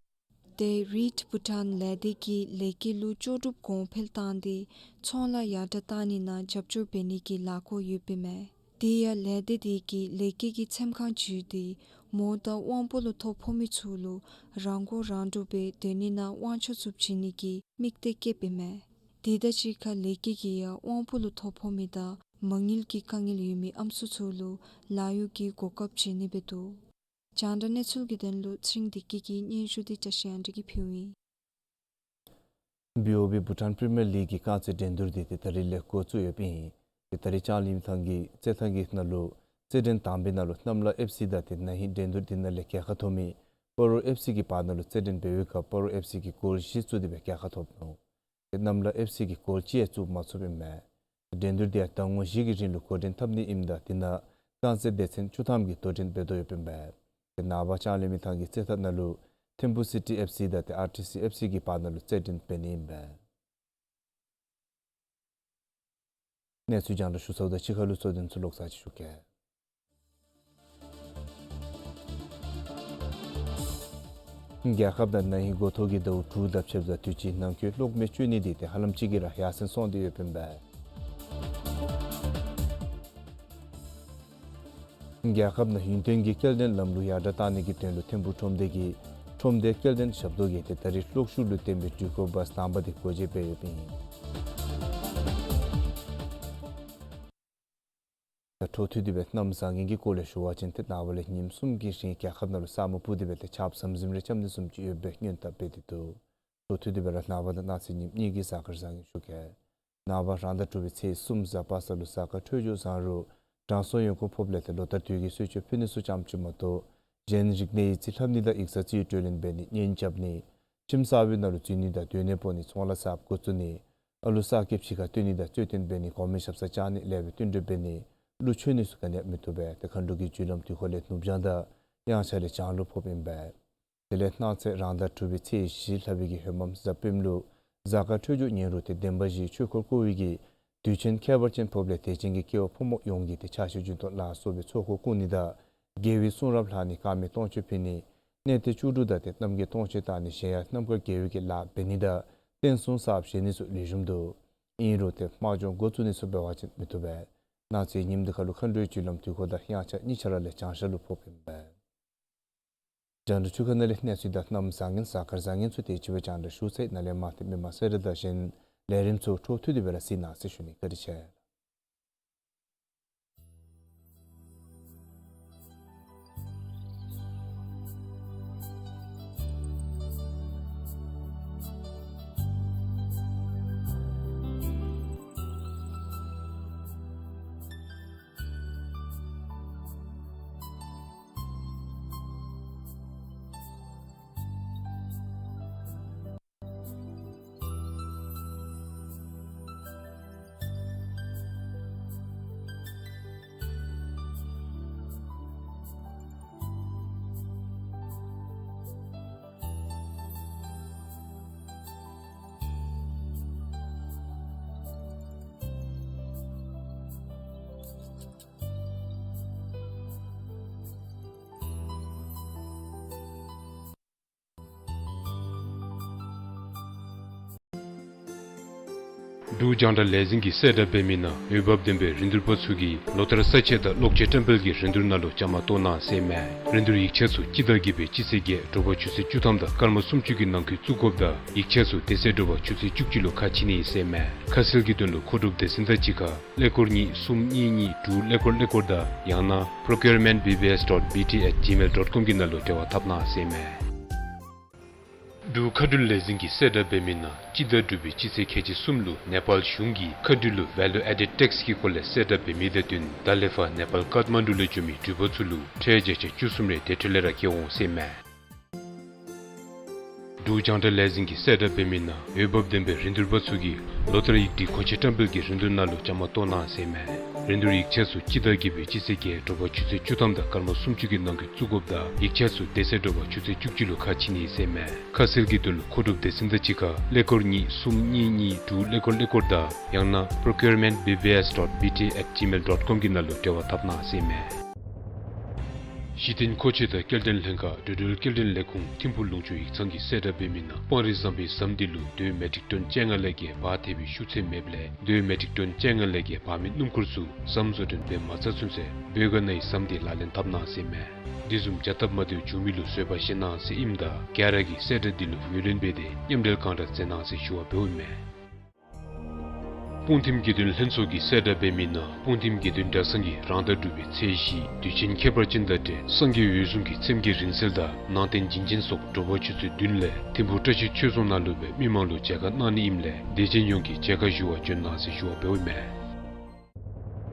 ཏེ་རིཌ་བྷུ་ཊཱན་ལས་སྡེ་གིས་ལས་ཀྱི་ལུ་ལྕོགས་གྲུབ་གོང་འཕེལ་བཏང་སྟེ་ཚོང་ལཱ་ཡར་དྲག་བཏང་ནི་ནང་རྒྱབ་སྐྱོར་འབད་ནི་གི་ལཱ་འགོ་ཡོདཔ་ཨིན་མས། དེ་ཡང་ལས་སྡེ་དེ་གིས་ལས་ཀྱི་གི་ཚེམ་ཁང་བརྒྱུད་དེ་མོ་དང་དབང་པོ་ལུ་ཐོ་ཕོག་མི་ཚུ་ལུ་རང་མགོ་རང་འདྲོངས་སྦེ་སྡོད་ནི་ནང་དབང་ཆ་ཚུ་བྱིན་ནི་གི་དམིགས་གཏད་བསྐྱེདཔ་ཨིན་མས། དེ་དང་གཅིག་ཁར་ལས་ཀྱི་གི་ཡང་དབང་པོ་ལུ་ཐོ་ཕོག་མི་དང་མ་དངུལ་གྱི་དཀའ་ངལ་ཡོད་མི་ཨམ་སྲུ་ཚུ་ལུ་ལཱ་གཡོག་གི་གོ་སྐབས་བྱིན་ནི་སྦེ་འདུག། རྒྱང་བསྒྲགས་གནས་ཚུལ་གྱི་དོན་ལུ་ཚེ་རིང་བདེ་སྐྱིད་ཀྱིས་སྙན་ཞུ་འདི་བཀྲ་ཤིས་དབང་འདུས་ཀྱིས་ཕུལཝ་ཨིན། བི་ཨོ་བི་བྷུ་ཊཱན་པི་རི་མི་ཡར་ལིག་གི་རྐང་རྩེད་འགྲན་བསྡུར་འདི་ཏེ་ད་རིས་ལས་འགོ་བཙུགས་ཡོདཔ་ཨིན། ཏེ་ད་རིས་ལྕང་གླིང་མི་ཐང་གི་རྩེད་ཐང་གི་ནང་ལུ་རྩེད་འགྲན་དང་པའི་ནང་ལུ་གནམ་ལ་ཨེཕ་སི་དང་ཏེ་ན་ཧིང་འགྲན་བསྡུར་འདི་ནང་ལས་རྒྱལ་ཁ་ཐོབ་མི་སྤ་རོ་ཨེཕ་སི་གི་བར་ན་ལུ་རྩེད་འགྲན་འབད་བའི་སྐབས་སྤ་རོ་ཨེཕ་སི་གིས་གོལ་བཞི་བཙུགས་ཏེ་སྦེ་རྒྱལ་ཁ་ཐོབ་ནུག། ཏེ་གནམ་ལ་ཨེཕ་སི་གིས་གོལ་གཅིག་ཡང་བཙུགས་མ་ཚུགསཔ་ཨིན་མས། འགྲན་བསྡུར་འདི་ཡང་ཟླ་ངོ་བཞི་གི་རིང་ལུ་འགོ་འདྲེན་འཐབ་ནི་ཨིནམ་ད་དེ་ནང་རྐང་རྩེད་སྡེ་ཚན་བཅུ་ཐམ་གྱིས་དོ་འགྲན་འབད་དོ་ཡོདཔ་ཨིན་པས། ཏེ་ནངས་པ་ལྕང་གླིང་མི་ཐང་གི་རྩེད་ཐང་ནང་ལུ་ཐིམ་ཕུ་སི་ཊི་ཨེཕ་སི་དང་ཏེ་ཨར་ཊི་སི་ཨེཕ་སི་གི་བར་ན་ལུ་རྩེད་འགྲན་འབད་ནི་ཨིན་པས། གནས་ཚུལ་རྒྱང་བསྒྲགས་ཞུ་ཚརཝ་དང་གཅིག་ཁར་ལུ་གཙོ་དོན་ཚུ་ལོག་ཚར་ཅིག་ཞུ་གེ། རྒྱལ་ཁབ་ནང་ན་ཧིང་འགོ་ཐོག་གི་ཟླཝ་དྲུག་དང་ཕྱདཔ་ད་དུས་ཅི་ནང་འཁོད་གློག་མེ་སྤྱོད་ནི་འདི་ཏེ་ཧ་ལམ་ཅིག་གིས་ར་ཡར་སེང་སོང་སྟེ་ཡོདཔ་ཨིན་པས། རྒྱལ་ཁབ་ནང་ཡུན་བརྟན་གྱི་སྐྱེལ་འདྲེན་ལམ་ལུགས་ཡར་དྲག་བཏང་ནི་གི་དོན་ལུ་ཐིམ་ཕུ་ཁྲོམ་སྡེ་གི་ཁྲོམ་སྡེ་སྐྱེལ་འདྲེན་ཞབས་ཏོག་གིས་ཏེ་ད་རིས་གློག་ཤུགས་ལུ་བརྟེན་པའི་འགྲུལ་འཁོར་བཱས་དང་པ་འདི་སྒོ་འབྱེད་འབད་ཡོདཔ་ཨིན། ད་འཕྲོ་མཐུད་དེ་སྦེ་གནམ་བཟང་ངན་གྱི་སྐོར་ལས་ཞུ་བ་ཅིན་ཏེ་ནངས་པ་ལས་ཉིནམ་གསུམ་གྱི་རིང་རྒྱལ་ཁབ་ནང་ལུ་ས་སྨུག་སྤུབས་ཏེ་སྦེ་ཏེ་ཆརཔ་ཟམ་ཟིམ་རེ་རྐྱབ་ནི་བཟུམ་ཅིག་ཡོདཔ་སྦེ་སྔོན་དཔག་འབད་དེ་འདུག། འཕྲོ་མཐུད་དེ་སྦེ་ར་ནངས་པ་དང་གནངས་ཚེ་ཉིནམ་གཉིས་ཀྱི་གཟའ་སྐར་བཟང་ངན་ཞུ་གེ། ནངས་པ་རང་ཟླ་དྲུག་པའི་ཚེས་གསུམ་གཟའ་པ་སངས་ལུ་གཟའ་སྐར་འཕྲོད་སྦྱོར་བཟང་རུང་དྲང་སྲོང་ཡོན་ཁུངས་ཕོགཔ་ལས་ཏེ་ལོ་ལྟར་དུས་ཀྱི་གསོལ་མཆོད་ཕུལ་ནི་ཚུ་ཙམ་ཅིག་མ་གཏོགས་གཞན་རིག་གནས་ཡིག་རྩིས་ལྷབ་ནི་དང་ཡིག་ཚང་རྩིས་སྤྲོད་ལེན་འབད་ནི་གཉེན་རྐྱབ་ནི་ཁྱིམ་གསར་པའི་ནང་ལུ་འཛུལ་ནི་དང་སྡོད་གནས་སྤོ་ནི་ཚོང་ལཱ་གསརཔ་འགོ་བཙུགས་ནི་ཨ་ལུ་གསར་སྐྱེས་ཕྱི་ཁར་བཏོན་ནི་དང་རྩོད་བསྟུན་འབད་ནི་གོང་མའི་ཞབས་སར་བཅར་ནི་ལེགས་པའི་བསྟུན་གྲོས་འབད་ནི་གླུ་མཆོད་ནི་ཚུ་ག་ནི་ཡང་མི་བཏུབ་པས། ཏེ་མཁའ་འགྲོ་གི་རྒྱུ་ལམ་དུས་འཁོར་ལས་ནུབ་བྱང་དང་དབྱངས་འཆར་ལས་བྱང་ལུ་ཕོགཔ་ཨིན་པས། དེ་ལས་གནངས་ཚེ་རང་ཟླ་དྲུག་པའི་ཚེས་བཞི་ལྷག་པའི་གི་ཧོ་མམ་གཟའ་སྤེནམ་ལུ་གཟའ་སྐར་འཕྲོད་སྦྱོར་ཉེ་རུང་ཏེ་བདེན་པ་བཞིའི་ཆོས་འཁོར་བསྐོར་བའི་གི་དུས་ཆེན་ཁྱད་པར་ཅན་ཕོགཔ་ལས་དད་ཅན་གྱི་སྐྱེ་བ་ཕོ་མོ་ཡོངས་ཀྱིས་ཏེ་ཕྱག་ཆེན་སྦྱིན་གཏོང་ལ་སོགས་པའི་ཚོགས་འཁོར་བསྐོར་ནི་དང་དགེ་བའི་གསུང་རབ་ལྷག་ནི་དཀར་མེ་སྟོང་མཆོད་ཕུལ་ནི་གནས་བརྟན་བཅུ་དྲུག་དང་ཏེ་རྣམ་རྒྱལ་སྟོང་མཆོད་བཏང་ནི་གཞན་ཡང་རྣམ་དཀར་དགེ་བའི་གི་ལཱ་འབད་ནི་དང་རྟེན་གསུམ་གསརཔ་བཞེངས་ནི་ཚུ་ལེགས་ཤོམ་འདུག། ཨིན་རུང་ཏེ་དམག་སྦྱོང་འགོ་བཙུགས་ནི་ཚུ་འབད་བ་ཅིན་མི་བཏུབ་པས། གནངས་ཚེ་ཉིནམ་འདི་ཁར་ལུ་མཁའ་འགྲོའི་རྒྱུ་ལམ་དུས་འཁོར་དང་དབྱངས་འཆར་གཉིས་ཆ་ར་ལས་བྱང་ཤར་ལུ་ཕོགཔ་ཨིན་པས། རྒྱང་བསྒྲགས་ཚུ་ཁ་ནང་ལས་གནས་ཚུལ་དང་གནམ་བཟང་ངན་གཟའ་སྐར་བཟང་ངན་ཚུ་དེ་ཅིག་སྦེ་རྒྱང་བསྒྲགས་ཞུ་ཚར་ཡི། ནཱ་ལས་མར་ཏེ་མི་མང་གསལ་བསྒྲགས་དང་གཞན་ལས་རིམ་ཚུ་འཕྲོ་མཐུད་དེ་སྦེ་ར་གཟིགས་གནང་ཟེར་ཞུ་ནི། བཀའ་དྲིན་ཆེ། འབྲུག་རྒྱང་བསྒྲགས་ལས་འཛིན་གྱིས་གསལ་བསྒྲགས་འབད་མི་ནང་འོས་འབབ་ལྡན་པའི་རིན་བསྡུར་པ་ཚུ་གིས་ལོ་ལྟར་ས་ཆ་དང་གློག་ཆས་བཀྲམ་སྤེལ་གྱི་རིན་བསྡུར་ནང་ལུ་བཅའ་མར་གཏོགས་གནང་ཟེར་མས། རིན་བསྡུར་ཡིག་ཆ་ཚུ་སྤྱི་ཟླ་བརྒྱད་པའི་སྤྱི་ཚེས་བརྒྱད་དྲོ་པ་ཆུ་ཚོད་བཅུ་ཐམ་དང་སྐར་མ་སུམ་ཅུ་གི་ནང་འཁོད་བཙུགས་དགོཔ་དང་ཡིག་ཆ་ཚུ་དེ་ཚེ་དྲོ་པ་ཆུ་ཚོད་བཅུ་གཅིག་ལུ་ཁ་ཕྱེ་ནི་ཨིན་ཟེར་མས། ཁ་གསལ་གྱི་དོན་ལུ་མཁོ་སྒྲུབ་སྡེ་ཚན་དང་གཅིག་ཁར་ཀླད་ཀོར་གཉིས་གསུམ་གཉིས་གཉིས་དྲུག་ཀླད་ཀོར་ཀླད་ཀོར་དང་ཡང་ན་procurement B B S dot B T at gmail dot com གི་ནང་ལུ་འབྲེལ་བ་འཐབ་གནང་ཟེར་མས། འབྲུག་མཁའ་འགྲུལ་ལས་འཛིན་གྱིས་གསལ་བསྒྲགས་འབད་མི་ནང་སྤྱི་ཟླ་དྲུག་པའི་སྤྱི་ཚེས་ཁལ་གཅིག་གསུམ་ལུ་ནེ་པཱལ་གཞུང་གིས་མཁའ་འགྲུལ་ལུ་value added tax གི་སྐོར་ལས་གསལ་བསྒྲགས་འབད་མི་དང་བསྟུན་ད་ལས་ཕར་ནེ་པཱལ་ཀཱཐ་མན་ཌུ་ལས་འགྱོ་མི་འགྲུལ་པ་ཚུ་ལུ་ཁྲལ་བརྒྱ་ཆ་བཅུ་གསུམ་རེ་དེ་འཕྲོ་ལས་ར་བཀལ་འོང་ཟེར་མས། འབྲུག་རྒྱང་བསྒྲགས་ལས་འཛིན་གྱིས་གསལ་བསྒྲགས་འབད་མི་ནང་འོས་འབབ་ལྡན་པའི་རིན་བསྡུར་པ་ཚུ་གིས་ལོ་ལྟར་ཡིག་སྒྲིག་གོང་ཆེ་བཀྲམ་སྤེལ་གྱི་རིན་བསྡུར་ནང་ལུ་བཅའ་མར་གཏོགས་གནང་ཟེར་མས། རིན་བསྡུར་ཡིག་ཆ་ཚུ་སྤྱི་ཟླ་བརྒྱད་པའི་སྤྱི་ཚེས་བརྒྱད་དྲོ་པ་ཆུ་ཚོད་བཅུ་ཐམ་དང་སྐར་མ་སུམ་ཅུ་གི་ནང་འཁོད་བཙུགས་དགོཔ་དང་ཡིག་ཆ་ཚུ་དེ་ཚེ་དྲོ་པ་ཆུ་ཚོད་བཅུ་གཅིག་ལུ་ཁ་ཕྱེ་ནི་ཨིན་ཟེར་མས། ཁ་གསལ་གྱི་དོན་ལུ་མཁོ་སྒྲུབ་སྡེ་ཚན་དང་གཅིག་ཁར་ཀླད་ཀོར་གཉིས་གསུམ་གཉིས་གཉིས་དྲུག་ཀླད་ཀོར་ཀླད་ཀོར་དང་ཡང་ན་procurement B B S dot B T at gmail dot com གི་ནང་ལུ་འབྲེལ་བ་འཐབ་གནང་ཟེར་མས། གཞི་རྟེན་མཁོ་ཆས་དང་སྐྱེལ་འདྲེན་ལྷན་ཁག་འགྲོ་འགྲུལ་སྐྱེལ་འདྲེན་ལས་ཁུངས་ཐིམ་ཕུ་ལུང་ཕྱོགས་ཡིག་ཚང་གིས་གསལ་བསྒྲགས་འབད་མི་ནང་སྤང་རི་ཟམ་པའི་ཟམ་འདི་ལུ་རྡོའི་མེ་ཊིག་ཊོན་བཅོ་ལྔ་ལས་བརྒལ་འབག་ཐེབས་པའི་ཤུགས་ཚད་མེདཔ་ལས་རྡོའི་མེ་ཊིག་ཊོན་བཅོ་ལྔ་ལས་བརྒལ་འབག་མི་སྣུམ་འཁོར་ཚུ་ཟམ་བཟོ་སྐྲུན་འབད་མ་ཚར་ཚུན་ཚོད་བོད་ག་ནའི་ཟམ་འདི་ལག་ལེན་འཐབ་གནང་ཟེར་ཨིན་མས། འདི་བཟུམ་བྱ་སྟབས་མ་བདེཝ་བྱུང་མི་ལུ་བཟོད་པ་བཞེས་གནང་ཟེར་ཨིནམ་ད་ག་ར་གིས་གསལ་བསྒྲགས་འདི་ལུ་ངོས་ལེན་འབད་དེ་མཉམ་འབྲེལ་གང་དྲག་མཛད་གནང་ཟེར་ཞུ་བ་འབདཝ་ཨིན་མས། སྤུངས་ཐིམ་དགེ་འདུན་ལྷན་ཚོགས་ཀྱིས་གསལ་བསྒྲགས་འབད་མི་ནང་སྤུངས་ཐིམ་དགེ་འདུན་གྲྭ་ཚང་གིས་རང་ཟླ་དྲུག་པའི་ཚེས་བཞི་དུས་ཆེན་ཁྱད་པར་ཅན་དང་འབྲེལ་སངས་རྒྱས་འོད་སྲུང་གི་མཚན་བརྒྱད་རིང་བསྲེལ་དང་ནང་རྟེན་བྱིན་ཅན་སོགས་དྲོ་པ་ཆུ་ཚོད་བདུན་ལས་ཐིམ་ཕུ་བཀྲ་ཤིས་ཆོས་རྫོང་ནང་ལུ་སྦེ་མི་མང་ལུ་མཇལ་ཁ་གནང་ནི་ཨིནམ་ལས་དད་ཅན་ཡོངས་ཀྱིས་མཇལ་ཁ་ཞུ་བར་བྱོན་གནང་ཟེར་ཞུ་བ་འབདཝ་ཨིན་མས།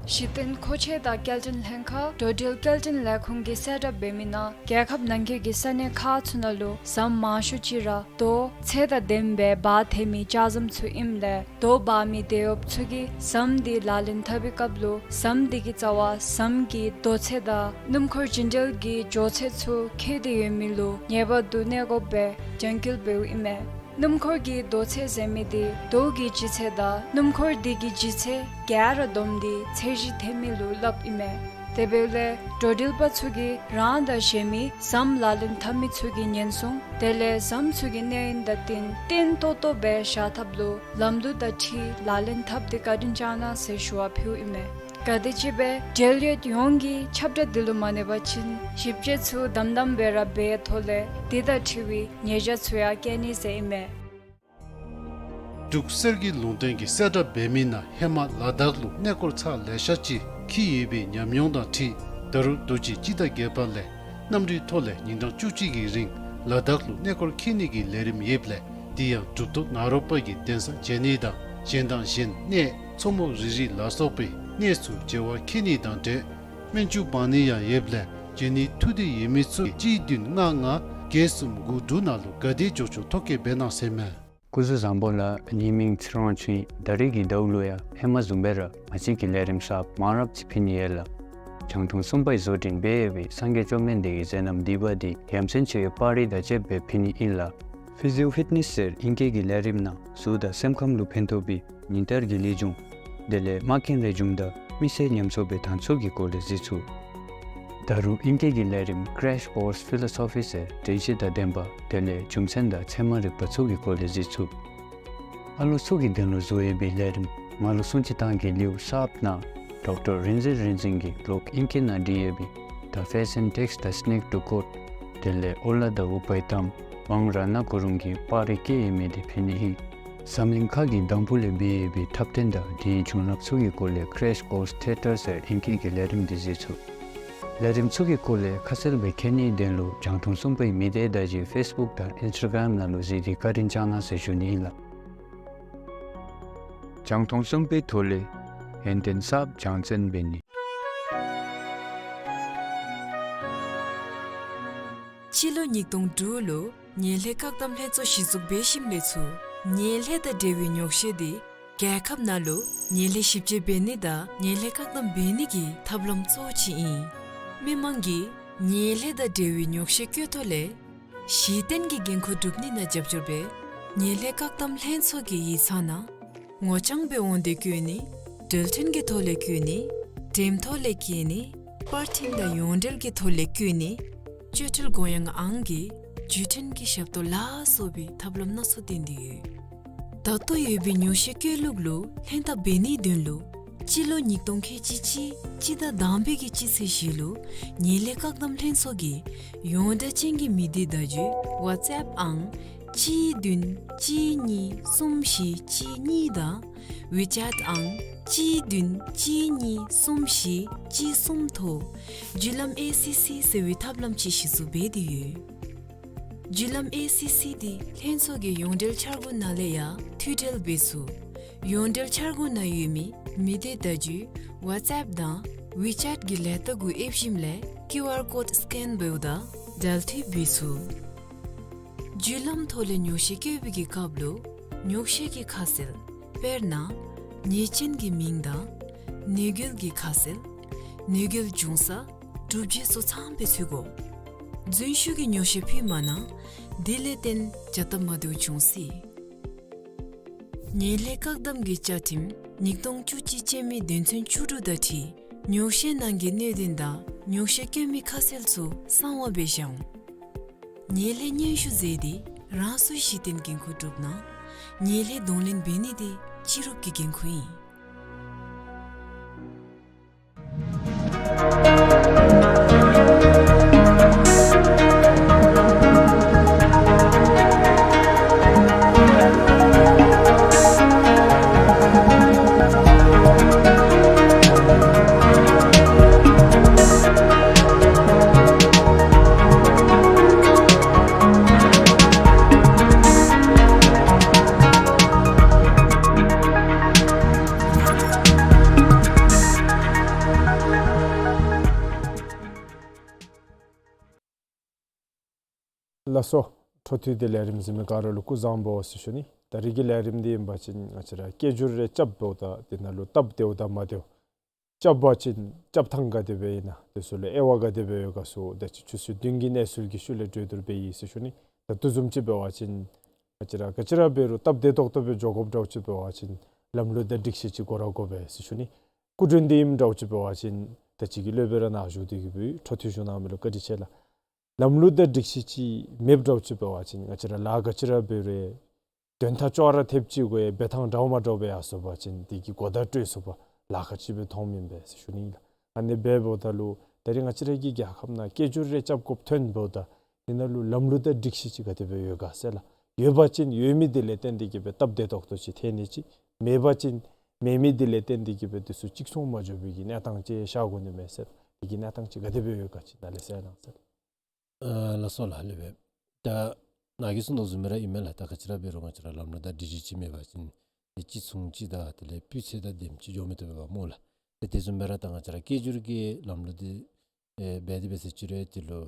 གཞི་རྟེན་མཁོ་ཆས་དང་སྐྱེལ་འདྲེན་ལྷན་ཁག་འགྲོ་འགྲུལ་སྐྱེལ་འདྲེན་ལས་ཁུངས་ཀྱིས་གསལ་བསྒྲགས་འབད་མི་ནང་རྒྱལ་ཁབ་ནང་འཁོད་ཀྱི་ས་གནས་ཁག་ཚུ་ནང་ལུ་ཟམ་མང་ཤོས་ཅིག་ར་རྡོ་ཚད་དང་ལྡནམ་སྦེ་འབག་ཐེབས་མི་ལྕགས་ཟམ་ཚུ་ཨིནམ་ལས་རྡོ་འབག་མི་དོན་གཡོགཔ་ཚུ་གིས་ཟམ་འདི་ལག་ལེན་འཐབ་པའི་སྐབས་ལུ་ཟམ་འདི་གི་རྩ་བར་ཟམ་གྱི་རྡོ་ཚད་དང་སྣུམ་འཁོར་བྱིན་འགྲུལ་གྱི་འགྱོ་ཚད་ཚུ་འཁེལ་ཏེ་ཡོད་མི་ལུ་ངེས་པར་དུ་གནས་དགོཔ་སྦེ་རྒྱང་བཀོད་འབདཝ་ཨིན་མས། སྣུམ་འཁོར་གྱི་རྡོ་ཚད་ཟེར་མི་འདི་རྡོ་གི་ལྗིད་ཚད་དང་སྣུམ་འཁོར་འདི་གི་ལྗིད་ཚད་ག་ར་བསྡོམས་ཏེ་ཚད་གཞི་ཐེབས་མི་ལུ་སླབ་ཨིན་མས། དེ་འབདཝ་ལས་འགྲོ་འགྲུལ་པ་ཚུ་གིས་རང་དང་གཞན་མི་ཟམ་ལག་ལེན་འཐབ་མི་ཚུ་གི་ཉེན་སྲུང་དེ་ལས་ཟམ་ཚུ་གི་གནས་ཡུན་དང་བསྟུན་བརྟན་ཏོག་ཏོ་སྦེ་བཞག་ཐབས་ལུ་ལམ་ལུགས་དང་འཁྲིལ་ལག་ལེན་འཐབ་སྟེ་བཀའ་དྲིན་བསྐྱང་གནང་ཟེར་ཞུ་བ་ཕུལཝ་ཨིན་མས། ག་དེམ་ཅིག་སྦེ་འབྲེལ་ཡོད་ཡོངས་ཀྱིས་ཁྱབ་བསྒྲགས་འདི་ལུ་མ་གནས་པ་ཅིན་ཞིབ་དཔྱད་ཚུ་དམ་དམ་སྦེ་ར་འབད་ཐོག་ལས་འདི་དང་འཁྲིལ་བའི་ཉེས་བྱ་ཚུ་ཡང་བཀལ་ནི་ཟེར་ཨིན་མས། འབྲུག་གསེར་གྱི་ལུང་བསྟན་གྱིས་གསལ་བསྒྲགས་འབད་མི་ནང་ཧེ་མ་ལ་དྭགས་ལུ་གནས་སྐོར་ཚར་ལེ་ཤ་ཅིག་འཁྱིད་ཡོད་པའི་ཉམས་མྱོང་དང་འཁྲིལ་ད་རུང་དུས་ཅི་སྤྱི་ཟླ་བརྒྱད་པ་ལས་གནམ་གྲུའི་ཐོག་ལས་ཉིན་གྲངས་བཅུ་གཅིག་གི་རིང་ལ་དྭགས་ལུ་གནས་སྐོར་འཁྱིད་ནི་གི་ལས་རིམ་ཡོདཔ་ལས་དེ་ཡང་གྲུབ་ཐོབ་ནཱ་རོ་པ་གི་གདན་ས་མཇལ་ནི་དང་གཞན་དང་གཞན་གནས་མཚོ་མོ་རི་རི་ལ་སོགས་པའི་གནས་ཚུ་མཇལ་བར་འཁྱིད་ནི་དང་འབྲེལ་སྨན་ཆུ་སྦང་ནི་ཡང་ཡོདཔ་ལས་འབྱོན་ནི་ཐུགས་འདོད་ཡོད་མི་ཚུ་གཅིག་བདུན་ལྔ་ལྔ་བརྒྱད་གསུམ་དགུ་དྲུག་ནང་ལུ་ག་དེ་མགྱོགས་མགྱོགས་ཐོ་བཀོད་འབད་གནང་ཟེར་མས། སྐུ་གཟུགས་བཟང་པོ་ལགས། ངེའི་མིང་ཚེ་རིང་དབང་ཕྱུག་ཨིན། ད་རེས་ཀྱི་ཟླཝ་ལུ་ཡང་ཧེ་མ་བཟུམ་སྦེ་ར་ང་བཅས་ཀྱིས་ལས་རིམ་གསརཔ་མང་རབས་ཅིག་ཕུལ་ནི་ཡོད་ལགས། རྒྱང་མཐོང་གསུམ་པའི་བཟོ་སྐྲུན་འབད་ཡོད་པའི་སངས་རྒྱས་བཅོམ་ལྡན་འདས་ཀྱི་མཛད་རྣམ་བསྡུས་པ་འདི་ཡ་མཚན་ཆེ་བའི་པར་རིས་དང་བཅསཔ་སྦེ་ཕུལ་ནི་ཨིན་ལགས། ཕི་ཟི་ཡོ་ཕིཊ་ནེསི་ཟེར་ཨིང་སྐད་ཀྱི་ལས་རིམ་ནང་གཟུགས་དང་སེམས་ཁམས་ལུ་ཕན་ཐོགས་པའི་ཉིན་ལྟར་གྱི་ལེགས་བྱུང་དེ་ལས་མ་རྐྱེན་ལེགས་བྱུང་དང་མི་སེར་ཉམས་གསོ་འབད་ཐངས་ཚུ་གི་སྐོར་ལས་གཟིགས་ཚུགས། ད་རུང་ཨིང་སྐད་ཀྱི་ལས་རིམ་Crash Course Philosophy ཟེར་དྲན་ཤེས་དང་ལྡན་པ་དེ་ལས་རྒྱུ་མཚན་དང་ཚད་མ་རིག་པ་ཚུ་གི་སྐོར་ལས་གཟིགས་ཚུགས། ཨ་ལོ་ཚུ་གི་དོན་ལུ་བཟོ་ཡོད་པའི་ལས་རིམ་ང་ལུ་སྲུང་བརྩི་བཏང་གི་ལེའུ་གསརཔ་ནང་ཌོག་ཊར་རིག་འཛིན་རིག་འཛིན་གྱིས་ལོག་ཨིང་སྐད་ནང་བྲིས་ཡོད་པའི་The Fashion Takes the Snake to Court དེ་ལས་ཨོ་ལ་དང་ཨུ་པའི་གཏམ་དབང་རཏྣ་གུ་རུང་གིས་པར་རིས་བཀོད་ཡོད་མི་འདི་ཕུལ་ནི་ཨིན། འཛམ་གླིང་ཁ་གི་འདམ་བུ་ལས་འབད་ཡོད་པའི་འཁྲབ་སྟོན་དང་དེའི་བྱུང་རབས་ཚུ་གི་སྐོར་ལས་Crash Course Theatre ཟེར་ཨིང་སྐད་ཀྱི་ལས་རིམ་འདི་གཟིགས་ཚུགས། ལས་རིམ་ཚུ་གི་སྐོར་ལས་ཁ་གསལ་སྦེ་མཁྱེན་ནིའི་དོན་ལུ་རྒྱང་མཐོང་གསུམ་པའི་མི་སྡེ་བརྡ་བརྒྱུད་ཕེསི་བུཀ་དང་ཨིནསི་ཊ་གརམ་ནང་ལུ་གཟིགས་ཏེ་བཀའ་དྲིན་བསྐྱང་གནང་ཟེར་ཞུ་ནི་ཨིན་ལགས། རྒྱང་མཐོང་གསུམ་པའི་ཐོག་ལས་ཡོན་ཏན་གསརཔ་སྦྱང་བརྩོན་འབད་ནི། སྤྱི་ལོ་ཉིས་སྟོང་དྲུག་ལུ་ངན་ལྷད་བཀག་སྡོམ་ལྷན་ཚོགས་གཞི་བཙུགས་འབད་ཞིནམ་ལས་ཚུར་ངན་ལྷད་དང་འབྲེལ་བའི་ཉོགས་བཤད་འདི་རྒྱལ་ཁབ་ནང་ལུ་ངན་ལྷད་ཞིབ་དཔྱད་འབད་ནི་དང་ངན་ལྷད་བཀག་སྡོམ་འབད་ནི་གི་ཐབས་ལམ་གཙོ་བོ་ཅིག་ཨིན། མི་མང་གིས་ངན་ལྷད་དང་འབྲེལ་བའི་ཉོགས་བཤད་བཀོད་ཐོག་ལས་གཞི་རྟེན་གྱི་འགན་ཁུར་སྒྲུབ་ནི་ནང་རྒྱབ་སྐྱོར་འབད་ངན་ལྷད་བཀག་སྡོམ་ལྷན་ཚོགས་ཀྱི་ཡིག་ཚང་ནང་ངོ་རྐྱང་སྦེ་འོང་སྟེ་བཀོད་ནི་འགྲུལ་འཕྲིན་གྱི་ཐོག་ལས་བཀོད་ནི་འགྲེམས་ཐོག་ལས་བཀོད་ནི་པར་འཕྲིན་དང་ཡོངས་འབྲེལ་གྱི་ཐོག་ལས་བཀོད་ནི་བཅོས་སྒྲིག་དགོངས་ཡངས་ཨང་གི་བརྒྱུད་འཕྲིན་གྱི་ཞབས་ཏོག་ལ་སོགས་པའི་ཐབས་ལམ་སྣ་ཚོགས་བཏོན་ཏེ་ཡོད། ད་ལྟོ་ཡོད་པའི་ཉོགས་བཤད་བཀོད་ལུགས་ལུ་ལྷན་ཐབས་འབད་ནིའི་དོན་ལུ་སྤྱི་ལོ་ཉིས་སྟོང་ཁལ་གཅིག་གཅིག་སྤྱི་ཟླ་དང་པའི་གི་སྤྱི་ཚེས་བཞི་ལུ་ངན་ལྷད་བཀག་སྡོམ་ལྷན་ཚོགས་ཀྱི་ཡོངས་བསྒྲགས་ཅན་གྱི་མི་སྡེ་བརྡ་བརྒྱུད་ཝཊས་ཨེཔ་ཨང་གཅིག་བདུན་གཅིག་གཉིས་གསུམ་བཞི་གཅིག་གཉིས་དང་ཝི་ཅེཊ་ཨང་གཅིག་བདུན་གཅིག་གཉིས་གསུམ་བཞི་གཅིག་གསུམ་ཐོག་བརྒྱུད་ལམ་ཨེ་སི་སི་ཟེར་བའི་ཐབས་ལམ་ཅིག་གཞི་བཙུགས་འབད་དེ་ཡོད། བརྒྱུད་ལམ་ཨེ་སི་སི་འདི་ལྷན་ཚོགས་ཀྱི་ཡོངས་འབྲེལ་འཆར་སྒོ་ནང་ལས་ཡང་མཐུད་འབྲེལ་འབད་ཚུགས། ཡོངས་འབྲེལ་འཆར་སྒོ་ནང་ཡོད་མི་མི་སྡེ་བརྡ་བརྒྱུད་ཝཊས་ཨེཔ་དང་ཝི་ཅེཊ་གི་ལས་རྟགས་གུ་ཨེབ་ཞིནམ་ལས་ཀིའུ་ཨར་ཀོཌ་སི་ཀེན་འབདཝ་ད་འབྲེལ་མཐུད་འབད་ཚུགས། བརྒྱུད་ལམ་ཐོག་ལས་ཉོགས་བཤད་བཀོད་པའི་གི་སྐབས་ལུ་ཉོགས་བཤད་ཀྱི་ཁ་གསལ་དཔེར་ན་ཉེས་ཅན་གྱི་མིང་དང་གནོད་འགེལ་གྱི་ཁ་གསལ་གནོད་འགེལ་བྱུང་ས་གྲུབ་རྗེས་སོགས་ཚངམ་སྦེ་འཚོལ་དགོ། རྫུན་ཞུ་གི་ཉོགས་བཤད་ཕུལ་མ་གནང་། དེ་ལས་བརྟེན་བྱ་སྟབས་མ་བདེཝ་འབྱུང་སྲིད། ངན་ལྷད་བཀག་སྡོམ་གྱི་བཅའ་ཁྲིམས་ཉིས་སྟོང་བཅུ་གཅིག་ཅན་མའི་དོན་ཚན་བཅུ་དྲུག་དང་འཁྲིལ་ཉོགས་བཤད་ནང་གི་གནད་དོན་དང་ ཉོགས་བཤད་སྐྱོན་མེད་ཁ་གསལ་ཚུ་གསང་བ་སྦེ་བཞག་འོང་། ངན་ལྷད་སྙན་ཞུ་མཛད་དེ་རང་སོའི་གཞི་རྟེན་འགན་ཁུར་སྒྲུབ་གནང་། ངན་ལྷད་གདོང་ལེན་འབད་ནི་དེ་སྤྱི་རུབ་ཀྱི་འགན་ཁུར་ཨིན། ལགས་སོ། འཕྲོ་མཐུད་དེ་ལས་རིམ་གཟིགས་མི་ག་ར་ལུ་སྐུ་གཟུགས་བཟང་པོ་ཟེར་ཞུ་ནི། ད་རིས་ཀྱི་ལས་རིམ་འདི་ཨིན་པ་ཅིན་ང་བཅས་ར་སྐད་སྒྱུར་རེ་རྐྱབ་འབདཝ་ད་དེ་ནང་ལུ་སྟབས་བདེཝ་དང་མ་བདེཝ། རྐྱབ་པ་ཅིན་རྐྱབ་ཐངས་ག་དེ་སྦེ་ཨིན་ན་དེ་ཚུ་ལུ་དབྱེ་བ་ག་དེ་སྦེ་ཡོད་ག་ཚུ་ད་ཅི་ཆུ་ཚོད་བདུན་གྱི་གནས་ཚུལ་གྱི་ཤུལ་ལས་གྲོས་བསྡུར་འབད་ཡི་ཟེར་ཞུ་ནི། ད་དེ་བཟུམ་ཅིག་འབད་བ་ཅིན་ང་བཅས་ར་ག་ཅི་ར་འབད་རུང་སྟབས་བདེ་ཏོག་ཏོ་སྦེ་འགྱོ་དགོཔ་འདྲཝ་ཅིག་འབད་བ་ཅིན་ལམ་ལུགས་དང་སྒྲིག་གཞི་ཅིག་དགོ་ར་དགོ་པས་ཟེར་ཞུ་ནི། སྐུ་མགྲོན་འདི་ཨིནམ་འདྲཝ་ཅིག་འབད་བ་ཅིན་ད་ཅི་གི་སློབ་དཔོན་ར་ནཱ་བཞུགས་ཏེ་གི་སྦེ་འཕྲོ་མཐུད་ཞུ་གནང་མི་ལུ་བཀའ་དྲིན་ཆེ་ལགས། ལམ་ལུགས་དང་སྒྲིག་གཞི་ཅིག་མེདཔ་འདྲཝ་ཅིག་འབད་བ་ཅིན་ང་བཅས་ར་ལཱ་ག་ཅི་ར་འབད་རུང་དོན་དག་ཅོག་ར་འཐདཔ་ཅིག་གུ་ཡང་འབད་ཐངས་འདྲཝ་མ་འདྲཝ་སྦེ་ཡར་སོང་པ་ཅིན་དེ་གི་གོ་བརྡ་སྤྲོད་ཚུགས་པ་ལཱ་ཁག་ཅིག་སྦེ་མཐོངམ་ཨིན་པས་ཟེར་ཞུ་ནི་ལགས། ཨ་ནི་འབདཝ་ད་ལུ་ད་རིས་ང་བཅས་ར་གི་རྒྱལ་ཁབ་ནང་སྐད་སྒྱུར་རེ་རྐྱབ་དགོཔ་ཐོན་འབདཝ་ད་དེ་ནང་ལུ་ལམ་ལུགས་དང་སྒྲིག་གཞི་ཅིག་ག་དེ་སྦེ་ཡོད་ག་ཟེར་ལགས། ཡོད་པ་ཅིན་ཡོད་མི་དེ་ལས་བརྟེན་ཏེ་གི་སྦེ་སྟབས་བདེ་ཏོག་ཏོ་ཅིག་ཐོན་ནི་ཅིག། མེད་པ་ཅིན་མེད་མི་དེ་ལས་བརྟེན་ཏེ་གི་སྦེ་དེ་ཚུ་གཅིག་མཚུངས་མ་འགྱོ་བའི་གི་གནས་སྟངས་ཅིག་ཤར་དགོ་ནི་མས་ཟེར། དེ་གི་གནས་སྟངས་ཅིག་ག་དེ་སྦེ་ཡོད་ག་ཅིག་ནཱ་ལས་གསལ་གནང་ཟེར། ཨ་ལགས་སོ་ལགས། ལེགས་པས། ད་ནཱ་གིས་གསུངས་དོ་བཟུམ་སྦེ་ར་ཨིན་མས་ལགས། ད་ག་ཅི་ར་འབད་རུང་ང་བཅས་ར་ལམ་ལུགས་དང་སྒྲིག་གཞི་ཅིག་མེད་པ་ཅིན་དེ་ཅིག་མཚུངས་ཅིག་དང་དེ་ལས་སྤུས་ཚད་དང་ལྡནམ་ཅིག་འགྱོ་མི་བཏུབ་པས་པ་སྨོ་ལགས། དེ་དེ་བཟུམ་སྦེ་ར་ད་ང་བཅས་ར་སྐད་སྒྱུར་གྱི་ལམ་ལུགས་འདི་ཨེ་འབད་དེ་འབད་ཟེར་ཅི་རུང་དེ་ལུ་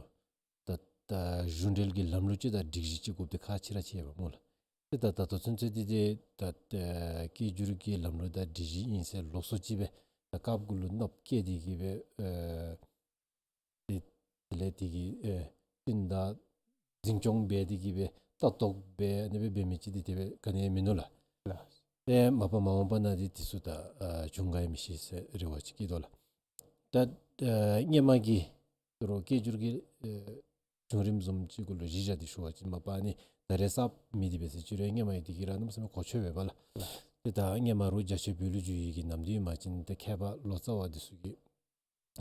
ད་ད་གཞུང་འབྲེལ་གྱི་ལམ་ལུགས་ཅིག་དང་སྒྲིག་གཞི་ཅིག་དགོཔ་འདི་ཁག་ཆེ་ར་ཆེ་བས་པ་སྨོ་ལགས། དེ་ད་ད་ལྟོ་ཚུན་ཚོད་འདི་ཏེ་ད་ཨེ་སྐད་སྒྱུར་གྱི་ལམ་ལུགས་དང་སྒྲིག་གཞི་ཨིན་ཟེར་ལོགས་སུ་ཅིག་སྦེ་ད་སྐབས་གུ་ལུ་ནོར་བུ་བཀལ་ཏེ་གི་སྦེ་ཨེ་དེ་དེ་ལས་དེ་གི་ཨེ་སྤུན་ཟླ་འཛིན་སྐྱོང་འབད་དེ་གི་སྦེ་ལྟ་རྟོག་འབད་ཨ་ནི་སྦེ་འབད་མི་ཅིག་འདི་དེ་སྦེ་ག་ནི་ཡང་མིན་ནུག་ལགས། ལགས། ཏེ་མ་པ་མ་འོངས་པ་ནང་འདི་དེ་ཚུ་ད་ཨ་བྱུང་ག་ཡང་མི་ཤེས་ཟེར་རེ་བ་ཅིག་བསྐྱེད་དོ་ལགས། ད་ཨ་སྔོན་མ་གི་དོ་རུང་སྐད་སྒྱུར་གྱི་ཨེ་བྱུང་རིམ་བཟུམ་ཅིག་གུ་ལུ་གཞི་བཞག་སྟེ་ཞུ་བ་ཅིན་མ་པ་ཨ་ནི་ད་རེས་གསརཔ་མི་འདི་འབད་ཟེར་ཅི་རུང་སྔོན་མ་ཡང་དེ་གི་ར་གནམ་མེད་ས་མེད་གོ་ཆོད་པས་པ་ལགས། ཏེ་ད་སྔོན་མ་རུང་རྒྱ་ཆེ་བོད་ལུ་བསྒྱུར་ཡི་གི་ནམ་དུས་ཨིན་པ་ཅིན་ཏེ་མཁས་པ་ལོ་ཙཱ་བ་འདི་ཚུ་གིས་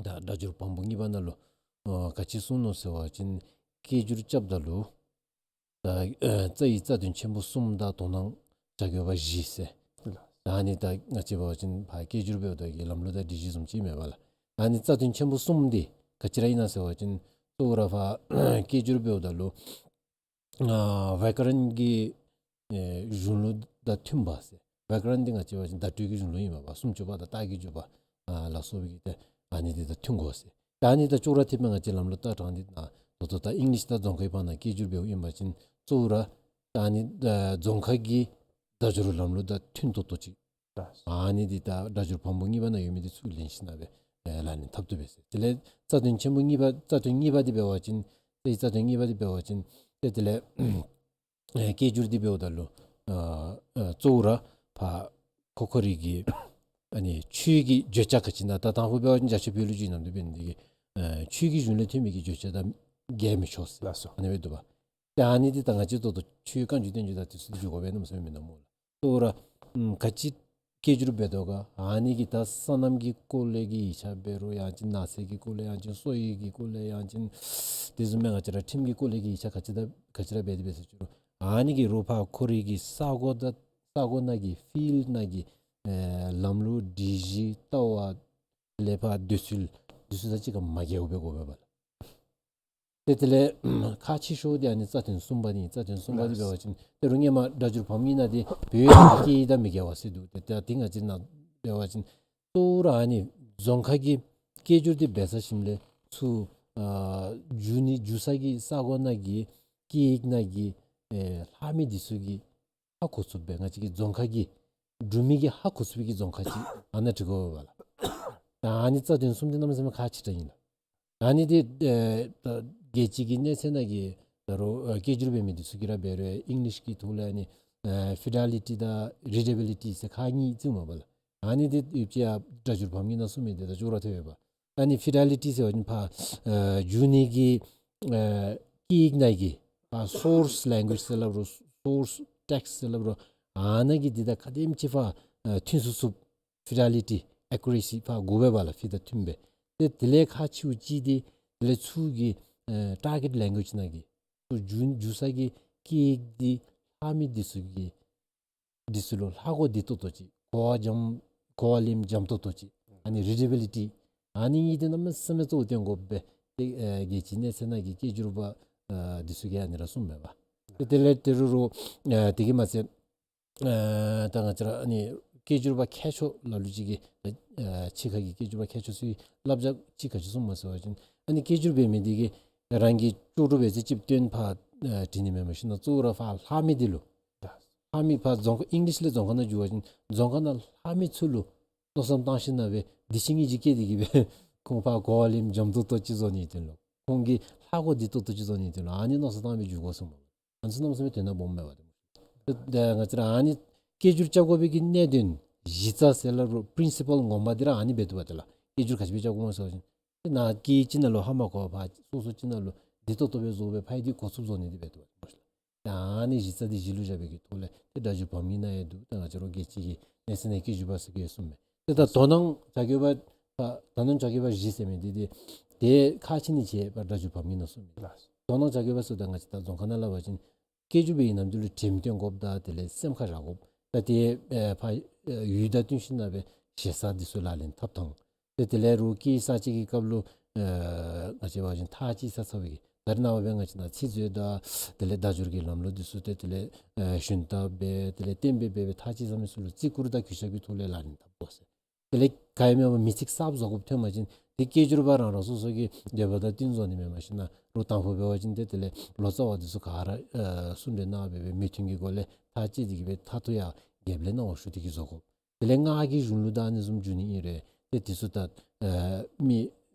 ད་སྒྲ་སྒྱུར་བམ་པོ་གཉིས་པ་ནང་ལུ་ཨ་ག་ཅི་གསུངས་ནུག་ཟེར་བ་ཅིན་སྐད་སྒྱུར་རྐྱབ་ད་ལུ་ད་ཨ་རྩ་བའི་རྩ་དོན་ཆེན་པོ་གསུམ་དང་དོ་སྣང་བྱ་དགོས་པ་བཞི་ཟེར། ད་ཨ་ནི་ད་ང་བཅས་འབད་བ་ཅིན་ཕར་སྐད་སྒྱུར་འབདཝ་ད་གི་ལམ་ལུགས་དང་སྒྲིག་གཞི་བཟུམ་ཅིག་མས་པ་ལགས། ཨ་ནི་རྩ་དོན་ཆེན་པོ་གསུམ་འདི་ག་ཅི་ར་ཨིན་ན་ཟེར་བ་ཅིན་གཙོ་བོ་ར་ཕར་སྐད་སྒྱུར་འབདཝ་ད་ལུ་ཨ་བྱཱ་ཀ་རན་གྱི་ཨེ་གཞུང་ལུགས་དང་མཐུན་པ་ཟེར། བྱཱ་ཀ་རན་འདི་ང་བཅས་འབད་བ་ཅིན་བརྡ་སྤྲོད་ཀྱི་གཞུང་ལུགས་ཨིན་མས་པ། སུམ་ཅུ་པ་དང་རྟགས་ཀྱི་འཇུག་པ་ཨ་ལ་སོགས་པའི་གི་ཏེ་ཨ་ནི་འདི་དང་མཐུན་དགོ་ཟེར། ད་ཨ་ནི་དང་ཅོག་ར་འཐདཔ་སྦེ་ང་བཅས་ལམ་ལུགས་ལྟ་སྟངས་འདི་ད་ད་ལྟོ་ད་ཨིང་ལིཤ་དང་རྫོང་ཁའི་བར་ན་སྐད་སྒྱུར་འབདཝ་ཨིན་པ་ཅིན་གཙོ་བོ་ར་ད་ཨ་ནི་ཨ་རྫོང་ཁ་གི་སྒྲ་སྒྱུར་ལམ་ལུགས་དང་མཐུན་ཏོག་ཏོ་ཅིག། ཨ་ནི་འདི་ད་སྒྲ་སྒྱུར་བམ་པོ་གཉིས་པ་ནང་ཡོད་མི་འདི་ཚུར་ལེན་ཞིནམ་ལས་ཨེ་ལག་ལེན་འཐབ་བཏུབ་པས་ཟེར། དེ་ལས་རྩ་དོན་ཆེན་པོ་གཉིས་པ་རྩ་དོན་གཉིས་པ་འདི་འབད་བ་ཅིན་ཏེ་རྩ་དོན་གཉིས་པ་འདི་འབད་བ་ཅིན་ཏེ་དེ་ལས་ཨེ་སྐད་སྒྱུར་འདི་འབདཝ་ད་ལུ་ཨ་ཨ་གཙོ་བོ་ར་ཕར་ཁོ་ཁོ་རའི་གི་ཨ་ནི་ཆོས་ཀྱི་བརྗོད་བྱ་ག་ཅི་ཨིན་ན་ད་དང་ཕུ་འབད་བ་ཅིན་རྒྱ་ཆེ་བོད་ལུ་བསྒྱུར་ནམ་དུས་འབད་ནི་འདི་གིས་ཨ་ཆོས་ཀྱི་གཞུང་ལས་ཐོན་མི་གི་བརྗོད་བྱ་དང་འགལ་མི་ཆོག་ཟེར། ལགས་སོ། ཨ་ནི་སྦེ་འདུག་པ། ཏེ་ཨ་ནི་འདི་ད་ང་བཅས་ད་ལྟོ་ཆོས་བཀའ་འགྱུར་བསྟན་འགྱུར་དང་དེ་ཚུ་འདི་འགྱུར་དགོ་པས་ནམ་ཟེར་མི་ནང་སྨོ་ལགས། གཙོ་བོ་ར་ཨམ་ག་ཅི་སྐད་སྒྱུར་འབད་དོ་ག་ཨ་ནི་གི་ད་སོ་ནམ་གྱི་སྐོར་ལས་ཀྱི་ཡིག་ཆ་འབད་རུང་ཡང་ཅིན་ནགས་ཚལ་གྱི་སྐོར་ལས་ཡང་ཅིན་སོ་ཡི་གི་སྐོར་ལས་ཡང་ཅིན་དེ་བཟུམ་སྦེ་ང་བཅས་ར་ཁྲིམས་ཀྱི་སྐོར་ལས་ཀྱི་ཡིག་ཆ་ག་ཅི་ད་ག་ཅི་ར་འབད་དེ་འབད་ཟེར་ཅི་རུང་ཨ་ནི་གི་རོགས་ཕར་ཁོ་རའི་གི་ས་གོ་ད་ས་གོ་ནང་གི་ཕིལཌ་ནང་གི་ཨེ་ལམ་ལུགས་སྒྲིག་གཞི་ལྟ་བ་ལས་ཕར་འདོད་ཚུལ་འདི་ཚུ་ད་གཅིག་ཁར་མ་འགལཝ་སྦེ་དགོ་པས་པ་ལགས། ཏེ་དེ་ལས་ཁག་ཆེ་ཤོས་འདི་ཨ་ནི་རྩ་དོན་གསུམ་པ་འདི་ཨིན། རྩ་དོན་གསུམ་པ་འདི་འབད་བ་ཅིན་ད་རུང་སྔོན་མ་སྒྲ་སྒྱུར་བམ་གཉིས་ནང་འདི་བོད་ཡིག་དང་སྐད་ཡིག་དང་མི་འགལ་བ་ཟེར་འདུག། ཏེ་ད་འདི་ང་བཅས་ནཱ་འབད་བ་ཅིན་གཙོ་བོ་ར་ཨ་ནི་རྫོང་ཁ་གི་སྐད་སྒྱུར་འདི་འབད་ས་ཞིནམ་ལས་ཚུར་ཨ་བསྒྱུར་ནི་བསྒྱུར་ས་གི་ས་གོ་ནང་གི་སྐད་ཡིག་ནང་གི་ཨེ་ལྷག་མི་འདི་ཚུ་གིས་ཧ་གོ་ཚུགསཔ་སྦེ་ང་བཅས་ཀྱི་རྫོང་ཁ་གི་འབྲུག་མི་གིས་ཧ་གོ་ཚུགས་པའི་གི་རྫོང་ཁ་ཅིག་ཨ་ནཱ་འབྲི་དགོ་པས་ལགས། ད་ཨ་ནི་རྩ་དོན་གསུམ་འདི་གནམ་མེད་ས་མེད་ཁག་ཆེ་དྲགས་ཨིན་ལགས། ཨ་ནི་འདི་ཨེ་ད་རྒྱལ་སྤྱི་གི་གནས་ཚད་ནང་གི་ད་རུང་ཨེ་སྐད་སྒྱུར་འབད་མི་འདི་ཚུ་གིས་ར་འབད་རུང་ཨིང་ལིཤ་གི་ཐོག་ལས་ཨ་ནི་ཨེ་ཕི་ཌེ་ལི་ཊི་དང་རི་ཌེ་བི་ལི་ཊི་ཟེར་ཁག་གཉིས་བརྩིཝ་མས་པ་ལགས། ཨ་ནི་འདི་ཡོདཔ་ཅིག་ཡང་སྒྲ་སྒྱུར་བམ་གཉིས་ནང་གསུངས་མི་འདི་དང་ཅོག་ར་འཐད་པས་པ། ད་ཨ་ནི་ཕི་ཌེ་ལི་ཊི་ཟེར་བ་ཅིན་ཕར་ཨ་འཇུ་ནི་གི་ཨ་སྐད་ཡིག་ནང་གི་ཕར་སོརསི་ལེང་གུ་ཨེཇ་ཟེར་སླབ་རུང་སོརསི་ཊེགསིཊ་ཟེར་སླབ་རུང་ཨ་ནཱ་གི་འདི་དང་ག་དེམ་ཅིག་ཕར་ཨ་མཐུན་ཚུགས་ཚུགས། ཕི་ཌེ་ལི་ཊི་ཨེ་ཀུ་རེ་སི་ཕར་དགོ་པས་པ་ལགས། ཕི་དང་མཐུན་པའི། ཏེ་དེ་ལས་ཁག་ཆེཝ་ཅིག་འདི་དེ་ལས་ཚུར་གི་ཨ་ཊར་གེཊ་ལེང་གུ་ཨེཇ་ནང་གི་ཚུར་འཇུ་འཇུ་ས་གི་སྐད་ཡིག་འདི་ལྷག་མི་འདི་ཚུ་གི་འདི་ཚུ་ལུ་ལྷག་དགོཔ་འདི་ཏོག་ཏོ་ཅིག། གོ་བ་འཇམ་གོ་བ་ལེནམ་འཇམ་ཏོག་ཏོ་ཅིག། ཨ་ནི་རི་ཌི་བི་ལི་ཊི། ཨ་ནི་གཉིས་འདི་གནམ་མེད་ས་མེད་གཙོ་བོ་བཏོན་དགོ་པས། ཏེ་ཨ་རྒྱལ་སྤྱིའི་གནས་ཚད་ནང་གི་སྐད་སྒྱུར་པ་ཨ་འདི་ཚུ་གིས་ཨ་ནི་ར་གསུངམ་མས་པ། ཏེ་དེ་ལས་དེ་རུང་རུང་ཨ་དེ་གིས་མ་ཚད་ཨ་ད་ང་བཅས་ར་ཨ་ནི་སྐད་སྒྱུར་པ་མཁས་མཆོག་ལ་ལུ་ཅིག་གིས་ཨ་ཕྱི་ཁ་གི་སྐད་སྒྱུར་པ་མཁས་མཆོག་ཚུ་གིས་བསླབ་བྱ་ཅིག་ག་ཅི་གསུངམ་མས་ཟེར་བ་ཅིན་ཨ་ནི་སྐད་སྒྱུར་འབད་མི་འདི་གིས་རང་གི་ལྕོགས་གྲུབ་འབད་ཚད་ཅིག་སྟོན་ཕར་ཨ་བྲི་ནི་མེན་མ་གཞི་ནཱ་གཙོ་བོ་ར་ཕར་ལྷག་མི་འདི་ལུ་ལྷག་མི་ཕར་རྫོང་ཁ་ཨིང་ལིཤ་ལས་རྫོང་ཁ་ནང་འགྱོ་བ་ཅིན་རྫོང་ཁ་ནང་ལྷག་མི་ཚུ་ལུ་མནོ་བསམ་བཏང་ཞིནམ་ལས་འདི་ཅིག་ངེ་གི་སྐད་འདི་གིས་སྦེ་ཁོང་ཕར་གོ་བ་ལེནམ་འཇམ་ཏོག་ཏོ་ཅིག་བཟོ་ནིའི་དོན་ལུ་ཁོང་གིས་ལྷག་དགོཔ་འདི་ཏོག་ཏོ་ཅིག་བཟོ་ནིའི་དོན་ལུ་ཨ་ནི་མནོ་བསམ་བཏང་སྦེ་འགྱོ་དགོ་གསུངམ་མས། ཨ་ནི་ཚུ་གནམ་མེད་ས་མེད་དོན་དག་སྦོམ་མས་པ་ཏེ། ཏེ་ང་བཅས་ར་ཨ་ནི་སྐད་སྒྱུར་རྐྱབ་དགོ་པའི་གི་གནད་དོན་གཞི་རྩ་ཟེར་སླབ་རུང་པི་རིན་སི་པཱལ་ངོ་མ་འདི་ར་ཨ་ནི་འབད་དོ་བ་ཏེ་ལགས། སྐད་སྒྱུར་ག་ཅི་སྦེ་རྐྱབ་དགོ་སྨོ་ཟེར་བ་ཅིན་ཏེ་ནཱ་སྐད་ཅིག་ནང་ལུ་ཧ་མ་གོ་བར་སོ་སོ་ཅིག་ནང་ལུ་བདེ་ཏོག་ཏོ་སྦེ་བཟོ་སྦེ་ཕར་འདི་གོ་ཚུགསཔ་བཟོ་ནི་འདི་འབད་དོ་བ་ཏེ་སྨོ་ཤ་ལགས། ད་ཨ་ནི་གཞི་རྩ་འདི་གཞི་ལུ་བཞག་པའི་གི་ཐོག་ལས་ཏེ་སྒྲ་སྒྱུར་བམ་གྱི་ནང་ཡང་འདུག། ད་ང་བཅས་ར་རྒྱལ་སྤྱི་གི་གནས་ཚད་ནང་སྐད་སྒྱུར་པ་ཟེར་གྱི་ཡོད་གསུངམ་མས། ཏེ་ད་དོ་སྣང་བྱ་དགོ་པ་ད་དོ་སྣང་བྱ་དགོ་པ་བཞི་ཟེར་མི་འདི་ཏེ་ཏེ་ཁག་ཆེ་ནི་ཅིག་ཕར་སྒྲ་སྒྱུར་བམ་གྱི་ནང་གསུངས་མི་ལགས། དོ་སྣང་བྱ་དགོ་པ་ཚུ་ད་ང་བཅས་ད་རྫོང་ཁ་ནང་སླབ་པ་ཅིན་སྐད་སྒྱུར་པའི་གི་ནམ་དུས་ལུ་དྲནམ་སྟོན་དགོཔ་དང་དེ་ལས་སེམས་ཁར་ར་དགོཔ་ད་ཏེ་ཨེ་ཕར་ཨེ་ཡུལ་དང་བསྟུན་ཞིནམ་ལས་སྦེ་ཞེ་ས་འདི་ཚུ་ལག་ལེན་འཐབ་ཐངས། ཏེ་དེ་ལས་རུང་སྐད་གསར་བཅོས་ཀྱི་སྐབས་ལུ་ཨེ་ང་བཅས་འབད་བ་ཅིན་ཐག་བཅད་ས་ཚར་བའི་གི་ད་རེས་ནངས་པ་སྦེ་ང་བཅས་ནཱ་ཚིག་མཛོད་དང་དེ་ལས་བརྡ་སྦྱོར་གྱི་ལམ་ལུགས་འདི་ཚུ་ཏེ་དེ་ལས་ཨེ་ཞུན་དག་སྦེ་དེ་ལས་གཏན་འབེབས་འབད་སྦེ་ཐག་བཅད་ཚར་མི་ཚུ་ལུ་བརྩི་བཀུར་དང་གུས་ཞབས་ཀྱི་ཐོག་ལས་ལག་ལེན་འཐབ་དགོ་ཟེར། དེ་ལས་ག་ཡང་མེན་པར་མི་ཚིག་གསརཔ་བཟོ་དགོཔ་ཐོན་པ་ཅིན་ཏེ་སྐད་སྒྱུར་པ་རང་རང་སོ་སོ་གི་འདོད་པ་དང་བསྟུན་བཟོ་ནི་མེན་མ་གཞི་ནཱ་རུང་དང་ཕུ་འབད་བ་ཅིན་ཏེ་དེ་ལས་ལོ་ཙཱ་བ་འདི་ཚུ་ག་ར་ཨེ་གསུང་གྲོས་གནང་སྦེ་སྦེ་མོས་མཐུན་གྱི་སྒོ་ལས་ཐག་བཅད་དེ་གི་སྦེ་མཐར་ཐུག་ཡར་རྒྱབ་ལས་གནང་བ་ཞུ་སྟེ་གི་བཟོ་དགོ། དེ་ལས་སྔགས་ཀྱི་གཞུང་ལུགས་དང་ཨ་ནི་བཟུམ་འགྱུར་ནི་ཨིན་རུང་ཏེ་འདི་ཚུ་ད་ཨེ་མི་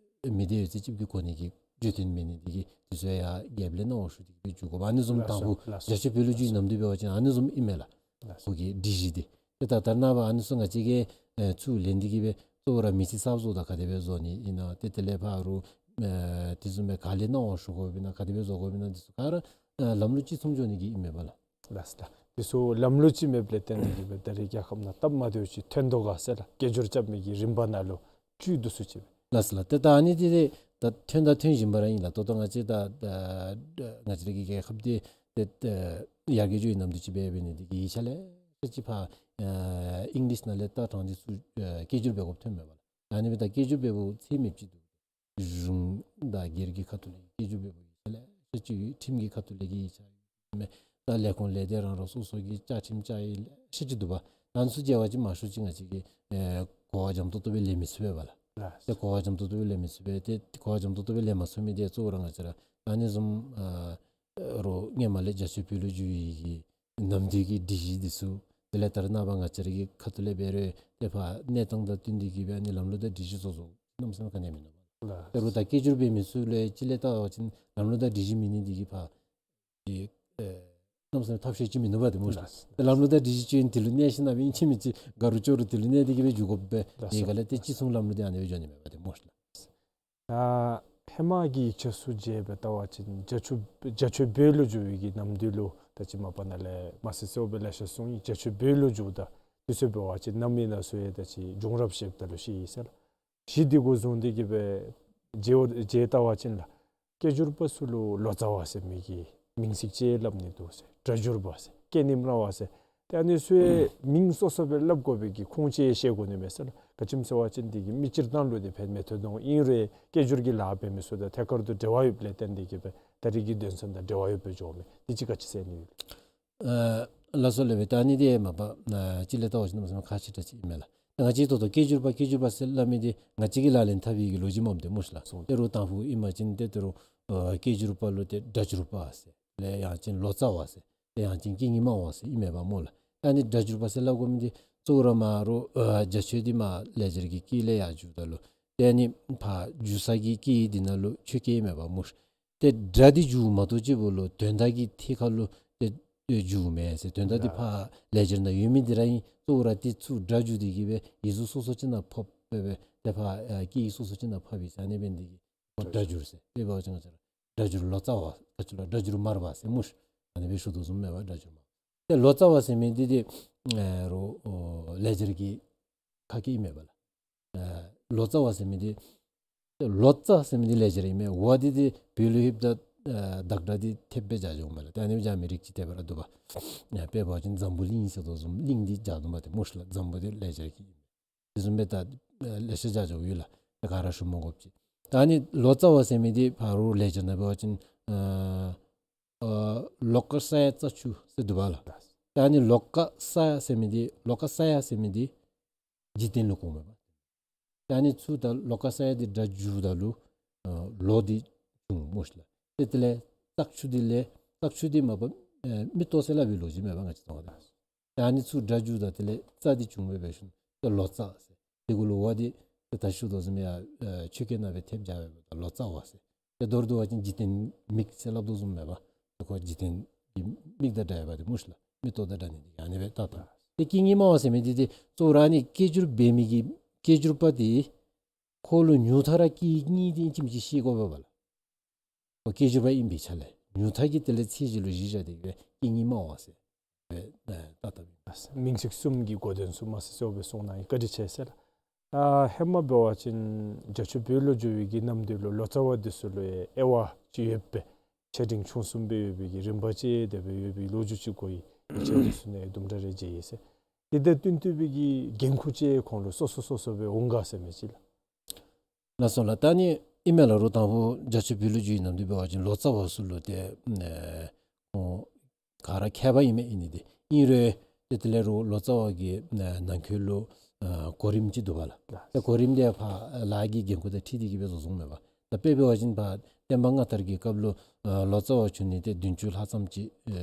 མི་སྡེ་ཡོད་ཚད་ཅིག་གིས་གོ་ནི་གི་བརྗོད་དོན་མེད་ནི་འདི་གིས་འདི་ཚུ་ཡང་རྒྱབ་ལས་གནང་བ་ཞུ་སྟེ་གི་སྦེ་འགྱུར་དགོ་པས། ཨ་ནི་བཟུམ་དང་ཕུ་རྒྱ་ཆོས་བོད་ལུགས་རྒྱུད་ཀྱི་ནམ་དུས་འབད་བ་ཅིན་ཨ་ནི་བཟུམ་ཨིན་མས་ལགས། ཁོ་གི་སྒྲིག་གཞི་འདི། ཏེ་ད་ད་རེས་ནངས་པ་ཨ་ནི་ཚུ་ང་བཅས་ཀྱིས་ཨེ་ཚུར་ལེན་ཏེ་གི་སྦེ་གཙོ་བོ་ར་མི་ཚིག་གསརཔ་བཟོཝ་ད་ག་དེ་སྦེ་བཟོ་ནི་ཨིན་ན་ཏེ་དེ་ལས་ཕར་རུང་ཨེ་དེ་བཟུམ་སྦེ་ག་ལས་གནང་བ་ཞུ་དགོཔ་ཨིན་ན་ག་དེ་སྦེ་བཟོ་དགོཔ་ཨིན་ན་འདི་ཚུ་ག་ར་ཨེ་ལམ་ལུགས་གཅིག་མཚུངས་འགྱོ་ནི་གི་ཨིན་མས་པ་ལགས། ལགས་སོ་ལགས། འདི་ཚུ་ལམ་ལུགས་གཅིག་མེདཔ་ལས་བརྟེན་ཏེ་གི་སྦེ་ད་རེས་རྒྱལ་ཁབ་ནང་སྟབས་མ་བདེཝ་ཅིག་ཐོན་དོ་ག་ཟེར་ལགས། སྐད་སྒྱུར་རྐྱབ་མི་གི་རིམ་པ་ནང་ལུ་བཅུད་དུ་སུ་ཅིག་སྦེ། ལགས་སོ་ལགས། ཏེ་ད་ཨ་ནི་འདི་ཏེ་ད་ཐོན་དང་ཐོན་བཞིན་པ་ར་ཨིན་ལགས། ད་ལྟོ་ང་བཅས་ད་ད་ང་བཅས་ར་གི་རྒྱལ་ཁབ་འདི་ཏེ་ད་ཡར་རྒྱས་འགྱོ་བའི་ནམ་དུས་ཅིག་སྦེ་འབད་ནི་འདི་གིས་ཡིག་ཆ་ལེ་ཤ་ཅིག་ཕར་ཨེ་ཨིང་ལིཤ་ནང་ལས་བཏགས་ཐངས་འདི་ཚུ་ཨེ་སྐད་སྒྱུར་འབད་དགོཔ་ཐོན་མས་པ་ལགས། ཨ་ནི་སྦེ་ད་སྐད་སྒྱུར་འབདཝ་ཚད་མེདཔ་ཅིག་འདུག། གཞུང་དང་སྒེར་གྱི་ཁ་ཐུག་ལས་སྐད་སྒྱུར་འབདཝ་ཡིག་ཆ་ལེ་ཤ་ཅིག་ཡོད། ཁྲིམས་ཀྱི་ཁ་ཐུག་ལས་ཀྱི་ཡིག་ཆ་ཡོད། མེན་ད་ལས་ཁུངས་ལས་སྡེ་རང་རང་སོ་སོ་གི་བཅའ་ཁྲིམས་བཅའ་ཡིག་ལེ་ཤ་ཅིག་འདུག་པ། ཨ་ནི་ཚུ་མཇལ་བ་ཅིན་མང་ཤོས་ཅིག་ང་བཅས་ཀྱིས་ཨེ་གོ་བ་འཇམ་ཏོག་ཏོ་སྦེ་ལེན་མི་ཚུགས་པས་པ་ལགས། ལགས། ཏེ་གོ་བ་འཇམ་ཏོག་ཏོ་སྦེ་ལེན་མི་ཚུགས་པས། ཏེ་གོ་བ་འཇམ་ཏོག་ཏོ་སྦེ་ལེན་མ་ཚུགས་མི་འདི་གཙོ་བོ་ར་ང་བཅས་ར་ཨ་ནི་བཟུམ་ཨ་རོགས་སྔོན་མ་ལས་རྒྱ་ཆོས་བོད་ལུགས་རྒྱུད་ཀྱི་ནམ་དུས་ཀྱི་སྒྲིག་གཞི་འདི་ཚུ་དེ་ལས་ད་རེས་ནངས་པ་ང་བཅས་ར་གི་ཁ་ཐུག་ལས་འབད་རུང་ཏེ་ཕར་གནས་སྟངས་དང་བསྟུན་ཏེ་གི་སྦེ་ཨ་ནི་ལམ་ལུགས་དང་སྒྲིག་གཞི་བཟོ་བཟོཝ་གནམ་མེད་ས་མེད་ག་ནི་ཡང་མིན་ནུག། ལགས། ད་རུང་ད་སྐད་སྒྱུར་འབད་མི་ཚུ་ལུ་ཡང་ཅིག་ལས་བལྟ་བ་ཅིན་ལམ་ལུགས་དང་སྒྲིག་གཞི་མེད་ནི་འདི་གིས་ཕར་ཏེ་ཨེ་གནམ་མེད་ས་མེད་ཐབས་ཤེས་ཅིག་མིན་ནུག་པ་ཏེ་སྨོ་ཤ་ལགས། ལགས། ཏེ་ལམ་ལུགས་དང་སྒྲིག་གཞི་ཅིག་འདི་ལུ་གནས་ཞིན་ན་སྦེ་ཨིན་ཅི་མིན་ཅི་དགའ་རུང་སྐྱོ་རུང་འདི་ལུ་གནས་ཏེ་གི་སྦེ་འགྱོ་དགོ་པས། ལགས་སོ། དེ་ག་ལས་ཏེ་གཅིག་མཚུངས་ལམ་ལུགས་འདི་ཨ་ནི་སྦེ་འགྱོ་ནི་མས་པ་ཏེ་སྨོ་ཤ་ལགས། ད་ཧེ་མ་གི་ཡིག་ཆ་ཚུ་མཇལ་སྦེ་བལྟ་བ་ཅིན་རྒྱ་ཆོས་རྒྱ་ཆོས་བོད་ལུ་བསྒྱུར་བའི་གི་ནམ་དུས་ལུ་ད་ཅི་མ་པ་ནཱ་ལས་མ་གསལ་གསལཝ་སྦེ་ལེ་ཤ་གསུངས་ཡི། རྒྱ་ཆོས་བོད་ལུ་བསྒྱུརཝ་ད་དུས་ཚོད་འབད་བ་ཅིན་གནམ་མེད་ས་མེད་ད་ཅི་བྱུང་རབས་བཤདཔ་ད་ལུ་ཤེས་ཡི་ཟེར་ལགས། གཞི་འདི་གུ་བཟུང་སྟེ་གི་སྦེ་མཇལ་མཇལ་བལྟ་བ་ཅིན་ལགས། སྐད་སྒྱུར་པ་ཚུ་ལུ་ལོ་ཙཱ་བ་ཟེར་མི་གི་མིང་ཚིག་ཅིག་སླབ་ནི་འདུག་ཟེར། སྒྲ་སྒྱུར་པ་ཟེར། སྐད་རྙིང་ར་བ་ཟེར། ཏེ་ཨ་ནི་ཚུ་མིང་སོ་སོ་སྦེ་སླབ་དགོ་པའི་གི་ཁུངས་ཅིག་ཤེས་དགོ་ནི་མས་ཟེར་ལགས། ག་ཅི་སྨོ་ཟེར་བ་ཅིན་འདི་གིས་མི་སྤྱིར་བཏང་ལུ་འདི་ཕན་མི་ཐོགས་དོ་ཨིན་རུང་སྐད་སྒྱུར་གྱི་ལཱ་འབད་མི་ཚུ་དང་ཐད་ཀར་དུ་འབྲེལ་བ་ཡོདཔ་ལས་བརྟེན་ཏེ་གི་སྦེ་ད་རེས་ཀྱི་དོན་ཚན་དང་འབྲེལ་བ་ཡོདཔ་སྦེ་འགྱོཝ་མས། འདི་ཅིག་ག་ཅི་ཟེར་ནི་ཡོད། ཨ་ལགས་སོ་ལགས། ད་ཨ་ནི་འདི་མ་པ་ཨ་ཅིག་ལས་བལྟ་བ་ཅིན་གནམ་མེད་ས་མེད་ཁག་ཆེ་དྲགས་ཅིག་ཨིན་མས་ལགས། ང་བཅས་ད་ལྟོ་སྐད་སྒྱུར་པ་སྐད་སྒྱུར་པ་ཟེར་སླབ་མི་འདི་ང་བཅས་ཀྱིས་ལག་ལེན་འཐབ་པའི་གི་ལོ་རྒྱུས་མས་ཏེ་སྨོ་ཤ་ལགས། སོ་ཏེ་རུང་དང་ཕུ་ཨིན་པ་ཅིན་ཏེ་ཏེ་རུང་ཨ་སྐད་སྒྱུར་པ་ལུ་ཏེ་སྒྲ་སྒྱུར་པ་ཟེར་ལས་ཡང་ཅིན་ལོ་ཙཱ་བ་ཟེར་ལས་ཡང་ཅིན་སྐད་རྙིང་མ་བ་ཟེར་ཨིན་མས་པ་སྨོ་ལགས། ཨ་ནི་སྒྲ་སྒྱུར་པ་ཟེར་སླབ་དགོ་མི་འདི་གཙོ་བོ་ར་མ་རུང་ཨ་རྒྱ་ཆོས་འདི་མ་ལེགས་སྦྱར་གྱི་སྐད་ལས་ཡར་བསྒྱུརཝ་ད་ལུ་ཏེ་ཨ་ནི་ཕར་བསྒྱུར་ས་གི་སྐད་འདི་ནང་ལུ་ཆོས་སྐད་ཨིན་མས་པ་སྨོ་ཤ། ཏེ་སྒྲ་འདི་བསྒྱུརཝ་མ་གཏོགས་གཅིག་པོ་ལུ་དོན་དག་གི་ཐད་ཁར་ལུ་ཏེ་བསྒྱུརཝ་མེན་ཟེར། དོན་དག་འདི་ཕར་ལེགས་སྦྱར་ནང་ཡོད་མི་འདི་ར་ཨིན། གཙོ་བོ་ར་འདི་ཚུ་སྒྲ་བསྒྱུར་ཏེ་གི་སྦེ་ཡིག་གཟུགས་སོ་སོ་ཅིག་ནང་ཕབ་ སྦེ་སྦེ་ཏེ་ཕར་ཨ་སྐད་ཡིག་སོ་སོ་ཅིག་ནང་ཕབ་ཡི་ཟེར། ཨ་ནི་འབད་ནི་འདི་གིས་ཁོ་སྒྲ་སྒྱུར་ཟེར། དཔེ་འབད་བ་ཅིན་ང་བཅས་ར་སྒྲ་སྒྱུར་ལོ་ཙཱ་བ་ག་ཅི་ལོ་སྒྲ་སྒྱུར་མར་པ་ཟེར་སྨོ་ཤ། ཨ་ནི་སྦེ་ཞུ་དོ་བཟུམ་མས་པ། སྒྲ་སྒྱུར་མར་པ། ཏེ་ལོ་ཙཱ་བ་ཟེར་མི་འདི་ཏེ་ཨ་རོགས་ཨོ་ལེགས་སྦྱར་གྱི་ཁ་སྐད་ཨིན་མས་པ་ལགས། ཨ་ལོ་ཙཱ་བ་ཟེར་མི་འདི་ལོ་ཙཱ་ཟེར་མི་འདི་ལེགས་སྦྱར་ཨིན་མས། བ་འདི་ཏེ་བོད་ལུ་ལྷོདཔ་ད་ཨ་བདག་སྒྲ་འདི་ཐེབས་སྦེ་སྦྱར་འགྱོཝ་མས་ལགས། ཏེ་ཨ་ནི་སྦྱར་མི་རིགས་ཅིག་དེ་སྦེ་ར་འདུག་པ། ཨ་དཔེ་འབད་བ་ཅིན་འཛམ་བུ་གླིང་ཟེར་དོ་བཟུམ་གླིང་འདི་སྦྱར་དོ་མས་ཏེ་སྨོ་ཤ་ལགས། འཛམ་བུ་འདི་ལེགས་སྦྱར་གྱི་ཨིན་མས། དེ་བཟུམ་སྦེ་ད་ཨ་ལེ་ཤ་སྦྱར་འགྱོཝ་ཡོད་ལགས། ད་ག་ར་ཞུ་མ་དགོཔ་ཅིག། ད་ཨ་ནི་ལོ་ཙཱ་བ་ཟེར་མི་འདི་ཕར་ལེགས་སྦྱར་ནང་འབད་བ་ཅིན་ཨ་ཨ་ལོ་ཀ་ས་ཡ་ཙ་ཆུ་ཟེར་འདུག་པ་ལགས། ད་ཨ་ནི་ལོ་ཀ་ས་ཡ་ཟེར་མི་འདི་ལོ་ཀ་ས་ཡ་ཟེར་མི་འདི་འཇིག་རྟེན་ལུ་གོཝ་མས་པ། ད་ཨ་ནི་ཚུར་ད་ལོ་ཀ་ས་ཡ་འདི་སྒྲ་བསྒྱུརཝ་ད་ལུ་ཨ་ལོ་འདི་བྱུང་སྨོ་ཤ་ལགས། ཏེ་དེ་ལས་ཙག་ཆུ་འདི་ལས་ཙག་ཆུ་འདི་མ་པ་ཨ་མིག་ཏོ་ཟེར་སླབ་པའི་ལོ་རྒྱུས་མས་པ་ང་བཅས་ཚུ་ད། ད་ཨ་ནི་ཚུར་སྒྲ་བསྒྱུརཝ་ད་དེ་ལས་ཙ་འདི་བྱུང་སྦེ་འབད་ཞིནམ་ཏེ་ལོ་ཙཱ་ཟེར། དེ་གུ་ལུ་བ་འདི་ཏེ་ད་ཞུ་དོ་བཟུམ་ཡ་ཨ་ཆོས་སྐད་ནང་སྦེ་ཐེབས་སྦྱར་བས་པ། ད་ལོ་ཙཱ་བ་ཟེར། ཏེ་མདོར་བསྡུ་བ་ཅིན་འཇིག་རྟེན་མིག་ཟེར་སླབ་དོ་བཟུམ་མས་པ། ཏེ་ཁོ་འཇིག་རྟེན་གྱི་མིག་དང་འདྲ་བས་པ་ཏེ་སྨོ་ཤ་ལགས། མིག་ཏོ་དང་འདྲ་ནི་འདི་ཨ་ནི་སྦེ་ད་ད། ཏེ་སྐད་གཉིས་སྨྲ་བ་ཟེར་མི་འདི་ཏེ་གཙོ་བོ་ར་ཨ་ནི་སྐད་སྒྱུར་འབད་མི་གི་སྐད་སྒྱུར་པ་འདི་ཁོ་ལུ་ཉུང་མཐའ་ར་སྐད་གཉིས་འདི་ཨིན་ཅི་མིན་ཅི་ཤེས་དགོ་པས་པ་ལགས། ཁོ་སྐད་སྒྱུར་པ་ཨིན་པའི་ཆ་ལས་ཉུང་མཐའ་གི་དེ་ལས་ཚད་གཞི་ལུ་གཞི་བཞག་སྟེ་གི་སྦེ་སྐད་གཉིས་སྨྲ་བ་ཟེར་སྦེ་ད་ད་ད་ཨིན། མིང་ཚིག་གསུམ་གྱི་གོ་དོན་ཚུ་མ་ཟད་གསལ་སྦེ་གསུངས་གནང་ཡི། བཀའ་དྲིན་ཆེ་ཟེར་ལགས། ཨ་ཧེ་མ་འབད་བ་ཅིན་རྒྱ་ཆོས་བོད་ལུ་བསྒྱུར་བའི་གི་གནམ་དུས་ལུ་ལོ་ཙཱ་བ་འདི་ཚུ་ལུ་ཡང་དབྱེ་བ་ཅིག་ཡོད་པས། ཆེ་འབྲིང་ཆུང་གསུམ་སྦེ་ཡོད་པའི་གི་རིམ་པ་ཅིག་དེ་སྦེ་ཡོད་པའི་ལོ་རྒྱུས་ཅིག་གོ་ཡི། ཡིག་ཆ་འདི་ཚུ་ནང་དུམ་གྲ་རེ་མཇལ་ཡི་ཟེར། དེ་དང་བསྟུན་ཏེ་སྦེ་གི་འགན་ཁུར་ཅིག་ཁོང་ལུ་སོ་སོ་སོ་སོ་སྦེ་འོང་ག་ཟེར་མི་ཅིག་ལགས། ལགས་སོ་ལགས། ད་ཨ་ནི་ཨིན་མས་ལགས། རོགས་དང་ཕུ་རྒྱ་ཆོས་བོད་ལུ་བསྒྱུར་བའི་གནམ་དུས་འབད་བ་ཅིན་ལོ་ཙཱ་བ་ཚུ་ལུ་ཏེ་ཨ་ཁོང་ག་ར་མཁས་པ་ཨིན་མས། ཨིན་ནི་འདི་ཨིན་རུང་ཏེ་དེ་ལས་རོགས་ལོ་ཙཱ་བ་གི་ཨ་ནང་འཁོད་ལུ་ཨ་གོ་རིམ་ཅིག་འདུག་པ་ལགས། ཏེ་གོ་རིམ་འདི་ཕར་ལཱ་གི་འགན་ཁུར་དང་འཁྲིལ་ཏེ་གི་སྦེ་བཟོ་བཟོཝ་མས་པ། ད་དཔེ་འབད་བ་ཅིན་ཕར་བསྟན་པ་སྔ་དར་གྱི་སྐབས་ལུ་ཨ་ལོ་ཙཱ་བ་བྱོན་ནི་ཏེ་བདུན་ཅུ་ལྷག་ཙམ་ཅིག་ཨ་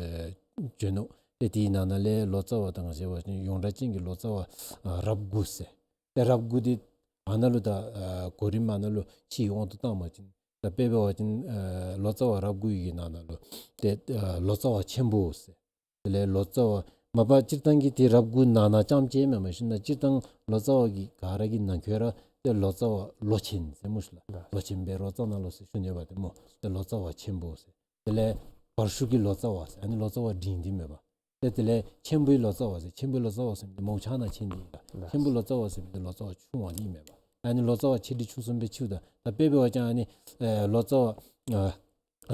བྱོན་ནུག། ཏེ་དེའི་ནང་ན་ལས་ལོ་ཙཱ་བ་ད་ང་བཅས་འབད་བ་ཅིན་ཡོངས་གྲགས་ཅན་གྱི་ལོ་ཙཱ་བ་ཨ་རབས་དགུ་ཟེར། ཏེ་རབས་དགུ་འདི་ཨ་ནཱ་ལུ་ད་ཨ་གོ་རིམ་ཨ་ནཱ་ལུ་ཕྱིའི་དབང་དུ་བཏང་བ་ཅིན་ད་དཔེ་འབད་བ་ཅིན་ཨ་ལོ་ཙཱ་བ་རབས་དགུ་ཡི་གི་ནང་ན་ལུ་ཏེ་ཨ་ལོ་ཙཱ་བ་ཆེན་པོ་ཟེར། དེ་ལས་ལོ་ཙཱ་བ་མ་པ་སྤྱིར་བཏང་གི་ཏེ་རབས་དགུ་ནང་ན་རྐྱངམ་ཅིག་མེན་མ་ཤེས་ན་སྤྱིར་བཏང་ལོ་ཙཱ་བ་གི་ག་ར་གི་ནང་འཁོད་ར་ཏེ་ལོ་ཙཱ་བ་ལོ་ཆེན་ཟེར་སྨོ་ཤ་ལགས། ལོ་ཆེན་བཻ་རོ་ཙ་ན་ལོ་ཟེར་ཞུ་ནི་ཡོདཔ་ད་སྨོ། ཏེ་ལོ་ཙཱ་བ་ཆེན་པོ་ཟེར། དེ་ལས་བར་ཤུགས་ཀྱི་ལོ་ཙཱ་བ་ཟེར། ཨ་ནི་ལོ་ཙཱ་བ་འབྲིང་འདི་མེན་པ། ཏེ་དེ་ལས་ཆེན་པོའི་ལོ་ཙཱ་བ་ཟེར། ཆེན་པོའི་ལོ་ཙཱ་བ་ཟེར་མི་འདི་མོ་ཆ་ན་ཆེན་འདི་ཨིན་ལགས། ཆེན་པོའི་ལོ་ཙཱ་བ་ཟེར་མི་འདི་ལོ་ཙཱ་བ་ཆུང་བ་འདི་མེན་པ། ཨ་ནི་ལོ་ཙཱ་བ་ཆེ་འབྲིང་ཆུང་གསུམ་སྦེ་ཕྱེཝ་ད་ད་དཔེ་འབད་བ་ཅིན་ཨ་ནི་ཨེ་ལོ་ཙཱ་བ་ཨ་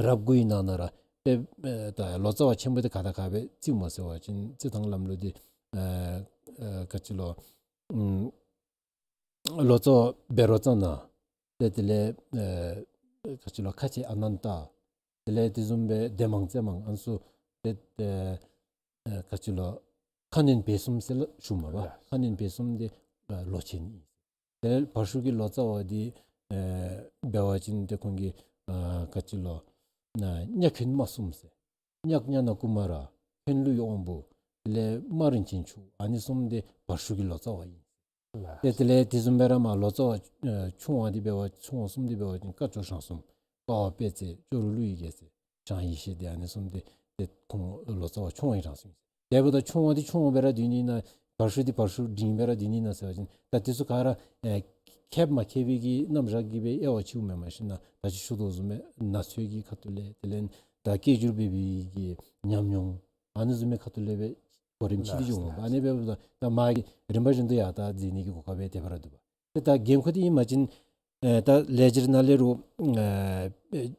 རབས་དགུའི་ནང་ན་ར་དཔེ་ཨེ་ད་ལོ་ཙཱ་བ་ཆེན་པོ་འདི་ག་དང་ག་སྦེ་བརྩིཝ་སྨོ་ཟེར་བ་ཅིན་རྩིས་ཐངས་ལམ་ལུགས་འདི་ཨེ་ཨེ་ག་ཅི་ལོ་ཨམ་ལོ་ཙཱ་བ་བཻ་རོ་ཙ་ན། ཏེ་དེ་ལས་ཨེ་ག་ཅི་ལོ་ཁ་ཆེ་ཨ་ནན་ཏ། དེ་ལས་དེ་བཟུམ་སྦེ་སྡེ་མང་རྩེ་མང་ཨ་ནི་ཚུ་ཏེ་ཨེ་ཨེ་ག་ཅི་ལོ་ཁ་གནོན་བེ་གསུམ་ཟེར་སླབ་ཞུཝ་མས་པ། ལགས། ཁ་གནོན་བེ་གསུམ་འདི་ཨེ་ལོ་ཆེན་ཨིན། དེ་ལས་བར་ཤུགས་ཀྱི་ལོ་ཙཱ་བ་འདི་ཨེ་འབད་བ་ཅིན་ཏེ་ཁོང་གི་ཨེ་ག་ཅི་ལོ་ཨེ་གཉའ་འཁོན་རྨ་གསུམ་ཟེར། གཉའ་གཉའ་ན་ཀུ་མ་ར། འཁོན་ཀླུའི་དབང་པོ། དེ་ལས་རྨ་རིན་ཆེན་མཆོག། ཨ་ནི་གསུམ་འདི་བར་ཤུགས་ཀྱི་ལོ་ཙཱ་བ་ཨིན། ལགས། ཏེ་དེ་ལས་དེ་བཟུམ་སྦེ་ར་མར་ལོ་ཙཱ་བ་ཨེ་ཆུང་བ་འདི་འབད་བ་ཆུང་བ་གསུམ་འདི་འབད་བ་ཅིན་སྐ་ཅོག་ཞང་གསུམ། ཀ་བ་དཔལ་བརྩེགས། ཅོག་རོ་ཀླུ་ཡི་རྒྱལ་མཚན། ཞང་ཡེ་ཤེས་འདི་ཨ་ནི་གསུམ་འདི་ཏེ་ཁོང་ལོ་ཙཱ་བ་ཆུང་བའི་གྲངས་སུ་ཨིན། དེ་འབདཝ་ད་ཆུང་བ་འདི་ཆུང་བ་སྦེ་ར་སྡོད་ནི་ན་བར་ཤུགས་འདི་བར་ཤུགས་འབྲིང་སྦེ་ར་སྡོད་ནི་ན་ཟེར་བ་ཅིན་ད་དེ་ཚུ་ག་ར་ཨེ་མཁསཔ་མ་མཁས་པའི་གི་རྣམ་གཞག་གིས་སྦེ་དབྱེ་བ་ཕྱེཝ་མེན་མ་ཤེས་ན་ད་ཅི་ཞུ་དོ་བཟུམ་སྦེ་ན་ཚོད་ཀྱི་ཁ་ཐུག་ལས་དེ་ལས་ད་སྐད་སྒྱུར་འབད་བའི་གི་ཉམས་མྱོང་ཨ་ནི་བཟུམ་མའི་ཁ་ཐུག་ལས་སྦེ་གོ་རིམ་ཕྱེ་སྟེ་འགྱོཝ་མས་པ། ཨ་ནི་འབདཝ་ད་ད་མ་གི་རིམ་པ་བཞིན་དུ་ཡར་ད་འཛེགས་ནི་གི་གོ་སྐབས་སྦེ་དེ་སྦེ་ར་འདུག་པ། ཏེ་ད་འགན་ཁུར་འདི་ཨིན་པ་ཅིན་ཨེ་ད་ལེགས་སྦྱར་ནང་ལས་རུང་ཨེ་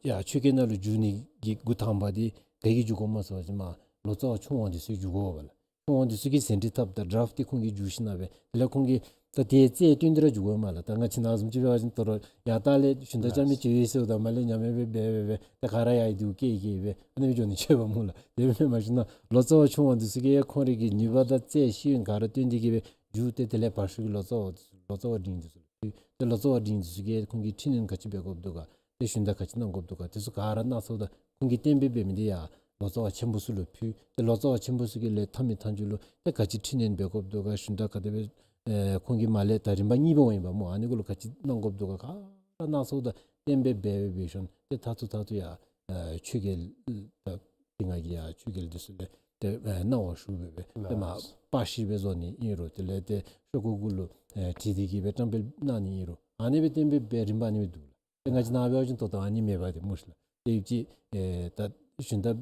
ཡར་ཆོས་སྐད་ནང་ལུ་བསྒྱུར་ནི་གི་འགོ་དང་པ་འདི་ག་གིས་བསྒྱུར་དགོཔ་སྨོ་ཟེར་བ་ཅིན་མར་ལོ་ཙཱ་བ་ཆུང་བ་འདི་ཚུ་བསྒྱུར་དགོ་པས་ལགས། ཁོང་འདི་ཚུ་གིས་ཟིན་བྲིས་བཏབ་ད་ཌ་རཱཕ་འདི་ཁོང་གིས་བསྒྱུར་ཞིནམ་ལས་དེ་ལས་ཁོང་གིས་ད་དེ་རྩལ་བཏོན་ཏེ་ར་བསྒྱུར་དགོ་མས་ལགས། ད་ང་བཅས་ནཱ་བཟུམ་ཅིག་འབད་བ་ཅིན་ད་རུང་ཡར་ད་ལས་ཞུན་དག་རྐྱབ་མི་ཅིག་ཡོད་ཟེརཝ་ད་མར་ལས་ཉམས་ཡང་སྦེ་འབད་འབད་འབད་ད་ག་ར་ཡར་འདི་བཀལ་བཀལ་སྦེ་ཨ་ནི་སྦེ་འགྱོ་ནི་ཆོག་པས་སྨོ་ལགས། དེ་སྦེ་མེན་མ་ཤེས་ན་ལོ་ཙཱ་བ་ཆུང་བ་འདི་ཚུ་གིས་ཁོང་རའི་གི་ནུས་པ་དང་རྩལ་ཤེས་ཡོན་ག་ར་བཏོན་ཏེ་གི་སྦེ་བསྒྱུར་ཏེ་དེ་ལས་བར་ཤུགས་ཀྱི་ལོ་ཙཱ་བ་ལོ་ཙཱ་བ་འབྲིང་འདི་ཚུ་ལུ་ཕུལ། ཏེ་ལོ་ཙཱ་བ་འབྲིང་འདི་ཚུ་གིས་ཁོང་གི་འཕྲི་སྣོན་ག་ཅི་འབད་དགོཔ་འདུག་ག། ཏེ་ཞུན་དག་ག་ཅི་གནང་དགོཔ་འདུག་ག། དེ་ཚུ་ག་ར་གནང་ཚརཝ་ད་ཁོང་གིས་གཏན་འབེབས་འབད་མི་འདི་ཡར་ལོ་ཙཱ་བ་ཆེན་པོ་ཚུ་ལུ་ཕུལ། ཏེ་ལོ་ཙཱ་བ་ཆེན་པོ་ཚུ་གིས་ལས་མཐའ་མའི་མཐའ་མཇུག་ལུ་ཏེ་ག་ཅི་འཕྲི་སྣོན་འབད་དགོཔ་འདུག་ག། ཞུན་དག་ག་དེ་སྦེ་ཨེ་ཁོང་གིས་མར་ལས་ད་རིམ་པ་གཉིས་པ་འོང་ཡི་པ་སྨོ། ཨ་ནི་གུ་ལུ་ག་ཅི་གནང་དགོཔ་འདུག་ག། ག་ར་གནང་ཚརཝ་ད་གཏན་འབེབས་འབད་འབད་འབད་ཞིནམ་ཏེ་མཐའ་མཇུག་མཐའ་མཇུག་ཡར་ཨེ་ཆོས་རྒྱལ་ད་དེ་སྔ་གི་ཡར་ཆོས་རྒྱལ་འདི་ཚུ་ལས་ ཏེ་ཨེ་གནང་བ་ཞུ་སྦེ་སྦེ་ཏེ་མ་པར་ཤིས་སྦེ་བཟོ་ནི་ཨིན་རུང་དེ་ལས་ཏེ་ཤོག་ཀུ་གུ་ལུ་ཨེ་བྲིས་ཏེ་གི་སྦེ་བཀྲམ་སྤེལ་གནང་ནི་ཨིན་རུང་ཨ་ནི་སྦེ་བསྟན་པའི་སྦེ་རིམ་པ་ཨ་ནི་སྦེ་འདུག་ལགས། ཏེ་ང་བཅས་ནཱ་འབད་བ་ཅིན་ད་ལྟོ་ཨ་ནི་མེད་པ་ཏེ་སྨོ་ཤིག་ལགས། ཏེ་ཡུདཔ་ཅིག་ཨེ་ད་ཞུན་དག་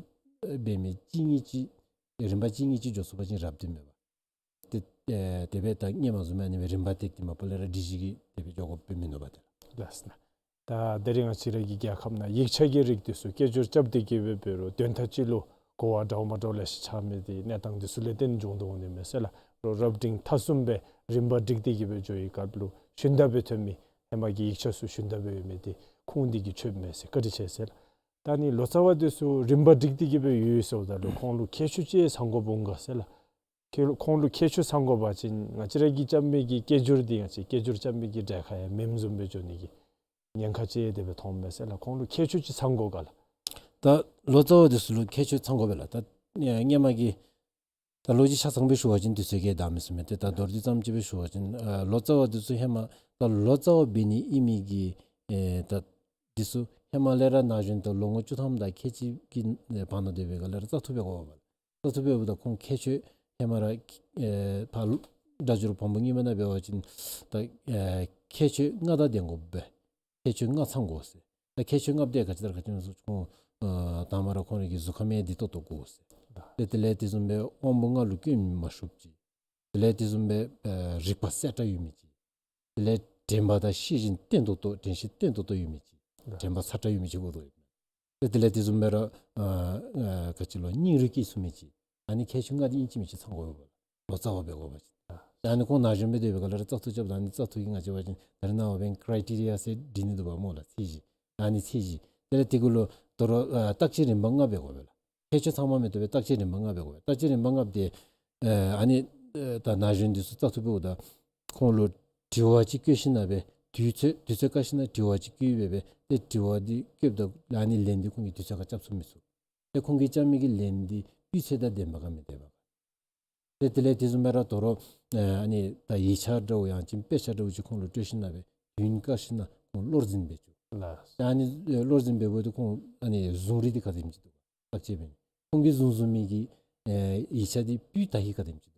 འབད་མི་གཅིག་གཉིས་ཅིག་རིམ་པ་གཅིག་གཉིས་ཅིག་འགྱོ་ཚུགས་པ་ཅིན་རབ་ཏེ་མེད་པ། ཏེ་ཨེ་དེ་སྦེ་ད་སྔོན་མ་བཟུམ་ཨ་ནི་སྦེ་རིམ་པ་བཏེགས་ཏེ་མ་པ་ལས་ར་སྒྲིག་གཞི་གི་དེ་སྦེ་འགྱོ་དགོཔ་སྦེ་མིན་ནུག་པ་ཏེ་ལགས། ལགས་སོ། ད་དེ་རིང་ང་བཅས་ར་གི་རྒྱལ་ཁབ་ནང་ཡིག་ཆ་གི་རིགས་དེ་ཚུ་སྐད་སྒྱུར་རྐྱབ་སྟེ་གི་སྦེ་འབད་རུང་དོན་དག་ཅིག་ལུ་གོ་བ་འདྲཝ་མ་འདྲཝ་ལེ་ཤ་ཆགས་མི་དེ་གནས་སྟངས་དེ་ཚུ་ལས་བརྟེན་འབྱུང་དོ་འོང་ནི་མས་ཟེར་ལགས། རོགས་རབ་འབྲིང་ཐ་གསུམ་སྦེ་རིམ་པ་སྒྲིག་སྟེ་གི་སྦེ་འགྱོ་བའི་སྐབས་ལུ་ཞུན་དག་སྦེ་ཐོན་མི་ཧེ་མ་གི་ཡིག་ཆ་ཚུ་ཞུན་དག་སྦེ་ཡོད་མི་དེ་ཁུངས་དེ་གིས་ཆོད་མས་ཟེར་བཀའ་དྲིན་ཆེ་ཟེར་ལགས། ད་ནི་ལོ་ཙཱ་བ་དེ་ཚུ་རིམ་པ་སྒྲིག་སྟེ་གི་སྦེ་ཡོད་ཟེརཝ་ད་ལུ་ཁོང་ལུ་ཁྱད་ཆོས་ཅིག་ཚང་དགོཔ་འོང་ག་ཟེར་ལགས། ཁྱེད་ཁོང་ལུ་ཁྱད་ཆོས་ཚང་དགོ་པ་ཅིན་ང་བཅས་ར་གིས་རྐྱབ་མི་གི་སྐད་སྒྱུར་འདི་ང་བཅས་སྐད་སྒྱུར་རྐྱབ་མི་གི་གྲལ་ཁར་ཡང་མེནམ་བཟུམ་སྦེ་འགྱོ་ནི་གི་ཉེན་ཁ་ཅིག་དེ་སྦེ་མཐོངམ་མས་ཟེར་ལགས། ཁོང་ལུ་ཁྱད་ཆོས་ཅིག་ཚང་དགོ་ག་ལགས། ད་ལོ་ཙཱ་བ་དེ་ཚུ་ལུ་ཁྱད་ཆོས་ཚང་དགོ་པས་ལགས། ད་ཨེ་སྔོན་མ་གི་ད་ལོ་རྒྱུས་ཆ་ཚང་སྦེ་ཞུ་བ་ཅིན་དུས་ཚོད་ཀྱིས་འདང་མི་ཚུགས་མས། ཏེ་ད་མདོར་བསྡུས་ཙམ་ཅིག་སྦེ་ཞུ་བ་ཅིན་ཨ་ལོ་ཙཱ་བ་དེ་ཚུ་ཧེ་མ་ད་ལོ་ཙཱ་བ་འབད་ནི་ཨིན་མི་གི་ཨེ་ད་དེ་ཚུ་ཧེ་མ་ལས་ར་ན་གཞོན་ད་ལོ་ངོ་བཅུ་ཐམ་དང་ཁལ་གཅིག་གི་ཨེ་བར་ན་སྡོད་པའི་སྒང་ལས་ར་བཙག་འཐུ་འབད་དགོ་པས་ལགས། བཙག་འཐུ་འབདཝ་ད་ཁོང་ཁྱད་ཆོས་ཧེ་མ་ར་ཨེ་ཕར་སྒྲ་སྒྱུར་བོན་པོ་རྙིང་མ་ནང་འབད་བ་ཅིན་ད་ཨེ་ཁྱད་ཆོས་ལྔ་དང་ལྡན་དགོ་པས། ཁྱད་ཆོས་ལྔ་ཚང་དགོ་ཟེར། ད་ཁྱད་ཆོས་ལྔ་པོ་དེ་ག་ཅི་དང་ག་ཅི་སྨོ་ཟེར་ཁོང་ཨ་དང་པ་ར་ཁོང་རའི་གི་གཟུགས་ཁམས་ཡང་བདེ་ཏོག་ཏོ་དགོ་ཟེར། ཏེ་དེ་ལས་དེ་བཟུམ་སྦེ་དབང་པོ་ལྔ་ལུ་སྐྱོན་མ་ཤོརཝ་ཅིག། དེ་ལས་དེ་བཟུམ་སྦེ་ཨ་རིག་པ་གསལ་དྲགས་ཡོད་མི་ཅིག། དེ་ལས་དྲན་པ་དང་ཤེས་བཞིན་བརྟན་ཏོག་ཏོ་དྲན་ཤེས་བརྟན་ཏོག་ཏོ་ཡོད་མི་ཅིག། དྲན་པ་ཚ་དྲགས་ཡོད་མི་ཅིག་དགོ་དོ་ཡོད། ཏེ་དེ་ལས་དེ་བཟུམ་སྦེ་ར་ཨ་ཨ་ག་ཅི་ལོ་སྙིང་རུས་སྐྱེ་ཚུགས་མི་ཅིག། ཨ་ནི་ཁྱད་ཆོས་ལྔ་འདི་ཨིན་ཅི་མིན་ཅི་ཚང་དགོ་པས་ལགས། ལོ་ཙཱ་བ་འབད་དགོ་པ་ཅིན། ད་ཨ་ནི་ཁོང་ན་གཞོན་སྦེ་སྡོད་པའི་སྒང་ལས་ར་བཙག་འཐུ་རྐྱབ་ད་ཨ་ནི་བཙག་འཐུ་གི་ང་བཅས་འབད་བ་ཅིན་ད་རེས་ནངས་པ་འབདན་ཀྲའི་ཊི་རི་ཡ་ཟེར་སྒྲིག་ནི་འདུག་པ་སྨོ་ལགས། ཚད་གཞི། ཨ་ནི་ཚད་གཞི། དེ་ལས་དེ་གུ་ལུ་དོ་རུང་ཨ་བརྟག་དཔྱད་རིམ་པ་ལྔ་འབད་དགོ་པས་ལགས། ཁྱད་ཆོས་ཚང་མ་མི་བཏུབ་པས། བརྟག་དཔྱད་རིམ་པ་ལྔ་འབད་དགོ་པས། བརྟག་དཔྱད་རིམ་པ་ལྔ་འབདཝ་ད་ཨ་ཨ་ནི་ཨེ་ད་ན་གཞོན་འདི་ཚུ་བཙག་འཐུ་འབདཝ་ད་ཁོང་ལུ་དྲི་བ་ཅིག་བཀོད་ཞིན་ན་སྦེ་དུས་ཚོད་དུས་ཚོད་བཀག་ཞིན་ན་དྲི་བ་ཅིག་བཀོད་སྦེ་སྦེ་ཏེ་དྲི་བ་འདི་བཀོདཔ་ད་ཨ་ནི་ལན་འདི་ཁོང་གིས་དུས་ཚོད་ཁར་རྐྱབ་ཚུགས་མི་ཚུགས། ཏེ་ཁོང་གིས་རྐྱབ་མི་གི་ལན་འདི་སྤུས་ཚད་དང་ལྡནམ་ག་མི་ལྡནམ་ག། ཏེ་དེ་ལས་དེ་བཟུམ་སྦེ་ར་དོ་རུང་ཨ་ཨ་ནི་ད་ཡིག་ཆ་འདྲཝ་ཡང་ཅིན་དཔེ་ཆ་འདྲཝ་ཅིག་ཁོང་ལུ་སྤྲོད་ཞིན་ན་སྦེ་དུས་བཀག་ཞིན་ན་ཁོང་བློར་འཛིན་འབད་བཅུག། ལགས། ད་ཨ་ནི་ཨེ་བློར་འཛིན་འབདཝ་ད་ཁོང་ཨ་ནི་བཟུང་རིགས་འདི་ག་དེམ་ཅིག་འདུག་ག། བརྟག་དཔྱད་འབད་ནི་ཁོང་གིས་བཟུང་བཟུང་མི་གི་ཨེ་ཡིག་ཆ་འདི་སྤུས་དག་ཧིང་ག་དེམ་ཅིག་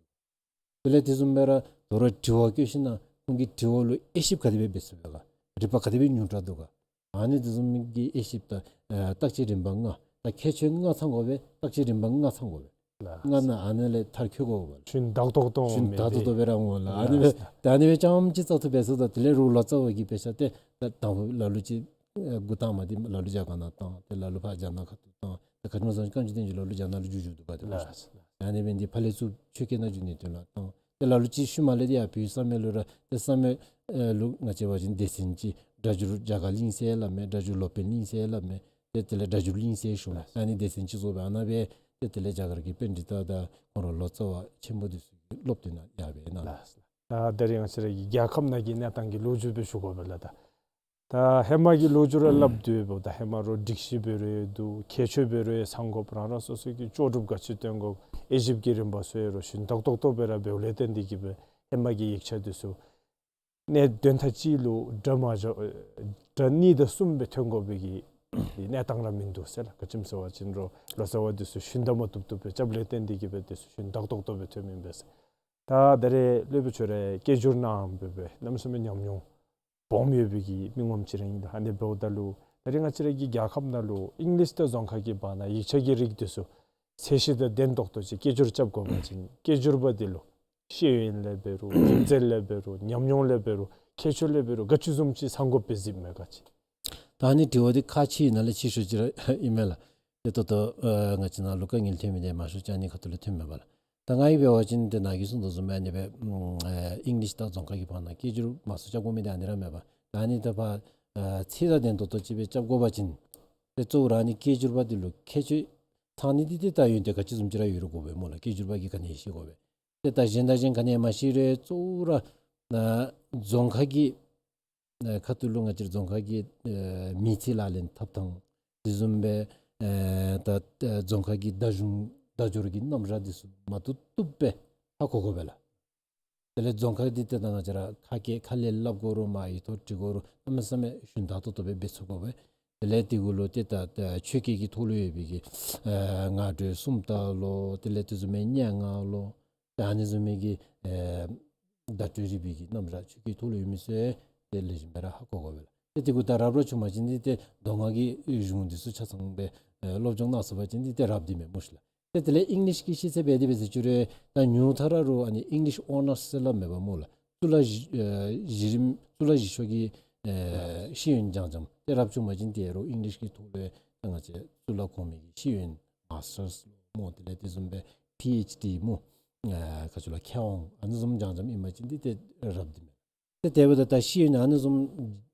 འདུག། དེ་ལས་དེ་བཟུམ་སྦེ་ར་དོ་རུང་དྲི་བ་བཀོད་ཞིན་ན་ཁོང་གིས་དྲི་བ་ལུ་དབྱེ་ཞིབ་ག་དེ་སྦེ་འབད་ཚུགས་པས་ག། རིག་པ་ག་དེ་སྦེ་ཉུང་དྲགས་འདུག་ག། ཨ་ནི་དེ་བཟུམ་གྱི་དབྱེ་ཞིབ་དང་ཨ་བརྟག་དཔྱད་རིམ་པ་ལྔ། ད་ཁྱད་ཆོས་ལྔ་ཚང་དགོ་པས། བརྟག་དཔྱད་རིམ་པ་ལྔ་ཚང་དགོ་པས། ལགས། ལྔ་ནང་ཨ་ནི་ལས་མཐར་འཁྱོལ་དགོ་པས། ཞུན་དག་ཏོག་ཏོ་ཞུན་དག་ཏོག་ཏོ་སྦེ་ར་འོང་ལགས། ཨ་ནི་སྦེ་ལགས། ད་ཨ་ནི་སྦེ་རྐྱངམ་ཅིག་བཙག་འཐུ་འབད་ཚུགས་ད་དེ་ལས་རོགས་ལོ་ཙཱ་བ་གི་དཔེ་ཆ་ཏེ་ད་དང་ཕུ་ལ་ལུ་ཅིག་ཨེ་འགོ་དང་པ་འདི་ལ་ལུ་རྒྱ་གར་ནང་བཏང་། ཏེ་ལ་ལུ་ཕར་རྒྱ་ནག་ཁ་ཐུག་བཏང་། ཏེ་ག་ཅི་སྨོ་ཟེར་བ་ཅིན་བཀའ་འགྱུར་བསྟན་འགྱུར་ལ་ལུ་རྒྱ་ནག་ལུ་བསྒྱུར་བསྒྱུར་འདུག་པ་ཏེ། ལགས། ཨ་ནི་འབདན་འདི་ཕར་ལས་ཚུར་ཆོས་སྐད་ནང་བསྒྱུར་ནིའི་དོན་ལུ་བཏང་། ཏེ་ལ་ལུ་ཅིག་ཤུལ་མ་ལས་འདི་ཡར་བོད་ས་མེད་ལུ་ར་ཏེ་ས་མེད་ཨེ་ལུ་ང་བཅས་འབད་བ་ཅིན་སྡེ་ཚན་ཅིག་སྒྲ་སྒྱུར་རྒྱ་གར་གླིང་ཟེར་སླབ་མས། སྒྲ་སྒྱུར་སློབ་དཔོན་གླིང་ཟེར་སླབ་མས། ཏེ་དེ་ལས་སྒྲ་སྒྱུར་གླིང་ཟེར་ཞུཝ་མས། ཨ་ནི་སྡེ་ཚན་ཅིག་བཟོ་སྦེ་ཨ་ནཱ་སྦེ་ཏེ་དེ་ལས་རྒྱ་གར་གྱི་པཎྜི་ཏ་དང་ཁོང་ར་ལོ་ཙཱ་བ་ཆེན་པོ་འདི་ཚུ་གིས་སློབ་སྟོན་ནང་ཡར་སྦེ་གནང་། ལགས། ད་ད་རེས་ང་བཅས་ར་གི་རྒྱལ་ཁབ་ནང་གི་གནས་སྟངས་ཀྱི་ལོ་རྒྱུས་སྦེ་ཞུ་དགོ་པས་ལགས། ད་ད་ཧེ་མ་གི་ལོ་རྒྱུས་ར་སླབ་སྡོད་འབདཝ་ད་ཧེ་མ་རོགས་སྒྲིག་གཞི་འབད་རུང་ཡང་འདུག། ཁྱད་ཆོས་འབད་རུང་ཡང་ཚང་དགོཔ། རང་རང་སོ་སོ་གི་ལྕོགས་གྲུབ་ག་ཅི་སྟོན་དགོཔ། དབྱེ་ཞིབ་ཀྱི་རིམ་པ་ཚུ་ཡང་རོགས་ཞུན་དག་ཏོག་ཏོ་སྦེ་ར་འབདཝ་ལས་བརྟེན་ཏེ་གི་སྦེ་ཧེ་མ་གི་ཡིག་ཆ་འདི་ཚུ་གནས་དོན་དག་ཅིག་ལུ་སྒྲ་མ་བཞག་སྒྲ་གཉིས་དང་གསུམ་སྦེ་ཐོན་དགོ་པའི་གི་གནས་སྟངས་ར་མིན་འདུག་ཟེར་ལགས། ག་ཅི་སྨོ་ཟེར་བ་ཅིན་རོགས་ལོ་ཙཱ་བ་འདི་ཚུ་ཞུན་དག་མ་བཏུབ་བཏུབ་སྦེ་རྐྱབ་ལས་བརྟེན་ཏེ་གི་སྦེ་འདི་ཚུ་ཞུན་དག་ཏོག་ཏོ་སྦེ་ཐོན་མི་ཨིན་པས་ཟེར། ད་ད་རེས་སློབ་དཔོན་ཁྱོད་ར་སྐད་སྒྱུར་གནངམ་སྦེ་སྦེ་གནམ་མེད་ས་མེད་ཉམས་མྱོང་སྦོམ་ཡོད་པའི་གི་མི་ངོམ་ཅིག་ར་ཨིན་ལགས། ཨ་ནི་འབདཝ་ད་ལུ་ད་རེས་ང་བཅས་ར་གི་རྒྱལ་ཁབ་ནང་ལུ་ཨིང་ལིཤ་དང་རྫོང་ཁ་གི་བར་ན་ཡིག་ཆ་གི་རིགས་འདི་ཚུ་ཚད་གཞི་དང་ལྡན་ཏོག་ཏོ་ཅིག་སྐད་སྒྱུར་རྐྱབ་དགོ་པ་ཅིན་སྐད་སྒྱུར་པ་འདི་ལུ་ཤེས་ཡོན་ལས་འབད་རུང་རིག་རྩལ་ལས་འབད་རུང་ཉམས་མྱོང་ལས་འབད་རུང་ཁྱད་ཆོས་ལས་འབད་རུང་ག་ཅི་བཟུམ་ཅིག་ཚང་དགོཔ་སྦེ་གཟིགསཔ་མས་ག་ཅི། ད་ཨ་ནི་དྲི་བ་འདི་ཁག་ཆེ་ནང་ལས་ཆེ་ཤོས་ཅིག་ར་ཨིན་མས་ལགས། ཏེ་ད་ལྟོ་ཨ་ང་བཅས་ནང་ལུ་དཀའ་ངལ་ཐོན་མི་འདི་མང་ཤོས་ཅིག་ཨ་ནི་ཁ་ཐུག་ལས་ཐོན་མས་པ་ལགས། ད་ང་གིས་འབད་བ་ཅིན་ཏེ་ནཱ་གིས་གསུངས་དོ་བཟུམ་སྦེ་ཨ་ནི་སྦེ་ཨ་ཨིང་ལིཤ་དང་རྫོང་ཁ་གི་བར་ན་སྐད་སྒྱུར་མང་སུ་རྐྱབ་དགོ་མི་འདི་ཨ་ནི་ར་མས་པ། ད་ཨ་ནི་ད་ཕར་ཨ་ཚད་དང་ལྡན་ཏོག་ཏོ་ཅིག་སྦེ་རྐྱབ་དགོ་པ་ཅིན་ཏེ་གཙོ་བོ་ར་ཨ་ནི་སྐད་སྒྱུར་པ་འདི་ལུ་ཁྱད་ཆོས་ཚང་ནི་འདི་ཏེ་ད་ཡོན་ཏན་ག་ཅི་བཟུམ་ཅིག་ར་ཡོད་རུང་དགོ་པས་སྨོ་ལགས། སྐད་སྒྱུར་པ་གིས་ག་ནི་ཤེས་དགོ་པས། ཏེ་ད་གཞན་དང་གཞན་ག་ནི་མ་ཤེས་རུང་གཙོ་བོ་ར་ཨ་རྫོང་ཁ་གི་ཨ་ཁ་ཐུག་ལུ་ང་བཅས་རྫོང་ཁ་གི་ཨ་མི་ཚེ་ལག་ལེན་འཐབ་ཐངས་དེ་བཟུམ་སྦེ་ཨ་ད་ཨ་རྫོང་ཁ་གི་བརྡ་གཞུང་བརྡ་སྦྱོར་གྱི་རྣམ་གཞག་འདི་ཚུ་མ་བཏུབ་བཏུབ་སྦེ་ཧ་གོ་དགོ་པས་ལགས། དེ་ལས་རྫོང་ཁ་འདི་ཏེ་ད་ང་བཅས་ར་ཁ་སྐད་ཁ་ལས་སླབ་དགོ་རུང་མར་ཡིག་ཐོག་བྲི་དགོ་རུང་གནམ་མེད་ས་མེད་ཞུན་དག་ཏོག་ཏོ་སྦེ་འབད་ཚུགས་དགོ་པས། དེ་ལས་དེ་གུ་ལུ་ཏེ་ད་ད་ཆོས་སྐད་ཀྱི་ཐོག་ལུ་ཡོད་པའི་གི་ཨ་སྔ་འགྲོའི་སུམ་རྟགས་ལོ། དེ་ལས་དེ་བཟུམ་མའི་སྙན་ངག་ལོ། ད་ཨ་ནི་བཟུམ་མའི་གི་ཨ་བརྡ་སྤྲོད་རིག་པའི་གི་རྣམ་གཞག་ཆོས་སྐད་ཐོག་ལུ་ཡོད་མི་ཚུ་ཏེ་ལེགས་ཤོམ་སྦེ་ར་ཧ་གོ་དགོ་པས་ལགས། ཏེ་དེ་གུ་ད་རབ་ར་བྱུང་པ་ཅིན་འདི་ཏེ་མདོ་སྔགས་ཀྱི་གཞུང་འདི་ཚུ་ཆ་ཚང་སྦེ་ཨ་སློབ་སྦྱོང་གནང་ཚུགས་པ་ཅིན་འདི་ཏེ་རབ་འདི་མས་སྨོ་ཤི་ལགས། ཏེ་དེ་ལས་ཨིང་ལིཤ་གི་ཤེས་ཚད་འབད་དེ་འབད་ཟེར་ཞུ་རུང་ད་ཉུང་མཐའ་ར་རུང་ཨ་ནི་ཨིང་ལིཤ་ཨོ་ནརསི་ཟེར་སླབ་མས་པ་སྨོ་ལགས། གཙུག་ལག་བཞི་ཨ་བཞི་རིམ་གཙུག་ལག་བཞི་ཤོག་གི་ཨ་ཤེས་ཡོན་སྦྱང་སྦྱངམ། ཏེ་རབ་བྱུང་པ་ཅིན་ཏེ་རུང་ཨིང་ལིཤ་གི་ཐོག་ལུ་ད་ང་བཅས་གཙུག་ལག་གོང་མའི་གི་ཤེས་ཡོན་མཱས་ཊརསི་སྨོ། དེ་ལས་དེ་བཟུམ་སྦེ་པི་ཨེཆ་ཌི་སྨོ། ཨ་ག་ཅི་ལོ་མཁས་དབང་ཨ་ནི་བཟུམ་སྦྱང་སྦྱངམ་ཨིན་པ་ཅིན་འདི་ཏེ་རབ་འདི་མས། ཏེ་དེ་འབདཝ་ད་ད་ཤེས་ཡོན་ཨ་ནི་བཟུམ་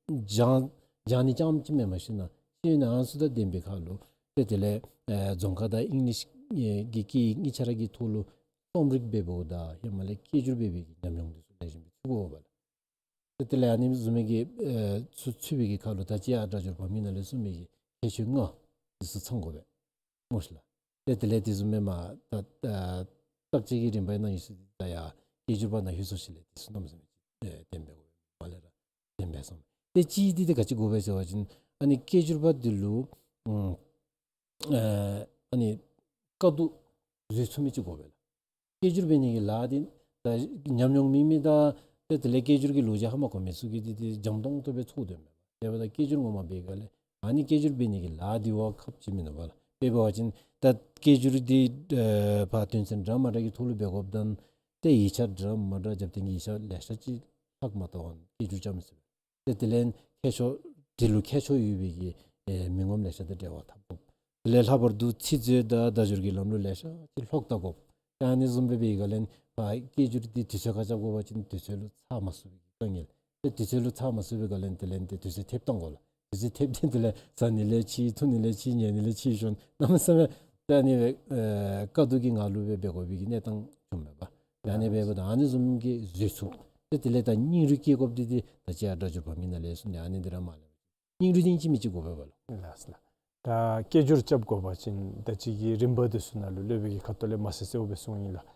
སྦྱང་སྦྱང་ནི་རྐྱངམ་ཅིག་མེན་པར་ཞིན་ན་ཤེས་ཡོན་ཨ་ནི་ཚུ་དང་ལྡན་པའི་ཁར་ལུ་ཏེ་དེ་ལས་ཨ་རྫོང་ཁ་དང་ཨིང་ལིཤ་ཨེ་གི་སྐད་གཉིས་ཆ་ར་གི་ཐོག་ལུ་རྩོམ་རིག་འབད་འབདཝ་ད་ཧེ་མ་ལས་སྐད་སྒྱུར་འབད་བའི་གི་ཉམས་མྱོང་འདི་ཚུ་ལེགས་ཤོམ་སྦེ་ཚུད་དགོ་པས་ལགས། ཏེ་དེ་ལས་ཨ་ནི་བཟུམ་མའི་གི་ཨེ་ཚུ་ཚུད་པའི་གི་ཁར་ལུ་ད་ཅི་ཡང་སྒྲ་སྒྱུར་འབད་མི་ནང་ལས་གསུངས་མི་གི་ཁྱད་ཆོས་ལྔ་འདི་ཚུ་ཚང་དགོ་པས་སྨོ་ཤི་ལགས། ཏེ་དེ་ལས་དེ་བཟུམ་མའི་མ་ད་ད་བརྟག་དཔྱད་ཀྱི་རིམ་པ་ནང་ཡོད་ས་འདི་ད་ཡང་སྐད་སྒྱུར་པ་ནང་ལྷོད་སོང་ཞིནམ་ལས་དེ་ཚུ་གནམ་མེད་ས་མེད་ཨེ་གཏན་འབེབས་དགོ་པས། མ་ལས་ར་གཏན་འབེབས་སོང་། ཏེ་གཅིག་འདི་ཏེ་ག་ཅི་དགོ་པས་ཟེར་བ་ཅིན་ཨ་ནི་སྐད་སྒྱུར་པ་འདི་ལུ་ཨ་ཨ་ནི་དཀའ་སྡུག་བཟོད་ཚུགས་མི་ཅིག་དགོ་པས་ལགས། སྐད་སྒྱུར་འབད་ནི་གི་ལཱ་འདི་ད་ཉམས་མྱོང་མེད་མི་དང་ཏེ་དེ་ལས་སྐད་སྒྱུར་གྱི་ལོ་རྒྱུས་ཧ་མ་གོ་མི་ཚུ་གིས་འདི་འདི་འཇམ་ཏོང་ཏོ་སྦེ་ཚོར་དོ་མས་པ། དེ་འབདཝ་ད་སྐད་སྒྱུར་ངོ་མ་འབད་ག་ལས་ཨ་ནི་སྐད་སྒྱུར་འབད་ནི་གི་ལཱ་འདི་བ་ཁག་ཅིག་མིན་ནུག་པ་ལགས། དཔེ་འབད་བ་ཅིན་ད་སྐད་སྒྱུར་འདི་ཨ་ཕར་དོན་ཚན་འདྲ་མ་འདྲ་གི་ཐོག་ལུ་འབད་དགོཔ་ད་ཏེ་ཡིག་ཆ་འདྲ་མ་འདྲ་རྐྱབ་སྟེ་གི་ཡིག་ཆ་ལེ་ཤ་ཅིག་ལྷག་མ་བཏང་བར་སྐད་སྒྱུར་རྐྱབ་མི་ཚུགས་པས། ཏེ་དེ་ལས་མཁས་མཆོག་འདི་ལུ་མཁས་མཆོག་ཡོད་པའི་གི་ཨེ་མི་ངོམ་ལེ་ཤ་དང་འབྲེལ་བ་འཐབ་དགོ། དེ་ལས་ལྷག་པར་དུ་ཚིག་མཛོད་དང་བརྡ་སྦྱོར་གྱི་ལམ་ལུགས་ལེ་ཤ་ཅིག་ལྷོག་བལྟ་དགོ། ཨ་ནི་བཟུམ་སྦེ་འབད་ག་ལས་ཕར་སྐད་སྒྱུར་འདི་དུས་ཚོད་ཁར་རྐྱབ་དགོ་པ་ཅིན་དུས་ཚོད་ལུ་ཚར་མ་ཚུགས་པའི་གི་དཀའ་ངལ། ཏེ་དུས་ཚོད་ལུ་ཚར་མ་ཚུགས་པའི་ག་ལས་དེ་ལས་ཏེ་དུས་ཚོད་ཐེབས་བཏང་དགོ་ལགས། དུས་ཚོད་ཐེབས་ཏེ་དེ་ལས་ཟ་ནི་ལས་ཕྱི་འཐུང་ནི་ལས་ཕྱི་ཉལ་ནི་ལས་ཕྱི་ཤོན་གནམ་མེད་ས་མེད་ཏེ་ཨ་ནི་སྦེ་ཨེ་དཀའ་སྡུག་གི་ངང་ལུ་སྦེ་འབད་དགོ་པའི་གི་གནས་སྟངས་བྱུངམ་མས་པ། ཨ་ནི་འབདཝ་ད་ཨ་ནི་བཟུམ་གྱི་བཟོད་ཚུགས། ཏེ་དེ་ལས་ད་སྙིང་རུས་བསྐྱེད་དགོཔ་འདི་འདི་ད་ཅི་ཡང་སྒྲ་སྒྱུར་པ་མི་ནང་ལས་གསུངས་ནི་ཨ་ནི་འདི་ར་མ་ལས་སྙིང་རུས་འདི་ཅིག་མི་ཅིག་དགོ་པས་པ་ལགས། ལགས་སོ་ལགས། ད་སྐད་སྒྱུར་རྐྱབ་དགོ་པ་ཅིན་ད་ཅི་གི་རིམ་པ་འདི་ཚུ་ནང་ལུ་སློབ་དཔོན་གྱིས་ཁ་ཐུག་ལས་མ་གསལ་གསལཝ་སྦེ་གསུངས་ཡི་ལགས།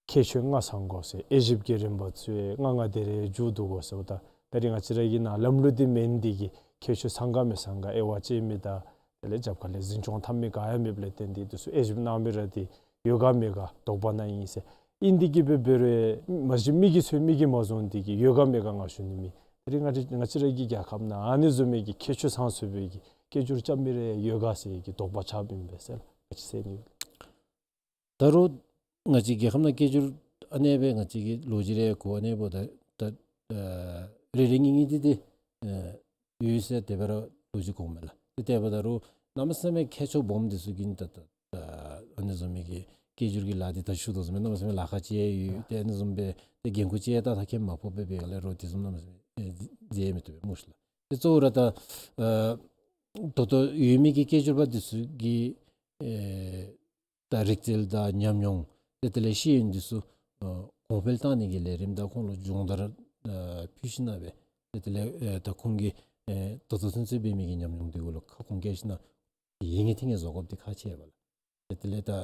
ཁྱད་ཆོས་ལྔ་ཚང་དགོ་ཟེར། དབྱེ་ཞིབ་ཀྱི་རིམ་པ་ཚུ་ལྔ་ལྔ་དེ་རེ་མཇུག་བསྡུ་དགོ་ཟེརཝ་ད་ད་རིས་ང་བཅས་ར་གི་ནཱ་ལམ་ལུགས་འདི་མེན། འདི་གི་ཁྱད་ཆོས་ཚང་ག་མི་ཚང་ག་དབྱེ་བ་དཔྱད་མི་དང་དེ་ལས་རྒྱབ་ཁ་ལས་འཛིན་སྐྱོང་འཐབ་མི་ག་ཡང་མེདཔ་ལས་བརྟེན་ཏེ་འདི་ཚུ་དབྱེ་ཞིབ་གནང་མི་ར་འདི་ཡོད་ག་མེད་ག་དོགས་པ་ནང་ཨིན་ཟེར། ཨིན་འདི་གིས་འབད་འབད་རུང་མ་གཞི་མི་གིས་འཚོལ་མི་གིས་མ་བཟུང་འདི་གིས་ཡོད་ག་མེད་ག་ང་ཞུ་ནི་མེད། ད་རིས་ང་བཅས་ང་བཅས་ར་གི་རྒྱལ་ཁབ་ནང་ཨ་ནི་བཟུམ་མའི་གི་ཁྱད་ཆོས་ཚང་ཚུགས་པའི་གི་སྐད་སྒྱུར་རྐྱབ་མི་རེ་ཡོད་ག་ཟེར་གི་དོགས་པ་ཆགསཔ་ཨིན་པས་ཟེར་ལགས། ག་ཅི་ཟེར་ནི་ཡོད། ད་རུང་ང་བཅས་རྒྱལ་ཁབ་ནང་སྐད་སྒྱུར་ཨ་ནེ་སྦེ་ང་བཅས་ཀྱིས་ལོ་རྒྱུས་རེ་གོ་ཨ་ནེ་འབདཝ་ད་ད་ཨ་རེ་རེ་གཉིས་གཉིས་འདི་འདི་ཨ་ཡོད་ཟེར་དེ་སྦེ་ར་ལོ་རྒྱུས་གོཝ་མས་ལགས། ཏེ་དེ་འབདཝ་ད་རུང་གནམ་མེད་ས་མེད་ཁྱད་ཆོས་སྦོམ་འདི་ཚུ་གིས་ད་ད་ད་ཨ་ནི་བཟུམ་མའི་གི་སྐད་སྒྱུར་གྱི་ལཱ་འདི་ད་ཞུ་དོ་བཟུམ་སྦེ་གནམ་མེད་ས་མེད་ལཱ་ཁག་ཅིག་ཡོད། ཏེ་ཨ་ནི་བཟུམ་སྦེ་ཏེ་འགན་ཁུར་ཅིག་ཡང་ད་ད་ཁྱད་མ་ཕོགཔ་སྦེ་འབད་ག་ལས་རོགས་དེ་བཟུམ་གནམ་མེད་ས་མེད་ཨེ་མཛད་མི་བཏུབ་པས་སྨོ་ཤི་ལགས། ཏེ་གཙོ་བོ་ར་ད་ཨ་ད་ལྟོ་ཡོད་མི་གི་སྐད་སྒྱུར་པ་འདི་ཚུ་གི་ཨེ་ད་རིག་རྩལ་དང་ཉམས་མྱོང་ཏེ་དེ་ལས་ཤེས་ཡོན་འདི་ཚུ་ཨ་གོང་འཕེལ་བཏང་ནི་གི་ལས་རིམ་དང་ཁོང་ལུ་སྦྱོང་བརྡར་ཨ་ཕུལ་ཞིན་ན་སྦེ་ཏེ་དེ་ལས་ཨེ་ད་ཁོང་གིས་ཨེ་ད་ལྟོ་ཚུན་ཚོད་འབད་མི་གི་ཉམས་མྱོང་འདི་གུ་ལུ་ཁ་སྐོང་བཀལ་ཞིན་ན་ཡིད་ངེས་ཐིང་ངེས་བཟོ་དགོཔ་འདི་ཁག་ཆེ་བས་ལགས། ཏེ་དེ་ལས་ད་ཨ་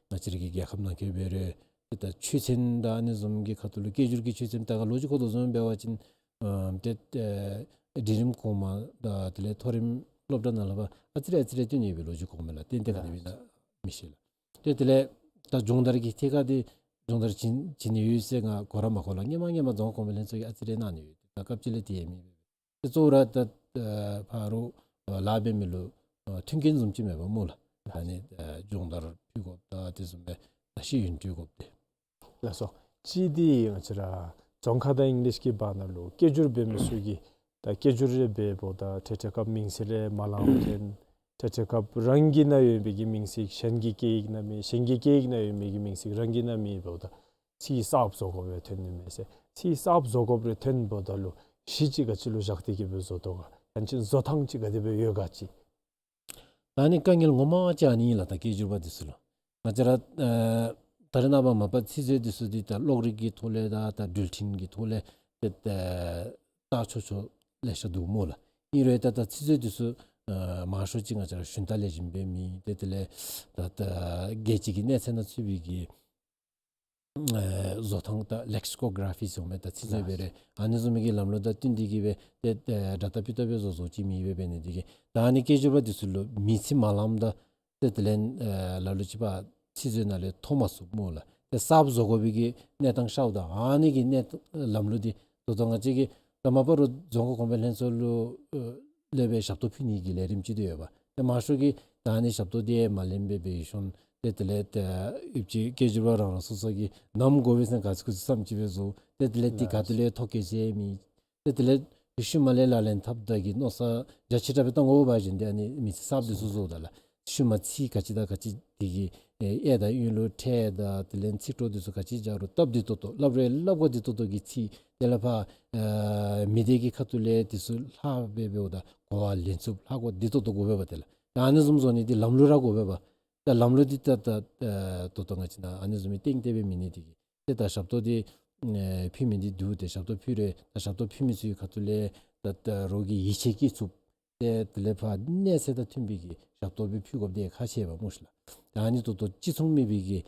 ང་བཅས་ར་གི་རྒྱལ་ཁབ་ནང་འཁོད་འབད་རུང་ཏེ་ད་ཆོས་ཚན་དང་ཨ་ནི་བཟུམ་གྱི་ཁ་ཐུག་ལུ་སྐད་སྒྱུར་གྱི་ཆོས་ཚན་ད་ག་ལོ་རྒྱུས་གོ་དོ་བཟུམ་འབད་བ་ཅིན་ཨ་ཏེ་ཨ་འབྲིང་རིམ་གོང་མ་དང་དེ་ལས་མཐོ་རིམ་སློབ་གྲྭ་ནང་ལུ་ཕར་ཨ་ཙི་རེ་ཨ་ཙི་རེ་བཏོན་ནི་ཡོད་པའི་ལོ་རྒྱུས་གོཝ་མས་ལགས། ཏེ་ཏེ་ག་དེ་སྦེ་ཨིན་ན་མི་ཤེས་ལགས། ཏེ་དེ་ལས་ད་སྦྱོང་བརྡར་གྱི་ཐད་ཁར་འདི་སྦྱོང་བརྡར་བྱིན་བྱིན་ནི་ཡོད་ཟེར་ང་གོ་ར་མ་གོ་ལགས། སྔོན་མ་སྔོན་མ་རྫོང་ཁ་གོང་འཕེལ་ལྷན་ཚོགས་ཀྱིས་ཨ་ཙི་རེ་གནང་ནི་ཡོད། ད་སྐབས་ཅིག་ལས་དེ་ཡང་མེད་པས། ཏེ་གཙོ་བོ་ར་ད་ཨ་ཕར་རོགས་ཨ་ལཱ་འབད་མི་ལུ་ཨ་མཐུན་རྐྱེན་བཟུམ་ཅིག་མེད་པས་སྨོ་ལགས། ད་ཨ་ནི་ཨ་སྦྱོང་བརྡར་ཕུལ་དགོཔ་དང་དེ་བཟུམ་སྦེ་ད་ཤེས་ཡོན་སྤྲོད་དགོཔ་འདི། ལགས་སོ། གཅིག་འདི་ང་བཅས་ར་རྫོང་ཁ་དང་ཨིང་ལིཤ་གི་བར་ན་ལུ་སྐད་སྒྱུར་འབད་མི་ཚུ་གིས་ད་སྐད་སྒྱུར་རེ་འབདཝ་ད་ཐད་ཐད་སྐབས་མིང་ཚིག་རེ་མ་ལངམ་ཐོན། ཐད་ཐད་སྐབས་རང་གི་ནང་ཡོད་པའི་གི་མིང་ཚིག་གཞན་གྱི་སྐད་ཡིག་ནང་མེད། གཞན་གྱི་སྐད་ཡིག་ནང་ཡོད་པའི་གི་མིང་ཚིག་རང་གི་ནང་མེད་འབདཝ་ད་ཚིག་གསརཔ་བཟོ་དགོཔ་རེ་ཐོན་ནི་མས་ཟེར། ཚིག་གསརཔ་བཟོ་དགོཔ་རེ་ཐོན་འབདཝ་ད་ལུ་གཞི་ཅིག་ག་ཅི་ལུ་བཞག་སྟེ་གི་སྦེ་བཟོ་དོ་ག། ཡང་ཅིན་བཟོ་ཐངས་ཅིག་ག་དེ་སྦེ་ཡོད་ག་ཅིག། ད་ཨ་ནི་དཀའ་ངལ་ངོ་མ་ཅིག་ཨ་ནི་ཨིན་ལགས། ད་སྐད་སྒྱུར་པ་འདི་ཚུ་ལུ་ང་བཅས་ར་ཨ་ད་རེས་ནངས་པ་མ་པ་ཚིག་མཛོད་འདི་ཚུ་འདི་ད་གློག་རིག་གི་ཐོག་ལས་དང་ད་འགྲུལ་འཕྲིན་གྱི་ཐོག་ལས་ཏེ་ད་བལྟ་ཆོག་ཆོག་ལེ་ཤ་འདུག་སྨོ་ལགས། ཨིན་རུང་ད་ད་ཚིག་མཛོད་འདི་ཚུ་ཨ་མང་ཤོས་ཅིག་ང་བཅས་ར་ཞུན་དག་ལེགས་ཤོམ་སྦེ་མེད། ཏེ་དེ་ལས་ད་ད་རྒྱལ་སྤྱི་གི་གནས་ཚད་ནང་ཚུད་པའི་གི་ ཨེ་བཟོ་ཐངས་དང་ལེག་སི་ཀོ་ག་ར་ཕི་ཟེར་མི་ད་ཚིག་མཛོད་སྦེ་རེ་ཨ་ནི་བཟུམ་མའི་གི་ལམ་ལུགས་དང་བསྟུན་ཏེ་གི་སྦེ་ཏེ་ཨེ་སྒྲ་དག་ཕུ་དག་སྦེ་བཟོ་བཟོཝ་ཅིག་མེདཔ་འབད་ནི་དེ་གིས་ད་ཨ་ནི་སྐད་སྒྱུར་པ་འདི་ཚུ་ལུ་མིང་ཚིག་མ་ལངམ་ད་ཏེ་དེ་ལས་ཨེ་ལ་ལུ་ཅིག་པ་ཚིག་མཛོད་ནང་ལས་ཐོབ་མ་ཚུགས་སྨོ་ལགས། ཏེ་གསརཔ་བཟོ་དགོ་པའི་གི་གནས་སྟངས་ཤརཝ་ད་ཨ་ནི་གི་གནས་ལམ་ལུགས་འདི་ད་ལྟོ་ང་བཅས་ཀྱིས་ད་མ་པ་རུང་རྫོང་ཁ་གོང་འཕེལ་ལྷན་ཚོགས་ལུ་ཨེ་ལས་སྦེ་ཞབས་ཏོག་ཕུལ་ནི་གི་ལས་རིམ་ཅིག་ཏེ་ཡོད་པ། ཏེ་མང་ཤོས་ཀྱིས་ད་ཨ་ནི་ཞབས་ཏོག་འདི་མ་ལེན་པར་སྦེ་ཡོད་ཞིནམ་ཏེ་དེ་ལས་ཏེ་ཨེ་ཅིག་སྐད་སྒྱུར་པ་རང་རང་སོ་སོ་གིས་ནམ་དགོ་པས་ཟེར་ག་ཅི་གུ་ཅི་བསམ་ཅིག་སྦེ་བཟོ། ཏེ་དེ་ལས་འདི་ག་ཏེ་ལས་ཐོ་བཀོད་ཟེར་མི་ཏེ་དེ་ལས་ཤུལ་མ་ལས་ལག་ལེན་འཐབ་ད་གི་མནོ་བསམ་རྒྱ་ཆེ་དྲགས་སྦེ་བཏང་དགོ་པ་བཞིན་ཏེ་ཨ་ནི་མིང་ཚིག་གསརཔ་འདི་ཚུ་བཟོཝ་ད་ལགས། ཤུལ་མ་ཚིག་ག་ཅི་དང་ག་ཅི་དེ་གི་ཨེ་དང་ཡུལ་ལུ་ཕྲད་ད་དེ་ལས་ཚིག་གྲོགས་འདི་ཚུ་ག་ཅི་སྦྱར་རུང་སྟབས་བདེ་ཏོག་ཏོ་སླབ་རུང་སླབ་དགོཔ་བདེ་ཏོག་ཏོ་གི་ཚིག་དེ་ལས་ཕར་ཨེ་མི་སྡེ་གི་ཁ་ཐུག་ལས་འདི་ཚུ་ལྷག་སྦེ་འབདཝ་ད་གོ་བ་ལེན་ཚུགསཔ་ལྷག་དགོཔ་བདེ་ཏོག་ཏོ་དགོ་པས་པ། དེ་ལགས་ད་ཨ་ནི་བཟུམ་བཟོ་ནི་འདི་ལམ་ལུགས་ར་དགོ་པས་པ། ད་ལམ་ལུགས་འདི་ད་ད་ཨེ་ད་ལྟོ་ང་བཅས་ནཱ་ཨ་ནི་བཟུམ་མའི་སྟེང་སྟེ་སྦེ་མེད་ནི་དེ་གིས་ཏེ་ད་ཞབས་ཏོག་འདི་ཨེ་ཕུལ་མི་འདི་འདུག། ཏེ་ཞབས་ཏོག་ཕུལ་རུང་ད་ཞབས་ཏོག་ཕུལ་མི་ཚུ་གི་ཁ་ཐུག་ལས་ད་ད་རོགས་ཀྱིས་ཡིད་ཆེས་བསྐྱེད་ཚུགསཔ། ཏེ་དེ་ལས་ཕར་གནས་ཚད་དང་མཐུན་པའི་གི་ཞབས་ཏོག་སྦེ་ཕུལ་དགོཔ་འདི་ཁག་ཆེ་བས་སྨོ་ཤིག་ལགས། ད་ཨ་ནི་ད་ལྟོ་གཅིག་མཚུངས་མེད་པའི་གི་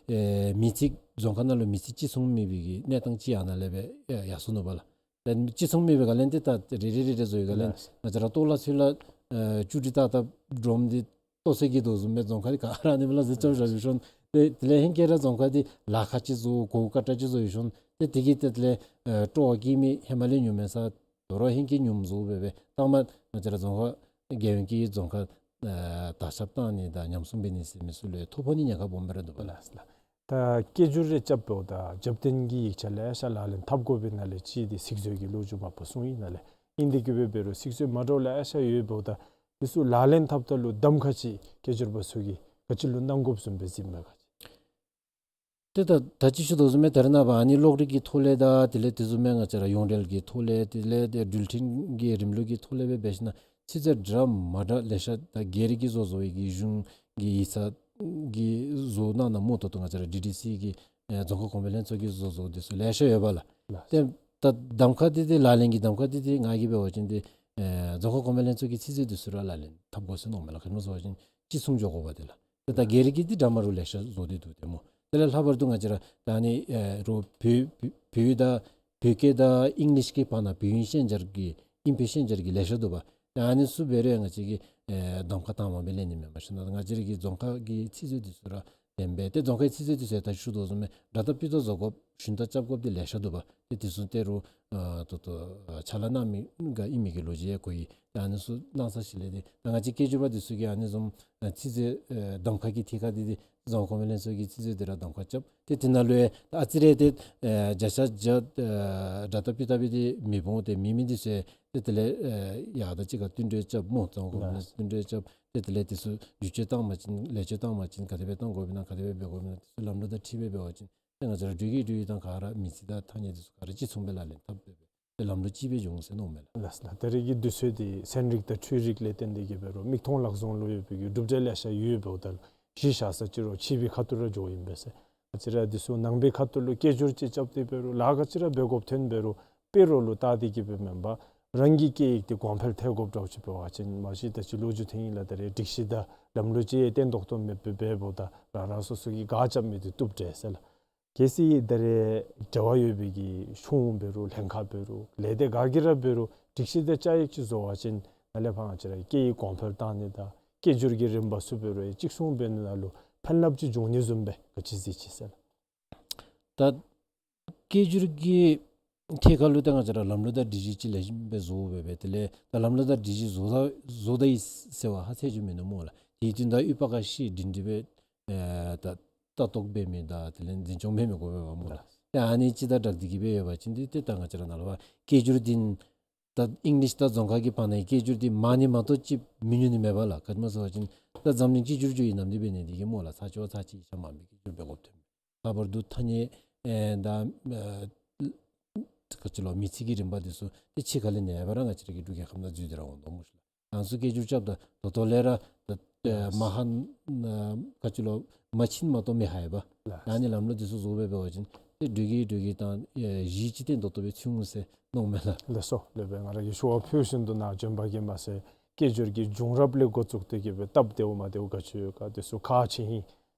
ཨེ་མིང་ཚིག་རྫོང་ཁ་ནང་ལུ་མིང་ཚིག་གཅིག་མཚུངས་མེད་པའི་གི་གནས་སྟངས་ཅིག་ཨ་ནཱ་ལས་སྦེ་ཨེ་ཡར་སོ་ནུག་པ་ལགས། ད་གཅིག་མཚུངས་མེད་པའི་སྒང་ལས་ཏེ་ད་རེ་རེ་རེ་རེ་བཟོ་བའི་སྒང་ལས་ལགས། ང་བཅས་ར་ལྟོ་ལ་ཚུ་ལགས་ཨེ་བཅུ་དྲུག་ཏག་ཏག་སྒྲོམ་འདི་ལྟོ་ཚོད་ཀྱི་དོ་བཟུམ་སྦེ་རྫོང་ཁ་འདི་ག་ར་ཨ་ནི་སྦེ་ལགས་ཟེར་རྐྱབ་བཞག་ཞིནམ་ཏེ་དེ་ལས་ཧེང་སྐལ་ར་རྫོང་ཁ་འདི་ལཱ་ཁག་ཅིག་བཟོ་གོ་དཀའ་དྲགས་ཅིག་བཟོ་ཞིནམ་ཏེ་དེ་གིས་ཏེ་དེ་ལས་ཨེ་སྤྲོ་བ་སྐྱེ་མི་ཧེ་མ་ལས་ཉུང་མས་ས། དོ་རུང་ཧེང་སྐལ་ཉུངམ་བཟོ་སྦེ་སྦེ་ད་མ་ང་བཅས་ར་རྫོང་ཁ་རྒྱལ་ཡོངས་ཀྱི་རྫོང་ཁ་ཨེ་དར་ཁྱབ་བཏང་ནི་དང་ཉམས་སྲུང་འབད་ནི་ཟེར་མི་ཚུ་ལུ་ཐོ་ཕོག་ནི་ཉེན་ཁ་སྦོམ་སྦེ་ར་འདུག་པ་ལགས། ལགས་ལགས། ད་སྐད་སྒྱུར་རེ་རྐྱབ་འབདཝ་ད་རྒྱབ་རྟེན་གྱི་ཡིག་ཆ་ལེ་ཤ་ལག་ལེན་འཐབ་དགོ་པའི་ནང་ལས་གཅིག་འདི་ཚིག་མཛོད་ཀྱི་ལོ་རྒྱུས་མ་པ་གསུངས་ཡི་ནཱ་ལས། ཨིན་དེ་གིས་སྦེ་འབད་རུང་ཚིག་མཛོད་མ་འདྲཝ་ལེ་ཤ་ཡོདཔ་འབདཝ་ད་འདི་ཚུ་ལག་ལེན་འཐབ་ད་ལུ་གདམ་ཁ་ཅིག་སྐད་སྒྱུར་པ་ཚུ་གིས་ག་ཅི་ལུ་གནང་དགོཔ་བཟུམ་སྦེ་གཟིགསཔ་མས་ག་ཅི། ཏེ་ད་ད་ཅི་ཞུ་དོ་བཟུམ་སྦེ་ད་རེས་ནངས་པ་ཨ་ནི་གློག་རིག་གི་ཐོག་ལས་དང་དེ་ལས་དེ་བཟུམ་སྦེ་ང་བཅས་ར་ཡོངས་འབྲེལ་གྱི་ཐོག་ལས་དེ་ལས་ཏེ་འགྲུལ་འཕྲིན་གྱི་རིམ་ལུགས་ཀྱི་ཐོག་ལས་སྦེ་འབད་ཞིན་ན་ཚིག་མཛོད་འདྲ་མ་འདྲ་ལེ་ཤ་ད་སྒེར་གྱིས་བཟོ་བཟོ་བའི་གི་གཞུང་གི་ཡིག་ཚང་གིས་བཟོ་གནང་གནངམ་ད་ལྟོ་ང་བཅས་ར་ཌི་ཌི་སི་གི་ཨེ་རྫོང་ཁ་གོང་འཕེལ་ལྷན་ཚོགས་ཀྱིས་བཟོ་བཟོཝ་འདི་ཚུ་ལེ་ཤ་ཡོད་པ་ལགས། ལགས། ཏེ་ད་གདམ་ཁ་འདི་ཏེ་ལག་ལེན་གྱི་གདམ་ཁ་འདི་ཏེ་ང་གིས་འབད་བ་ཅིན་ཏེ་ཨེ་རྫོང་ཁ་གོང་འཕེལ་ལྷན་ཚོགས་ཀྱི་ཚིག་མཛོད་འདི་ཚུ་ར་ལག་ལེན་འཐབ་དགོ་ཟེར་མནོཝ་མས་ལགས། ག་ཅི་སྨོ་ཟེར་བ་ཅིན་གཅིག་མཚུངས་འགྱོ་དགོ་པ་དེ་ལགས། ཏེ་ད་སྒེར་གྱི་འདི་འདྲ་མ་འདྲཝ་ལེ་ཤ་བཟོ་སྟེ་འདུག་ཏེ་སྨོ། དེ་ལས་ལྷག་པར་དུ་ང་བཅས་ར་ད་ཨ་ནི་ཨེ་རོགས་བོད་བོད་བོད་ཡིག་དང་བོད་སྐད་དང་ཨིང་ལིཤ་གི་བར་ན་བོད་ཨིན་ཤན་སྦྱར་གྱི་ཨིན་བོད་ཤན་སྦྱར་གྱི་ལེ་ཤ་འདུག་པ། ད་ཨ་ནི་ཚུ་འབད་རུང་ང་བཅས་ཀྱིས་ཨེ་གདམ་ཁ་དྭངས་མ་སྦེ་ལེན་ནི་མེན་པར་ཞིན་ན་ང་བཅས་ར་གི་རྫོང་ཁ་གི་ཚིག་མཛོད་འདི་ཚུ་ར་ལེན་སྦེ་ཏེ་རྫོང་ཁའི་ཚིག་མཛོད་འདི་ཚུ་ད་ཞུ་དོ་བཟུམ་སྦེ་སྒྲ་དག་ཕུ་དག་བཟོ་དགོཔ་ཞུན་དག་རྐྱབ་དགོཔ་འདི་ལེ་ཤ་འདུག་པ། ཏེ་དེ་ཚུ་ཏེ་རོགས་ཨ་ད་ལྟོ་ཨ་ཕྱག་ལཱ་གནང་མི་ག་ཨིན་མི་གི་ལོ་རྒྱུས་ཡང་གོ་ཡི། ཏེ་ཨ་ནི་ཚུ་གནང་ས་ཅིག་ལས་ཏེ་ད་ང་བཅས་སྐད་སྒྱུར་པ་འདི་ཚུ་གིས་ཨ་ནི་བཟུམ་ཨ་ཚིག་མཛོད་ཨེ་གདམ་ཁ་གི་ཐད་ཁར་འདི་ཏེ་རྫོང་ཁ་གོང་འཕེལ་ལྷན་ཚོགས་ཀྱི་ཚིག་མཛོད་འདི་ར་གདམ་ཁ་རྐྱབ། ཏེ་དེ་ནང་ལུ་ཡང་ཨ་ཙི་རེ་ཏེ་ཨེ་བརྒྱ་ཆ་བརྒྱ་ཨེ་སྒྲ་དག་ཕུ་དག་སྦེ་འདི་མི་འོང་། ཏེ་མེད་མི་འདི་ཚུ་ཏེ་དེ་ལས་ཨེ་ཡར་དང་གཅིག་ཁར་བསྟུན་གྲོས་རྐྱབ་སྨོ། རྫོང་ཁ་གོང་འཕེལ་ལྷན་ཚོགས་བསྟུན་གྲོས་རྐྱབ། ཏེ་དེ་ལས་འདི་ཚུ་བསྒྱུར་བཅོས་བཏང་པ་ཅིན་ལེགས་བཅོས་བཏང་པ་ཅིན་ག་དེ་སྦེ་བཏང་དགོཔ་ཨིན་ན་ག་དེ་སྦེ་འབད་དགོཔ་ཨིན་ན་འདི་ཚུ་ལམ་ལུགས་དང་འཁྲིལ་སྦེ་འབད་བ་ཅིན་ཏེ་ང་བཅས་ར་འགྲུལ་བཞུད་འགྲུལ་བཞུད་དང་ག་ར་མིང་ཚིག་དང་ཐ་སྙད་འདི་ཚུ་ག་ར་གཅིག་མཚུངས་སྦེ་ལག་ལེན་འཐབ་སྦེ་སྦེ་ཏེ་ལམ་ལུགས་གཅིག་སྦེ་འགྱོ་འོང་ཟེར་མནོཝ་མས་ལགས། ལགས་ལགས། ད་རེས་ཀྱི་དུས་ཚོད་འདི་ཚན་རིག་དང་འཕྲུལ་རིག་ལས་བརྟེན་ཏེ་གིས་འབད་རུང་མིག་མཐོང་ལག་བཟུང་ལུ་ཡོད་པའི་གི་གྲུབ་འབྲས་ལེ་ཤ་ཡོདཔ་འབདཝ་ད་གཞི་བཞག་ས་ཅིག་རོགས་ཕྱི་པའི་ཁ་ཐུག་ར་འགྱོཝ་ཨིན་པས་ཟེར། ང་བཅས་ར་འདི་ཚུ་ནང་པའི་ཁ་ཐུག་ལུ་སྐད་སྒྱུར་ཅིག་རྐྱབ་སྟེ་འབད་རུང་ལཱ་ག་ཅི་ར་འབད་དགོཔ་ཐོན་འབད་རུང་དཔེ་རོགས་ལུ་བལྟ་སྟེ་གིས་སྦེ་མེན་པར་རང་གི་སྐད་ཡིག་འདི་གོང་འཕེལ་ཐལ་དགོཔ་འདྲཝ་ཅིག་འབད་བ་ཅིན་མ་གཞི་ད་ཅི་ལོ་རྒྱུས་ཐོན་ཡི་ལགས། ད་རེས་སྒྲིག་གཞི་དང་ལམ་ལུགས་ཅིག་ཡང་བརྟན་ཏོག་ཏོ་མེདཔ་སྦེ་འབདཝ་ད་རང་རང་སོ་སོ་གིས་ག་རྐྱབ་མི་འདི་བཏུབ་འདྲས་ཟེར་ལགས། གལ་སྲིད་ད་རེས་འབྲེལ་བ་ཡོད་པའི་གི་གཞུང་འབད་རུང་ལྷན་ཁག་འབད་རུང་ལས་སྡེ་ག་གིས་ར་འབད་རུང་སྒྲིག་གཞི་དང་བཅའ་ཡིག་ཅིག་བཟོ་བ་ཅིན་ནཱ་ལས་ཕར་ང་བཅས་ར་སྐད་ཡིག་གོང་འཕེལ་བཏང་ནི་དང་སྐད་སྒྱུར་གྱི་རིམ་པ་ཚུ་འབད་རུང་ཡང་གཅིག་མཚུངས་འབད་ནི་ནང་ལུ་ཕན་རླབས་ཅིག་འབྱུང་ནི་བཟུམ་སྦེ་ག་ཅི་གཟིགས་ཅི་ཟེར་ལགས། ད་སྐད་སྒྱུར་གྱི་ཐད་ཁར་ལུ་ད་ང་བཅས་ར་ལམ་ལུགས་དང་སྒྲིག་གཞི་ཅིག་ལེགས་ཤོམ་སྦེ་བཟོ་སྦེ་སྦེ་དེ་ལས་ད་ལམ་ལུགས་དང་སྒྲིག་གཞི་བཟོ་ད་བཟོ་ད་ཡི་ཟེར་བ་ཧ་ཚད་ཅིག་མིན་ནུག་སྨོ་ལགས། དེའི་དོན་དག་ཨུ་པ་ཀ་ཤི་སྒྲིང་སྒྲི་སྦེ་ཨེ་ད་ལྟ་རྟོག་འབད་མི་དང་དེ་ལས་འཛིན་སྐྱོང་འབད་མི་དགོ་པས་པ་སྨོ་ལགས། ཏེ་ཨ་ནི་ཅིག་དང་སྦྲགས་ཏེ་གིས་སྦེ་ཡོད་པ་ཅིན་འདི་ཏེ་ད་ང་བཅས་ར་ནཱ་ལས་ཕར་སྐད་སྒྱུར་འདི་ད་ཨིང་ལིཤ་དང་རྫོང་ཁ་གི་བར་ན་སྐད་སྒྱུར་འདི་མང་ནི་མ་གཏོགས་ཅིག་མི་ཉུང་ནི་མེད་པ་ལགས། ག་ཅི་སྨོ་ཟེར་བ་ཅིན་ད་འཛམ་གླིང་གཅིག་གྱུར་འགྱོ་ཡི་ནམ་འདི་འབད་ནི་དེ་གིས་སྨོ་ལགས། ཚར་གཅིག་བ་ཚར་གཅིག་ཡིག་ཆ་མང་པའི་སྐད་སྒྱུར་འབད་དགོཔ་ཐོན་མས། ལྷག་པར་དུ་ཐ་སྙད་ཨེ་ད་ཨེ་ག་ཅི་ལོ་མིང་ཚིག་གི་རིམ་པ་འདི་ཚུ་ཏེ་ཕྱི་ཁ་ལས་ནེ་བ་ར་ང་བཅས་ར་གི་འབྲུག་རྒྱལ་ཁབ་ནང་འཛུལ་ཏེ་ར་འོང་དོ་སྨོ་ཤིག་ལགས། ང་ཚུ་སྐད་སྒྱུར་རྐྱབ་ད་ད་ལྟོ་ལས་ར་ད་ཨེ་མ་ཧ་ན་ག་ཅི་ལོ་མ་ཕྱིན་མ་གཏོགས་མི་ཧ་ཡ་པ། ལགས། ད་ཨ་ནི་ལམ་ལུགས་འདི་ཚུ་བཟོ་སྦེ་འབད་བ་ཅིན་ཏེ་འབྲུག་གི་འབྲུག་གི་དང་ཨེ་གཞི་ཅིག་བརྟན་ཏོག་ཏོ་སྦེ་ཚུད་འོང་ཟེར་མནོཝ་མས་ལགས། ལགས་སོ། ལགས་སྦེ་ང་ར་གིས་ཞུ་བ་ཕུལ་བཞིན་དུ་ནཱ་བྱོན་པ་གིས་མ་ཚད་སྐད་སྒྱུར་གྱི་བྱུང་རབས་ལས་འགོ་བཙུགས་ཏེ་གིས་སྦེ་སྟབས་བདེཝ་མ་བདེཝ་ག་ཅི་ཡོད་ག་འདི་ཚུ་ཁག་ཆེ་ཨིན།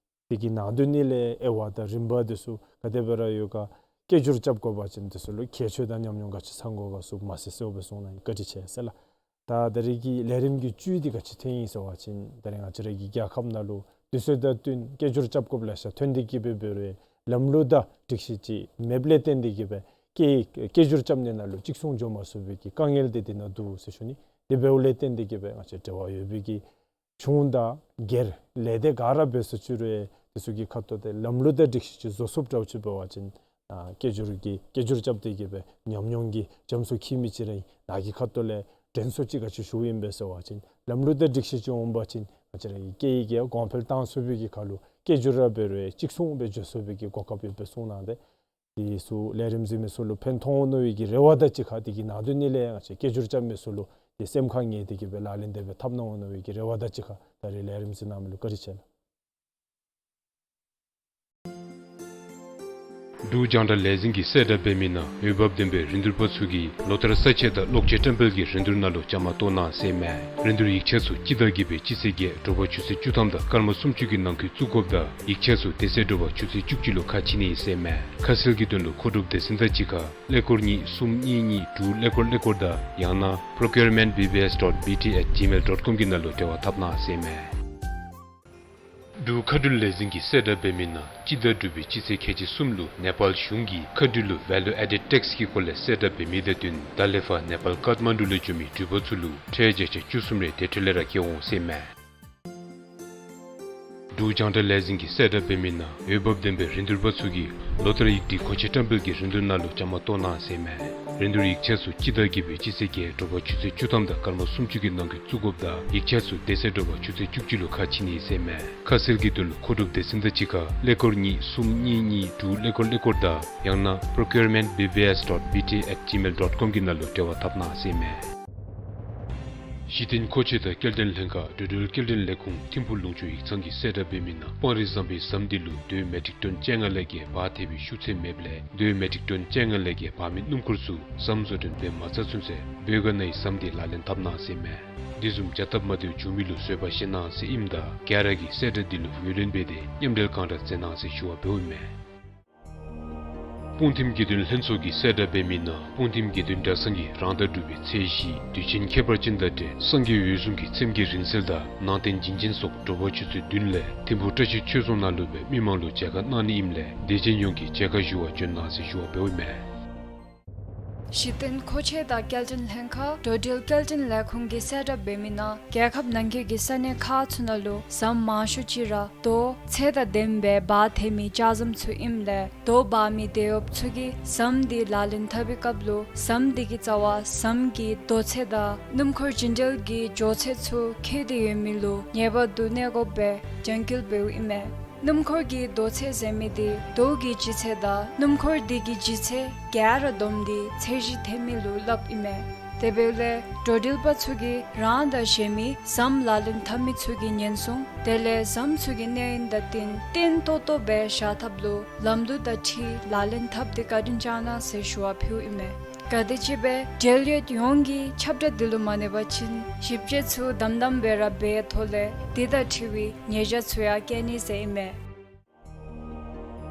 དེ་གི་ནང་དོན་ནི་ལས་དབྱེ་བ་དང་རིམ་པ་དེ་ཚུ་ག་དེ་སྦེ་ར་ཡོད་ག་སྐད་སྒྱུར་རྐྱབ་དགོ་པ་ཅིན་དེ་ཚུ་ལུ་ཁྱད་ཆོས་དང་ཉམས་མྱོང་ག་ཅི་ཚང་དགོ་ག་ཚུ་མ་ཟེར་ཟེརཝ་སྦེ་གསུངས་གནང་ཡི། བཀའ་དྲིན་ཆེ་ཟེར་ལགས། ད་ད་རེས་ཀྱི་ལས་རིམ་གྱི་བཅུད་འདི་ག་ཅི་ཐོན་ཡི་ཟེར་བ་ཅིན་ད་རེས་ང་བཅས་ར་གི་རྒྱལ་ཁབ་ནང་ལུ་དུས་ཚོད་དང་བསྟུན་སྐད་སྒྱུར་རྐྱབ་དགོཔ་ལེ་ཤ་ཐོན་ཏེ་གི་སྦེ་འབད་རུང་ལམ་ལུགས་དང་སྒྲིག་གཞི་ཅིག་མེདཔ་ལས་བརྟེན་ཏེ་གི་སྦེ་སྐད་སྐད་སྒྱུར་རྐྱབ་ནི་ནང་ལུ་གཅིག་མཚུངས་འགྱོ་མ་ཚུགས་པའི་གི་དཀའ་ངལ་འདི་དེ་ནང་འདུག་ཟེར་ཞུ་ནི། དེ་འབདཝ་ལས་བརྟེན་ཏེ་གི་སྦེ་ང་བཅས་འབྲེལ་བ་ཡོད་པའི་གི་གཞུང་དང་སྒེར་ལས་སྡེ་ག་ར་འབད་ས་ཅིག་རུང་དེ་ཚུ་གི་ཁ་ཐུག་ཏེ་ལམ་ལུགས་དང་སྒྲིག་གཞི་ཅིག་བཟོ་ཚུགསཔ་འདྲཝ་ཅིག་འབད་བ་ཅིན་ཨ་སྐད་སྒྱུར་གྱི་སྐད་སྒྱུར་རྐྱབ་སྟེ་གི་སྦེ་ཉམས་མྱོང་གི་རྒྱ་མཚོ་འཁྱིལ་མི་ཅིག་ར་ཨིན། ནཱ་གི་ཁ་ཐུག་ལས་དྲན་གསོ་ཅིག་ག་ཅི་ཞུཝ་ཨིན་པས་ཟེར་བ་ཅིན་ལམ་ལུགས་དང་སྒྲིག་གཞི་ཅིག་འོང་པ་ཅིན་ང་བཅས་ར་གི་སྐད་ཡིག་གི་གོང་འཕེལ་གཏང་ཚུགས་པའི་གི་ཁར་ལུ་སྐད་སྒྱུར་ར་འབད་རུང་གཅིག་མཚུངས་སྦེ་འགྱོ་ཚུགས་པའི་གི་གོ་སྐབས་ཡོདཔ་སྦེ་གསུངས་གནང་སྟེ། དེ་ཚུ་ལས་རིམ་གཟིགས་མི་ཚུ་ལུ་ཕན་ཐོགས་འོང་མནོ་བའི་གི་རེ་བ་དང་གཅིག་ཁར་དེ་གི་ནང་དོན་ནི་ལས་ང་བཅས་སྐད་སྒྱུར་རྐྱབ་མི་ཚུ་ལུ་དེ་སེམས་ཁར་ངེས་ཏེ་གི་སྦེ་ལག་ལེན་དེ་སྦེ་འཐབ་གནང་འོང་མནོ་བའི་གི་རེ་བ་དང་གཅིག་ཁར་ད་རེས་ལས་རིམ་གཟིགས་གནང་མི་ལུ་བཀའ་དྲིན་ཆེ་ལགས། འབྲུག་རྒྱང་བསྒྲགས་ལས་འཛིན་གྱིས་གསལ་བསྒྲགས་འབད་མི་ནང་འོས་འབབ་ལྡན་པའི་རིན་བསྡུར་པ་ཚུ་གིས་ལོ་ལྟར་ས་ཆ་དང་གློག་ཆས་བཀྲམ་སྤེལ་གྱི་རིན་བསྡུར་ནང་ལུ་བཅའ་མར་གཏོགས་གནང་ཟེར་མས། རིན་བསྡུར་ཡིག་ཆ་ཚུ་སྤྱི་ཟླ་བརྒྱད་པའི་སྤྱི་ཚེས་བརྒྱད་དྲོ་པ་ཆུ་ཚོད་བཅུ་ཐམ་དང་སྐར་མ་སུམ་ཅུ་གི་ནང་འཁོད་བཙུགས་དགོཔ་དང་ཡིག་ཆ་ཚུ་དེ་ཚེ་དྲོ་པ་ཆུ་ཚོད་བཅུ་གཅིག་ལུ་ཁ་ཕྱེ་ནི་ཨིན་ཟེར་མས། ཁ་གསལ་གྱི་དོན་ལུ་མཁོ་སྒྲུབ་སྡེ་ཚན་དང་གཅིག་ཁར་ཀླད་ཀོར་གཉིས་གསུམ་གཉིས་གཉིས་དྲུག་ཀླད་ཀོར་ཀླད་ཀོར་དང་ཡང་ན་procurement B B S dot B T at gmail dot com གི་ནང་ལུ་འབྲེལ་བ་འཐབ་གནང་ཟེར་མས། འབྲུག་མཁའ་འགྲུལ་ལས་འཛིན་གྱིས་གསལ་བསྒྲགས་འབད་མི་ནང་སྤྱི་ཟླ་དྲུག་པའི་སྤྱི་ཚེས་ཁལ་གཅིག་གསུམ་ལུ་ནེ་པཱལ་གཞུང་གིས་མཁའ་འགྲུལ་ལུ་Value Added Tax གི་སྐོར་ལས་གསལ་བསྒྲགས་འབད་མི་དང་བསྟུན་ད་ལས་ཕར་ནེ་པཱལ་ཀཏ་མན་ཌུ་ལུ་འགྱོ་མི་འགྲུལ་པ་ཚུ་ལུ་ཁྲལ་བརྒྱ་ཆ་བཅུ་གསུམ་རེ་དེ་འཕྲོ་ལས་ར་བཀལ་འོང་ཟེར་མས། འབྲུག་རྒྱང་བསྒྲགས་ལས་འཛིན་གྱིས་གསལ་བསྒྲགས་འབད་མི་ནང་འོས་འབབ་ལྡན་པའི་རིན་བསྡུར་པ་ཚུ་གིས་ལོ་ལྟར་ཡིག་སྒྲིག་མཁོ་ཆས་བཀྲམ་སྤེལ་གྱི་རིན་བསྡུར་ནང་ལུ་བཅའ་མར་གཏོགས་གནང་ཟེར་མས། རིན་བསྡུར་ཡིག་ཆ་ཚུ་སྤྱི་ཟླ་བརྒྱད་པའི་སྤྱི་ཚེས་བརྒྱད་དྲོ་པ་ཆུ་ཚོད་བཅུ་ཐམ་དང་སྐར་མ་སུམ་ཅུ་གི་ནང་འཁོད་བཙུགས་དགོཔ་དང་ཡིག་ཆ་ཚུ་དེ་ཚེ་དྲོ་པ་ཆུ་ཚོད་བཅུ་གཅིག་ལུ་ཁ་ཕྱེ་ནི་ཨིན་ཟེར་མས། ཁ་གསལ་གྱི་དོན་ལུ་མཁོ་སྒྲུབ་སྡེ་ཚན་དང་གཅིག་ཁར་ཀླད་ཀོར་གཉིས་གསུམ་གཉིས་གཉིས་དྲུག་ཀླད་ཀོར་ཀླད་ཀོར་དང་ཡང་ན་procurement B B S dot B T at gmail dot com གི་ནང་ལུ་འབྲེལ་བ་འཐབ་གནང་ཟེར་མས། གཞི་རྟེན་མཁོ་ཆས་དང་སྐྱེལ་འདྲེན་ལྷན་ཁག་འགྲོ་འགྲུལ་སྐྱེལ་འདྲེན་ལས་ཁུངས་ཐིམ་ཕུག་ལུང་ཕྱོགས་ཡིག་ཚང་གིས་གསལ་བསྒྲགས་འབད་མི་ནང་སྤང་རི་ཟམ་པའི་ཟམ་འདི་ལུ་རྡོའི་མེ་ཊིག་ཊོན་བཅོ་ལྔ་ལས་བརྒལ་འབག་ཐེབས་པའི་ཤུགས་ཚད་མེདཔ་ལས་རྡོའི་མེ་ཊིག་ཊོན་བཅོ་ལྔ་ལས་བརྒལ་འབག་མི་སྣུམ་འཁོར་ཚུ་ཟམ་བཟོ་སྐྲུན་འབད་མ་ཚར་ཚུན་ཚོད་བོད་ག་ན་ཡི་ཟམ་འདི་ལག་ལེན་འཐབ་གནང་ཟེར་མས། འདི་བཟུམ་བྱ་སྟབས་མ་བདེཝ་བྱུང་མི་ལུ་བཟོད་པ་བཞེས་གནང་ཟེར་ཨིནམ་ད་ག་ར་གིས་གསལ་བསྒྲགས་འདི་ལུ་ངོས་ལེན་འབད་དེ་མཉམ་འབྲེལ་གང་དྲག་མཛད་གནང་ཟེར་ཞུ་བ་འབདཝ་ཨིན་མས། སྤུངས་ཐིམ་དགེ་འདུན་ལྷན་ཚོགས་ཀྱིས་གསལ་བསྒྲགས་འབད་མི་ནང་སྤུངས་ཐིམ་དགེ་འདུན་གྲྭ་ཚང་གིས་རང་ཟླ་དྲུག་པའི་ཚེས་བཞི་དུས་ཆེན་ཁྱད་པར་ཅན་དང་འབྲེལ་སངས་རྒྱས་འོད་སྲུང་གི་ཚེམས་བརྒྱད་རིང་བསྲེལ་དང་ནང་རྟེན་བྱིན་ཅན་སོགས་དྲོ་པ་ཆུ་ཚོད་བདུན་ལས་ཐིམ་ཕུག་བཀྲ་ཤིས་ཆོས་རྫོང་ནང་ལུ་སྦེ་མི་མང་ལུ་མཇལ་ཁ་གནང་ནི་ཨིནམ་ལས་དད་ཅན་ཡོངས་ཀྱིས་མཇལ་ཁ་ཞུ་བར་བྱོན་གནང་ཟེར་ཞུ་བ་འབདཝ་ཨིན་མས། གཞི་རྟེན་མཁོ་ཆས་དང་སྐྱེལ་འདྲེན་ལྷན་ཁག་འགྲོ་འགྲུལ་སྐྱེལ་འདྲེན་ལས་ཁུངས་ཀྱིས་གསལ་བསྒྲགས་འབད་མི་ནང་རྒྱལ་ཁབ་ནང་འཁོད་ཀྱི་ས་གནས་ཁག་ཚུ་ནང་ལུ་ཟམ་མང་ཤོས་ཅིག་ར་རྡོ་ཚད་དང་ལྡནམ་སྦེ་འབག་ཐེབས་མི་ལྕགས་ཟམ་ཚུ་ཨིནམ་ལས་རྡོ་འབག་མི་དེད་གཡོགཔ་ཚུ་གིས་ཟམ་འདི་ལག་ལེན་འཐབ་པའི་སྐབས་ལུ་ཟམ་འདི་གི་རྩ་བར་ཟམ་གྱི་རྡོ་ཚད་དང་སྣུམ་འཁོར་བྱིན་འགྲུལ་གྱི་འགྱོ་ཚད་ཚུ་འཁེལ་ཏེ་ཡོད་མི་ལུ་ངེས་པར་དུ་གནས་དགོཔ་སྦེ་རྒྱང་བཀོད་འབདཝ་ཨིན་མས། སྣུམ་འཁོར་གྱི་རྡོ་ཚད་ཟེར་མི་འདི་རྡོ་གི་ལྗིད་ཚད་དང་སྣུམ་འཁོར་འདི་གི་ལྗིད་ཚད་ག་ར་བསྡོམས་ཏེ་ཚད་གཞི་འཐེན་མི་ལུ་སླབ་ཨིན་མས། དེ་འབདཝ་ལས་འགྲོ་འགྲུལ་པ་ཚུ་གིས་རང་དང་གཞན་མི་ཟམ་ལག་ལེན་འཐབ་མི་ཚུ་གི་ཉེན་སྲུང་དེ་ལས་ཟམ་ཚུ་གི་གནས་ཡུན་དང་བསྟུན་བརྟན་ཏོག་ཏོ་སྦེ་བཞག་ཐབས་ལུ་ལམ་ལུགས་དང་འཁྲིལ་ལག་ལེན་འཐབ་སྟེ་བཀའ་དྲིན་བསྐྱང་གནང་ཟེར་ཞུ་བ་ཕུལཝ་ཨིན་མས། ག་དེམ་ཅིག་སྦེ་འབྲེལ་ཡོད་ཡོངས་ཀྱིས་ཁྱབ་བསྒྲགས་འདི་ལུ་མ་གནས་པ་ཅིན་ཞིབ་དཔྱད་ཚུ་དམ་དམ་སྦེ་ར་འབད་ཐོག་ལས་འདི་དང་འཁྲིལ་བའི་ཉེས་བྱ་ཚུ་ཡང་བཀལ་ནི་ཟེར་ཨིན་མས།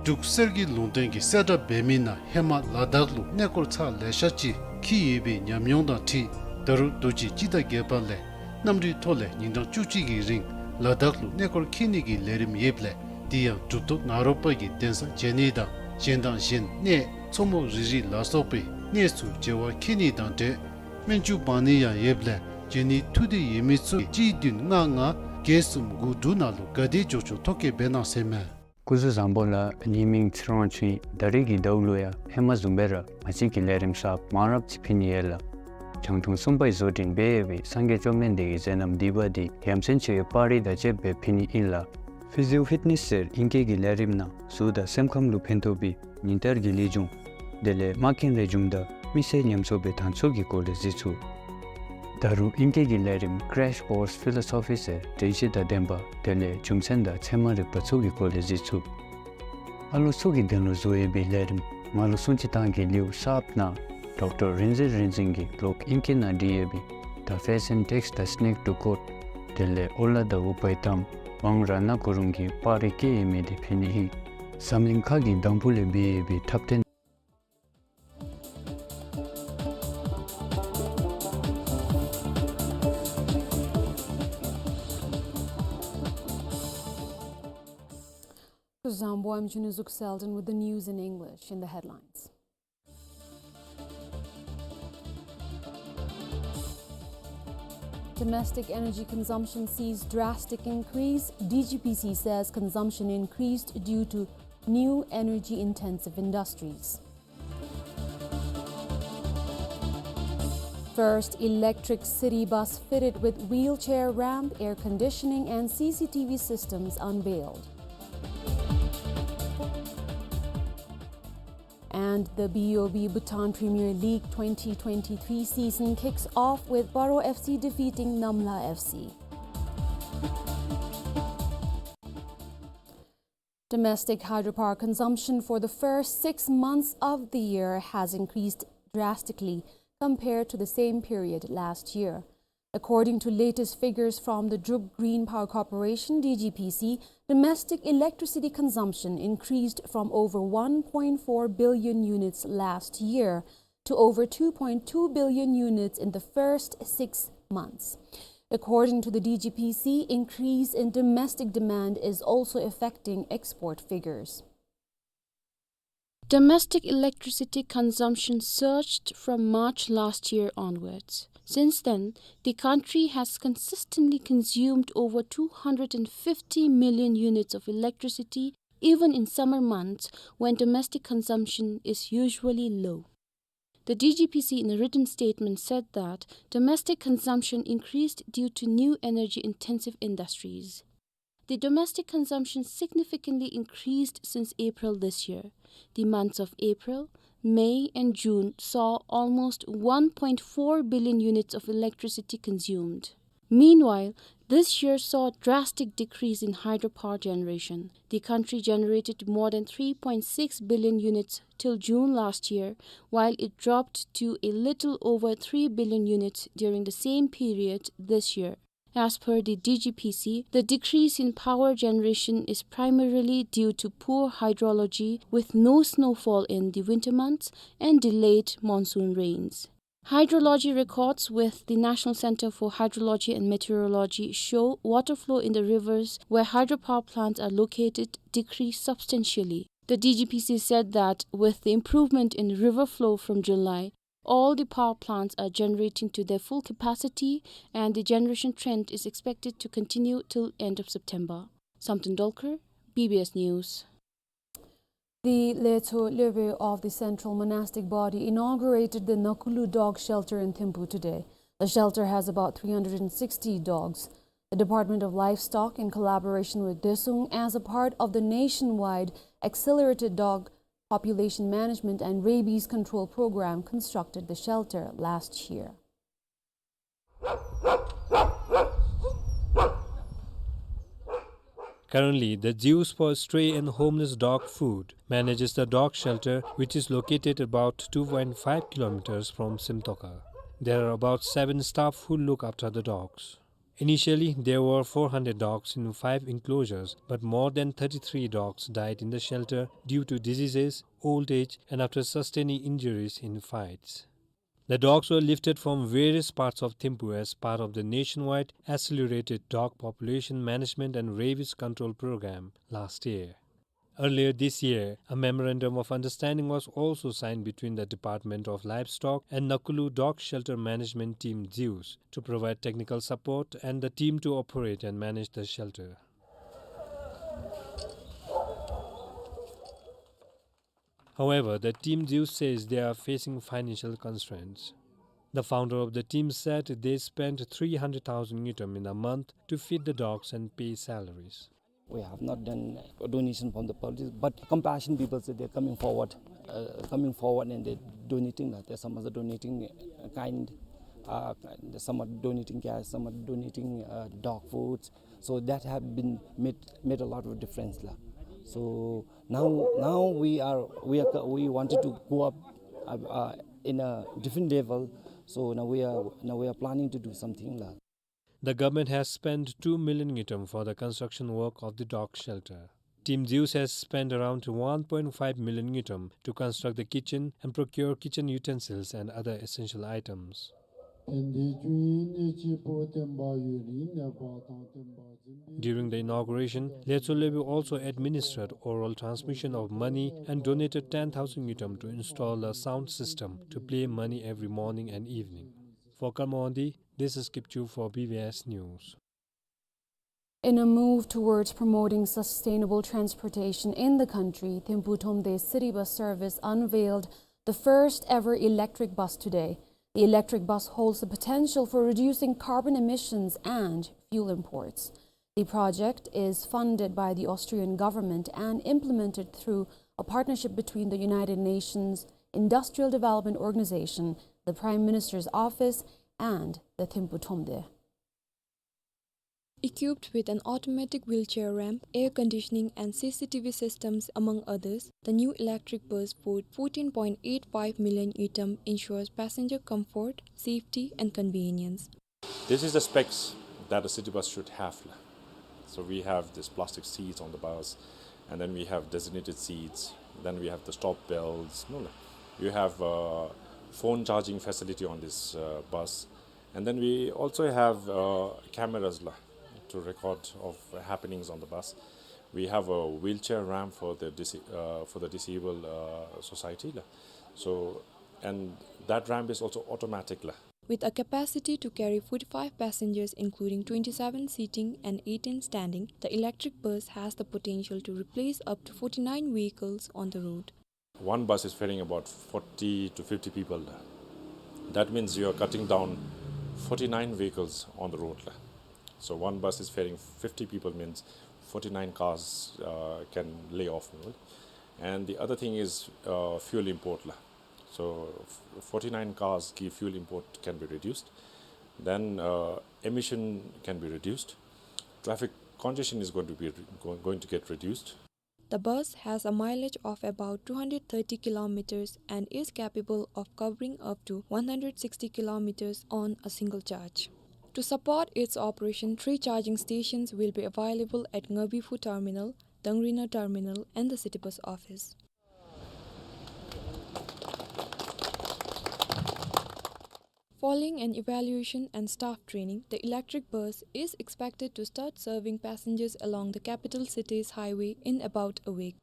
འབྲུག་གསེར་གྱི་ལུང་བསྟན་གྱིས་གསལ་བསྒྲགས་འབད་མི་ནང་ཧེ་མ་ལ་དྭགས་ལུ་གནས་སྐོར་ཚར་ལེ་ཤ་ཅིག་འཁྱིད་ཡོད་པའི་ཉམས་མྱོང་དང་འཁྲིལ་ད་རུང་དུས་ཅི་སྤྱི་ཟླ་བརྒྱད་པ་ལས་གནམ་གྲུའི་ཐོག་ལས་ཉིན་གྲངས་བཅུ་གཅིག་གི་རིང་ལ་དྭགས་ལུ་གནས་སྐོར་འཁྱིད་ནི་གི་ལས་རིམ་ཡོདཔ་ལས་དེ་ཡང་གྲུབ་ཐོབ་ནཱ་རོ་པ་གི་གདན་ས་མཇལ་ནི་དང་གཞན་དང་གཞན་གནས་མཚོ་མོ་རི་རི་ལ་སོགས་པའི་གནས་ཚུ་མཇལ་བར་འཁྱིད་ནི་དང་འབྲེལ་སྨན་ཆུ་འབག་ནི་ཡང་ཡོདཔ་ལས་འབྱོན་ནི་ཐུགས་འདོད་ཡོད་མི་ཚུ་གཅིག་བདུན་ལྔ་ལྔ་བརྒྱད་གསུམ་དགུ་དྲུག་ནང་ལུ་ག་དེ་མགྱོགས་མགྱོགས་ཐོ་བཀོད་འབད་གནང་ཟེར་མས། སྐུ་གཟུགས་བཟང་པོ་ལགས། ངེའི་མིང་ཚེ་རིང་དབང་ཕྱུག་ཨིན། ད་རེས་ཀྱི་ཟླཝ་ལུ་ཡང་ཧེ་མ་བཟུམ་སྦེ་ར་ང་བཅས་ཀྱི་ལས་རིམ་གསརཔ་མང་རབས་ཅིག་ཕུལ་ནི་ཡོད་ལགས། བྱང་ཐུང་གསུམ་པའི་བཟོ་སྐྲུན་འབད་ཡོད་པའི་སངས་རྒྱས་བཅོམ་ལྡན་འདས་ཀྱི་མཛད་རྣམ་བསྡུས་པ་འདི་ཡ་མཚན་ཆེ་བའི་པར་རིས་དང་བཅསཔ་སྦེ་ཕུལ་ནི་ཨིན་ལགས། ཕི་ཟི་ཡོ་ཕིཊ་ནེསི་ཟེར་ཨིང་སྐད་ཀྱི་ལས་རིམ་ནང་གཟུགས་དང་སེམས་ཁམས་ལུ་ཕན་ཐོགས་པའི་ཉིན་ལྟར་གྱི་ལེགས་ཤོམ་དེ་ལས་མ་རྐྱེན་རེ་བྱུངམ་ད་མི་སེར་ཉམས་གསོ་སྦེ་ཐང་ཚུགས་ཀྱི་སྐོར་ལས་གཟིགས་ཚུགས། ད་རུང་ཨིང་སྐད་ཀྱི་ལས་རིམ་Crash Course Philosophy ཟེར་དྲན་ཤེས་དང་ལྡན་པ་དེ་ལས་རྒྱུ་མཚན་དང་ཚད་མ་རིག་པ་ཚུ་གི་སྐོར་ལས་གཟིགས་ཚུགས། ཨ་ལོ་ཚུ་གི་དོན་ལུ་བཟོ་ཡོད་པའི་ལས་རིམ་ང་ལུ་སྲུང་བརྩི་བཏང་གི་ལེའུ་གསརཔ་ནང་ཌོག་ཊར་རིག་འཛིན་རིག་འཛིན་གྱིས་ལོག་ཨིང་སྐད་ནང་བྲིས་ཡོད་པའི The Pheasant Takes the Snake to Court དེ་ལས་ཨོ་ལ་དང་ཨུཏྤལ་གཏམ། ཝང་ར་ན་ཁོ་རང་གིས་པར་རིས་བཀལ་ཡོད་མི་དེ་ཕུལ་ནི་ཨིན། འཛམ་གླིང་ཁག་གིས་དམ་འབུལ་ལས་འབད་ཡོད་པའི་འཁྲབ་སྟོན། Kuzuzangpo, I'm Chunuzuk Selden with the news in English. In the headlines. Domestic energy consumption sees drastic increase. D G P C says consumption increased due to new energy-intensive industries. First electric city bus fitted with wheelchair ramp, air conditioning and C C T V systems unveiled. And the B O B Bhutan Premier League twenty twenty-three season kicks off with Paro F C defeating Namla F C. Domestic hydropower consumption for the first six months of the year has increased drastically compared to the same period last year. According to latest figures from the Druk Green Power Corporation, D G P C, domestic electricity consumption increased from over one point four billion units last year to over two point two billion units in the first six months. According to the D G P C, increase in domestic demand is also affecting export figures. Domestic electricity consumption surged from March last year onwards. Since then, the country has consistently consumed over two hundred and fifty million units of electricity, even in summer months when domestic consumption is usually low. The D G P C, in a written statement, said that domestic consumption increased due to new energy-intensive industries. The domestic consumption significantly increased since April this year. The months of April, May, and June saw almost one point four billion units of electricity consumed. Meanwhile, this year saw a drastic decrease in hydropower generation. The country generated more than three point six billion units till June last year, while it dropped to a little over three billion units during the same period this year. As per the D G P C, the decrease in power generation is primarily due to poor hydrology, with no snowfall in the winter months and delayed monsoon rains. Hydrology records with the National Center for Hydrology and Meteorology show water flow in the rivers where hydropower plants are located decreased substantially. The D G P C said that with the improvement in river flow from July, all the power plants are generating to their full capacity, and the generation trend is expected to continue till end of September. Samten Dolkar, B B S News. The Letsho Lyobe of the Central Monastic Body inaugurated the Nakulu Dog Shelter in Thimphu today. The shelter has about three hundred and sixty dogs. The Department of Livestock, in collaboration with Doesung, as a part of the nationwide Accelerated Dog Population Management and Rabies Control Program, constructed the shelter last year. Currently, the Zeus for Stray and Homeless Dog Food manages the dog shelter, which is located about two point five kilometers from Simtoka. There are about seven staff who look after the dogs. Initially, there were four hundred dogs in five enclosures, but more than thirty-three dogs died in the shelter due to diseases, old age, and after sustaining injuries in fights. The dogs were lifted from various parts of Thimphu as part of the nationwide Accelerated Dog Population Management and Rabies Control Program last year. Earlier this year, a memorandum of understanding was also signed between the Department of Livestock and Nakulu Dog Shelter Management Team Zeus to provide technical support and the team to operate and manage the shelter. However, the Team Zeus says they are facing financial constraints. The founder of the team said they spend three hundred thousand ngultrum in a month to feed the dogs and pay salaries. We have not done a donation from the public, but compassion people say they're coming forward, uh, coming forward and they're donating. Like, there's some are donating, uh, kind, uh, some are donating cash, some are donating, uh, dog foods. So that have been made, made a lot of difference, la. So now, now we are, we are, we wanted to go up, uh, uh, in a different level. So now we are, now we are planning to do something, la. The government has spent two million ngultrum for the construction work of the dog shelter. Team Zeus has spent around one point five million ngultrum to construct the kitchen and procure kitchen utensils and other essential items. During the inauguration, Letsho Lebi also administered oral transmission of mani and donated ten thousand ngultrum to install a sound system to play mani every morning and evening. For Karma Wangdi, this is Kipchu for B B S News. In a move towards promoting sustainable transportation in the country, Thimphu Thromde city bus service unveiled the first ever electric bus today. The electric bus holds the potential for reducing carbon emissions and fuel imports. The project is funded by the Austrian government and implemented through a partnership between the United Nations Industrial Development Organization, the Prime Minister's Office, and the Thimphu Thromde. Equipped with an automatic wheelchair ramp, air conditioning and C C T V systems, among others, the new electric bus put fourteen point eight five million ngultrum ensures passenger comfort, safety and convenience. This is the specs that a city bus should have. So we have these plastic seats on the bus, and then we have designated seats, then we have the stop belts. No, no. You have, uh, phone charging facility on this, uh, bus. And then we also have, uh, cameras la, to record of happenings on the bus. We have a wheelchair ramp for the disa-, uh, for the disabled, uh, society la. So, and that ramp is also automatic la. With a capacity to carry forty-five passengers, including twenty-seven seating and eighteen standing, the electric bus has the potential to replace up to forty-nine vehicles on the road. One bus is ferrying about forty to fifty people. That means you are cutting down forty-nine vehicles on the road la. So one bus is ferrying fifty people means forty-nine cars, uh, can lay off, you know. And the other thing is, uh, fuel import la. So f-, forty-nine cars ki fuel import can be reduced. Then, uh, emission can be reduced. Traffic congestion is going to be re-, go-, going to get reduced. The bus has a mileage of about two hundred thirty kilometers and is capable of covering up to one hundred sixty kilometers on a single charge. To support its operation, three charging stations will be available at Ngabiphu Terminal, Dangrina Terminal, and the city bus office. Following an evaluation and staff training, the electric bus is expected to start serving passengers along the capital city's highway in about a week.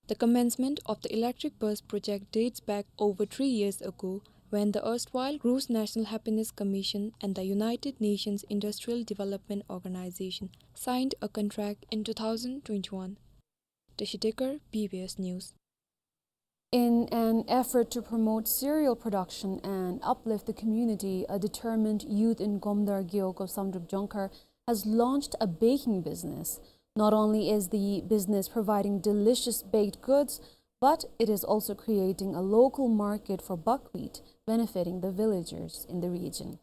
The commencement of the electric bus project dates back over three years ago, when the erstwhile Gross National Happiness Commission and the United Nations Industrial Development Organization signed a contract in two thousand twenty-one. Tashi Dekar, B B S News. In an effort to promote cereal production and uplift the community, a determined youth in Gomdar Gewog of Samdrup Jongkhar has launched a baking business. Not only is the business providing delicious baked goods, but it is also creating a local market for buckwheat, benefiting the villagers in the region.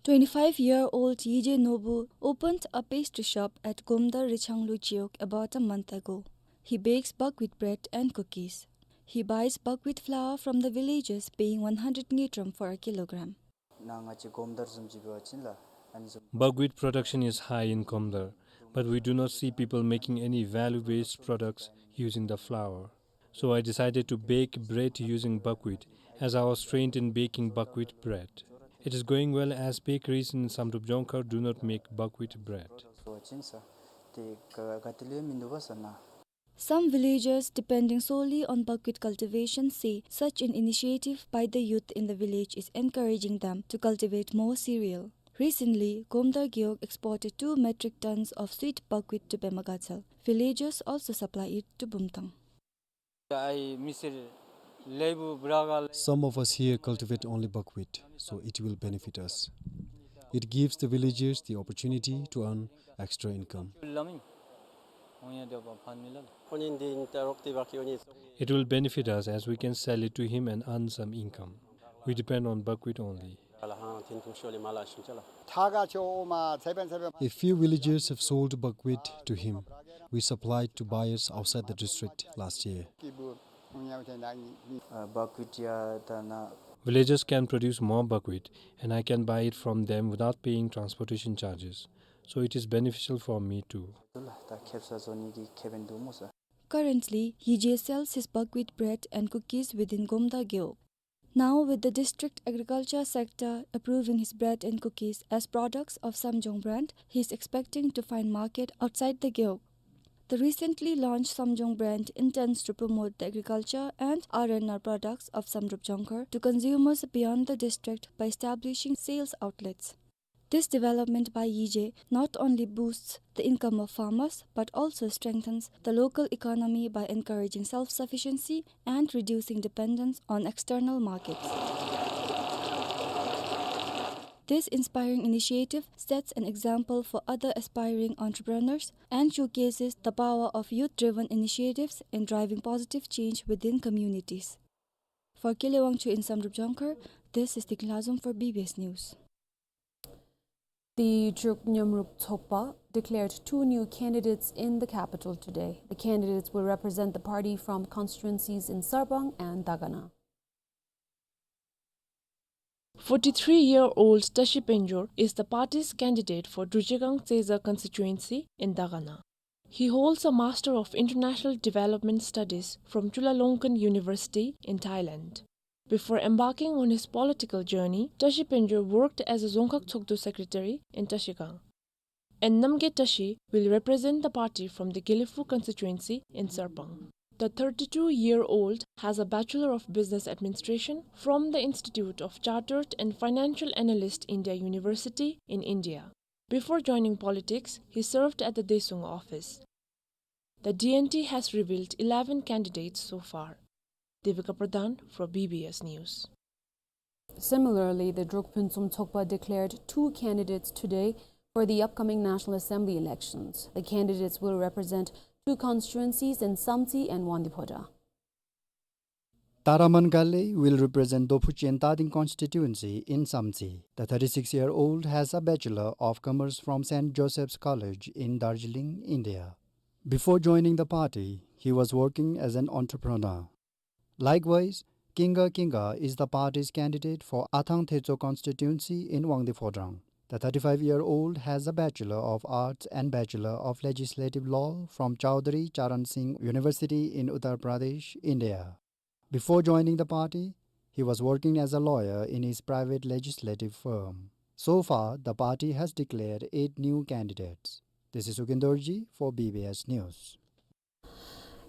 Twenty-five-year-old Yije Nobu opened a pastry shop at Gomdar Richanglu Gewog about a month ago. He bakes buckwheat bread and cookies. He buys buckwheat flour from the villagers, paying one hundred ngultrum for a kilogram. ནཱ་ང་བཅས་གོམ་དར་བཟུམ་ཅིག་འབད་བ་ཅིན་ལགས། ཨ་ནི་བཟུམ། Buckwheat production is high in Gomdar, but we do not see people making any value-based products using the flour. So I decided to bake bread using buckwheat, as I was trained in baking buckwheat bread. It is going well, as bakeries in Samdrup Jongkhar do not make buckwheat bread. འབད་བ་ཅིན་ས་ཏེ་ག་ག་ཏེ་ལུ་ཡང་མིན་འདུག་པ་ས་ནཱ། Some villagers depending solely on buckwheat cultivation say such an initiative by the youth in the village is encouraging them to cultivate more cereal. Recently, Gomdar Gewog exported two metric tons of sweet buckwheat to Pema Gatshel. Villagers also supply it to Bumthang. Some of us here cultivate only buckwheat, so it will benefit us. It gives the villagers the opportunity to earn extra income. It will benefit us as we can sell it to him and earn some income. We depend on buckwheat only. A few villagers have sold buckwheat to him. We supplied to buyers outside the district last year. Villagers can produce more buckwheat, and I can buy it from them without paying transportation charges. So it is beneficial for me too. Currently, Yije sells his buckwheat bread and cookies within Gomda Gewog. Now, with the district agriculture sector approving his bread and cookies as products of Samjong brand, he is expecting to find market outside the Gewog. The recently launched Samjong brand intends to promote the agriculture and R and R products of Samdrup Jongkhar to consumers beyond the district by establishing sales outlets. This development by Yije not only boosts the income of farmers but also strengthens the local economy by encouraging self-sufficiency and reducing dependence on external markets. This inspiring initiative sets an example for other aspiring entrepreneurs and showcases the power of youth-driven initiatives in driving positive change within communities. For Kele Wangchuk in Samdrup Jongkhar, this is Dikla Zum for B B S News. The Druk Nyamrup Tsokpa declared two new candidates in the capital today. The candidates will represent the party from constituencies in Sarpang and Dagana. Forty-three-year-old Tashi Penjor is the party's candidate for Drukjikang Tseza constituency in Dagana. He holds a Master of International Development Studies from Chulalongkorn University in Thailand. Before embarking on his political journey, Tashi Penjor worked as a Dzongkhag Tshogdu secretary in Tashikang. And Namgay Tashi will represent the party from the Gelephu constituency in Sarpang. The thirty-two-year-old has a Bachelor of Business Administration from the Institute of Chartered and Financial Analyst India University in India. Before joining politics, he served at the Desuung office. The D N T has revealed eleven candidates so far. Devika Pradhan for B B S News. Similarly, the Druk Phuntsum Tsokpa declared two candidates today for the upcoming National Assembly elections. The candidates will represent two constituencies in Samtse and Wangdue Phodrang. Taraman Gale will represent Dophuchen Tading constituency in Samtse. The thirty-six-year-old has a Bachelor of Commerce from Saint Joseph's College in Darjeeling, India. Before joining the party, he was working as an entrepreneur. Likewise, Kinga Kinga is the party's candidate for Athang Thecho constituency in Wangdue Phodrang. The thirty-five-year-old has a Bachelor of Arts and Bachelor of Legislative Law from Chaudhary Charan Singh University in Uttar Pradesh, India. Before joining the party, he was working as a lawyer in his private legislative firm. So far, the party has declared eight new candidates. This is Sukin Dorji for B B S News.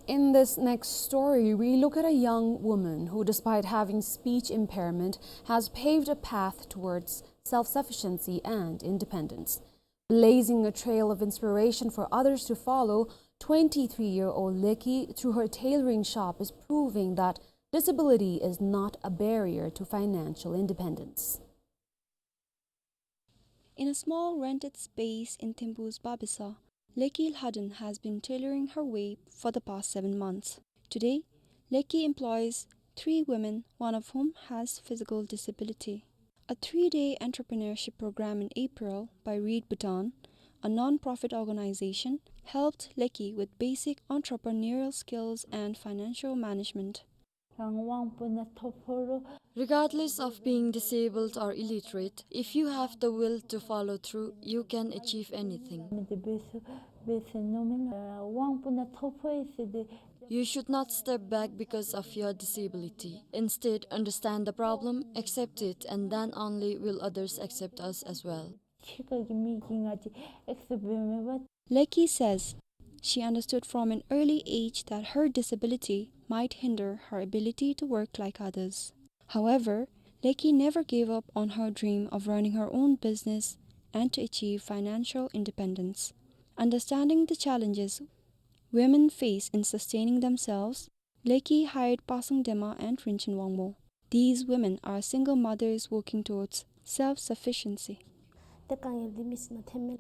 In this next story, we look at a young woman who, despite having speech impairment, has paved a path towards self-sufficiency and independence. Blazing a trail of inspiration for others to follow, twenty-three-year-old Leki, through her tailoring shop, is proving that disability is not a barrier to financial independence. In a small rented space in Thimphu's Babesa, Leki Lhaden has been tailoring her way for the past seven months. Today, Leki employs three women, one of whom has physical disability. A three-day entrepreneurship program in April by Read Bhutan, a non-profit organization, helped Leki with basic entrepreneurial skills and financial management. Regardless of being disabled or illiterate, if you have the will to follow through, you can achieve anything. You should not step back because of your disability. Instead, understand the problem, accept it, and then only will others accept us as well. Leki says she understood from an early age that her disability might hinder her ability to work like others. However, Leki never gave up on her dream of running her own business and to achieve financial independence. Understanding the challenges women face in sustaining themselves, Leki hired Pasang Dema and Rinchen Wangmo. These women are single mothers working towards self-sufficiency.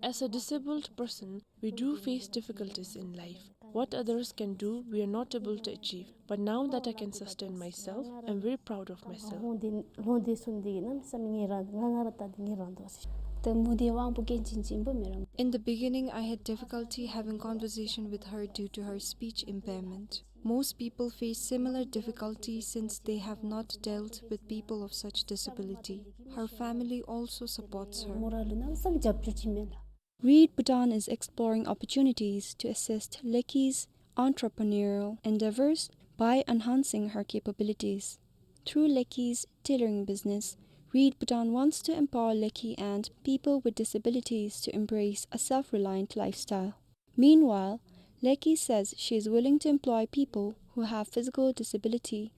As a disabled person, we do face difficulties in life. What others can do, we are not able to achieve. But now that I can sustain myself, I'm very proud of myself. ལྷུང་བསྡད་ལྷུང་བསྡད་སོང་སྟེ་གནམ་མེད་ས་མེད་ངལ་རངས་ང་ང་ར་ད་འདི་ངལ་རངས་འདུག་ཟེར། ད་མུ་དེ་དབང་པོ་སྐྱོན་ཅན་ཅན་པོ་མེད་རམ། In the beginning, I had difficulty having conversation with her due to her speech impairment. Most people face similar difficulties since they have not dealt with people of such disability. Her family also supports her. མོ་ར་ལུ་གནམ་མེད་ས་མེད་རྒྱབ་སྐྱོར་ཅིག་མེད་ལགས། Read Bhutan is exploring opportunities to assist Leki's entrepreneurial endeavors by enhancing her capabilities. Through Leki's tailoring business, Read Bhutan wants to empower Leki and people with disabilities to embrace a self-reliant lifestyle. Meanwhile, Leki says she is willing to employ people who have physical disability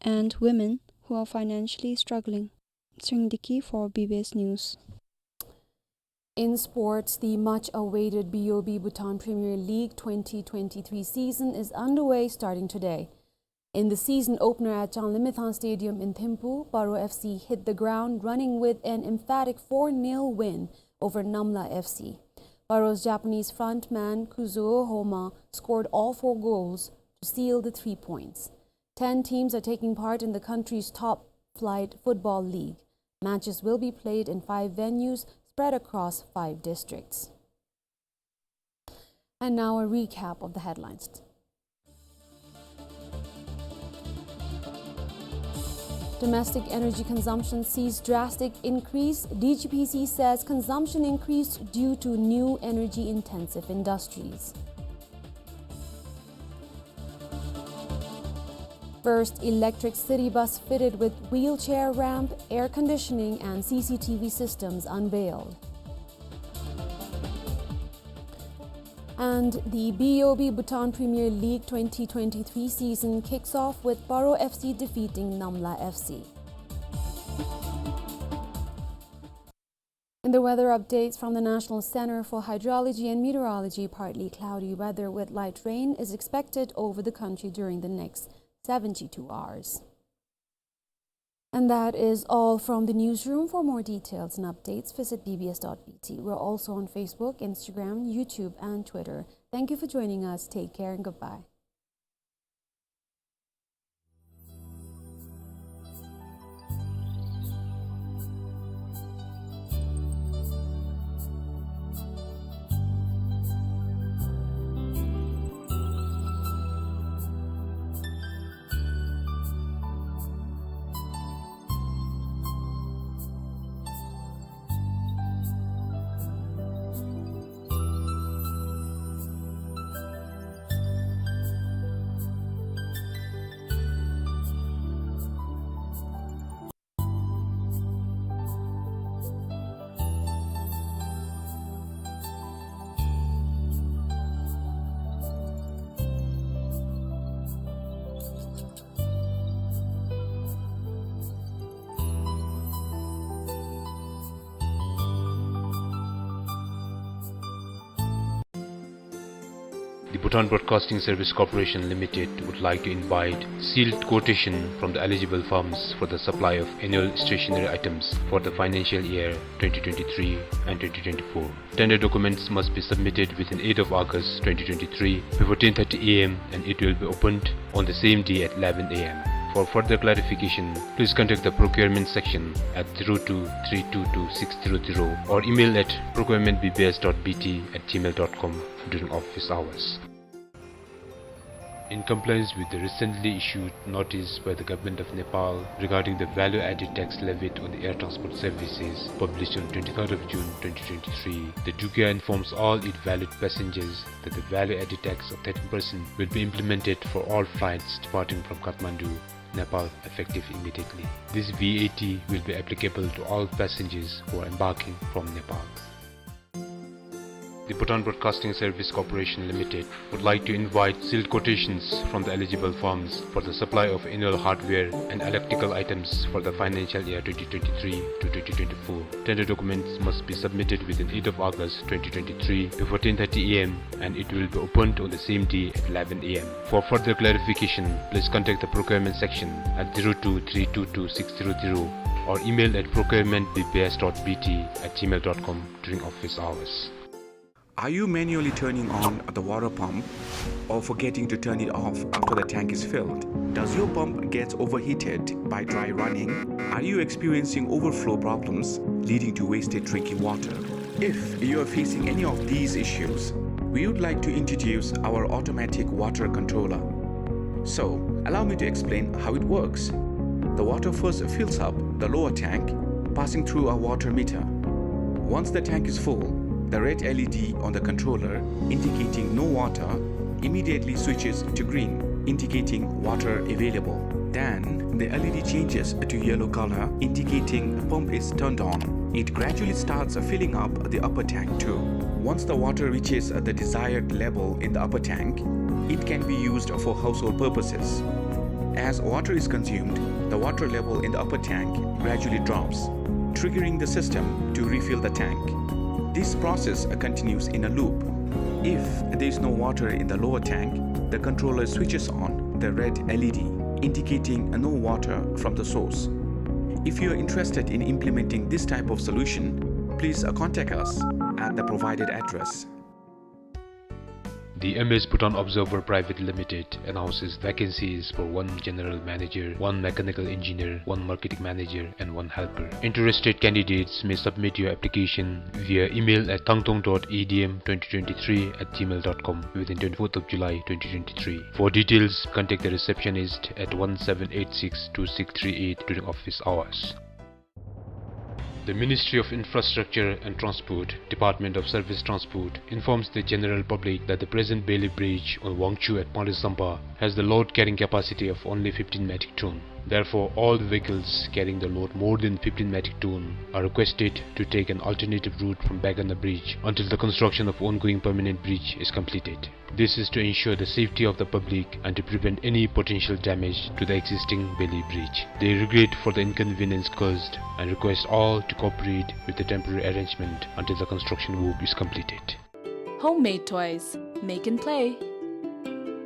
and women who are financially struggling. Sringdiki for B B S News. In sports, the much-awaited B O B Bhutan Premier League twenty twenty-three season is underway starting today. In the season opener at Changlimithang Stadium in Thimphu, Paro F C hit the ground running with an emphatic four nil win over Namla F C. Paro's Japanese frontman Kazuo Homma scored all four goals to seal the three points. Ten teams are taking part in the country's top-flight football league. Matches will be played in five venues spread across five districts. And now a recap of the headlines. Domestic energy consumption sees drastic increase. D G P C says consumption increased due to new energy-intensive industries. First electric city bus fitted with wheelchair ramp, air conditioning and C C T V systems unveiled. And the B O B Bhutan Premier League twenty twenty-three season kicks off with Paro F C defeating Namla F C. In the weather updates from the National Center for Hydrology and Meteorology, partly cloudy weather with light rain is expected over the country during the next seventy-two hours. And that is all from the newsroom. For more details and updates, visit B B S dot B T. We're also on Facebook, Instagram, YouTube, and Twitter. Thank you for joining us. Take care and goodbye. The Bhutan Broadcasting Service Corporation Limited would like to invite sealed quotation from the eligible firms for the supply of annual stationery items for the financial year twenty twenty-three and twenty twenty-four. Tender documents must be submitted within eighth of August twenty twenty-three before ten thirty A M and it will be opened on the same day at eleven A M. For further clarification, please contact the procurement section at zero two three two two six zero zero or email at procurement B B S dot B T at gmail dot com during office hours. In compliance with the recently issued notice by the Government of Nepal regarding the value-added tax levied on the air transport services, published on twenty-third of June twenty twenty-three, the Dukia informs all its valued passengers that the value-added tax of thirteen percent will be implemented for all flights departing from Kathmandu, Nepal, effective immediately. This V A T will be applicable to all passengers who are embarking from Nepal. The Bhutan Broadcasting Service Corporation Limited would like to invite sealed quotations from the eligible firms for the supply of annual hardware and electrical items for the financial year twenty twenty-three to twenty twenty-four. Tender documents must be submitted within eighth of August twenty twenty-three before ten thirty A M and it will be opened on the same day at eleven A M. For further clarification, please contact the procurement section at zero two three two two six zero zero or email at procurement B B S dot B T at gmail dot com during office hours. Are you manually turning on the water pump or forgetting to turn it off after the tank is filled? Does your pump get overheated by dry running? Are you experiencing overflow problems leading to wasted drinking water? If you are facing any of these issues, we would like to introduce our automatic water controller. So, allow me to explain how it works. The water first fills up the lower tank, passing through a water meter. Once the tank is full, the red L E D on the controller indicating no water immediately switches to green, indicating water available. Then, the L E D changes to yellow color, indicating pump is turned on. It gradually starts filling up the upper tank too. Once the water reaches the desired level in the upper tank, it can be used for household purposes. As water is consumed, the water level in the upper tank gradually drops, triggering the system to refill the tank. This process continues in a loop. If there is no water in the lower tank, the controller switches on the red L E D, indicating no water from the source. If you are interested in implementing this type of solution, please, uh, contact us at the provided address. The M S Bhutan Observer Private Limited announces vacancies for one general manager, one mechanical engineer, one marketing manager, and one helper. Interested candidates may submit your application via email at thangtong dot A D M twenty twenty-three at gmail dot com within twenty-fourth of July twenty twenty-three. For details, contact the receptionist at one seven eight six two six three eight during office hours. The Ministry of Infrastructure and Transport, Department of Surface Transport, informs the general public that the present Bailey Bridge on Wangchhu at Panglai Sampa has the load carrying capacity of only fifteen metric ton. Therefore, all vehicles carrying the load more than fifteen metric ton are requested to take an alternative route from Back Ganda Bridge until the construction of ongoing permanent bridge is completed. This is to ensure the safety of the public and to prevent any potential damage to the existing Bailey Bridge. They regret for the inconvenience caused and request all to cooperate with the temporary arrangement until the construction work is completed. Homemade toys. Make and play.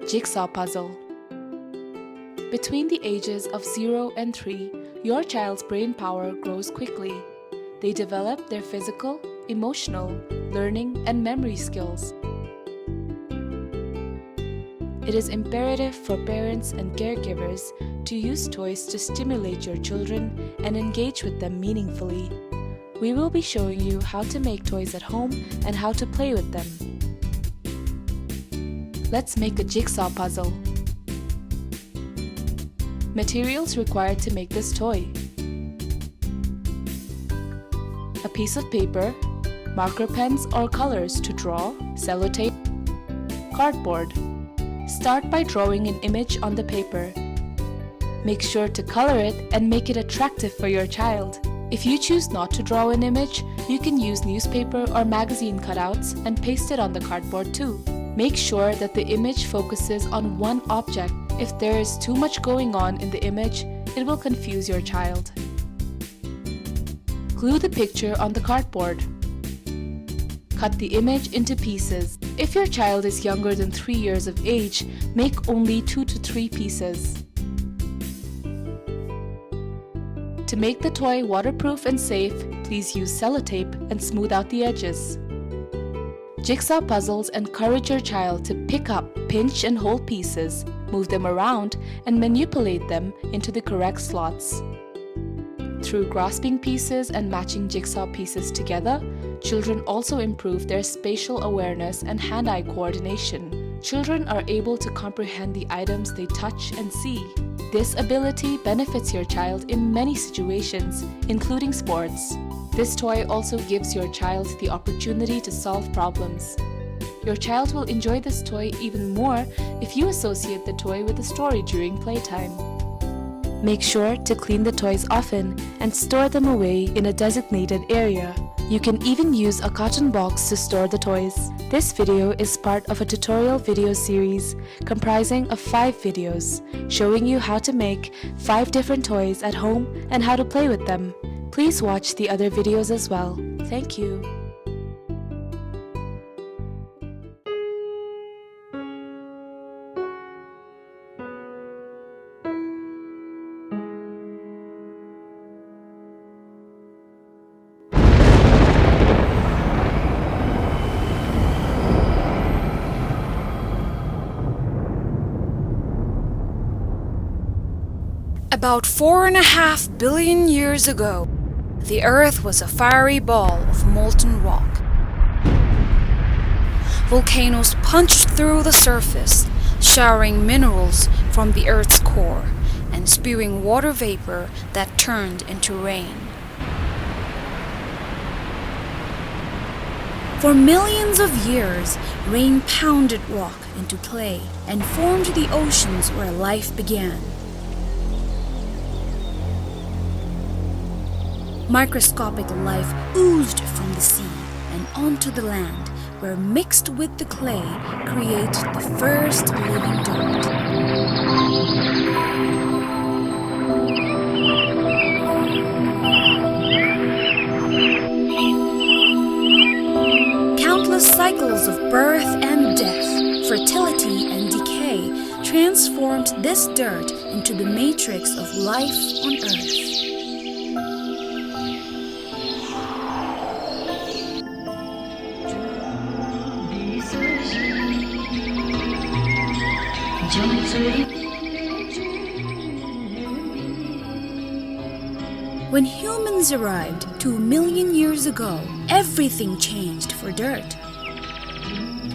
Jigsaw puzzle. Between the ages of zero and three, your child's brain power grows quickly. They develop their physical, emotional, learning, and memory skills. It is imperative for parents and caregivers to use toys to stimulate your children and engage with them meaningfully. We will be showing you how to make toys at home and how to play with them. Let's make a jigsaw puzzle. Materials required to make this toy: a piece of paper, marker pens or colors to draw, sellotape, cardboard. Start by drawing an image on the paper. Make sure to color it and make it attractive for your child. If you choose not to draw an image, you can use newspaper or magazine cutouts and paste it on the cardboard too. Make sure that the image focuses on one object. If there is too much going on in the image, it will confuse your child. Glue the picture on the cardboard. Cut the image into pieces. If your child is younger than three years of age, make only two to three pieces. To make the toy waterproof and safe, please use sellotape and smooth out the edges. Jigsaw puzzles encourage your child to pick up, pinch, and hold pieces, move them around, and manipulate them into the correct slots. Through grasping pieces and matching jigsaw pieces together, children also improve their spatial awareness and hand-eye coordination. Children are able to comprehend the items they touch and see. This ability benefits your child in many situations, including sports. This toy also gives your child the opportunity to solve problems. Your child will enjoy this toy even more if you associate the toy with a story during playtime. Make sure to clean the toys often and store them away in a designated area. You can even use a carton box to store the toys. This video is part of a tutorial video series comprising of five videos showing you how to make five different toys at home and how to play with them. Please watch the other videos as well. Thank you. About four and a half billion years ago, the Earth was a fiery ball of molten rock. Volcanoes punched through the surface, showering minerals from the Earth's core and spewing water vapor that turned into rain. For millions of years, rain pounded rock into clay and formed the oceans where life began. Microscopic life oozed from the sea and onto the land, where mixed with the clay create the first living dirt. Countless cycles of birth and death, fertility and decay transformed this dirt into the matrix of life on earth. When humans arrived two million years ago, everything changed for dirt.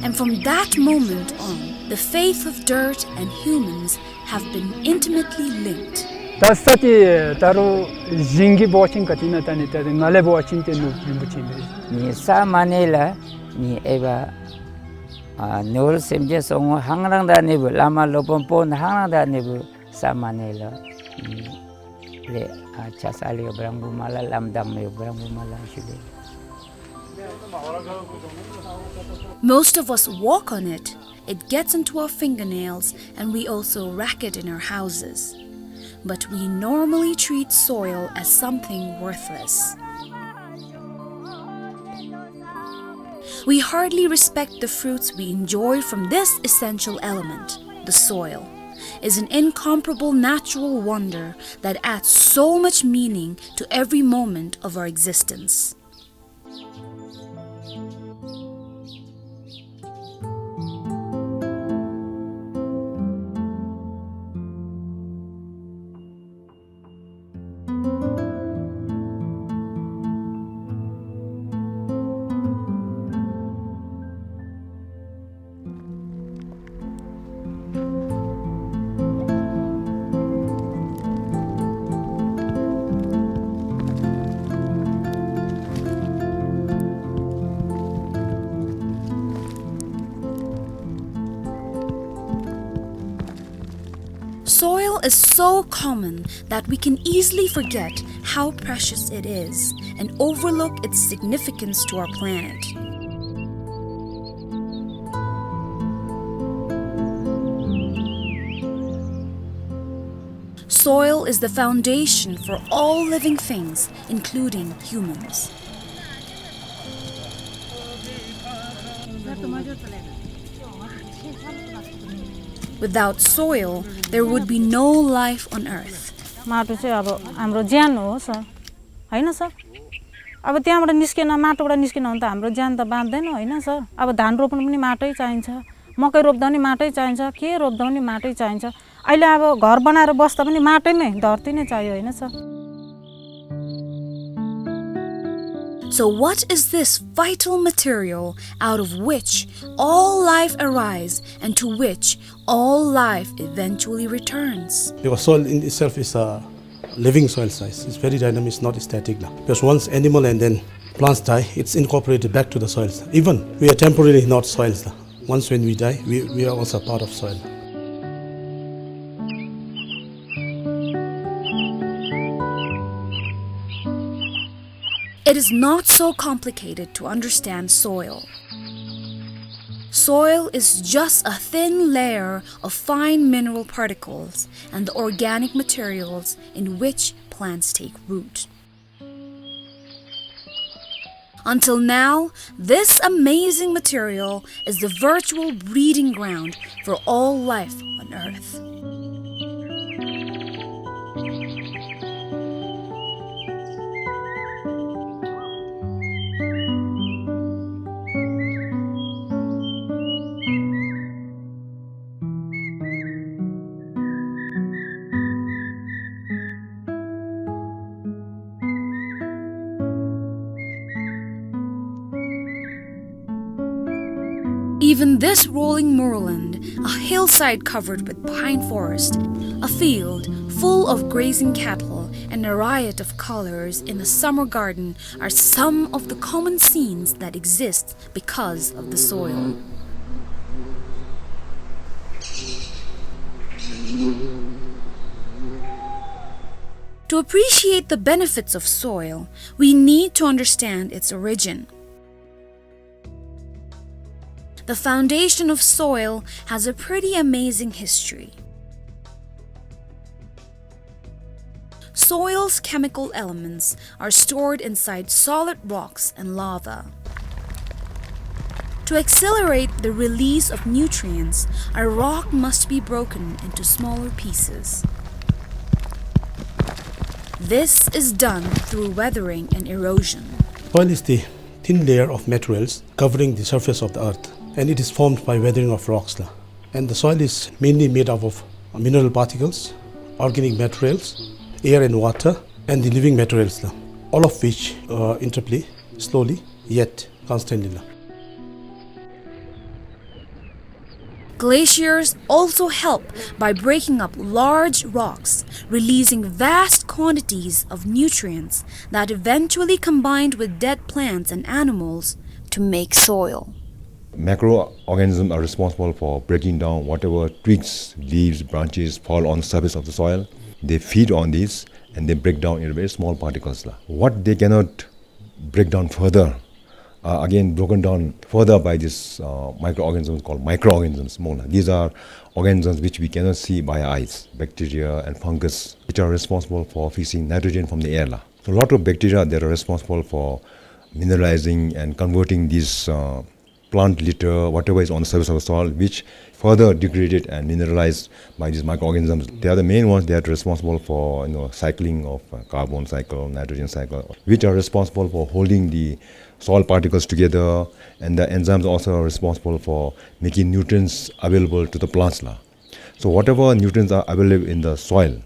And from that moment on, the faith of dirt and humans have been intimately linked. ད་ས་ཏེ་ད་རུང་ཞིང་གི་འབོ་ཆེན་ག་ཅི་ཨིན་ན། ད་ནི་ད་ནི་ང་ལས་འབོ་ཆེན་ཏེ་ནོར་བུ་རིན་པོ་ཆེ་ཨིན་པས། ནི་ས་མ་ནི་ལ་ནི་ཨའི་བ་ཨ་ནོར་སེམས་ཅན་སོང་ངོ་ཧང་རང་ད་ནི་བུ་བླ་མ་སློབ་དཔོན་པོ་ནི་ཧང་རང་ད་ནི་བུ་ས་མ་ནི་ལ་ནི་ལས་ཨ་ཆ་ས་ལེ་བྲང་བུ་མ་ལ་ལམ་དང་མེ་བྲང་བུ་མ་ལ་ཤུ་ལེ། Most of us walk on it. It gets into our fingernails, and we also rack it in our houses. But we normally treat soil as something worthless. We hardly respect the fruits we enjoy from this essential element, the soil. Is an incomparable natural wonder that adds so much meaning to every moment of our existence. Soil is so common that we can easily forget how precious it is and overlook its significance to our planet. Soil is the foundation for all living things, including humans. Without soil, there would be no life on earth. माटो चाहिँ अब हाम्रो ज्यान हो सर, होइन सर? अब त्यहाँबाट निस्केन, माटोबाट निस्केन भने त हाम्रो ज्यान त बाँच्दैन, होइन सर? अब धान रोप्नु पनि माटै चाहिन्छ, मकै रोप्दा पनि माटै चाहिन्छ, के रोप्दा पनि माटै चाहिन्छ। अहिले अब घर बनाएर बस्दा पनि माटैमै, धरती नै चाहियो, होइन sir? So what is this vital material out of which all life arise and to which all life eventually returns? Because soil in itself is a living soil size. It's very dynamic, it's not static la. Because once animal and then plants die, it's incorporated back to the soils. Even we are temporarily not soils la. Once when we die, we, we are also part of soil. It is not so complicated to understand soil. Soil is just a thin layer of fine mineral particles and the organic materials in which plants take root. Until now, this amazing material is the virtual breeding ground for all life on earth. Even this rolling moorland, a hillside covered with pine forest, a field full of grazing cattle, and a riot of colors in a summer garden are some of the common scenes that exist because of the soil. To appreciate the benefits of soil, we need to understand its origin. The foundation of soil has a pretty amazing history. Soil's chemical elements are stored inside solid rocks and lava. To accelerate the release of nutrients, a rock must be broken into smaller pieces. This is done through weathering and erosion. Soil is the thin layer of materials covering the surface of the earth, and it is formed by weathering of rocks la. And the soil is mainly made up of mineral particles, organic materials, air and water, and the living materials la, all of which, uh, interplay slowly yet constantly la. Glaciers also help by breaking up large rocks, releasing vast quantities of nutrients that eventually combined with dead plants and animals to make soil. Microorganisms are responsible for breaking down whatever twigs, leaves, branches fall on the surface of the soil. They feed on these and they break down into very small particles la. What they cannot break down further, uh, again broken down further by these, uh, microorganisms called microorganisms, mong la. These are organisms which we cannot see by our eyes, bacteria and fungus, which are responsible for fixing nitrogen from the air la. So a lot of bacteria that are responsible for mineralizing and converting these, uh, plant litter, whatever is on the surface of the soil, which further degraded and mineralized by these microorganisms. They are the main ones that are responsible for, you know, cycling of, uh, carbon cycle, nitrogen cycle, which are responsible for holding the soil particles together, and the enzymes also are responsible for making nutrients available to the plants la. So whatever nutrients are available in the soil,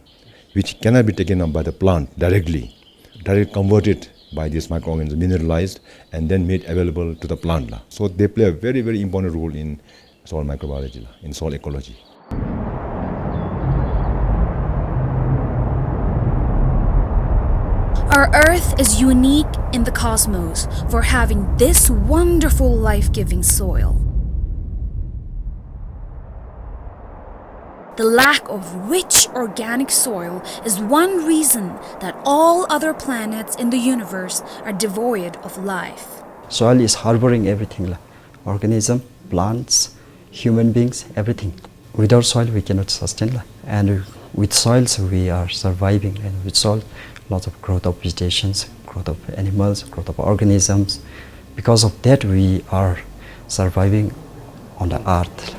which cannot be taken up by the plant directly, directly converted by this microorganism, mineralized, and then made available to the plant la. So they play a very, very important role in soil microbiology la, in soil ecology. Our Earth is unique in the cosmos for having this wonderful life-giving soil. The lack of rich organic soil is one reason that all other planets in the universe are devoid of life. Soil is harboring everything la. Organism, plants, human beings, everything. Without soil, we cannot sustain la. And with soils, we are surviving. And with soil, lots of growth of vegetations, growth of animals, growth of organisms. Because of that, we are surviving on the earth.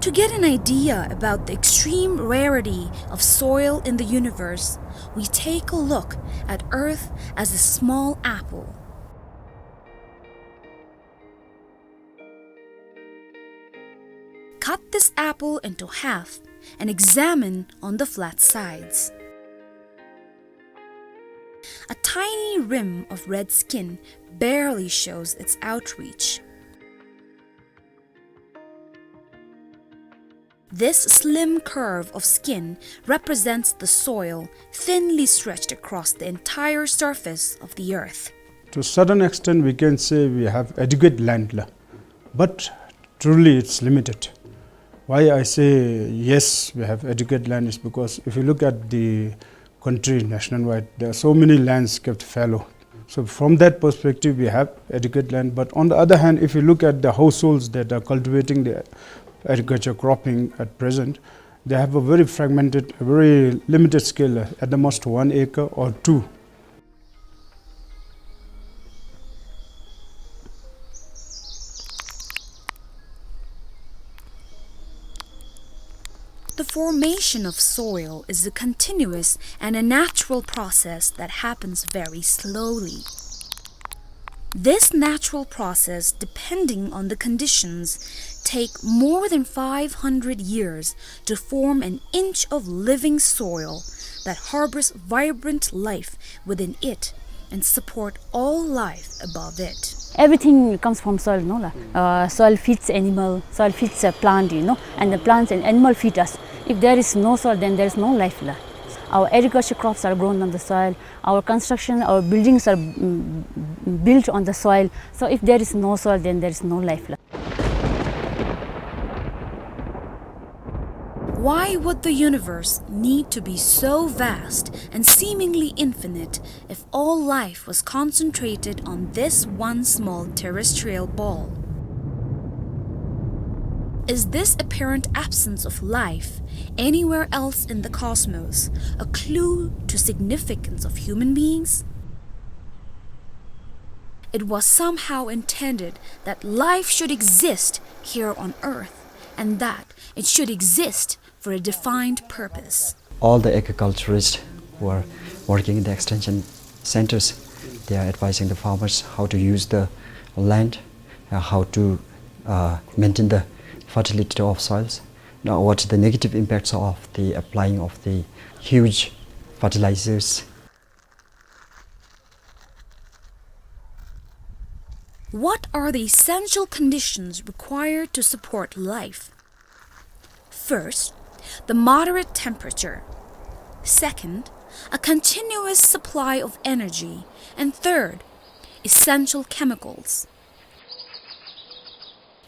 To get an idea about the extreme rarity of soil in the universe, we take a look at Earth as a small apple. Cut this apple into half and examine on the flat sides. A tiny rim of red skin barely shows its outreach. This slim curve of skin represents the soil thinly stretched across the entire surface of the earth. To a certain extent, we can say we have adequate land la, but truly it's limited. Why I say yes, we have adequate land is because if you look at the country nationwide, there are so many lands kept fallow. So from that perspective, we have adequate land. But on the other hand, if you look at the households that are cultivating the agriculture cropping at present, they have a very fragmented, a very limited scale, at the most one acre or two. The formation of soil is a continuous and a natural process that happens very slowly. This natural process, depending on the conditions, take more than five hundred years to form an inch of living soil that harbors vibrant life within it, and support all life above it. Everything comes from soil, no la? Uh, soil feeds animal, soil feeds a plant, you know, and the plants and animal feed us. If there is no soil, then there is no life la. Our agriculture crops are grown on the soil. Our construction, our buildings are, mm, built on the soil. So if there is no soil, then there is no life la. Why would the universe need to be so vast and seemingly infinite if all life was concentrated on this one small terrestrial ball? Is this apparent absence of life anywhere else in the cosmos a clue to significance of human beings? It was somehow intended that life should exist here on Earth, and that it should exist for a defined purpose. All the agriculturists who are working in the extension centers, they are advising the farmers how to use the land, uh, how to, uh, maintain the fertility of soils. Now, what the negative impacts of the applying of the huge fertilizers? What are the essential conditions required to support life? First, the moderate temperature. Second, a continuous supply of energy. And third, essential chemicals.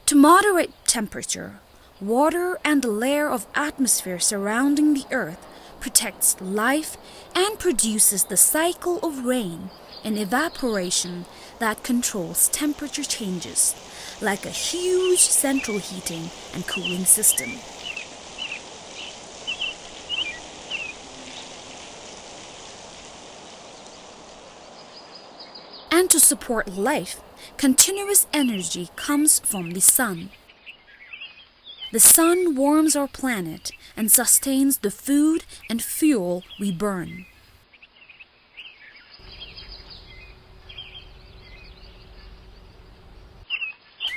To moderate temperature, water and the layer of atmosphere surrounding the earth protects life and produces the cycle of rain and evaporation that controls temperature changes, like a huge central heating and cooling system. And to support life, continuous energy comes from the sun. The sun warms our planet and sustains the food and fuel we burn.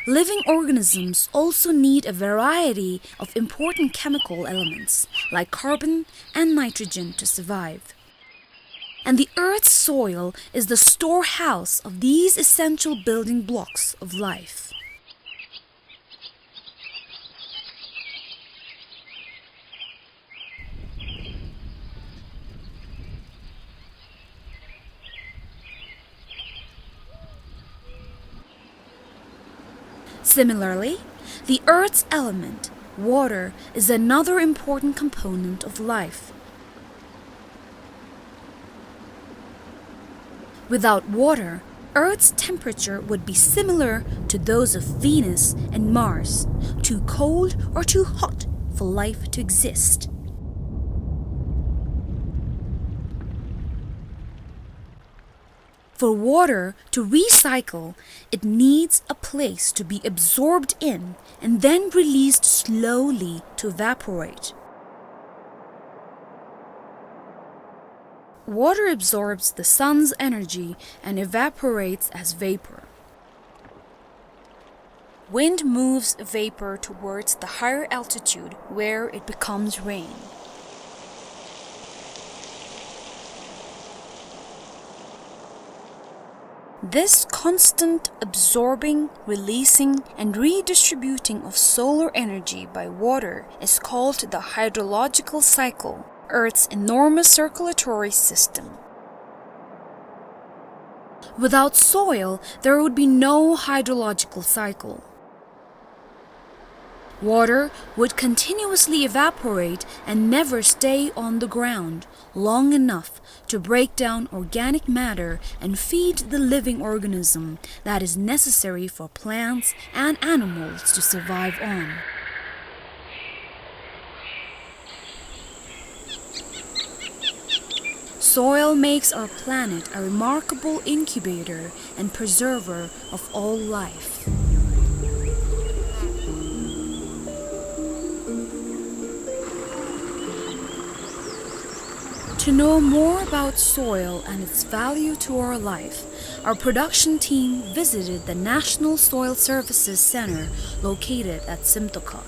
Living organisms also need a variety of important chemical elements, like carbon and nitrogen, to survive. And the Earth's soil is the storehouse of these essential building blocks of life. Similarly, the Earth's element, water, is another important component of life. Without water, Earth's temperature would be similar to those of Venus and Mars, too cold or too hot for life to exist. For water to recycle, it needs a place to be absorbed in and then released slowly to evaporate. Water absorbs the sun's energy and evaporates as vapor. Wind moves vapor towards the higher altitude where it becomes rain. This constant absorbing, releasing, and redistributing of solar energy by water is called the hydrological cycle, Earth's enormous circulatory system. Without soil, there would be no hydrological cycle. Water would continuously evaporate and never stay on the ground long enough to break down organic matter and feed the living organism that is necessary for plants and animals to survive on. Soil makes our planet a remarkable incubator and preserver of all life. To know more about soil and its value to our life, our production team visited the National Soil Services Center located at Simtoka.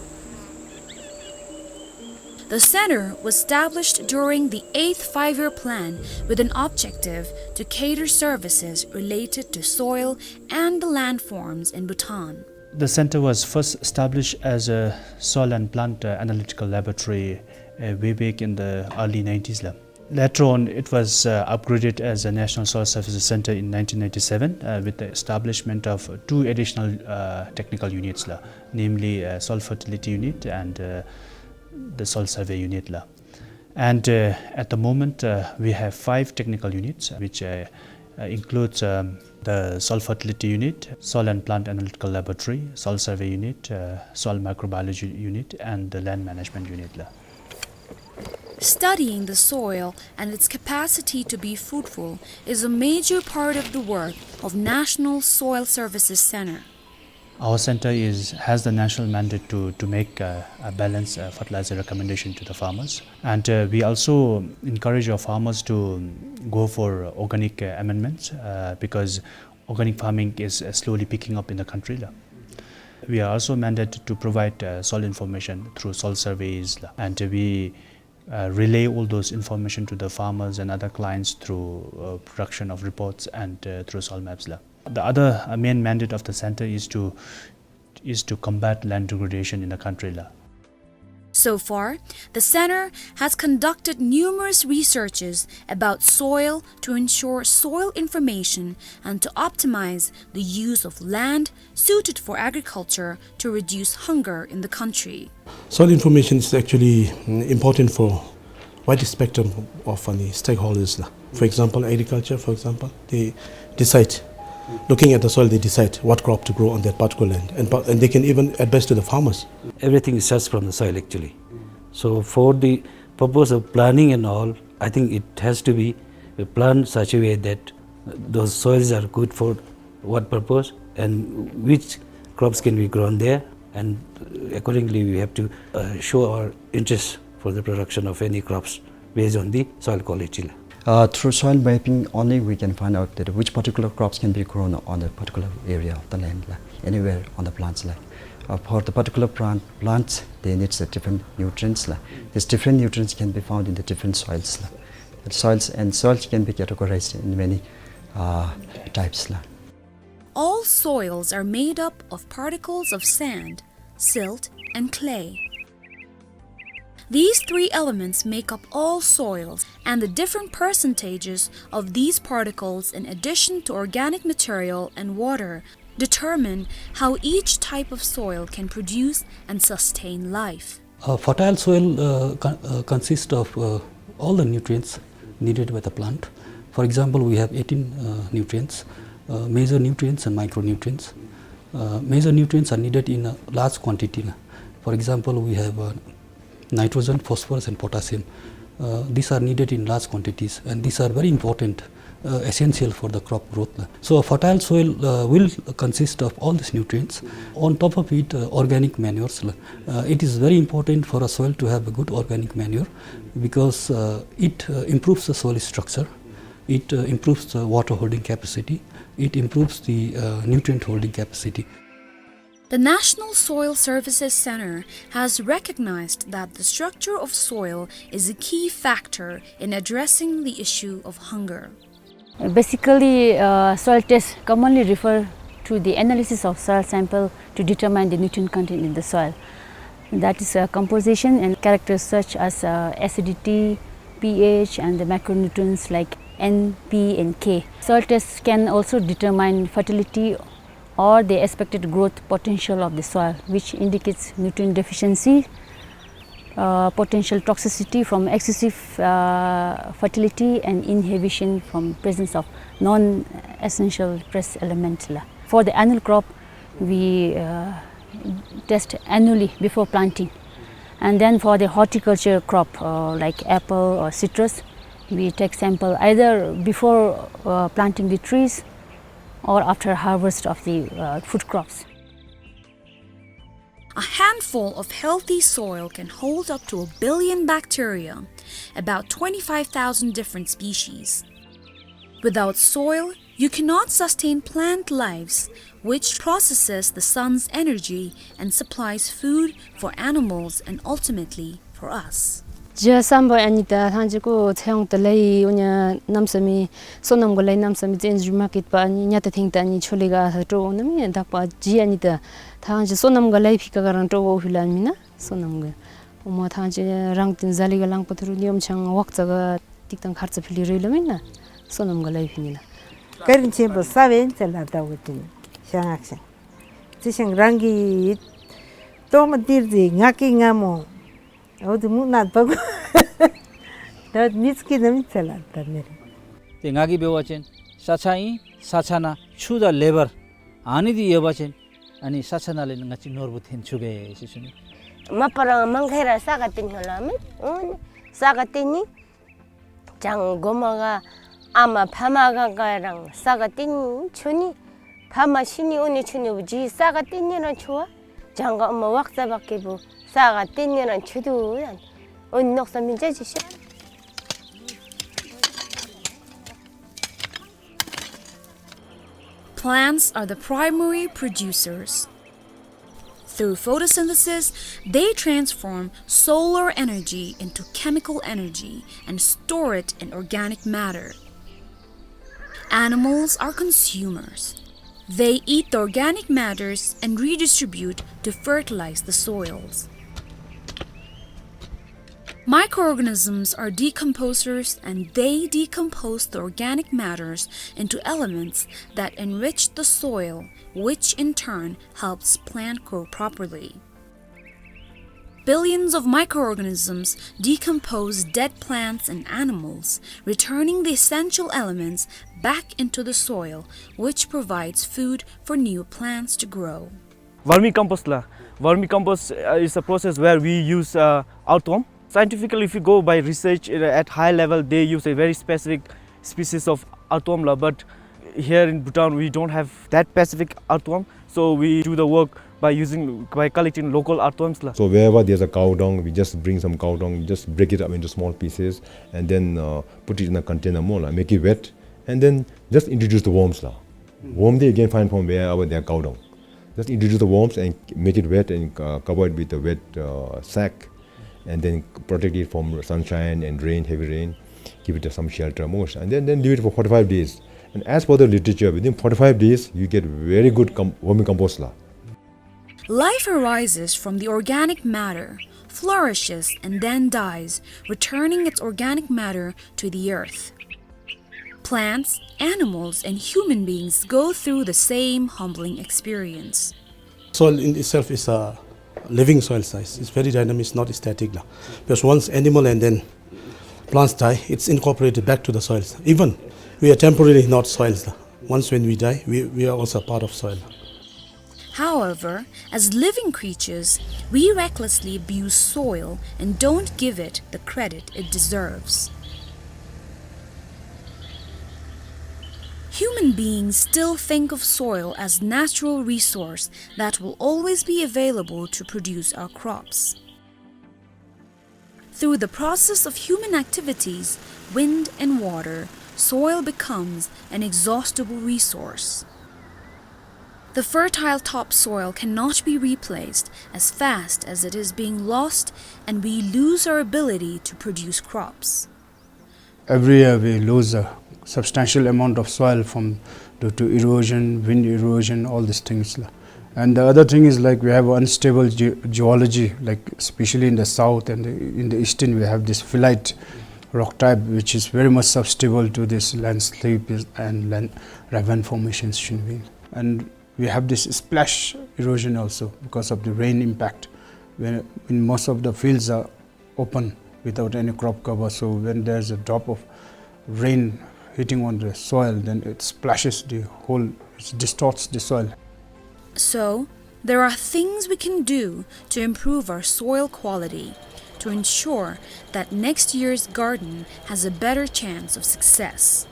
The center was established during the eighth Five-Year Plan with an objective to cater services related to soil and the landforms in Bhutan. The center was first established as a soil and plant, uh, analytical laboratory, uh, way back in the early nineties la. Later on, it was, uh, upgraded as a National Soil Services Center in nineteen ninety-seven, uh, with the establishment of two additional, uh, technical units la, namely, uh, Soil Fertility Unit and, uh, the Soil Survey Unit la. And, uh, at the moment, uh, we have five technical units, which, uh, uh, includes, um, the Soil Fertility Unit, Soil and Plant Analytical Laboratory, Soil Survey Unit, uh, Soil Microbiology Unit, and the Land Management Unit la. Studying the soil and its capacity to be fruitful is a major part of the work of National Soil Services Center. Our center is, has the national mandate to, to make, uh, a balanced, uh, fertilizer recommendation to the farmers. And, uh, we also encourage our farmers to go for organic, uh, amendments, uh, because organic farming is, uh, slowly picking up in the country la. We are also mandated to provide, uh, soil information through soil surveys la. And we, uh, relay all those information to the farmers and other clients through, uh, production of reports and, uh, through soil maps la. The other, uh, main mandate of the center is to, is to combat land degradation in the country la. So far, the center has conducted numerous researches about soil to ensure soil information and to optimize the use of land suited for agriculture to reduce hunger in the country. Soil information is actually, mm, important for wide spectrum of, uh, stakeholders la. For example, agriculture, for example, they decide, looking at the soil, they decide what crop to grow on that particular land, and pa-, and they can even advise to the farmers. Everything starts from the soil, actually. So for the purpose of planning and all, I think it has to be planned such a way that those soils are good for what purpose and which crops can be grown there, and accordingly we have to, uh, show our interest for the production of any crops based on the soil quality la. Uh, through soil mapping only we can find out that which particular crops can be grown on a particular area of the land la, anywhere on the plants la. Uh, for the particular plant, plants, they need a different nutrients la. These different nutrients can be found in the different soils la. Soils, and soils can be categorized in many, uh, types la. All soils are made up of particles of sand, silt, and clay. These three elements make up all soils, and the different percentages of these particles, in addition to organic material and water, determine how each type of soil can produce and sustain life. A fertile soil, uh, con-, uh, consists of, uh, all the nutrients needed by the plant. For example, we have eighteen, uh, nutrients, uh, major nutrients and micronutrients. Uh, major nutrients are needed in a large quantity. For example, we have, uh, nitrogen, phosphorus, and potassium. Uh, these are needed in large quantities, and these are very important, uh, essential for the crop growth. So a fertile soil, uh, will consist of all these nutrients. On top of it, uh, organic manures. Uh, it is very important for a soil to have a good organic manure because, uh, it, uh, improves the soil structure, it, uh, improves the water holding capacity, it improves the, uh, nutrient holding capacity. The National Soil Services Center has recognized that the structure of soil is a key factor in addressing the issue of hunger. Basically, uh, soil tests commonly refer to the analysis of soil sample to determine the nutrient content in the soil. That is, uh, composition and characters such as, uh, acidity, pH, and the macronutrients like N, P, and K. Soil tests can also determine fertility or the expected growth potential of the soil, which indicates nutrient deficiency, uh, potential toxicity from excessive, uh, fertility, and inhibition from presence of non-essential trace element la. For the annual crop, we, uh, test annually before planting. And then for the horticulture crop, uh, like apple or citrus, we take sample either before, uh, planting the trees or after harvest of the, uh, fruit crops. A handful of healthy soil can hold up to a billion bacteria, about twenty-five thousand different species. Without soil, you cannot sustain plant lives, which processes the sun's energy and supplies food for animals and ultimately for for us. ཇ་སམ་པ་ཨ་ནི་ད་ཐང་ཅིག་གུ་ཚེ་ཡོང་ད་ལས་ཨོ་ཉ་གནམ་ས་མེད་སོ་ནམ་ག་ལས་གནམ་ས་མེད་བཙན་བྱོལ་མར་ཀེཊ་པ་ཨ་ནི་ཉ་ད་ཐེངས་ད་ཨ་ནི་ཆོ་ལེ་ག་ཨ་ས་སྤྲོ་འོང་ན་མེད་དག་པ་ཇི་ཨ་ནི་ད་ཐང་ཅིག་སོ་ནམ་ག་ལས་ཕི་ཀ་ག་རང་སྤྲོ་འོང་ཕི་ལ་མེན་ན་སོ་ནམ་ག་ཨོ་མ་ཐང་ཅིག་རང་བཙན་ཟ་ལེ་ག་ལང་པ་ཐུ་རུ་ནི་ཨོམ་ཆང་ཝག་ཙ་ག་ཏིག་ཏང་ཁར་ཙ་ཕི་ལི་རེ་ལ་མེན་ན་སོ་ནམ་ག་ལས་ཕི་ནི་ལ། ཀ་རིན་ཆེན་པོ་ས་བེན་ཚེ་ལ་ད་འོ་ཏིན་ཤ་ངག་ཤ། ཙི་ཤང་རང་གི་ཏོ་མ་ཏིར་ཟི་ང་ཀི་ང་མོ། འོ་དུ་མུ་ནད་པ་གོ། ད་མི་ཚུ་གི་ནམ་ཚེ་ལ་ད་མེ་རེ། ཏེ་ང་གི་འབད་བ་ཅིན་ས་ཆ་ཨིན། ས་ཆ་ནང་ཆུ་དང་ལེ་བར་ཨ་ནི་འདི་ཡོད་པ་ཅིན་ཨ་ནི་ས་ཆ་ནང་ལས་ང་བཅས་ནོར་བུ་འཐོན་ཚུགས་གེ་ཟེར་ཞུ་ནི། མ་པ་རང་མང་ཁེ་ར་ས་ག་ཏིན་ཧ་ལ་མེ། འོ་ནི་ས་ག་ཏིན་ནི། ཅང་གོ་མ་ག་ཨ་མ་ཕ་མ་ག་ག་རང་ས་ག་ཏིན་ཆུ་ནི། ཕ་མ་ཤི་ནི་འོ་ནི་ཆུ་ནི་བུ་ཇི་ས་ག་ཏིན་ནི་རང་ཆུ་བ། ཅང་ག་ཨ་མ་ཝག་ཙ་བག་གི་བུ་ས་ག་ཏིན་ནི་རང་ཆུ་དུ་ཡང་འོ་ནི་ནོག་ས་མི་ཇ་ཇི་ཤ། Plants are the primary producers. Through photosynthesis, they transform solar energy into chemical energy and store it in organic matter. Animals are consumers. They eat the organic matters and redistribute to fertilize the soils. Microorganisms are decomposers, and they decompose the organic matters into elements that enrich the soil, which in turn helps plant grow properly. Billions of microorganisms decompose dead plants and animals, returning the essential elements back into the soil, which provides food for new plants to grow. Vermicompost la. Vermicompost, uh, is a process where we use, uh, earthworm. Scientifically, if you go by research, uh, at high level, they use a very specific species of earthworm la. But here in Bhutan, we don't have that specific earthworm. So we do the work by using, by collecting local earthworms la. So wherever there's a cow dung, we just bring some cow dung, just break it up into small pieces, and then, uh, put it in a container mo la, make it wet, and then just introduce the worms la. Worm they again find from wherever they are cow dung. Just introduce the worms and make it wet and, uh, cover it with a wet, uh, sack, and then protect it from sunshine and rain, heavy rain. Give it some shelter most, and then, then leave it for forty-five days. And as per the literature, within forty-five days, you get very good com-, vermicompost la. Life arises from the organic matter, flourishes, and then dies, returning its organic matter to the earth. Plants, animals, and human beings go through the same humbling experience. Soil in itself is a living soil size. It's very dynamic, it's not static la. Because once animal and then plants die, it's incorporated back to the soils. Even we are temporarily not soils la. Once when we die, we, we are also part of soil. However, as living creatures, we recklessly abuse soil and don't give it the credit it deserves. Human beings still think of soil as natural resource that will always be available to produce our crops. Through the process of human activities, wind and water, soil becomes an inexhaustible resource. The fertile topsoil cannot be replaced as fast as it is being lost, and we lose our ability to produce crops. Every year we lose a substantial amount of soil from, due to erosion, wind erosion, all these things la. And the other thing is, like, we have unstable ge-, geology, like, especially in the south and the, in the eastern, we have this phyllite rock type, which is very much susceptible to this landslip and land, ravine formations, you know. And we have this splash erosion also because of the rain impact. When, when most of the fields are open without any crop cover. So when there's a drop of rain hitting on the soil, then it splashes the whole, it distorts the soil. So, there are things we can do to improve our soil quality, to ensure that next year's garden has a better chance of success.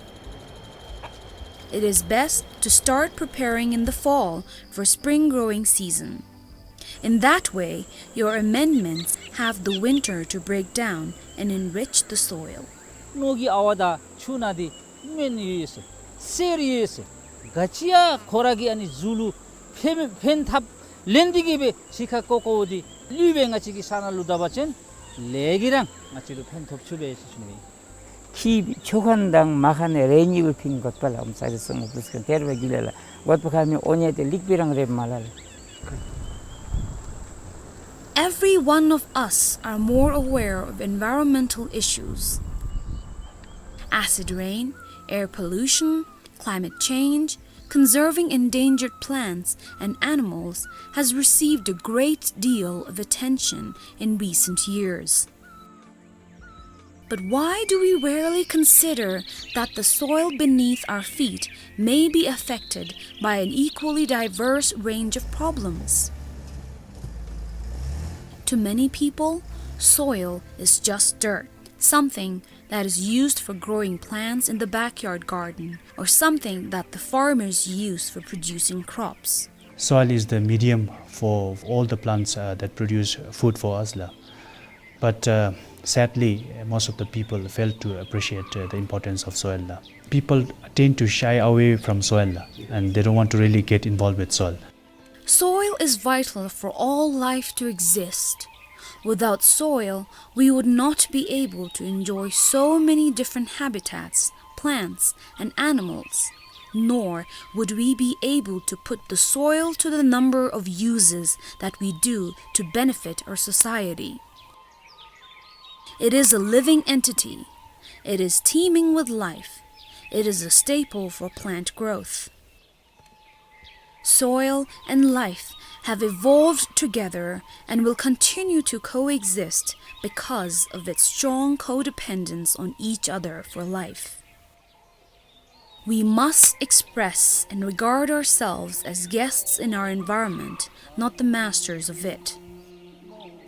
It is best to start preparing in the fall for spring growing season. In that way, your amendments have the winter to break down and enrich the soil. ནོར་གྱི་ཨ་ཝ་དང་ཆུ་ནང་འདི་སྨན་ཡོད་ཟེར། གསེར་ཡོད་ཟེར། ག་ཅི་ཡང་ཁོ་ར་གི་ཨ་ནི་གཟུགས་ལུ་ཕན་ཕན་ཐབས་ལེན་འདི་གིས་སྦེ་ཕྱི་ཁ་ཀོ་ཀོ་འདི་ལུས་སྦེ་ང་བཅས་ཀྱི་ས་ནང་ལུ་བཏབ་པ་ཅིན་ ལས་ཀྱིས་ར་ང་བཅས་ལུ་ཕན་ཐོགས་ཚུགས་པས་ཟེར་ཞུ་ནི། ཁྱི་ཆོ་ཁན་དང་མ་ཁ་ནི་རེ་གཉིས་ཀྱིས་ཕན་དགོཔ་ལགས། ཨོམ་ས་རི་སོང་ངོ་བུ་སྐན་ཐེར་བ་གི་ལས་ལགས། དགོཔ་ཁ་མི་འོ་ཉེ་ཏེ་ལིག་པི་རང་རེ་མ་ལ་ལགས། Every one of us are more aware of environmental issues. Acid rain, air pollution, climate change, conserving endangered plants and animals has received a great deal of attention in recent years. But why do we rarely consider that the soil beneath our feet may be affected by an equally diverse range of problems? To many people, soil is just dirt, something that is used for growing plants in the backyard garden or something that the farmers use for producing crops. Soil is the medium for all the plants, uh, that produce food for us, la. But, uh, sadly, most of the people fail to appreciate, uh, the importance of soil, la. People tend to shy away from soil, la, and they don't want to really get involved with soil. Soil is vital for all life to exist. Without soil, we would not be able to enjoy so many different habitats, plants, and animals, nor would we be able to put the soil to the number of uses that we do to benefit our society. It is a living entity. It is teeming with life. It is a staple for plant growth. Soil and life have evolved together and will continue to coexist because of its strong codependence on each other for life. We must express and regard ourselves as guests in our environment, not the masters of it.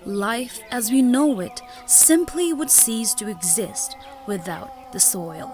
Life as we know it simply would cease to exist without the soil.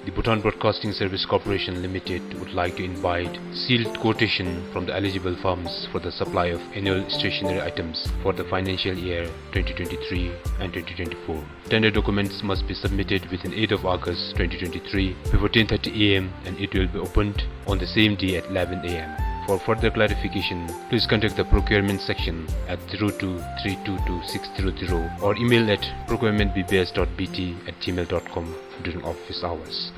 The Bhutan Broadcasting Service Corporation Limited would like to invite sealed quotation from the eligible firms for the supply of annual stationery items for the financial year twenty twenty-three and twenty twenty-four. Tender documents must be submitted within eighth of August twenty twenty-three before ten thirty A M and it will be opened on the same day at eleven A M. For further clarification, please contact the procurement section at zero two three two two six zero zero or email at procurement B B S dot B T at gmail dot com during office hours.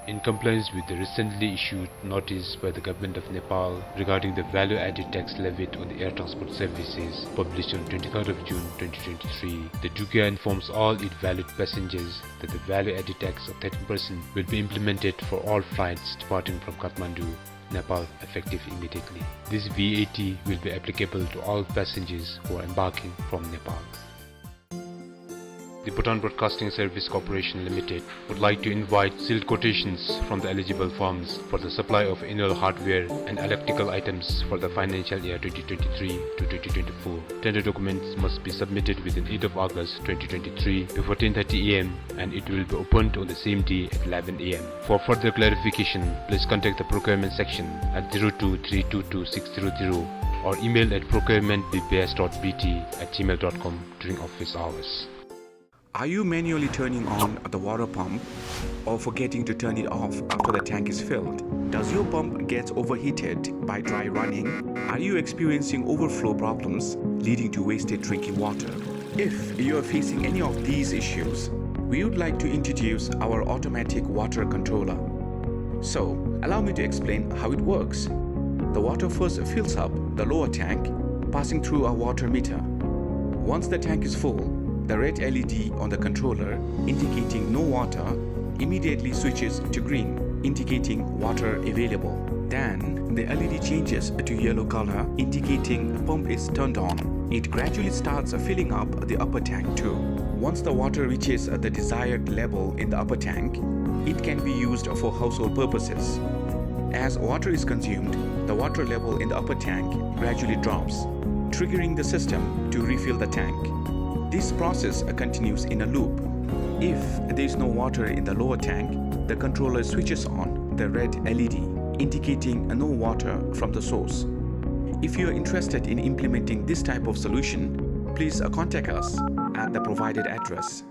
In compliance with the recently issued notice by the Government of Nepal regarding the value-added tax levied on the air transport services, published on twenty-third of June twenty twenty-three, the DGCA informs all its valued passengers that the value-added tax of thirteen percent will be implemented for all flights departing from Kathmandu, Nepal, effective immediately. This V A T will be applicable to all passengers who are embarking from Nepal. The Bhutan Broadcasting Service Corporation Limited would like to invite sealed quotations from the eligible firms for the supply of annual hardware and electrical items for the financial year twenty twenty-three to twenty twenty-four. Tender documents must be submitted within eighth of August twenty twenty-three before ten thirty A M and it will be opened on the same day at eleven A M. For further clarification, please contact the procurement section at zero two three two two six zero zero or email at procurement B B S dot B T at gmail dot com during office hours. Are you manually turning on the water pump or forgetting to turn it off after the tank is filled? Does your pump get overheated by dry running? Are you experiencing overflow problems leading to wasted drinking water? If you are facing any of these issues, we would like to introduce our automatic water controller. So, allow me to explain how it works. The water first fills up the lower tank, passing through a water meter. Once the tank is full, the red L E D on the controller indicating no water immediately switches to green, indicating water available. Then, the L E D changes to yellow color, indicating pump is turned on. It gradually starts filling up the upper tank too. Once the water reaches the desired level in the upper tank, it can be used for household purposes. As water is consumed, the water level in the upper tank gradually drops, triggering the system to refill the tank. This process continues in a loop. If there is no water in the lower tank, the controller switches on the red L E D, indicating no water from the source. If you are interested in implementing this type of solution, please, uh, contact us at the provided address.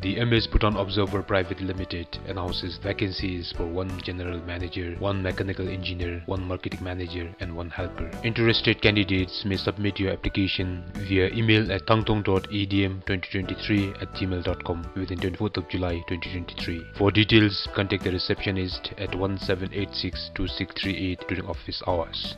The M S Bhutan Observer Private Limited announces vacancies for one general manager, one mechanical engineer, one marketing manager, and one helper. Interested candidates may submit your application via email at tangtung dot E D M twenty twenty-three at gmail dot com within twenty-fourth of July twenty twenty-three. For details, contact the receptionist at one seven eight six two six three eight during office hours.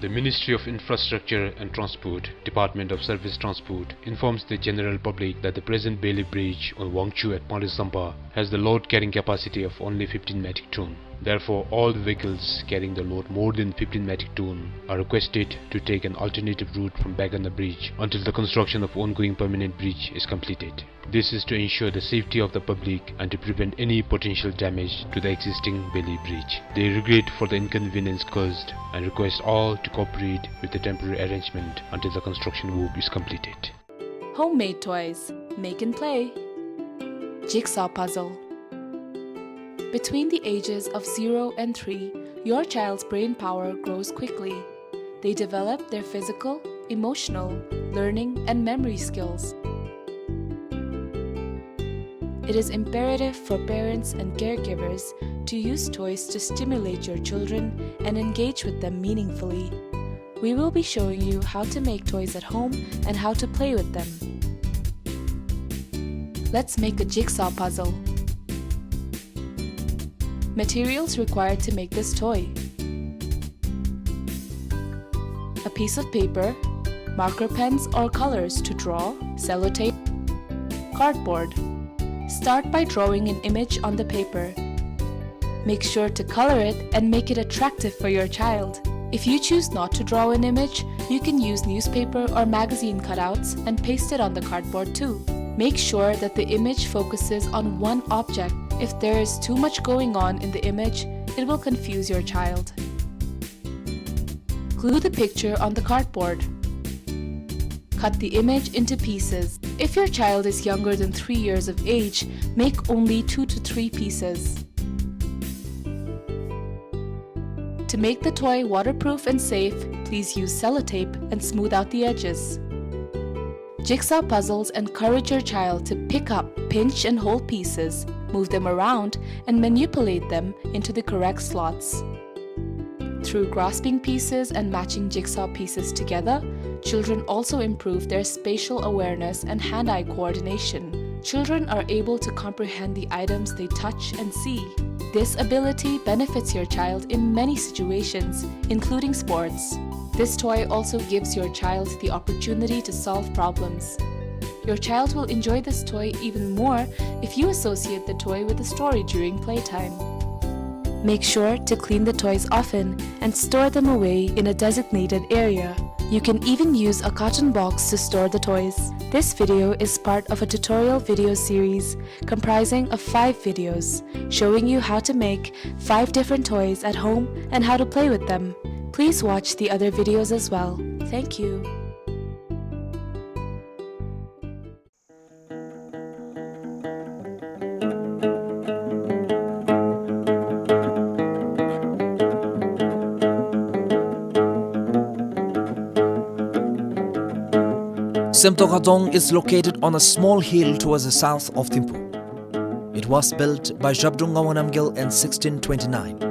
The Ministry of Infrastructure and Transport, Department of Surface Transport, informs the general public that the present Bailey Bridge on Wangchhu at Panglitsampa has the load carrying capacity of only fifteen metric ton. Therefore, all the vehicles carrying the load more than fifteen metric ton are requested to take an alternative route from Baiganda Bridge until the construction of ongoing permanent bridge is completed. This is to ensure the safety of the public and to prevent any potential damage to the existing Bailey Bridge. They regret for the inconvenience caused and request all to cooperate with the temporary arrangement until the construction work is completed. Homemade toys. Make and play. Jigsaw puzzle. Between the ages of zero and three, your child's brain power grows quickly. They develop their physical, emotional, learning, and memory skills. It is imperative for parents and caregivers to use toys to stimulate your children and engage with them meaningfully. We will be showing you how to make toys at home and how to play with them. Let's make a jigsaw puzzle. Materials required to make this toy: a piece of paper, marker pens or colors to draw, sellotape, cardboard. Start by drawing an image on the paper. Make sure to color it and make it attractive for your child. If you choose not to draw an image, you can use newspaper or magazine cutouts and paste it on the cardboard too. Make sure that the image focuses on one object. If there is too much going on in the image, it will confuse your child. Glue the picture on the cardboard. Cut the image into pieces. If your child is younger than three years of age, make only two to three pieces. To make the toy waterproof and safe, please use sellotape and smooth out the edges. Jigsaw puzzles encourage your child to pick up, pinch, and hold pieces, move them around, and manipulate them into the correct slots. Through grasping pieces and matching jigsaw pieces together, children also improve their spatial awareness and hand-eye coordination. Children are able to comprehend the items they touch and see. This ability benefits your child in many situations, including sports. This toy also gives your child the opportunity to solve problems. Your child will enjoy this toy even more if you associate the toy with a story during playtime. Make sure to clean the toys often and store them away in a designated area. You can even use a carton box to store the toys. This video is part of a tutorial video series comprising of five videos showing you how to make five different toys at home and how to play with them. Please watch the other videos as well. Thank you. Semtokha Dzong is located on a small hill towards the south of Thimphu. It was built by Zhabdrung Ngawang Namgyal in sixteen twenty-nine.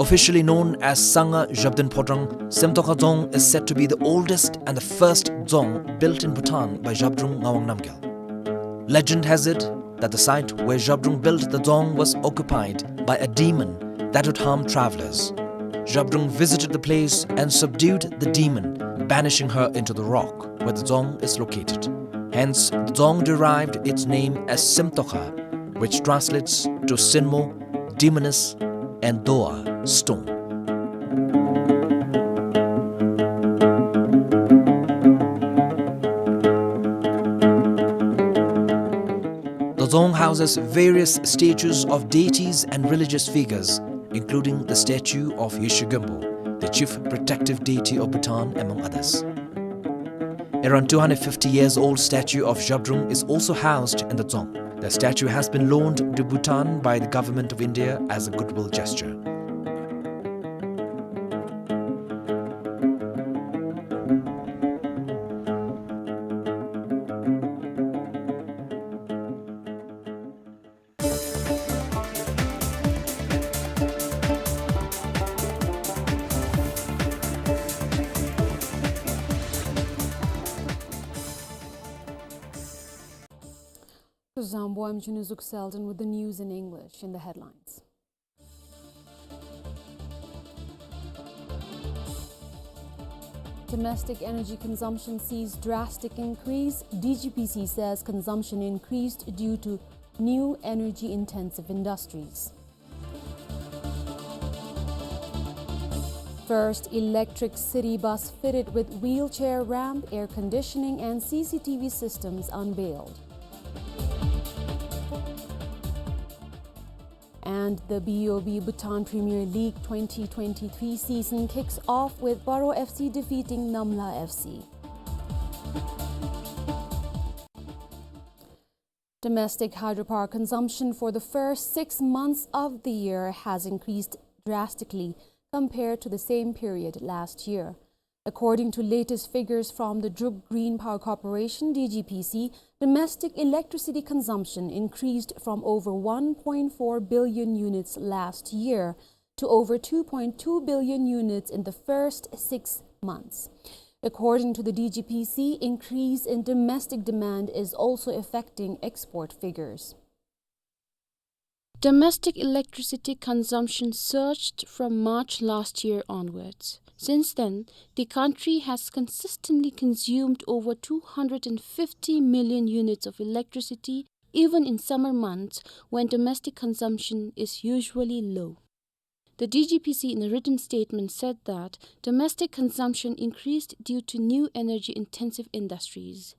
Officially known as Sangha Zhabdrung Phodrang, Semtokha Dzong is said to be the oldest and the first dzong built in Bhutan by Zhabdrung Ngawang Namgyal. Legend has it that the site where Zhabdrung built the dzong was occupied by a demon that would harm travelers. Zhabdrung visited the place and subdued the demon, banishing her into the rock where the dzong is located. Hence, the dzong derived its name as Semtokha, which translates to Sinmo, demoness, and Doa, stone. The Dzong houses various statues of deities and religious figures, including the statue of Yeshe Gönpo, the chief protective deity of Bhutan, among others. Around two hundred fifty years old statue of Zhabdrung is also housed in the dzong. The statue has been loaned to Bhutan by the government of India as a goodwill gesture. Kuzuzangpo, I'm Chunu Zuk Selden with the news in English. In the headlines. Domestic energy consumption sees drastic increase. D G P C says consumption increased due to new energy-intensive industries. First electric city bus fitted with wheelchair ramp, air conditioning and C C T V systems unveiled. And the B O B Bhutan Premier League twenty twenty-three season kicks off with Paro F C defeating Namla F C. Domestic hydropower consumption for the first six months of the year has increased drastically compared to the same period last year. According to latest figures from the Druk Green Power Corporation, D G P C, domestic electricity consumption increased from over one point four billion units last year to over two point two billion units in the first six months. According to the D G P C, increase in domestic demand is also affecting export figures. Domestic electricity consumption surged from March last year onwards. Since then, the country has consistently consumed over two hundred and fifty million units of electricity, even in summer months when domestic consumption is usually low. The D G P C, in a written statement, said that domestic consumption increased due to new energy-intensive industries.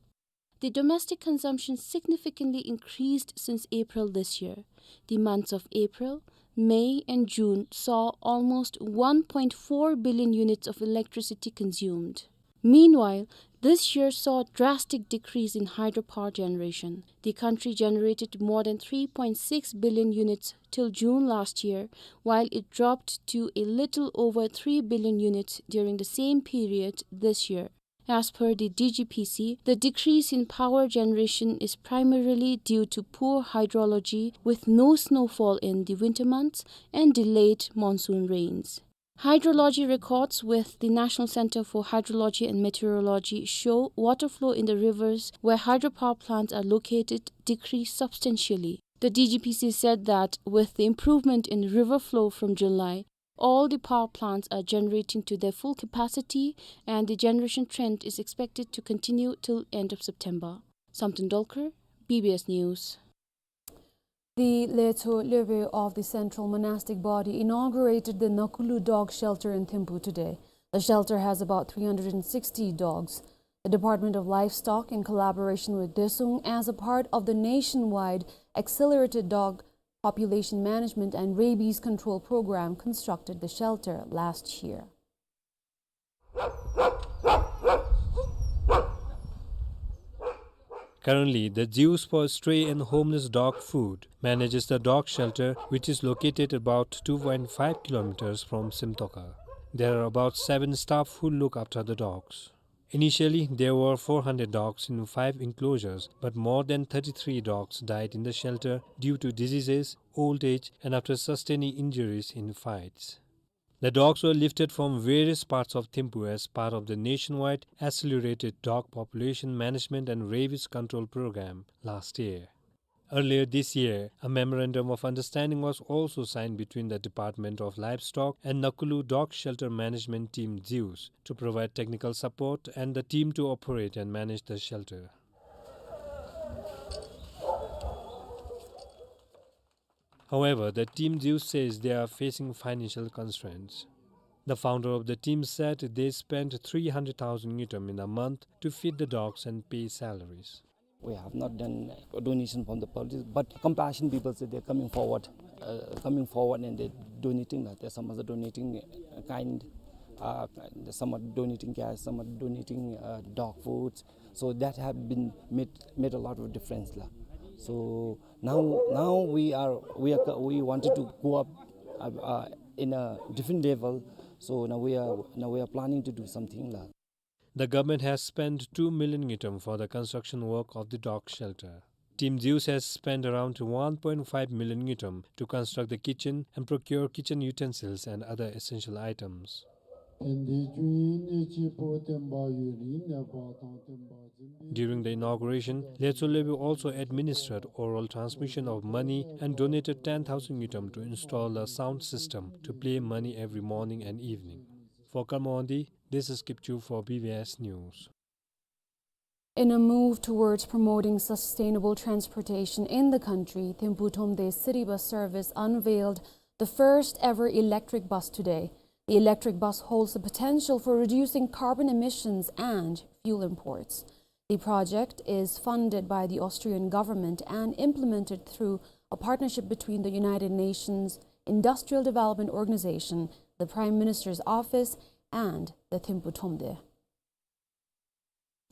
The domestic consumption significantly increased since April this year. The months of April, May, and June saw almost one point four billion units of electricity consumed. Meanwhile, this year saw a drastic decrease in hydropower generation. The country generated more than three point six billion units till June last year, while it dropped to a little over three billion units during the same period this year. As per the D G P C, the decrease in power generation is primarily due to poor hydrology, with no snowfall in the winter months and delayed monsoon rains. Hydrology records with the National Center for Hydrology and Meteorology show water flow in the rivers where hydropower plants are located decreased substantially. The D G P C said that with the improvement in river flow from July, all the power plants are generating to their full capacity, and the generation trend is expected to continue till end of September. Samten Dolkar, B B S News. The Lecho Lyobe of the Central Monastic Body inaugurated the Nakulu Dog Shelter in Thimphu today. The shelter has about three hundred and sixty dogs. The Department of Livestock, in collaboration with Desung, as a part of the nationwide Accelerated Dog Population Management and Rabies Control Program, constructed the shelter last year. Currently, the Zeus for Stray and Homeless Dog Food manages the dog shelter, which is located about two point five kilometers from Simtoka. There are about seven staff who look after the dogs. Initially, there were four hundred dogs in five enclosures, but more than thirty-three dogs died in the shelter due to diseases, old age, and after sustaining injuries in fights. The dogs were lifted from various parts of Thimphu as part of the nationwide Accelerated Dog Population Management and Rabies Control Program last year. Earlier this year, a memorandum of understanding was also signed between the Department of Livestock and Nakulu Dog Shelter Management Team Zeus to provide technical support and the team to operate and manage the shelter. However, the Team Zeus says they are facing financial constraints. The founder of the team said they spend three hundred thousand ngultrum in a month to feed the dogs and pay salaries. We have not done a donation from the public, but compassion people say they're coming forward, uh, coming forward and they're donating. Like, there's some other donating, uh, kind, uh, there's some are donating cash, some are donating, uh, dog foods. So that have been made, made a lot of difference, la. So now, now we are, we are, we wanted to go up, uh, uh, in a different level. So now we are, now we are planning to do something, la. The government has spent two million ngultrum for the construction work of the dog shelter. Team Zeus has spent around one point five million ngultrum to construct the kitchen and procure kitchen utensils and other essential items. During the inauguration, Letsho Lebi also administered oral transmission of money and donated ten thousand ngultrum to install a sound system to play money every morning and evening. For Karma Wangdi, this is Kipchu for B B S News. In a move towards promoting sustainable transportation in the country, Thimphu Thromde City Bus Service unveiled the first ever electric bus today. The electric bus holds the potential for reducing carbon emissions and fuel imports. The project is funded by the Austrian government and implemented through a partnership between the United Nations Industrial Development Organization, the Prime Minister's Office, and the Thimphu Thromde.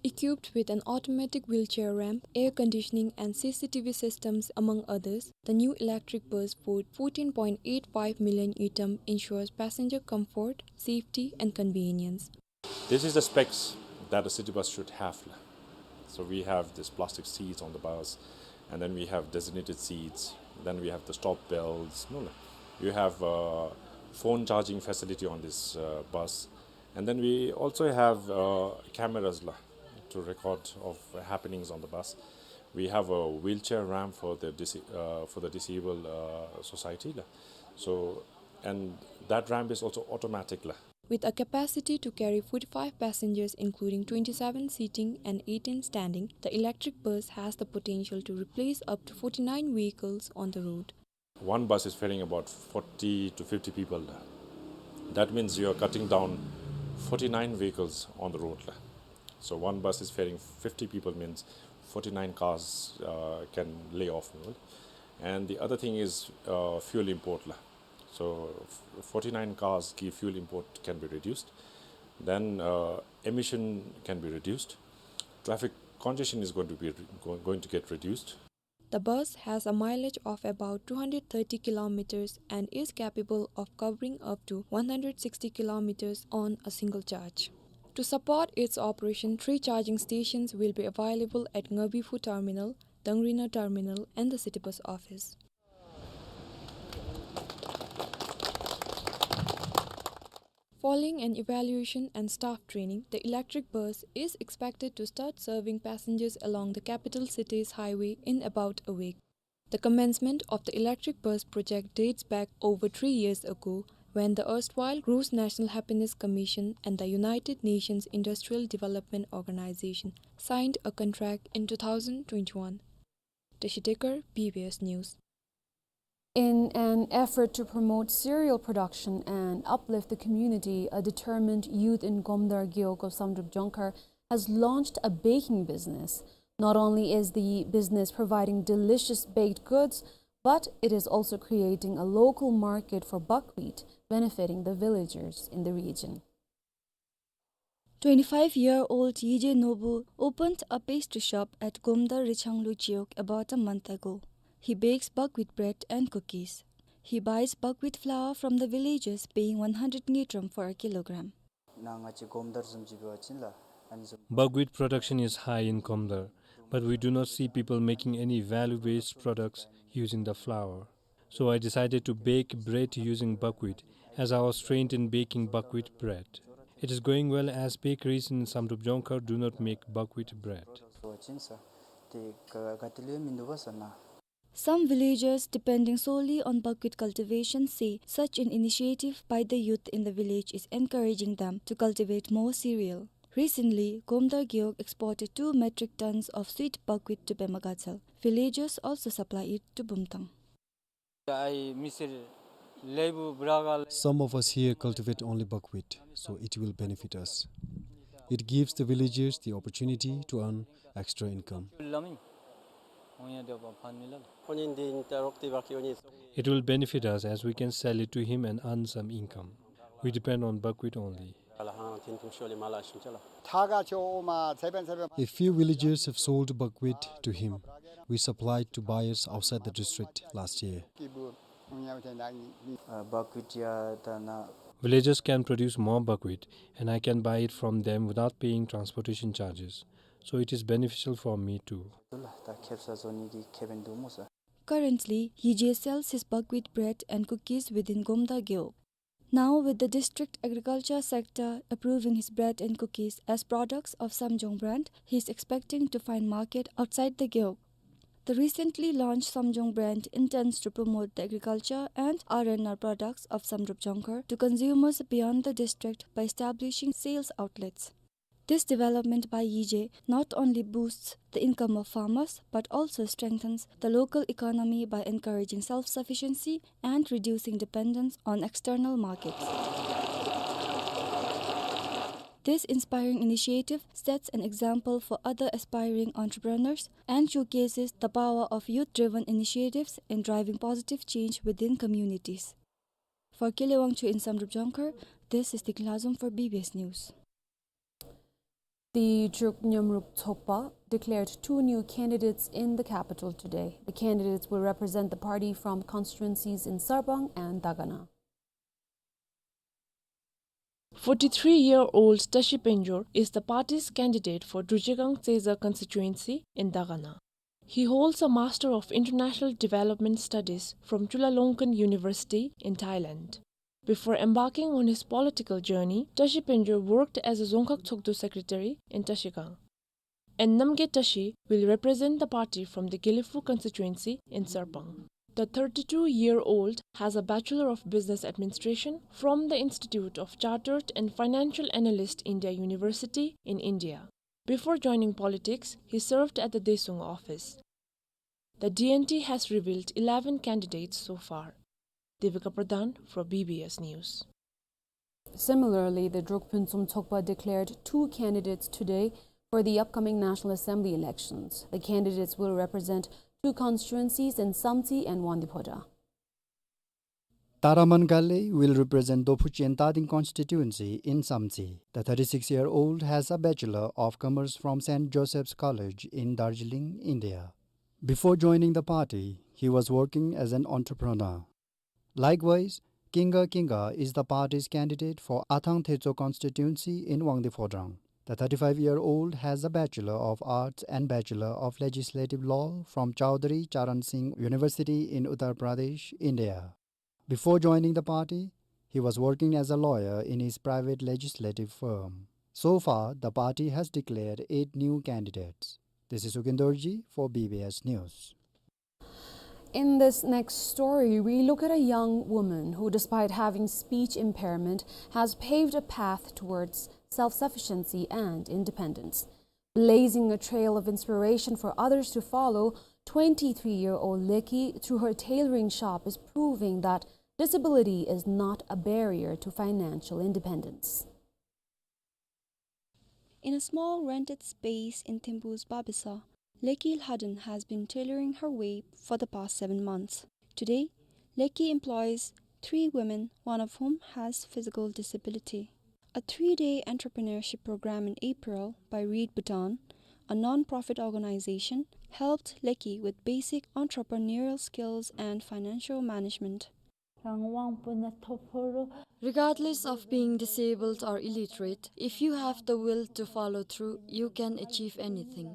Equipped with an automatic wheelchair ramp, air conditioning and C C T V systems, among others, the new electric bus for fourteen point eight five million ngultrum ensures passenger comfort, safety and convenience. This is the specs that a city bus should have. So we have this plastic seats on the bus, and then we have designated seats, then we have the stop belts, no, no. You have, uh, phone charging facility on this, uh, bus, and then we also have, uh, cameras, la, to record of happenings on the bus. We have a wheelchair ramp for the disa-, uh, for the disabled, uh, society, la. So, and that ramp is also automatic, la. With a capacity to carry forty-five passengers, including twenty-seven sitting and eighteen standing, the electric bus has the potential to replace up to forty-nine vehicles on the road. One bus is ferrying about forty to fifty people. That means you are cutting down forty-nine vehicles on the road. So one bus is ferrying fifty people, means forty-nine cars, uh, can lay off. And the other thing is, uh, fuel import, la. So f-, forty-nine cars ki fuel import can be reduced. Then, uh, emission can be reduced. Traffic congestion is going to be re-, go-, going to get reduced. The bus has a mileage of about two hundred thirty kilometers and is capable of covering up to one hundred sixty kilometers on a single charge. To support its operation, three charging stations will be available at Ngabiphu Terminal, Dangrino Terminal, and the City Bus Office. Following an evaluation and staff training, the electric bus is expected to start serving passengers along the capital city's highway in about a week. The commencement of the electric bus project dates back over three years ago, when the erstwhile Roos National Happiness Commission and the United Nations Industrial Development Organization signed a contract in two thousand twenty-one. Tashi Dekar, B B S News. In an effort to promote cereal production and uplift the community, a determined youth in Gomdar Gewog of Samdrup Jongkhar has launched a baking business. Not only is the business providing delicious baked goods, but it is also creating a local market for buckwheat, benefiting the villagers in the region. Twenty-five-year-old Yije Nobu opened a pastry shop at Gomdar Richanglu Gewog about a month ago. He bakes buckwheat bread and cookies. He buys buckwheat flour from the villagers, paying one hundred ngultrum for a kilogram. ནཱ་ང་བཅས་གོམ་དར་བཟུམ་ཅིག་འབད་བ་ཅིན་ལགས། ཨ་ནི་བཟུམ། Buckwheat production is high in Gomdar, but we do not see people making any value-based products using the flour. So I decided to bake bread using buckwheat, as I was trained in baking buckwheat bread. It is going well, as bakeries in Samdrup Jongkhar do not make buckwheat bread. འབད་བ་ཅིན་ས་ཏེ་ག་ག་ཏེ་ལས་མིན་འདུག་པ་ས་ན། Some villagers depending solely on buckwheat cultivation say such an initiative by the youth in the village is encouraging them to cultivate more cereal. Recently, Gomdar Gewog exported two metric tons of sweet buckwheat to Pema Gatshel. Villagers also supply it to Bumthang. Some of us here cultivate only buckwheat, so it will benefit us. It gives the villagers the opportunity to earn extra income. It will benefit us as we can sell it to him and earn some income. We depend on buckwheat only. A few villagers have sold buckwheat to him. We supplied to buyers outside the district last year. Villagers can produce more buckwheat, and I can buy it from them without paying transportation charges. So it is beneficial for me too. Currently, Yije sells his buckwheat bread and cookies within Gomda Gewog. Now, with the district agriculture sector approving his bread and cookies as products of Samjong brand, he is expecting to find market outside the Gewog. The recently launched Samjong brand intends to promote the agriculture and R and R products of Samdrup Jongkhar to consumers beyond the district by establishing sales outlets. This development by Yije not only boosts the income of farmers but also strengthens the local economy by encouraging self-sufficiency and reducing dependence on external markets. This inspiring initiative sets an example for other aspiring entrepreneurs and showcases the power of youth-driven initiatives in driving positive change within communities. For Kile Wangchuk in Samdrup Jongkhar, this is Dikla Zum for B B S News. The Druk Nyamrup Tsokpa declared two new candidates in the capital today. The candidates will represent the party from constituencies in Sarpang and Dagana. Forty-three-year-old Tashi Penjor is the party's candidate for Drujekang Tseza constituency in Dagana. He holds a Master of International Development Studies from Chulalongkorn University in Thailand. Before embarking on his political journey, Tashi Penjor worked as a Dzongkhag Tshogdu secretary in Tashikang. And Namgay Tashi will represent the party from the Gelephu constituency in Sarpang. The thirty-two-year-old has a Bachelor of Business Administration from the Institute of Chartered and Financial Analyst India University in India. Before joining politics, he served at the Daesung office. The D N T has revealed eleven candidates so far. Devika Pradhan for B B S News. Similarly, the Druk Phuentsum Tsokpa declared two candidates today for the upcoming National Assembly elections. The candidates will represent two constituencies in Samtse and Wangdue Phodrang. Taraman Ghale will represent Dophuchen Tading constituency in Samtse. The thirty-six-year-old has a Bachelor of Commerce from Saint Joseph's College in Darjeeling, India. Before joining the party, he was working as an entrepreneur. Likewise, Kinga Kinga is the party's candidate for Athang Thetso constituency in Wangdue Phodrang. The thirty-five-year-old has a Bachelor of Arts and Bachelor of Legislative Law from Chaudhary Charan Singh University in Uttar Pradesh, India. Before joining the party, he was working as a lawyer in his private legislative firm. So far, the party has declared eight new candidates. This is Ugen Dorji for B B S News. In this next story, we look at a young woman who, despite having speech impairment, has paved a path towards self-sufficiency and independence. Blazing a trail of inspiration for others to follow, twenty-three-year-old Leki, through her tailoring shop, is proving that disability is not a barrier to financial independence. In a small rented space in Thimphu's Babesa, Leki Lhaden has been tailoring her way for the past seven months. Today, Leki employs three women, one of whom has physical disability. A three-day entrepreneurship program in April by Read Bhutan, a non-profit organization, helped Leki with basic entrepreneurial skills and financial management. Regardless of being disabled or illiterate, if you have the will to follow through, you can achieve anything.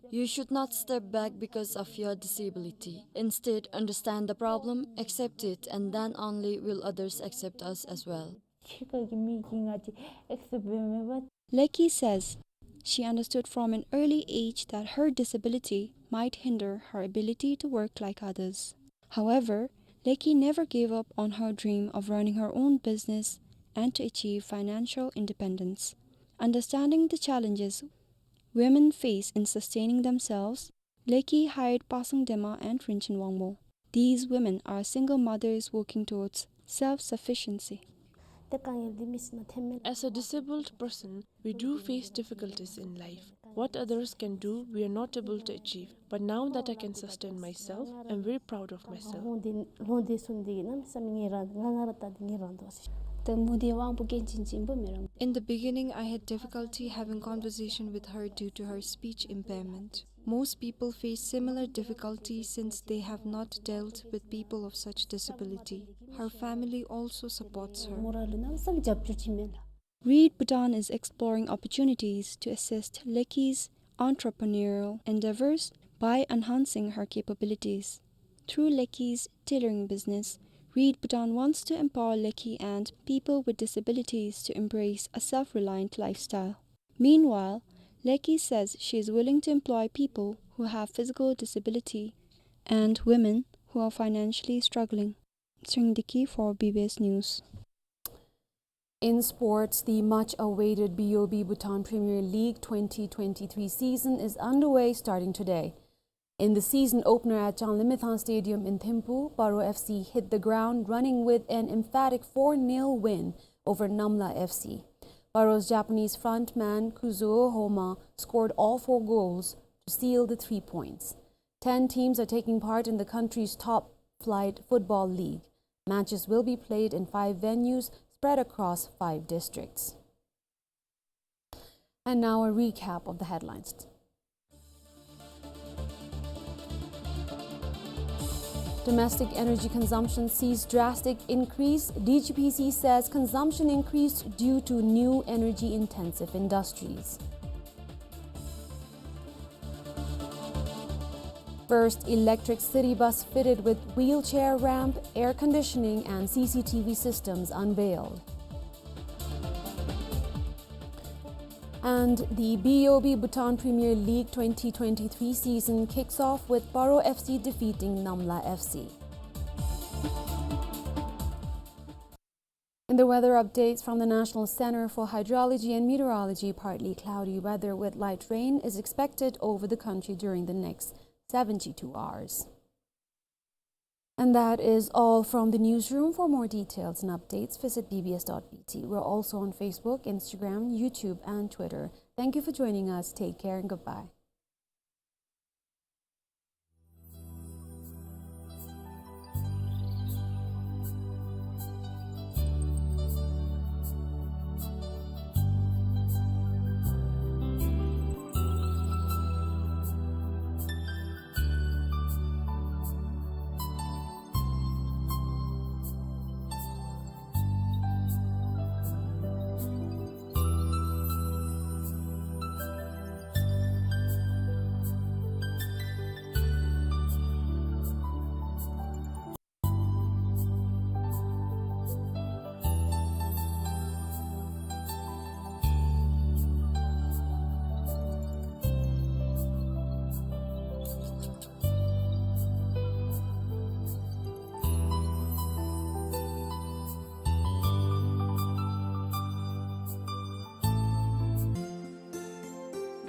You should not step back because of your disability. Instead, understand the problem, accept it, and then only will others accept us as well. Leki says she understood from an early age that her disability might hinder her ability to work like others. However, Leki never gave up on her dream of running her own business and to achieve financial independence. Understanding the challenges women face in sustaining themselves, Leki hired Pasang Dema and Rinchen Wangmo. These women are single mothers working towards self-sufficiency. ཏེ་དཀའ་ངལ་འདི་མི་སེར་ནང་ཐོན་མས་ལགས། As a disabled person, we do face difficulties in life. What others can do, we are not able to achieve. But now that I can sustain myself, I'm very proud of myself. ལྷུང་བསྡད་ལྷུང་བསྡད་སོང་འདི་གིས་གནམ་མེད་ས་མེད་ངལ་རངས། ང་ང་ར་ད་འདི་ངལ་རངས་དོ་ཟེར། ད་མོ་འདི་དབང་པོ་སྐྱོན་ཅན་ཅིག་ཨིན་པས་མེན་ན། In the beginning, I had difficulty having conversation with her due to her speech impairment. Most people face similar difficulties since they have not dealt with people of such disability. Her family also supports her. མོ་ར་ལུ་གནམ་མེད་ས་མེད་རྒྱབ་སྐྱོར་ཅིག་མས་ལགས། Read Bhutan is exploring opportunities to assist Leki's entrepreneurial endeavors by enhancing her capabilities. Through Leki's tailoring business, Read Bhutan wants to empower Leki and people with disabilities to embrace a self-reliant lifestyle. Meanwhile, Leki says she is willing to employ people who have physical disability and women who are financially struggling. Sring Diki for B B S News. In sports, the much-awaited B O B Bhutan Premier League twenty twenty-three season is underway starting today. In the season opener at Changlimithang Stadium in Thimphu, Paro F C hit the ground running with an emphatic four nil win over Namla F C. Paro's Japanese frontman Kazuo Homma scored all four goals to seal the three points. Ten teams are taking part in the country's top-flight football league. Matches will be played in five venues spread across five districts. And now a recap of the headlines. Domestic energy consumption sees drastic increase. D G P C says consumption increased due to new energy-intensive industries. First electric city bus fitted with wheelchair ramp, air conditioning and C C T V systems unveiled. And the B O B Bhutan Premier League twenty twenty-three season kicks off with Paro F C defeating Namla F C. In the weather updates from the National Center for Hydrology and Meteorology, partly cloudy weather with light rain is expected over the country during the next seventy-two hours. And that is all from the newsroom. For more details and updates, visit B B S dot B T. We're also on Facebook, Instagram, YouTube, and Twitter. Thank you for joining us. Take care and goodbye.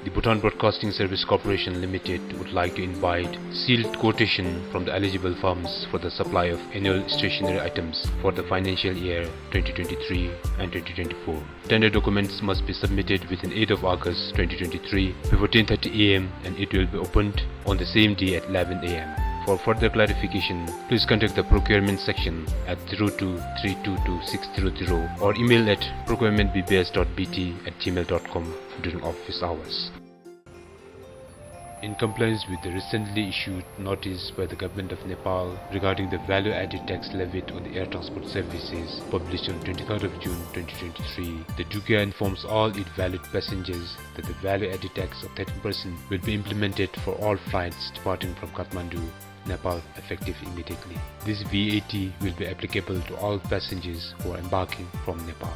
The Bhutan Broadcasting Service Corporation Limited would like to invite sealed quotation from the eligible firms for the supply of annual stationery items for the financial year twenty twenty-three and twenty twenty-four. Tender documents must be submitted within eighth of August twenty twenty-three before ten thirty A M and it will be opened on the same day at eleven A M. For further clarification, please contact the procurement section at zero two three two two six zero zero or email at procurement B B S dot B T at gmail dot com during office hours. In compliance with the recently issued notice by the Government of Nepal regarding the value-added tax levied on the air transport services, published on twenty-third of June twenty twenty-three, the Dukia informs all its valued passengers that the value-added tax of thirteen percent will be implemented for all flights departing from Kathmandu, Nepal, effective immediately. This V A T will be applicable to all passengers who are embarking from Nepal.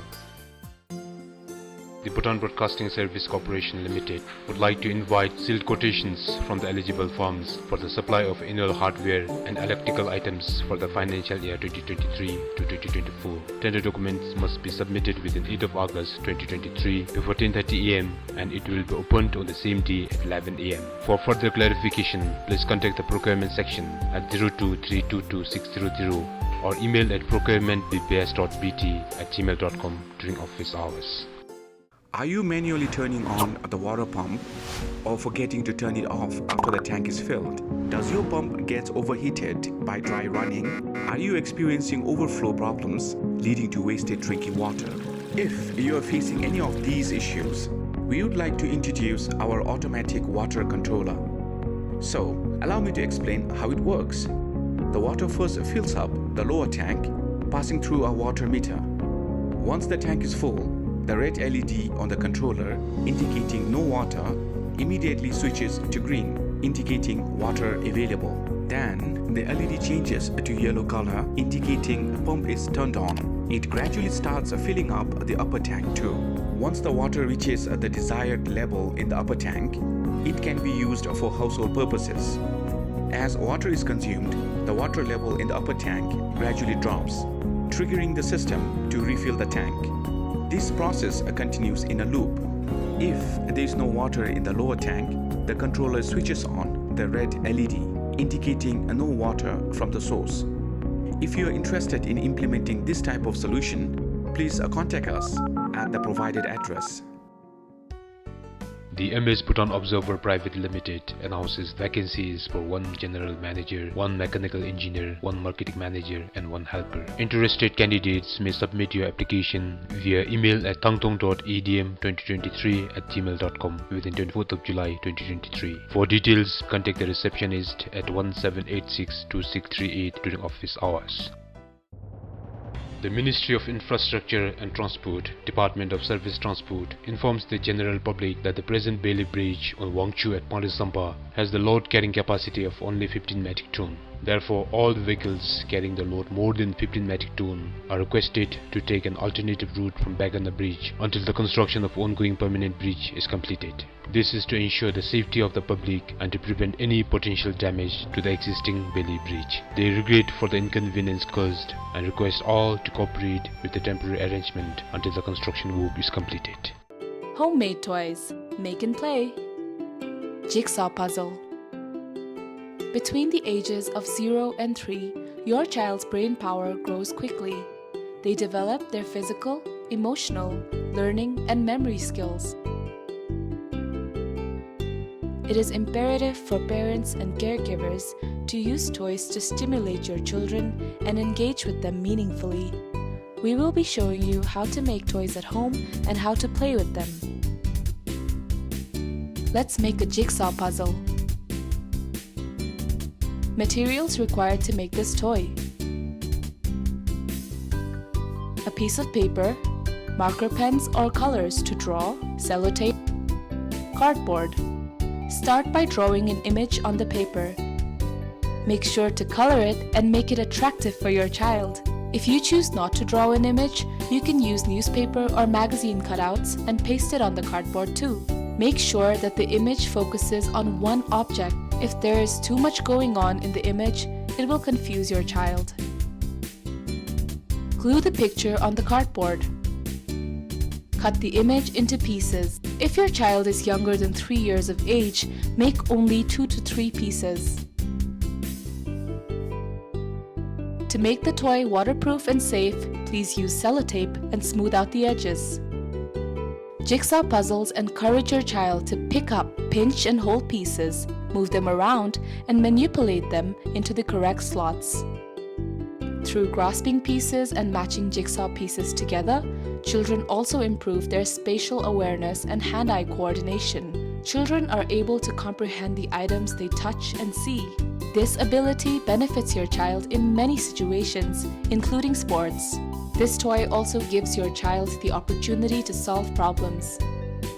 The Bhutan Broadcasting Service Corporation Limited would like to invite sealed quotations from the eligible firms for the supply of annual hardware and electrical items for the financial year twenty twenty-three to twenty twenty-four. Tender documents must be submitted within eighth of August twenty twenty-three before ten thirty A M and it will be opened on the same day at eleven A M. For further clarification, please contact the procurement section at zero two three two two six zero zero or email at procurement B P S dot B T at gmail dot com during office hours. Are you manually turning on the water pump or forgetting to turn it off after the tank is filled? Does your pump get overheated by dry running? Are you experiencing overflow problems leading to wasted drinking water? If you are facing any of these issues, we would like to introduce our automatic water controller. So, allow me to explain how it works. The water first fills up the lower tank, passing through a water meter. Once the tank is full, the red L E D on the controller indicating no water immediately switches to green, indicating water available. Then, the L E D changes to yellow color, indicating pump is turned on. It gradually starts filling up the upper tank too. Once the water reaches the desired level in the upper tank, it can be used for household purposes. As water is consumed, the water level in the upper tank gradually drops, triggering the system to refill the tank. This process continues in a loop. If there is no water in the lower tank, the controller switches on the red L E D, indicating no water from the source. If you are interested in implementing this type of solution, please, uh, contact us at the provided address. The M S Bhutan Observer Private Limited announces vacancies for one general manager, one mechanical engineer, one marketing manager, and one helper. Interested candidates may submit your application via email at thangtong dot A D M twenty twenty-three at gmail dot com within twenty-fourth of July twenty twenty-three. For details, contact the receptionist at one seven eight six two six three eight during office hours. The Ministry of Infrastructure and Transport, Department of Surface Transport, informs the general public that the present Bailey Bridge on Wangchhu at Panglai Sampa has the load carrying capacity of only fifteen metric ton. Therefore, all the vehicles carrying the load more than fifteen metric ton are requested to take an alternative route from Baiganda Bridge until the construction of ongoing permanent bridge is completed. This is to ensure the safety of the public and to prevent any potential damage to the existing Bailey Bridge. They regret for the inconvenience caused and request all to cooperate with the temporary arrangement until the construction work is completed. Homemade toys. Make and play. Jigsaw puzzle. Between the ages of zero and three, your child's brain power grows quickly. They develop their physical, emotional, learning, and memory skills. It is imperative for parents and caregivers to use toys to stimulate your children and engage with them meaningfully. We will be showing you how to make toys at home and how to play with them. Let's make a jigsaw puzzle. Materials required to make this toy: a piece of paper, marker pens or colors to draw, sellotape, cardboard. Start by drawing an image on the paper. Make sure to color it and make it attractive for your child. If you choose not to draw an image, you can use newspaper or magazine cutouts and paste it on the cardboard too. Make sure that the image focuses on one object. If there is too much going on in the image, it will confuse your child. Glue the picture on the cardboard. Cut the image into pieces. If your child is younger than three years of age, make only two to three pieces. To make the toy waterproof and safe, please use sellotape and smooth out the edges. Jigsaw puzzles encourage your child to pick up, pinch, and hold pieces, move them around, and manipulate them into the correct slots. Through grasping pieces and matching jigsaw pieces together, children also improve their spatial awareness and hand-eye coordination. Children are able to comprehend the items they touch and see. This ability benefits your child in many situations, including sports. This toy also gives your child the opportunity to solve problems.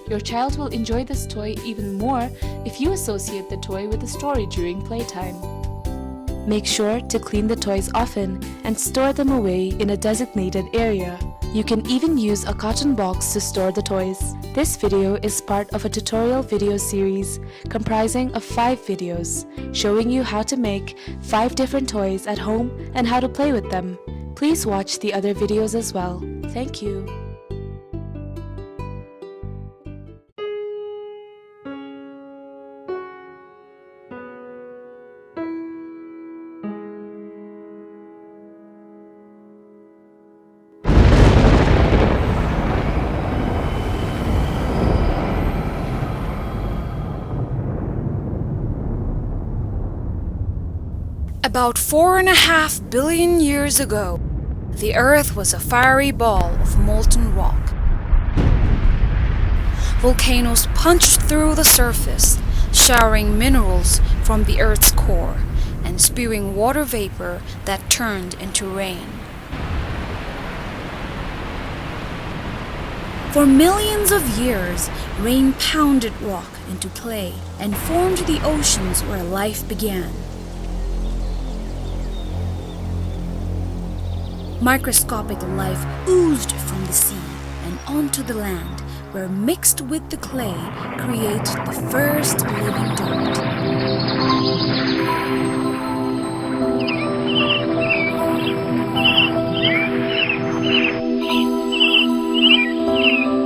Your child will enjoy this toy even more if you associate the toy with a story during playtime. Make sure to clean the toys often and store them away in a designated area. You can even use a carton box to store the toys. This video is part of a tutorial video series comprising of five videos showing you how to make five different toys at home and how to play with them. Please watch the other videos as well. Thank you. About four and a half billion years ago, the Earth was a fiery ball of molten rock. Volcanoes punched through the surface, showering minerals from the Earth's core and spewing water vapor that turned into rain. For millions of years, rain pounded rock into clay and formed the oceans where life began. Microscopic life oozed from the sea and onto the land, where mixed with the clay create the first living dirt.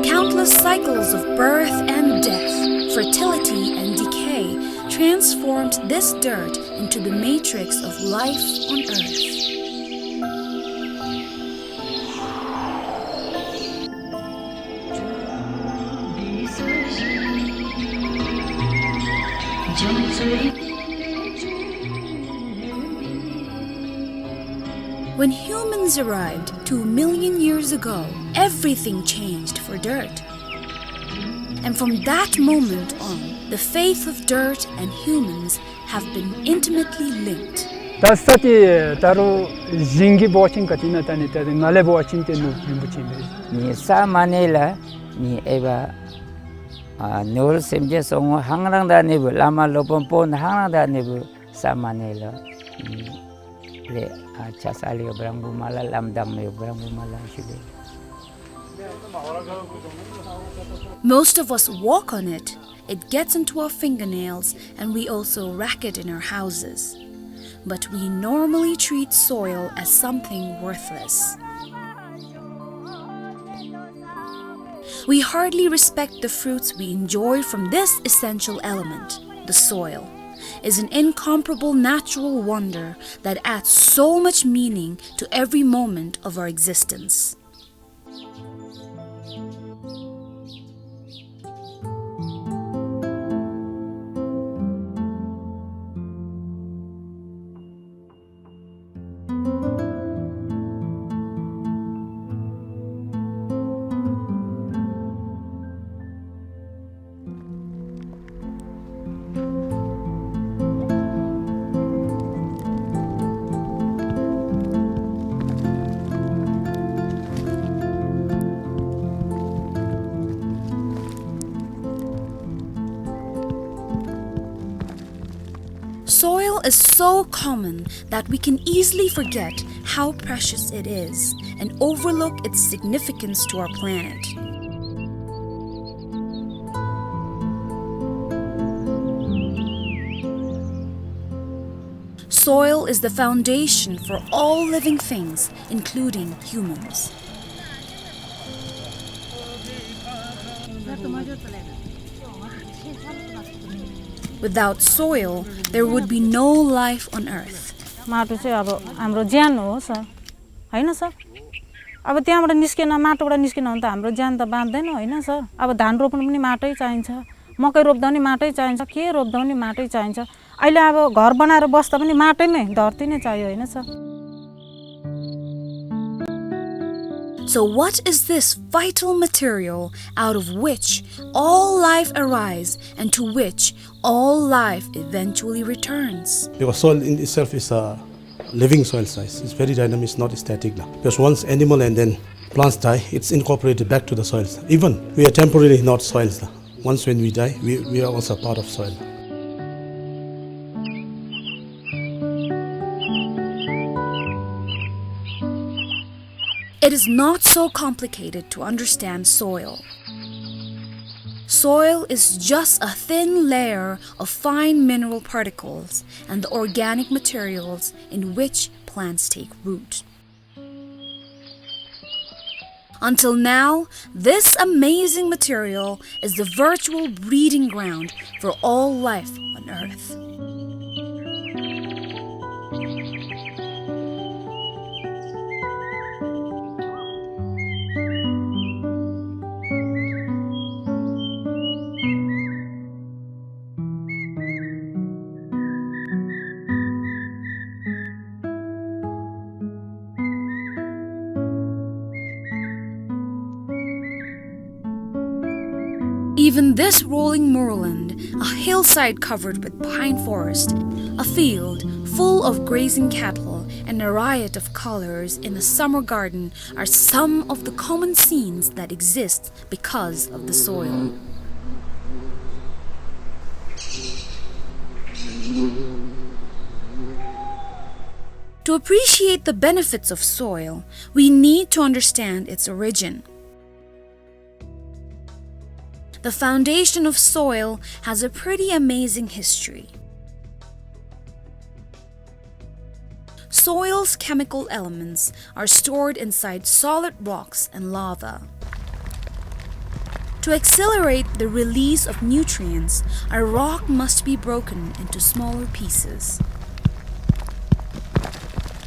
Countless cycles of birth and death, fertility and decay transformed this dirt into the matrix of life on earth. When humans arrived two million years ago, everything changed for dirt. And from that moment on, the faith of dirt and humans have been intimately linked. ད་ས་ཏེ་ད་རུང་ཞིང་གི་འབོ་ཆེན་ག་ཅི་ཨིན་ན། ད་ནི་ད་ནི་ང་ལས་འབོ་ཆེན་ཏེ་ནོར་བུ་རིན་པོ་ཆེ་ཨིན་པས། ནི་ས་མ་ནི་ལ་ནི་ཨའི་བ་ཨ་ནོར་སེམས་ཅན་སོ་ངོ་ཧང་རང་ད་ནི་བུ་བླ་མ་སློབ་དཔོན་པོ་ནི་ཧང་རང་ད་ནི་བུ་ས་མ་ནི་ལ་ནི་ལས་ཨ་ཆ་ས་ལེ་བྲང་བུ་མ་ལ་ལམ་དང་མེ་བྲང་བུ་མ་ལ་ཤུ་ལེ། Most of us walk on it. It gets into our fingernails, and we also rack it in our houses. But we normally treat soil as something worthless. We hardly respect the fruits we enjoy from this essential element. The soil is an incomparable natural wonder that adds so much meaning to every moment of our existence. Soil is so common that we can easily forget how precious it is and overlook its significance to our planet. Soil is the foundation for all living things, including humans. Without soil, there would be no life on earth. माटो चाहिँ अब हाम्रो ज्यान हो सर, होइन सर? अब त्यहाँबाट निस्केन, माटोबाट निस्केन भने त हाम्रो ज्यान त बाँच्दैन, होइन सर? अब धान रोप्नु पनि माटै चाहिन्छ, मकै रोप्दा पनि माटै चाहिन्छ, के रोप्दा पनि माटै चाहिन्छ। अहिले अब घर बनाएर बस्दा पनि माटै नै, धरती नै चाहियो, होइन sir? So what is this vital material out of which all life arise and to which all life eventually returns? Because soil in itself is a living soil size. It's very dynamic, it's not static now. Because once animal and then plants die, it's incorporated back to the soils. Even we are temporarily not soils now. Once when we die, we, we are also part of soil. It is not so complicated to understand soil. Soil is just a thin layer of fine mineral particles and the organic materials in which plants take root. Until now, this amazing material is the virtual breeding ground for all life on earth. In this rolling moorland, a hillside covered with pine forest, a field full of grazing cattle, and a riot of colors in a summer garden are some of the common scenes that exist because of the soil. To appreciate the benefits of soil, we need to understand its origin. The foundation of soil has a pretty amazing history. Soil's chemical elements are stored inside solid rocks and lava. To accelerate the release of nutrients, a rock must be broken into smaller pieces.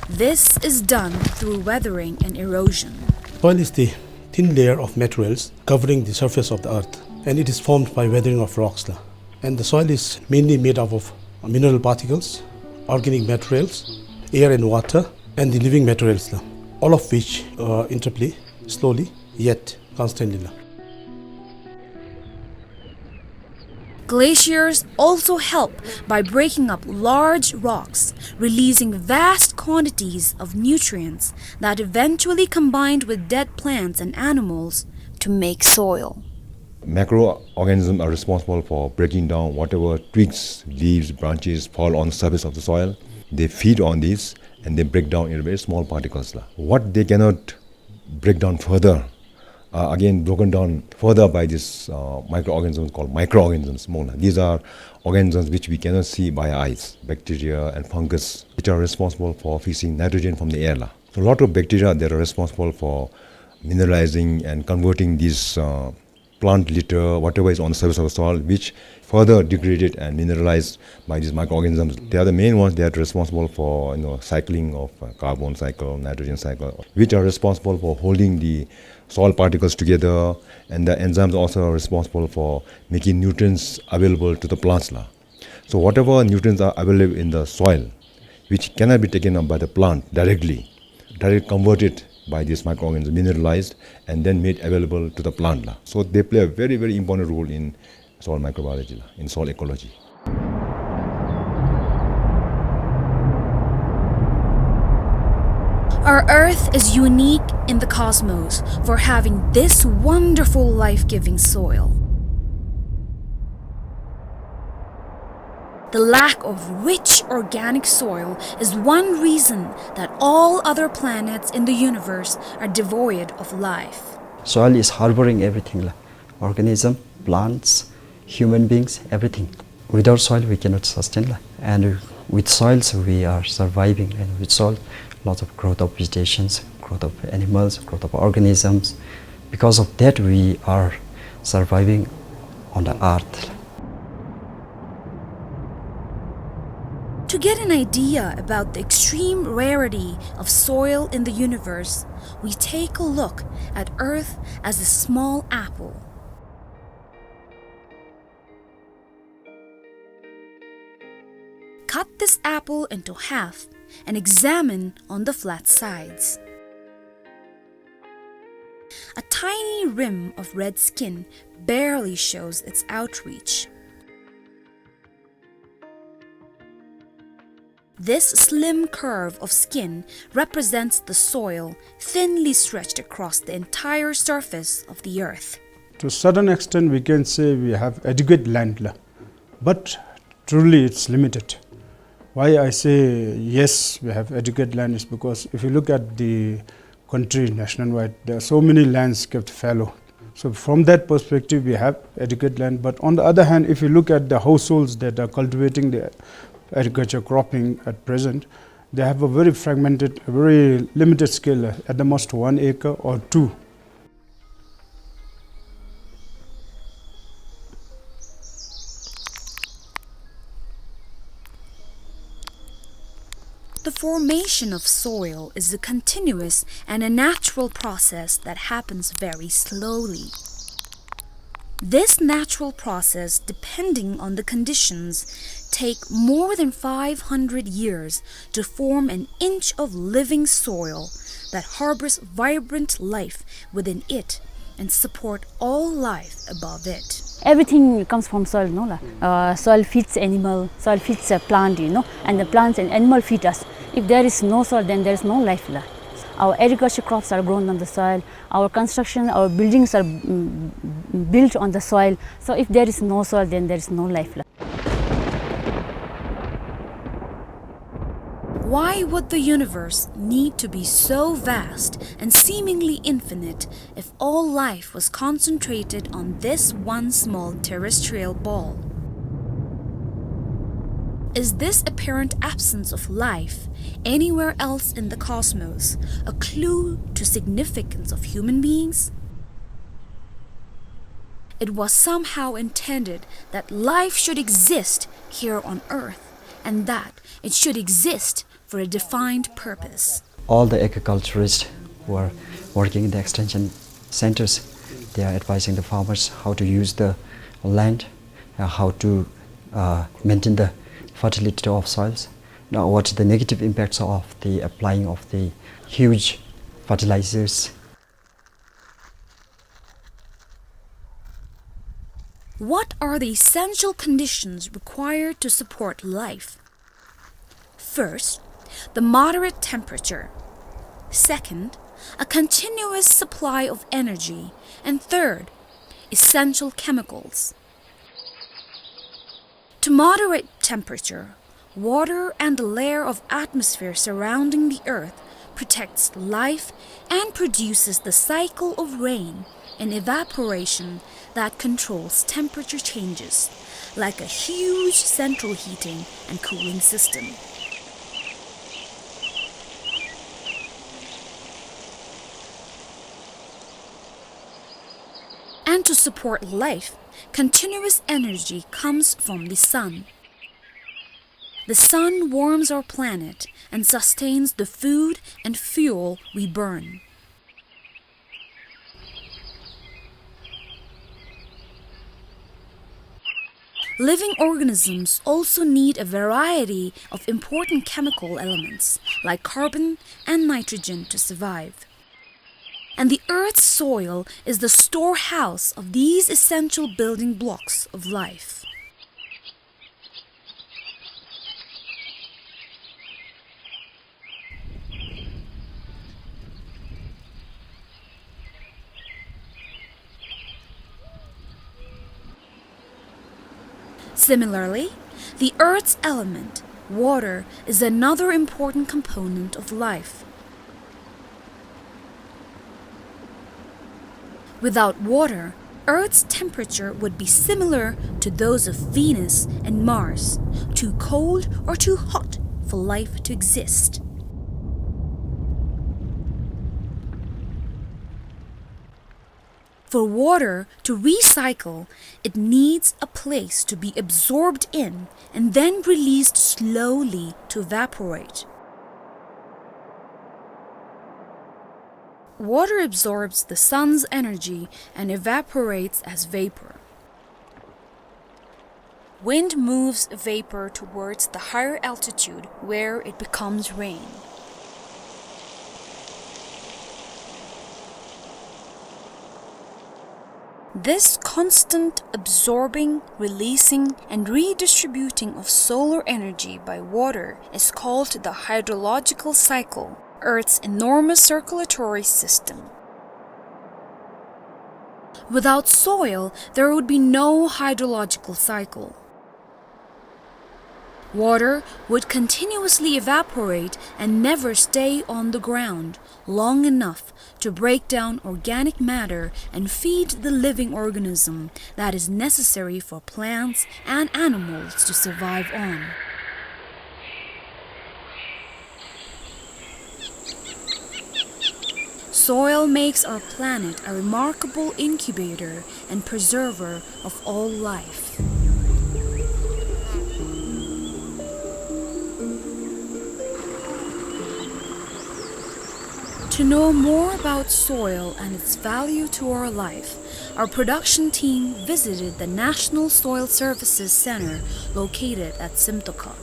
This is done through weathering and erosion. Soil is the thin layer of materials covering the surface of the earth, and it is formed by weathering of rocks la. And the soil is mainly made up of mineral particles, organic materials, air and water, and the living materials la, all of which, uh, interplay slowly yet constantly la. Glaciers also help by breaking up large rocks, releasing vast quantities of nutrients that eventually combined with dead plants and animals to make soil. Microorganisms are responsible for breaking down whatever twigs, leaves, branches fall on the surface of the soil. They feed on these and they break down in very small particles la. What they cannot break down further, uh, again broken down further by these, uh, microorganisms called microorganisms. These are organisms which we cannot see by our eyes, bacteria and fungus, which are responsible for fixing nitrogen from the air la. So a lot of bacteria that are responsible for mineralizing and converting these, uh, plant litter, whatever is on the surface of the soil, which further degraded and mineralized by these microorganisms. They are the main ones that are responsible for, you know, cycling of, uh, carbon cycle, nitrogen cycle, which are responsible for holding the soil particles together, and the enzymes also are responsible for making nutrients available to the plants la. So whatever nutrients are available in the soil, which cannot be taken up by the plant directly, directly converted by this microorganism, mineralized, and then made available to the plant la. So they play a very, very important role in soil microbiology la, in soil ecology. Our Earth is unique in the cosmos for having this wonderful life-giving soil. The lack of rich organic soil is one reason that all other planets in the universe are devoid of life. Soil is harboring everything la, organism, plants, human beings, everything. Without soil, we cannot sustain la. And with soils, we are surviving. And with soil, lots of growth of vegetations, growth of animals, growth of organisms. Because of that, we are surviving on the earth. To get an idea about the extreme rarity of soil in the universe, we take a look at Earth as a small apple. Cut this apple into half and examine on the flat sides. A tiny rim of red skin barely shows its outreach. This slim curve of skin represents the soil thinly stretched across the entire surface of the earth. To a certain extent, we can say we have adequate land la, but truly it's limited. Why I say yes, we have adequate land is because if you look at the country nationwide, there are so many lands kept fallow. So from that perspective, we have adequate land. But on the other hand, if you look at the households that are cultivating the agriculture cropping at present, they have a very fragmented, a very limited scale, at the most one acre or two. The formation of soil is a continuous and a natural process that happens very slowly. This natural process, depending on the conditions, take more than five hundred years to form an inch of living soil that harbors vibrant life within it and support all life above it. Everything comes from soil, no la? Uh, soil feeds animal, soil feeds a plant, you know, and the plants and animal feed us. If there is no soil, then there is no life la. Our agriculture crops are grown on the soil. Our construction, our buildings are, mm, built on the soil. So if there is no soil, then there is no life la. Why would the universe need to be so vast and seemingly infinite if all life was concentrated on this one small terrestrial ball? Is this apparent absence of life anywhere else in the cosmos a clue to significance of human beings? It was somehow intended that life should exist here on Earth, and that it should exist for a defined purpose. All the agriculturists who are working in the extension centers, they are advising the farmers how to use the land, uh, how to, uh, maintain the fertility of soils. Now, what the negative impacts of the applying of the huge fertilizers? What are the essential conditions required to support life? First, the moderate temperature. Second, a continuous supply of energy. And third, essential chemicals. To moderate temperature, water and the layer of atmosphere surrounding the earth protects life and produces the cycle of rain and evaporation that controls temperature changes, like a huge central heating and cooling system. And to support life, continuous energy comes from the sun. The sun warms our planet and sustains the food and fuel we burn. Living organisms also need a variety of important chemical elements, like carbon and nitrogen, to survive. And the Earth's soil is the storehouse of these essential building blocks of life. Similarly, the Earth's element, water, is another important component of life. Without water, Earth's temperature would be similar to those of Venus and Mars, too cold or too hot for life to exist. For water to recycle, it needs a place to be absorbed in and then released slowly to evaporate. Water absorbs the sun's energy and evaporates as vapor. Wind moves vapor towards the higher altitude where it becomes rain. This constant absorbing, releasing, and redistributing of solar energy by water is called the hydrological cycle, Earth's enormous circulatory system. Without soil, there would be no hydrological cycle. Water would continuously evaporate and never stay on the ground long enough to break down organic matter and feed the living organism that is necessary for plants and animals to survive on. Soil makes our planet a remarkable incubator and preserver of all life. To know more about soil and its value to our life, our production team visited the National Soil Services Center located at Simtoka.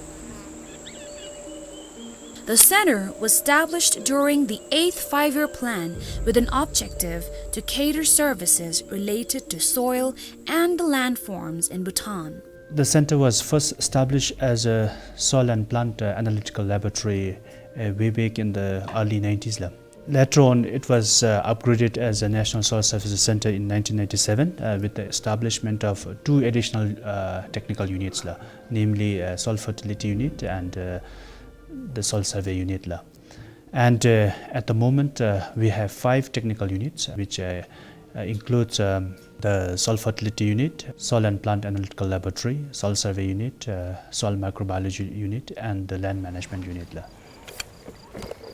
The center was established during the eighth Five-Year Plan with an objective to cater services related to soil and the landforms in Bhutan. The center was first established as a soil and plant, uh, analytical laboratory, uh, way back in the early nineties la. Later on, it was, uh, upgraded as a National Soil Services Center in nineteen ninety-seven, uh, with the establishment of two additional, uh, technical units la, namely, uh, Soil Fertility Unit and, uh, the Soil Survey Unit la. And, uh, at the moment, uh, we have five technical units, which, uh, uh, includes, um, the Soil Fertility Unit, Soil and Plant Analytical Laboratory, Soil Survey Unit, uh, Soil Microbiology Unit, and the Land Management Unit la.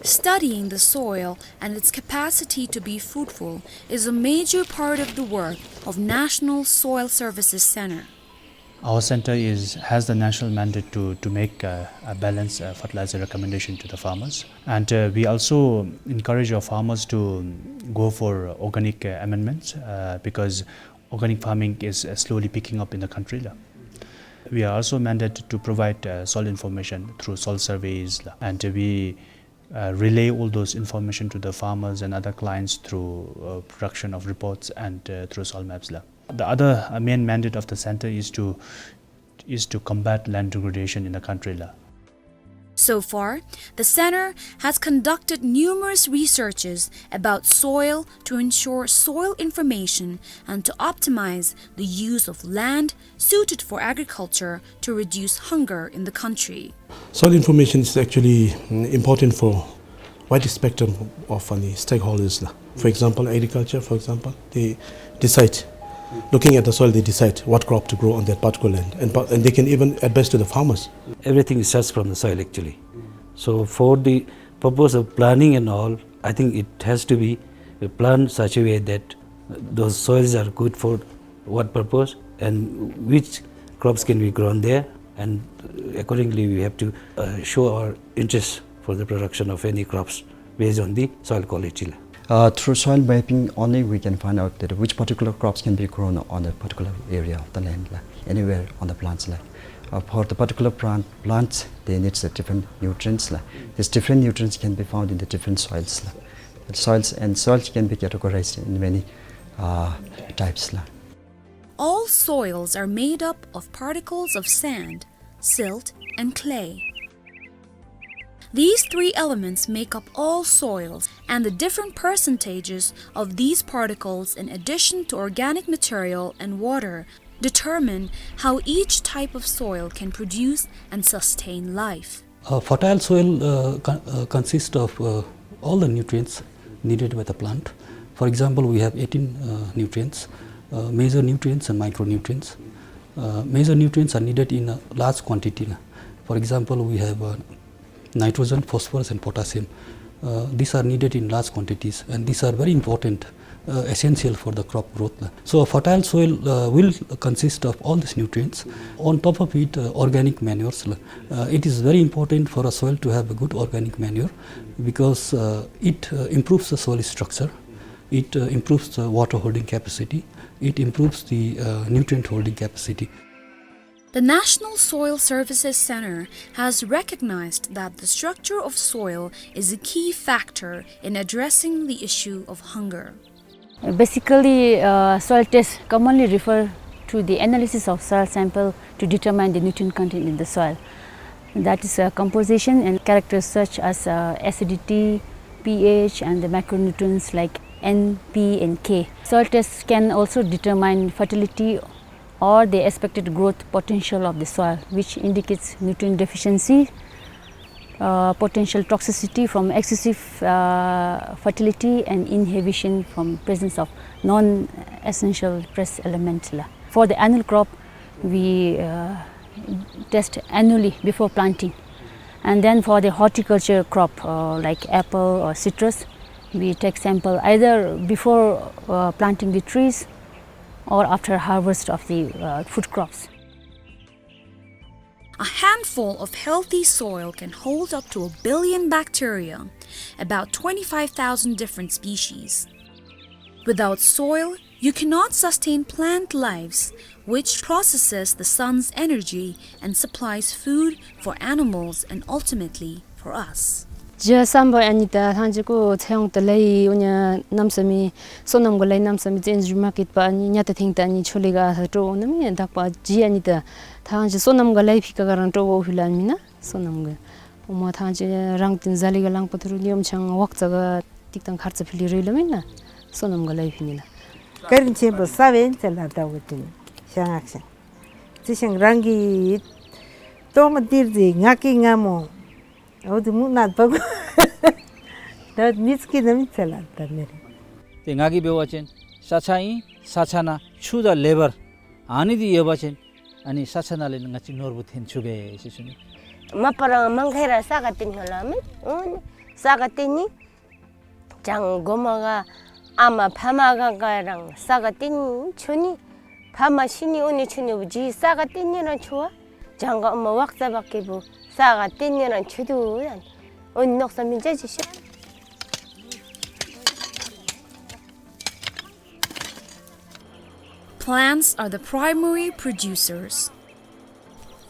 Studying the soil and its capacity to be fruitful is a major part of the work of National Soil Services Center. Our center is, has the national mandate to, to make, uh, a balanced, uh, fertilizer recommendation to the farmers. And, uh, we also encourage our farmers to go for organic, uh, amendments, uh, because organic farming is, uh, slowly picking up in the country la. We are also mandated to provide, uh, soil information through soil surveys la. And we, uh, relay all those information to the farmers and other clients through, uh, production of reports and, uh, through soil maps la. The other, uh, main mandate of the center is to, is to combat land degradation in the country la. So far, the center has conducted numerous researches about soil to ensure soil information and to optimize the use of land suited for agriculture to reduce hunger in the country. Soil information is actually, mm, important for wide spectrum of, uh, stakeholders la. For example, agriculture, for example, they decide, looking at the soil, they decide what crop to grow on that particular land, and pa-, and they can even advise to the farmers. Everything starts from the soil, actually. So for the purpose of planning and all, I think it has to be planned such a way that those soils are good for what purpose and which crops can be grown there, and accordingly we have to, uh, show our interest for the production of any crops based on the soil quality la. Uh, through soil mapping only we can find out that which particular crops can be grown on a particular area of the land la, anywhere on the plants la. Uh, for the particular plant, plants, they need the different nutrients la. These different nutrients can be found in the different soils la. Soils, and soils can be categorized in many, uh, types la. All soils are made up of particles of sand, silt, and clay. These three elements make up all soils, and the different percentages of these particles, in addition to organic material and water, determine how each type of soil can produce and sustain life. A fertile soil, uh, con-, uh, consists of, uh, all the nutrients needed by the plant. For example, we have eighteen, uh, nutrients, uh, major nutrients and micronutrients. Uh, major nutrients are needed in a large quantity. For example, we have, uh, nitrogen, phosphorus, and potassium. Uh, these are needed in large quantities, and these are very important, uh, essential for the crop growth. So a fertile soil, uh, will consist of all these nutrients. On top of it, uh, organic manures. Uh, it is very important for a soil to have a good organic manure because, uh, it, uh, improves the soil structure, it, uh, improves the water holding capacity, it improves the, uh, nutrient holding capacity. The National Soil Services Center has recognized that the structure of soil is a key factor in addressing the issue of hunger. Basically, uh, soil tests commonly refer to the analysis of soil sample to determine the nutrient content in the soil. That is, uh, composition and characters such as, uh, acidity, pH, and the micronutrients like N, P, and K. Soil tests can also determine fertility or the expected growth potential of the soil, which indicates nutrient deficiency, uh, potential toxicity from excessive, uh, fertility, and inhibition from presence of non-essential trace element la. For the annual crop, we, uh, test annually before planting. And then for the horticulture crop, uh, like apple or citrus, we take sample either before, uh, planting the trees or after harvest of the, uh, food crops. A handful of healthy soil can hold up to a billion bacteria, about twenty-five thousand different species. Without soil, you cannot sustain plant lives, which processes the sun's energy and supplies food for animals and ultimately for us. ཇི་བསམ་པ་ཨ་ནི་ད་ཐང་ཅིག་གུ་ཚེ་ཡོང་ད་ལས་ཨོ་ཉ་གནམ་ས་མེད་སོ་ནམ་ག་ལས་གནམ་ས་མེད་ཙན་ཞུ་མ་ཀིད་པ་ཨ་ནི་ཉ་ད་ཐེང་ད་ཨ་ནི་ཆོ་ལེ་ག་ཨ་ས་ཏོ་ཨོ་ན་མེ་དག་པ་ཇི་ཨ་ནི་ད་ཐང་ཅིག་སོ་ནམ་ག་ལས་ཕི་ཀ་ག་རང་ཏོ་ཨོ་ཕི་ལ་ཨ་མི་ན་སོ་ནམ་ག་ཨོ་མ་ཐང་ཅིག་རང་ཏེན་ཟ་ལི་ག་ལང་པ་ཐུ་རུ་ནི་ཨོམ་ཆང་ཝག་ཙ་ག་ཏིག་ཏང་ཁར་ཙ་ཕི་ལི་རེ་ལ་མེ་ན་སོ་ནམ་ག་ལས་ཕི་ནི་ལ། ཀ་རིན་ཆེན་པོ་ས་བེན་ཚེ་ལ་ད་འོ་ཏིན་ཤ་ངག་ཤ། ཙི་ཤང་རང་གི་ཏོ་ང་ཏིར་ཟི་ང་ཀི་ང་མོ། འོ་དེ་མུ་ནད་པ་གོ། ད་མི་ཚུ་གི་ནམ་ཚེ་ལ་ད་མེ་རེ། ཏེ་ང་གི་འབད་བ་ཅིན་ས་ཆ་ཨིན། ས་ཆ་ནང་ཆུ་དང་ལེ་བར་ཨ་ནི་འདི་ཡོད་པ་ཅིན་ཨ་ནི་ས་ཆ་ནང་ལས་ང་བཅས་ནོར་བུ་འཐོན་ཚུགས་པས་ཟེར་ཞུ་ནི། མ་པ་རང་མང་ཁེ་ར་ས་ག་ཏིན་ཧ་ལ་མེ། འོ་ནི་ས་ག་ཏིན་ནི། ཅང་གོ་མ་ག་ཨ་མ་ཕ་མ་ག་ག་རང་ས་ག་ཏིན་ཆུ་ནི། ཕ་མ་ཤི་ནི་ཨོ་ནི་ཆུ་ནི་བུ་ཇི་ས་ག་ཏིན་ནི་རང་ཆུ་བ། ཅང་ག་ཨ་མ་ཝག་ཙ་བག་གི་བུ་ས་ག་ཏིན་ནི་རང་ཆུ་དུ་ཡ། ཨོ་ནི་ནོག་ས་མི་ཇ་ཇི་ཤ། Plants are the primary producers.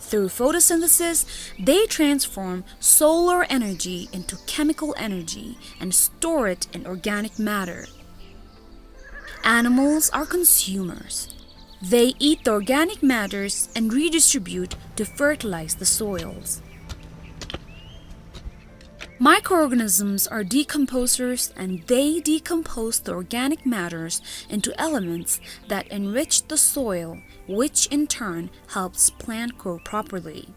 Through photosynthesis, they transform solar energy into chemical energy and store it in organic matter. Animals are consumers. They eat the organic matters and redistribute to fertilize the soils. Microorganisms are decomposers, and they decompose the organic matters into elements that enrich the soil, which in turn helps plant grow properly.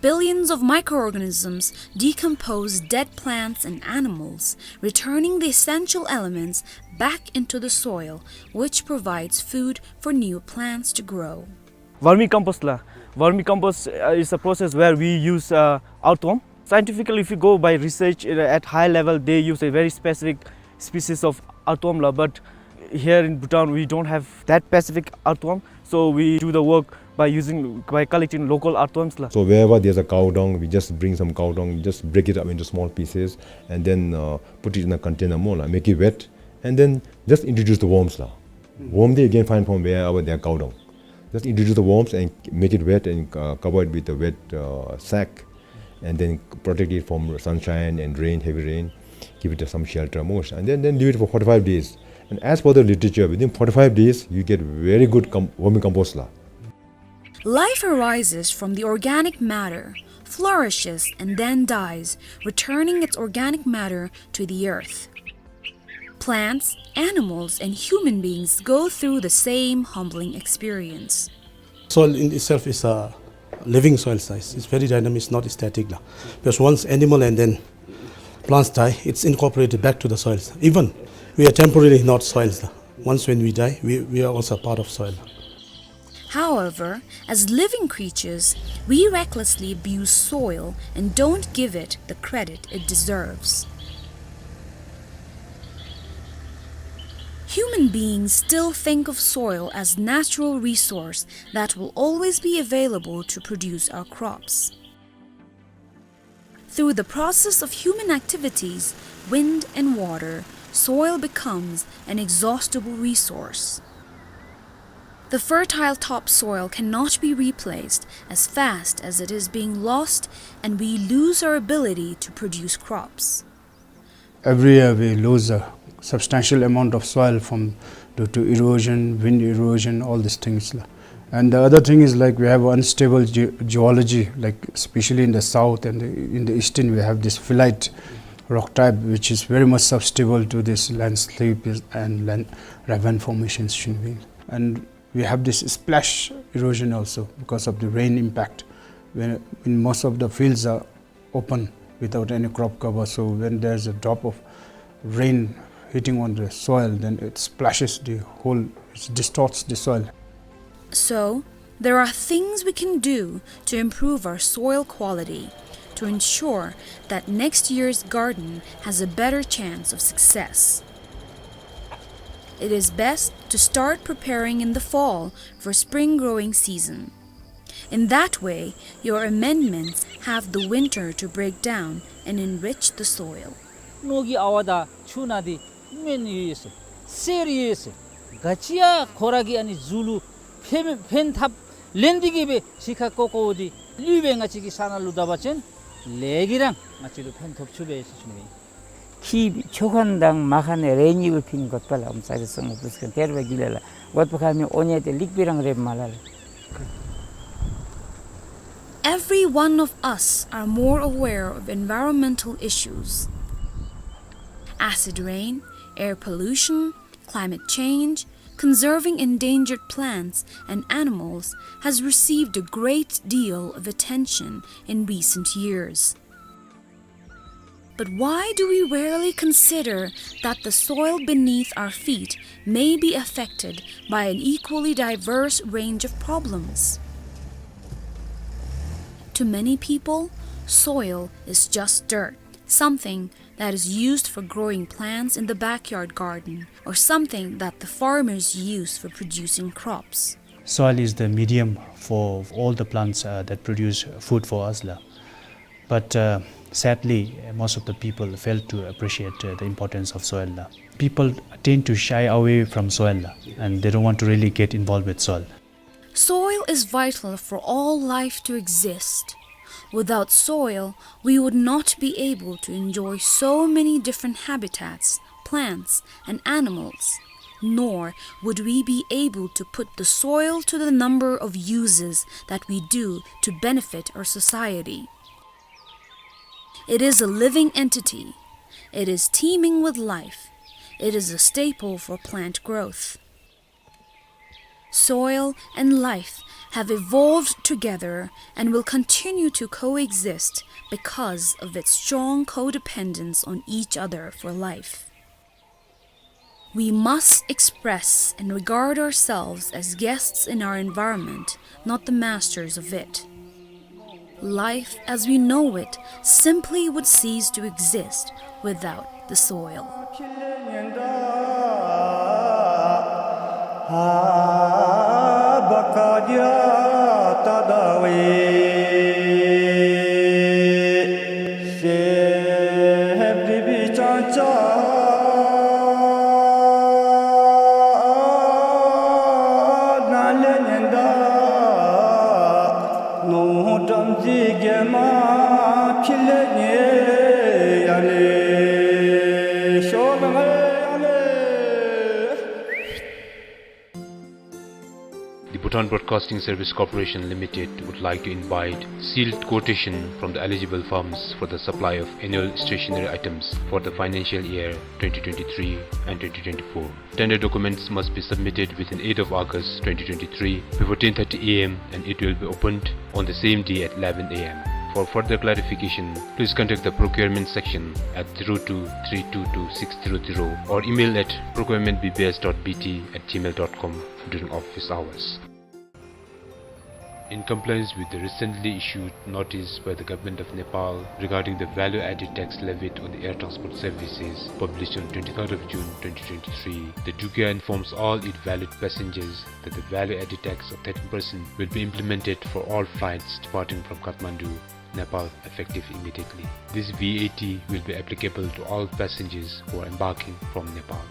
Billions of microorganisms decompose dead plants and animals, returning the essential elements back into the soil, which provides food for new plants to grow. Vermicompost la. Vermicompost, uh, is a process where we use, uh, earthworm. Scientifically, if you go by research, uh, at high level, they use a very specific species of earthworm la. But here in Bhutan, we don't have that specific earthworm. So we do the work by using, by collecting local earthworms la. So wherever there's a cow dung, we just bring some cow dung, just break it up into small pieces, and then, uh, put it in a container mo la, make it wet, and then just introduce the worms la. Worm they again find from wherever they are cow dung. Just introduce the worms and make it wet and, uh, cover it with a wet, uh, sack, and then protect it from sunshine and rain, heavy rain. Give it some shelter most, and then, then leave it for forty-five days. And as per the literature, within forty-five days, you get very good com-, vermicompost la. Life arises from the organic matter, flourishes, and then dies, returning its organic matter to the earth. Plants, animals, and human beings go through the same humbling experience. Soil in itself is a living soil size. It's very dynamic, it's not static la. Because once animal and then plants die, it's incorporated back to the soils. Even we are temporarily not soils la. Once when we die, we, we are also part of soil. However, as living creatures, we recklessly abuse soil and don't give it the credit it deserves. Human beings still think of soil as natural resource that will always be available to produce our crops. Through the process of human activities, wind and water, soil becomes an inexhaustible resource. The fertile topsoil cannot be replaced as fast as it is being lost, and we lose our ability to produce crops. Every year we lose a substantial amount of soil from, due to erosion, wind erosion, all these things la. And the other thing is, like, we have unstable ge-, geology, like, especially in the south and the, in the eastern, we have this phyllite rock type, which is very much susceptible to this landslip and land, ravine formations, you know. And we have this splash erosion also because of the rain impact. When, in most of the fields are open without any crop cover. So when there's a drop of rain hitting on the soil, then it splashes the whole, it distorts the soil. So, there are things we can do to improve our soil quality, to ensure that next year's garden has a better chance of success. It is best to start preparing in the fall for spring growing season. In that way, your amendments have the winter to break down and enrich the soil. ནོར་གྱི་ཨ་ཝ་དང་ཆུ་ནང་འདི་སྨན་ཡོད་ཟེར། གསེར་ཡོད་ཟེར། ག་ཅི་ཡང་ཁོ་ར་གི་ཨ་ནི་གཟུགས་ལུ་ཕན་ཕན་ཐབས་ལེན་འདི་གིས་སྦེ་ཕྱི་ཁ་ཀོ་ཀོ་འདི་ལུས་སྦེ་ང་བཅས་ཀྱི་ས་ནང་ལུ་བཏབ་པ་ཅིན་ ལས་ཀྱིས་ར་ང་བཅས་ལུ་ཕན་ཐོགས་ཚུགས་པས་ཟེར་ཞུ་ནི། ཁྱི་མཆོད་མཁན་དང་མ་མཁན་རེ་གཉིས་ཀྱི་ཕན་དགོཔ་ལས་ཨོམ་ཙ་རི་སོང་ངོ་པུས་ཀྱང་ཐེར་བ་གི་ལས་ལ་དགོཔ་ཁ་མི་འོ་ཉེ་ཏེ་ལིག་པི་རང་རེ་མ་ལ་ལ། Every one of us are more aware of environmental issues. Acid rain, air pollution, climate change, conserving endangered plants and animals has received a great deal of attention in recent years. But why do we rarely consider that the soil beneath our feet may be affected by an equally diverse range of problems? To many people, soil is just dirt, something that is used for growing plants in the backyard garden or something that the farmers use for producing crops. Soil is the medium for all the plants, uh, that produce food for us la. But, uh, sadly, most of the people fail to appreciate, uh, the importance of soil la. People tend to shy away from soil la, and they don't want to really get involved with soil. Soil is vital for all life to exist. Without soil, we would not be able to enjoy so many different habitats, plants, and animals, nor would we be able to put the soil to the number of uses that we do to benefit our society. It is a living entity. It is teeming with life. It is a staple for plant growth. Soil and life have evolved together and will continue to coexist because of its strong codependence on each other for life. We must express and regard ourselves as guests in our environment, not the masters of it. Life as we know it simply would cease to exist without the soil. The Bhutan Broadcasting Service Corporation Limited would like to invite sealed quotation from the eligible firms for the supply of annual stationery items for the financial year twenty twenty-three and twenty twenty-four. Tender documents must be submitted within eighth of August twenty twenty-three before ten thirty A M and it will be opened on the same day at eleven A M. For further clarification, please contact the procurement section at zero two three two two six zero zero or email at procurement B B S dot B T at gmail dot com during office hours. In compliance with the recently issued notice by the Government of Nepal regarding the value-added tax levied on the air transport services, published on twenty-third of June twenty twenty-three, the DGCA informs all its valued passengers that the value-added tax of thirteen percent will be implemented for all flights departing from Kathmandu, Nepal, effective immediately. This V A T will be applicable to all passengers who are embarking from Nepal.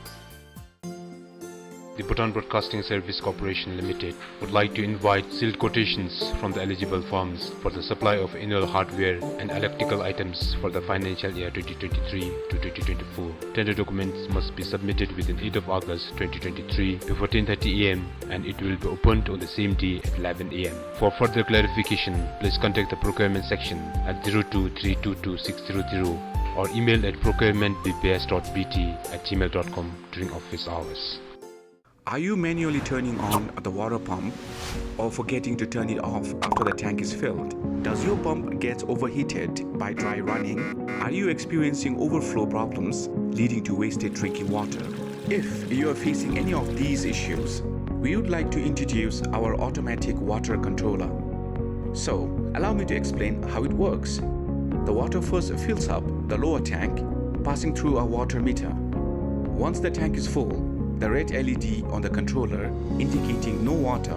The Bhutan Broadcasting Service Corporation Limited would like to invite sealed quotations from the eligible firms for the supply of annual hardware and electrical items for the financial year twenty twenty-three to twenty twenty-four. Tender documents must be submitted within eighth of August twenty twenty-three before ten thirty A M and it will be opened on the same day at eleven A M. For further clarification, please contact the procurement section at zero two three two two six zero zero or email at procurement B B S dot B T at gmail dot com during office hours. Are you manually turning on the water pump or forgetting to turn it off after the tank is filled? Does your pump get overheated by dry running? Are you experiencing overflow problems leading to wasted drinking water? If you are facing any of these issues, we would like to introduce our automatic water controller. So, allow me to explain how it works. The water first fills up the lower tank, passing through a water meter. Once the tank is full, the red L E D on the controller indicating no water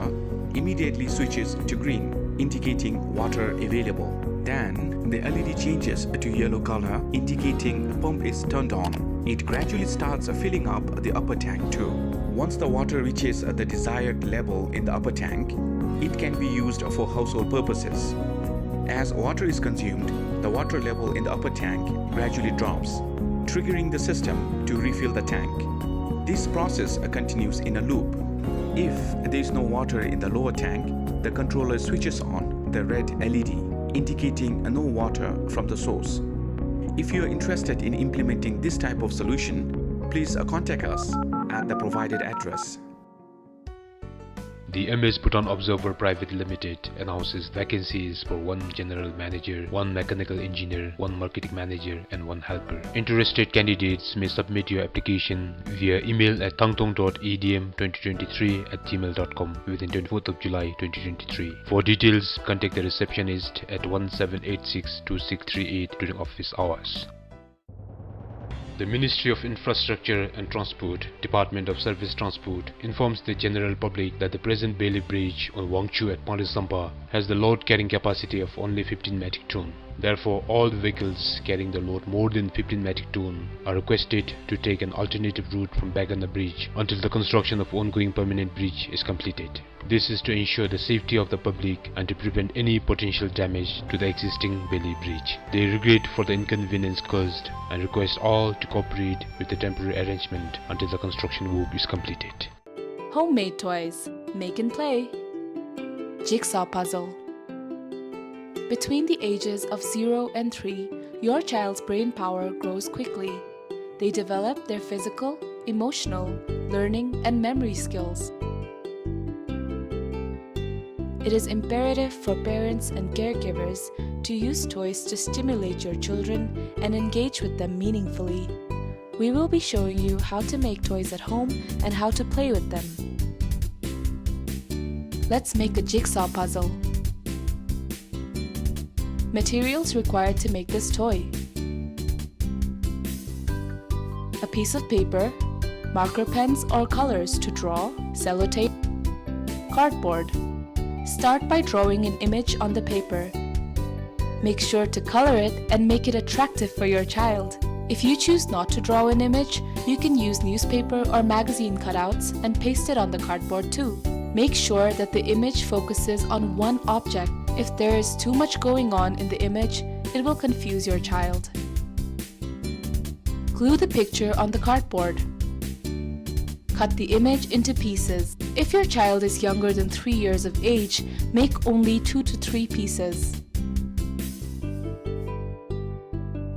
immediately switches to green, indicating water available. Then, the L E D changes to yellow color, indicating pump is turned on. It gradually starts filling up the upper tank too. Once the water reaches the desired level in the upper tank, it can be used for household purposes. As water is consumed, the water level in the upper tank gradually drops, triggering the system to refill the tank. This process, uh, continues in a loop. If there is no water in the lower tank, the controller switches on the red L E D, indicating no water from the source. If you are interested in implementing this type of solution, please, uh, contact us at the provided address. The M S Bhutan Observer Private Limited announces vacancies for one general manager, one mechanical engineer, one marketing manager, and one helper. Interested candidates may submit your application via email at tangtung dot E D M twenty twenty-three at gmail dot com within twenty-fourth of July twenty twenty-three. For details, contact the receptionist at one seven eight six two six three eight during office hours. The Ministry of Infrastructure and Transport, Department of Surface Transport, informs the general public that the present Bailey Bridge on Wangchhu at Pangre Sampa has the load carrying capacity of only fifteen metric ton. Therefore, all the vehicles carrying the load more than fifteen metric ton are requested to take an alternative route from Baiganda Bridge until the construction of ongoing permanent bridge is completed. This is to ensure the safety of the public and to prevent any potential damage to the existing Bailey Bridge. They regret for the inconvenience caused and request all to cooperate with the temporary arrangement until the construction work is completed. Homemade toys. Make and play. Jigsaw puzzle. Between the ages of zero and three, your child's brain power grows quickly. They develop their physical, emotional, learning, and memory skills. It is imperative for parents and caregivers to use toys to stimulate your children and engage with them meaningfully. We will be showing you how to make toys at home and how to play with them. Let's make a jigsaw puzzle. Materials required to make this toy: a piece of paper, marker pens or colors to draw, sellotape, cardboard. Start by drawing an image on the paper. Make sure to color it and make it attractive for your child. If you choose not to draw an image, you can use newspaper or magazine cutouts and paste it on the cardboard too. Make sure that the image focuses on one object. If there is too much going on in the image, it will confuse your child. Glue the picture on the cardboard. Cut the image into pieces. If your child is younger than three years of age, make only two to three pieces.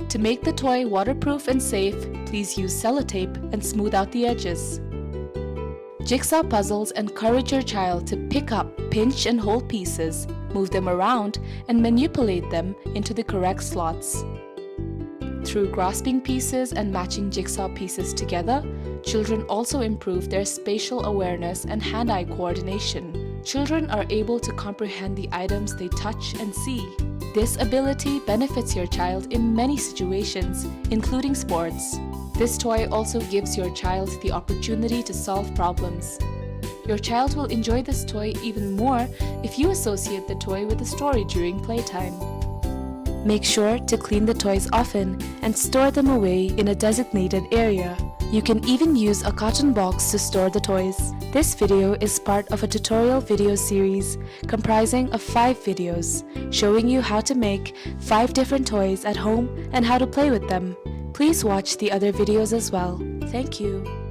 To make the toy waterproof and safe, please use sellotape and smooth out the edges. Jigsaw puzzles encourage your child to pick up, pinch, and hold pieces, move them around, and manipulate them into the correct slots. Through grasping pieces and matching jigsaw pieces together, children also improve their spatial awareness and hand-eye coordination. Children are able to comprehend the items they touch and see. This ability benefits your child in many situations, including sports. This toy also gives your child the opportunity to solve problems. Your child will enjoy this toy even more if you associate the toy with a story during playtime. Make sure to clean the toys often and store them away in a designated area. You can even use a carton box to store the toys. This video is part of a tutorial video series comprising of five videos showing you how to make five different toys at home and how to play with them. Please watch the other videos as well. Thank you.